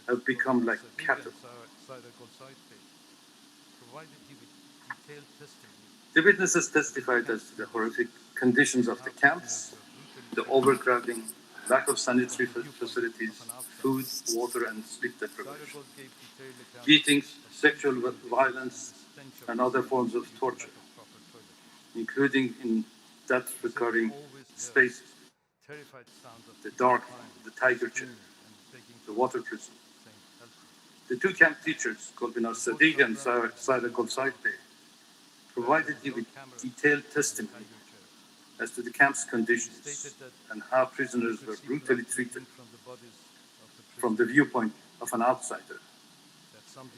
have become like cattle. The witnesses testified as to the horrific conditions of the camps, the overcrowding, lack of sanitary fa- facilities, food, water, and sleep deprivation, beatings, sexual vi- violence, and other forms of torture, including in that recurring spaces, the dark, the tiger chair, the water prison. The two camp teachers, Golbinar Sadiq and Sa- Saira Golsaite, provided me with detailed testimony as to the camp's conditions and how prisoners were brutally treated from the viewpoint of an outsider.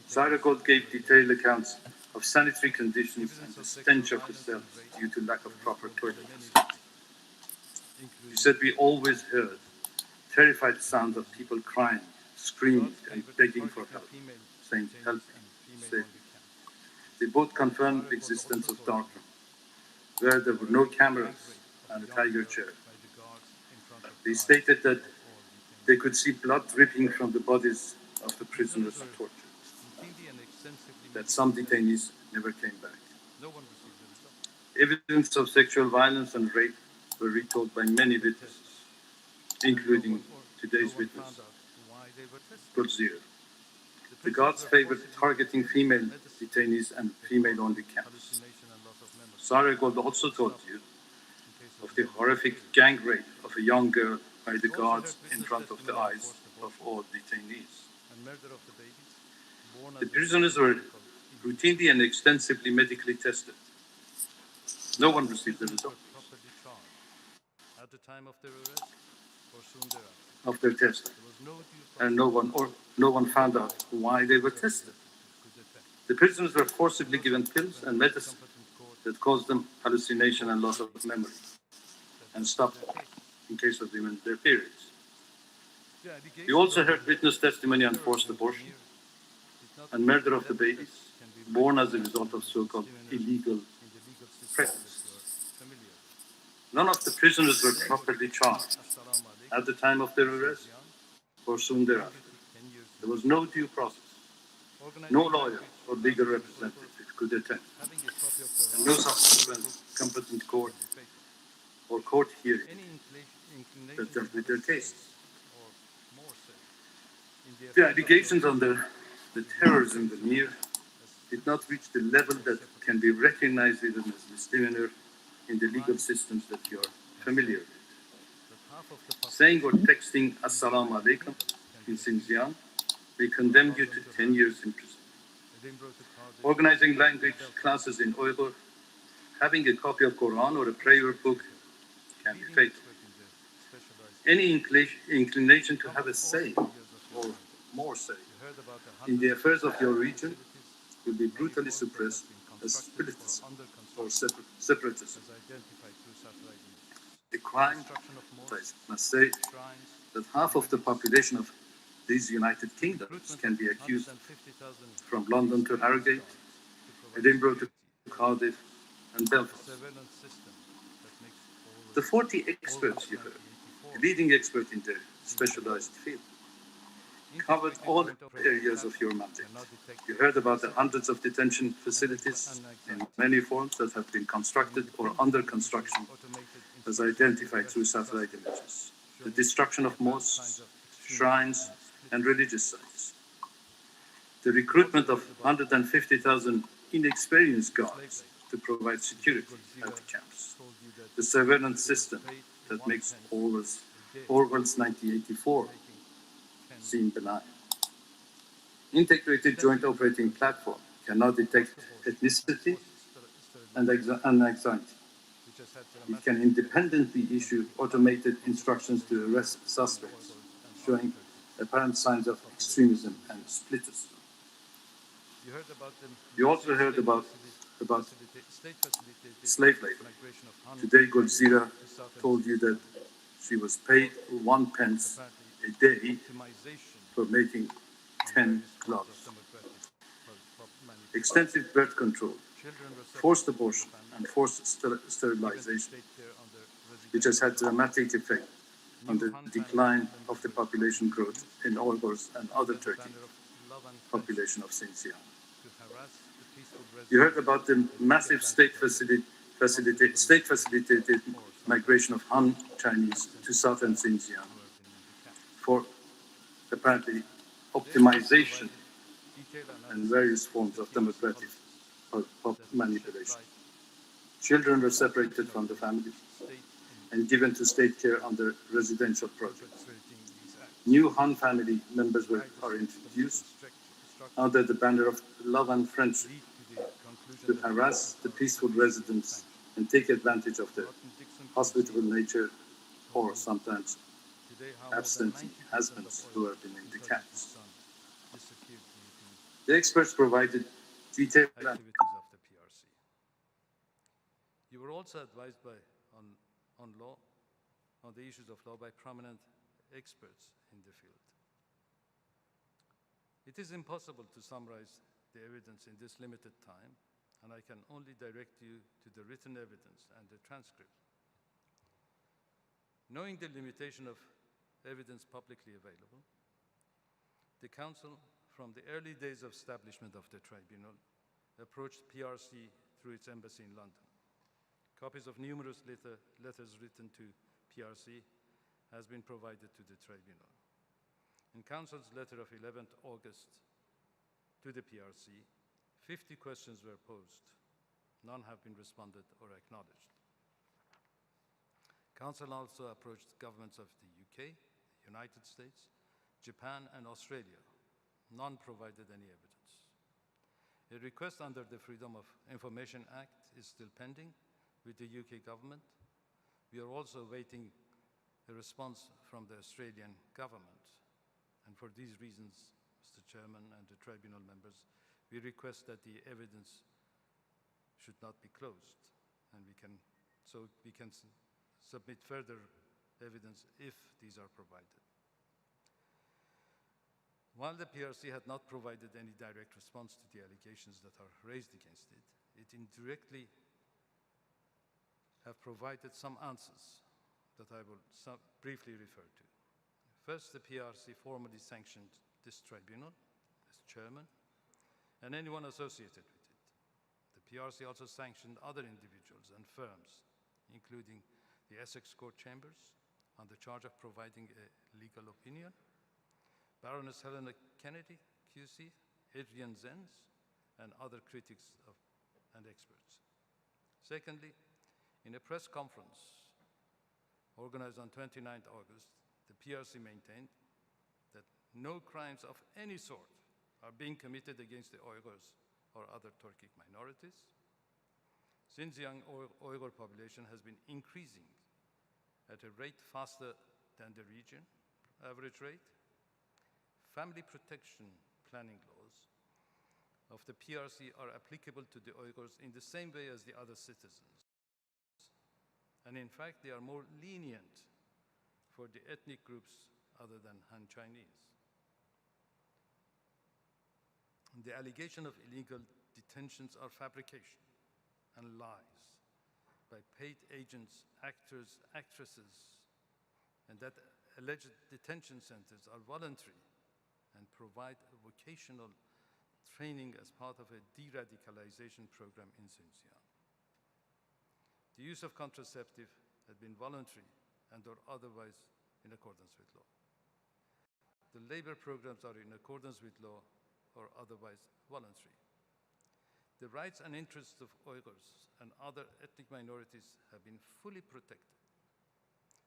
Saira Gold gave detailed accounts of sanitary conditions and the stench of the cells due to lack of proper toilet facilities. She said, we always heard terrified sounds of people crying, screaming, and begging for help, saying, help me, save me. They both confirmed the existence of dark room, where there were no cameras and a tiger chair. They stated that they could see blood dripping from the bodies of the prisoners tortured, that some detainees never came back. Evidence of sexual violence and rape were retold by many witnesses, including today's witness, Golzir. The guards favored targeting female detainees and female-only camps. Saira Gold also told you of the horrific gang rape of a young girl by the guards in front of the eyes of all detainees. The prisoners were routinely and extensively medically tested. No one received the results of their test, and no one or no one found out why they were tested. The prisoners were forcibly given pills and medicine that caused them hallucination and loss of memory, and stopped in case of women their periods. You also heard witness testimony on forced abortion and murder of the babies born as a result of so-called illegal pregnancies. None of the prisoners were properly charged at the time of their arrest or soon thereafter. There was no due process. No lawyer or legal representative could attend, and no subsequent competent court or court hearing that dealt with their cases. The allegations on the, the terrorism veneer did not reach the level that can be recognized even as misdemeanor in the legal systems that you are familiar with. Saying or texting Assalamu alaikum in Xinjiang may condemn you to ten years in prison. Organizing language classes in Uyghur, having a copy of Quran or a prayer book can be fatal. Any incli- inclination to have a say or more say in the affairs of your region will be brutally suppressed as splittism or separ- separatism. A crime, I must say, that half of the population of these United Kingdoms can be accused from London to Harrogate, Edinburgh to Cardiff, and Belfast. The forty experts you heard, leading expert in their specialized field, covered all areas of your mandate. You heard about the hundreds of detention facilities in many forms that have been constructed or under construction, as identified through satellite images, the destruction of mosques, shrines, and religious sites, the recruitment of hundred and fifty thousand inexperienced guards to provide security at the camps, the surveillance system that makes Orwell's, Orwell's nineteen eighty-four seem benign. Integrated joint operating platform can now detect ethnicity and anxiety. It can independently issue automated instructions to arrest suspects showing apparent signs of extremism and splittism. You also heard about, about slave labor. Today, Golzira told you that she was paid one pence a day for making ten gloves. Extensive birth control, forced abortion, and forced ster- sterilization, which has had dramatic effect on the decline of the population growth in Uyghurs and other Turkic population of Xinjiang. You heard about the massive state facility, facility, state facilitated migration of Han Chinese to southern Xinjiang for apparently optimization and various forms of democratic manipulation. Children were separated from the family and given to state care under residential projects. New Han family members were, are introduced under the banner of love and friendship to harass the peaceful residents and take advantage of their hospitable nature or sometimes absentee husbands who have been in the camps. The experts provided detailed activities of the P R C. You were also advised by, on, on law, on the issues of law by prominent experts in the field. It is impossible to summarize the evidence in this limited time, and I can only direct you to the written evidence and the transcript. Knowing the limitation of evidence publicly available, the Council, from the early days of establishment of the tribunal, approached P R C through its embassy in London. Copies of numerous letter, letters written to P R C has been provided to the tribunal. In Council's letter of eleventh August to the P R C, fifty questions were posed. None have been responded or acknowledged. Council also approached governments of the U K, the United States, Japan, and Australia. None provided any evidence. A request under the Freedom of Information Act is still pending with the U K government. We are also awaiting a response from the Australian government. And for these reasons, Mister Chairman and the tribunal members, we request that the evidence should not be closed, and we can, so we can s- submit further evidence if these are provided. While the P R C had not provided any direct response to the allegations that are raised against it, it indirectly have provided some answers that I will some, briefly refer to. First, the P R C formally sanctioned this tribunal as chairman and anyone associated with it. The P R C also sanctioned other individuals and firms, including the Essex Court Chambers, on the charge of providing a legal opinion, Baroness Helena Kennedy, Q C, Adrian Zenz, and other critics of, and experts. Secondly, in a press conference organized on twenty-ninth August, the P R C maintained that no crimes of any sort are being committed against the Uyghurs or other Turkic minorities. Xinjiang Uy- Uyghur population has been increasing at a rate faster than the region average rate. Family protection planning laws of the P R C are applicable to the Uyghurs in the same way as the other citizens. And in fact, they are more lenient for the ethnic groups other than Han Chinese. The allegation of illegal detentions are fabrication and lies by paid agents, actors, actresses, and that alleged detention centers are voluntary and provide vocational training as part of a de-radicalization program in Xinjiang. The use of contraceptive had been voluntary and or otherwise in accordance with law. The labor programs are in accordance with law or otherwise voluntary. The rights and interests of Uyghurs and other ethnic minorities have been fully protected.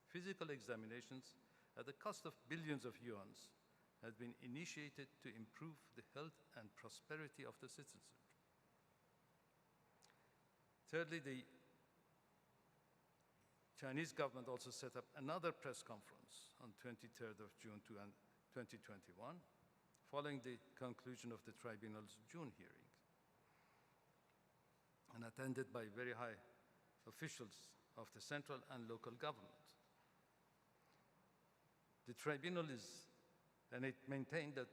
Physical examinations at the cost of billions of yuans have been initiated to improve the health and prosperity of the citizens. Thirdly, the Chinese government also set up another press conference on twenty-third of June two and twenty twenty-one, following the conclusion of the tribunal's June hearing, and attended by very high officials of the central and local government. The tribunal is, and it maintained that,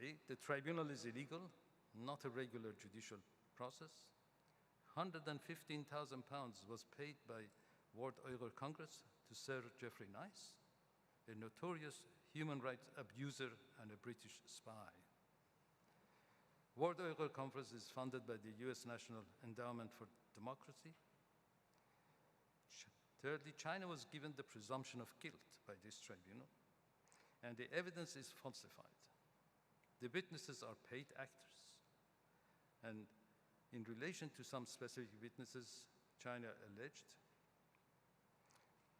A, the tribunal is illegal, not a regular judicial process. Hundred and fifteen thousand pounds was paid by World Uyghur Congress to Sir Geoffrey Nice, a notorious human rights abuser and a British spy. World Uyghur Congress is funded by the U S National Endowment for Democracy. Ch-, thirdly, China was given the presumption of guilt by this tribunal, and the evidence is falsified. The witnesses are paid actors, and in relation to some specific witnesses, China alleged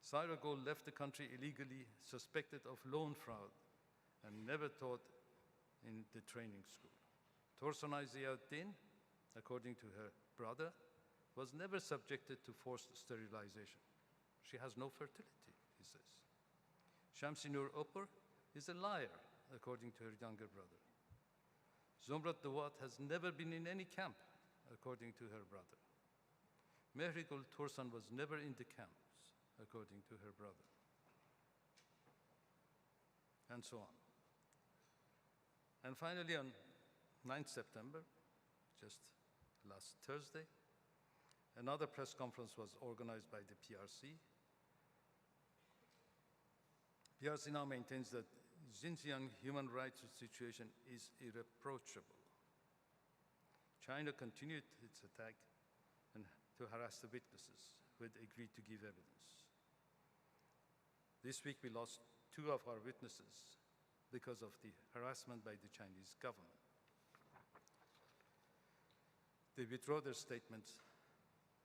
Saira Goal left the country illegally, suspected of loan fraud, and never taught in the training school. Torsanai Ziauddin, according to her brother, was never subjected to forced sterilization. She has no fertility, he says. Shamsi Nur Opur is a liar, according to her younger brother. Zomrat Dawat has never been in any camp, according to her brother. Mehrigul Torsan was never in the camps, according to her brother. And so on. And finally, on ninth September, just last Thursday, another press conference was organized by the P R C. P R C now maintains that Xinjiang human rights situation is irreproachable. China continued its attack and to harass the witnesses who had agreed to give evidence. This week, we lost two of our witnesses because of the harassment by the Chinese government. They withdraw their statements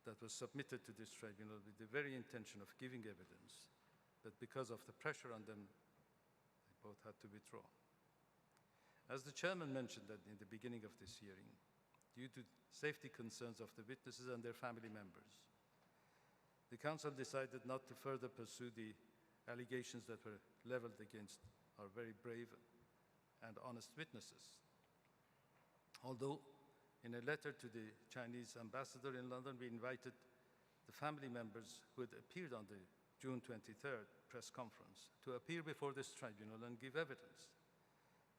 that was submitted to this tribunal with the very intention of giving evidence, but because of the pressure on them, they both had to withdraw. As the chairman mentioned at, in the beginning of this hearing, due to safety concerns of the witnesses and their family members, the council decided not to further pursue the allegations that were leveled against our very brave and honest witnesses. Although, in a letter to the Chinese ambassador in London, we invited the family members who had appeared on the June twenty-third press conference to appear before this tribunal and give evidence,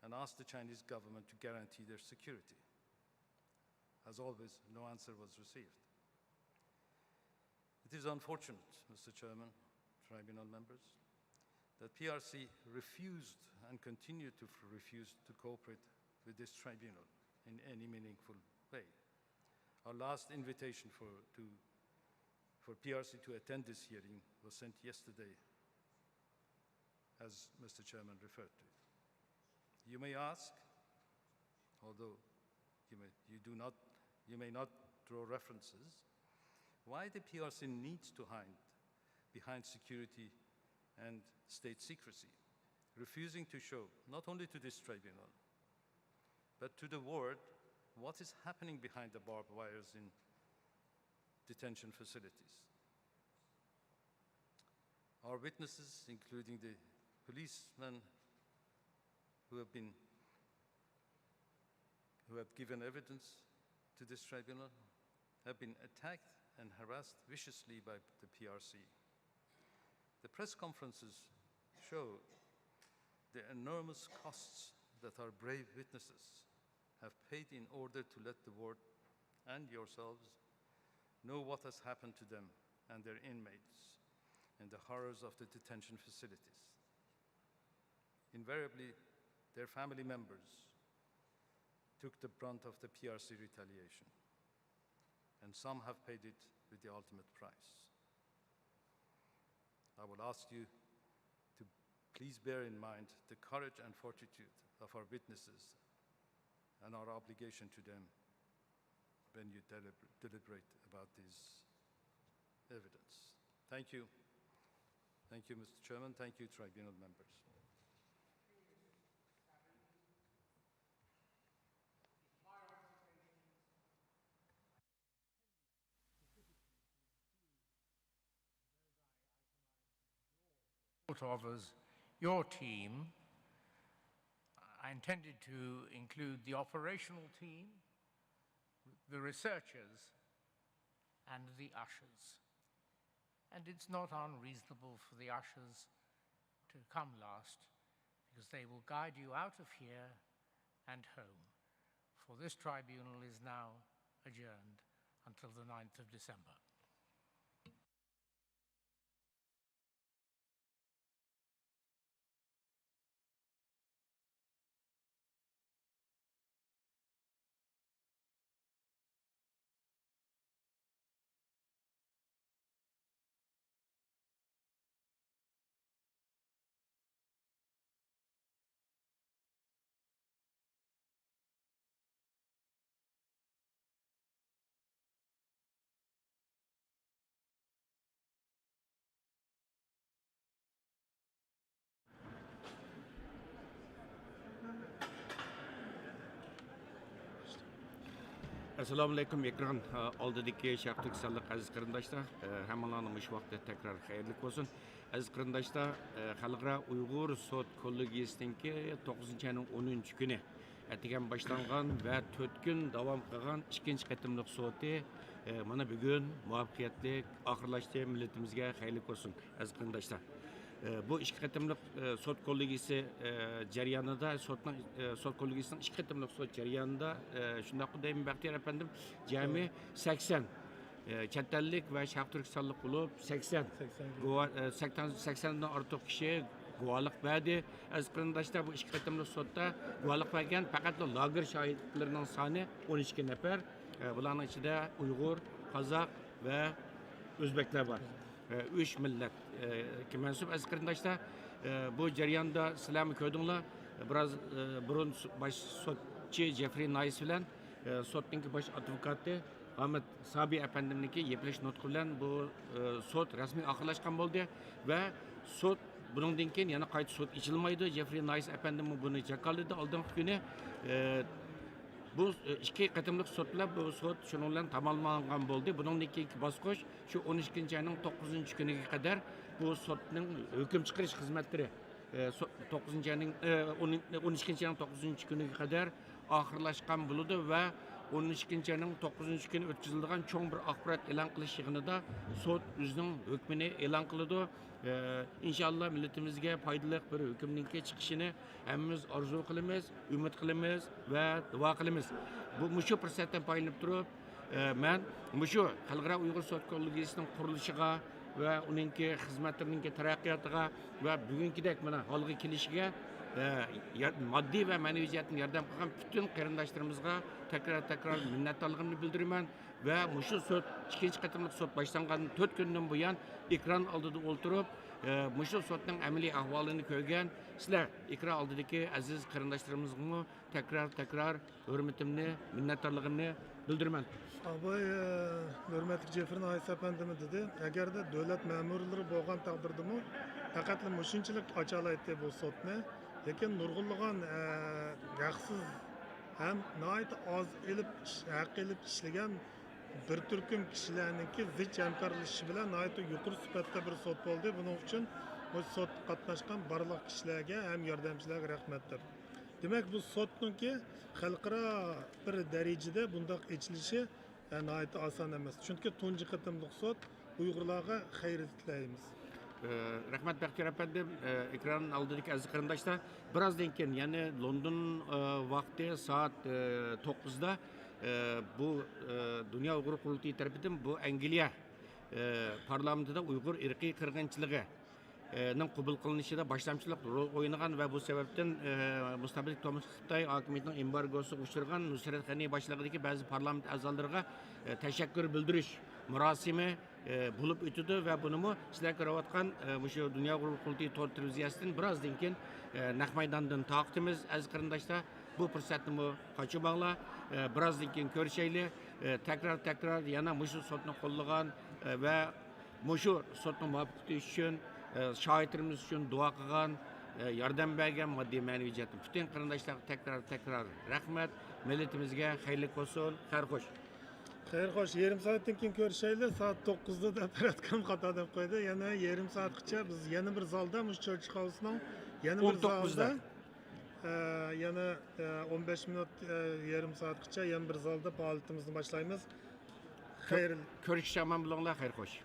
and asked the Chinese government to guarantee their security. As always, no answer was received. It is unfortunate, Mister Chairman, tribunal members, that P R C refused and continued to f-, refuse to cooperate with this tribunal in any meaningful way. Our last invitation for, to, for P R C to attend this hearing was sent yesterday, as Mister Chairman referred to. You may ask, although you may, you do not, you may not draw references, why the P R C needs to hide behind security and state secrecy, refusing to show, not only to this tribunal, but to the world, what is happening behind the barbed wires in detention facilities. Our witnesses, including the policemen who have been, who have given evidence to this tribunal, have been attacked and harassed viciously by the P R C. The press conferences show the enormous costs that our brave witnesses have paid in order to let the world and yourselves know what has happened to them and their inmates and the horrors of the detention facilities. Invariably, their family members took the brunt of the P R C retaliation, and some have paid it with the ultimate price. I will ask you to please bear in mind the courage and fortitude of our witnesses and our obligation to them when you delib-, deliberate about this evidence. Thank you. Thank you, Mister Chairman. Thank you, tribunal members. Thought of as your team. I intended to include the operational team, the researchers, and the ushers. And it's not unreasonable for the ushers to come last, because they will guide you out of here and home. For this tribunal is now adjourned until the ninth of December. ئەسسالامۇئەلەيكۇم، ئېكران ئالدىدىكى شەرقىي تۈركىستانلىق ئەزىز قېرىنداشلار، ھەممىڭلارنى مۇشۇ ۋاقىتتا تەكرار خەيرلىك بولسۇن. ئەزىز قېرىنداشلار، خەلقئارا ئۇيغۇر سوت كوللېگىيىسىنىڭكى توققۇزىنچى ئاينىڭ ئونىنچى كۈنى ئەتىگەن باشلانغان ۋە تۆت كۈن داۋام قىلغان ئىككىنچى قېتىملىق سوتى، مانا بۈگۈن مۇۋەپپەقىيەتلىك ئاخىرلاشتى. مىللىتىمىزگە خەيرلىك بولسۇن، ئەزىز قېرىنداشلار. بۇ ئىككى قېتىملىق سوت كوللېگىيىسى جەريانىدا، سوتنىڭ، سوت كوللېگىيىسىنىڭ ئىككى قېتىملىق سوت جەريانىدا، شۇنداققۇ دەيمەن، بەختىيار ئەپەندىم، جەمئىي سەكسەن چەت ئەللىك ۋە شەرقىي تۈركىستانلىق بولۇپ، سەكسەن گۇۋا-، سەكسەن، سەكسەندىن ئارتۇق كىشى گۇۋاھلىق بەردى. ئەزىز قېرىنداشلار، بۇ ئىككى قېتىملىق سوتتا گۇۋاھلىق بەرگەن پەقەتلا لاگېر شاھىتلىرىنىڭ سانى ئون ئىككى نەپەر. بۇلارنىڭ ئىچىدە ئۇيغۇر، قازاق ۋە ئۆزبەكلەر بار. ئۈچ مىللەتكە مەنسۇپ. ئەزىز قېرىنداشلار، بۇ جەرياندا سىلەرمۇ كۆردۈڭلار، بىراز بۇرۇن باش سوتچى جېفرى نايس بىلەن سوتنىڭكى باش ئادۋوكاتى ھامىت سابى ئەپەندىمنىڭكى يېپىلىش نۇتقى بىلەن بۇ سوت رەسمىي ئاخىرلاشقان بولدى ۋە سوت بۇنىڭدىن كېيىن يەنە قايتا سوت ئېچىلمايدۇ. جېفرى نايس ئەپەندىممۇ بۇنى جاكارلىدى ئالدىنقى كۈنى. بۇ ئىككى قېتىملىق سوت بىلەن بۇ سوت شۇنىڭ بىلەن تاماملانغان بولدى. بۇنىڭدىن كېيىنكى باسقۇچ شۇ ئون ئىككىنچى ئاينىڭ توققۇزىنچى كۈنىگە قەدەر بۇ سوتنىڭ ھۆكۈم چىقىرىش خىزمەتلىرى، ئە، سو-، توققۇزىنچى ئاينىڭ، ئە، ئون، ئون ئىككىنچى ئاينىڭ توققۇزىنچى كۈنىگە قەدەر ئاخىرلاشقان بولىدۇ ۋە ئون ئىككىنچى ئاينىڭ توققۇزىنچى كۈنى ئۆتكۈزۈلىدىغان چوڭ بىر ئاخبارات ئېلان قىلىش يىغىنىدا سوت ئۆزىنىڭ ھۆكمىنى ئېلان قىلىدۇ. ئە، ئىنشاللا مىللىتىمىزگە پايدىلىق بىر ھۆكۈمنىڭكى چىقىشىنى ھەممىمىز ئارزۇ قىلىمىز، ئۈمىد قىلىمىز ۋە دۇئا قىلىمىز. بۇ، مۇشۇ پۇرسەتتىن پايدىلىنىپ تۇرۇپ، ئە، مەن مۇشۇ خەلقئارا ئۇيغۇر سوت كوللېگىيىسىنىڭ قۇرۇلۇشىغا ۋە ئۇنىڭكى خىزمەتلىرىنىڭكى تەرەققىياتىغا ۋە بۈگۈنكىدەك مانا ھالغا كېلىشىگە، ئە، يار-، ماددىي ۋە مەنىۋى جەھەتتىن ياردەم قىلغان پۈتۈن قېرىنداشلىرىمىزغا تەكرار-تەكرار مىننەتدارلىقىمنى بىلدۈرىمەن. ۋە مۇشۇ سوت، ئىككىنچى قېتىملىق سوت باشلانغاندىن تۆت كۈندىن بۇيان ئېكران ئالدىدا ئولتۇرۇپ، ئە، مۇشۇ سوتنىڭ ئەمەلىي ئەھۋالىنى كۆرگەن سىلەر، ئېكران ئالدىدىكى ئەزىز قېرىنداشلىرىمىزغىمۇ تەكرار، تەكرار ھۆرمىتىمنى، مىننەتدارلىقىمنى بىلدۈرىمەن. ئاباي، ئە، ھۆرمەتلىك جېفرى نايس ئەپەندىمۇ دېدى، ئەگەردە دۆلەت مەمۇرلىرى بولغان تەقدىردىمۇ پەقەتلا مۇشۇنچىلىك ئاچالايتتى بۇ سوتنى. لېكىن نۇرغۇنلىغان، ئە، ھەقسىز ھەم ناھايىتى ئاز ئېلىپ ئىش-، ھەق ئېلىپ ئىشلىگەن بىر تۈركۈم كىشىلەرنىڭكى زىچ ھەمكارلىشىشى بىلەن ناھايىتى يۇقىرى سۈپەتتە بىر سوت بولدى. بۇنىڭ ئۈچۈن بۇ سوتقا قاتناشقان بارلىق كىشىلەرگە ھەم ياردەمچىلەرگە رەھمەت دەپ. دېمەك، بۇ سوتنىڭكى خەلقئارا بىر دەرىجىدە بۇنداق ئېچىلىشى، ئە، ناھايىتى ئاسان ئەمەس. چۈنكى تۇنجى قېتىملىق سوت ئۇيغۇرلارغا خەير تىلەيمىز. ئە، رەھمەت، بەختىيار ئەپەندىم. ئە، ئېكران ئالدىدىكى ئەزىز قېرىنداشلار، بىرازدىن كېيىن، يەنى لوندون، ئە، ۋاقتى سائەت، ئە، توققۇزدا، ئە، بۇ، ئە، دۇنيا ئۇيغۇر قۇرۇلتىيى تەرىپىدىن بۇ ئەنگلىيە، ئە، پارلامېنتىدا ئۇيغۇر ئىرقىي قىرغىنچىلىقى، ئە، نىڭ قوبۇل قىلىنىشىدا باشلامچىلىق رول ئوينىغان ۋە بۇ سەۋەبتىن، ئە، مۇستەبىت كوممۇنىست خىتاي ھاكىمىيىتىنىڭ ئېمبارگوسىغا ئۇچرىغان نۇسرەت غەنى باشلىقىدىكى بەزى پارلامېنت ئەزالىرىغا، ئە، تەشەككۈر بىلدۈرۈش مۇراسىمى، ئە، بولۇپ ئۆتىدۇ ۋە بۇنىمۇ سىلەر كۆرۈۋاتقان، ئە، مۇشۇ دۇنيا ئۇيغۇر قۇرۇلتىيى تور تېلېۋىزىيەسىدىن بىرازدىن كېيىن، ئە، نەق مەيداندىن تارقىتىمىز، ئەزىز قېرىنداشلار. بۇ پۇرسەتنىمۇ قاچۇرماڭلار. ئە، بىرازدىن كېيىن كۆرۈشەيلى. ئە، تەكرار، تەكرار يەنە مۇشۇ سوتنى قوللىغان، ئە، ۋە مۇشۇ سوتنىڭ مۇۋەپپەقىيىتى ئۈچۈن، ئە، شاھىتلىرىمىز ئۈچۈن دۇئا قىلغان، ئە، ياردەم بەرگەن ماددىي مەنىۋى جەھەتتىن پۈتۈن قېرىنداشلارغا تەكرار، تەكرار رەھمەت. مىللىتىمىزگە خەيرلىك بولسۇن. خەير خوش. خەير خوش، يېرىم سائەتتىن كېيىن كۆرۈشەيلى. سائەت توققۇزدا دەپ بېرەتكەن خاتا دەپ قويدى. يەنە يېرىم سائەتكىچە بىز يەنە بىر زالدا، مۇشۇ چېرچىل خاۋسنىڭ يەنە بىر ئون توققۇزدا. زالدا، ئە، يەنە، ئە، ئون بەش مىنۇت، ئە، يېرىم سائەتكىچە يەنە بىر زالدا پائالىيىتىمىزنى باشلايمىز. خەير. كۆرۈشكىچە ئامان بولۇڭلار، خەير خوش.